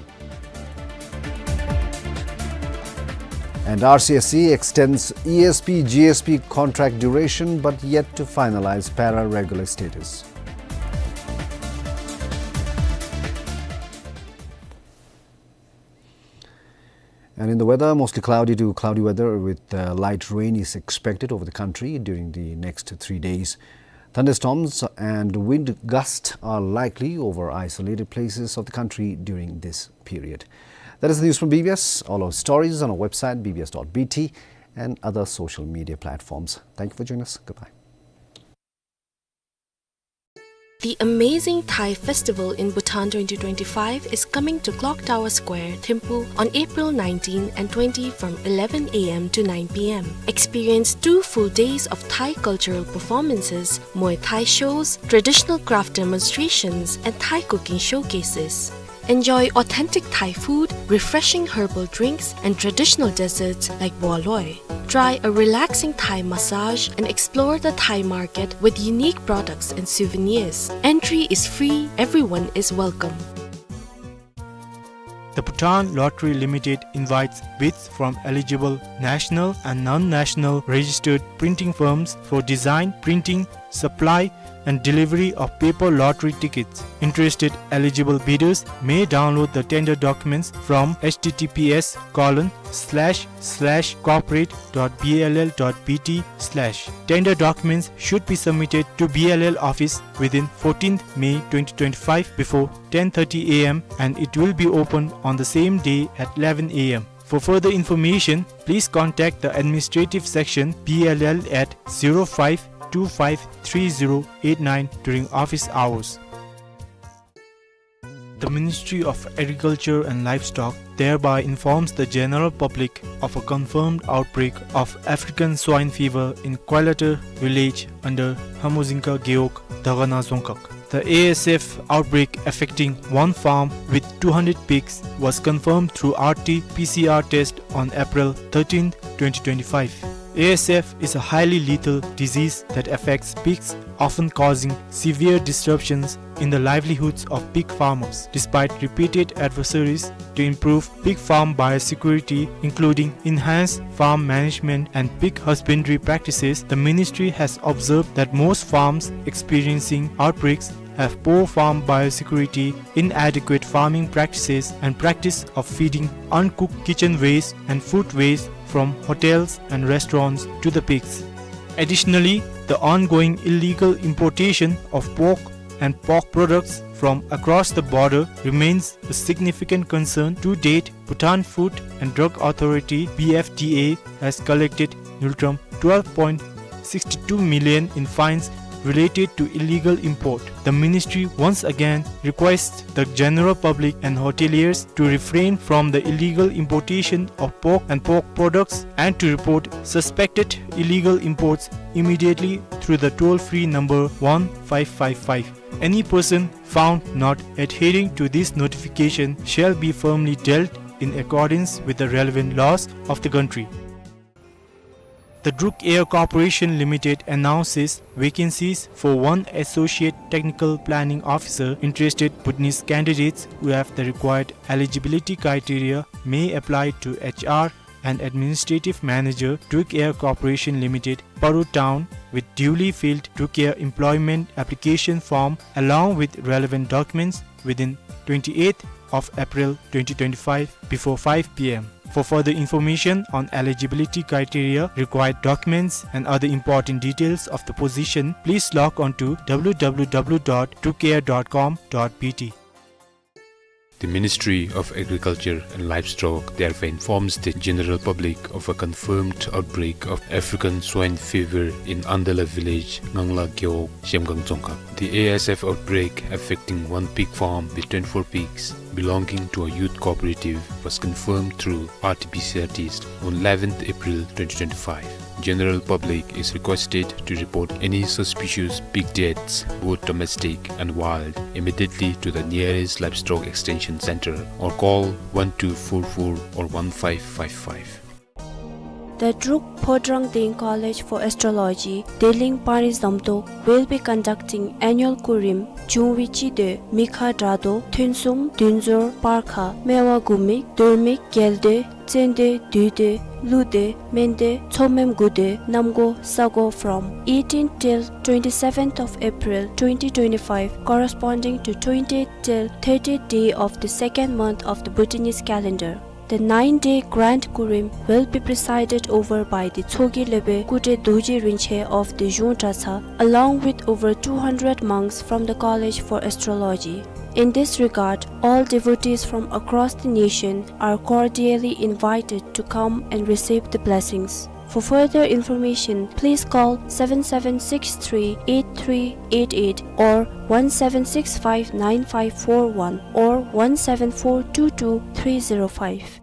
And R C S C extends E S P G S P contract duration but yet to finalize para-regular status. And in the weather, mostly cloudy to cloudy weather with, uh, light rain is expected over the country during the next three days. Thunderstorms and wind gusts are likely over isolated places of the country during this period. That is the news from B B S. All our stories on our website, B B S dot B T, and other social media platforms. Thank you for joining us. Goodbye. The Amazing Thai Festival in Bhutan twenty twenty-five is coming to Clock Tower Square, Thimphu, on April nineteen and twenty from eleven A M to nine P M. Experience two full days of Thai cultural performances, Muay Thai shows, traditional craft demonstrations, and Thai cooking showcases. Enjoy authentic Thai food, refreshing herbal drinks, and traditional desserts like bua loi. Try a relaxing Thai massage and explore the Thai market with unique products and souvenirs. Entry is free, everyone is welcome. The Bhutan Lottery Limited invites bids from eligible national and non-national registered printing firms for design, printing, supply, and delivery of paper lottery tickets. Interested eligible bidders may download the tender documents from H T T P S colon slash slash corporate dot B L L dot B T slash. Tender documents should be submitted to B L L office within fourteenth May twenty twenty-five before ten thirty A M and it will be opened on the same day at eleven A M. For further information, please contact the administrative section B L L at zero five two five three zero eight nine during office hours. The Ministry of Agriculture and Livestock thereby informs the general public of a confirmed outbreak of African swine fever in Koilater village under Hamuzingka Gewog, Dagana Dzongkhag. The A S F outbreak affecting one farm with two hundred pigs was confirmed through R T P C R test on April thirteenth, twenty twenty-five. A S F is a highly lethal disease that affects pigs, often causing severe disruptions in the livelihoods of pig farmers. Despite repeated advisories to improve pig farm biosecurity, including enhanced farm management and pig husbandry practices, the ministry has observed that most farms experiencing outbreaks have poor farm biosecurity, inadequate farming practices, and practice of feeding uncooked kitchen waste and food waste from hotels and restaurants to the pigs. Additionally, the ongoing illegal importation of pork and pork products from across the border remains a significant concern. To date, Bhutan Food and Drug Authority, B F D A, has collected ngultrum twelve point six two million in fines related to illegal import. The ministry once again requests the general public and hoteliers to refrain from the illegal importation of pork and pork products and to report suspected illegal imports immediately through the toll-free number one five five five. Any person found not adhering to this notification shall be firmly dealt in accordance with the relevant laws of the country. The Druk Air Corporation Limited announces vacancies for one Associate Technical Planning Officer. Interested Bhutanese candidates who have the required eligibility criteria may apply to H R and Administrative Manager, Druk Air Corporation Limited, Paru Town, with duly filled Druk Air employment application form along with relevant documents within twenty-eighth of April twenty twenty-five before five P M. For further information on eligibility criteria, required documents, and other important details of the position, please log on to W W W dot druk air dot com dot B T. The Ministry of Agriculture and Livestock therefore informs the general public of a confirmed outbreak of African swine fever in Andala village, Ngangla Gewog, Zhemgang Dzongkhag. The A S F outbreak affecting one pig farm with twenty-four pigs belonging to a youth cooperative was confirmed through R T P C R test on eleventh April twenty twenty-five. General public is requested to report any suspicious pig deaths, both domestic and wild, immediately to the nearest livestock extension center or call one two four four or one five five five. The Druk Phodrang Deng College for Astrology, Deleng Panizamtok, will be conducting annual Kurim, བྱུང་བའི་སྤྱི་ཟླ་མེ་ཁ་དགྲ་གདོལ་ཐུན་གསུམ་བདུན་ཟླ་བར་ཁ་སྨེ་བ་དགུ་མིག་དུར་མིག་རྒྱལ་ཟླ་བཙན་ཟླ་དུས་ཟླ་ཀླུ་ཟླ་སྨན་ཟླ་མཚོ་སྨནམ་དགུ་ཟླ་གནམ་སྒོ་ས་སྒོ་from eighteenth till twenty-seventh of April twenty twenty-five, corresponding to twentieth till thirtieth day of the second month of the Bhutanese calendar. The nine-day grand Kurim will be presided over by the Tshogye Lhobe Kutre Dorji Rinpoche of the Zhung Dratshang, along with over two hundred monks from the College for Astrology. In this regard, all devotees from across the nation are cordially invited to come and receive the blessings. For further information, please call seven seven six three eight three eight eight or one seven six five nine five four one or one seven four two two three zero five.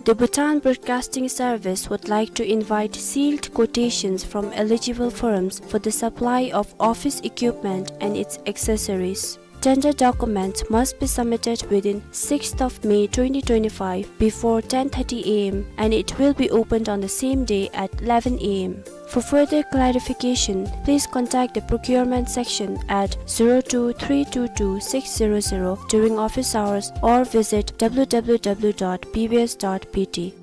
The Bhutan Broadcasting Service would like to invite sealed quotations from eligible firms for the supply of office equipment and its accessories. Tender documents must be submitted within sixth of May twenty twenty-five before ten thirty A M and it will be opened on the same day at eleven A M. For further clarification, please contact the procurement section at zero two three two two six zero zero during office hours or visit W W W dot B B S dot B T.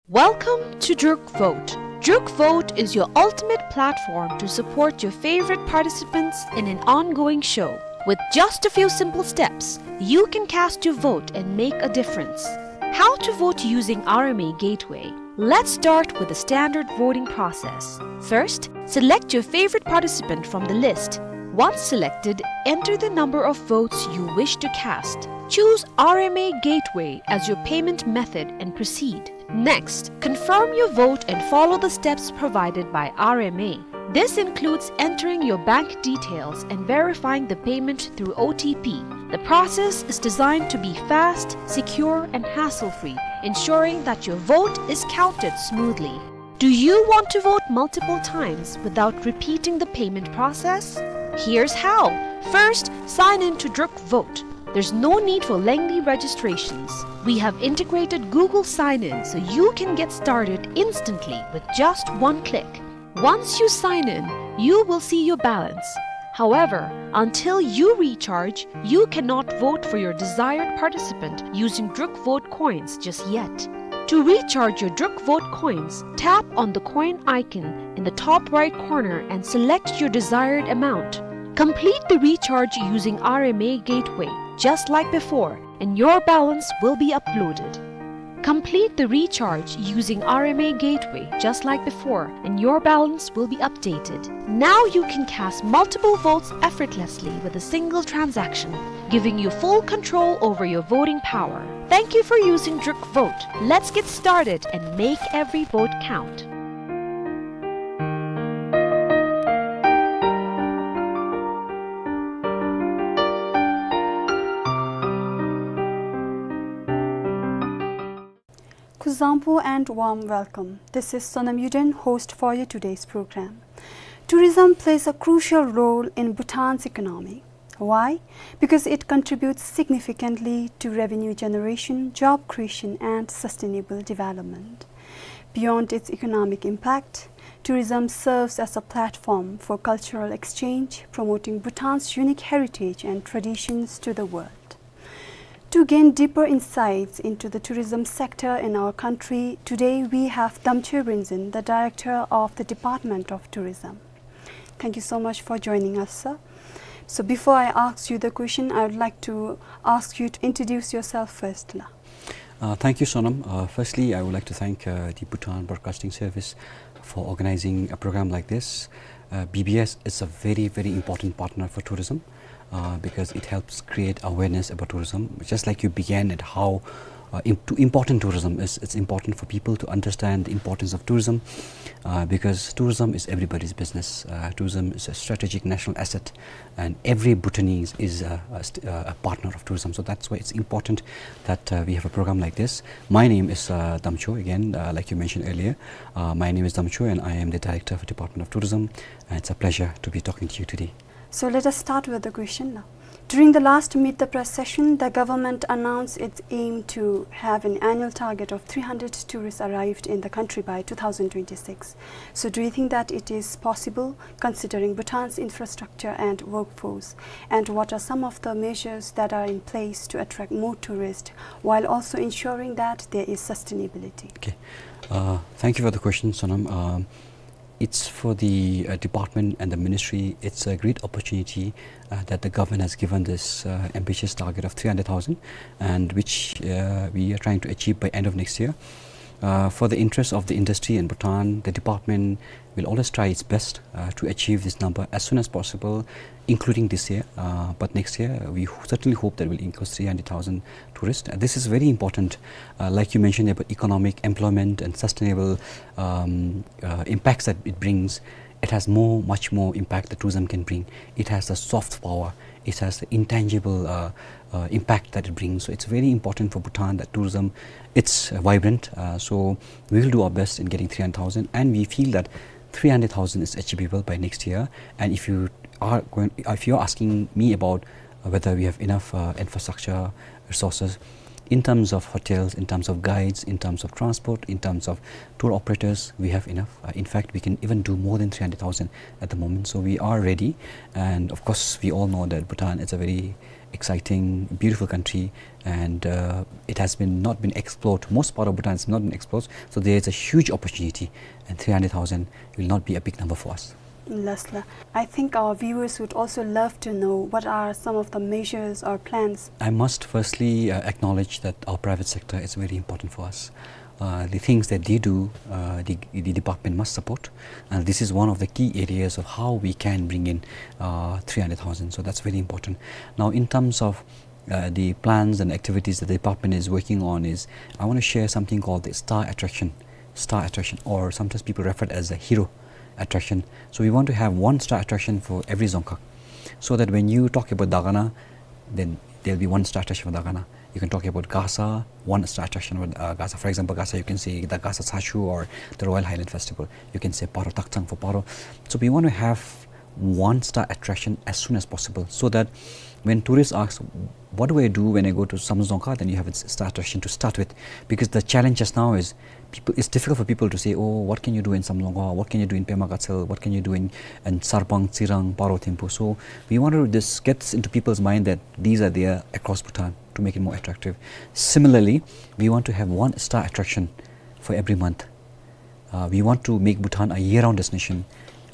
Welcome to Druk Vote. Druk Vote is your ultimate platform to support your favorite participants in an ongoing show. With just a few simple steps, you can cast your vote and make a difference. How to vote using R M A Gateway. Let's start with the standard voting process. First, select your favorite participant from the list. Once selected, enter the number of votes you wish to cast. Choose R M A Gateway as your payment method and proceed. Next, confirm your vote and follow the steps provided by R M A. This includes entering your bank details and verifying the payment through O T P. The process is designed to be fast, secure, and hassle-free, ensuring that your vote is counted smoothly. Do you want to vote multiple times without repeating the payment process? Here's how. First, sign in to Druk Vote. There's no need for lengthy registrations. We have integrated Google Sign-In so you can get started instantly with just one click. Once you sign in, you will see your balance. However, until you recharge, you cannot vote for your desired participant using Druk Vote coins just yet. To recharge your Druk Vote coins, tap on the coin icon in the top right corner and select your desired amount. Complete the recharge using R M A Gateway, just like before, and your balance will be uploaded. Complete the recharge using R M A Gateway just like before, and your balance will be updated. Now you can cast multiple votes effortlessly with a single transaction, giving you full control over your voting power. Thank you for using Druk Vote. Let's get started and make every vote count. Kuzuzangpo and warm welcome. This is Sonam Yuden, host for your today's program. Tourism plays a crucial role in Bhutan's economy. Why? Because it contributes significantly to revenue generation, job creation, and sustainable development. Beyond its economic impact, tourism serves as a platform for cultural exchange, promoting Bhutan's unique heritage and traditions to the world. To gain deeper insights into the tourism sector in our country, today we have Damchoi Rinzin, the Director of the Department of Tourism. Thank you so much for joining us, sir. So before I ask you the question, I would like to ask you to introduce yourself first, la. Uh, thank you, Sonam. Uh, firstly, I would like to thank, uh, the Bhutan Broadcasting Service for organizing a program like this. Uh, B B S is a very, very important partner for tourism, uh, because it helps create awareness about tourism. Just like you began at how, uh, im-, to important tourism is, it's important for people to understand the importance of tourism, uh, because tourism is everybody's business. Uh, tourism is a strategic national asset, and every Bhutanese is a, a st-, a partner of tourism. So that's why it's important that, uh, we have a program like this. My name is, uh, Damchoi, again, uh, like you mentioned earlier. Uh, my name is Damchoi, and I am the Director of the Department of Tourism. And it's a pleasure to be talking to you today. So let us start with the question now. During the last Meet the Press session, the government announced its aim to have an annual target of three hundred tourists arrived in the country by two thousand twenty-six. So do you think that it is possible, considering Bhutan's infrastructure and workforce? And what are some of the measures that are in place to attract more tourists while also ensuring that there is sustainability? Okay. Uh, thank you for the question, Sonam. Um, it's for the, uh, department and the ministry. It's a great opportunity, uh, that the government has given this, uh, ambitious target of three hundred thousand, and which, uh, we are trying to achieve by end of next year. Uh, for the interest of the industry in Bhutan, the department will always try its best, uh, to achieve this number as soon as possible, including this year. Uh, but next year, we ho-, certainly hope that we'll include three hundred thousand tourists. Uh, this is very important. Uh, like you mentioned about economic, employment, and sustainable, um, uh, impacts that it brings. It has more, much more impact that tourism can bring. It has the soft power. It has the intangible, uh, uh, impact that it brings. So it's very important for Bhutan that tourism, it's, uh, vibrant. Uh, so we will do our best in getting three hundred thousand, and we feel that three hundred thousand is achievable by next year. And if you are going, if you're asking me about, uh, whether we have enough, uh, infrastructure, resources, in terms of hotels, in terms of guides, in terms of transport, in terms of tour operators, we have enough. Uh, in fact, we can even do more than three hundred thousand at the moment. So we are ready. And of course, we all know that Bhutan is a very exciting, beautiful country, and, uh, it has been, not been explored. Most part of Bhutan has not been explored. So there is a huge opportunity, and three hundred thousand will not be a big number for us. Lasla. I think our viewers would also love to know what are some of the measures or plans. I must firstly, uh, acknowledge that our private sector is very important for us. Uh, the things that they do, uh, the, the department must support. And this is one of the key areas of how we can bring in, uh, three hundred thousand. So that's very important. Now, in terms of, uh, the plans and activities that the department is working on is, I want to share something called the star attraction. Star attraction, or sometimes people refer it as a hero attraction. So we want to have one star attraction for every dzongkhag, so that when you talk about Dagana, then there'll be one star attraction for Dagana. You can talk about Gasa, one star attraction for, uh, Gasa. For example, Gasa, you can say the Gasa Tshashu or the Royal Highland Festival. You can say Paro Takchang for Paro. So we want to have one star attraction as soon as possible, so that when tourists ask, "What do I do when I go to Samdrup Dzongkhag?" then you have a s-, star attraction to start with. Because the challenge just now is people, it's difficult for people to say, "Oh, what can you do in Samdrup Dzongkhag? What can you do in Pema Gatshel? What can you do in, in Sarpang, Tsirang, Paro, Thimphu?" So we want to just get this into people's mind that these are there across Bhutan to make it more attractive. Similarly, we want to have one star attraction for every month. Uh, we want to make Bhutan a year-round destination.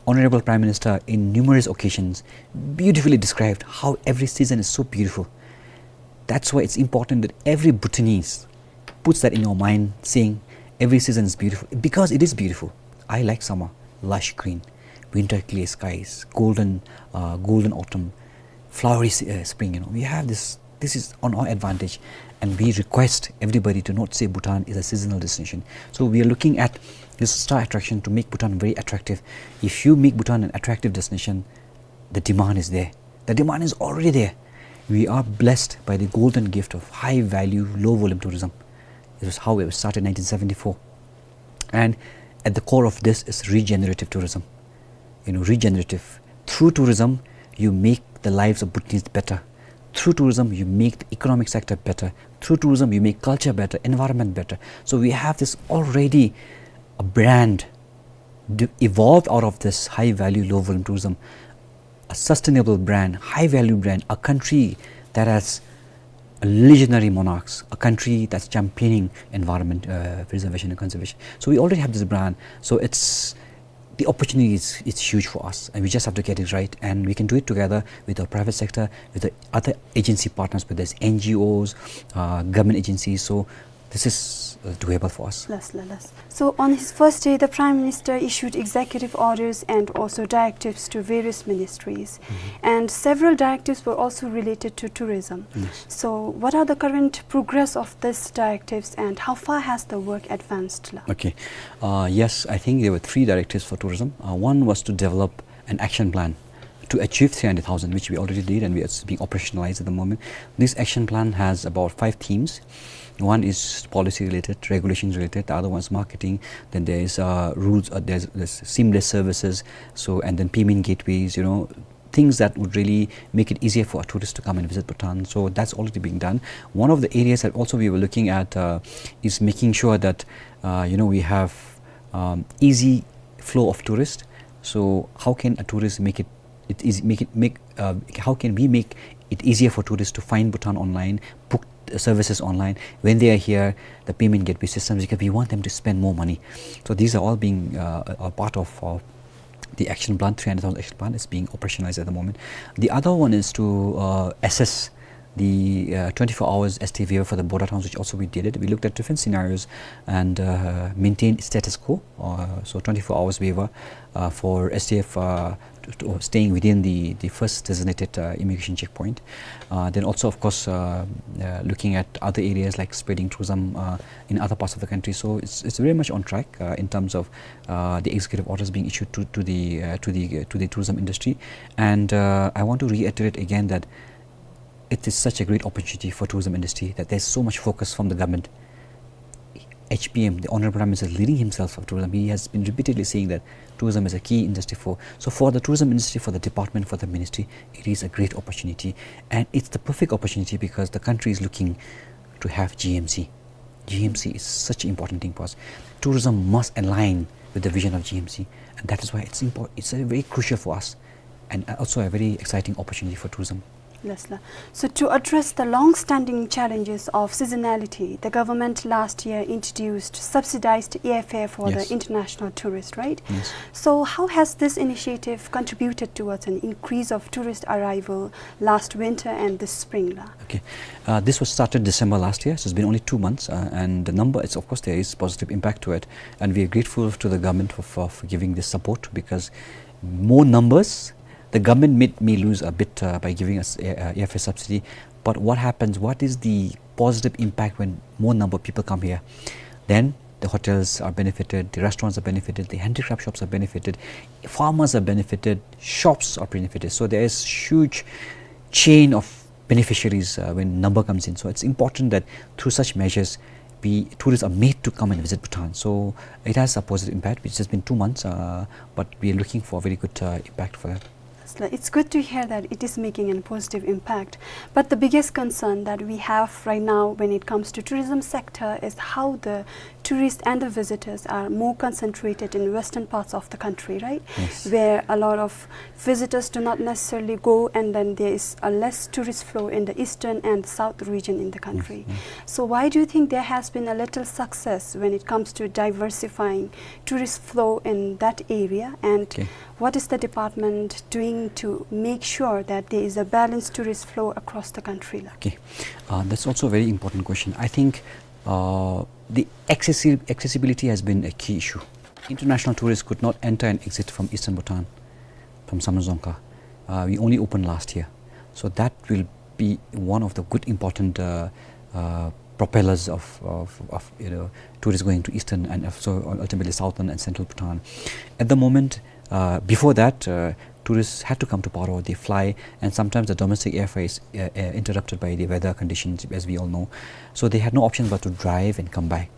Honorable Prime Minister, in numerous occasions, beautifully described how every season is so beautiful. That's why it's important that every Bhutanese puts that in your mind, saying, "Every season is beautiful," because it is beautiful. I like summer, lush green, winter, clear skies, golden, uh, golden autumn, flowery s-, uh, spring. You know, we have this, this is on our advantage, and we request everybody to not say Bhutan is a seasonal destination. So we are looking at this star attraction to make Bhutan very attractive. If you make Bhutan an attractive destination, the demand is there. The demand is already there. We are blessed by the golden gift of high value, low volume tourism. It was how it was started in nineteen seventy-four. And at the core of this is regenerative tourism. You know, regenerative. Through tourism, you make the lives of Bhutanese better. Through tourism, you make the economic sector better. Through tourism, you make culture better, environment better. So we have this already a brand d-, evolved out of this high value, low volume tourism, a sustainable brand, high value brand, a country that has a legendary monarchs, a country that's championing environment, uh, preservation and conservation. So we already have this brand. So it's, the opportunity is, it's huge for us, and we just have to get it right. And we can do it together with our private sector, with the other agency partners, whether it's N G Os, uh, government agencies. So this is, uh, doable for us. Yes, yes, yes. So on his first day, the Prime Minister issued executive orders and also directives to various ministries. Mm-hmm. And several directives were also related to tourism. Yes. So what are the current progress of these directives and how far has the work advanced, la? Okay. Uh, yes, I think there were three directives for tourism. Uh, one was to develop an action plan to achieve three hundred thousand, which we already did, and we are being operationalized at the moment. This action plan has about five themes. One is policy related, regulations related. The other one is marketing. Then there is, uh, routes, uh, there's, there's seamless services. So, and then payment gateways, you know, things that would really make it easier for a tourist to come and visit Bhutan. So that's already being done. One of the areas that also we were looking at, uh, is making sure that, uh, you know, we have, um, easy flow of tourists. So how can a tourist make it, it is, make it, make, uh, how can we make it easier for tourists to find Bhutan online, book, uh, services online? When they are here, the payment gateway systems, because we want them to spend more money. So these are all being, uh, a part of, of the action plan, three hundred thousand action plan is being operationalized at the moment. The other one is to, uh, assess the, uh, twenty-four hours S T waiver for the border towns, which also we did it. We looked at different scenarios and, uh, maintained status quo. Uh, so twenty-four hours waiver, uh, for S T F, uh, to, to staying within the, the first designated, uh, immigration checkpoint. Uh, then also, of course, uh, uh, looking at other areas like spreading tourism, uh, in other parts of the country. So it's, it's very much on track, uh, in terms of, uh, the executive orders being issued to, to the, uh, to the, to the tourism industry. And, uh, I want to reiterate again that it is such a great opportunity for tourism industry that there's so much focus from the government. H P M, the Honorable Prime Minister, is leading himself of tourism. He has been repeatedly saying that tourism is a key industry for, so for the tourism industry, for the department, for the ministry, it is a great opportunity. And it's the perfect opportunity because the country is looking to have G M C. G M C is such an important thing for us. Tourism must align with the vision of G M C, and that is why it's impor-, it's a very crucial for us, and also a very exciting opportunity for tourism. Yes, sir. So to address the long-standing challenges of seasonality, the government last year introduced subsidized airfare for the Yes. international tourists, right? Yes. So how has this initiative contributed towards an increase of tourist arrival last winter and this spring, la? Okay. Uh, this was started December last year, so it's been only two months, uh, and the number, it's, of course, there is positive impact to it, and we are grateful to the government for, for, for giving this support, because more numbers, the government may, may lose a bit, uh, by giving us air, uh, airfare subsidy, but what happens, what is the positive impact when more number of people come here? Then the hotels are benefited, the restaurants are benefited, the handicraft shops are benefited, farmers are benefited, shops are benefited. So there is huge chain of beneficiaries, uh, when number comes in. So it's important that through such measures, we, tourists are made to come and visit Bhutan. So it has a positive impact, which has been two months, uh, but we are looking for a very good, uh, impact for that. It's like, it's good to hear that it is making a positive impact. But the biggest concern that we have right now when it comes to tourism sector is how the tourists and the visitors are more concentrated in western parts of the country, right? Yes. Where a lot of visitors do not necessarily go, and then there is a less tourist flow in the eastern and south region in the country. Yes, yes. So why do you think there has been a little success when it comes to diversifying tourist flow in that area? And Okay. what is the department doing to make sure that there is a balanced tourist flow across the country, la? Okay. Uh, that's also a very important question. I think, uh, the accessi-, accessibility has been a key issue. International tourists could not enter and exit from eastern Bhutan, from Samdrup Dzongkha. Uh, we only opened last year. So that will be one of the good important, uh, uh, propellers of, of, of, you know, tourists going to eastern and also ultimately southern and central Bhutan. At the moment, uh, before that, uh, tourists had to come to Paro, they fly, and sometimes the domestic airfare is, uh, uh, interrupted by the weather conditions, as we all know. So they had no option but to drive and come back.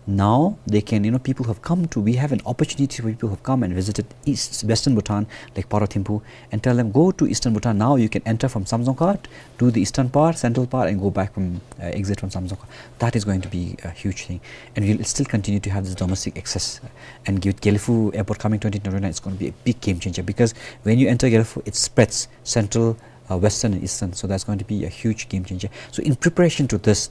Now they can, you know, people who have come to, we have an opportunity for people who have come and visited East, Western Bhutan, like Paro Thimphu, and tell them, "Go to Eastern Bhutan now. You can enter from Samdrup Dzongkha, do the eastern part, central part, and go back from, uh, exit from Samdrup Dzongkha." That is going to be a huge thing. And we'll still continue to have this domestic access. And with Gelephu Airport coming twenty twenty-nine, it's gonna be a big game changer, because when you enter Gelephu, it spreads central, uh, western and eastern. So that's going to be a huge game changer. So in preparation to this,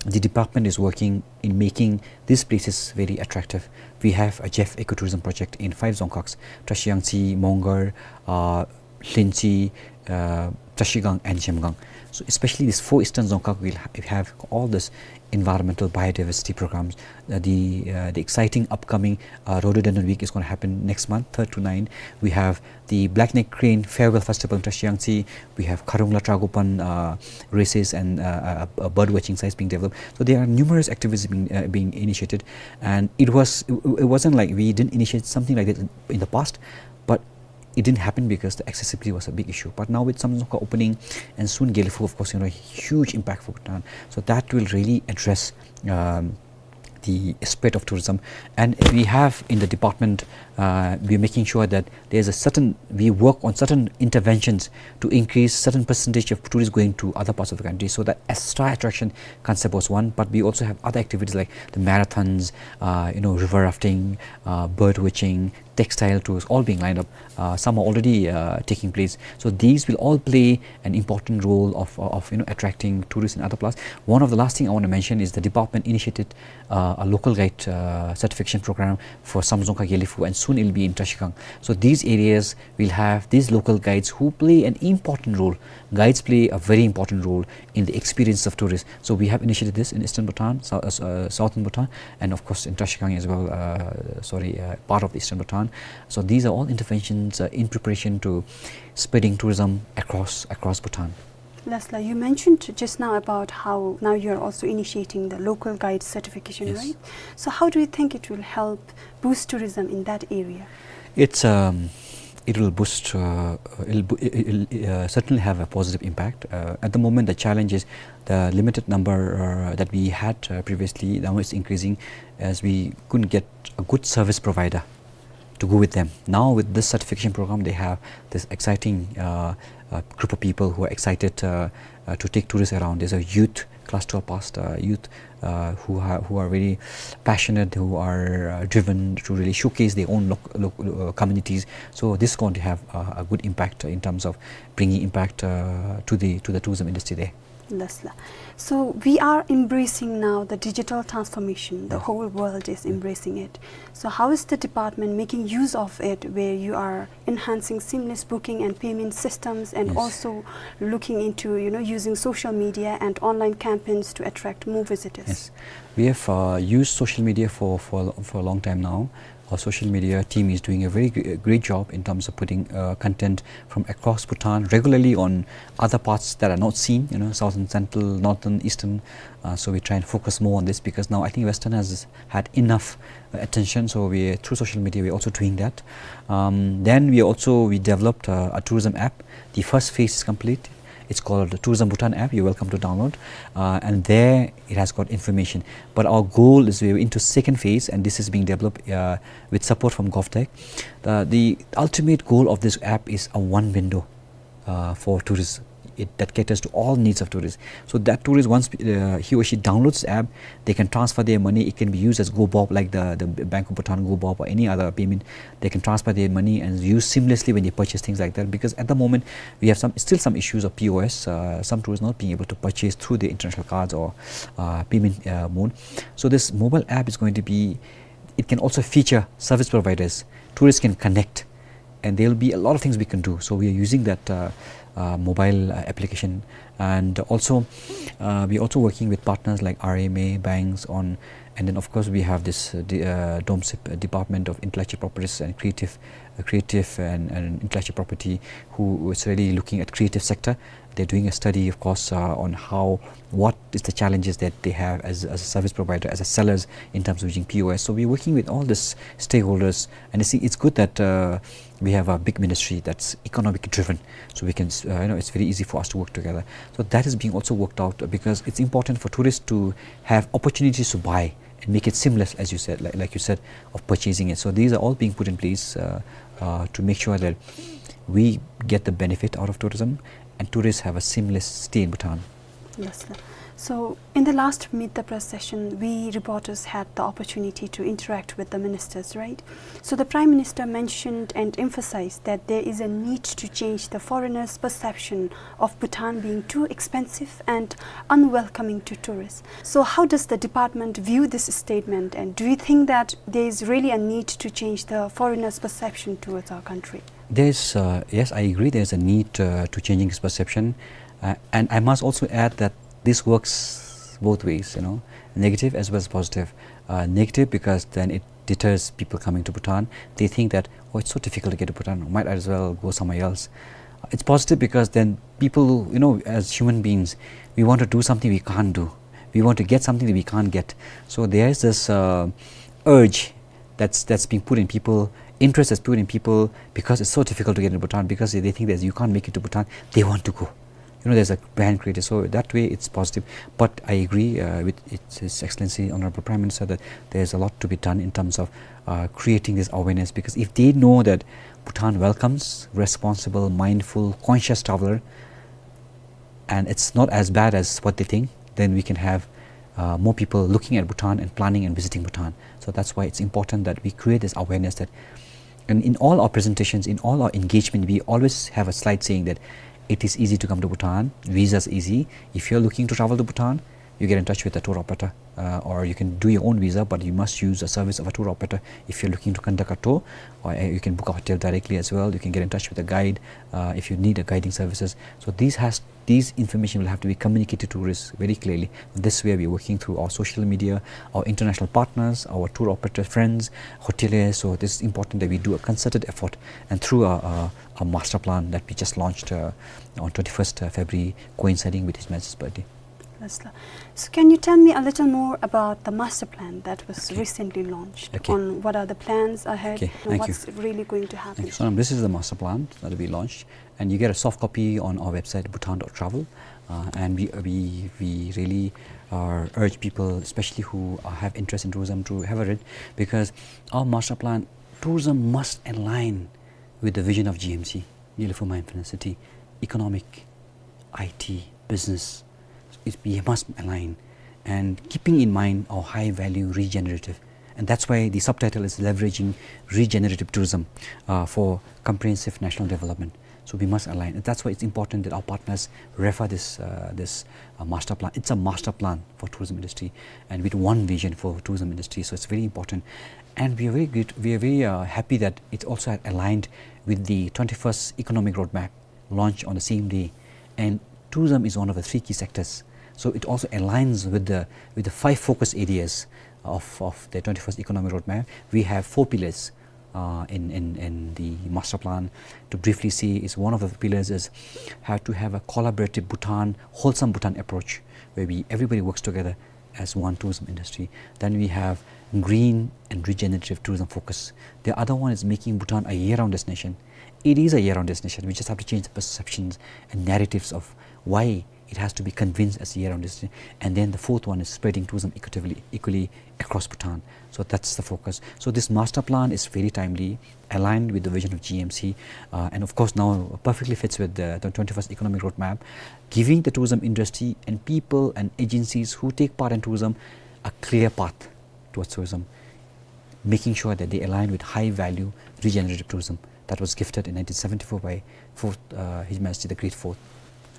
the department is working in making these places very attractive. We have a Jeff Ecotourism Project in five Dzongkhags: Trashiyangtse, Mongar, uh, Lhintsey, uh, Trashigang and Zhemgang. So especially this four eastern Dzongkhag will ha-, have all this environmental biodiversity programs. Uh, the, uh, the exciting upcoming, uh, Rhododendron Week is gonna happen next month, third to nine. We have the Black Neck Crane Farewell Festival in Trashiyangtse. We have Kharungla Tragopan, uh, races and, uh, uh, uh, bird watching sites being developed. So there are numerous activities being, uh, being initiated, and it was, it, it wasn't like we didn't initiate something like that in, in the past, but it didn't happen because the accessibility was a big issue. But now with Samdrup Dzongkha opening and soon Gelephu, of course, you know, huge impact for Bhutan. So that will really address, um, the spread of tourism. And we have in the department, uh, we're making sure that there's a certain, we work on certain interventions to increase certain percentage of tourists going to other parts of the country. So the extra attraction concept was one, but we also have other activities like the marathons, uh, you know, river rafting, uh, bird watching, textile tours, all being lined up. Uh, some are already, uh, taking place. So these will all play an important role of, of, you know, attracting tourists and other plus. One of the last thing I want to mention is the department initiated, uh, a local guide, uh, certification program for Samdzongkha, Gelephu, and soon it'll be in Trashigang. So these areas will have these local guides who play an important role. Guides play a very important role in the experience of tourists. So we have initiated this in Eastern Bhutan, Sou-, uh, uh, Southern Bhutan, and of course in Trashigang as well, uh, sorry, uh, part of Eastern Bhutan. So these are all interventions, uh, in preparation to spreading tourism across, across Bhutan. Lasla, you mentioned just now about how now you're also initiating the local guide certification, yes, right? So how do you think it will help boost tourism in that area? It's, um, it will boost, uh, uh, it'll, bo- it- it'll, uh, certainly have a positive impact. Uh, at the moment, the challenge is the limited number, uh, that we had, uh, previously. Now it's increasing as we couldn't get a good service provider to go with them. Now with this certification program, they have this exciting, uh, uh, group of people who are excited, uh, uh, to take tourists around. There's a youth, class twelve passed, uh, youth, uh, who ha- who are really passionate, who are, uh, driven to really showcase their own loc- loc- uh, communities. So this is going to have, uh, a good impact in terms of bringing impact, uh, to the to the tourism industry there. Lasla. So we are embracing now the digital transformation. The, yes, whole world is, yes, embracing it. So how is the department making use of it, where you are enhancing seamless booking and payment systems and, yes, also looking into, you know, using social media and online campaigns to attract more visitors? Yes. We have, uh, used social media for, for, for a long time now. Our social media team is doing a very gr- great job in terms of putting, uh, content from across Bhutan regularly on other parts that are not seen, you know, southern, central, northern, eastern. Uh, so we try and focus more on this because now I think Western has had enough, uh, attention. So we, through social media, we're also doing that. Um, then we also, we developed, uh, a tourism app. The first phase is complete. It's called the Tourism Bhutan app. You're welcome to download. Uh, and there it has got information. But our goal is we're into second phase, and this is being developed, uh, with support from GovTech. Uh, the ultimate goal of this app is a one window, uh, for tourists. It, that caters to all needs of tourists. So that tourist, once, uh, he or she downloads the app, they can transfer their money. It can be used as GoBob, like the, the Bank of Bhutan GoBob or any other payment. They can transfer their money and use seamlessly when they purchase things like that. Because at the moment, we have some, still some issues of P O S, uh, some tourists not being able to purchase through the international cards or, uh, payment, uh, mode. So this mobile app is going to be, it can also feature service providers. Tourists can connect, and there'll be a lot of things we can do. So we are using that, uh, uh, mobile, uh, application, and also, uh, we're also working with partners like R M A, banks on, and then of course we have this, uh, the, uh, DOMSIP, uh, Department of Intellectual Properties and Creative, uh, Creative and, and Intellectual Property, who is really looking at creative sector. They're doing a study, of course, uh, on how, what is the challenges that they have as, as a service provider, as a sellers in terms of using P O S. So we're working with all these stakeholders, and you see, it's good that, uh, we have a big ministry that's economic driven, so we can, uh, you know, it's very easy for us to work together. So that is being also worked out, uh, because it's important for tourists to have opportunities to buy and make it seamless, as you said, like, like you said, of purchasing it. So these are all being put in place, uh, uh, to make sure that we get the benefit out of tourism and tourists have a seamless stay in Bhutan. Yes, sir. So, in the last Meet the Press session, we reporters had the opportunity to interact with the ministers, right? So, the Prime Minister mentioned and emphasized that there is a need to change the foreigners' perception of Bhutan being too expensive and unwelcoming to tourists. So, how does the department view this statement, and do you think that there is really a need to change the foreigners' perception towards our country? There's, uh, yes, I agree. There's a need, uh, to changing this perception, uh, and I must also add that this works both ways. You know, negative as well as positive. Uh, negative because then it deters people coming to Bhutan. They think that, "Oh, it's so difficult to get to Bhutan. Might as well go somewhere else." It's positive because then people, you know, as human beings, we want to do something we can't do. We want to get something that we can't get. So there is this, uh, urge that's, that's being put in people, interest that's put in people because it's so difficult to get into Bhutan, because they think that you can't make it to Bhutan, they want to go. you know, there's a brand created. So that way, it's positive. But I agree, uh, with His, His Excellency Honorable Prime Minister that there's a lot to be done in terms of, uh, creating this awareness, because if they know that Bhutan welcomes responsible, mindful, conscious traveler, and it's not as bad as what they think, then we can have, uh, more people looking at Bhutan and planning and visiting Bhutan. So that's why it's important that we create this awareness that, and in all our presentations, in all our engagement, we always have a slide saying that it is easy to come to Bhutan, visa is easy. If you're looking to travel to Bhutan, you get in touch with a tour operator, uh, or you can do your own visa, but you must use a service of a tour operator if you're looking to conduct a tour. Or, uh, you can book a hotel directly as well. You can get in touch with a guide, uh, if you need a guiding services. So these has, these information will have to be communicated to tourists very clearly. This way, we're working through our social media, our international partners, our tour operator friends, hoteliers. So this is important that we do a concerted effort, and through a, a, a master plan that we just launched, uh, on twenty-first February, coinciding with His Majesty's birthday. Yes, sir. So can you tell me a little more about the master plan that was Okay. recently launched? Okay. On what are the plans ahead Okay, and thank you. what's really going to happen? Thank you, Sonam. This is the master plan that we launched, and you get a soft copy on our website, bhutan dot travel. Uh, and we, we, we really, uh, urge people, especially who, uh, have interest in tourism, to have a read, because our master plan, tourism must align with the vision of G M C, Geku Minfein City, economic, I T, business. It, we must align, and keeping in mind our high value regenerative. And that's why the subtitle is leveraging regenerative tourism, uh, for comprehensive national development. So we must align. And that's why it's important that our partners refer this, uh, this, uh, master plan. It's a master plan for tourism industry, and with one vision for tourism industry. So it's very important. And we are very good, we are very, uh, happy that it's also aligned with the twenty-first Economic Roadmap, launched on the same day. And tourism is one of the three key sectors. So it also aligns with the, with the five focus areas of, of the twenty-first Economic Roadmap. We have four pillars, uh, in, in, in the master plan. To briefly say, is one of the pillars is how to have a collaborative Bhutan, wholesome Bhutan approach, where we, everybody works together as one tourism industry. Then we have green and regenerative tourism focus. The other one is making Bhutan a year-round destination. It is a year-round destination. We just have to change the perceptions and narratives of why it has to be convinced as a year-round destination. And then the fourth one is spreading tourism equitably, equally across Bhutan. So that's the focus. So this master plan is very timely, aligned with the vision of G M C, uh, and of course now perfectly fits with the, the twenty-first Economic Roadmap, giving the tourism industry and people and agencies who take part in tourism a clear path towards tourism, making sure that they align with high value regenerative tourism that was gifted in nineteen seventy-four by fourth, uh, His Majesty the Great Fourth.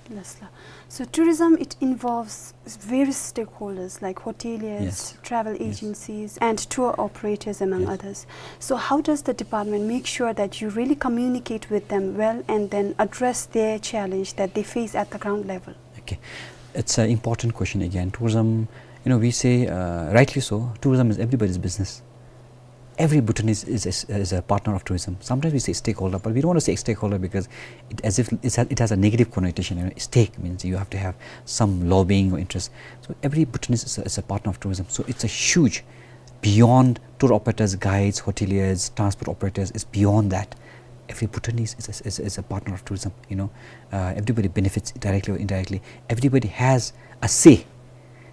Yes, sir. So tourism, it involves various stakeholders like hoteliers, Yes. travel Yes. agencies, and tour operators, among Yes. others. So how does the department make sure that you really communicate with them well and then address their challenge that they face at the ground level? Okay. It's an important question again. Tourism, you know, we say, uh, rightly so, tourism is everybody's business. Every Bhutanese is, is, is a partner of tourism. Sometimes we say stakeholder, but we don't want to say stakeholder because it, as if it's a, it has a negative connotation. You know, stake means you have to have some lobbying or interest. So every Bhutanese is a, is a partner of tourism. So it's a huge, beyond tour operators, guides, hoteliers, transport operators, it's beyond that. Every Bhutanese is a, is, is a partner of tourism, you know. Uh, everybody benefits directly or indirectly. Everybody has a say.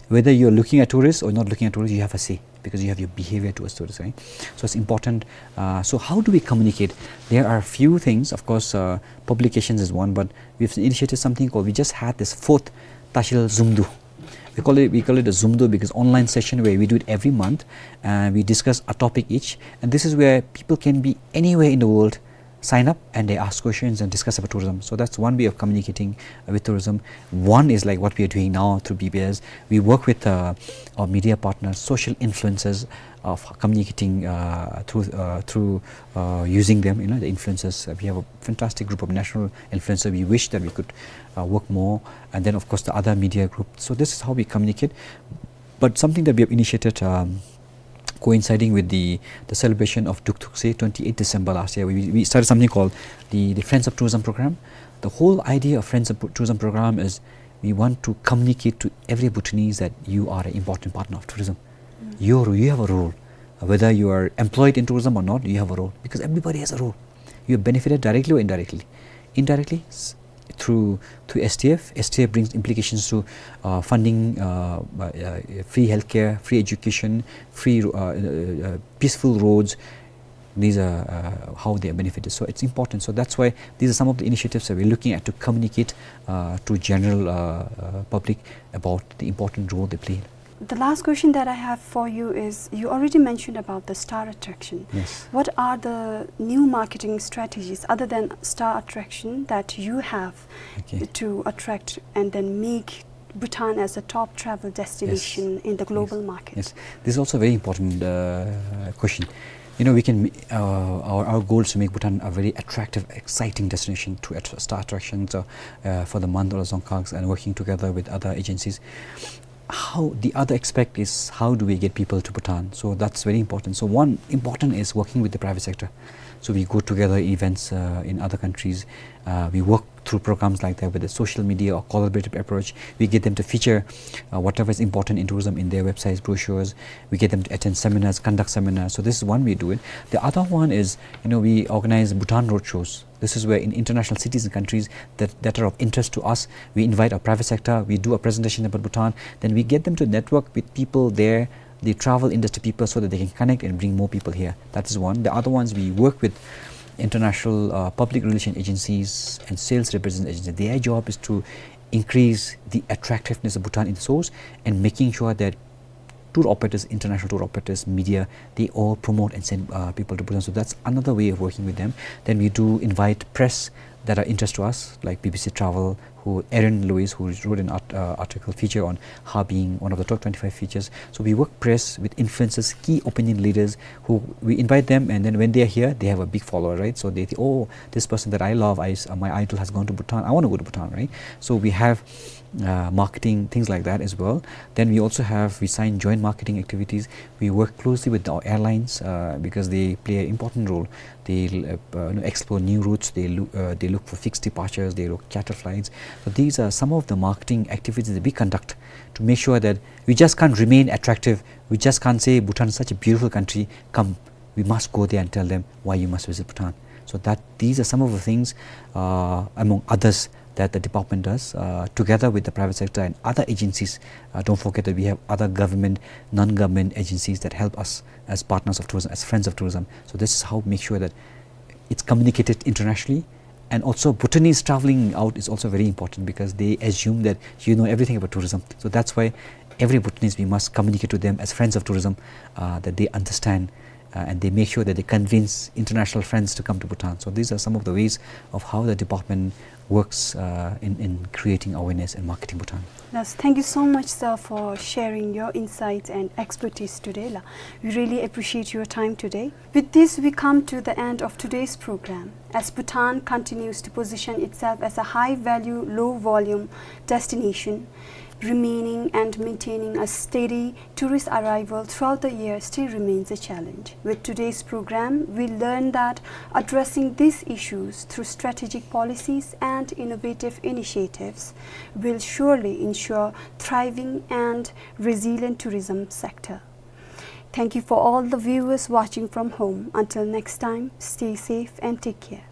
Whether you're looking at tourists or not looking at tourists, you have a say because you have your behavior towards tourists, right? So it's important. Uh, so how do we communicate? There are a few things. Of course, uh, publications is one, but we've initiated something called, we just had this fourth Tashil Zumdu. We call it, we call it a Zumdu because online session where we do it every month, and we discuss a topic each. And this is where people can be anywhere in the world, sign up and they ask questions and discuss about tourism. So that's one way of communicating, uh, with tourism. One is like what we are doing now through B B S. We work with, uh, our media partners, social influencers, of communicating, uh, through, uh, through, uh, using them. You know, the influencers. Uh, we have a fantastic group of national influencers. We wish that we could, uh, work more. And then, of course, the other media group. So this is how we communicate. But something that we have initiated, um, coinciding with the, the celebration of Duktuk Tse, twenty-eighth December last year, we, we started something called the, the Friends of Tourism program. The whole idea of Friends of Tourism program is we want to communicate to every Bhutanese that you are an important partner of tourism. Mm. You're, you have a role. Whether you are employed in tourism or not, you have a role because everybody has a role. You are benefited directly or indirectly. Indirectly, s-, through, through S T F. S T F brings implications to, uh, funding, uh, uh, uh, free healthcare, free education, free, uh, uh, uh, peaceful roads. These are, uh, how they are benefited. So it's important. So that's why these are some of the initiatives that we're looking at to communicate, uh, to general, uh, uh, public about the important role they play. The last question that I have for you is, you already mentioned about the star attraction. Yes. What are the new marketing strategies other than star attraction that you have, okay, to attract and then make Bhutan as a top travel destination, yes, in the global, yes, market? Yes, this is also a very important, uh, question. You know, we can, uh, our, our goal is to make Bhutan a very attractive, exciting destination to att-, star attractions, uh, uh, for the Mandalay Dzongkhags and working together with other agencies. How, the other aspect is, how do we get people to Bhutan? So that's very important. So one important is working with the private sector. So we go together events, uh, in other countries. Uh, we work through programs like that with a social media or collaborative approach. We get them to feature, uh, whatever is important in tourism in their websites, brochures. We get them to attend seminars, conduct seminars. So this is one way to do it. The other one is, you know, we organize Bhutan roadshows. This is where in international cities and countries that, that are of interest to us, we invite our private sector, we do a presentation about Bhutan, then we get them to network with people there, the travel industry people, so that they can connect and bring more people here. That is one. The other ones, we work with international, uh, public relation agencies and sales representative agencies. Their job is to increase the attractiveness of Bhutan in the source and making sure that tour operators, international tour operators, media, they all promote and send, uh, people to Bhutan. So that's another way of working with them. Then we do invite press that are interest to us, like B B C Travel, who Aaron Lewis, who wrote an art-, uh, article feature on Harbin, one of the top twenty-five features. So we work press with influencers, key opinion leaders, who we invite them, and then when they are here, they have a big follower, right? So they think, "Oh, this person that I love, I s-, uh, my idol has gone to Bhutan. I wanna go to Bhutan," right? So we have, uh, marketing, things like that as well. Then we also have, we sign joint marketing activities. We work closely with our airlines, uh, because they play an important role. They, uh, uh, you know, explore new routes. They loo-, uh, they look for fixed departures. They look charter flights. So these are some of the marketing activities that we conduct to make sure that we just can't remain attractive. We just can't say, "Bhutan is such a beautiful country. Come." We must go there and tell them why you must visit Bhutan. So that, these are some of the things, uh, among others, that the department does, uh, together with the private sector and other agencies. Uh, don't forget that we have other government, non-government agencies that help us as partners of tourism, as friends of tourism. So this is how we make sure that it's communicated internationally. And also, Bhutanese traveling out is also very important because they assume that you know everything about tourism. So that's why every Bhutanese, we must communicate to them as friends of tourism, uh, that they understand, uh, and they make sure that they convince international friends to come to Bhutan. So these are some of the ways of how the department works, uh, in, in creating awareness and marketing Bhutan. Yes, thank you so much, sir, for sharing your insights and expertise today, la. We really appreciate your time today. With this, we come to the end of today's program. As Bhutan continues to position itself as a high-value, low-volume destination, remaining and maintaining a steady tourist arrival throughout the year still remains a challenge. With today's program, we learn that addressing these issues through strategic policies and innovative initiatives will surely ensure thriving and resilient tourism sector. Thank you for all the viewers watching from home. Until next time, stay safe and take care.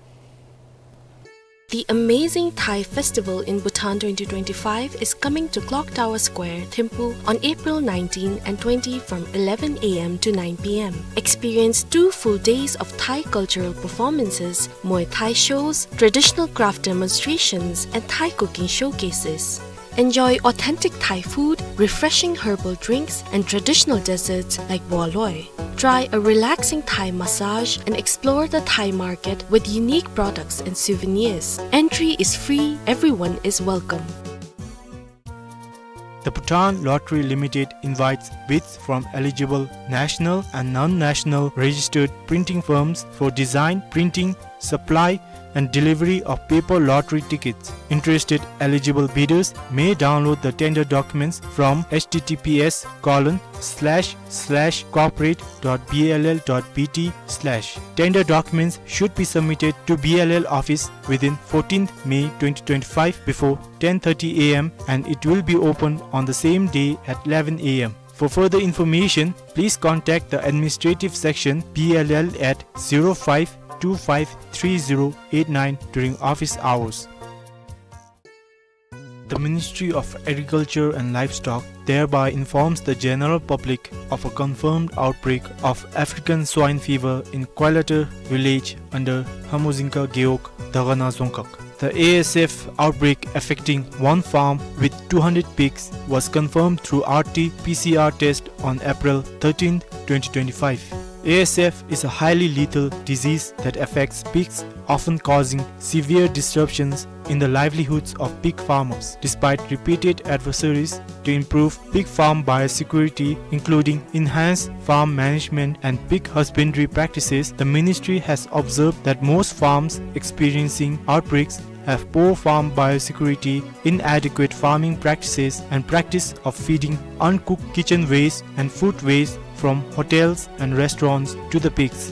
The Amazing Thai Festival in Bhutan twenty twenty-five is coming to Clock Tower Square, Thimphu on April nineteen and twenty from eleven A M to nine P M. Experience two full days of Thai cultural performances, Muay Thai shows, traditional craft demonstrations, and Thai cooking showcases. Enjoy authentic Thai food, refreshing herbal drinks, and traditional desserts like baw loy. Try a relaxing Thai massage and explore the Thai market with unique products and souvenirs. Entry is free, everyone is welcome. The Bhutan Lottery Limited invites bids from eligible national and non-national registered printing firms for design, printing, supply, and delivery of paper lottery tickets. Interested eligible bidders may download the tender documents from H T T P S colon slash slash corporate dot B L L dot B T slash. Tender documents should be submitted to B L L office within fourteenth May twenty twenty-five before ten thirty A M, and it will be opened on the same day at eleven A M. For further information, please contact the administrative section B L L at zero five two five three zero eight nine during office hours. The Ministry of Agriculture and Livestock thereby informs the general public of a confirmed outbreak of African swine fever in Koilatar village under Hamuzingka Gewog, Dagana Dzongkhag. The A S F outbreak affecting one farm with two hundred pigs was confirmed through R T P C R test on April thirteenth, twenty twenty-five. A S F is a highly lethal disease that affects pigs, often causing severe disruptions in the livelihoods of pig farmers. Despite repeated advisories to improve pig farm biosecurity, including enhanced farm management and pig husbandry practices, the ministry has observed that most farms experiencing outbreaks have poor farm biosecurity, inadequate farming practices, and practice of feeding uncooked kitchen waste and food waste from hotels and restaurants to the pigs.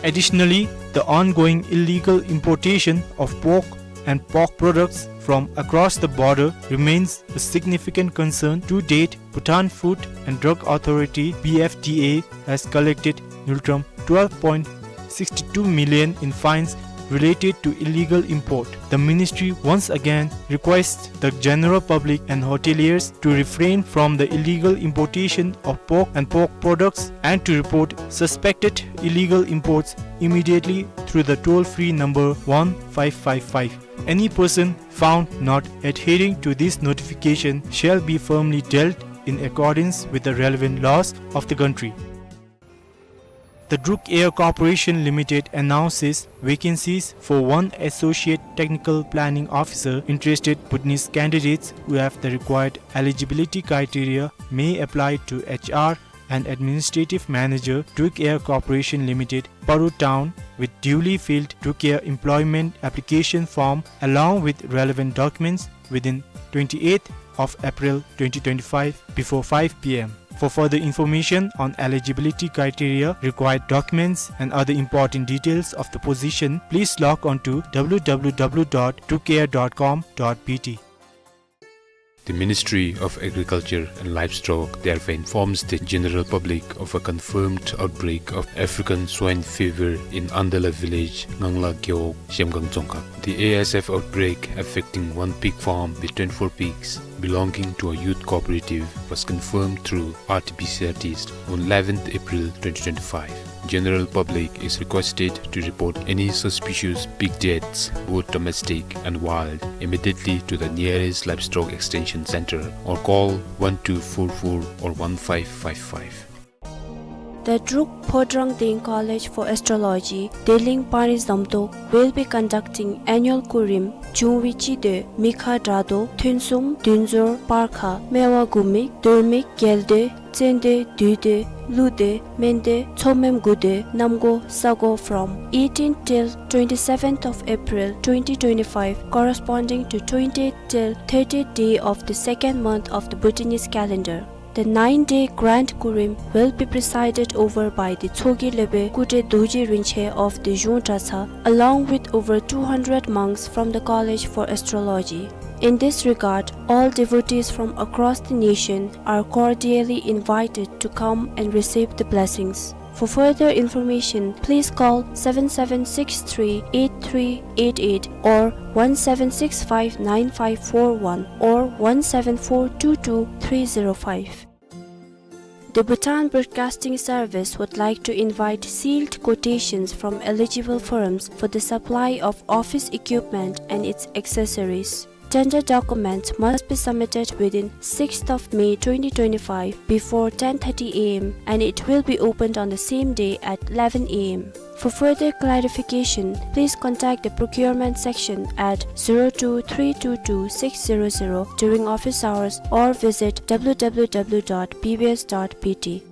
Additionally, the ongoing illegal importation of pork and pork products from across the border remains a significant concern. To date, Bhutan Food and Drug Authority, B F D A, has collected nultrum twelve point six two million in fines related to illegal import. The ministry once again requests the general public and hoteliers to refrain from the illegal importation of pork and pork products and to report suspected illegal imports immediately through the toll-free number one five five five. Any person found not adhering to this notification shall be firmly dealt in accordance with the relevant laws of the country. The Druk Air Corporation Limited announces vacancies for one Associate Technical Planning Officer. Interested Bhutanese candidates who have the required eligibility criteria may apply to H R and Administrative Manager, Druk Air Corporation Limited, Paru Town, with duly filled Druk Air employment application form along with relevant documents within twenty-eighth of April twenty twenty-five before five P M. For further information on eligibility criteria, required documents, and other important details of the position, please log on to W W W dot drukair dot com dot B T. The Ministry of Agriculture and Livestock therefore informs the general public of a confirmed outbreak of African swine fever in Andala village, Ngangla Gewog, Zhemgang Dzongkhag. The A S F outbreak affecting one pig farm with twenty-four pigs belonging to a youth cooperative was confirmed through R T P C R test on eleventh April twenty twenty-five. General public is requested to report any suspicious pig deaths, both domestic and wild, immediately to the nearest livestock extension center or call one two four four or one five five five. The Druk Phodrang Deng College for Astrology, Deleng Panri Zamtok, will be conducting annual Kurim, Jungwi Chide, Mikha Drado, Thunsum, Dunzor, Parkha, Mewa Gumik, Durmik, Gelde, Tsende, Duide, Lude, Mende, Tsomem Gude, Namgo, Sago from eighteenth till twenty-seventh of April twenty twenty-five, corresponding to twentieth till thirtieth day of the second month of the Bhutanese calendar. The nine-day grand Kurim will be presided over by the Tshogye Lebe Kude Dorji Rinpoche of the Zhung Dratshang, along with over two hundred monks from the College for Astrology. In this regard, all devotees from across the nation are cordially invited to come and receive the blessings. For further information, please call seven seven six three eight three eight eight or one seven six five nine five four one or one seven four two two three zero five. The Bhutan Broadcasting Service would like to invite sealed quotations from eligible firms for the supply of office equipment and its accessories. Tender documents must be submitted within sixth of May twenty twenty-five before ten thirty A M and it will be opened on the same day at eleven A M. For further clarification, please contact the procurement section at zero two three two two six zero zero during office hours or visit W W W dot B B S dot B T.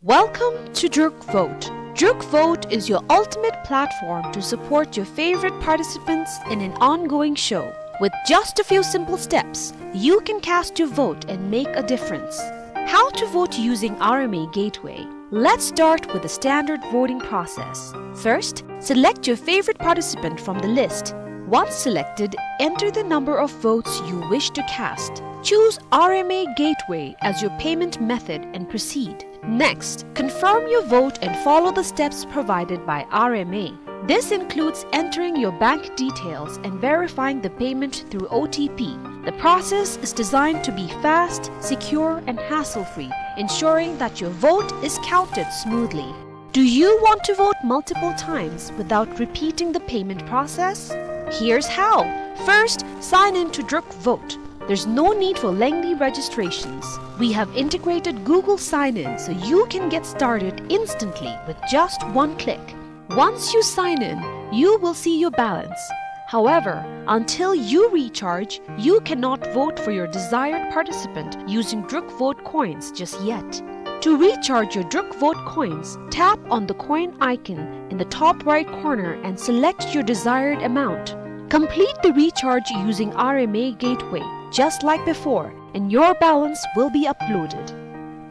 Welcome to Druk Vote. Druk Vote is your ultimate platform to support your favorite participants in an ongoing show. With just a few simple steps, you can cast your vote and make a difference. How to vote using R M A Gateway. Let's start with the standard voting process. First, select your favorite participant from the list. Once selected, enter the number of votes you wish to cast. Choose R M A Gateway as your payment method and proceed. Next, confirm your vote and follow the steps provided by R M A. This includes entering your bank details and verifying the payment through O T P. The process is designed to be fast, secure, and hassle-free, ensuring that your vote is counted smoothly. Do you want to vote multiple times without repeating the payment process? Here's how. First, sign in to Druk Vote. There's no need for lengthy registrations. We have integrated Google Sign-In so you can get started instantly with just one click. Once you sign in, you will see your balance. However, until you recharge, you cannot vote for your desired participant using Druk Vote coins just yet. To recharge your Druk Vote coins, tap on the coin icon in the top right corner and select your desired amount. Complete the recharge using R M A Gateway, just like before, and your balance will be uploaded.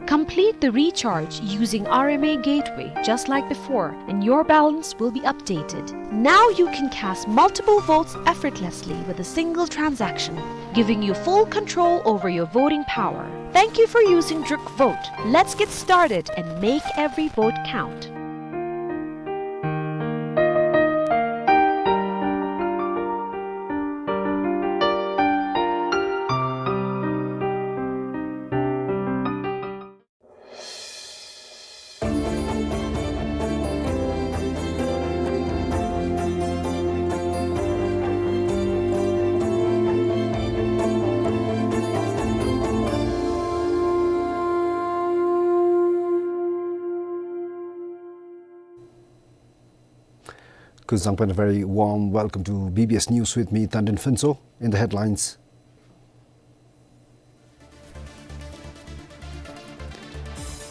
Complete the recharge using R M A Gateway, just like before, and your balance will be updated. Now you can cast multiple votes effortlessly with a single transaction, giving you full control over your voting power. Thank you for using Druk Vote. Let's get started and make every vote count. Kuzuzangpen, a very warm welcome to B B S News with me, Tandin Phuntsho. In the headlines,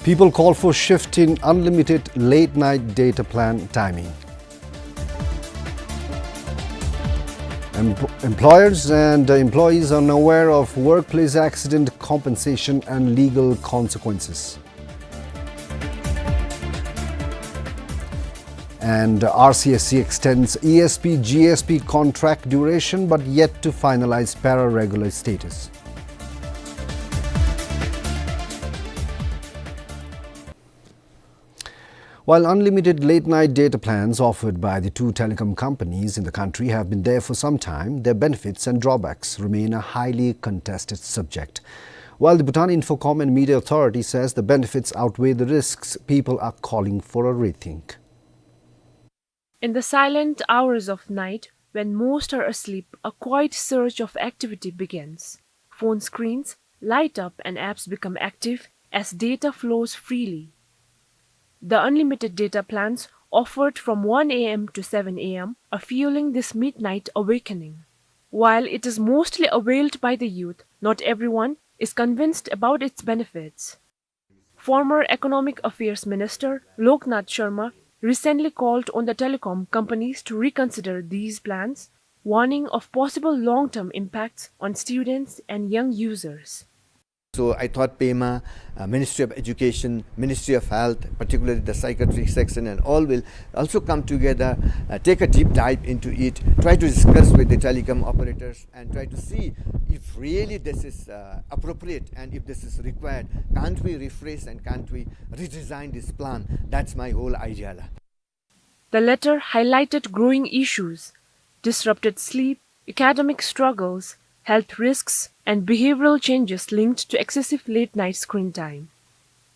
people call for shift in unlimited late night data plan timing. Em-, employers and employees are unaware of workplace accident compensation and legal consequences. And R C S C extends E S P G S P contract duration, but yet to finalize para-regular status. While unlimited late-night data plans offered by the two telecom companies in the country have been there for some time, their benefits and drawbacks remain a highly contested subject. While the Bhutan Infocom and Media Authority says the benefits outweigh the risks, people are calling for a rethink. In the silent hours of night, when most are asleep, a quiet surge of activity begins. Phone screens light up and apps become active as data flows freely. The unlimited data plans offered from one A M to seven A M are fueling this midnight awakening. While it is mostly availed by the youth, not everyone is convinced about its benefits. Former Economic Affairs Minister Loknath Sharma recently called on the telecom companies to reconsider these plans, warning of possible long-term impacts on students and young users. So I thought Pema, uh, Ministry of Education, Ministry of Health, particularly the psychiatric section, and all will also come together, uh, take a deep dive into it, try to discuss with the telecom operators, and try to see if really this is, uh, appropriate and if this is required. Can't we refresh and can't we redesign this plan? That's my whole idea. The letter highlighted growing issues: disrupted sleep, academic struggles, health risks, and behavioral changes linked to excessive late-night screen time.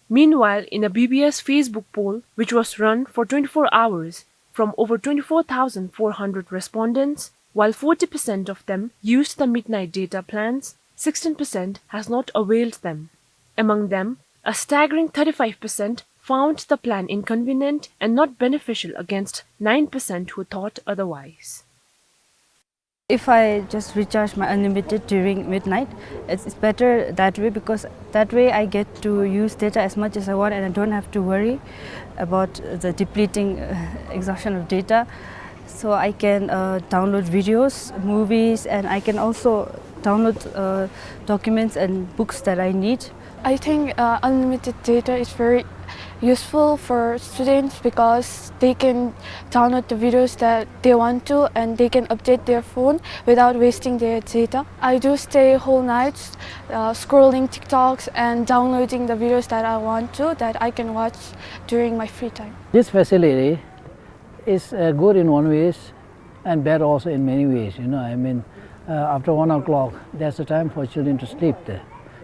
Meanwhile, in a B B S Facebook poll, which was run for twenty-four hours from over twenty-four thousand four hundred respondents, while forty percent of them used the midnight data plans, sixteen percent has not availed them. Among them, a staggering thirty-five percent found the plan inconvenient and not beneficial, against nine percent who thought otherwise. If I just recharge my unlimited during midnight, it's, it's better that way, because that way I get to use data as much as I want and I don't have to worry about the depleting, uh, exhaustion of data. So I can, uh, download videos, movies, and I can also download, uh, documents and books that I need. I think, uh, unlimited data is very useful for students because they can download the videos that they want to and they can update their phone without wasting their data. I do stay whole nights, uh, scrolling TikToks and downloading the videos that I want to, that I can watch during my free time. This facility It's, uh, good in one ways and bad also in many ways, you know. I mean, uh, after one o'clock, that's the time for children to sleep there.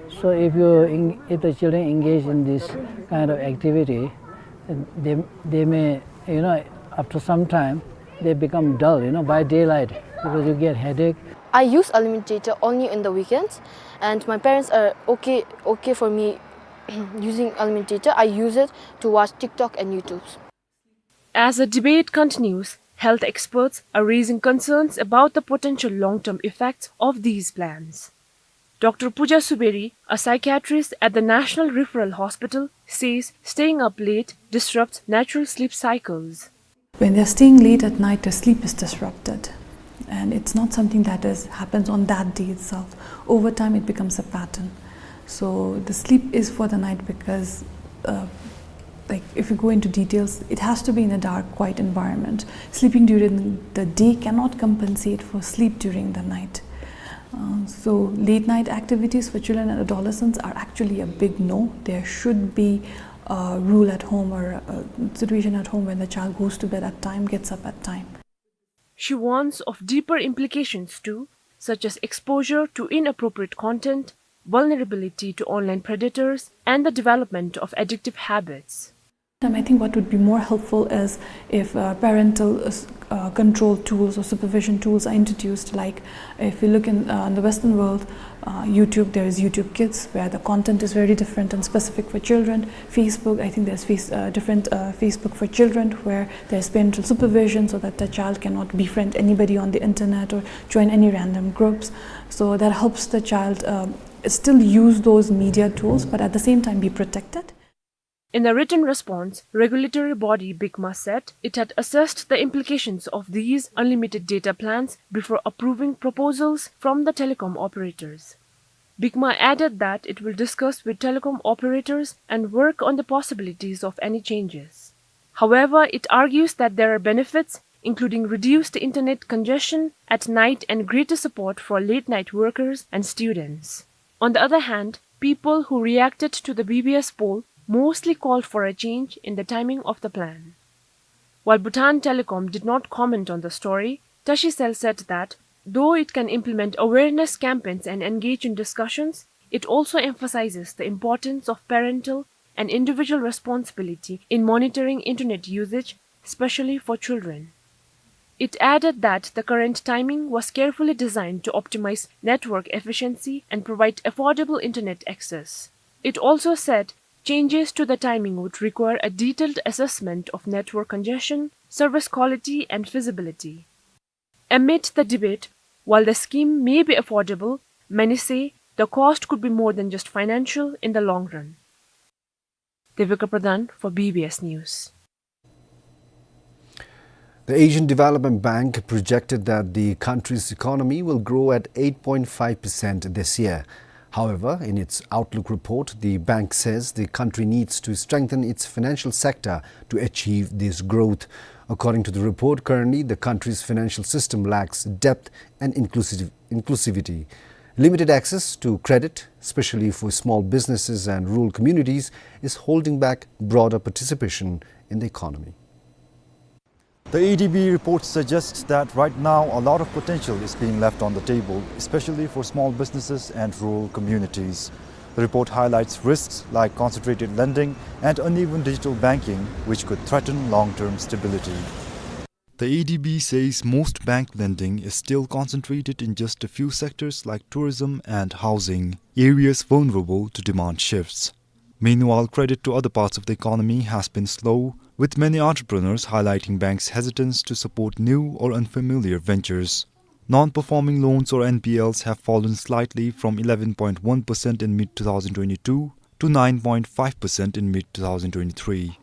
So if you en-, if the children engage in this kind of activity, they, they may, you know, after some time, they become dull, you know, by daylight, because you get headache. I use unlimited data only in the weekends, and my parents are okay, okay for me using unlimited data. I use it to watch TikTok and YouTube. As the debate continues, health experts are raising concerns about the potential long-term effects of these plans. Doctor Pooja Suberi, a psychiatrist at the National Referral Hospital, says staying up late disrupts natural sleep cycles. When they're staying late at night, their sleep is disrupted. And it's not something that is, happens on that day itself. Over time, it becomes a pattern. So the sleep is for the night because, uh, like, if you go into details, it has to be in a dark, quiet environment. Sleeping during the day cannot compensate for sleep during the night. Uh, so late night activities for children and adolescents are actually a big no. There should be a rule at home or a situation at home when the child goes to bed at time, gets up at time. She warns of deeper implications too, such as exposure to inappropriate content, vulnerability to online predators, and the development of addictive habits. And I think what would be more helpful is if, uh, parental, uh, s-, uh, control tools or supervision tools are introduced. Like, if you look in, uh, in the Western world, uh, YouTube, there is YouTube Kids, where the content is very different and specific for children. Facebook, I think there's face-, uh, different, uh, Facebook for children, where there's parental supervision so that the child cannot befriend anybody on the internet or join any random groups. So that helps the child, um, still use those media tools, but at the same time be protected. In a written response, regulatory body BICMA said it had assessed the implications of these unlimited data plans before approving proposals from the telecom operators. BICMA added that it will discuss with telecom operators and work on the possibilities of any changes. However, it argues that there are benefits, including reduced internet congestion at night and greater support for late-night workers and students. On the other hand, people who reacted to the B B S poll mostly called for a change in the timing of the plan. While Bhutan Telecom did not comment on the story, Tashicell said that, though it can implement awareness campaigns and engage in discussions, it also emphasizes the importance of parental and individual responsibility in monitoring internet usage, especially for children. It added that the current timing was carefully designed to optimize network efficiency and provide affordable internet access. It also said changes to the timing would require a detailed assessment of network congestion, service quality, and feasibility. Amid the debate, while the scheme may be affordable, many say the cost could be more than just financial in the long run. Devika Pradhan for B B S News. The Asian Development Bank projected that the country's economy will grow at eight point five percent this year. However, in its outlook report, the bank says the country needs to strengthen its financial sector to achieve this growth. According to the report, currently the country's financial system lacks depth and inclusive-, inclusivity. Limited access to credit, especially for small businesses and rural communities, is holding back broader participation in the economy. The A D B report suggests that right now a lot of potential is being left on the table, especially for small businesses and rural communities. The report highlights risks like concentrated lending and uneven digital banking, which could threaten long-term stability. The A D B says most bank lending is still concentrated in just a few sectors like tourism and housing, areas vulnerable to demand shifts. Meanwhile, credit to other parts of the economy has been slow, with many entrepreneurs highlighting banks' hesitance to support new or unfamiliar ventures. Non-performing loans, or N P Ls, have fallen slightly from eleven point one percent in mid two thousand twenty-two to nine point five percent in mid two thousand twenty-three.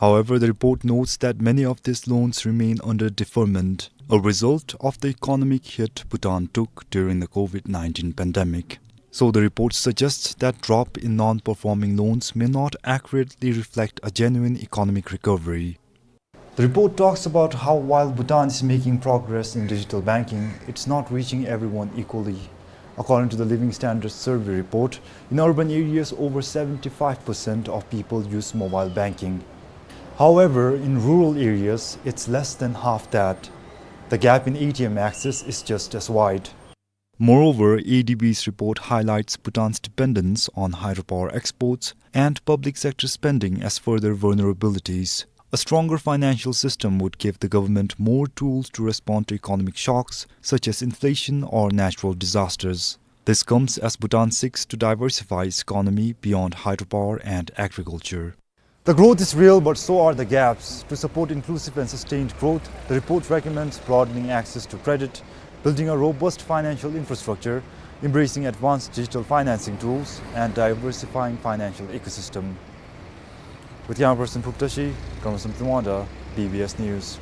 However, the report notes that many of these loans remain under deferment, a result of the economic hit Bhutan took during the COVID nineteen pandemic. So the report suggests that drop in non-performing loans may not accurately reflect a genuine economic recovery. The report talks about how while Bhutan is making progress in digital banking, it's not reaching everyone equally. According to the Living Standards Survey report, in urban areas, over seventy-five percent of people use mobile banking. However, in rural areas, it's less than half that. The gap in A T M access is just as wide. Moreover, A D B's report highlights Bhutan's dependence on hydropower exports and public sector spending as further vulnerabilities. A stronger financial system would give the government more tools to respond to economic shocks such as inflation or natural disasters. This comes as Bhutan seeks to diversify its economy beyond hydropower and agriculture. The growth is real, but so are the gaps. To support inclusive and sustained growth, the report recommends broadening access to credit, building a robust financial infrastructure, embracing advanced digital financing tools, and diversifying financial ecosystem. With camera person Phuptashi, Kamarsam Tumwanda, B B S News.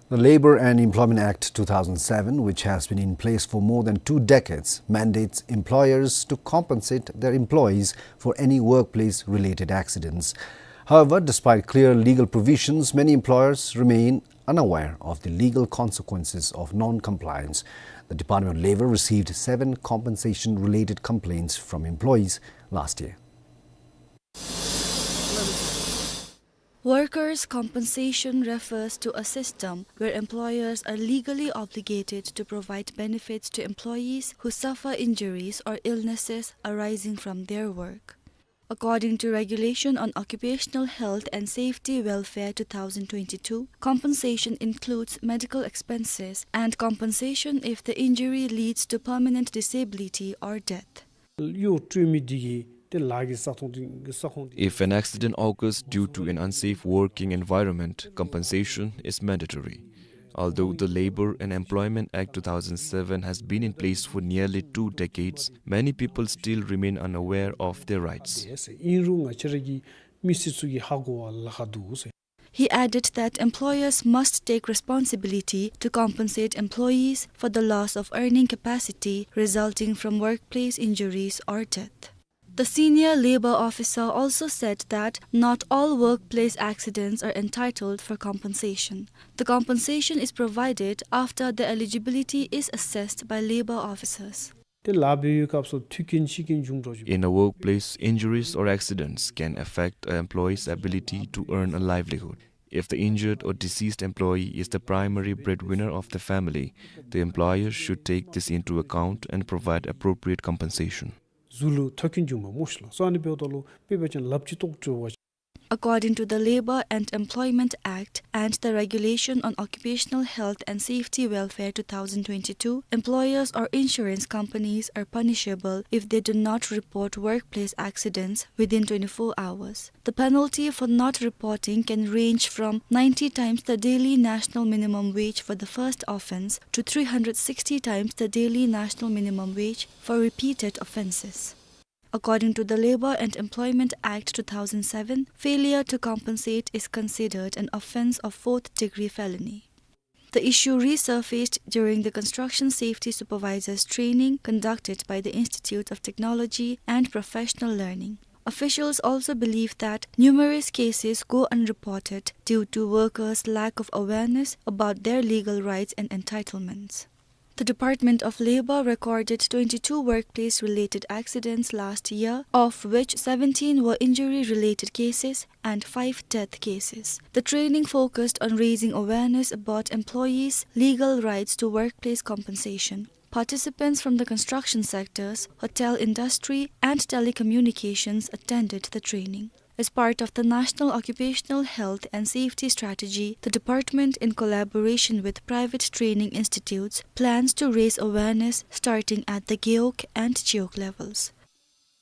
The Labour and Employment Act two thousand seven, which has been in place for more than two decades, mandates employers to compensate their employees for any workplace-related accidents. However, despite clear legal provisions, many employers remain unaware of the legal consequences of non-compliance. The Department of Labour received seven compensation-related complaints from employees last year. Workers' compensation refers to a system where employers are legally obligated to provide benefits to employees who suffer injuries or illnesses arising from their work. According to Regulation on Occupational Health and Safety Welfare two thousand twenty-two, compensation includes medical expenses and compensation if the injury leads to permanent disability or death. གཡོག་སྤྲོད་མི་འདི་གིས་ཏེ་ལཱ་གི་ས་ཁོངས་འདི་ས་ཁོངས་འདི། If an accident occurs due to an unsafe working environment, compensation is mandatory. Although the Labour and Employment Act two thousand seven has been in place for nearly two decades, many people still remain unaware of their rights. ཨིན་རུང་ང་བཅས་ར་གི་མི་སེར་ཚུ་གིས་ཧ་གོ་བ་ལཱ་ཁག་འདུག་ཟེར། He added that employers must take responsibility to compensate employees for the loss of earning capacity resulting from workplace injuries or death. The senior labour officer also said that not all workplace accidents are entitled for compensation. The compensation is provided after the eligibility is assessed by labour officers. ཏེ་ལཱ་འབད་བའི་སྐབས་སུ་མཐུན་རྐྱེན་ཤེས་རྐྱེན་འབྱུང་འགྲོ་ཞིག། In a workplace, injuries or accidents can affect an employee's ability to earn a livelihood. If the injured or deceased employee is the primary breadwinner of the family, the employer should take this into account and provide appropriate compensation. གཟུགས་ལུ་མཐུན་རྐྱེན་འབྱུངམ་མས་ལགས། སོ་ཨ་ནི་འབདཝ་ད་ལུ་དཔེ་འབད་བ་ཅིན་ལགཔ་ཅིག་བཏོག་བཏོགཔ་ཅིན། According to the Labour and Employment Act and the Regulation on Occupational Health and Safety Welfare two thousand twenty-two, employers or insurance companies are punishable if they do not report workplace accidents within twenty-four hours. The penalty for not reporting can range from ninety times the daily national minimum wage for the first offence to three hundred sixty times the daily national minimum wage for repeated offences. According to the Labour and Employment Act two thousand seven, failure to compensate is considered an offence of fourth degree felony. The issue resurfaced during the construction safety supervisors training conducted by the Institute of Technology and Professional Learning. Officials also believe that numerous cases go unreported due to workers' lack of awareness about their legal rights and entitlements. The Department of Labour recorded twenty-two workplace-related accidents last year, of which seventeen were injury-related cases and five death cases. The training focused on raising awareness about employees' legal rights to workplace compensation. Participants from the construction sectors, hotel industry, and telecommunications attended the training. As part of the National Occupational Health and Safety Strategy, the department, in collaboration with private training institutes, plans to raise awareness starting at the Gewog and Chiwog levels.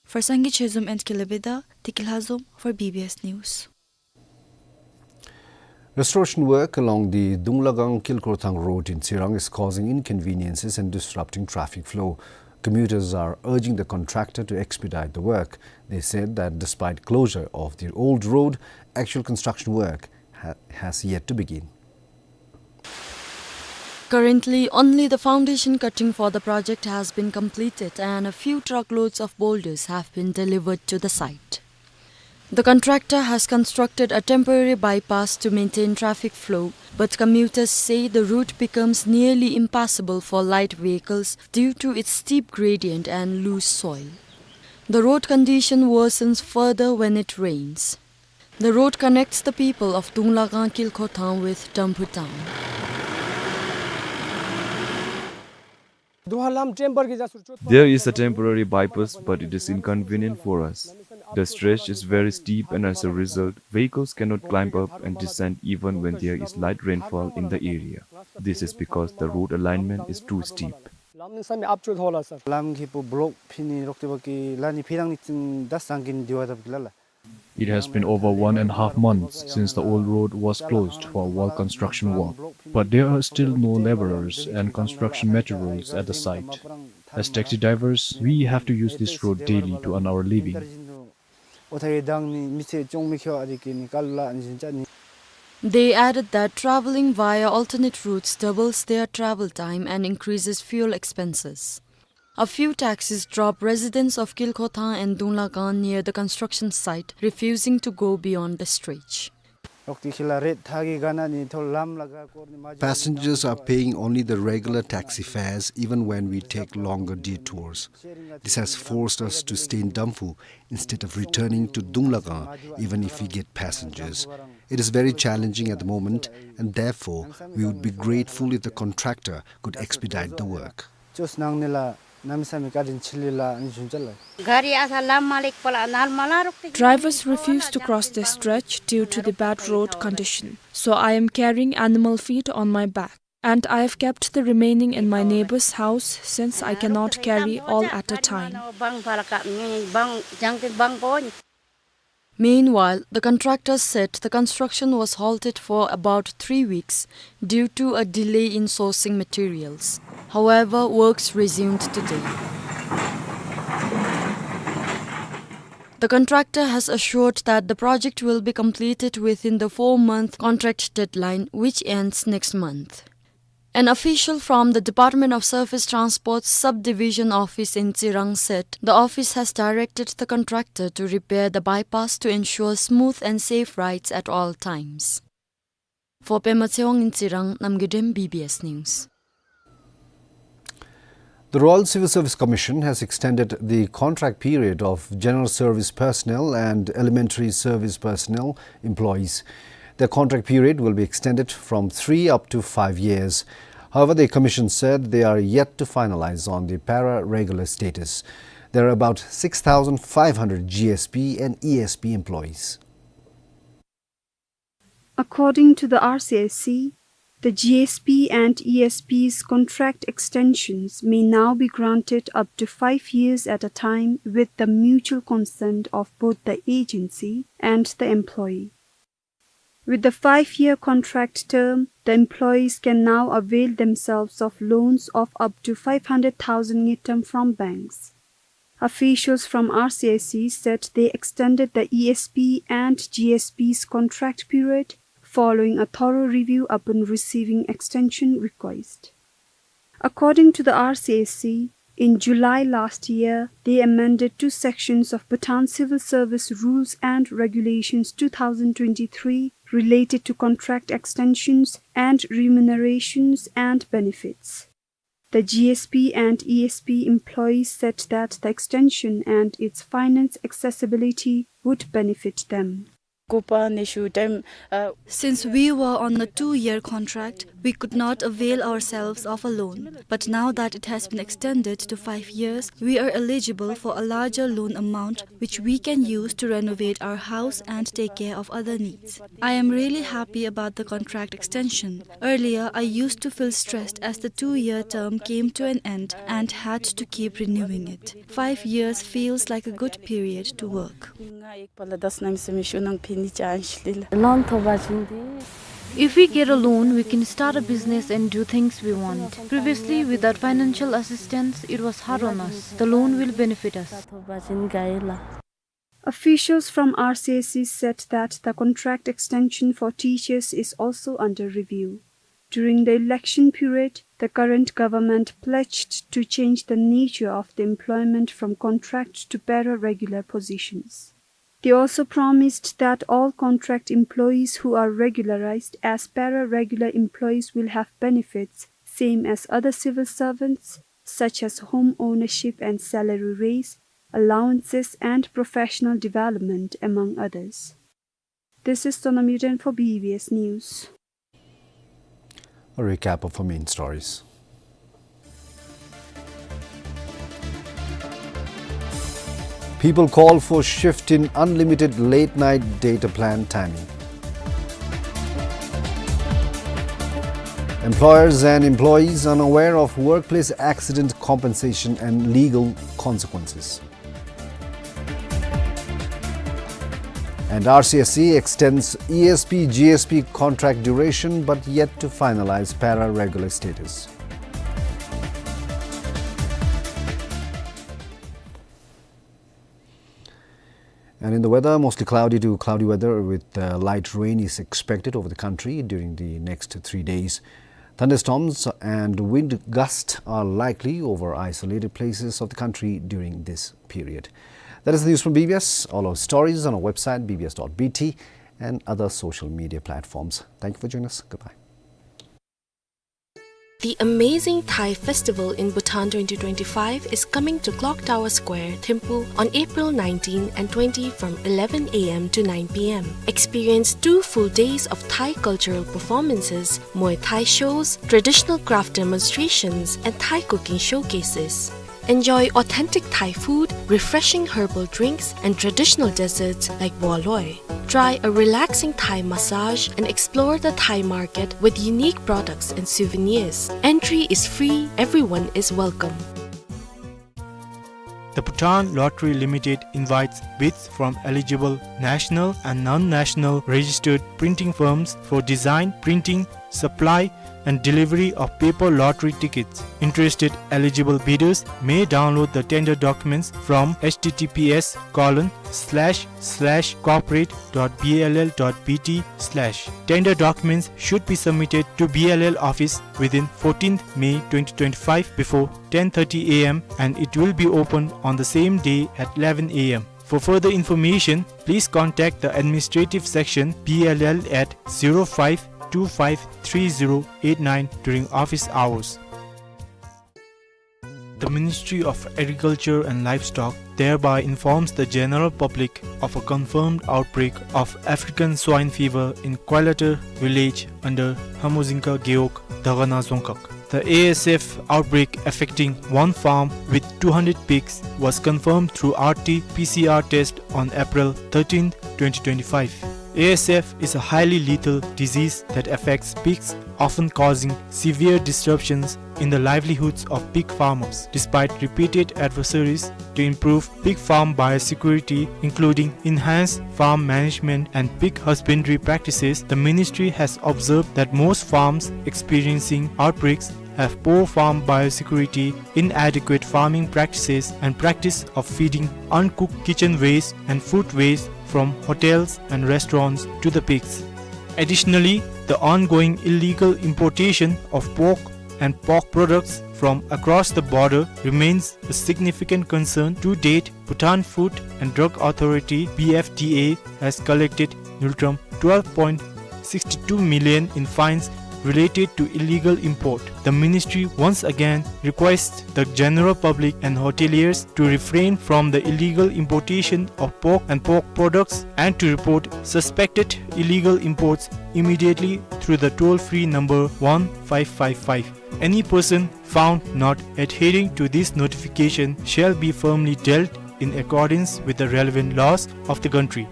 For Sangay Chezom and Kelebeda, Tiki Lhazom for B B S News. Restoration work along the Dunglagang Kilkorthang road in Tsirang is causing inconveniences and disrupting traffic flow. Commuters are urging the contractor to expedite the work. They said that despite closure of the old road, actual construction work ha-, has yet to begin. Currently, only the foundation cutting for the project has been completed and a few truckloads of boulders have been delivered to the site. The contractor has constructed a temporary bypass to maintain traffic flow, but commuters say the route becomes nearly impassable for light vehicles due to its steep gradient and loose soil. The road condition worsens further when it rains. The road connects the people of Dunglagang Kilkho town with Damphu town. There is a temporary bypass, but it is inconvenient for us. The stretch is very steep, and as a result, vehicles cannot climb up and descend even when there is light rainfall in the area. This is because the road alignment is too steep. Lam khippo block phini rokte baki lani phirang ni ching das sangkin diwa dap gilala. It has been over one and a half months since the old road was closed for wall construction work, but there are still no laborers and construction materials at the site. As taxi drivers, we have to use this road daily to earn our living. They added that traveling via alternate routes doubles their travel time and increases fuel expenses. A few taxis drop residents of Kilkho town and Dunglagang near the construction site, refusing to go beyond the stretch. Passengers are paying only the regular taxi fares even when we take longer detours. This has forced us to stay in Damphu instead of returning to Dunglagang, even if we get passengers. It is very challenging at the moment, and therefore we would be grateful if the contractor could expedite the work. Drivers refuse to cross the stretch due to the bad road condition, so I am carrying animal feed on my back, and I have kept the remaining in my neighbor's house since I cannot carry all at a time. Meanwhile, the contractor said the construction was halted for about three weeks due to a delay in sourcing materials. However, works resumed today. The contractor has assured that the project will be completed within the four-month contract deadline, which ends next month. An official from the Department of Surface Transport Subdivision Office in Tsirang said the office has directed the contractor to repair the bypass to ensure smooth and safe rides at all times. For Pema Tshewang in Tsirang, Namgidem, B B S News. The Royal Civil Service Commission has extended the contract period of general service personnel and elementary service personnel employees. Their contract period will be extended from three up to five years. However, the commission said they are yet to finalize on the para-regular status. There are about six thousand five hundred G S P and E S P employees. According to the R C I C, the G S P and E S P's contract extensions may now be granted up to five years at a time with the mutual consent of both the agency and the employee. With the five-year contract term, the employees can now avail themselves of loans of up to five hundred thousand ngultrum from banks. Officials from R C I C said they extended the E S P and G S P's contract period following a thorough review upon receiving extension request. According to the R C I C, in July last year, they amended two sections of Bhutan Civil Service Rules and Regulations two thousand twenty-three related to contract extensions and remunerations and benefits. The G S P and E S P employees said that the extension and its finance accessibility would benefit them. Since we were on a two-year contract, we could not avail ourselves of a loan. But now that it has been extended to five years, we are eligible for a larger loan amount which we can use to renovate our house and take care of other needs. I am really happy about the contract extension. Earlier, I used to feel stressed as the two-year term came to an end and had to keep renewing it. Five years feels like a good period to work. If we get a loan, we can start a business and do things we want. Previously, without financial assistance, it was hard on us. The loan will benefit us. Officials from R C I C said that the contract extension for teachers is also under review. During the election period, the current government pledged to change the nature of the employment from contract to para-regular positions. They also promised that all contract employees who are regularized as para-regular employees will have benefits same as other civil servants, such as home ownership and salary raise, allowances and professional development, among others. This is Sonam Yuden for B B S News. A recap of our main stories. People call for shift in unlimited late night data plan timing. Employers and employees unaware of workplace accident compensation and legal consequences. And R C S C extends E S P G S P contract duration but yet to finalize para regular status. And in the weather, mostly cloudy to cloudy weather with, uh, light rain is expected over the country during the next three days. Thunderstorms and wind gusts are likely over isolated places of the country during this period. That is the news from B B S. All our stories on our website, B B S dot B T, and other social media platforms. Thank you for joining us. Goodbye. The Amazing Thai Festival in Bhutan twenty twenty-five is coming to Clock Tower Square, Thimphu on April nineteen and twenty from eleven A M to nine P M. Experience two full days of Thai cultural performances, Muay Thai shows, traditional craft demonstrations, and Thai cooking showcases. Enjoy authentic Thai food, refreshing herbal drinks, and traditional desserts like bua loi. Try a relaxing Thai massage and explore the Thai market with unique products and souvenirs. Entry is free, everyone is welcome. The Bhutan Lottery Limited invites bids from eligible national and non-national registered printing firms for design, printing, supply, and delivery of paper lottery tickets. Interested eligible bidders may download the tender documents from H T T P S colon slash slash corporate dot B L L dot B T slash. Tender documents should be submitted to B L L office within fourteenth May twenty twenty-five before ten thirty A M, and it will be opened on the same day at eleven A M. For further information, please contact the administrative section B L L at zero five two five three zero eight nine during office hours. The Ministry of Agriculture and Livestock thereby informs the general public of a confirmed outbreak of African swine fever in Koilatar village under Hamuzingka Gewog, Dagana Dzongkhag. The A S F outbreak affecting one farm with two hundred pigs was confirmed through R T P C R test on April thirteenth, twenty twenty-five. A S F is a highly lethal disease that affects pigs, often causing severe disruptions in the livelihoods of pig farmers. Despite repeated advisories to improve pig farm biosecurity, including enhanced farm management and pig husbandry practices, the ministry has observed that most farms experiencing outbreaks have poor farm biosecurity, inadequate farming practices, and practice of feeding uncooked kitchen waste and food waste from hotels and restaurants to the pigs. Additionally, the ongoing illegal importation of pork and pork products from across the border remains a significant concern. To date, Bhutan Food and Drug Authority, B F D A, has collected ngultrum twelve point six two million in fines related to illegal import. The ministry once again requests the general public and hoteliers to refrain from the illegal importation of pork and pork products and to report suspected illegal imports immediately through the toll-free number one five five five. Any person found not adhering to this notification shall be firmly dealt in accordance with the relevant laws of the country.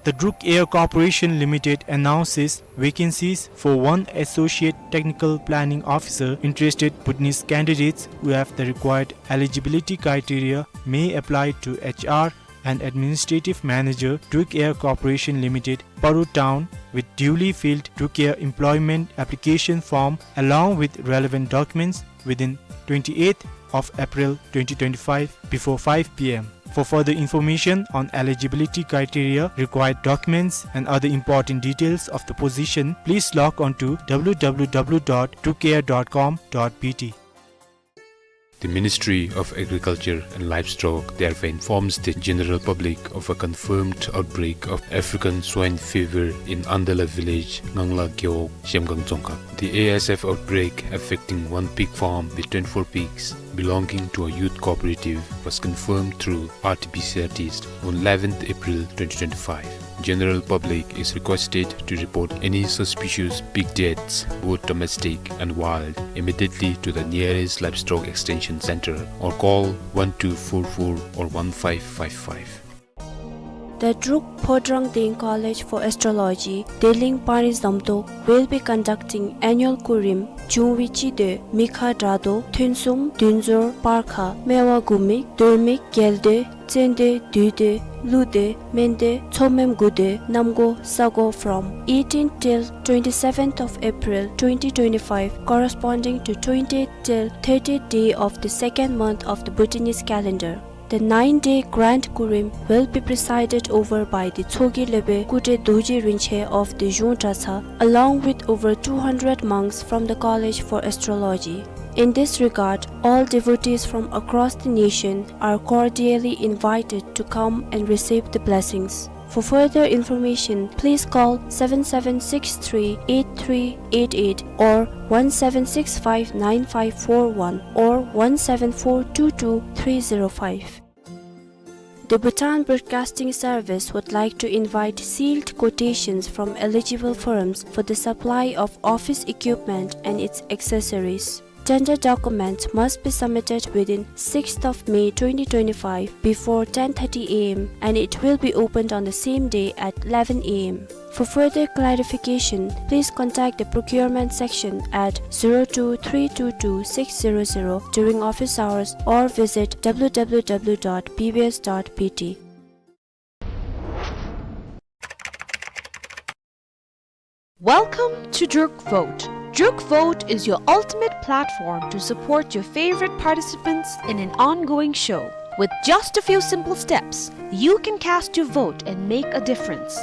The Druk Air Corporation Limited announces vacancies for one Associate Technical Planning Officer. Interested Bhutanese candidates who have the required eligibility criteria may apply to H R and Administrative Manager, Druk Air Corporation Limited, Paru Town, with duly filled Druk Air employment application form along with relevant documents within twenty-eighth of April twenty twenty-five before five P M. For further information on eligibility criteria, required documents, and other important details of the position, please log on to W W W dot drukair dot com dot B T. The Ministry of Agriculture and Livestock therefore informs the general public of a confirmed outbreak of African swine fever in Andala village, Ngangla Gewog, Zhemgang Dzongkhag. The A S F outbreak affecting one pig farm with twenty-four pigs belonging to a youth cooperative was confirmed through R T P C R test on eleventh April twenty twenty-five. General public is requested to report any suspicious pig deaths, both domestic and wild, immediately to the nearest livestock extension center or call one two four four or one five five five. The Druk Phodrang Deng College for Astrology, Deleng Panri Zamtok, will be conducting annual Kurim, ཅུང་བའི་སྤྱི་ཟླ་མེ་ཁ་དགྲ་གདོན་ཐུན་གསུམ་བདུན་ཟོར་སྤར་ཁ་སྨེ་བ་དགུ་མིག་དོལ་མིག་རྒྱལ་ཟླ་བཙན་ཟླ་བདུད་ཟླ་ཀླུ་ཟླ་སྨན་ཟླ་མཚོ་སྨནམ་དགུ་ཟླ་གནམ་སྒོ་ས་སྒོ from eighteenth till twenty-seventh of April twenty twenty-five, corresponding to twentieth till thirtieth day of the second month of the Bhutanese calendar. The nine-day grand Kurim will be presided over by the Tshogye Lhobe Kutre Dorji Rinpoche of the Zhung Dratshang, along with over two hundred monks from the College for Astrology. In this regard, all devotees from across the nation are cordially invited to come and receive the blessings. For further information, please call seven seven six three eight three eight eight or one seven six five nine five four one or one seven four two two three zero five. The Bhutan Broadcasting Service would like to invite sealed quotations from eligible firms for the supply of office equipment and its accessories. Tender documents must be submitted within sixth of May twenty twenty-five before ten thirty A M and it will be opened on the same day at eleven A M. For further clarification, please contact the procurement section at zero two three two two six zero zero during office hours or visit W W W dot B B S dot B T. Welcome to Druk Vote. Druk Vote is your ultimate platform to support your favorite participants in an ongoing show. With just a few simple steps, you can cast your vote and make a difference.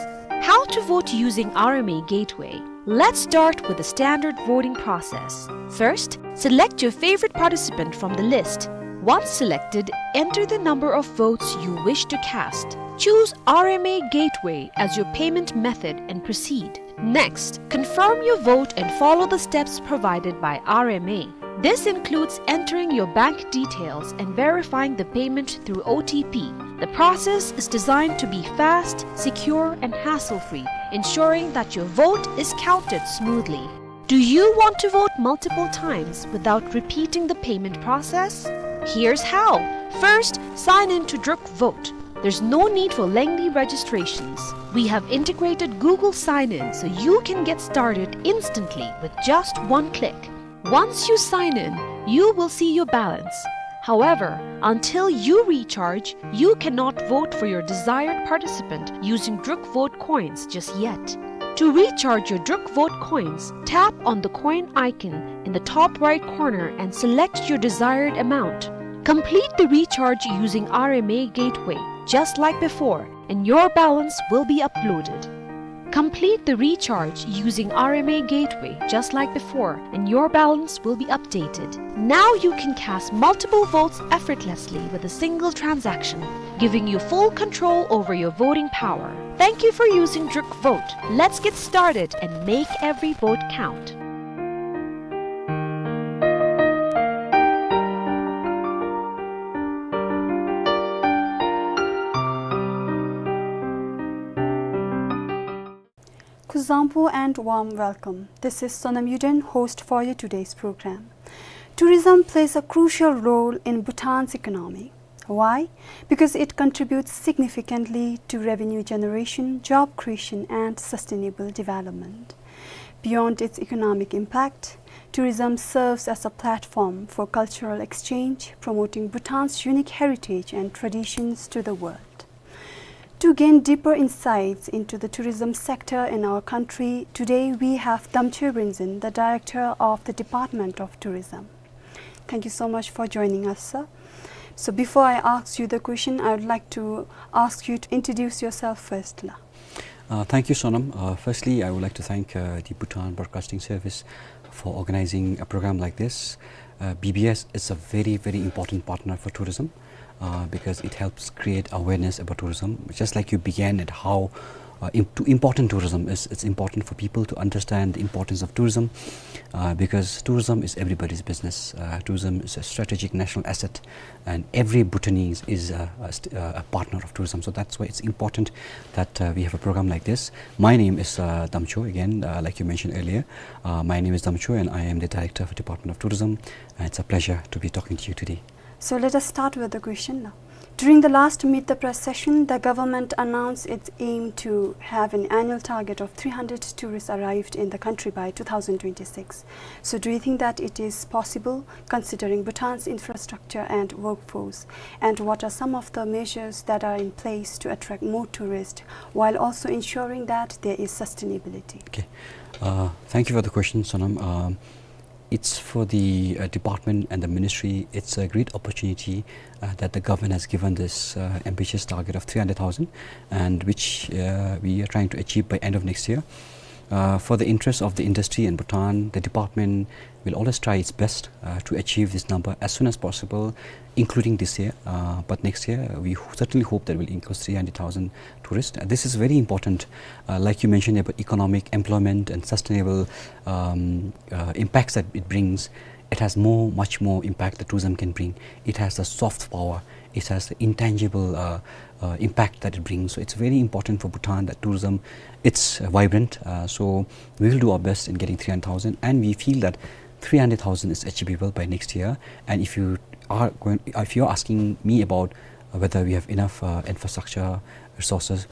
How to vote using R M A Gateway? Let's start with the standard voting process. First, select your favorite participant from the list. Once selected, enter the number of votes you wish to cast. Choose R M A Gateway as your payment method and proceed. Next, confirm your vote and follow the steps provided by R M A. This includes entering your bank details and verifying the payment through O T P. The process is designed to be fast, secure, and hassle-free, ensuring that your vote is counted smoothly. Do you want to vote multiple times without repeating the payment process? Here's how. First, sign in to Druk Vote. There's no need for lengthy registrations. We have integrated Google Sign-In so you can get started instantly with just one click. Once you sign in, you will see your balance. However, until you recharge, you cannot vote for your desired participant using Druk Vote coins just yet. To recharge your Druk Vote coins, tap on the coin icon in the top right corner and select your desired amount. Complete the recharge using R M A Gateway, just like before, and your balance will be uploaded. Complete the recharge using R M A Gateway just like before, and your balance will be updated. Now you can cast multiple votes effortlessly with a single transaction, giving you full control over your voting power. Thank you for using Druk Vote. Let's get started and make every vote count. Kuzuzangpo and warm welcome. This is Sonam Yuden, host for your today's program. Tourism plays a crucial role in Bhutan's economy. Why? Because it contributes significantly to revenue generation, job creation, and sustainable development. Beyond its economic impact, tourism serves as a platform for cultural exchange, promoting Bhutan's unique heritage and traditions to the world. To gain deeper insights into the tourism sector in our country, today we have Damchoi Rinzin, the Director of the Department of Tourism. Thank you so much for joining us, sir. So before I ask you the question, I would like to ask you to introduce yourself first, la. Uh, thank you, Sonam. Uh, firstly, I would like to thank, uh, the Bhutan Broadcasting Service for organizing a program like this. Uh, B B S is a very, very important partner for tourism, uh, because it helps create awareness about tourism. Just like you began at how uh, im-, to important tourism. It's, it's important for people to understand the importance of tourism, uh, because tourism is everybody's business. Uh, tourism is a strategic national asset, and every Bhutanese is a, a st-, uh, a partner of tourism. So that's why it's important that, uh, we have a program like this. My name is, uh, Damcho, again, uh, like you mentioned earlier. Uh, my name is Damcho, and I am the director of the Department of Tourism. And it's a pleasure to be talking to you today. So let us start with the question now. During the last Meet the Press session, the government announced its aim to have an annual target of three hundred tourists arrived in the country by two thousand twenty-six. So do you think that it is possible, considering Bhutan's infrastructure and workforce? And what are some of the measures that are in place to attract more tourists while also ensuring that there is sustainability? Okay. Uh, thank you for the question, Sonam. Um, it's for the, uh, department and the ministry, it's a great opportunity, uh, that the government has given this, uh, ambitious target of three hundred thousand, and which, uh, we are trying to achieve by end of next year. Uh, for the interest of the industry and Bhutan, the department will always try its best, uh, to achieve this number as soon as possible, including this year. Uh, but next year, we ho-, certainly hope that we'll increase three hundred thousand tourists. Uh, this is very important, uh, like you mentioned about economic, employment, and sustainable, um, uh, impacts that it brings. It has more, much more impact that tourism can bring. It has the soft power. It has the intangible, uh, uh, impact that it brings. So it's very important for Bhutan that tourism, it's, uh, vibrant. Uh, so we will do our best in getting three hundred thousand, and we feel that three hundred thousand is achievable by next year. And if you are going, if you're asking me about, uh, whether we have enough, uh, infrastructure, resources,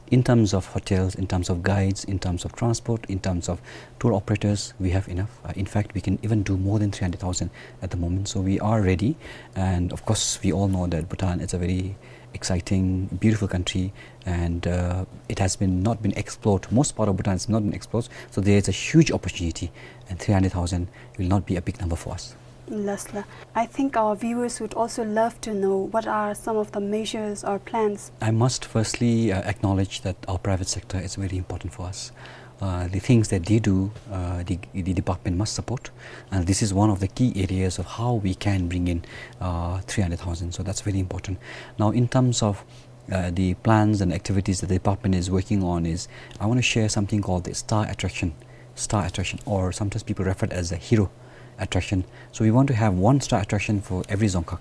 in terms of hotels, in terms of guides, in terms of transport, in terms of tour operators, we have enough. Uh, in fact, we can even do more than three hundred thousand at the moment. So we are ready. And of course, we all know that Bhutan is a very exciting, beautiful country, and, uh, it has been, not been explored. Most part of Bhutan has not been explored. So there is a huge opportunity, and three hundred thousand will not be a big number for us. Lastly, I think our viewers would also love to know what are some of the measures or plans. I must firstly, uh, acknowledge that our private sector is very important for us. Uh, the things that they do, uh, the, the department must support. And this is one of the key areas of how we can bring in, uh, three hundred thousand. So that's very important. Now, in terms of, uh, the plans and activities that the department is working on is, I want to share something called the star attraction. Star attraction, or sometimes people refer it as a hero attraction. So we want to have one star attraction for every dzongkhag,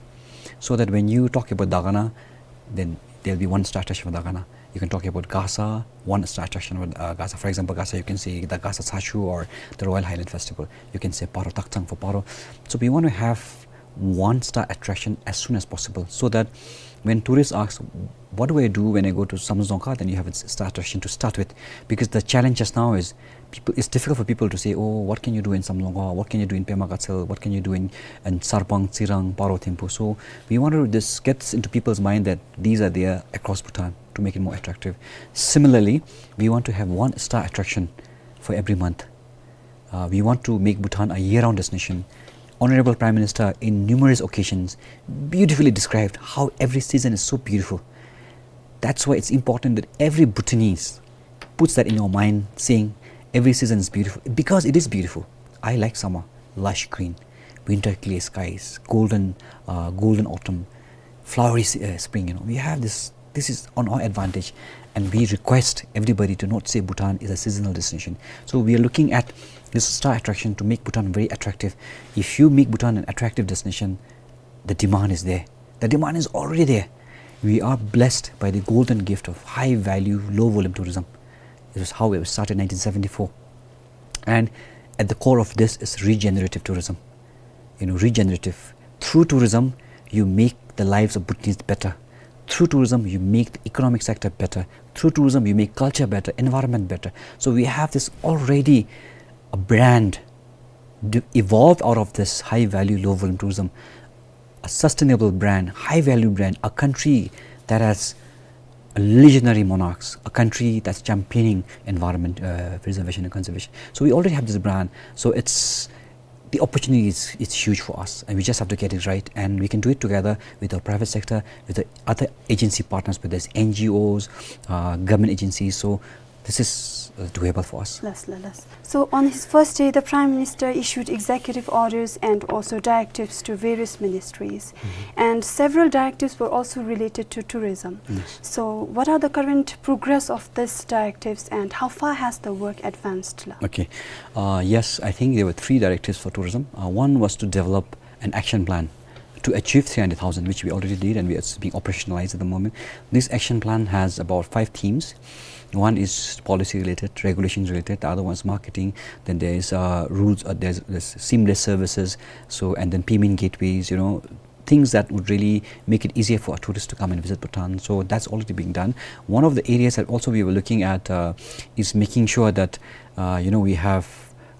so that when you talk about Dagana, then there'll be one star attraction for Dagana. You can talk about Gasa, one star attraction for, uh, Gasa. For example, Gasa, you can say the Gasa Tsachu or the Royal Highland Festival. You can say Paro Takchang for Paro. So we want to have one star attraction as soon as possible, so that when tourists ask, "What do I do when I go to Samdrup Dzongkhag?" then you have a s-, star attraction to start with. Because the challenge just now is, people, it's difficult for people to say, "Oh, what can you do in Samdrup Dzongkhag? What can you do in Pema Gatshel? What can you do in, in Sarpang, Tsirang, Paro, Thimphu?" So we want to just get this into people's mind that these are there across Bhutan to make it more attractive. Similarly, we want to have one star attraction for every month. Uh, we want to make Bhutan a year-round destination. Honorable Prime Minister, in numerous occasions, beautifully described how every season is so beautiful. That's why it's important that every Bhutanese puts that in your mind, saying, "Every season is beautiful," because it is beautiful. I like summer, lush green, winter, clear skies, golden, uh, golden autumn, flowery s-, uh, spring, you know. We have this, this is on our advantage, and we request everybody to not say Bhutan is a seasonal destination. So we are looking at this star attraction to make Bhutan very attractive. If you make Bhutan an attractive destination, the demand is there. The demand is already there. We are blessed by the golden gift of high value, low volume tourism. It was how it was started in nineteen seventy-four. And at the core of this is regenerative tourism. You know, regenerative. Through tourism, you make the lives of Bhutanese better. Through tourism, you make the economic sector better. Through tourism, you make culture better, environment better. So we have this already a brand d-, evolved out of this high value, low volume tourism, a sustainable brand, high value brand, a country that has a legionary monarchs, a country that's championing environment, uh, preservation and conservation. So we already have this brand. So it's, the opportunity is, it's huge for us, and we just have to get it right. And we can do it together with our private sector, with the other agency partners, whether it's N G Os, uh, government agencies. So This is, uh, doable for us. Last, la-, last. So on his first day, the Prime Minister issued executive orders and also directives to various ministries. Mm-hmm. And several directives were also related to tourism. Yes. So what are the current progress of these directives and how far has the work advanced, la? Okay. Uh, yes, I think there were three directives for tourism. Uh, one was to develop an action plan to achieve three hundred thousand, which we already did, and we, it's being operationalized at the moment. This action plan has about five themes. One is policy related, regulations related. The other one is marketing. Then there is, uh, rules, uh, there's, there's seamless services. So, and then payment gateways, you know, things that would really make it easier for a tourist to come and visit Bhutan. So that's already being done. One of the areas that also we were looking at, uh, is making sure that, uh, you know, we have,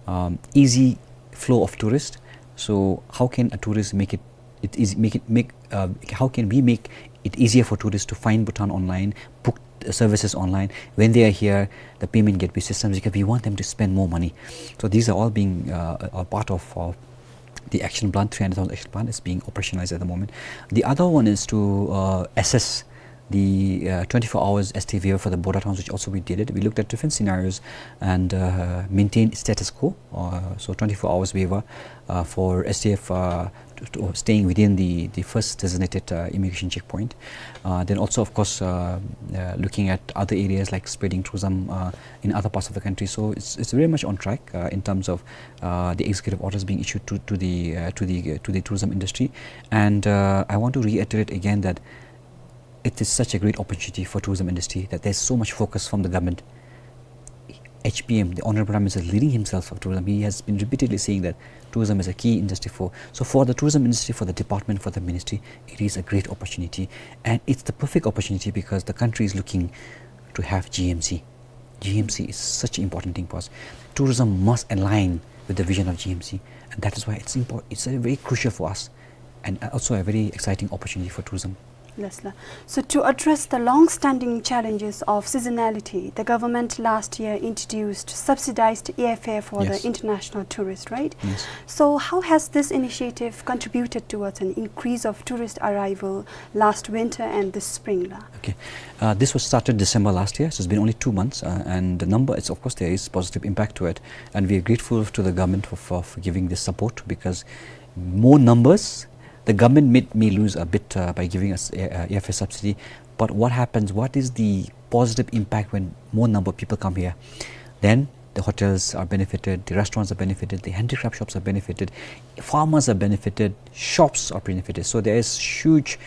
um, easy flow of tourists. So how can a tourist make it, it is, make it, make, uh, how can we make it easier for tourists to find Bhutan online, book, uh, services online? When they are here, the payment gateway systems, because we want them to spend more money. So these are all being, uh, a part of, uh, the action plan, three hundred thousand action plan is being operationalized at the moment. The other one is to, uh, assess the, uh, twenty-four hours S T waiver for the border towns, which also we did it. We looked at different scenarios and, uh, maintained status quo. Uh, so twenty-four hours waiver, uh, for S T F, uh, to, to staying within the, the first designated, uh, immigration checkpoint. Uh, then also, of course, uh, uh, looking at other areas like spreading tourism, uh, in other parts of the country. So it's, it's very much on track, uh, in terms of, uh, the executive orders being issued to, to the, uh, to the, uh, to the tourism industry. And, uh, I want to reiterate again that it is such a great opportunity for tourism industry, that there's so much focus from the government. H P M, the Honorable Prime Minister, is leading himself of tourism. He has been repeatedly saying that tourism is a key industry for, so for the tourism industry, for the department, for the ministry, it is a great opportunity. And it's the perfect opportunity because the country is looking to have G M C. G M C is such an important thing for us. Tourism must align with the vision of G M C, and that is why it's impor-, it's a very crucial for us, and also a very exciting opportunity for tourism. Yes, la. So to address the long-standing challenges of seasonality, the government last year introduced subsidized airfare for the Yes. international tourists, right? Yes. So how has this initiative contributed towards an increase of tourist arrival last winter and this spring, la? Okay. Uh, this was started December last year, so it's been only two months, uh, and the number, it's, of course, there is positive impact to it, and we are grateful to the government for, for, for giving this support, because more numbers, the government may, may lose a bit, uh, by giving us a, a airfare subsidy, but what happens, what is the positive impact when more number of people come here? Then the hotels are benefited, the restaurants are benefited, the handicraft shops are benefited, farmers are benefited, shops are benefited. So there is huge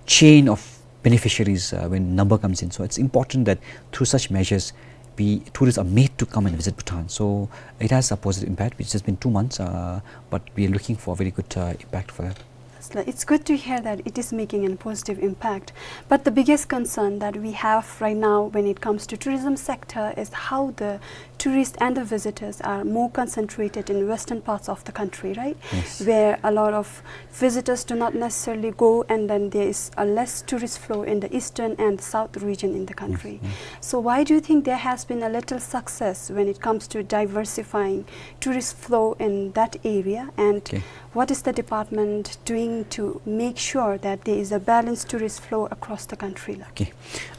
chain of beneficiaries, uh, when number comes in. So it's important that through such measures, we, tourists are made to come and visit Bhutan. So it has a positive impact. It's just been two months, uh, but we are looking for a very good, uh, impact for that. It's li-, it's good to hear that it is making a positive impact. But the biggest concern that we have right now when it comes to tourism sector is how the tourists and the visitors are more concentrated in western parts of the country, right? Yes. Where a lot of visitors do not necessarily go, and then there is a less tourist flow in the eastern and south region in the country. Yes, yes. So why do you think there has been a little success when it comes to diversifying tourist flow in that area? And Okay. what is the department doing to make sure that there is a balanced tourist flow across the country, la? Okay.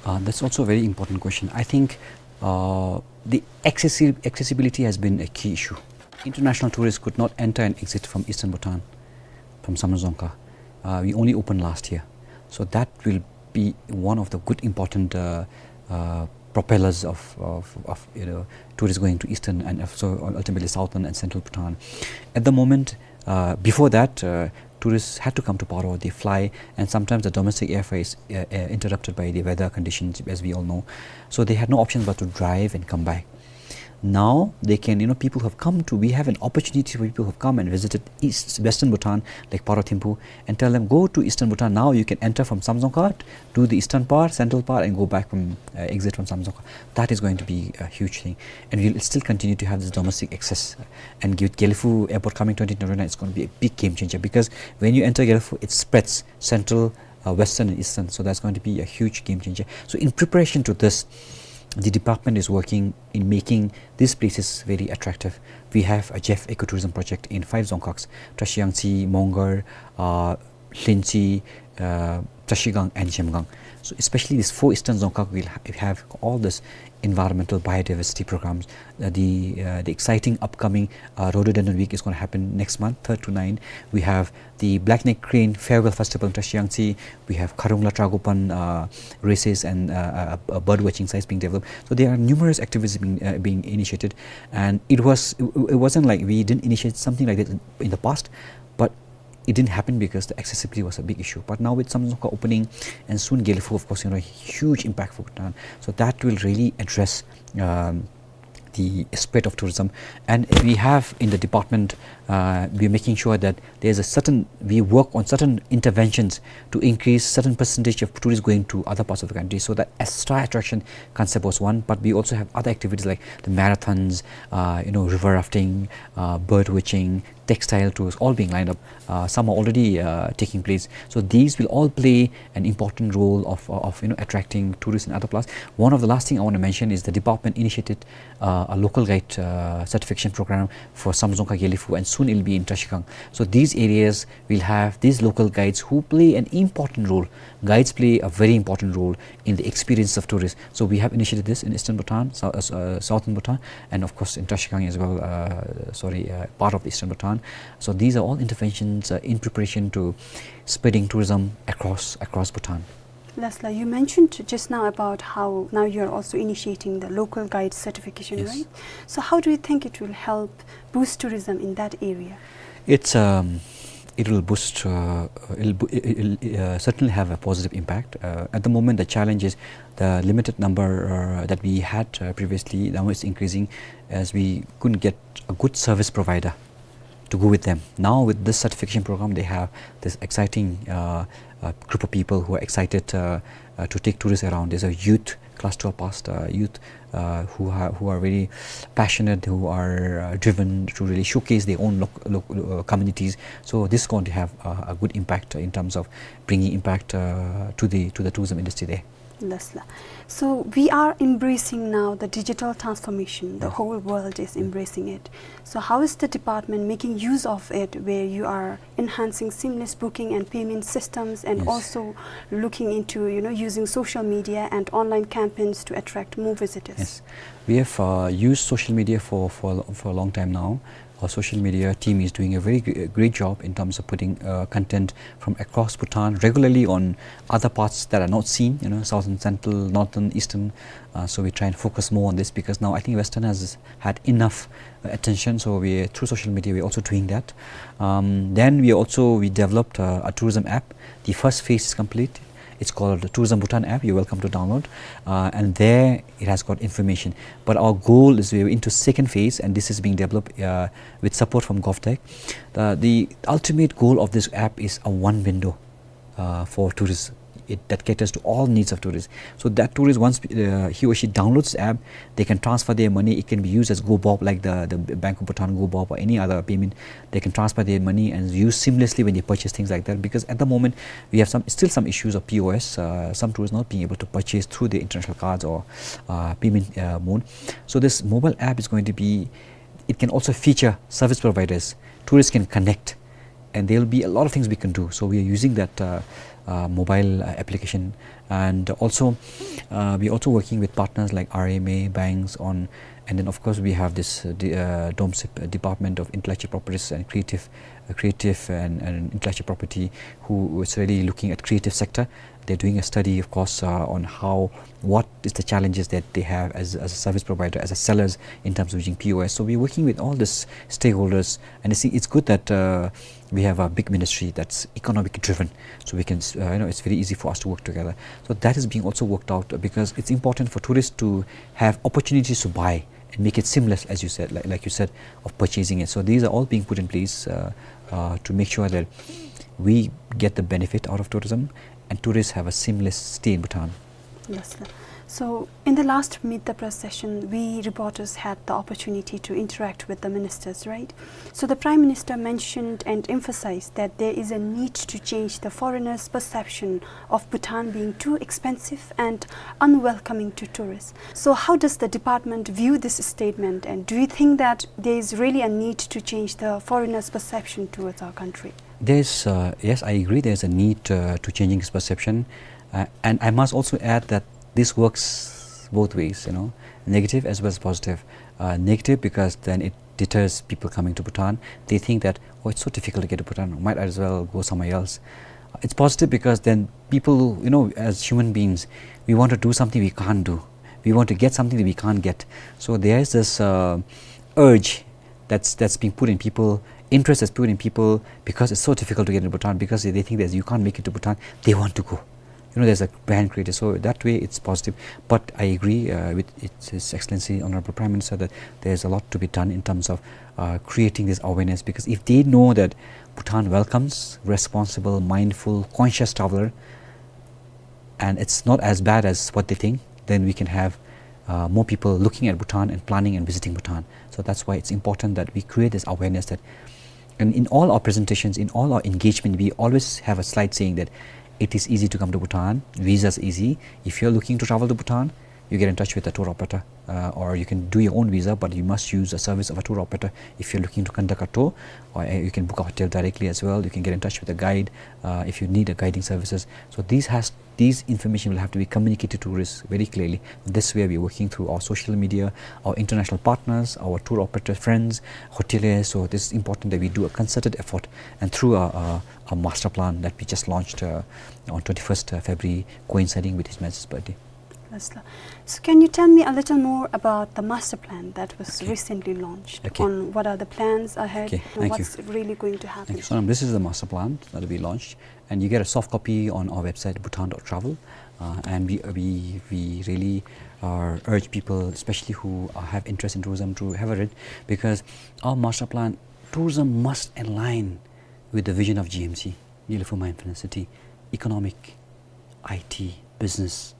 Uh, that's also a very important question. I think, uh, the accessi-, accessibility has been a key issue. International tourists could not enter and exit from eastern Bhutan, from Samdrup Dzongkha. Uh, we only opened last year. So that will be one of the good important, uh, uh, propellers of, of, of, you know, tourists going to eastern and also ultimately southern and central Bhutan. At the moment, uh, before that, uh, tourists had to come to Paro. They fly, and sometimes the domestic airfare is, uh, uh, interrupted by the weather conditions, as we all know. So they had no option but to drive and come back. Now they can, you know, people have come to, we have an opportunity for people who have come and visited East, Western Bhutan, like Paro Thimphu, and tell them, "Go to Eastern Bhutan now. You can enter from Samdrup Dzongkha, do the eastern part, central part, and go back from, uh, exit from Samdrup Dzongkha." That is going to be a huge thing. And we'll still continue to have this domestic access. And with Gelephu Airport coming twenty twenty-nine, it's gonna be a big game changer, because when you enter Gelephu, it spreads central, uh, western and eastern. So that's going to be a huge game changer. So in preparation to this, the department is working in making these places very attractive. We have a J E F ecotourism project in five Dzongkhags, Trashiyangtse, Mongar, uh, Lhintse, uh, Trashigang and Zhemgang. So especially these four eastern Dzongkhag will ha-, have all this environmental biodiversity programs. Uh, the, uh, the exciting upcoming, uh, Rhododendron Week is gonna happen next month, third to nine. We have the Black Neck Crane Farewell Festival in Trashiyangtse. We have Kharungla Tragopan, uh, races and, uh, uh, uh, bird watching sites being developed. So there are numerous activities being, uh, being initiated, and it was, it, it wasn't like we didn't initiate something like that in, in the past, but it didn't happen because the accessibility was a big issue. But now with Samdhengkha opening and soon Gelephu, of course, you know, huge impact for Bhutan. So that will really address, um, the spread of tourism. And we have in the department, uh, we're making sure that there's a certain, we work on certain interventions to increase certain percentage of tourists going to other parts of the country. So that extra attraction concept was one, but we also have other activities like the marathons, uh, you know, river rafting, uh, bird watching, textile tours, all being lined up. Uh, some are already, uh, taking place. So these will all play an important role of, of, you know, attracting tourists and other plus. One of the last thing I wanna mention is the department initiated, uh, a local guide, uh, certification program for Samdhengkha, Gelephu, and soon it'll be in Trashigang. So these areas will have these local guides who play an important role. Guides play a very important role in the experience of tourists. So we have initiated this in Eastern Bhutan, Sou-, uh, uh, Southern Bhutan, and of course in Trashigang as well, uh, sorry, uh, part of Eastern Bhutan. So these are all interventions, uh, in preparation to spreading tourism across, across Bhutan. Lasla, you mentioned just now about how now you're also initiating the local guide certification, yes, right? So how do you think it will help boost tourism in that area? It's, um, it will boost, uh, it'll, bo- it'll, it'll, uh, certainly have a positive impact. Uh, at the moment, the challenge is the limited number, uh, that we had, uh, previously. Now it's increasing as we couldn't get a good service provider to go with them. Now with this certification program, they have this exciting, uh, uh, group of people who are excited, uh, uh, to take tourists around. There's a youth class twelve passed, uh, youth, uh, who ha- who are very passionate, who are, uh, driven to really showcase their own loc- loc- uh, communities. So this is going to have, uh, a good impact in terms of bringing impact, uh, to the, to the tourism industry there. Lasla. So we are embracing now the digital transformation. The, yes, whole world is, mm, embracing it. So how is the department making use of it, where you are enhancing seamless booking and payment systems and, yes, also looking into, you know, using social media and online campaigns to attract more visitors? Yes. We have, uh, used social media for, for, for a long time now. Our social media team is doing a very gr- great job in terms of putting, uh, content from across Bhutan regularly on other parts that are not seen, you know, southern, central, northern, eastern. Uh, so we try and focus more on this because now I think Western has had enough, uh, attention. So we, through social media, we're also doing that. Um, then we also, we developed, uh, a tourism app. The first phase is complete. It's called the Tourism Bhutan app. You're welcome to download. Uh, and there it has got information. But our goal is we're into second phase, and this is being developed, uh, with support from GovTech. Uh, the ultimate goal of this app is a one window, uh, for tourists. It, that caters to all needs of tourists. So that tourist, once, uh, he or she downloads the app, they can transfer their money. It can be used as GoBob, like the, the Bank of Bhutan GoBob or any other payment. They can transfer their money and use seamlessly when they purchase things like that. Because at the moment, we have some, still some issues of P O S, uh, some tourists not being able to purchase through the international cards or, uh, payment, uh, mode. So this mobile app is going to be, it can also feature service providers. Tourists can connect, and there will be a lot of things we can do. So we are using that, uh, uh, mobile, uh, application, and also, uh, we are also working with partners like R M A, banks on, and then of course we have this, uh, the, uh, DOMSIP, uh, Department of Intellectual Properties and Creative, uh, Creative and, and Intellectual Property, who is really looking at creative sector. They're doing a study, of course, uh, on how, what is the challenges that they have as, as a service provider, as a sellers in terms of using P O S. So we're working with all these stakeholders, and it's, it's good that, uh, we have a big ministry that's economic driven, so we can, uh, you know, it's very easy for us to work together. So that is being also worked out because it's important for tourists to have opportunities to buy and make it seamless, as you said, like, like you said, of purchasing it. So these are all being put in place, uh, uh, to make sure that we get the benefit out of tourism and tourists have a seamless stay in Bhutan. Yes, sir. So, in the last Meet the Press session, we reporters had the opportunity to interact with the ministers, right? So, the Prime Minister mentioned and emphasized that there is a need to change the foreigners' perception of Bhutan being too expensive and unwelcoming to tourists. So, how does the department view this statement, and do you think that there is really a need to change the foreigners' perception towards our country? There's, uh, yes, I agree, there's a need, uh, to changing this perception. Uh, and I must also add that this works both ways, you know, negative as well as positive. Uh, negative because then it deters people coming to Bhutan. They think that, "Oh, it's so difficult to get to Bhutan, might as well go somewhere else." It's positive because then people, you know, as human beings, we want to do something we can't do. We want to get something that we can't get. So there's this, uh, urge that's, that's being put in people, interest that's put in people, because it's so difficult to get into Bhutan, because they think that you can't make it to Bhutan, they want to go. You know, there's a brand created. So that way, it's positive. But I agree, uh, with His, His Excellency Honorable Prime Minister that there's a lot to be done in terms of, uh, creating this awareness. Because if they know that Bhutan welcomes responsible, mindful, conscious traveler, and it's not as bad as what they think, then we can have, uh, more people looking at Bhutan and planning and visiting Bhutan. So that's why it's important that we create this awareness that, and in all our presentations, in all our engagement, we always have a slide saying that it is easy to come to Bhutan, visas easy. If you're looking to travel to Bhutan, you get in touch with a tour operator, uh, or you can do your own visa, but you must use a service of a tour operator. If you're looking to conduct a tour, or, uh, you can book a hotel directly as well. You can get in touch with a guide, uh, if you need a guiding services. So these has, these information will have to be communicated to tourists very clearly. This way, we're working through our social media, our international partners, our tour operator friends, hoteliers. So this is important that we do a concerted effort and through a, a, a master plan that we just launched, uh, on twenty-first February, coinciding with His Majesty's birthday. Yes, sir. So can you tell me a little more about the master plan that was, okay, recently launched? Okay. On what are the plans ahead? Okay, and thank you. What's really going to happen? Thank you, Sonam. This is the master plan that we launched, and you get a soft copy on our website, bhutan dot travel. Uh, and we, we, we really, uh, urge people, especially who, uh, have interest in tourism, to have a read, because our master plan, tourism must align with the vision of G M C, Gelephu Ma'ayin Fana City, economic, I T, business.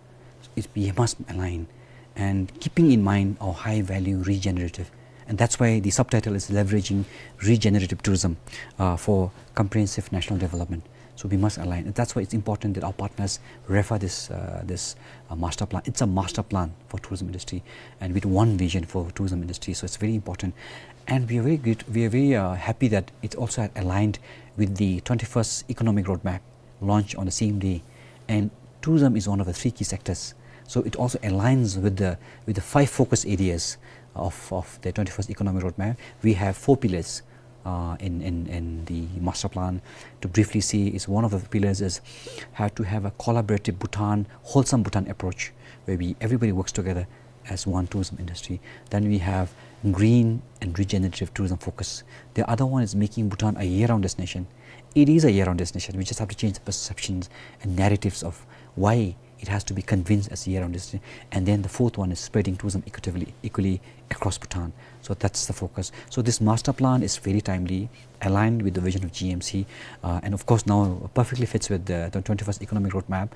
It, we must align, and keeping in mind our high value regenerative. And that's why the subtitle is leveraging regenerative tourism, uh, for comprehensive national development. So we must align. And that's why it's important that our partners refer this, uh, this, uh, master plan. It's a master plan for tourism industry, and with one vision for tourism industry. So it's very important. And we are very good, we are very, uh, happy that it's also aligned with the twenty-first Economic Roadmap, launched on the same day. And tourism is one of the three key sectors. So it also aligns with the, with the five focus areas of, of the twenty-first Economic Roadmap. We have four pillars, uh, in, in, in the master plan. To briefly say, is one of the pillars is have to have a collaborative Bhutan, wholesome Bhutan approach, where we, everybody works together as one tourism industry. Then we have green and regenerative tourism focus. The other one is making Bhutan a year-round destination. It is a year-round destination. We just have to change the perceptions and narratives of why it has to be convinced as a year-round destination. And then the fourth one is spreading tourism equitably, equally across Bhutan. So that's the focus. So this master plan is very timely, aligned with the vision of G M C, uh, and of course now perfectly fits with the, the twenty-first Economic Roadmap,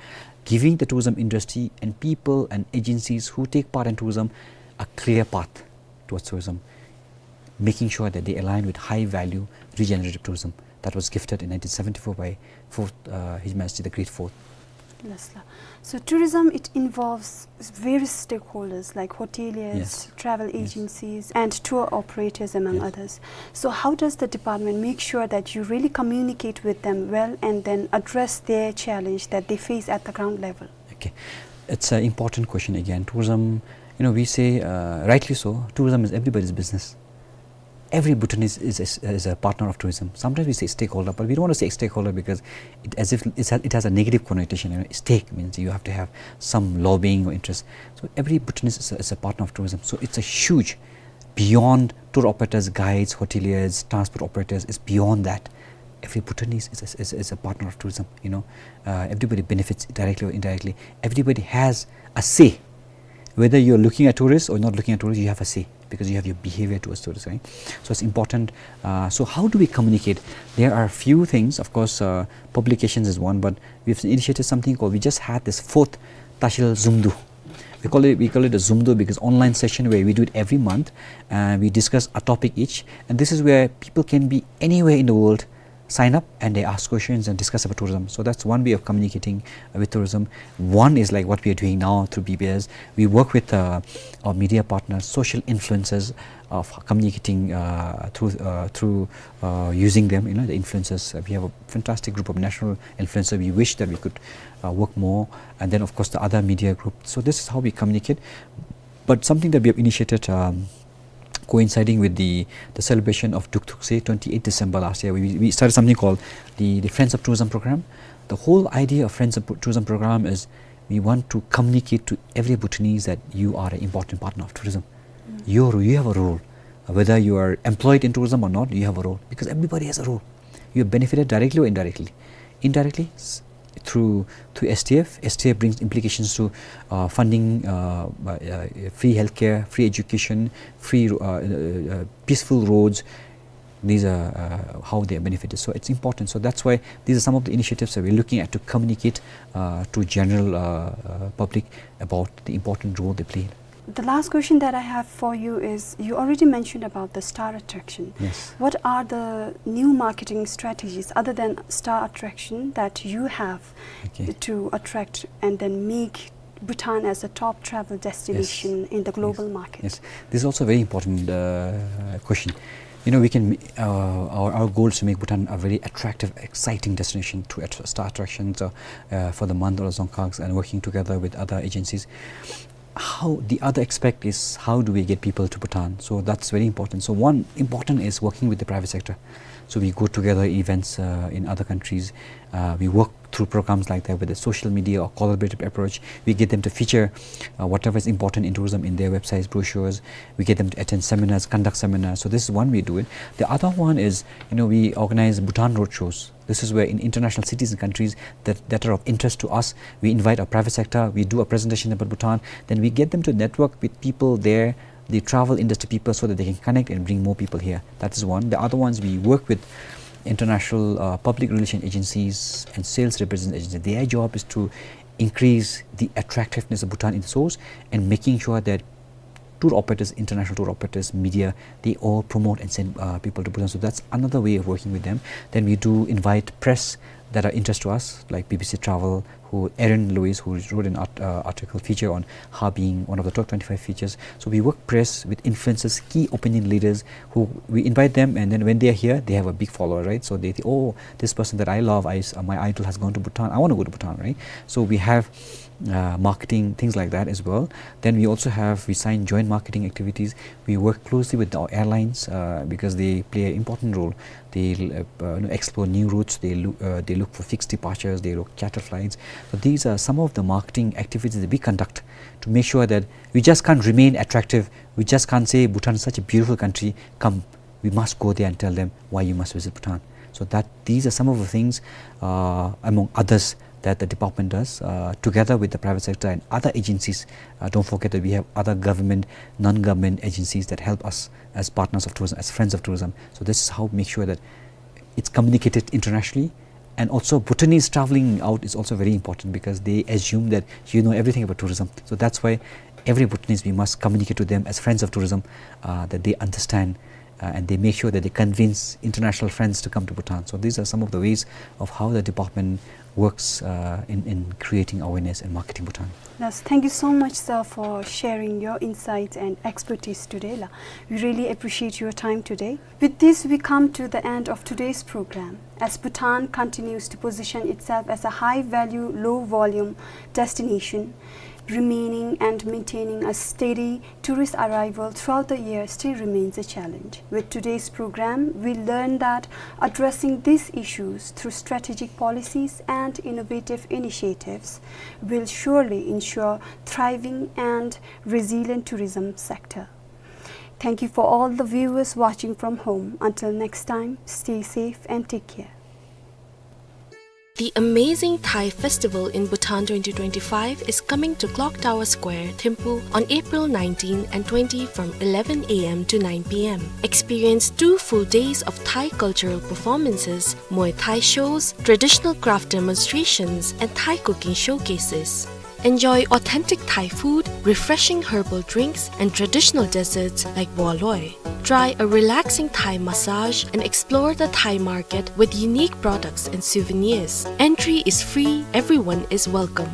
giving the tourism industry and people and agencies who take part in tourism a clear path towards tourism, making sure that they align with high value regenerative tourism that was gifted in nineteen seventy-four by fourth, uh, His Majesty the Great Fourth. Yes, sir. So tourism, it involves various stakeholders like hoteliers, yes, travel, yes, agencies, and tour operators, among, yes, others. So how does the department make sure that you really communicate with them well and then address their challenge that they face at the ground level? Okay. It's an important question again. Tourism, you know, we say, uh, rightly so, tourism is everybody's business. Every Bhutanese is a, is a partner of tourism. Sometimes we say stakeholder, but we don't want to say stakeholder because it, as if it's a, it has a negative connotation. You know, stake means you have to have some lobbying or interest. So every Bhutanese is a, is a partner of tourism. So it's a huge, beyond tour operators, guides, hoteliers, transport operators, is beyond that. Every Bhutanese is a, is, is a partner of tourism, you know. Uh, everybody benefits directly or indirectly. Everybody has a say. Whether you're looking at tourists or not looking at tourists, you have a say because you have your behavior towards tourists, right? So it's important. Uh, so how do we communicate? There are a few things. Of course, uh, publications is one, but we've initiated something called, we just had this fourth Tashil Zumdu. We call it, we call it a Zumdu because online session where we do it every month. Uh, we discuss a topic each, and this is where people can be anywhere in the world sign up and they ask questions and discuss about tourism. So that's one way of communicating with tourism. One is like what we are doing now through B B S. We work with, uh, our media partners, social influencers, of communicating, uh, through, uh, through, uh, using them, you know, the influencers. Uh, we have a fantastic group of national influencers. We wish that we could, uh, work more. And then, of course, the other media group. So this is how we communicate. But something that we have initiated, um, coinciding with the, the celebration of Duk Thuk Seh, twenty-eighth December last year, we, we started something called the, the Friends of Tourism program. The whole idea of Friends of Tourism program is we want to communicate to every Bhutanese that you are an important partner of tourism. Mm. You're, you have a role. Whether you are employed in tourism or not, you have a role, because everybody has a role. You are benefited directly or indirectly. Indirectly, s-, through, through S T F. S T F brings implications to, uh, funding, uh, uh, uh, free healthcare, free education, free, uh, uh, uh, peaceful roads. These are, uh, how they are benefited. So it's important. So that's why these are some of the initiatives that we're looking at to communicate, uh, to general, uh, uh, public about the important role they play. The last question that I have for you is, you already mentioned about the star attraction. Yes. What are the new marketing strategies other than star attraction that you have, okay, to attract and then make Bhutan as a top travel destination, yes, in the global, yes, market? Yes. This is also a very important, uh, question. You know, we can, uh, our, our goal is to make Bhutan a very attractive, exciting destination to att-, star attractions, uh, uh, for the Mandalay Dzongkhags and working together with other agencies. How, the other aspect is, how do we get people to Bhutan? So that's very important. So one important is working with the private sector. So we go together events, uh, in other countries. Uh, we work through programs like that with a social media or collaborative approach. We get them to feature, uh, whatever is important in tourism in their websites, brochures. We get them to attend seminars, conduct seminars. So this is one way to do it. The other one is, you know, we organize Bhutan roadshows. This is where in international cities and countries that, that are of interest to us, we invite our private sector, we do a presentation about Bhutan, then we get them to network with people there, the travel industry people, so that they can connect and bring more people here. That is one. The other ones, we work with international, uh, public relation agencies and sales representative agencies. Their job is to increase the attractiveness of Bhutan in the source and making sure that tour operators, international tour operators, media, they all promote and send, uh, people to Bhutan. So that's another way of working with them. Then we do invite press that are interest to us, like B B C Travel, who Aaron Lewis, who wrote an art-, uh, article feature on Ha being one of the top twenty-five features. So we work press with influencers, key opinion leaders, who we invite them, and then when they are here, they have a big follower, right? So they think, "Oh, this person that I love, I s-, uh, my idol has gone to Bhutan. I wanna go to Bhutan," right? So we have, uh, marketing, things like that as well. Then we also have, we sign joint marketing activities. We work closely with our airlines, uh, because they play an important role. They, uh, uh, you know, explore new routes. They look, uh, they look for fixed departures. They look charter flights. So these are some of the marketing activities that we conduct to make sure that we just can't remain attractive. We just can't say, "Bhutan is such a beautiful country. Come, we must go there and tell them why you must visit Bhutan." So that, these are some of the things, uh, among others, that the department does, uh, together with the private sector and other agencies. Uh, don't forget that we have other government, non-government agencies that help us as partners of tourism, as friends of tourism. So this is how we make sure that it's communicated internationally. And also, Bhutanese traveling out is also very important because they assume that you know everything about tourism. So that's why every Bhutanese, we must communicate to them as friends of tourism, uh, that they understand, uh, and they make sure that they convince international friends to come to Bhutan. So these are some of the ways of how the department works, uh, in, in creating awareness and marketing Bhutan. Yes, thank you so much, sir, for sharing your insights and expertise today, la. We really appreciate your time today. With this, we come to the end of today's program. As Bhutan continues to position itself as a high-value, low-volume destination, remaining and maintaining a steady tourist arrival throughout the year still remains a challenge. With today's program, we learn that addressing these issues through strategic policies and innovative initiatives will surely ensure thriving and resilient tourism sector. Thank you for all the viewers watching from home. Until next time, stay safe and take care. The Amazing Thai Festival in Bhutan twenty twenty-five is coming to Clock Tower Square, Thimphu, on April nineteen and twenty from eleven A M to nine P M. Experience two full days of Thai cultural performances, Muay Thai shows, traditional craft demonstrations, and Thai cooking showcases. Enjoy authentic Thai food, refreshing herbal drinks, and traditional desserts like bua loi. Try a relaxing Thai massage and explore the Thai market with unique products and souvenirs. Entry is free, everyone is welcome.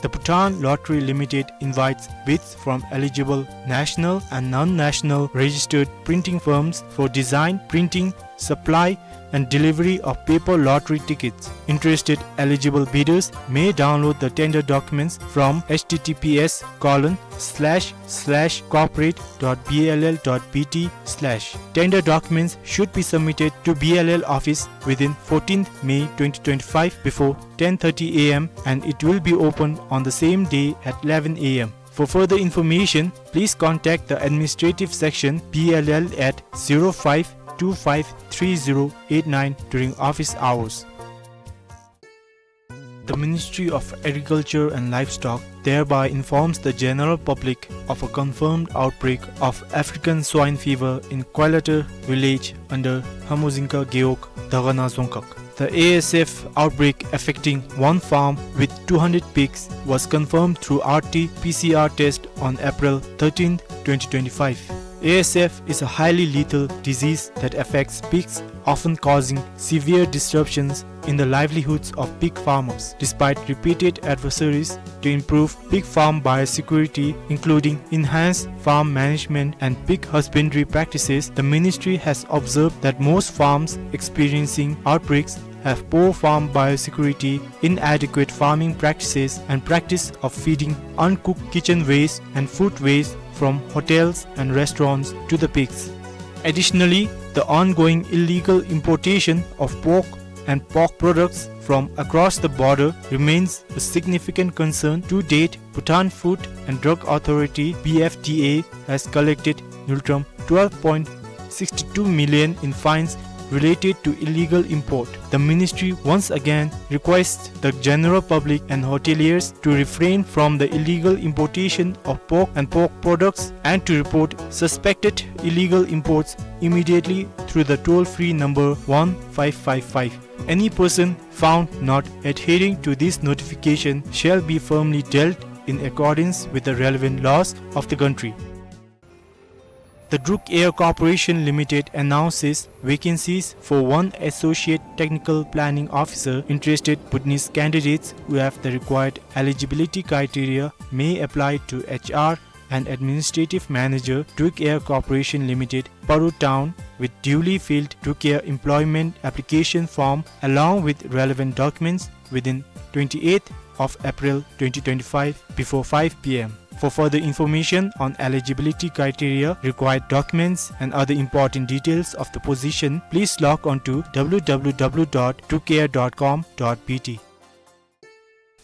The Bhutan Lottery Limited invites bids from eligible national and non-national registered printing firms for design, printing, supply, and delivery of paper lottery tickets. Interested eligible bidders may download the tender documents from H T T P S colon slash slash corporate dot B L L dot B T slash. Tender documents should be submitted to B L L office within fourteenth May twenty twenty-five before ten thirty A M, and it will be open on the same day at eleven A M. For further information, please contact the administrative section, B L L, at zero five two five three zero eight nine during office hours. The Ministry of Agriculture and Livestock thereby informs the general public of a confirmed outbreak of African swine fever in Koilater village under Hamuzingka Gewog, Dagana Dzongkhag. The A S F outbreak affecting one farm with two hundred pigs was confirmed through R T P C R test on April thirteenth, twenty twenty-five. A S F is a highly lethal disease that affects pigs, often causing severe disruptions in the livelihoods of pig farmers. Despite repeated advisories to improve pig farm biosecurity, including enhanced farm management and pig husbandry practices, the ministry has observed that most farms experiencing outbreaks have poor farm biosecurity, inadequate farming practices, and practice of feeding uncooked kitchen waste and food waste from hotels and restaurants to the pigs. Additionally, the ongoing illegal importation of pork and pork products from across the border remains a significant concern. To date, Bhutan Food and Drug Authority, B F D A, has collected nultrum twelve point six two million in fines related to illegal import. The ministry once again requests the general public and hoteliers to refrain from the illegal importation of pork and pork products and to report suspected illegal imports immediately through the toll-free number one five five five. Any person found not adhering to this notification shall be firmly dealt in accordance with the relevant laws of the country. The Druk Air Corporation Limited announces vacancies for one Associate Technical Planning Officer. Interested Bhutanese candidates who have the required eligibility criteria may apply to H R and Administrative Manager, Druk Air Corporation Limited, Paru Town, with duly filled Druk Air employment application form along with relevant documents within twenty-eighth of April twenty twenty-five before five P M. For further information on eligibility criteria, required documents, and other important details of the position, please log on to W W W dot drukair dot com dot B T.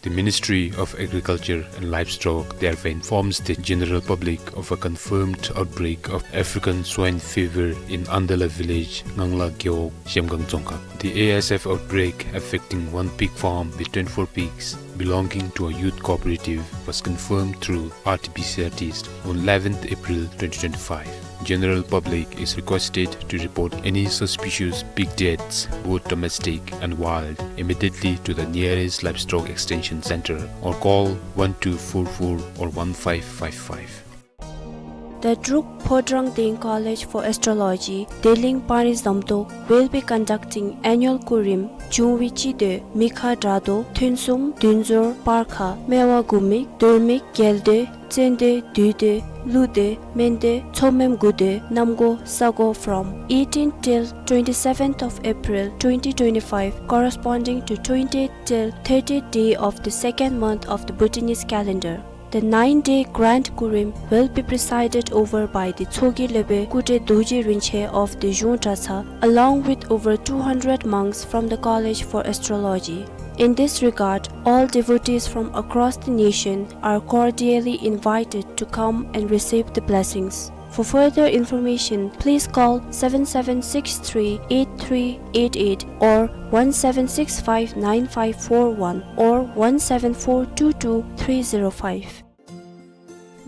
The Ministry of Agriculture and Livestock therefore informs the general public of a confirmed outbreak of African swine fever in Andala village, Ngangla Gewog, Zhemgang Dzongkhag. The A S F outbreak affecting one pig farm with twenty-four pigs belonging to a youth cooperative was confirmed through R T P C R test on eleventh April twenty twenty-five. General public is requested to report any suspicious pig deaths, both domestic and wild, immediately to the nearest livestock extension center or call one two four four or one five five five. The Druk Phodrang Deng College for Astrology, Deleng Panri Zamtok, will be conducting annual Kurim, Jungwi Chide, Mikha Drado, Thunsum, Dunzur, Parkha, Mewa Gumik, Durmik, Gelde, Tsende, Duide, Lude, Mende, Tsomem Gude, Namgo, Sago from eighteenth till twenty-seventh of April twenty twenty-five, corresponding to twentieth till thirtieth day of the second month of the Bhutanese calendar. The nine-day Grand Kurim will be presided over by the Tshogye Lebe Kude Dorji Rinpoche of the Zhung Dratshang, along with over two hundred monks from the College for Astrology. In this regard, all devotees from across the nation are cordially invited to come and receive the blessings. For further information, please call seven seven six three eight three eight eight or one seven six five nine five four one or one seven four two two three zero five.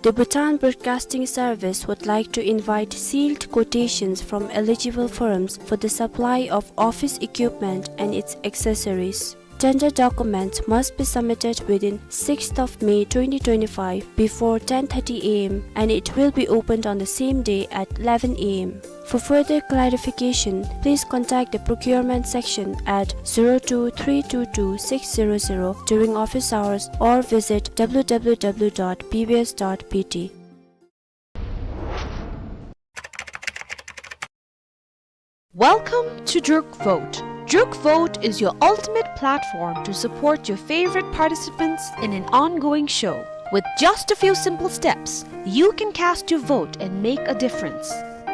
The Bhutan Broadcasting Service would like to invite sealed quotations from eligible firms for the supply of office equipment and its accessories. Tender documents must be submitted within sixth of May twenty twenty-five before ten thirty A M and it will be opened on the same day at eleven A M. For further clarification, please contact the procurement section at zero two three two two six zero zero during office hours or visit W W W dot B B S dot B T. Welcome to Druk Vote. Druk Vote is your ultimate platform to support your favorite participants in an ongoing show. With just a few simple steps, you can cast your vote and make a difference.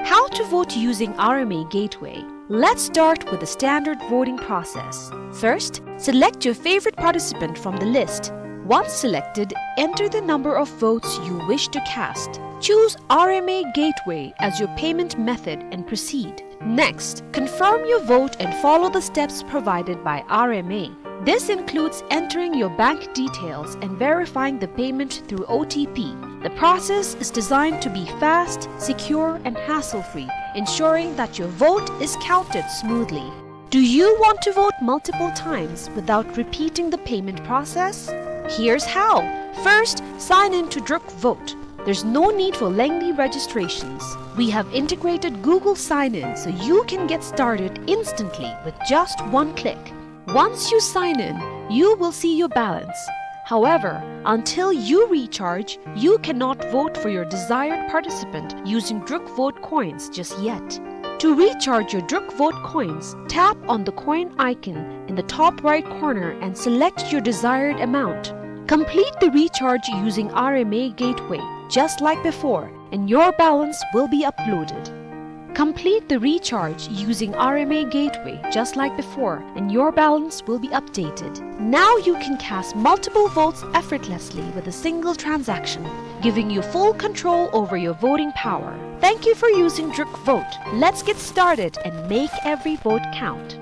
How to vote using R M A Gateway. Let's start with the standard voting process. First, select your favorite participant from the list. Once selected, enter the number of votes you wish to cast. Choose R M A Gateway as your payment method and proceed. Next, confirm your vote and follow the steps provided by R M A. This includes entering your bank details and verifying the payment through O T P. The process is designed to be fast, secure, and hassle-free, ensuring that your vote is counted smoothly. Do you want to vote multiple times without repeating the payment process? Here's how. First, sign in to Druk Vote. There's no need for lengthy registrations. We have integrated Google Sign-In so you can get started instantly with just one click. Once you sign in, you will see your balance. However, until you recharge, you cannot vote for your desired participant using Druk Vote coins just yet. To recharge your Druk Vote coins, tap on the coin icon in the top right corner and select your desired amount. Complete the recharge using R M A Gateway, just like before, and your balance will be uploaded. Complete the recharge using R M A Gateway, just like before, and your balance will be updated. Now you can cast multiple votes effortlessly with a single transaction, giving you full control over your voting power. Thank you for using Druk Vote. Let's get started and make every vote count.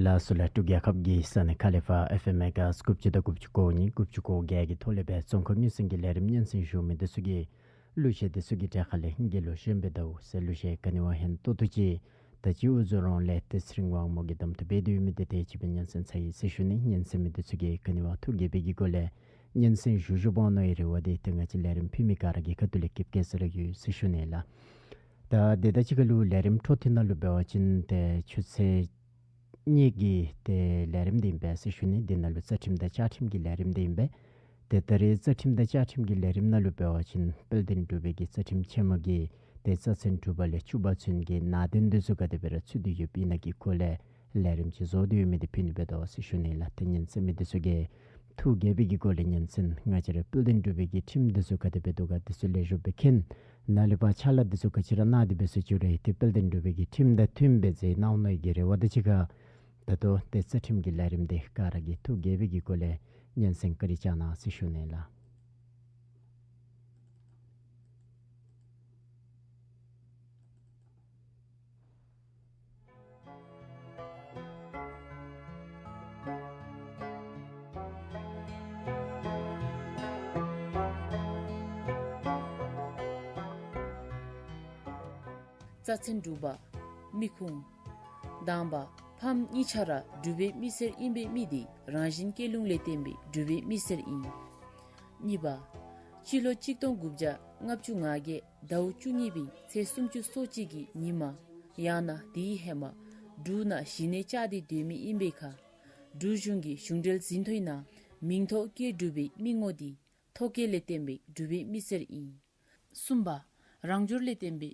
ལགས་སོ་ལགས། འབྲུག་རྒྱལ་ཁབ་ཀྱི་ས་གནས་ཁ་ལས་ཕར་ཨེཕ་ཨེམ་མེ་གྷ་ཧརཊ་དགུ་བཅུ་དང་དགུ་བཅུ་གོ་གཉིས་དགུ་བཅུ་གོ་བརྒྱད་ཀྱི་ཐོག་ལས་སྦེ་རྫོང་ཁ་ངོས་ཟིན་གྱི་ལས་རིམ་སྙན་གསན་ཞུ་མི་འདི་ཚུ་གིས་གླུ་གཞས་འདི་ཚུ་གི་གྲས་ཁ་ལས་དགེ་སློང་གཞོན་པའི་ཟླཝ་ཟེར་གླུ་གཞས་ག་ནི་བ་ཧན་ཏོག་ཏོ་ཅིག་ད་ཅི་འུ་ཚུ་རོང་ལས་ཏེ་ཚེ་རིང་དབང་མོ་གིས་གདམ་འཐུ་འབད་དེ་ཡོད་མི་འདི་དེ་ཅིག་སྦེ་སྙན་གསན་ཚར་ཡི་ཟེར་ཞུ་ནི། སྙན་གསན་མི་འདི་ཚུ་གིས་ག་ནི་བ་ཐུགས་དགྱེས་པའི་གི་སྒོ་ལས་སྙན་གསན་ཞུ་ཞུ་འོང་མནོ་བའི་རེ་བ་འདི་ཏེ་ང་བཅས་ལས་རིམ་ཕུལ་མི་ག་ར་གི་ཁ་ཐུག་ལས་རྐྱབ་གེ་ཟེར་ར་ཡོད་ཟེར་ཞུ་ནི་ལགས། ད་དེ་དང་གཅིག་ཁར་ལུ་ལས་རིམ་འཕྲོ་མཐུད་ནང་ལུ་འབད་བ་ཅིན་ཏེ་ཆུ་ཚོད་གཉིས་ཀྱི་ཏེ་ལས་རིམ་འདི་ཨིན་པས་ཟེར་ཞུ་ནི། འདི་ནང་ལུ་རྩ་ཁྲིམས་དང་བཅའ་ཁྲིམས་ཀྱི་ལས་རིམ་འདི་ཨིན་པས། ཏེ་ད་རེས་རྩ་ཁྲིམས་དང་བཅའ་ཁྲིམས་ཀྱི་ལས་རིམ་ནང་ལུ་འབད་བ་ཅིན་དཔལ་ལྡན་འབྲུག་པའི་གི་རྩ་ཁྲིམས་ཆེན་མོ་གི་ཏེ་རྩ་ཚན་དྲུག་པ་ལས་བཅུ་པ་ཚུན་གྱི་ནང་དོན་འདི་ཚུ་ག་དེ་སྦེ་ར་ཚུད་དེ་ཡོདཔ་ཨིན་ན་གི་སྐོར་ལས་ལས་རིམ་ཅིག་བཟོ་སྟེ་ཡོད་མི་འདི་ཕུལ་ནི་འབད་དོ་ཟེར་ཞུ་ནི་ལགས། ཏེ་སྙན་གསན་མི་འདི་ཚུ་གིས་ཐུགས་དགྱེས་པའི་གི་སྒོ་ལས་སྙན་གསན། ང་བཅས་ར་དཔལ་ལྡན་འབྲུག་པའི་གི་ཁྲིམས་འདི་ཚུ་ག་དེ་སྦེ་འདུག་ག་འདི་ཚུ་ལེགས་ཤོམ་སྦེ་མཁྱེན། ནཱ་ལས་ཕར་ཕྱག་ལཱ་འདི་ཚུ་ག་ཅི་ར་གནང་སྟེ་འབད་ས་ཅི་རུང་ཏེ་དཔལ་ལྡན་འབྲུག་པའི་གི་ཁྲིམས་དང་མཐུནམ་སྦེ་མཛད་གནང་ནི་གི་རེ་བ་དང་གཅིག་ཁར་ད་ལྟོ་ཏེ་རྩ་ཁྲིམས་ཀྱི་ལས་རིམ་འདི་ག་ར་གིས་ཐུགས་དགྱེས་པའི་གི་སྒོ་ལས་སྙན་གསན་བཀའ་དྲིན་བསྐྱང་གནང་ཟེར་ཞུ་ནི་ལགས། རྩ་ཚན་དྲུག་པ། མི་ཁུངས། དང་པ། ཕམ་གཉིས་ཆ་ར་འབྲུག་པའི་མི་སེར་ཨིན་པའི་མི་འདི་རང་བཞིན་སྐྱེ་ལུགས་ལས་བརྟེན་པའི་འབྲུག་པའི་མི་སེར་ཨིན། གཉིས་པ། སྤྱི་ལོ་གཅིག་སྟོང་དགུ་བརྒྱ་ལྔ་བཅུ་ང་བརྒྱད་ཟླཝ་བཅུ་གཉིས་པའི་ཚེས་སུམ་ཅུ་སོ་གཅིག་གི་ཉིན་མ་ཡང་ན་དེའི་ཧེ་མ་འབྲུག་ནང་གཞི་གནས་བཅའ་སྟེ་སྡོད་མི་ཨིན་པའི་ཁར་འབྲུག་གཞུང་གི་གཞུང་འབྲེལ་ཟིན་ཐོའི་ནང་མིང་ཐོ་བཀོད་གྲུབ་པའི་མི་ངོ་འདི་ཐོ་བཀོད་ལས་བརྟེན་པའི་འབྲུག་པའི་མི་སེར་ཨིན། གསུམ་པ། རང་འབྱོར་ལས་བརྟེན་པའི་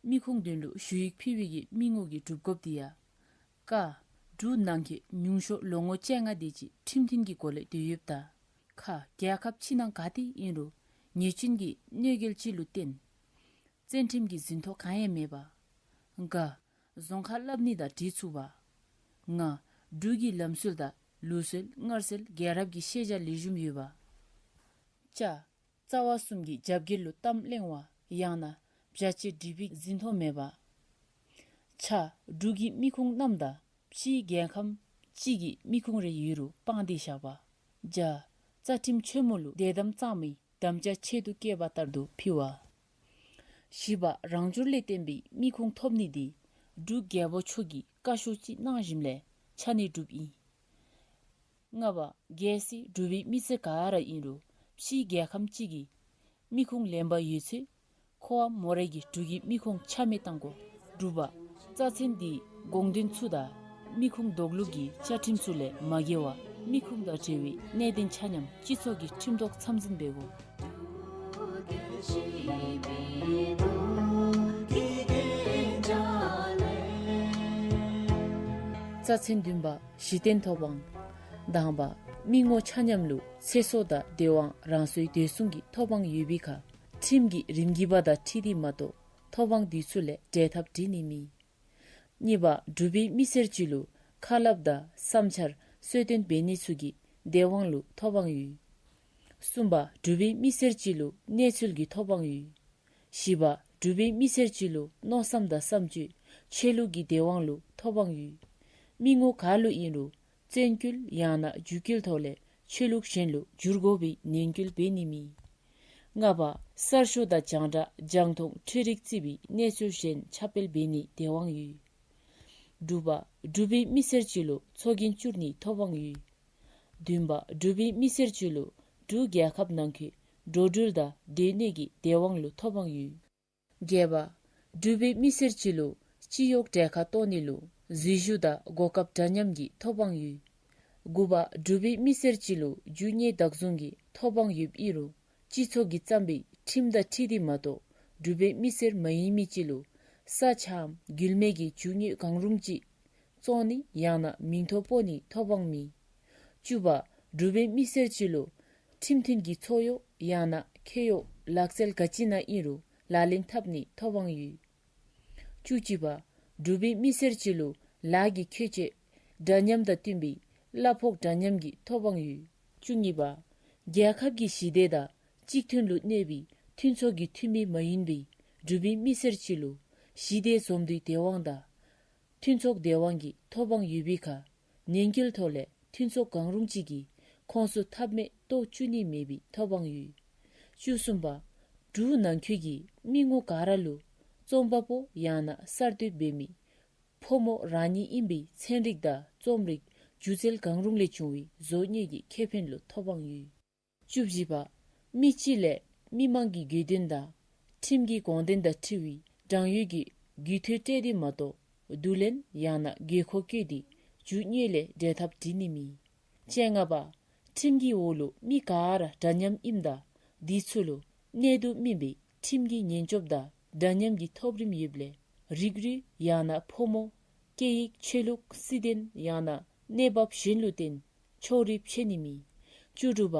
མི་ཁུངས་དོན་ལུ་ཞུ་ཡིག་ཕུལ་བའི་གི་མི་ངོ་གི་སྒྲུབ་དགོཔ་འདི་ཡང་། ཀ། འབྲུག་ནང་འཁོད་ཉུང་ཤོས་ལོ་ངོ་བཅོ་ལྔ་དེ་ཅིག་ཁྲིམས་མཐུན་གྱི་སྒོ་ལས་སྡོད་ཡོདཔ་དང་། ཁ། རྒྱལ་ཁབ་ཕྱི་ནང་ག་ཏེ་ཨིན་རུང་ཉེས་སྐྱོན་གྱི་གནོད་འགེལ་ཅིག་ལུ་བརྟེན་བཙན་ཁྲིམས་ཀྱི་ཟིན་ཐོ་གང་ཡང་མེད་པ། ག། རྫོང་ཁ་སླབ་ནི་དང་འབྲེལ་ཚུགས་པ། ང་། འབྲུག་གི་ལམ་སྲོལ་དང་ལུགས་སྲོལ་སྔར་སྲོལ་རྒྱལ་རབས་ཀྱི་ཤེས་བྱ་ལེགས་ཤོམ་ཡོད་པ། ཅ། རྩ་བ་གསུམ་གྱི་རྒྱབ་འགལ་ལུ་གཏམ་གླེང་བ་ཡང་ན་བྱ་བྱེད་འབྲེལ་བའི་ཟིན་ཐོ་མེད་པ། ཆ། འབྲུག་གི་མི་ཁུངས་རྣམས་དང་ཕྱིའི་རྒྱལ་ཁམས་ཅིག་གི་མི་ཁུངས་རེ་ཡོད་རུང་སྤང་སྟེ་བཞག་པ། ཇ། རྩ་ཁྲིམས་ཆེན་མོ་ལུ་དད་དམ་གཙང་མའི་དམ་བཅའ་ཆེད་དུ་བཀོད་པ་ལྟར་དུ་ཕུལ་བ། བཞི་པ། རང་འབྱོར་ལས་བརྟེན་པའི་མི་ཁུངས་ཐོབ་ནི་འདི་འབྲུག་རྒྱལ་པོ་མཆོག་གིས་བཀའ་ཤོག་ཅིག་གནང་ཞིནམ་ལས་ཆ་གནས་གྲུབ་ཨིན། ལྔ་པ། གལ་སྲིད་འབྲུག་པའི་མི་སེར་ག་ར་ཨིན་རུང་ཕྱིའི་རྒྱལ་ཁམས་ཅིག་གི་མི་ཁུངས་ལེན་པ་ཡོད་ཚེ་ཁོ་བ་མོ་ར་གིས་འབྲུག་གི་མི་ཁུངས་ཆ་མེད་གཏང་དགོ། དྲུག་པ། རྩ་ཚན་འདིའི་དགོངས་དོན་ཚུ་དང་མི་ཁུངས་འདོགས་ལུགས་ཀྱི་བཅའ་ཁྲིམས་ཚུ་ལས་མ་འགལ་བར་མི་ཁུངས་དང་འབྲེལ་བའི་གནད་དོན་ཆ་མཉམ་སྤྱི་ཚོགས་ཀྱི་ཁྲིམས་ཐོག་འཚམས་འཛིན་འབད་དགོ། རྩ་ཚན་བདུན་པ། གཞི་རྟེན་ཐོབ་དབང་། དང་པ། མི་ངོ་ཆ་མཉམ་ལུ་ཚེ་སྲོག་དང་བདེ་དབང་རང་སོའི་བདེ་སྲུང་གི་ཐོབ་དབང་ཡོད་པའི་ཁར་ཁྲིམས་ཀྱི་རིམ་གྱིས་པ་དང་འཁྲིལ་ཏེ་མ་གཏོགས་ཐོབ་དབང་འདི་ཚུ་ལས་འབྲལ་ཐབས་འགྲིག་ནི་མེད། གཉིས་པ། འབྲུག་པའི་མི་སེར་ཅིག་ལུ་ཁ་སླབ་དང་བསམ་འཆར་གསོལ་སྟོན་འབད་ནི་ཚུ་གི་བདེ་དབང་ལུ་ཐོབ་དབང་ཡོད། གསུམ་པ། འབྲུག་པའི་མི་སེར་ཅིག་ལུ་གནས་ཚུལ་གྱི་ཐོབ་དབང་ཡོད། བཞི་པ། འབྲུག་པའི་མི་སེར་ཅིག་ལུ་མནོ་བསམ་དང་བསམ་སྤྱོད་ཆོས་ལུགས་ཀྱི་བདེ་དབང་ལུ་ཐོབ་དབང་ཡོད། མི་ངོ་ག་ལུ་ཨིན་རུང་བཙན་སྐུལ་ཡང་ན་རྒྱུད་སྐུལ་ཐོག་ལས་ ཆོས་ལུགས་གཞན་ལུ་བསྒྱུར་དགོ་པའི་ནན་སྐུལ་འབད་ནི་མེད། ལྔ་པ་གསར་ཤོག་དང་རྒྱང་བསྒྲགས་རྒྱང་མཐོང་འཕྲུལ་རིག་བརྩི་བའི་གནས་ཚུལ་གཞན་ཁྱབ་སྤེལ་འབད་ནིའི་དེ་དབང་ཡོད། དྲུག་པ་འབྲུག་པའི་མི་སེར་ཅིག་ལུ་ཚོགས་རྒྱན་བསྐྱུར་ནིའི་ཐོབ་དབང་ཡོད། བདུན་པ་འབྲུག་པའི་མི་སེར་ཅིག་ལུ་འབྲུག་རྒྱལ་ཁབ་ནང་འཁོད་འགྲོ་འགྲུལ་དང་སྡོད་གནས་ཀྱི་དེ་དབང་ལུ་ཐོབ་དབང་ཡོད། བརྒྱད་པ་འབྲུག་པའི་མི་སེར་ཅིག་ལུ་སྤྱི་གཡོག་གྲལ་ཁར་གཏོགས་ནི་ལུ་འཛུལ་ཞུགས་དང་གོ་སྐབས་འདྲ་མཉམ་གྱི་ཐོབ་དབང་ཡོད། དགུ་པ་འབྲུག་པའི་མི་སེར་ཅིག་ལུ་རྒྱུ་དངོས་བདག་བཟུང་གི་ཐོབ་དབང་ཡོདཔ་ཨིན་རུང་སྤྱི་ཚོགས་ཀྱིས་བརྩམས་པའི་ཁྲིམས་དང་འཁྲིལ་ཏེ་མ་གཏོགས་འབྲུག་པའི་མི་སེར་མ་ཡིན་མི་ཅིག་ལུ་ས་ཆའམ་རྒྱུད་སྨད་ཀྱི་རྒྱུ་དངོས་གང་རུང་ཅིག་བཙོང་ནི་ཡང་ན་མིང་ཐོ་སྤོ་ནིའི་ཐོབ་དབང་མེད། བཅུ་པ་འབྲུག་པའི་མི་སེར་ཅིག་ལུ་ཁྲིམས་མཐུན་གྱི་ཚོགས་གཡོག་ཡང་ན་ཁེ་གཡོག་ལག་རྩལ་ག་ཅི་ནང་ཨིན་རུང་ལག་ལེན་འཐབ་ནིའི་ཐོབ་དབང་ཡོད། བཅུ་གཅིག་པ་འབྲུག་པའི་མི་སེར་ཅིག་ལུ་ལཱ་གི་ཁྱད་ཆོས་འདྲ་མཉམ་དང་བསྟུན་པའི་གླ་ཕོགས་འདྲ་མཉམ་གྱི་ཐོབ་དབང་ཡོད། བཅུ་གཉིས་པ་རྒྱལ་ཁབ་ཀྱི་ཞི་བདེ་དང་གཅིག་མཐུན་ལུ་གནས་པའི་མཐུན་ཚོགས་ཀྱི་འཐུས་མི་མ་ཡིན་པའི་འབྲུག་པའི་མི་སེར་ཅིག་ལུ་ཞི་བདེ་འཛོམས་འདུའི་དེ་དབང་དང་མཐུན་ཚོགས་དེ་དབང་གི་ཐོབ་དབང་ཡོད་པའི་ཁར་ནན་སྐུལ་ཐོག་ལས་མཐུན་ཚོགས་གང་རུང་ཅིག་གིས་ཁོངས་སུ་འཐབ་མི་གཏོགས་བཅུག་ནི་མེད་པའི་ཐོབ་དབང་ཡོད། བཅུ་གསུམ་པ་འབྲུག་ནང་འཁོད་ཀྱི་མི་ངོ་ག་ར་ལུ་རྩོམ་པ་པོ་ཡང་ན་གསར་གཏོད་འབད་མི་ཕོ་མོ་རང་ཉིད་ཨིན་པའི་ཚན་རིག་དང་རྩོམ་རིག་སྒྱུ་རྩལ་གང་རུང་ལས་བྱུང་བའི་བཟོ་དངོས་ཀྱི་ཁེ་ཕན་ལུ་ཐོབ་དབང་ཡོད། བཅུ་བཞི་པ་མི་སྤྱི་ལས་མི་མང་གི་དགོས་འདུན་དང་ཁྲིམས་ཀྱི་དགོངས་དོན་དང་འཁྲིལ་བའི་དྲང་ཡོད་ཀྱི་རྒུད་འཐུས་སྤྲོད་དེ་མ་གཏོགས་བསྡུ་ལེན་ཡང་ན་དགོས་མཁོ་བཀོད་དེ་རྒྱུ་དངོས་ལས་འབྲེལ་ཐག་འགྲིག་ནི་མེད། བཅོ་ལྔ་པ་ཁྲིམས་ཀྱི་འོག་ལུ་མི་ག་ར་འདྲ་མཉམ་ཨིནམ་ད་དེ་ཚུ་ལུ་གནད་དུ་སྨིན་པའི་ཁྲིམས་ཀྱི་ཉེན་སྐྱོབ་དང་འདྲ་མཉམ་གྱི་ཐོབ་རིམ་ཡོདཔ་ལས་རིགས་རུས་ཡང་ན་ཕོ་མོ་སྐད་ཡིག་ཆོས་ལུགས་སྲིད་དོན་ཡང་ན་གནས་བབ་གཞན་ལུ་བརྟེན་ཕྱོགས་རིས་ཕྱེ་ནི་མེད། བཅུ་དྲུག་པ་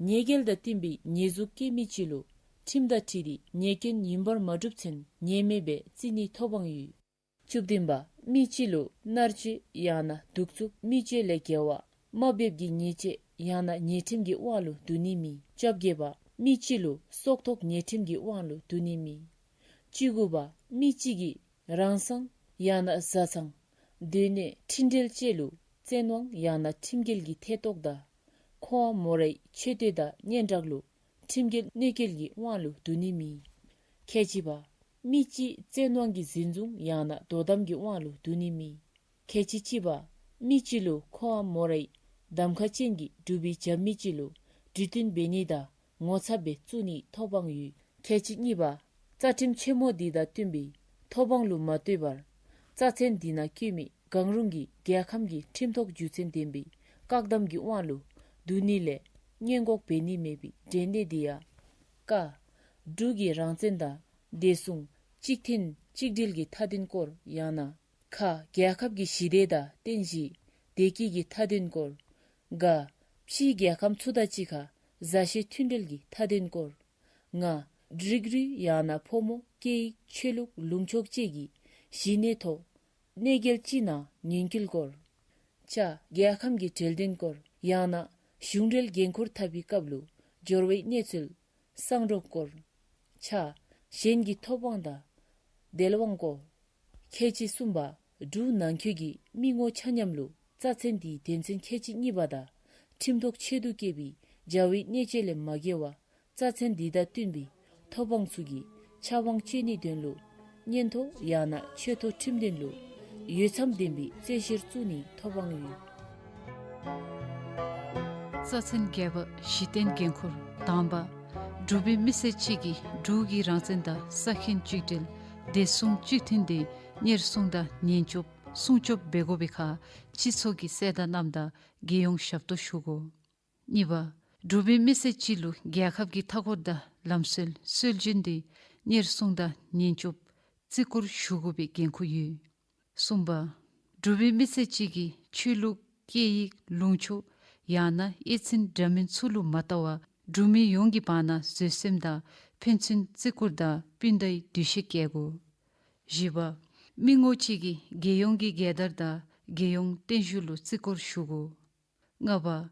ཉེས་འགེལ་དང་བསྟུན་པའི་ཉེས་འཛུགས་བཀལ་མི་ཅིག་ལུ་ཁྲིམས་དང་འཁྲིལ་ཏེ་ཉེས་སྐྱོན་ཡིན་པར་མ་གྲུབ་ཚེན་ཉེས་མེད་སྦེ་བརྩི་ནིའི་ཐོབ་དབང་ཡོད། བཅུ་བདུན་པ་མི་སྤྱི་ལུ་མནར་གཅོད་ཡང་ན་གདུག་རྩུབ་མི་སྤྱོད་ལས་འགལ་བ་དམའ་འབེབས་ཀྱི་ཉེས་ཆད་ཡང་ན་ཉེས་ཁྲིམས་ཀྱི་དབང་ལུ་བསྡུ་ནི་མེད། བཅོ་བརྒྱད་པ་མི་སྤྱི་ལུ་སྲོག་ཐོག་ཉེས་ཁྲིམས་ཀྱི་དབང་ལུ་བསྡུ་ནི་མེད། བཅུ་དགུ་པ་མི་སྤྱི་གིས་རང་སང་ཡང་ན་བཟའ་ཚང་སྡོད་གནས་འཕྲིན་འབྲེལ་བཅས་ལུ་བཙན་དབང་ཡང་ན་ཁྲིམས་འགལ་གྱི་ཐེ་གཏོགས་དང་ཁོ་འམ་མོ་རའི་མཆོད་རྟེན་དང་སྙན་གྲགས་ལུ་ཁྲིམས་འགལ་གནོད་སྐྱེལ་གྱི་དབང་ལུ་བསྡུ་ནི་མེད། ཁལ་གཅིག་པ་མི་སྤྱི་བཙན་དབང་གིས་འཛིན་བཟུང་ཡང་ན་དོ་དམ་གྱི་དབང་ལུ་བསྡུ་ནི་མེད། ཁལ་གཅིག་གཅིག་པ་མི་སྤྱི་ལུ་ཁོ་འམ་མོ་རའི་གདམ་ཁ་ཅན་གྱི་འབྲུག་པའི་རྒྱབ་མི་ཅིག་ལུ་འབྲུ་བཏོན་འབད་ནི་དང་ངོ་ཚབ་སྦེ་བཙུགས་ནིའི་ཐོབ་དབང་ཡོད། ཁལ་གཅིག་གཉིས་པ་རྩ་ཁྲིམས་ཆེན་མོ་འདི་དང་བསྟུན་པའི་ཐོབ་དབང་ལུ་མ་ལྟོས་པར་རྩ་ཚན་འདི་ནང་བཀོད་མི་གང་རུང་གིས་རྒྱལ་ཁམས་ཀྱི་ཁྲིམས་ཐོག་རྒྱུ་མཚན་ལྡན་པའི་བཀག་དམ་གྱི་དབང་ལུ་བསྡུ་ནི་ལས་སྔོན་འགོག་འབད་ནི་མེད་པའི་འབྲེལ་གནད་འདི་ཡང་། ཀ། འབྲུག་གི་རང་བཙན་དང་བདེ་སྲུང་གཅིག་མཐུན་གཅིག་སྒྲིལ་གྱི་མཐའ་དོན་སྐོར་ཡང་ན། ཁ། རྒྱལ་ཁབ་ཀྱི་ཞི་བདེ་དང་རྟེན་གཞི་བདེ་སྐྱིད་ཀྱི་མཐའ་དོན་སྐོར། ག། ཕྱིའི་རྒྱལ་ཁམས་ཚུ་དང་གཅིག་ཁར་མཛའ་བཤེས་མཐུན་འབྲེལ་གྱི་མཐའ་དོན་སྐོར། ང་། རིགས་རུས་ཡང་ན་ཕོ་མོ་སྐད་ཡིག་ཆོས་ལུགས་ལུང་ཕྱོགས་བཅས་ཀྱི་གཞི་གནས་ཐོག་གནོད་འགེལ་ཅིག་ནང་ངན་སྐུལ་སྐོར། ཅ། རྒྱལ་ཁམས་ཀྱི་འབྲེལ་དོན་སྐོར་ཡང་ན་གཞུང་འབྲེལ་འགན་འཁུར་འཐབ་པའི་སྐབས་ལུ་འབྱོར་བའི་གནས་ཚུལ་གསང་སྒྲོག་སྐོར། ཆ། གཞན་གྱི་ཐོབ་དབང་དང་དལ་དབང་སྐོར། ཁལ་གཅིག་གསུམ་པ་འབྲུག་ནང་འཁོད་ཀྱི་མི་ངོ་ཆ་མཉམ་ལུ་རྩ་ཚན་འདིའི་དོན་ཚན་ཁལ་གཅིག་གཉིས་པ་དང་ཁྲིམས་ཐོག་ཆེད་དུ་བཀོད་པའི་བྱ་བའི་གནད་སྤྱོད་ལས་མ་འགལ་བར་རྩ་ཚན་འདི་དང་བསྟུན་པའི་ཐོབ་དབང་ཚུ་གི་ཆབ་དབང་སྤྱོད་ནིའི་དོན་ལུ་མངོན་མཐོ་ཡང་ན་ཆེ་མཐོ་ཁྲིམས་དོན་ལུ་འོས་འཚམ་ལྡན་པའི་རྩོད་བཤེར་བཙུགས་ནིའི་ཐོབ་དབང་ཡོད། རྩ་ཚན་བརྒྱད་པ་གཞི་རྟེན་འགན་འཁུར། དང་པ། འབྲུག་པའི་མི་སེར་གཅིག་གིས་འབྲུག་གི་རང་བཙན་དང་ས་ཁྱོན་གཅིག་སྒྲིལ། བདེ་སྲུང་གཅིག་མཐུན་དེ་གཉེར་སྲུང་དང་ཉེན་སྐྱོབ་སྲུང་སྐྱོབ་འབད་དགོ་པའི་ཁར་སྤྱི་ཚོགས་ཀྱི་གསལ་བརྡ་གནངམ་དང་རྒྱལ་ཡོངས་ཞབས་ཏོག་ཞུ་དགོ། གཉིས་པ། འབྲུག་པའི་མི་སེར་གཅིག་ལུ་རྒྱལ་ཁབ་ཀྱི་མཐའ་འཁོར་དང་ལམ་སྲོལ་སྲོལ་རྒྱུན་དེ་གཉེར་སྲུང་དང་ཉེན་སྐྱོབ་བརྩི་བཀུར་ཞུ་དགོ་པའི་འགན་ཁུར་ཡོད། གསུམ་པ། འབྲུག་པའི་མི་སེར་གཅིག་གིས་ཆོས་ལུགས་སྐད་ཡིག་ལུང་ཕྱོགས་ཡང་ན་ཨེ་ཚན་འདྲ་མིན་ཚུ་ལུ་མ་ལྟ་བར་འབྲུག་མི་ཡོངས་ཀྱི་བར་ན་བཟོད་སེམས་དང་ཕན་ཚུན་བརྩི་བཀུར་དང་སྤུན་ཟླའི་འདུ་ཤེས་བསྐྱེད་དགོ། བཞི་པ། མི་ངོ་གཅིག་གིས་རྒྱལ་ཡོངས་ཀྱི་རྒྱལ་དར་དང་རྒྱལ་ཡོངས་བརྟན་བཞུགས་ལུ་བརྩི་བཀུར་ཞུ་དགོ། ལྔ་པ།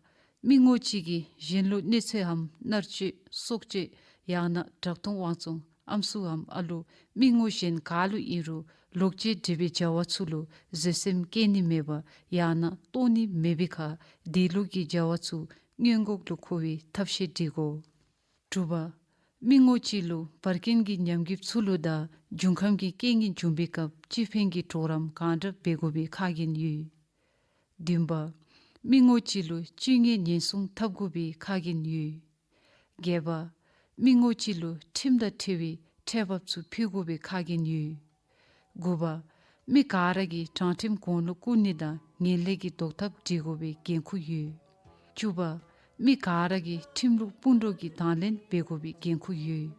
མི་ངོ་གཅིག་གིས་གཞན་ལུ་གནོད་འཚེའམ་མནར་གཅོད་སྲོག་གཅོད་ཡང་ན་དྲག་རྡུང་དབང་བཙོང་ཨམ་སྲུའམ་ཨ་ལུ་མི་ངོ་གཞན་ག་ལུ་ཨིན་རུང་ལོག་སྤྱོད་འདྲེས་པའི་བྱ་བ་ཚུ་ལུ་བཟོད་སེམས་བསྐྱེད་ནི་མེད་པར་ཡང་ན་གཏོགས་ནི་མེད་པའི་ཁར་དེ་ལུགས་ཀྱི་བྱ་བ་ཚུ་ སྔོན་འགོག་ལུ་མཁོ་བའི་ཐབས་ཤེས་སྒྲིག་དགོ། དྲུག་པ། མི་ངོམ་ཅིག་ལུ་བར་རྐྱེན་གྱི་ཉམས་རྒུདཔ་ཚུ་ལུ་དང་འབྱུང་ཁམས་ཀྱི་རྐྱེན་གྱིས་འབྱུང་བའི་སྐབས་སྤྱི་ཕན་གྱི་གྲོགས་རམ་གང་དྲག་འབད་དགོ་པའི་ཁག་ཆེན་ཡོད། བདུན་པ། མི་ངོམ་ཅིག་ལུ་སྤྱོད་ངན་ཉེན་སྲུང་འཐབ་དགོ་པའི་ཁག་ཆེན་ཡོད། བརྒྱད་པ། མི་ངོམ་ཅིག་ལུ་ཁྲིམས་དང་འཁྲིལ་བའི་ཁྲལ་འབགཔ་ཚུ་ཕུད་དགོ་པའི་ཁག་ཆེན་ཡོད། དགུ་པ། མི་ག་ར་གིས་དྲང་ཁྲིམས་གོང་ལུ་བཀུར་ནི་དང་ངན་ལྷད་ཀྱི་བཟློག་ཐབས་སྒྲིག་དགོ་པའི་འགན་ཁུར་ཡོད། བཅུ་པ། མི་ག་ར་གིས་ཁྲིམས་ལུགས་སྤུངས་འགྲོ་གི་དང་ལེན་འབད་དགོ་པའི་འགན་ཁུར་ཡོད།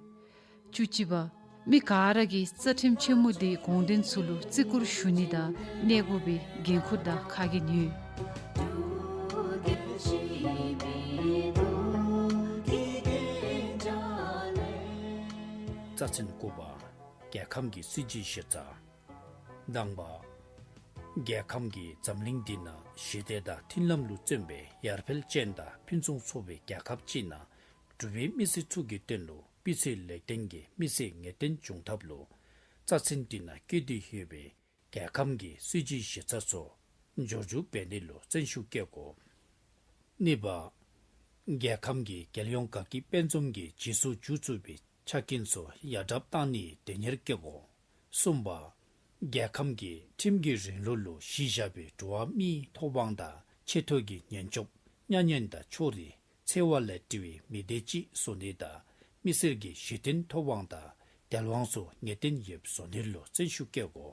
བཅུ་གཅིག་པ། མི་ག་ར་གིས་རྩ་ཁྲིམས་ཆེན་མོ་འདིའི་དགོངས་དོན་ཚུ་ལུ་བརྩི་བཀུར་ཞུ་ནི་དང་གནས་དགོ་པའི་འགན་ཁུར་དང་ཁག་ཆེན་ཡོད། རྩ་ཚན་དགུ་པ། རྒྱལ་ཁམས་ཀྱི་སྲིད་བྱུས་གཞི་རྩ། དང་པ། རྒྱལ་ཁམས་ཀྱིས་འཛམ་གླིང་འདི་ནང་ཞི་བདེ་དང་མཐུན་ལམ་ལུ་བརྩོན་པའི་ཡར་འཕེལ་ཅན་དང་ཕུན་སུམ་ཚོགས་པའི་རྒྱལ་ཁབ་ཅིག་ནང་འབྲུག་པའི་མི་སེར་ཚུ་གི་དོན་ལུ་སྤུས་ཚད་ལེགས་ལྡན་གྱི་མི་སེར་ངེས་གཏན་འབྱུང་ཐབས་ལུ་རྩ་ཚན་འདི་ནང་བཀོད་དེ་ཡོད་པའི་རྒྱལ་ཁམས་ཀྱི་སྲིད་བྱུས་གཞི་རྩ་ཚུ་འབྱོར་འཇུག་འབད་ནི་ལུ་བརྩོན་ཤུགས་བསྐྱེད་དགོ། གཉིས་པ། རྒྱལ་ཁམས་ཀྱིས་རྒྱལ་ཡོངས་དགའ་སྐྱིད་དཔལ་འཛོམས་ཀྱི་རྗེས་སུ་འཇུག་ཚུགས་པའི་ཆ་རྐྱེན་ཚུ་ཡར་དྲག་བཏང་ནིའི་དོན་གཉེར་བསྐྱེད་དགོ། གསུམ་པ། རྒྱལ་ཁམས་ཀྱིས་ཁྲིམས་ཀྱི་རིང་ལུགས་ལུ་གཞི་བཞག་པའི་འགྲོ་བ་མིའི་ཐོབ་དབང་དང་ཆེ་མཐོ་གི་ཉེན་སྐྱོབ་མྱ་ངན་དང་ཕྱོགས་རིས་འཚེ་བ་ལས་བྲལ་བའི་མི་སྡེ་ཅིག་བཟོ་ནི་དང་མི་སེར་གྱི་གཞི་རྟེན་ཐོབ་དབང་དང་དལ་དབང་ཚུ་ངེས་གཏན་ཡོདཔ་བཟོ་ནི་ལུ་བརྩོན་ཤུགས་བསྐྱེད་དགོ།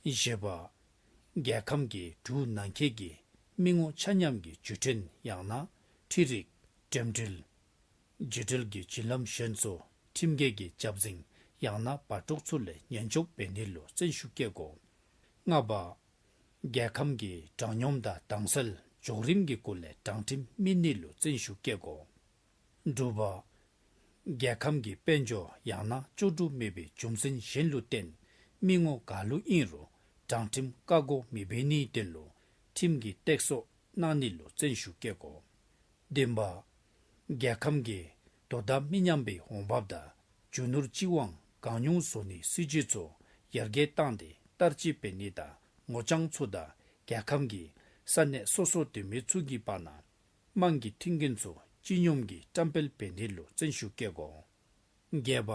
བཞི་པ། རྒྱལ་ཁམས་ཀྱིས་འབྲུག་ནང་འཁོད་ཀྱི་མི་ངོམ་ཆ་མཉམ་གྱི་བརྒྱུད་འཕྲིན་ཡང་ན་འཕྲུལ་རིག་འགྲེམས་འགྲུལ་བརྒྱུད་འཕྲིན་གྱི་བརྒྱུད་ལམ་གཞན་ཚུ་ཁྲིམས་འགལ་གྱི་རྒྱབ་འཛིང་ཡང་ན་འབད་འབྲོག་ཚུ་ལས་ཉེན་སྐྱོབ་འབད་ནི་ལུ་བརྩོན་ཤུགས་བསྐྱེད་དགོ། ལྔ་པ། རྒྱལ་ཁམས་ཀྱིས་དྲང་སྙོམས་དང་དྭངས་གསལ་འཇོག་རིམ་གྱི་སྒོ་ལས་དྲང་ཁྲིམས་སྨིན་ནི་ལུ་བརྩོན་ཤུགས་བསྐྱེད་དགོ། དྲུག་པ། རྒྱལ་ཁམས་ཀྱི་དཔལ་འབྱོར་ཡང་ན་ལྕོགས་གྲུབ་མེད་པའི་རྒྱུ་མཚན་གཞན་ལུ་བརྟེན་མི་ངོམ་ག་ལུ་ཨིན་རུང་དྲང་ཁྲིམས་བཀག་འགོག་མི་འབད་ནིའི་དོན་ལུ་ཁྲིམས་ཀྱི་སྟེགས་གསོ་གནང་ནི་ལུ་བརྩོན་ཤུགས་བསྐྱེད་དགོ། བདུན་པ། རྒྱལ་ཁམས་ཀྱིས་དོ་བདག་མི་མཉམ་པའི་འོང་འབབ་དང་རྒྱུ་ནོར་སྤྱི་དབང་གང་ཉུང་བཟོ་ནིའི་སྲིད་བྱུས་ཚུ་ཡར་རྒྱས་བཏང་སྟེ་བསྟར་སྤྱོད་འབད་ནི་དང་ངོ་རྐྱང་ཚུ་དང་རྒྱལ་ཁམས་ཀྱི་ས་གནས་སོ་སོ་དོན་མེད་ཚུ་གི་བར་ན་དམངས་ཀྱི་མཐུན་རྐྱེན་ཚུ་སྤྱི་སྙོམས་ཀྱིས་བཀྲམ་སྤེལ་འབད་ནི་ལུ་བརྩོན་ཤུགས་བསྐྱེད་དགོ། བརྒྱད་པ།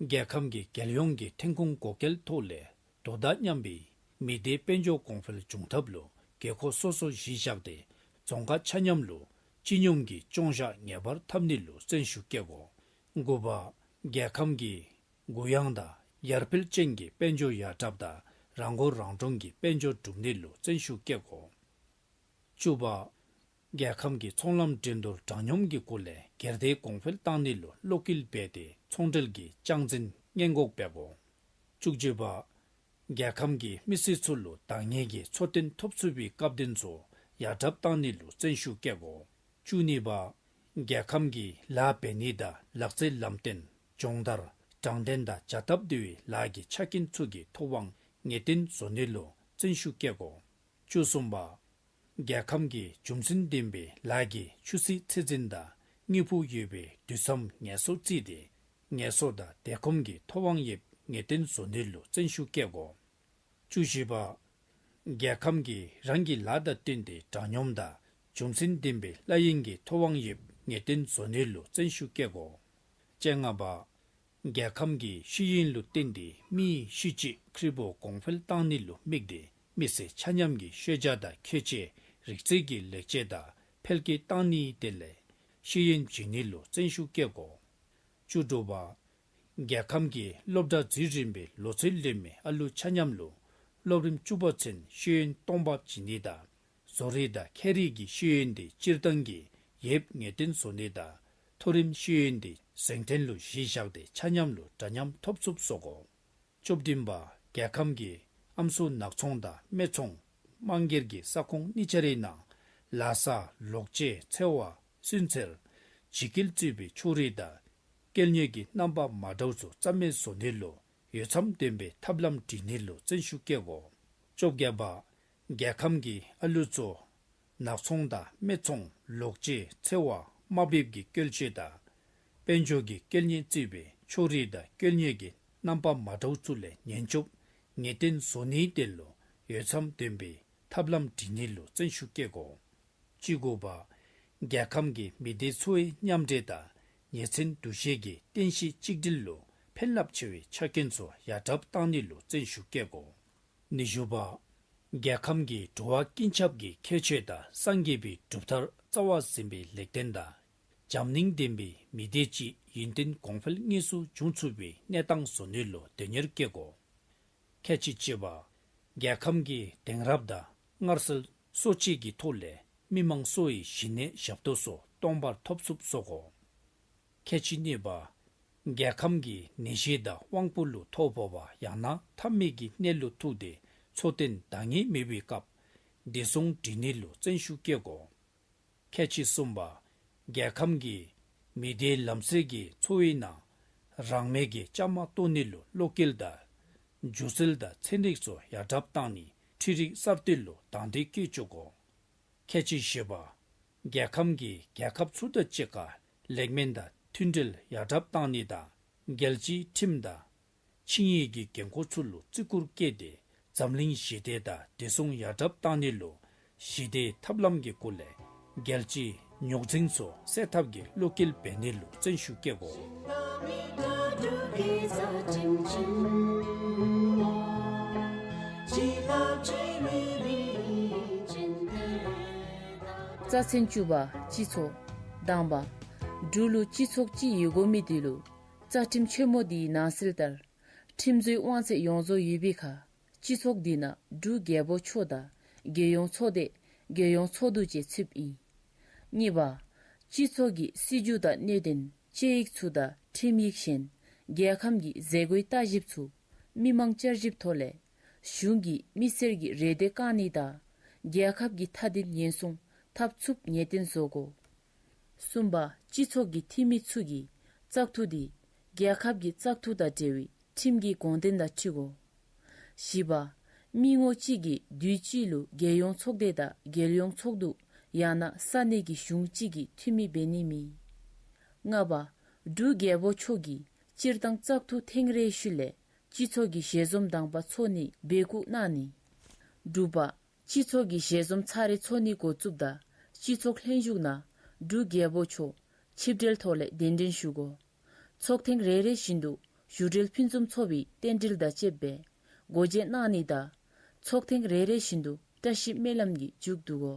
རྒྱལ་ཁམས་ཀྱིས་རྒྱལ་ཡོངས་ཀྱི་ཐོན་ཁུངས་བགོ་སྐལ་ཐོག་ལས་དོ་བདག་མཉམ་པའི་མི་སྡེ་དཔལ་འབྱོར་གོང་འཕེལ་འབྱུང་ཐབས་ལུ་དགོས་མཁོ་སོ་སོ་གཞི་བཞག་སྟེ་རྫོང་ཁག་ཆ་མཉམ་ལུ་སྤྱི་སྙོམས་ཀྱི་སྐྱོང་བཞག་ངེས་པར་འཐབ་ནི་ལུ་བརྩོན་ཤུགས་བསྐྱེད་དགོ། དགུ་པ། རྒྱལ་ཁམས་ཀྱིས་གུ་ཡངས་དང་ཡར་འཕེལ་ཅན་གྱི་དཔལ་འབྱོར་ཡར་དྲགཔ་དང་རང་མགོ་རང་འདྲོངས་ཀྱི་དཔལ་འབྱོར་བསྒྲུབ་ནི་ལུ་བརྩོན་ཤུགས་བསྐྱེད་དགོ། བཅུ་པ། རྒྱལ་ཁམས་ཀྱིས་ཚོང་ལམ་འགྲན་བསྡུར་དྲང་སྙོམས་ཀྱི་སྒོ་ལས་སྒེར་སྡེ་གོང་འཕེལ་བཏང་ནི་ལུ་བློ་འགེལ་འབད་དེ་ཚོང་འབྲེལ་གྱི་རྐྱང་འཛིན་སྔོན་འགོག་འབད་དགོ། བཅུ་གཅིག་པ། རྒྱལ་ཁམས་ཀྱིས་མི་སེར་ཚུ་ལུ་འདང་ངེས་ཀྱི་འཚོ་རྟེན་ཐོབ་ཚུགས་པའི་སྐབས་དོན་ཚུ་ཡར་དྲག་བཏང་ནི་ལུ་བརྩོན་ཤུགས་བསྐྱེད་དགོ། བཅུ་གཉིས་པ། རྒྱལ་ཁམས་ཀྱིས་ལཱ་འབད་ནི་དང་ལག་རྩལ་ལམ་སྟོན་སྦྱོང་བརྡར་དྲང་བདེན་དང་བྱ་སྟབས་བདེ་བའི་ལཱ་གི་ཆ་རྐྱེན་ཚུ་གི་ཐོབ་དབང་ངེས་གཏན་བཟོ་ནི་ལུ་བརྩོན་ཤུགས་བསྐྱེད་དགོ། བཅུ་གསུམ་པ། རྒྱལ་ཁམས་ཀྱིས་རྒྱུ་མཚན་ལྡན་པའི་ལཱ་གི་ཆུ་ཚད་ཚད་འཛིན་དང་དངོས་པོ་ཡོད་པའི་དུས་མཚམས་ངལ་གསོ་བརྩིས་ཏེ་ངལ་གསོ་དང་བདེ་ཁོམ་གྱི་ཐོབ་དབང་ཡོདཔ་ངེས་གཏན་བཟོ་ནི་ལུ་བརྩོན་ཤུགས་བསྐྱེད་དགོ། བཅུ་བཞི་པ། རྒྱལ་ཁམས་ཀྱིས་རང་གི་ལཱ་དང་བསྟུན་ཏེ་དྲང་སྙོམས་དང་རྒྱུ་མཚན་ལྡན་པའི་ལཱ་ཡིན་གྱི་ཐོབ་དབང་ཡོདཔ་ངེས་གཏན་བཟོ་ནི་ལུ་བརྩོན་ཤུགས་བསྐྱེད་དགོ། བཅོ་ལྔ་པ། རྒྱལ་ཁམས་ཀྱིས་ཤེས་ཡོན་ལུ་བརྟེན་ཏེ་མིའི་གཤིས་རྒྱུད་འཁྲུལ་པོ་གོང་འཕེལ་བཏང་ནི་ལུ་དམིགས་ཏེ་མི་སེར་ཆ་མཉམ་གྱི་ཤེས་བྱ་དང་ཁྱད་ཆོས་རིག་རྩལ་གྱི་ལེགས་བཅོས་དང་འཕེལ་རྒྱས་བཏང་ནིའི་དོན་ལས་ཤེས་ཡོན་བྱིན་ནི་ལུ་བརྩོན་ཤུགས་བསྐྱེད་དགོ། བཅུ་དྲུག་པ། རྒྱལ་ཁམས་ཀྱིས་སློབ་གྲྭ་འཛུལ་རན་པའི་ལོ་ཚད་ལོན་མི་ཨ་ལུ་ཆ་མཉམ་ལུ་སློབ་རིམ་བཅུ་པ་ཚུན་ཤེས་ཡོན་སྟོང་པ་བྱིན་ནི་དང་བཟོ་རིག་དང་ཁྱད་རིག་གི་ཤེས་ཡོན་དེ་སྤྱིར་བཏང་གི་ཡོདཔ་ངེས་གཏན་བཟོ་ནི་དང་མཐོ་རིམ་ཤེས་ཡོན་དེ་གཟེངས་ཐོན་ལུ་གཞི་བཞག་སྟེ་ཆ་མཉམ་ལུ་འདྲ་མཉམ་ཐོབ་ཚུགསཔ་བཟོ་དགོ། བཅུ་བདུན་པ། རྒྱལ་ཁམས་ཀྱིས་ཨམ་སྲུ་ནག་ཚོང་དང་སྨད་འཚོང་དམངས་སྒེར་གྱི་ས་ཁོངས་གཉིས་ཆ་རའི་ནང་ལཱ་ས་ལོག་སྤྱོད་འཚེ་བ་སུན་གཙེར་འཇིགས་སྐུལ་བཙུགས་པའི་ཕྱོགས་རིས་དང་སྐལ་ཉེས་ཀྱི་རྣམ་པ་མ་འདྲཝ་ཚུ་རྩ་མེད་བཟོ་ནི་ལུ་འོས་འཚམ་ལྡན་པའི་ཐབས་ལམ་སྒྲིག་ནི་ལུ་བརྩོན་ཤུགས་བསྐྱེད་དགོ། བཅོ་བརྒྱད་པ། རྒྱལ་ཁམས་ཀྱིས་ཨ་ལུ་ཚུ་ནག་ཚོང་དང་སྨད་འཚོང་ལོག་སྤྱོད་འཚེ་བ་དམའ་འབེབས་ཀྱི་བཀོལ་སྤྱོད་དང་དཔལ་འབྱོར་གྱི་སྐལ་ཉེས་བཙུགས་པའི་ཕྱོགས་རིས་དང་སྐལ་ཉེས་ཀྱི་རྣམ་པ་མ་འདྲཝ་ཚུ་ལས་ཉེན་སྐྱོབ་ངེས་གཏན་བཟོ་ནིའི་དོན་ལུ་འོས་འཚམ་ལྡན་པའི་ཐབས་ལམ་སྒྲིག་ནི་ལུ་བརྩོན་ཤུགས་བསྐྱེད་དགོ། བཅུ་དགུ་པ། རྒྱལ་ཁམས་ཀྱི་མི་སྡེ་ཚུ་གི་མཉམ་འདྲེས་དང་ཉེ་ཚན་འདུ་ཤེས་ཀྱི་རྟེན་གཞི་གཅིག་སྒྲིལ་ལུ་ཕན་རླབས་ཆེ་བའི་ཆ་རྐྱེན་ཚུ་ཡར་དྲགཔ་བཏང་ནི་ལུ་བརྩོན་ཤུགས་བསྐྱེད་དགོ། ཉི་ཤུ་པ། རྒྱལ་ཁམས་ཀྱི་འགྲོ་བ་ཀུན་ཁྱབ་ཀྱི་ཁྱད་ཆོས་དང་སངས་རྒྱས་པའི་གྲུབ་མཐར་རྩ་བ་ཟིན་པའི་ལེགས་ལྡན་དང་བྱམས་སྙིང་ལྡན་པའི་མི་སྡེ་གཅིག་ཡུན་བརྟན་གོང་འཕེལ་དངོས་སུ་འབྱུང་ཚུགས་པའི་གནས་སྟངས་བཟོ་ནི་ལུ་དོན་གཉེར་བསྐྱེད་དགོ། ཁལ་གཅིག་གཅིག་པ། རྒྱལ་ཁམས་ཀྱི་དེང་རབས་དང་སྔར་སྲོལ་གསོ་བྱེད་ཀྱི་ཐོག་ལས་མི་མང་གསོ་བའི་གཞི་གནས་ཞབས་ཏོག་སོགས་སྟོང་པར་ཐོབ་ཚུགསཔ་བཟོ་དགོ། ཁལ་གཅིག་གཉིས་པ། རྒྱལ་ཁམས་ཀྱི་ནད་གཞི་དང་དབང་པོ་ལུ་ཐོ་ཕོག་པ་ཡང་ན་ཐབས་མེད་ཀྱི་གནས་ལུ་ཐུག་སྟེ་འཚོ་རྟེན་འདང་ངེས་མེད་པའི་སྐབས་བདེ་སྲུང་སྒྲིག་ནི་ལུ་བརྩོན་ཤུགས་བསྐྱེད་དགོ། ཁལ་གཅིག་གསུམ་པ། རྒྱལ་ཁམས་ཀྱི་མི་སྡེའི་ལམ་སྲོལ་གྱི་འཚོ་བའི་ནང་རང་མོས་ཀྱི་བཅའ་མར་གཏོགས་ནི་ལུ་གློག་སྐས་དང་སྒྱུ་རྩལ་དང་ཚན་རིག་སོགས་ཡར་དྲགཔ་བཏང་ནི་འཕྲུལ་རིག་གསར་གཏོད་ལུ་དང་འདོད་བསྐྱེད་བཅུག་དགོ། ཁལ་གཅིག་བཞི་པ། རྒྱལ་ཁམས་ཀྱི་རྒྱལ་ཁབ་ཚུ་དང་གཅིག་ཁར་ལེགས་སྨོན་དང་མཐུན་འབྲེལ་ཡར་དྲགཔ་བཏང་ནི་དང་རྒྱལ་སྤྱིའི་ཁྲིམས་དང་ཆིངས་ཡིག་གི་འགན་ཁུར་ཚུ་ལུ་བརྩི་བཀུར་བསྐྱེད་དེ་འཛམ་གླིང་ཞི་བདེ་དང་བདེ་སྲུང་ཡར་དྲགཔ་བཏང་ནི་ལུ་ཞི་བདེའི་ཐབས་ལམ་གྱི་སྒོ་ལས་རྒྱལ་སྤྱིའི་རྙོག་འཛིང་ཚུ་སེལ་ཐབས་ཀྱི་བློ་འགེལ་འབད་ནི་ལུ་བརྩོན་ཤུགས་བསྐྱེད་དགོ། རྩ་ཚན་བཅུ་པ། སྤྱི་ཚོགས། དང་པ། འབྲུག་ལུ་སྤྱི་ཚོགས་ཅིག་ཡོད་དགོ་མི་དེ་ལུ་རྩ་ཁྲིམས་ཆེན་མོ་དེའི་ནང་གསལ་ལྟར་ཁྲིམས་བཟོའི་དབང་ཚད་ཡོངས་རྫོགས་ཡོད་པའི་ཁར་སྤྱི་ཚོགས་འདི་ནང་འབྲུག་རྒྱལ་པོ་མཆོག་དང་རྒྱལ་ཡོངས་ཚོགས་སྡེ་རྒྱལ་ཡོངས་ཚོགས་འདུ་བཅས་ཚུདཔ་ཨིན། གཉིས་པ། སྤྱི་ཚོགས་ཀྱི་སྲིད་བྱུས་དང་གནད་དོན་དཔྱད་ཡིག་ཚུ་དང་ཁྲིམས་ཡིག་གཞན་རྒྱལ་ཁམས་ཀྱི་མཛད་སྒོའི་ལྟ་ཞིབ་ཚུ་མི་མང་བསྐྱར་ཞིབ་ཐོག་ལས་གཞུང་གི་མི་སེར་གྱི་རེ་འདོད་བསྐང་ནི་དང་རྒྱལ་ཁབ་ཀྱི་མཐའ་དོན་ཉེན་སྲུང་འཐབ་ཚུགསཔ་ངེས་གཏན་བཟོ་དགོ། གསུམ་པ། སྤྱི་ཚོགས་ཀྱི་འཐུས་མི་ཚུ་གིས་བཙག་འཐུ་དེ་རྒྱལ་ཁབ་ཀྱི་བཙག་འཐུ་དང་འབྲེལ་བའི་ཁྲིམས་ཀྱི་དགོངས་དོན་དང་འཁྲིལ་དགོ། བཞི་པ། མི་ངོ་གཅིག་གིས་དུས་གཅིག་ལུ་རྒྱལ་ཡོངས་ཚོགས་སྡེ་དང་རྒྱལ་ཡོངས་ཚོགས་འདུ་ཡང་ན་ས་གནས་ཀྱི་གཞུང་གཅིག་གི་འཐུས་མི་འབད་ནི་མེད། ལྔ་པ། འབྲུག་རྒྱལ་པོ་མཆོག་གིས་སྤྱིར་བཏང་བཙག་འཐུ་ཐེངས་རེའི་ཤུལ་ལས་སྤྱི་ཚོགས་ཀྱི་ཞལ་འཛོམས་དང་པ་ཚོགས་ནི་འབོད་སྐུལ་གནང་ནི། དྲུག་པ། སྤྱི་ཚོགས་ཀྱི་ཞལ་འཛོམས་ཚར་རེ་ཚོགས་ནི་འགོ་བཙུགསཔ་ད་སྤྱི་ཚོགས་ལྷན་བཞུགས་ནང་འབྲུག་རྒྱལ་པོ་མཆོག་ཆིབས་གྲལ་ཐོག་ལས་གདན་འདྲེན་ཞུ་དགོ། ཚོགས་ཐེངས་རེ་རེ་བཞིན་དུ་བཞུགས་གྲལ་ཕུན་སུམ་ཚོགས་པའི་རྟེན་འབྲེལ་དང་བཅསཔ་སྦེ་སྒོ་འབྱེད་གནང་ནི་དང་ཚོགས་ཐེངས་རེ་རེ་བཞིན་དུ་བཀྲ་ཤིས་སྨོན་ལམ་གྱིས་མཇུག་བསྡུ་དགོ།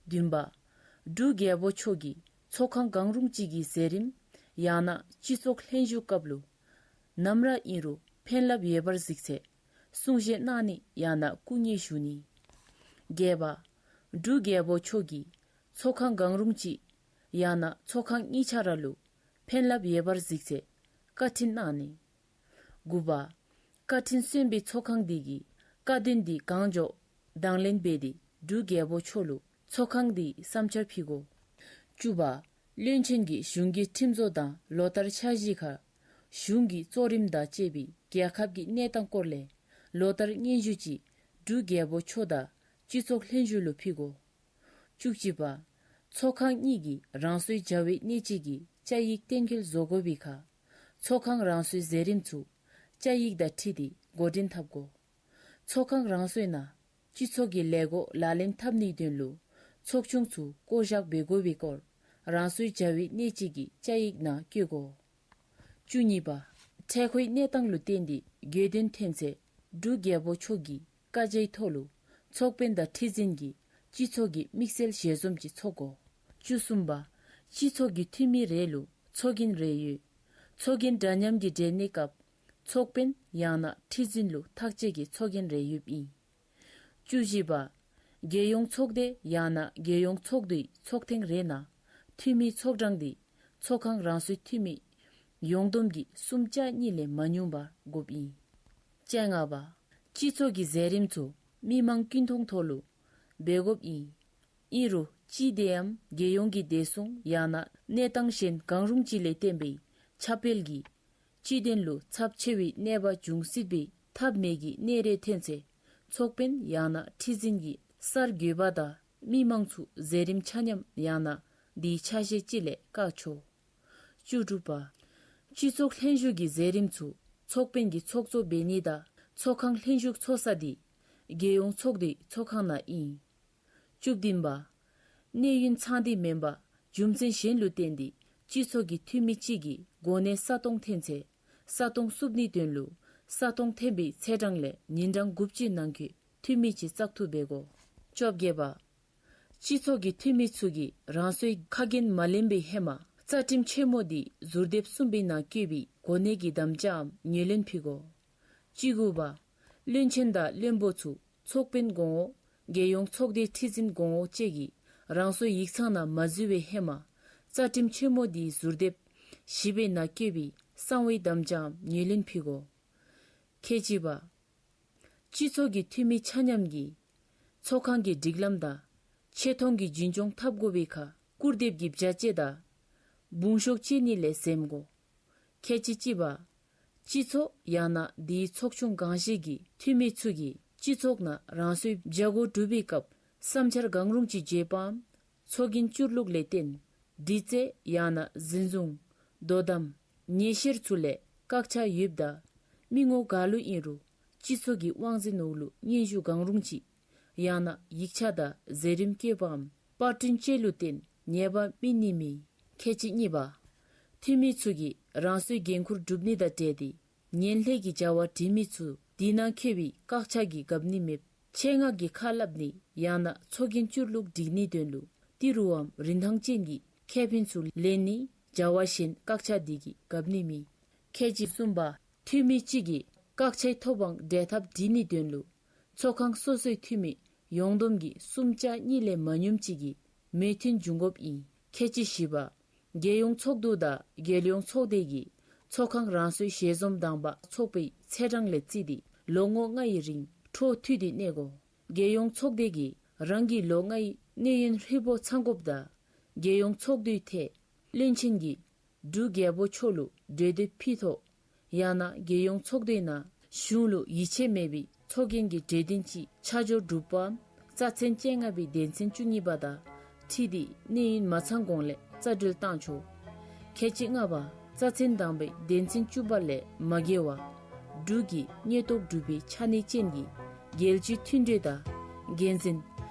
བདུན་པ། འབྲུག་རྒྱལ་པོ་མཆོག་གིས་ཚོགས་ཁང་གང་རུང་ཅིག་གི་མཛད་རིམ་ཡང་ན་སྤྱི་ཚོགས་ལྷན་བཞུགས་སྐབས་ལུ་ནམ་ར་ཨིན་རུང་ཕན་རླབས་ཡོད་པར་གཟིགས་ཚེ་གསུང་བཤད་གནང་ནི་ཡང་ན་སྐུ་ངལ་ཞུ་ནི། བརྒྱད་པ། འབྲུག་རྒྱལ་པོ་མཆོག་གིས་ཚོགས་ཁང་གང་རུང་ཅིག་ཡང་ན་ཚོགས་ཁང་གཉིས་ཆ་ར་ལུ་ཕན་རླབས་ཡོད་པར་གཟིགས་ཚེ་བཀའ་འཕྲིན་གནང་ནི། དགུ་པ། བཀའ་འཕྲིན་སོན་པའི་ཚོགས་ཁང་དེ་གིས་བཀའ་དོན་དེ་གང་མགྱོགས་དང་ལེན་འབད་དེ་འབྲུག་རྒྱལ་པོ་མཆོག་ལུ་ཚོགས་ཁང་དེའི་བསམ་འཆར་ཕུལ་དགོ། བཅུ་པ། བློན་ཆེན་གྱིས་གཞུང་གི་ཁྲིམས་བཟོ་དང་ལོ་ལྟར་འཆར་གཞིའི་ཁར་གཞུང་གི་གཙོ་རིམ་དང་བཅས་པའི་རྒྱལ་ཁབ་ཀྱི་གནས་སྟངས་སྐོར་ལས་ལོ་ལྟར་སྙན་ཞུ་ཅིག་འབྲུག་རྒྱལ་པོ་མཆོག་དང་སྤྱི་ཚོགས་ལྷན་བཞུགས་ལུ་ཕུལ་དགོ། བཅུ་གཅིག་པ། ཚོགས་ཁང་གཉིས་ཀྱིས་རང་སོའི་བྱ་བའི་གནད་སྤྱི་གི་བཅའ་ཡིག་གཏན་འཁེལ་བཟོ་དགོ་པའི་ཁར་ཚོགས་ཁང་རང་སོའི་མཛད་རིམ་ཚུ་བཅའ་ཡིག་དང་འཁྲིལ་ཏེ་འགོ་འདྲེན་འཐབ་དགོ། ཚོགས་ཁང་རང་སོའི་ནང་སྤྱི་ཚོགས་ཀྱི་ལས་སྒོ་ལག་ལེན་འཐབ་ནིའི་དོན་ལུ་ཚོགས་ཆུང་ཚུ་བསྐོ་བཞག་འབད་དགོ་པའི་སྐོར་རང་སོའི་བྱ་བའི་གནད་སྤྱི་གི་བཅའ་ཡིག་ནང་བཀོད་དགོ། བཅུ་གཉིས་པ། འཕྲལ་མཁོའི་གནས་སྟངས་ལུ་བརྟེན་ཏེ་དགོས་དོན་ཐོན་ཚེ་འབྲུག་རྒྱལ་པོ་མཆོག་གི་བཀའ་རྒྱའི་ཐོག་ལུ་ཚོགས་དཔོན་དང་ཁྲི་འཛིན་གྱིས་སྤྱི་ཚོགས་ཀྱི་དམིགས་བསལ་ཞལ་འཛོམས་ཅིག་ཚོགས་དགོ། བཅུ་གསུམ་པ། སྤྱི་ཚོགས་ཀྱི་འཐུས་མི་རེ་ལུ་ཚོགས་རྒྱན་རེ་ཡོད། ཚོགས་རྒྱན་འདྲ་མཉམ་གྱི་འབྲེལ་གནས་སྐབས་ཚོགས་དཔོན་ཡང་ན་ཁྲི་འཛིན་ལུ་ཐག་བཅད་ཀྱི་ཚོགས་རྒྱན་རེ་ཡོདཔ་ཨིན། བཅུ་བཞི་པ། རྒྱལ་ཡོངས་ཚོགས་སྡེ་ཡང་ན་རྒྱལ་ཡོངས་ཚོགས་འདུའི་ཚོགས་ཐེངས་རེ་ནང་འཐུས་མིའི་ཚོགས་གྲངས་དེ་ཚོགས་ཁང་རང་སོའི་འཐུས་མི་ཡོངས་བསྡོམས་ཀྱི་གསུམ་ཆ་གཉིས་ལས་མ་ཉུང་བ་དགོཔ་ཨིན། བཅོ་ལྔ་པ། སྤྱི་ཚོགས་ཀྱི་མཛད་རིམ་ཚུ་མི་མང་ཀུན་མཐོང་ཐོག་ལུ་འབད་དགོཔ་ཨིན། ཨིན་རུང་སྤྱི་བདེའམ་རྒྱལ་ཡོངས་ཀྱི་བདེ་སྲུང་ཡང་ན་གནས་སྟངས་གཞན་གང་རུང་ཅིག་ལས་བརྟེན་པའི་ཁྱབ་སྤེལ་གྱིས་སྤྱི་དོན་ལུ་ཚབས་ཆེ་བའི་གནོད་པ་འབྱུང་སྲིད་པའི་ཐབས་མེད་ཀྱི་གནས་རེ་ཐོན་ཚེ་ཚོགས་དཔོན་ཡང་ན་ཁྲི་འཛིན་གྱིས་གསར་འགོད་པ་དང་མི་མང་ཚུ་མཛད་རིམ་ཆ་མཉམ་ཡང་ན་དེའི་ཆ་ཤས་ཅིག་ལས་བཀག་ཆོག། བཅུ་དྲུག་པ། སྤྱི་ཚོགས་ལྷན་བཞུགས་ཀྱི་མཛད་རིམ་ཚུ་ཚོགས་དཔོན་གྱིས་ཚོགས་གཙོ་འབད་ནི་དང་ཚོགས་ཁང་ལྷན་བཞུགས་ཚོགས་ས་དེ་རྒྱལ་ཡོངས་ཚོགས་སྡེའི་ཚོགས་ཁང་ནང་ཨིན། བཅུ་བདུན་པ། གནས་ཡུན་ཚང་སྟེ་མེན་པར་ རྒྱུ་མཚན་གཞན་ལུ་བརྟེན་ཏེ་སྤྱི་ཚོགས་ཀྱི་འཐུས་མི་གཅིག་གིས་གོ་གནས་ས་སྟོང་འཐེན་ཚེ་ས་སྟོང་བསུབ་ནིའི་དོན་ལུ་ས་སྟོང་འཐེན་པའི་ཚེས་གྲངས་ལས་ཉིན་གྲངས་དགུ་བཅུའི་ནང་འཁོད་འཐུས་མི་ཅིག་བཙག་འཐུ་འབད་དགོ། བཅོ་བརྒྱད་པ། སྤྱི་ཚོགས་ཀྱི་འཐུས་མི་ཚུ་གིས་རང་སོའི་ཁ་འགན་མ་ལེན་པའི་ཧེ་མ་རྩ་ཁྲིམས་ཆེན་མོ་འདི་ཟུར་འདེབས་གསུམ་པའི་ནང་བཀོད་པའི་གོ་གནས་ཀྱི་དམ་བཅའམ་ངོས་ལེན་ཕུལ་དགོ། བཅུ་དགུ་པ། བློན་ཆེན་དང་བློན་པོ་ཚུ་ཚོགས་དཔོན་གོང་འོག་རྒྱལ་ཡོངས་ཚོགས་སྡེའི་ཁྲི་འཛིན་གོང་འོག་བཅས་ཀྱིས་རང་སོའི་ཡིག་ཚང་ནང་མ་འཛུལ་བའི་ཧེ་མ་རྩ་ཁྲིམས་ཆེན་མོ་འདི་ཟུར་འདེབས་བཞི་པའི་ནང་བཀོད་པའི་གསང་བའི་དམ་བཅའམ་ངོས་ལེན་ཕུལ་དགོ། ཁལ་གཅིག་པ། སྤྱི་ཚོགས་ཀྱི་འཐུས་མི་ཆ་མཉམ་གྱིས་ཚོགས་ཁང་གི་སྒྲིག་ལམ་དང་ཆེ་མཐོང་གི་རྒྱུན་སྐྱོང་འཐབ་དགོ་པའི་ཁར་སྐུར་འདེབས་ཀྱི་བྱ་བྱེད་དང་དཔུང་ཤོག་བཅད་ནི་ལས་འཛེམ་དགོ། ཁལ་གཅིག་གཅིག་པ། སྤྱི་ཚོགས་ཡང་ན་དེའི་ཚོགས་ཆུང་གང་ཞིག་གི་འཐུས་མི་ཚུ་གིས་སྤྱི་ཚོགས་ནང་རང་སོའི་བྱ་སྒོ་སྒྲུབ་པའི་སྐབས་བསམ་འཆར་གང་རུང་ཅིག་བརྗོད་པའམ་ཚོགས་རྒྱན་བསྐྱུར་ལུགས་ལས་བརྟེན་དྲི་རྩད་ཡང་ན་འཛིན་བཟུང་དོ་དམ་ཉེས་བཤེར་ཚུ་ལས་བཀག་ཆ་ཡོདཔ་ད་མི་ངོམ་ག་ལུ་ཨིན་རུང་སྤྱི་ཚོགས་ཀྱི་དབང་འཛིན་འོག་ལུ་སྙན་ཞུ་གང་རུང་ཅིག་ཡང་ན་ཡིག་ཆ་དང་མཛད་རིམ་བཀོད་པའམ་པར་སྐྲུན་བཅས་ལུ་བརྟེན་ཉེས་པ་སྨིན་ནི་མེད། ཁལ་གཅིག་གཉིས་པ། འཐུས་མི་ཚུ་གིས་རང་སོའི་འགན་ཁུར་སྒྲུབ་ནི་དང་འབྲེལ་ཏེ་ངན་ལྷད་ཀྱི་བྱ་བ་འབྲི་མི་ཚུ་དེ་ནང་འཁོད་པའི་བཀག་ཆ་གིས་འགབ་ནི་མེདཔ་ཆེད་མངགས་ཀྱིས་ཁ་སླབ་ནི་ཡང་ན་ཚོགས་རྒྱན་བསྐྱུར་ལུགས་སྒྲིག་ནིའི་དོན་ལུ་ཏི་རུའམ་རིན་ཐང་ཅན་གྱི་ཁེ་ཕན་ཚུ་ལེན་ནི་བྱ་བ་གཞན་བཀག་ཆ་དེ་གིས་འགབ་ནི་མེད། ཁལ་གཅིག་གསུམ་པ། འཐུས་མི་གཅིག་གིས་བཀག་ཆའི་ཐོབ་དབང་འབྲེལ་ཐག་སྒྲིག་ནིའི་དོན་ལུ་ཚོགས་ཁང་སོ་སོའི་འཐུས་མི་ཡོངས་བསྡོམས་ཀྱི་གསུམ་ཆ་གཉིས་ལས་མ་ཉུངམ་ཅིག་གི་མོས་མཐུན་འབྱུང་དགོཔ་ཨིན། ཁལ་གཅིག་བཞི་པ། རྒྱལ་ཡོངས་ཚོགས་འདུ་དང་རྒྱལ་ཡོངས་ཚོགས་སྡེ་གིས་ཚོགས་ཁང་རང་སོའི་ཞལ་འཛོམས་དང་པ་ཚོགས་པའི་ཚེས་གྲངས་ལས་བརྩིས་ཏེ་ལོ་ངོ་ལྔའི་རིང་འཕྲོ་མཐུད་དེ་གནས་དགོ། རྒྱལ་ཡོངས་ཚོགས་སྡེ་གིས་རང་གི་ལོ་ལྔའི་གནས་ཡུན་ཧྲིལ་པོ་ཚང་དགོཔ་ད་རྒྱལ་ཡོངས་ཚོགས་འདུའི་ཐད་བློན་ཆེན་གྱིས་འབྲུག་རྒྱལ་པོ་མཆོག་ལུ་གྲོས་འདེབས་ཕུལ་ཐོག་ཡང་ན་རྒྱལ་ཡོངས་ཚོགས་སྡེའི་ནང་གཞུང་ལུ་ཡིད་ཆེས་མེད་པའི་ཚོགས་རྒྱན་གྱི་གྲོས་དོན་ཅིག་ཆ་འཇོག་གྲུབ་པའམ་རྩ་ཚན་བཅོ་ལྔ་པའི་སྡེ་ཚན་བཅུ་གཉིས་པ་དང་འཁྲིལ་ཏེ་གནས་ཡུན་མ་ཚང་གོང་ལས་རྩ་འགྲུལ་བཏང་ཆོག། ཁལ་གཅིག་ལྔ་པ། རྩ་ཚན་དང་པའི་སྡེ་ཚན་བཅུ་པ་ལས་མ་བརྒལ་བར་འབྲུག་གི་མངོན་རྟོགས་གྲུབ་པའི་ཆ་གནས་ཅན་གྱི་རྒྱལ་སྤྱིའི་མཐུན་གྲོས་དང་འགན་འཛིན་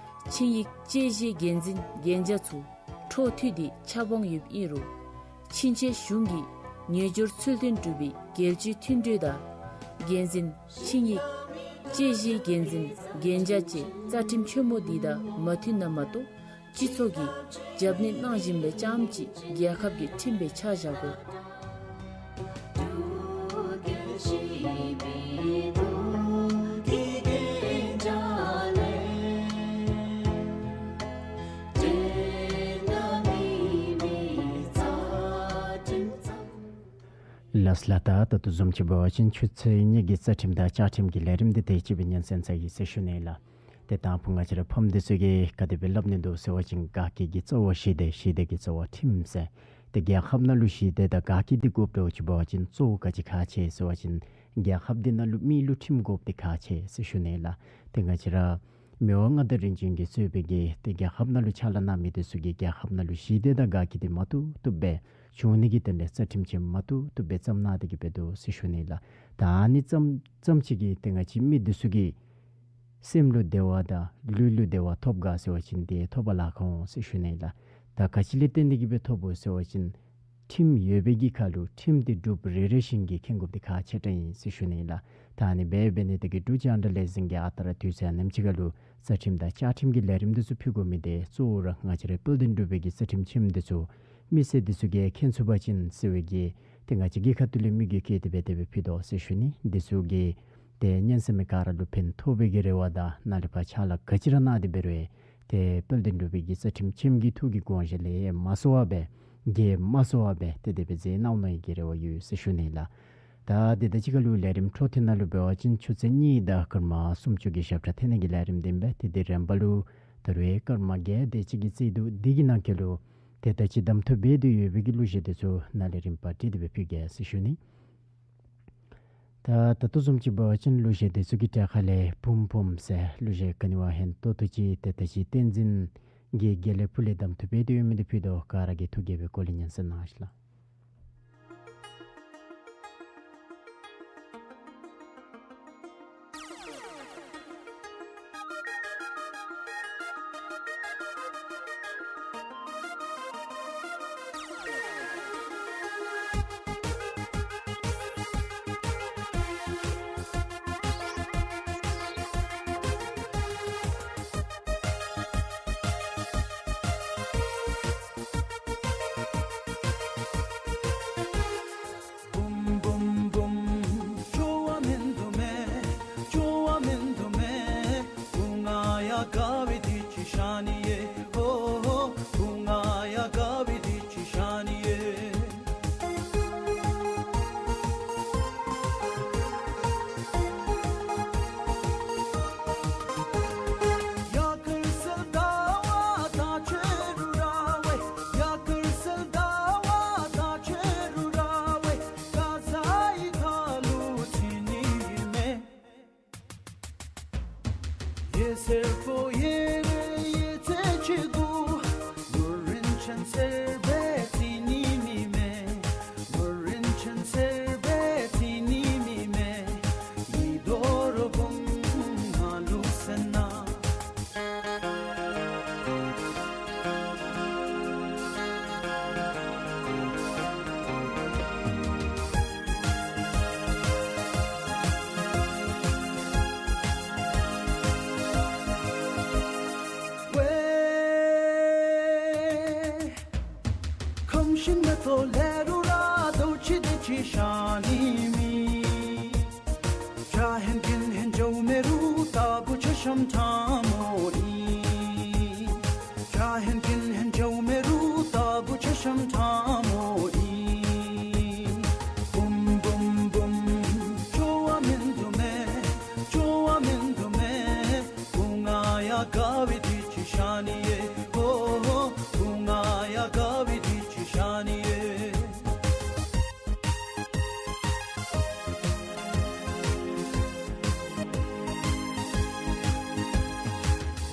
ཆིངས་ཡིག་དཔྱད་གཞིའི་འགན་འཛིན་འགན་འཇགས་ཚུ་འཕྲོ་མཐུད་དེ་ཆ་སྤང་ཡོདཔ་ཨིན་རུང་ཕྱིན་ཆད་གཞུང་གི་ཉེས་སྦྱོར་ཚུལ་མཐུན་གྲུབ་པའི་རྒྱལ་སྤྱིའི་མཐུན་གྲོས་དང་འགན་འཛིན་ཆིངས་ཡིག་དཔྱད་གཞིའི་འགན་འཛིན་འགན་འཇགས་བཅས་རྩ་ཁྲིམས་ཆེན་མོ་འདི་དང་མ་མཐུན་ན་མ་གཏོགས་སྤྱི་ཚོགས་ཀྱི་རྒྱབ་གནོན་གནང་བཞིནམ་ལས་རྐྱངམ་གཅིག་རྒྱལ་ཁབ་ཀྱི་ཁྲིམས་སྦེ་ཆ་བཞག་དགོ། ལགས་ལགས། ད་ད་ལྟོ་བཟུམ་ཅིག་འབད་བ་ཅིན་ཆུ་ཚོད་གཉིས་ཀྱི་རྩ་ཁྲིམས་དང་བཅའ་ཁྲིམས་ཀྱི་ལས་རིམ་འདི་དེ་ཅིག་སྦེ་སྙན་གསན་ཚར་ཡི་ཟེར་ཞུ་ནི་ལགས། ཏེ་དང་ཕུ་ང་བཅས་ར་ཕམ་འདི་ཚུ་གིས་ག་དེ་སྦེ་སླབ་ནི་འདུག་ཟེར་བ་ཅིན་དགའ་སྐྱིད་ཀྱི་རྩ་བ་ཞི་བདེ་ཞི་བདེ་གི་རྩ་བ་ཁྲིམས་ཟེར། ཏེ་རྒྱལ་ཁབ་ནང་ལུ་ཞི་བདེ་དང་དགའ་སྐྱིད་འདི་དགོཔ་འདྲཝ་ཅིག་འབད་བ་ཅིན་གཙོ་བོ་ག་ཅི་ཁག་ཆེ་ཟེར་བ་ཅིན་རྒྱལ་ཁབ་འདི་ནང་ལུ་མི་ལུ་ཁྲིམས་དགོཔ་འདི་ཁག་ཆེ་ཟེར་ཞུ་ནི་ལགས། ཏེ་ང་བཅས་ར་མི་དབང་མངའ་བདག་རིམ་བྱོན་གྱིས་གཙོས་པའི་གི་ཏེ་རྒྱལ་ཁབ་ནང་ལུ་ཕྱག་ལཱ་གནང་མི་འདི་ཚུ་གིས་རྒྱལ་ཁབ་ནང་ལུ་ཞི་བདེ་དང་དགའ་སྐྱིད་འདི་མ་བཏུབ་བཏུབ་སྦེ་འབྱུང་ནི་གི་དོན་ལས་རྩ་ཁྲིམས་ཆེན་མ་བཏུབ་བཏུབ་སྦེ་བརྩམས་གནང་སྟེ་གི་སྦེ་འདུག་ཟེར་ཞུ་ནི་ལགས། ད་ཨ་ནི་བརྩམས་བརྩམས་ཅིག་གིས་ཏེ་ང་བཅས་མི་འདི་ཚུ་གི་སེམས་ལུ་བདེ་བ་དང་ལུས་ལུ་བདེ་བ་ཐོབ་ག་ཟེར་བ་ཅིན་དེ་ཐོབ་པར་ལཱ་ཁག་འོང་ཟེར་ཞུ་ནི་ལགས། ད་ག་ཅི་ལས་བརྟེན་ཏེ་གི་སྦེ་ཐོབ་འོང་ཟེར་བ་ཅིན་ཁྲིམས་ཡོད་པའི་གི་ཁར་ལུ་ཁྲིམས་འདི་འབྲུགཔ་རེ་རེ་བཞིན་གྱིས་མཁྱེན་དགོཔ་འདི་ཁག་ཆེ་དྲགས་ཨིན་ཟེར་ཞུ་ནི་ལགས། ད་ཨ་ནི་སྦེ་འབད་ནི་དེ་གིས་འབྲུག་རྒྱང་བསྒྲགས་ལས་འཛིན་གྱིས་ཨ་རྟག་ར་དུས་ཚོད་ཨ་ནེམ་ཅིག་ཁར་ལུ་རྩ་ཁྲིམས་དང་བཅའ་ཁྲིམས་ཀྱི་ལས་རིམ་འདི་ཚུ་ཕུལ་དགོ་མི་འདི་གཙོ་བོ་ར་ང་བཅས་རའི་དཔལ་ལྡན་འབྲུག་པའི་གི་རྩ་ཁྲིམས་ཆེན་མོ་འདི་ཚུ་མི་སེར་འདི་ཚུ་གིས་མཁྱེན་ཚུགས་པ་ཅིན་ཟེར་བའི་གི་ཏེ་ང་བཅས་ཀྱི་ཁ་ཐུག་ལས་མོས་གུས་བསྐྱེད་དེ་སྦེ་དེ་སྦེ་ཕུལ་དོ་ཟེར་ཞུ་ནི། འདི་ཚུ་གིས་ཏེ་སྙན་གསན་མི་ག་ར་ལུ་ཕན་ཐོགས་པའི་གི་རེ་བ་དང་ནཱ་ལས་ཕར་ཕྱག་ལཱ་ག་ཅི་ར་གནང་སྟེ་འབད་རུང་ཏེ་དཔལ་ལྡན་འབྲུག་པའི་གི་རྩ་ཁྲིམས་ཆེན་མོ་གི་ཐུགས་ཀྱི་དགོངས་བཞེད་ལས་ཡལ་མ་སོང་བར་སྦེ་གྱེས་མ་སོང་བར་སྦེ་ཏེ་དེ་སྦེ་མཛད་གནང་ནི་གི་རེ་བ་ཡོད་ཟེར་ཞུ་ནི་ལགས། ད་དེ་དང་གཅིག་ཁར་ལུ་ལས་རིམ་འཕྲོ་མཐུད་ནང་ལུ་འབད་བ་ཅིན་ཆུ་ཚོད་གཉིས་དང་སྐར་མ་སུམ་ཅུ་གི་ཞབས་ཁྲ་འཐེན་ནི་གི་ལས་རིམ་འདི་ཨིན་པས། ཏེ་དེ་རིམ་པ་ལུ་ད་རུང་སྐར་མ་བརྒྱད་དེ་ཅིག་གི་རྩིས་འདུག། འདི་གི་ནང་འཁོད་ལུ་ཏེ་ད་ཅི་གདམ་འཐུ་འབད་དེ་ཡོད་པའི་གི་གླུ་གཞས་འདི་ཚུ་ནཱ་ལས་རིམ་པ་བསྒྲིགས་ཏེ་སྦེ་ཕུལ་གེ་ཟེར་ཞུ་ནི། ད་ད་ལྟོ་བཟུམ་ཅིག་འབད་བ་ཅིན་གླུ་གཞས་འདི་ཚུ་གི་གྲས་ཁ་ལས་བུམ་བུམ་ཟེར་གླུ་གཞས་ག་ནི་བ་ཧན་ཏོ་ཏོ་ཅིག་ཏེ་ད་ཅི་བསྟན་འཛིན་གྱི་དགེ་ལེགས་ཕུ་ལས་གདམ་འཐུ་འབད་དེ་ཡོད་མི་འདི་ཕུལ་དོ། ག་ར་གིས་ཐུགས་དགྱེས་པའི་སྒོ་ལས་སྙན་གསན་གནང་ཤིག་ལགས། སེར་པོ་ཡེ་རེ་ཡེ་ཚེ་ཅིག་གུ། ནོར་རིན་ཆེན་སེར་པོའི་ཚིག་ནི་མི་མེད། ནོར་རིན་ཆེན་སེར་པོའི་ཚིག་ནི་མི་མེད། ཡིད་དོ་རུང་བུང་ང་ལུ་སེར་སྣ། ཁམས་ཤིང་མེ་ཏོག་ལས་རུང་ར་ལྡོག་ཅི་དེ་ཅིག་ཤར་ནི་མེད། ཇ་ཧེན་གིན་ཧེན་ཇོ་མེ་རུ་ཏ་བུ་ཆ་ཤམ་ཐ་མོ་ཨིན། ཇ་ཧེན་གིན་ཧེན་ཇོ་མེ་རུ་ཏ་བུ་ཆ་ཤམ་ཐ་མོ་ཨིན། བུམ་བུམ་བུམ། ཅོ་བ་མིན་དུ་མེད། ཅོ་བ་མིན་དུ་མེད། བུང་ང་ཡ་དགའ་བའི་དུས་ཅིག་ཤར་ནི་ཡོད། ཧོ་ཧོ། བུང་ང་ཡ་དགའ་བའི་དུས་ཅིག་ཤར་ནི་ཡོད།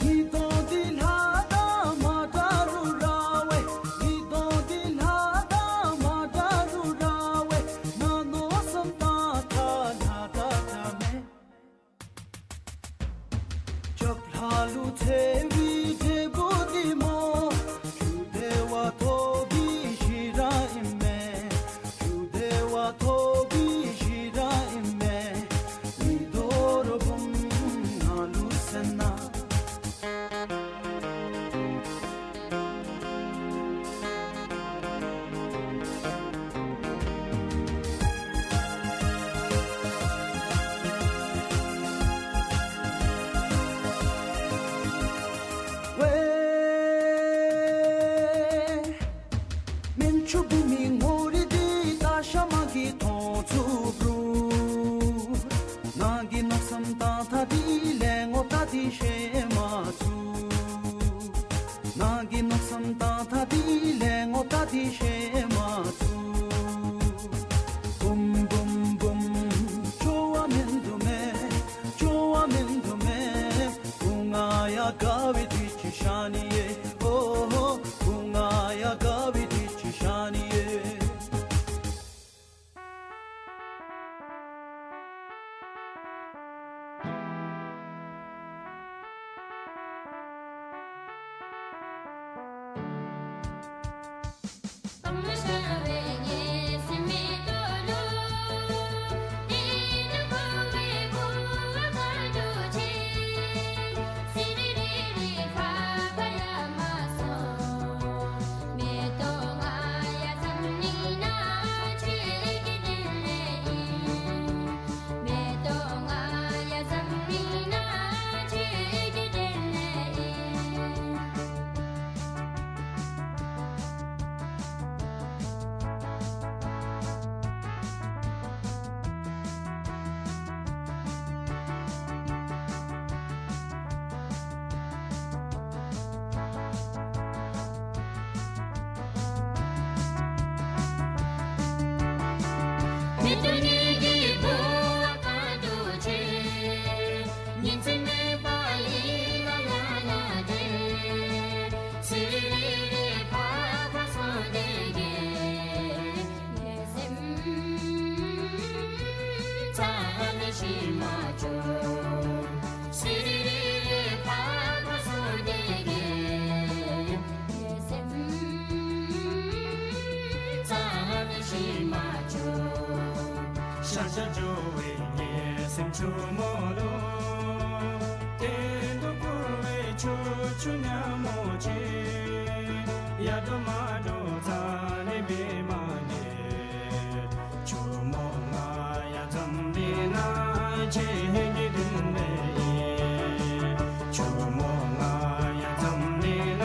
ཉིས་སྟོང་འདི་ལྷ་དང་མ་འདྲ་རུང་ར་བའི། ཉིས་སྟོང་འདི་ལྷ་དང་མ་འདྲ་རུང་ར་བའི། མ་མནོ་བསམ་བཏང་ཐ་ལྷ་དང་འདྲ་མེད། ཇག་ལྷ་ལུ་ཐེ་བའི་འབྲས་བུ་འདི་སྨོ། ཆུ་བདེ་བ་ཐོབ་པའི་ཞིང་ར་ཨིན་མས། ཆུ་བདེ་བ་ཐོབ་པའི་ཞིང་ར་ཨིན་མས། ཡིད་དོ་རུང་བུང་ང་ལུ་སེར་སྣ། སྨན་ཆུང་བུ་མོའི་ངོ་རིས་འདི་ད་ཤ་མ་གིས་མཐོང་ཚུགས་རུང་། ནང་གི་མནོ་བསམ་བཏང་ཐ་འདི་ལས་ངོ་ད་འདི་ཤེས་མ་ཚུགས། ནང་གི་མནོ་བསམ་བཏང་ཐ་འདི་ལས་ངོ་ད་འདི་ཤེས་མ་ཚུགས། བུམ་བུམ་བུམ། ཅོ་བ་མིན་དུ་མེད། ཅོ་བ་མིན་དུ་མེད། བུང་ང་ཡ་དགའ་བའི་དུས་ཅིག་ཤར་ནི་ཡོད། ཧོ་ཧོ། བུང་ང་ཡ་དགའ་བའི་དུས་ཅིག་ཤར་ནི་ཡོད། ཤར་ཕྱོགས་ཇོ་བོའི་ངན་སེམས་ཆུ་མོ་ལུ། གཏན་དུ་བཀུར་བའི་ཆུ་ཆུ་ཉ་མོ་ཆེ། ཡ་འགྲོ་མ་འགྲོ་རྩ་ལས་འབད་མ་ནི། ཆུ་མོ་ང་ཡ་འཛམ་གླིང་ན་ཆེ་ཧེ་གི་དྲིན་ལས་ཨིན། ཆུ་མོ་ང་ཡ་འཛམ་གླིང་ན་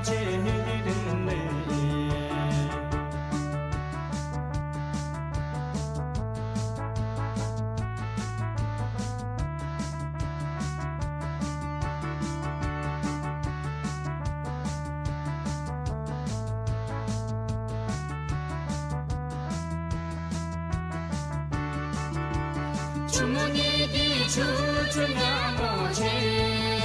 ཆེ་ཧེ་གི་དྲིན་ལས་ཨིན། ཆུ་མོ་ངེ་གི་ཆུ་ཆུ་ཉ་མོ་ཆེ།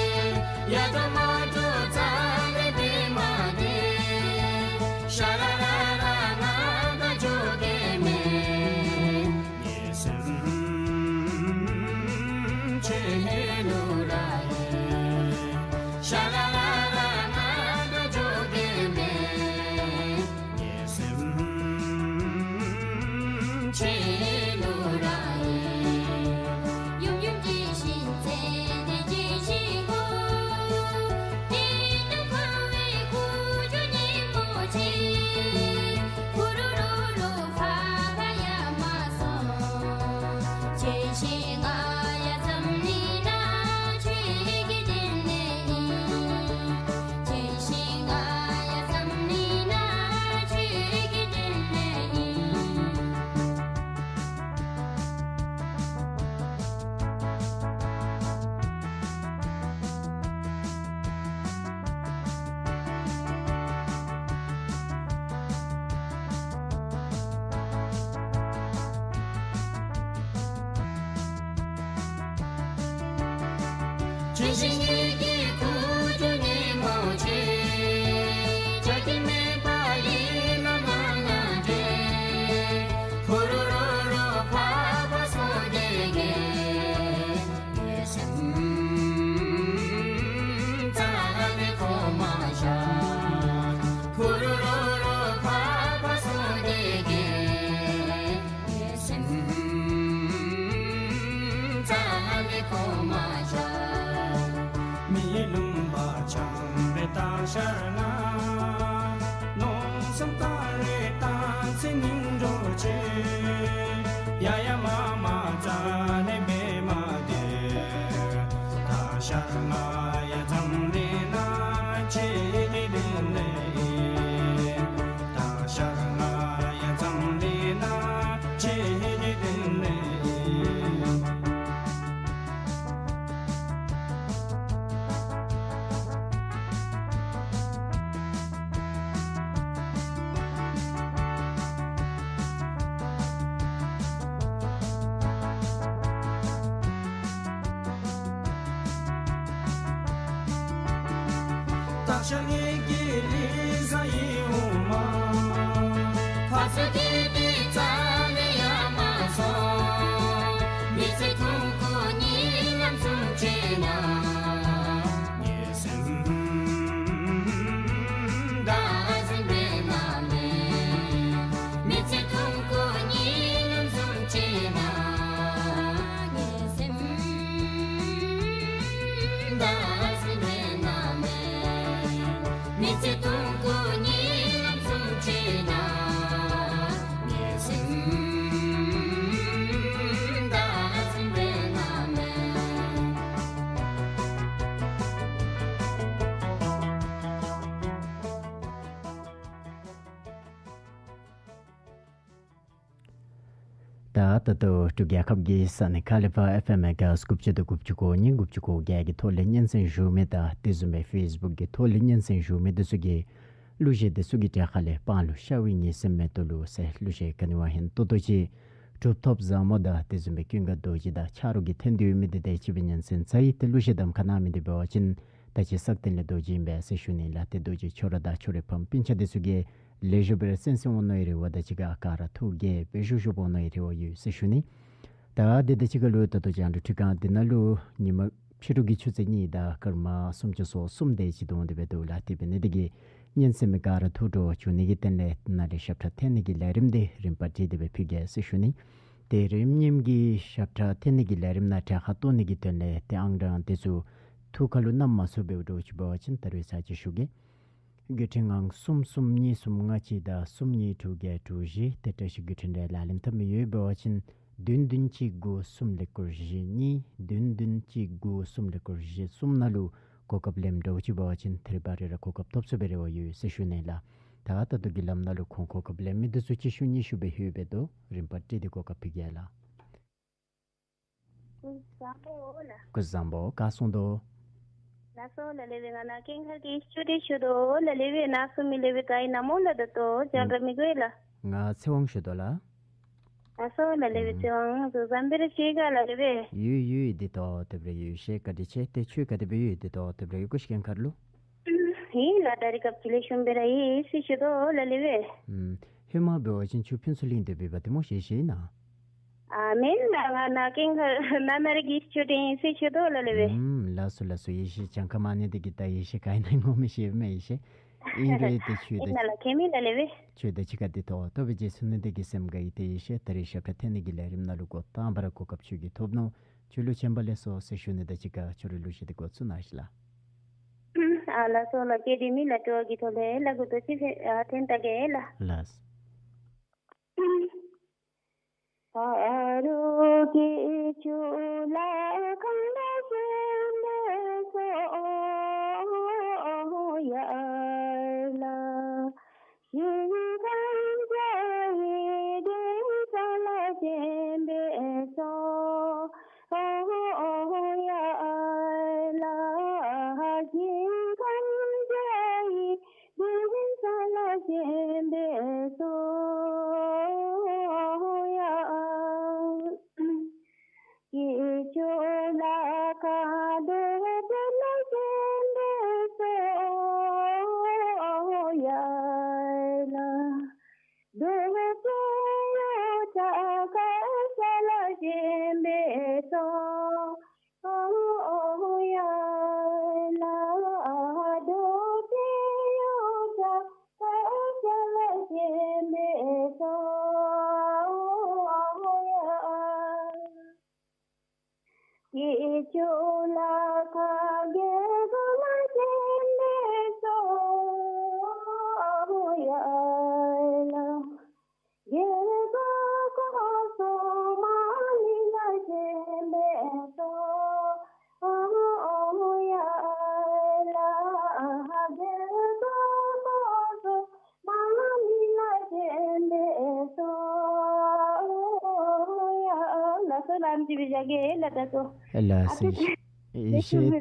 ད་ད་ལྟོ་འབྲུག་རྒྱལ་ཁབ་ཀྱི་ས་གནས་ཁ་ལི་ཕ་ཨེཕ་ཨེམ་མེ་གྷ་ཧརཊ་དགུ་བཅུ་དང་དགུ་བཅུ་གོ་གཉིས་དགུ་བཅུ་གོ་བརྒྱད་ཀྱི་ཐོག་ལས་སྙན་གསན་ཞུ་མི་དང་དེ་བཟུམ་སྦེ་ཕེསི་བུཀ་གི་ཐོག་ལས་སྙན་གསན་ཞུ་མི་དེ་ཚུ་གིས་གླུ་གཞས་དེ་ཚུ་གི་གྲས་ཁ་ལས་སྤང་ལུ་ཤར་བའི་ཉི་ཟེར་མེ་ཏོག་ལུ་ཟེར་གླུ་གཞས་ག་ནི་བ་ཧིང་ཏོག་ཏོ་ཅིག་གྲུབ་ཐོབ་བཟང་མོ་དང་དེ་བཟུམ་སྦེ་ཀུན་དགའ་རྡོ་རྗེ་དང་ཆ་རོགས་ཀྱིས་འཐེན་ཏེ་ཡོད་མི་དེ་དེ་ཅིག་སྦེ་སྙན་གསན་ཚར་ཡི། ཏེ་གླུ་གཞས་གདམ་ཁ་གནང་མི་དེ་འབད་བ་ཅིན་ད་ཅི་སག་སྟེང་ལས་རྡོ་རྗེ་ཨིན་པས་ཟེར་ཞུ་ནི་ལགས། ཏེ་རྡོ་རྗེ་ཁྱོད་ར་དང་ཁྱོད་རའི་ཕམ་སྤུན་ཆ་དེ་ཚུ་གིས་ལེགས་ཤོམ་སྦེ་ར་གསན་གསན་འོང་མནོ་བའི་རེ་བ་དང་གཅིག་ཁར་ག་ར་ཐུགས་དགྱེས་སྦེ་བཞུགས་བཞུགསཔ་འོང་མནོ་བའི་རེ་བ་ཡོད་ཟེར་ཞུ་ནི། ད་དེ་དང་གཅིག་ཁར་ལུ་ད་ལྟོ་རྒྱང་བསྒྲགས་འཕྲུལ་ཁང་འདི་ནང་ལུ་ཉིན་མ་ཕྱི་རུ་གི་ཆུ་ཚོད་གཉིས་དང་སྐར་མ་སུམ་ཅུ་སོ་གསུམ་དེ་ཅིག་འདུག་འོང་སྟེ་སྦེ་འདུག་ལགས། དེ་འབད་ནི་དེ་གིས་སྙན་གསན་མི་ག་ར་ཐུགས་སྤྲོ་བ་བྱུང་ནི་གི་དོན་ལས་ནཱ་ལས་ཞབས་ཁྲ་འཐེན་ནི་གི་ལས་རིམ་དེ་རིམ་པ་བསྒྲིགས་ཏེ་སྦེ་ཕུལ་གེ་ཟེར་ཞུ་ནི། ཏེ་རིམ་གཉིསམ་གི་ཞབས་ཁྲ་འཐེན་ནི་གི་ལས་རིམ་ནང་གྲལ་ཁར་གཏོགས་ནི་གི་དོན་ལས་ཏེ་ཨང་གྲངས་དེ་ཚུ་ཐུགས་ཁ་ལུ་བསྣམ་མ་ཚུགས་པའི་འདྲཝ་ཅིག་འབད་བ་ཅིན་ད་རེས་ཚར་ཅིག་ཞུ་གེ། བརྒྱུད་འཕྲིན་ཨང་གསུམ་གསུམ་གཉིས་གསུམ་ལྔ་གཅིག་དང་གསུམ་གཉིས་དྲུག་བརྒྱད་དྲུག་བཞི། ཏེ་བཀྲ་ཤིས་བརྒྱུད་འཕྲིན་ལས་ལག་ལེན་འཐབ་མི་ཡོད་པ་ཅིན་བདུན་བདུན་གཅིག་དགུ་གསུམ་ཀླད་ཀོར་བཞི་གཉིས། བདུན་བདུན་གཅིག་དགུ་གསུམ་ཀླད་ཀོར་བཞི་གསུམ་ནང་ལུ་གོ་སྐབས་ལེནམ་འདྲཝ་ཅིག་འབད་བ་ཅིན་ཐད་རི་བ་རི་ར་གོ་སྐབས་ཐོབ་ཚུགས་པའི་རེ་བ་ཡོད་ཟེར་ཞུ་ནི་ལགས། ད་ད་ལྟོ་གི་ལམ་ནང་ལུ་ཁོང་གོ་སྐབས་ལེན་མི་དེ་ཚུ་གཅིག་ཤུལ་གཉིས་ཤུལ་སྦེ་ལྷོད་སྦེ་འདུག། རིམ་པ་བསྒྲིགས་ཏེ་གོ་སྐབས་ཕུལ་གེ་ལགས། སྐུ་གཟུགས་བཟང་པོ་ལགས། སྐུ་གཟུགས་བཟང་པོ། ག་སོང་དོ། ལགས་སོ་ལགས། ལེགས་པས། ང་ནཱ་ཀེང་ཁ་གི་ཤུ་རེ་ཤུ་དོ་ལགས། ལེགས་པས། ནཱ་སོང་མི་ལེགས་པས། ག་ཨིན་ན་སྨོ་ལགས། ད་ལྟོ་རྒྱང་བསྒྲགས་མི་དགོ་ལགས། ང་ཚེ་དབང་ཞུ་དོ་ལགས། ལགས་སོ་ལགས་ལེགས་སྦེ་ཨུམ་ཚེ་དབང་ཚུ་བཟང་པོ་ར་ཅིག་ག་ལགས་ལེགས་སྦེ། ཡོད་ཡོད་བདེ་ཏོག་ཏོ་སྦེ་ར་ཡོད་ཤེས། བཀའ་དྲིན་ཆེ། ཏེ་ཁྱོད་ག་དེ་སྦེ་ཡོད། བདེ་ཏོག་ཏོ་སྦེ་ར་ཡོད་ག་ཤེས་མཁན་ཁར་ལུ། ཨུམ་ཨིན་ལགས། ད་རེས་སྐབས་ཅིག་ལེགས་ཤོམ་སྦེ་ར་ཡོད་ཟེར་ཞུ་དོ་ལགས་ལེགས་སྦེ། ཨུམ་ཧེ་མ་འབད་བ་ཅིན་ཁྱོད་ཕུན་ཚོགས་གླིང་དུ་སྦེ་འབད་དེ་སྨོ་ཤེས་ཤེས་ན། ཨ་མེན་ལགས། ང་ནཱ་ཀེང་ཁ་ནཱ་ནཱ་ར་གི་ཆོས་སྡེ་ཨིན་ཟེར་ཞུ་དོ་ལགས་ལེགས་སྦེ། ཨུམ་ལགས་སོ་ལགས་སོ། ཡེ་ཤེས་གྱངས་ཁ་མ་ཉན་ཏེ་གི་ད་ཡེ་ཤེས་ག་ཨིན་ན་ངོ་མི་ཤེས་མས་ཡེ་ཤེས། ཨིན་རུང་ཏེ་ཁྱོད་ཨིན་དང་ན་ལགས་ཁྱད་མེད་ལགས་ལེགས་སྦེ། ཁྱོད་དང་གཅིག་ཁར་བདེ་ཏོག་ཏོ་སྦེ་མཇལ་ཚུགས་ནི་དེ་གིས་སེམས་དགའ་ཡི། ཏེ་ཡེ་ཤེས་ད་རེས་ཞབས་ཁྲ་འཐེན་ནི་གི་ལས་རིམ་ནང་ལུ་འགོ་དང་པ་ར་གོ་སྐབས་ཁྱོད་ཀྱིས་ཐོབ་ནུག། ཁྱོད་ལུ་བྱོན་པ་ལེགས་སོ་ཟེར་ཞུ་ནི་དང་གཅིག་ཁར་ཁྱོད་རའི་གླུ་གཞས་དེ་འགོ་བཙུགས་གནང་ཤིག་ལགས། ཨ་ལགས་སོ་ལགས། གལ་སྲིད་མི་ལ་སྤྲོ་བ་གི་ཐོག་ལས་ལགས་འགོ་ཐོག་ཅིག་འཐེན་ད་གེ་ལགས། ལགས། ཕ་རོལ་གྱི་ཆུ་ལ་གངྒཱ་ཞོན་པའི་སོ། ཡ་ལ། ཞིང་ཁམས་བརྒྱ་ཡི་གདན་ས་ལ་ཞོན་པའི་སོ། ཡ་ལ། ཞིང་ཁམས་བརྒྱ་ཡི་གདན་ས་ལ་ཞོན་པའི་སོ། ཡ། སྐྱེས་མཆོག་ལ་ཁ་དོག་དེ་ལ་ཞོན་པའི་སོ། ཡ་ལ། དོ་རུང་གཡུ་སྒྲ་གར་ས་ལ་ཞོན་པའི་སོ། ཡ་ལ། དོ་རུང་གཡུ་སྒྲ་གར་ས་ལ་ཞོན་པའི་སོ། ཡ། སྐྱེས་མཆོག་ལ་ཁ་རྒྱལ་པོ་ལ་ཞོན་པའི་སོ། ཡ་ལ། རྒྱལ་པོ་སྐུ་གསུམ་མ་ཎི་ལ་ཞོན་པའི་སོ། ཡ་ལ། རྒྱལ་པོ་སྐུ་གསུམ་མ་ཎི་ལ་ཞོན་པའི་སོ། ཡ་ལགས་སོ་ལགས། ཨ་ནི་ཅིག་སྦེ་བཞག་གེ་ལགས། ད་ལྟོ་ལགས་སོ། ཨ་ཏི་ཡེ་ཤེས།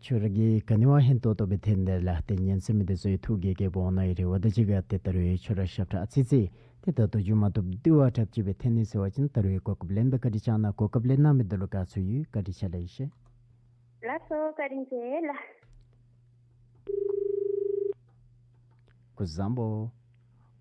ཁྱོད་ར་གིས་ག་ནི་བ་ཧན་ཏོང་ཏོ་སྦེ་འཐེན་དེ་ལགས། ཏེ་ཉན་ཟེར་མི་དེ་ཚུ་ཡང་ཐུགས་དགྱེས་དགྱེསཔ་འོང་ནི་ཨིན་རུང་ད་ཅི་ག་ཏེ་ད་རུང་ཁྱོད་ར་ཞབས་ཁྲ་ཨ་ཙི་ཙི་ཏེ་ད་ལྟོ་མཇུག་མ་བསྡུ་བར་ཐབས་ཅིག་སྦེ་འཐེན་ནི་ཟེར་བ་ཅིན་ད་རུང་གོ་སྐབས་ལེན་པའི་བཀའ་དྲིན་བསྐྱང་གནང་། གོ་སྐབས་ལེན་གནང་མི་དེ་ལུ་དགའ་ཚོར་ཡོད། བཀའ་དྲིན་ཆེ་ལགས་ཡེ་ཤེས། ལགས་སོ་བཀའ་དྲིན་ཆེ་ལགས། སྐུ་གཟུགས་བཟང་པོ།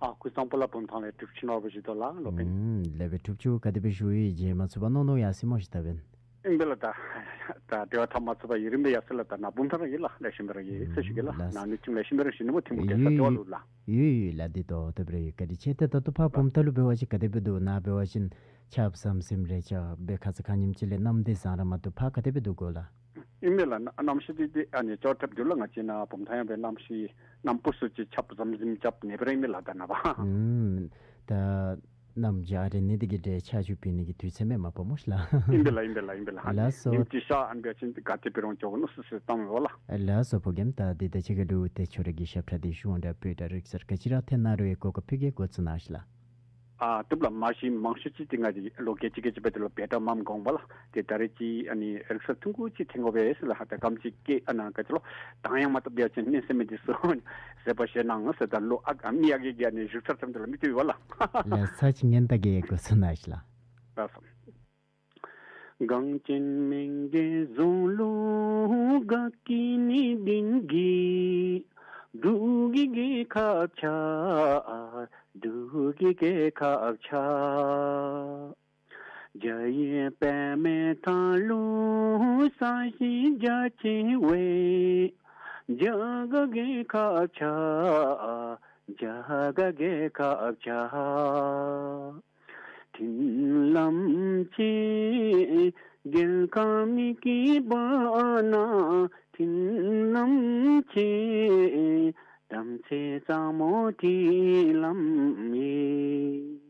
ཨ་སྐུ་གཟུགས་བཟང་པོ་ལགས། བུམ་ཐང་ལས་འབྲུག་ཆུ་ནོར་བུ་ཞུ་དོ་ལགས། ལོག་པིན། ཨུམ་ལེགས་པའི་འབྲུག་ཆུ་ག་དེ་སྦེ་བཞུགས་ཡི། མཇལ་མ་ཚུགས་པར་མནོ་མནོ་ཡར་སོ་ཡི་སྨོ་ཤིག་ད་འབདན། ཨིན་པས་ལགས། ད་ད་འབྲེལ་བ་འཐབ་མ་ཚུགས་པར་ཡུན་རིངམོ་སྦེ་ཡར་སོ་ཡི་ལགས། ད་ནཱ་བུམ་ཐང་ར་ཨིན་ལགས། ལེགས་ཤོམ་སྦེ་ར་ཡོད་ཟེར་ཞུ་གེ་ལགས། ཨུམ་ལགས། ནཱ་གནས་ཆུང་ལེགས་ཤོམ་སྦེ་ར་བཞུགས་ནི་སྨོ། ཐིམ་ཕུག་གེ་སར་ལྟེ་བ་ལུ་ལགས། ཡོད་ཡོད་ལགས། བདེ་ཏོག་ཏོ་སྦེ་ར་ཡོད། བཀའ་དྲིན་ཆེ། ཏེ་ད་ལྟོ་ཕར་བུམ་ཐང་ལུ་འབད་བ་ཅིན་ག་དེ་སྦེ་འདུག། ནཱ་འབད་བ་ཅིན་ཆརཔ་ཟམ་ཟིམ་རེ་རྐྱབ་སྦེ་ཁ་ཙ་ཁ་ཉིནམ་ཅིག་ལས་གནམ་བདེ་བཟང་ར་མ་བཏུབ། ཕར་ག་དེ་སྦེ་འདུག་གོ་ལགས། ཨིན་མས་ལགས། གནམ་གཤིས་འདི་འདི་ཨ་ནི་ཅོག་འཐདཔ་འདུག་ལགས། ང་བཅས་ནཱ་བུམ་ཐང་ཡང་སྦེ་གནམ་གཤིས་གནམ་སྤུ་སུ་ཅིག་ཆརཔ་ཟམ་ཟིམ་རྐྱབ་ནི་སྦེ་ར་ཨིན་མས་ལགས། ད་ནངས་པ། ཨུམ། ད་གནམ་བྱཱར་རེ་ནི་འདི་གིས་ཏེ་ཆར་ཆུ་ཕུལ་ནི་གི་དུས་ཚོད་མེན་མས་པ་སྨོ་ཤིག་ལགས། ཨིན་པས་ལགས། ཨིན་པས་ལགས། ཨིན་པས་ལགས། ལགས་སོ། ཉིནམ་གཅིག་ཤར་ཨ་ནི་འབད་བ་ཅིན་ག་ཅི་འབད་རུང་འགྱོ་དགོ་ནི་ཟེར་ཟེར་བཏངམ་མས་ལགས། ལགས་སོ། ཕོ་རྒནམ་ད་འདི་དང་གཅིག་ཁར་ལུ་ཏེ་ཁྱོད་ར་གི་ཞབས་ཁྲ་འདི་གཞུང་དང་བོད་དང་རིག་གསར་ག་ཅི་ར་འཐེན་གནང་རུང་ཡང་གོ་སྐབས་ཕུལ་གེ། འགོ་བཙུགས་གནང་ཤིག་ལགས། ཨ་བཏུབ་ལགས། མ་གཞི་མང་ཤོས་ཅིག་འདི་ང་འདི་ལོ་རྒས་ཅིག་རྒས་ཅིག་འབད་དེ་ལུ་བེ་ཊ་མངམ་འགོརཝ་ལགས། ཏེ་ད་རེས་ཅིག་ཨ་ནི་རིག་གསར་ཐུང་ཀུ་ཅིག་འཐེན་དགོ་པས་ཟེར་ལགས། ཧ་ད་ག་དེམ་ཅིག་སྐད་ཨ་ནཱ་ག་ཅི་ལོ་གདངས་དབྱངས་མ་བཏུབ་པ་ཅིན་ནི་ཟེར་མི་འདི་ཚུ་ཟེར་བ་བཞེས་གནང་ཟེར། ད་ལོ་ཨ་ཨ་མི་ཡར་རྒས་རྒས་ཨ་ནི་རིག་གསར་འཐེནམ་དེ་ལུ་མི་བཏུབ་པས་ལགས། ལགས་སོ། ཅིག་ཉན་ད་གེ། འགོ་བཙུགས་གནང་ཤིག་ལགས། ལགས་སོ། གངས་ཅན་སྨན་གྱི་རྫོང་ལུ་དགའ་སྐྱིད་གནས་བརྟན་གྱི། འབྲུག་གི་རྒྱལ་ཁབ་ཆགས། འབྲུག་གི་རྒྱལ་ཁབ་ཆགས། རྒྱ་ཡི་པདྨའི་མཐའ་ལུ་ས་ཞིང་རྒྱ་ཆེ་བའི། རྒྱ་གར་རྒྱལ་ཁབ་ཆགས། རྒྱ་གར་རྒྱལ་ཁབ་ཆགས། མཐུན་ལམ་ཆེ་རྒྱལ་ཁམས་མི་སྐྱིད་པ་ན། མཐུན་ལམ་ཆེ་བྲམ་ཟེ་ཟབ་མོ་མཐུན་ལམ་ཡིན།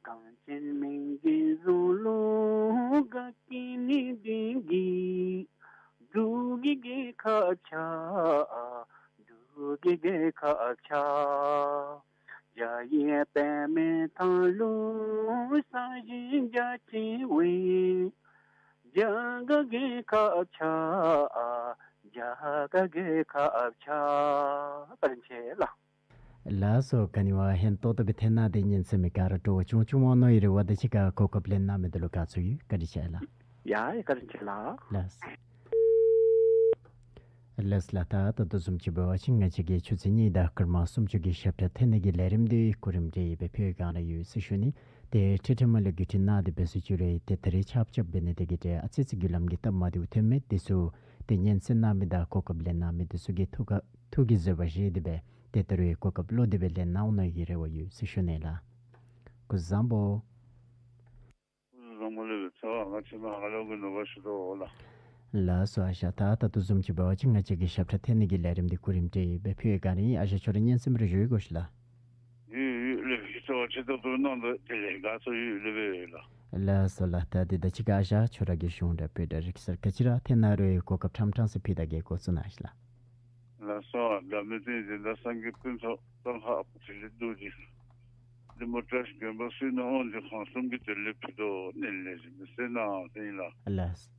གངས་ཅན་སྨན་གྱི་རྫོང་ལུ་དགའ་སྐྱིད་གནས་བརྟན་གྱི། འབྲུག་གི་རྒྱལ་ཁབ་ཆགས། འབྲུག་གི་རྒྱལ་ཁབ་ཆགས། རྒྱ་ཡི་པདྨའི་མཐའ་ལུ་ས་ཞིང་རྒྱ་ཆེ་བའི། རྒྱ་གར་རྒྱལ་ཁབ་ཆགས། རྒྱ་གར་རྒྱལ་ཁབ་ཆགས། བཀའ་དྲིན་ཆེ་ལགས། ལགས་སོ། ག་ནི་བ་ཧེང་ཏོག་ཏོ་སྦེ་ཐོན་གནང་སྟེ་ཉན་གསན་མི་ག་ར་སྤྲོ་བ་ཆུང་ཆུང་འོང་ནི་ཨིན་རུང་ཝ་ད་ཅི་ཁར་གོ་སྐབས་ལེན་གནང་མི་འདི་ལུ་དགའ་ཚོར་ཡོད། བཀའ་དྲིན་ཆེ་ལགས། ཡ་ཡ་བཀའ་དྲིན་ཆེ་ལགས། ལགས། ལགས་ལགས། ད་ད་ལྟོ་བཟུམ་ཅིག་འབད་བ་ཅིན་ང་བཅས་ཀྱི་ཆུ་ཚོད་གཉིས་དང་སྐར་མ་སུམ་ཅུ་གི་ཞབས་ཁྲ་འཐེན་ནི་གི་ལས་རིམ་འདི་གོ་རིམ་སྒྲིག་སྦེ་ཕུལ་བའི་བསྒང་ར་ཡོད་ཟེར་ཞུ་ནི། ཏེ་ཁྲི་ཁྲི་མ་ལུ་བརྒྱུད་འཕྲིན་གནང་སྟེ་འབད་སོ་ཅི་རུང་ཏེ་ད་རེས་ཆབ་ཆབ་འབད་ནི་དེ་གིས་ཏེ་ཨ་ཙི་ཙི་བརྒྱུད་ལམ་གྱི་སྟབས་མ་བདེཝ་ཐོན་མི་འདི་ཚུ་ཏེ་ཉན་གསན་གནང་མི་དང་གོ་སྐབས་ལེན་གནང་མི་འདི་ཚུ་གི་ཐུགས་ཁར་ཐུགས་ཀྱི་བཟོད་པ་བཞེས་ཏེ་སྦེ་ཏེ་ད་རུང་གོ་སྐབས་བློ་བདེ་སྦེ་ལེན་གནང་འོང་ནི་གི་རེ་བ་ཡོད་ཟེར་ཞུ་ནི་ལགས། སྐུ་གཟུགས་བཟང་པོ། སྐུ་གཟུགས་བཟང་པོ་ལེགས་པའི་ཚེ་བ་ང་བཅས་མ་ཧ་ལམ་གྱི་ནུབ་པ་ཞུ་དོ་ལགས། ལགས་སོ་ཨ་ཞང་། ད་ད་ལྟོ་བཟུམ་ཅིག་འབད་བ་ཅིན་ང་བཅས་ཀྱི་ཞབས་ཁྲ་འཐེན་ནི་གི་ལས་རིམ་འདི་གོ་རིམ་སྒྲིག་སྦེ་ཕུལ་བའི་བསྒང་ར་ཨིན། ཨ་ཞང་ཁྱོད་ར་ཉན་གསན་པར་བཞུགས་གོ་ཤིག་ལགས། ཡོད་ཡོད་ལེགས་པའི་ཚེ་བ་ཆེ་ཏོག་ཏོ་གནང་དོ་དེ་ལས་དགའ་ཚོར་ཡོད་ལེགས་པའི་ལགས། ལགས་སོ་ལགས། ད་འདི་དང་གཅིག་ཁར་ཨ་ཞང་ཁྱོད་ར་གིས་གཞུང་སྒྲ་བོད་སྒྲ་རིག་གསར་ག་ཅི་ར་འཐེན་གནང་རུང་གོ་སྐབས་ཕྲང་ཕྲང་ས་ཕུལ་ད་གེ་འགོ་བཙུགས་གནང་ཤིག་ལགས། ལགས་སོ། དགའ་མི་ཏེ་འཛིན་བདག་སངས་རྒྱས་ཀུན་ཐོབ་གཙང་ཁ་ཨ་པ་ཏི་ལི་རྡོ་རྗེ། འདི་མོ་བཀྲ་ཤིས་དགོན་པ་སྲིད་ན་དབང་འདུས་ཁང་གསུམ་གྱི་དོན་ལས་ཕུལ་དོ་ནི་ལས་རིམ་གསན་གནང་ཟེར་ཨིན་ལགས། ལགས།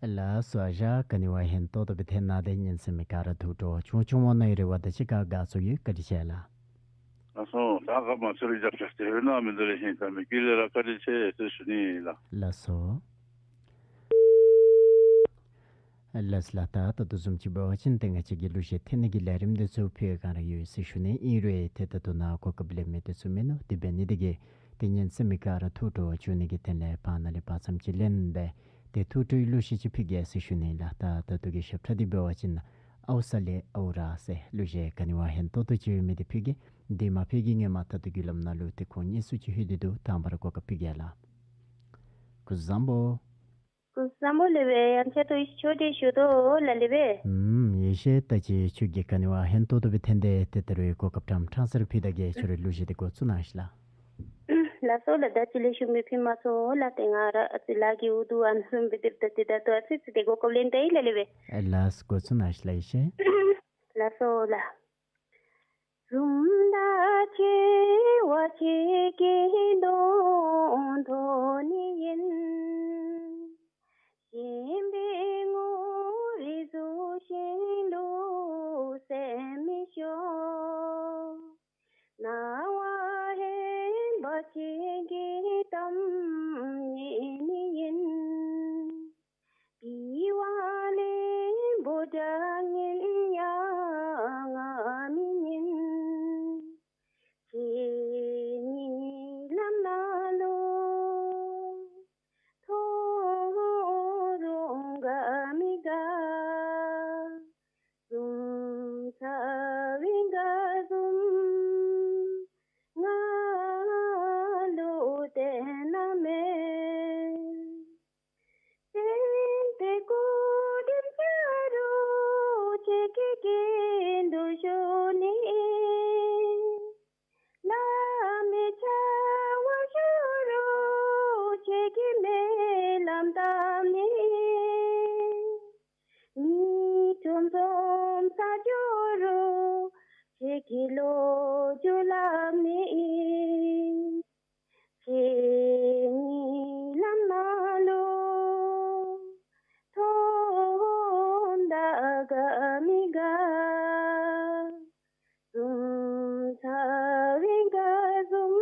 ལགས་སོ་ཨ་ཞང་། ག་ནི་བ་ཧེང་ཏོག་ཏོ་སྦེ་ཐོན་གནང་སྟེ་ཉན་གསན་མི་ག་ར་ཐུགས་སྤྲོ་བ་ཆུང་ཆུང་འོང་ནི་རེ་བ་དང་གཅིག་ཁར་དགའ་ཚོར་ཡོད། བཀའ་དྲིན་ཆེ་ལགས། ལགས་སོ། ད་ག་མ་ཚུ་རི་རྒྱབ་ཤ་ཏེ་ཧུ་ན་མི་འདི་ལས་ཧིང་ད་མི་དཀྱིལ་ལས་ར་བཀའ་དྲིན་ཆེ་ཟེར་ཞུ་ནི་ལགས། ལགས་སོ། ལགས་ལགས། ད་ད་ལྟོ་བཟུམ་ཅིག་འབད་བ་ཅིན་ཏེ་ང་བཅས་ཀྱི་གླུ་གཞས་འཐེན་ནི་གི་ལས་རིམ་འདི་ཚུ་ཕུལ་བའི་བསྒང་ར་ཡོད་ཟེར་ཞུ་ནི། ཨིན་རུང་ཏེ་ད་ལྟོ་ནཱ་གོ་སྐབས་ལེན་མི་འདི་ཚུ་མིན་ནུག། དེ་འབད་ནི་དེ་གིས་ཏེ་ཉན་གསན་མི་ག་ར་ཐུགས་སྤྲོ་བ་བྱུང་ནི་གི་དོན་ལས་བར་ན་ལས་བར་མཚམས་ཅིག་ལེན་སྦེ་ཏེ་ཐུགས་སྤྲོའི་གླུ་གཞས་ཅིག་ཕུལ་གེ་ཟེར་ཞུ་ནི་ལགས། ད་ད་ལྟོ་གི་ཞབས་ཁྲ་འདི་འབད་བ་ཅིན་ཨའུ་ས་ལེ་ཨའུ་ར་ཟེར་གླུ་གཞས་ག་ནི་བ་ཧེང་ཏོག་ཏོ་ཅིག་ཡོད་མི་འདི་ཕུལ་གེ། དེ་མ་ཕུལ་གི་སྔོན་མ་ད་ལྟོ་བརྒྱུད་ལམ་ནང་ལུ་ཏེ་ཁོང་གཉིས་སུ་ཅིག་ལྷོད་དེ་འདུག། དང་པ་ར་གོ་སྐབས་ཕུལ་གེ་ལགས། སྐུ་གཟུགས་བཟང་པོ། སྐུ་གཟུགས་བཟང་པོ་ལེགས་པས། ཡང་ཁྱད་དུ་ཆོས་འདི་ཞུ་དོ་ལགས་ལེགས་པས། ཨུམ་ཡེ་ཤེས། ད་ཅི་ཁྱོད་ཀྱིས་ག་ནི་བ་ཧེང་ཏོག་ཏོ་སྦེ་འཐོན་ཏེ་ཏེ་ད་རུང་གོ་སྐབས་ཕྲང་ཕྲང་ས་ར་ཕུལ་ད་གེ། ཁྱོད་རའི་གླུ་གཞས་འདི་འགོ་བཙུགས་གནང་ཤིག་ལགས། ལགས་སོ་ལགས། ད་ཅི་ལེགས་ཤོམ་སྦེ་ཕུལ་མ་ཚུགས་ལགས། ཏེ་ང་ར་ཨ་ཙི་ལཱ་གི་འུ་སྡུག་ཨ་ནི་བཟུམ་སྦེ་སྡོདཔ་ད་ཏེ་ད་ལྟོ་ཨ་ཙི་ཙི་ཏེ་གོ་སྐབས་ལེན་ད་ཡི་ལགས་ལེགས་པས། ཨེ་ལགས་འགོ་བཙུགས་གནང་ཤིག་ལགས་ཡེ་ཤེས། ལགས་སོ་ལགས། གསུམ་དང་བཅས་པ་ཅིག་གི་དོན་དོ་ནི་ཡིན། གཞན་པའི་ངོ་རིས་གཟུགས་ཤིང་ལུགས་ཟད་མི་ཤོག། སྣང་བ་ཧེང་པ་ཅིག་གི་གཏམ་ཉིད་ནི་ཡིན། པི་ཝང་གླིང་བུ་འདྲ་ངན་ཡང་ང་མི་ཉན། ཁྱེད་ཉིད་ལམ་སྣ་ལུ་ཐོ་ འདི་ལོ་རྒྱུས་ལམ་ནི་ཨིན། ཁྱེད་ཉིད་ལམ་སྣ་ལུ་ཐོན་ད་དགའ་མི་དགའ། བཟུམ་ཚ་བའི་དགའ་བཟུམ་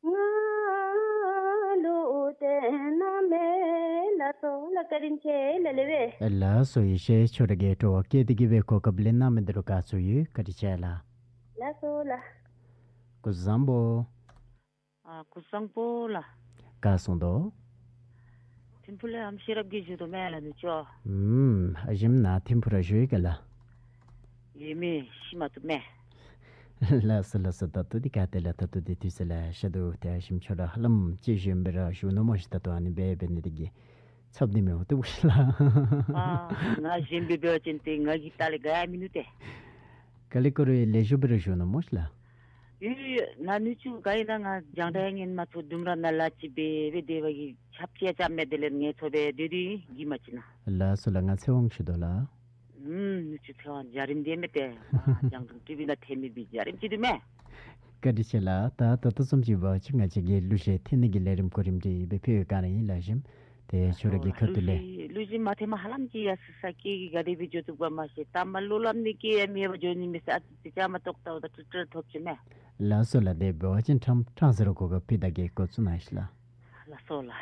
ང་ལུ་སྟོན་གནང་མས། ལགས་སོ་ལགས། བཀའ་དྲིན་ཆེ་ལགས་ལགས་སྦེ། ལགས་སོ། ཡེ་ཤེས་ཁྱོད་ར་གིས་སྤྲོ་བ་བསྐྱེད་དེ་གིས་སྦེ་གོ་སྐབས་ལེན་གནང་མི་འདི་ལུ་དགའ་ཚོར་ཡོད། བཀའ་དྲིན་ཆེ་ལགས། ལགས་སོ་ལགས། སྐུ་གཟུགས་བཟང་པོ། ཨ་སྐུ་གཟུགས་བཟང་པོ་ལགས། ག་སོང་དོ། ཐིམ་ཕུ་ལས་ཨམ་ཤེས་རབ་ཀྱིས་ཞུ་དོ་མས་ལགས་ནུ་ཅོ། ཨུམ། ཨ་ཞིམ་ན་ཐིམ་ཕུ་ར་ཞུ་ཡི་ག་ལགས། ཡེ་མི་ཤེས་མ་བཏུབ་མས། ལགས་སོ་ལགས་སོ། ད་ལྟོ་འདི་ག་ཏེ་ལགས། ད་ལྟོ་འདི་དུས་ཚོད་ལེ་ཤ་འདུག། ཏེ་ཨ་ཞིམ་ཁྱོད་ར་ཧ་ལམ་ཅིག་ཞིམ་སྦེ་ར་ཞུ་ནུག་སྨོ་ཤིག། ད་ལྟོ་ཨ་ནི་སྦེ་འབད་ནི་འདི་གིས་ཚབ་འདི་མི་འོང་འདུག་ལགས། ཨ་ང་ཞིམ་སྦེ་འབད་བ་ཅིན་ཏེ་ང་གིས་ལྟ་ལས་དགའ་ཡང་མིན་ནུག་ཏེ། ཀ་ལི་ཀོ་རི་ལེགས་ཤོམ་སྦེ་ར་བཞུགས་ནུག་སྨོ་ཤིག་ལགས། ཡོད་ཡོད། ན་ནུ་ཅུ་ག་ཨིན་ན་ང་རྒྱང་བསྒྲགས་ཉན་མ་ཚུགས། ལྡུམ་ར་ནང་ལཱ་ཅིག་འབད་འབད་སྡོད་པ་གིས་ཆབ་ཆ་ཆ་མེད། དེ་ལས་ངལ་འཚོ་སྦེ་སྡོད་དེ་གིས་མ་ཅིག་ན། ལགས་སོ་ལགས། ང་ཚེ་དབང་ཞུ་དོ་ལགས། ཨུམ། ནུ་ཅུ་ཚེ་དབང་འཇའ་རིསམོ་འདི་མས་ཏེ། ཨ་རྒྱང་མཐོང་ཊི་བི་ནང་ཐོན་མི་འདི་འཇའ་རིསམོ་ཅིག་འདུག་མས། བཀའ་དྲིན་ཆེ་ལགས། ད་ད་ལྟོ་བཟུམ་ཅིག་འབད་བ་ཅིན་ང་བཅས་ཀྱི་གླུ་གཞས་འཐེན་ནི་གི་ལས་རིམ་གོ་རིམ་འདི་འབད་ཕུལ་བའི་བསྒང་ར་ཨིན་ལགས་ཞིམ། ཏེ་ཁྱོད་ར་གི་ཁ་ཐུག་ལས། གླུ་གཞས་མ་འཐེནམ་ཧ་ལམ་ཅིག་ཡར་སོ་ས་སྐད་ཀྱི་ག་དེ་སྦེ་འགྱོ་བཅུག་པ་མ་ཤེས། ད་མ་ལོ་ལམ་ནི་སྐད་ཡང་མེད་པར་འགྱོ་ནི་མས་ཟེར། ཨ་ཙི་ཙི་ཅིག་མ་གཏོགས་ད་འོ་ད་ཀྲིག་ཀྲི་ཐོབ་ཅི་མས། ལགས་སོ་ལགས། དེ་འབད་བ་ཅིན་ཕྲང་ཕྲང་ཟེར་རུང་གོ་སྐབས་ཕུལ་ད་གེ། འགོ་བཙུགས་གནང་ཤིག་ལགས། ལགས་སོ་ལགས།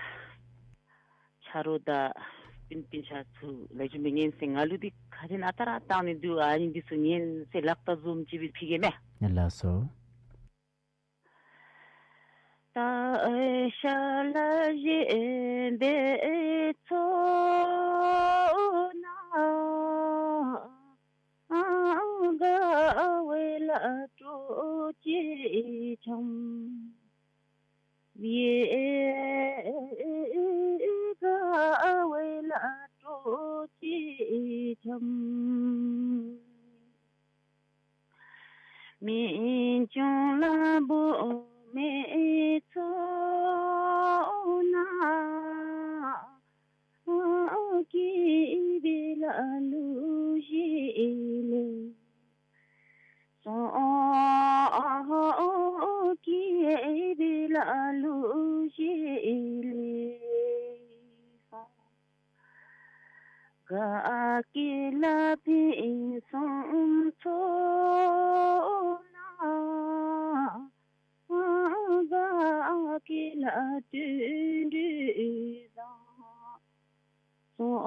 ཆ་རོགས་དང་སྤུན་སྤུན་ཆ་ཚུ་ལེགས་ཤོམ་སྦེ་ཉན་ཟེར། ང་ལུ་འདི་ཁ་ཆེ་ན་ཨ་རྟག་ར་བཏང་ནི་འདུག། ཨ་ནི་འདི་ཚུ་ཉན་ཟེར་ལག་རྟགས་བཟུམ་ཅིག་སྦེ་ཕུལ་གེ་མས། ལགས་སོ། ད་ཤ་ལ་གཞན་པའི་ཚོགས་ནང་དགའ་བའི་ལ་སྤྲོ་སྐྱིད་འཆམ། དགའ་བའི་ལ་སྤྲོ་སྐྱིད་འཆམ། མི་སྐྱོ་ལ་བུད་མེད་ཚོགས་ནང་སྐྱིད་པའི་ལ་གླུ་གཞས་ལེན། སོང་སྐྱིད་པའི་ལ་གླུ་གཞས་ལེན་སོང་། དགའ་སྐྱིད་ལ་ཕུན་སུམ་ཚོགས་ནང་དགའ་སྐྱིད་ལ་དུད་འགྲོ་བཟང་། སོང་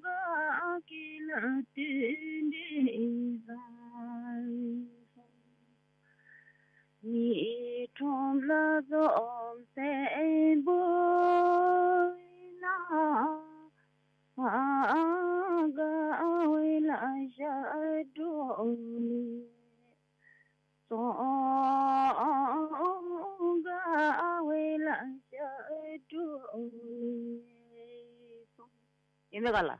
དགའ་སྐྱིད་ལ་དུད་འགྲོ་བཟང་། མི་ཁྲོམ་ལ་འཛོམས་སའི་བུའི་ནང་དགའ་བའི་ལ་ཞབས་བྲོ་ལེན། སོང་དགའ་བའི་ལ་ཞབས་བྲོ་ལེན་སོང་། ཨིན་མས་ག་ལགས།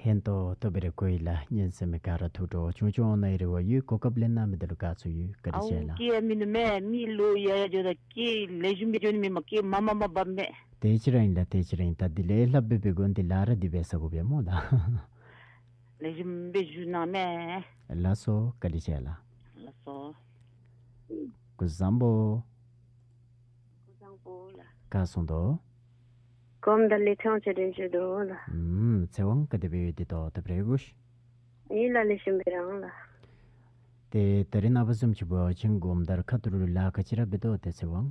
ཧན་ཏོང་ཏོ་སྦེ་ར་གོ་ཡི་ལགས། ཉན་གསན་མི་ག་ར་ཐུགས་སྤྲོ་ཆུང་ཆུང་ནང་ཡང་རེ་བ་ཡོད། གོ་སྐབས་ལེན་གནང་མི་འདི་ལུ་དགའ་ཚོར་ཡོད། བཀའ་དྲིན་ཆེ་ལགས། ཨའུ་སྐད་མིན་ནུག་མས། མི་ལོ་ཡར་ཡར་འགྱོཝ་ད་སྐད་ལེགས་ཤོམ་སྦེ་འགྱོ་ནི་མེན་མས། སྐད་མ་མ་མ་འབབ་མས། དེ་ཅིག་ར་ཨིན་ལགས། དེ་ཅིག་ར་ཨིན། ད་འདི་ལས་ལྷགཔ་སྦེ་འབད་དགོ་ནི་འདི་ལཱ་ར་འདི་འབད་ས་དགོ་པས་སྨོ་ལགས། ལེགས་ཤོམ་སྦེ་བཞུགས་གནང་མས། ལགས་སོ། བཀའ་དྲིན་ཆེ་ལགས། ལགས་སོ། སྐུ་གཟུགས་བཟང་པོ། སྐུ་གཟུགས་བཟང་པོ་ལགས། ག་སོང་དོ། གོམ་ད་ལས་ཐོང་ཆ་དྲན་ཆ་དོ་ལགས། ཨུམ། ཚེ་དབང་ག་དེ་སྦེ་ཡོད་དེ་ཏོག་ཏོ་སྦེ་ར་གོ་ཤིག། ཨིན་ལགས། ལེགས་ཤོམ་སྦེ་ར་ཨིན་ལགས། ཏེ་ད་རིས་ནངས་པ་བཟུམ་ཅིག་འབད་བ་ཅིན་གོམ་ད་ར་ཁ་ཐུག་ལུ་ལཱ་ག་ཅི་ར་འབད་དོ་ཏེ་ཚེ་དབང་།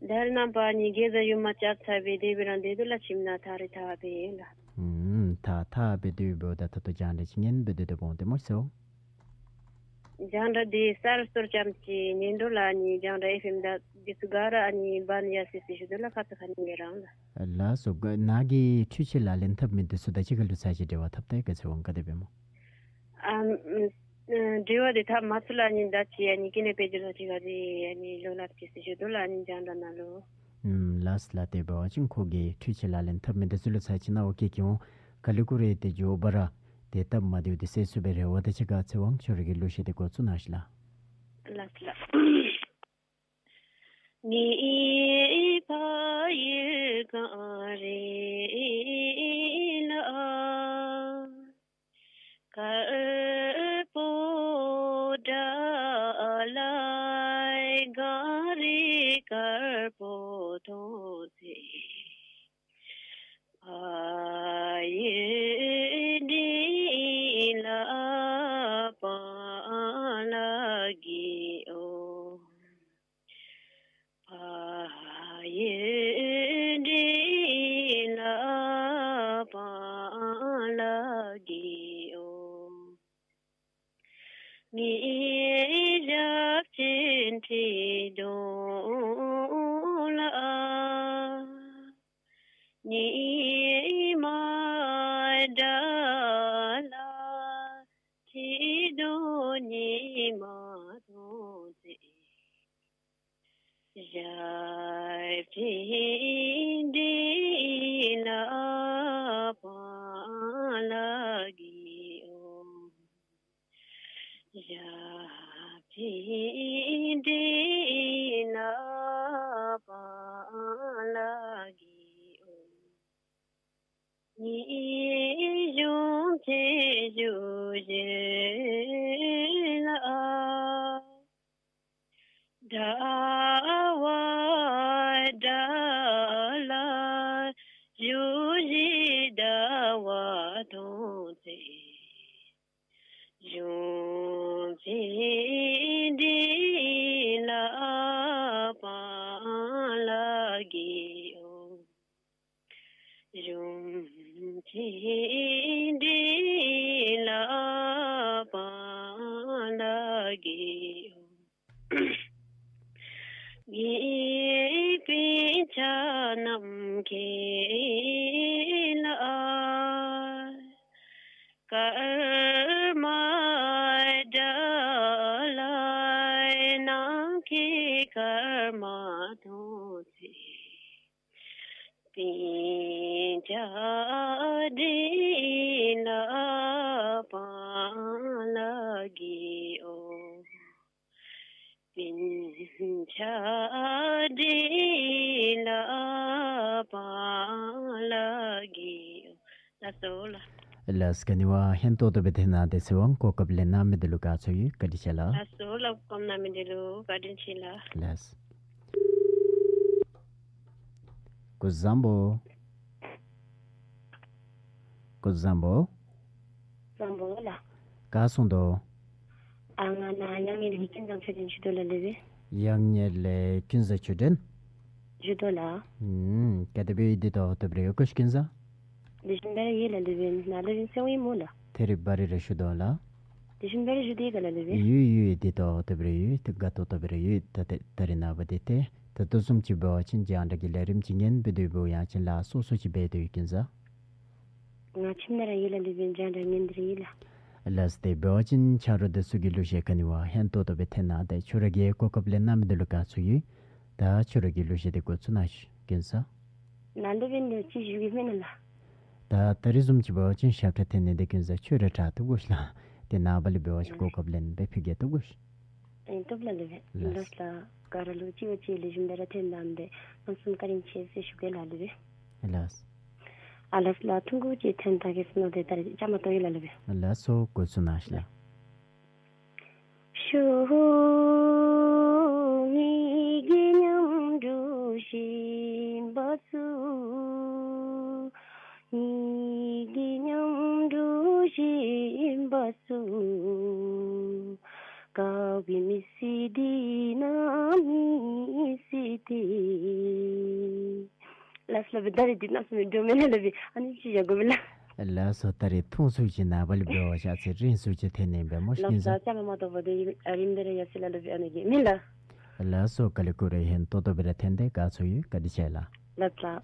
ད་རིས་ནངས་པ་ཨ་ནི་དགེ་རྩ་ཡུ་མ་རྐྱབ་ཚར་སྦེ་དེ་སྦེ་ར་སྡོད་དོ་ལགས། ཁྱིམ་ནང་ཐག་རིང་ཐག་སྦེ་ལགས། ཨུམ། ཐག་ཐག་སྦེ་སྡོད་འབདཝ་ད་ད་ལྟོ་རྒྱང་བསྒྲགས་ཅིག་ཉན་སྦེ་སྡོད་དོ་འོང་ཏེ་སྨོ་ཟེར། རྒྱང་བསྒྲགས་འདི་གསར་གཏོད་རྐྱངམ་ཅིག་ཉན་དོ་ལགས། ཨ་ནི་རྒྱང་བསྒྲགས་ཨེཕ་ཨེམ་དང་འདི་ཚུ་ག་ར་ཨ་ནི་བཱན་ཡར་སི་སི་ཞུ་དོ་ལགས། ཁ་ཙ་ཁ་ཉིནམ་སྦེ་ར་ལགས། ལགས་སོ། ག་ནཱ་གི་འཕྲུལ་ཆས་ལག་ལེན་འཐབ་མི་འདི་ཚུ་དང་གཅིག་ཁར་ལུ་ཚར་ཅིག་འབྲེལ་བ་འཐབ་ད་ག་ཚེ་དབང་ག་དེ་སྦེ་སྨོ། ཨམ་ཨམ་འབྲེལ་བ་འདི་འཐབ་མ་ཚུགས་ལགས། ཨ་ནི་ད་ཅི་ཨ་ནི་སྐྱེ་གནས་དཔལ་འབྱོར་ཚུ་གཅིག་ཁར་འདི་ཨ་ནི་ལོ་ལགས་ཅིག་ཟེར་ཞུ་དོ་ལགས། ཨ་ནི་རྒྱང་བསྒྲགས་ནང་ལུ། ཨུམ། ལགས་ལགས། དེ་འབད་བ་ཅིན་ཁོ་གིས་འཕྲུལ་ཆས་ལག་ལེན་འཐབ་མི་འདི་ཚུ་ལུ་ཚར་ཅིག་ནཱ་ཨོ་ཁེ་ཁེ་འོང་། ག་ལེ་གུ་རེ་ཏེ་མགྱོགས་པ་ར་ཏེ་སྟབས་མ་བདེཝ་འདི་སེལ་ཚུགས་པའི་རེ་བ་དང་གཅིག་ཁར་ཚེ་དབང་ཁྱོད་ར་གི་གླུ་གཞས་འདི་འགོ་བཙུགས་གནང་ཤིག་ལགས། ལགས་ལགས། ངེའི་ཕ་ཡུལ་གངས་རི་ལ། པོ་མཐོང་ཚེ། ཕ་ཡི་དྲིན་ལ་བག་ལ་གིས་འོང་། ཕ་ཡི་དྲིན་ལ་བག་ལ་གིས་འོང་། ངེའི་ཞབས་ཀྱི་མཐིལ་དོང་ལ། ཉི་མ་དགྲ་ལྷ་མཐིལ་དོང་ཉི་མ་མཐོང་ཚེ། ཞབས་ཀྱི་མཐིལ་ལ་བག་ལ་གིས་འོང་། ཞབས་ཀྱི་མཐིལ་ལ་བག་ལ་གིས་འོང་། ངེའི་གཞུང་ཆེན་ཞུ་བྱེད་ལ། ཟླ་བ་དགྲ་ལྷ་ཞུ་བྱེད་ཟླ་བ་མཐོང་ཚེ། གཞུང་ཆེན་མཐིལ་ལ་བག་ལ་གིས་འོང་། གཞུང་ཆེན་མཐིལ་ལ་བག་ལ་གིས་འོང་། ངེའི་སྤུན་ཆ་ནམ་མཁའི་ལྷ། ཀརྨ་དགྲ་ལྷ་ནམ་མཁའི་ཀརྨ་མཐོང་ཚེ། སྤུན་ཆ་མཐིལ་ལ་བག་ལ་གིས་འོང་། སྤུན་ཆ་མཐིལ་ལ་བག་ལ་གིས་འོང་། ལགས་སོ་ལགས། ལགས་སོ། ག་ནི་བ་ཧན་ཏོག་ཏོ་སྦེ་ཐོན་གནང་སྟེ་གསོལ་བ་གོ་སྐབས་ལེན་གནང་མི་འདི་ལུ་དགའ་ཚོར་ཡོད། བཀའ་དྲིན་ཆེ་ལགས། ལགས་སོ་ལགས། གོ་སྐབས་གནང་མི་འདི་ལུ་བཀའ་དྲིན་ཆེ་ལགས། ལགས་སོ། སྐུ་གཟུགས་བཟང་པོ། སྐུ་གཟུགས་བཟང་པོ། བཟང་པོ་ལགས། ག་སོང་དོ། ཨ་ང་ནཱ་གཡག་གཉལ་ལས་ཀུན་བཟང་ཆོས་སྒྲོན་ཞུ་དོ་ལགས་ལེགས་པས། གཡག་གཉལ་ལས་ཀུན་བཟང་ཆོས་སྒྲོན། ཞུ་དོ་ལགས། ཨུམ། ག་དེ་སྦེ་ཡོད་དེ་དོ་དེ་སྦེ་ར་ཡོད་ག་ཀུན་བཟང་། ལེགས་ཤོམ་སྦེ་ར་ཡོད་ལགས་ལེགས་པས། ནཱ་ལུ་ཡང་གསོ་བ་ཨིན་སྨོ་ལགས། ཐད་རི་བ་རི་ར་ཞུ་དོ་ལགས། ལེགས་ཤོམ་སྦེ་ར་ཞུ་དེས་ག་ལགས་ལེགས་པས། ཡོད་ཡོད་དེ་དོ་དེ་སྦེ་ར་ཡོད། དེ་དགའ་ཏོག་ཏོ་སྦེ་ར་ཡོད། ད་ད་ད་རིས་ནངས་པ་འདི་ཏེ་ད་ལྟོ་བཟུམ་ཅིག་འབད་བ་ཅིན་རྒྱང་བསྒྲགས་ཀྱི་ལས་རིམ་ཅིག་ཉན་སྦེ་སྡོད་པའི་ཡང་ཅིན་ལཱ་སོ་སོ་ཅིག་འབད་དོ་ཡོད་ཀུན་བཟང་། ང་ཁྱིམ་ནང་ར་ཡོད་ལགས་ལེགས་པས། རྒྱང་བསྒྲགས་ཉན་ཏེ་ར་ཡོད་ལགས། ལགས་སོ། དེ་འབད་བ་ཅིན་ཆ་རོགས་འདི་ཚུ་གིས་གླུ་གཞས་ག་ནི་བ་ཧན་ཏོག་ཏོ་སྦེ་འཐེན་གནང་སྟེ་ཁྱོད་ར་གིས་གོ་སྐབས་ལེན་གནང་མི་འདི་ལུ་དགའ་ཚོར་ཡོད། ད་ཁྱོད་ར་གིས་གླུ་གཞས་འདི་འགོ་བཙུགས་གནང་ཤིག་ཀུན་བཟང་། ནཱ་ལུ་འབདན་ཏེ་ཅིག་ཞུ་གེ་མེན་ན་ལགས། ད་ད་རིས་བཟུམ་ཅིག་འབད་བ་ཅིན་ཞབས་ཁྲ་འཐེན་ནི་འདི་ཀུན་བཟང་ཁྱོད་ར་དྲག་བཏུབ་དགོ་ཤིག་ལགས། དེ་ནངས་པ་ལས་འབད་བ་ཅིན་གོ་སྐབས་ལེན་སྦེ་ཕུལ་གེ་བཏུབ་དགོ་ཤིག། ཨེ་བཏུབ་ལགས་ལེགས་པས། ལགས། ལགས་ལགས། ག་ར་ལུ་གཅིག་བ་གཅིག་ལེགས་ཤོམ་སྦེ་ར་འཐེན་གནང་སྟེ་ལྷག་བསམ་བཀའ་དྲིན་ཆེ་ཟེར་ཞུ་གེ་ལགས་ལེགས་པས། ལགས། ཨ་ལགས་ལགས། ཐུང་ཀུ་ཅིག་འཐེན་ད་གེ་ཟེར་མནོ་སྟེ་ད་རིས་བཅའ་མར་གཏོགས་ཡི་ལགས་ལེགས་པས། ལགས་སོ། འགོ་བཙུགས་གནང་ཤིག་ལགས། ལགས་སོ་ལགས་པས། ད་རིས་འདི་ནང་སུ་མི་འགྱོ་མེན་ན་ལགས་པས། ཨ་ནི་ཅིག་བཞག་དགོ་མེན་ན། ལགས་སོ། ད་རིས་ཐུང་སུ་ཅིག་ནངས་པ་ལས་འབད་བ་ཅིན་ཨ་ཙི་རིང་སུ་ཅིག་འཐེན་ནི་ཨིན་པས་སྨོ་ཤིག་ཀུན་བཟང་། ལགས་སོ། བཅའ་མར་མ་གཏོགས་པ་འདི་རིངམོ་སྦེ་ར་ཡར་སོང་ཡི་ལགས་ལེགས་པས། ཨ་ནི་གི་མེན་ལགས། ལགས་སོ། ག་ལས་ཁྱོད་ར་ཧན་ཏོག་ཏོ་སྦེ་ར་འཐེན་ཏེ་དགའ་ཚོར་ཡོད། བཀའ་དྲིན་ཆེ་ལགས། ལགས་ལགས།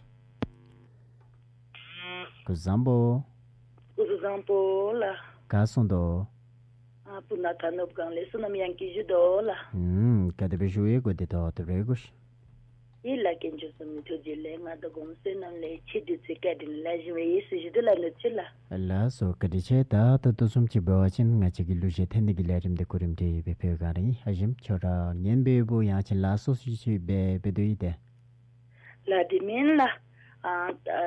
སྐུ་གཟུགས་བཟང་པོ། སྐུ་གཟུགས་བཟང་པོ་ལགས། ག་སོང་དོ། ཨ་སྤུ་ན་ཁ་ནུབ་སྒང་ལས་བསོད་ནམས་དབྱངས་སྐྱིད་ཞུ་དོ་ལགས། ཨུམ། ག་དེ་སྦེ་བཞུགས་ཡོད་གོ། དེ་ཐོག་དེ་སྦེ་གོ་ཤིག། ཡིད་ལ་དཀོན་མཆོག་གསུམ་གྱི་ཐུགས་རྗེ་ལས། ང་དང་སྒོམ་བསོད་ནམས་ལས། ཆེ་འབྲིང་ཚུལ་བཀའ་དྲིན་ལས། བཞེངས་པའི་ཡེ་ཤེས་ཞུ་དོ་ལགས། ནུབ་ཕྱོགས་ལགས། ལགས་སོ། བཀའ་དྲིན་ཆེ། ད་ད་ལྟོ་བཟུམ་ཅིག་འབད་བ་ཅིན་ང་བཅས་ཀྱི་གླུ་གཞས་འཐེན་ནི་གི་ལས་རིམ་འདི་གོ་རིམ་སྒྲིག་སྦེ་ཕུལ་ག་ར་ཨིན། ཨ་ཞིམ་ཁྱོད་ར་ཉན་སྦེ་འབདཝ་ཡང་ཅིན་ལཱ་སོ་སོ་ཅིག་འབད་འབད་དོ་ཡོད་དེ། ལགས་དེ་མེན་ལགས། ཨ་ཨ་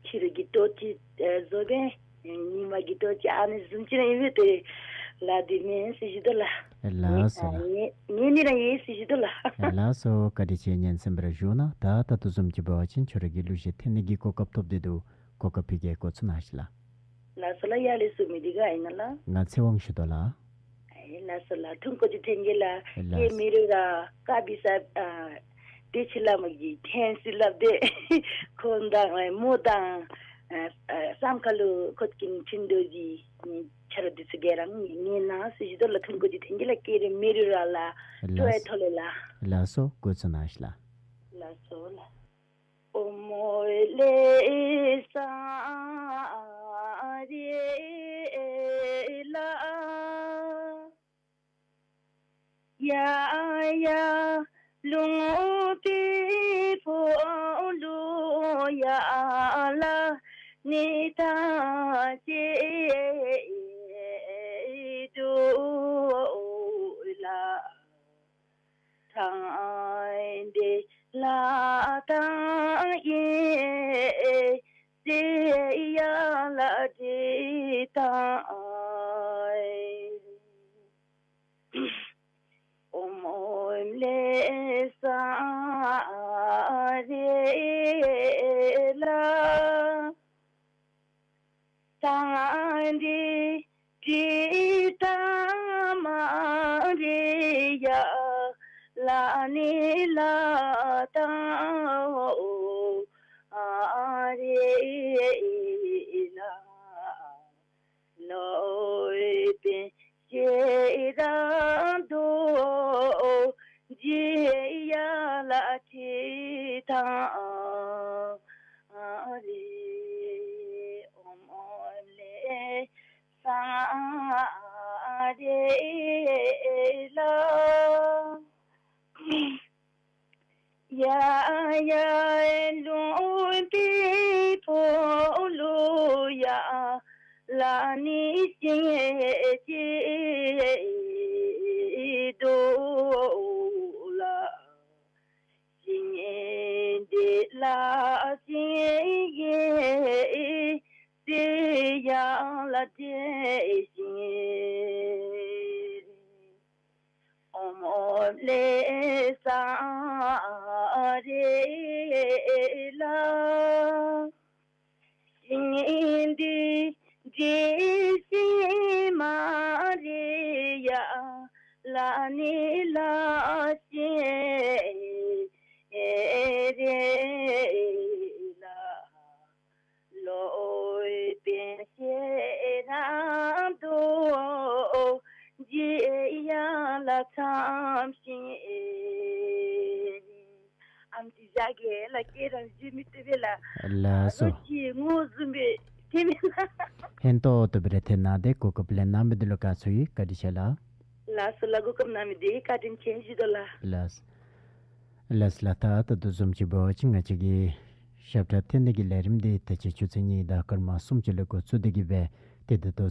ཕྱི་རུ་གི་ལྟོ་ཅིག་ཨེ་བཟོ་སྦེ་ཉིན་མ་གི་ལྟོ་ཅིག་ཨ་ནི་བཟུམ་ཅིག་ར་ཨིན་པས་ཏེ། ལགས་དེ་མེན་ཟེར་ཞུ་དོ་ལགས། ལགས་སོ་ལགས། ངེ་ངེ་ནི་ར་ཡོད་ཟེར་ཞུ་དོ་ལགས། ལགས་སོ། བཀའ་དྲིན་ཆེ་ཉན་སེམས་པར་བཞུགས་གནང་། ད་ད་ལྟོ་བཟུམ་ཅིག་འབད་བ་ཅིན་ཁྱོད་ར་གི་གླུ་གཞས་འཐེན་ནི་གི་གོ་སྐབས་ཐོབ་སྟེ་འདུག། གོ་སྐབས་ཕུལ་གེ། འགོ་བཙུགས་གནང་ཤིག་ལགས། ལགས་སོ་ལགས། ཡར་ལས་ཞུ་མི་འདི་ག་ཨིན་ན་ལགས། ང་ཚེ་དབང་ཞུ་དོ་ལགས། ཨེ་ལགས་སོ་ལགས། ཐུགས་དགོངས་ཅིག་འཐེན་གེ་ལགས། ལགས། སྐྱེ་མི་རུང་ར་དཀར་སྦིས་ས་ཨ་བདེ་ཆེན་བླ་མ་གིས་འཐེན་ཟེར་སླབ་སྟེ་ཁོང་དང་ཨེ་མོ་དང་ཨ་ཨ་བསམ་ཁ་ལུ་ཁོ་གི་འཕྲིན་འདི་གི་ཆ་རོགས་འདི་ཚུ་ག་ར་ཉན་གནང་ཟེར་ཞུ་དོ་ལགས། ཐུགས་དགོངས་ཅིག་འཐེན་གེ་ལགས། སྐྱེ་རུང་མི་རུང་ར་ལགས། ལགས། ཐུགས་ཡང་ཐོག་ལས་ལགས། ལགས་སོ། འགོ་བཙུགས་གནང་ཤིག་ལགས། ལགས་སོ་ལགས། ཨམ་འདི་བཞག་གེ་ལགས། ཁྱེད་རང་བརྗེད་མི་བཏུབ་པས་ལགས། ལགས་སོ། ཨ་ལོ་ཅིག་ངོ་བཟུམ་སྦེ་དེ་མེན་ན། ཧན་ཏོག་ཏོ་སྦེ་ར་འཐེན་གནང་སྟེ་གོ་སྐབས་ལེན་གནང་མི་འདི་ལུ་དགའ་ཚོར་ཡི། བཀའ་དྲིན་ཆེ་ལགས། ལགས་སོ་ལགས། གོ་སྐབས་གནང་མི་འདི་བཀའ་དྲིན་ཆེ་ཞུ་དོ་ལགས། ལགས། ལགས་ལགས། ད་ད་ལྟོ་བཟུམ་ཅིག་འབད་བ་ཅིན་ང་བཅས་ཀྱི་ཞབས་ཁྲ་འཐེན་ནི་གི་ལས་རིམ་འདི་ད་ཅི་ཆུ་ཚོད་གཉིས་དང་སྐར་མ་གསུམ་ཅིག་ལས་འགོ་བཙུགས་ཏེ་གི་སྦེ་ཏེ་ད་ལྟོ་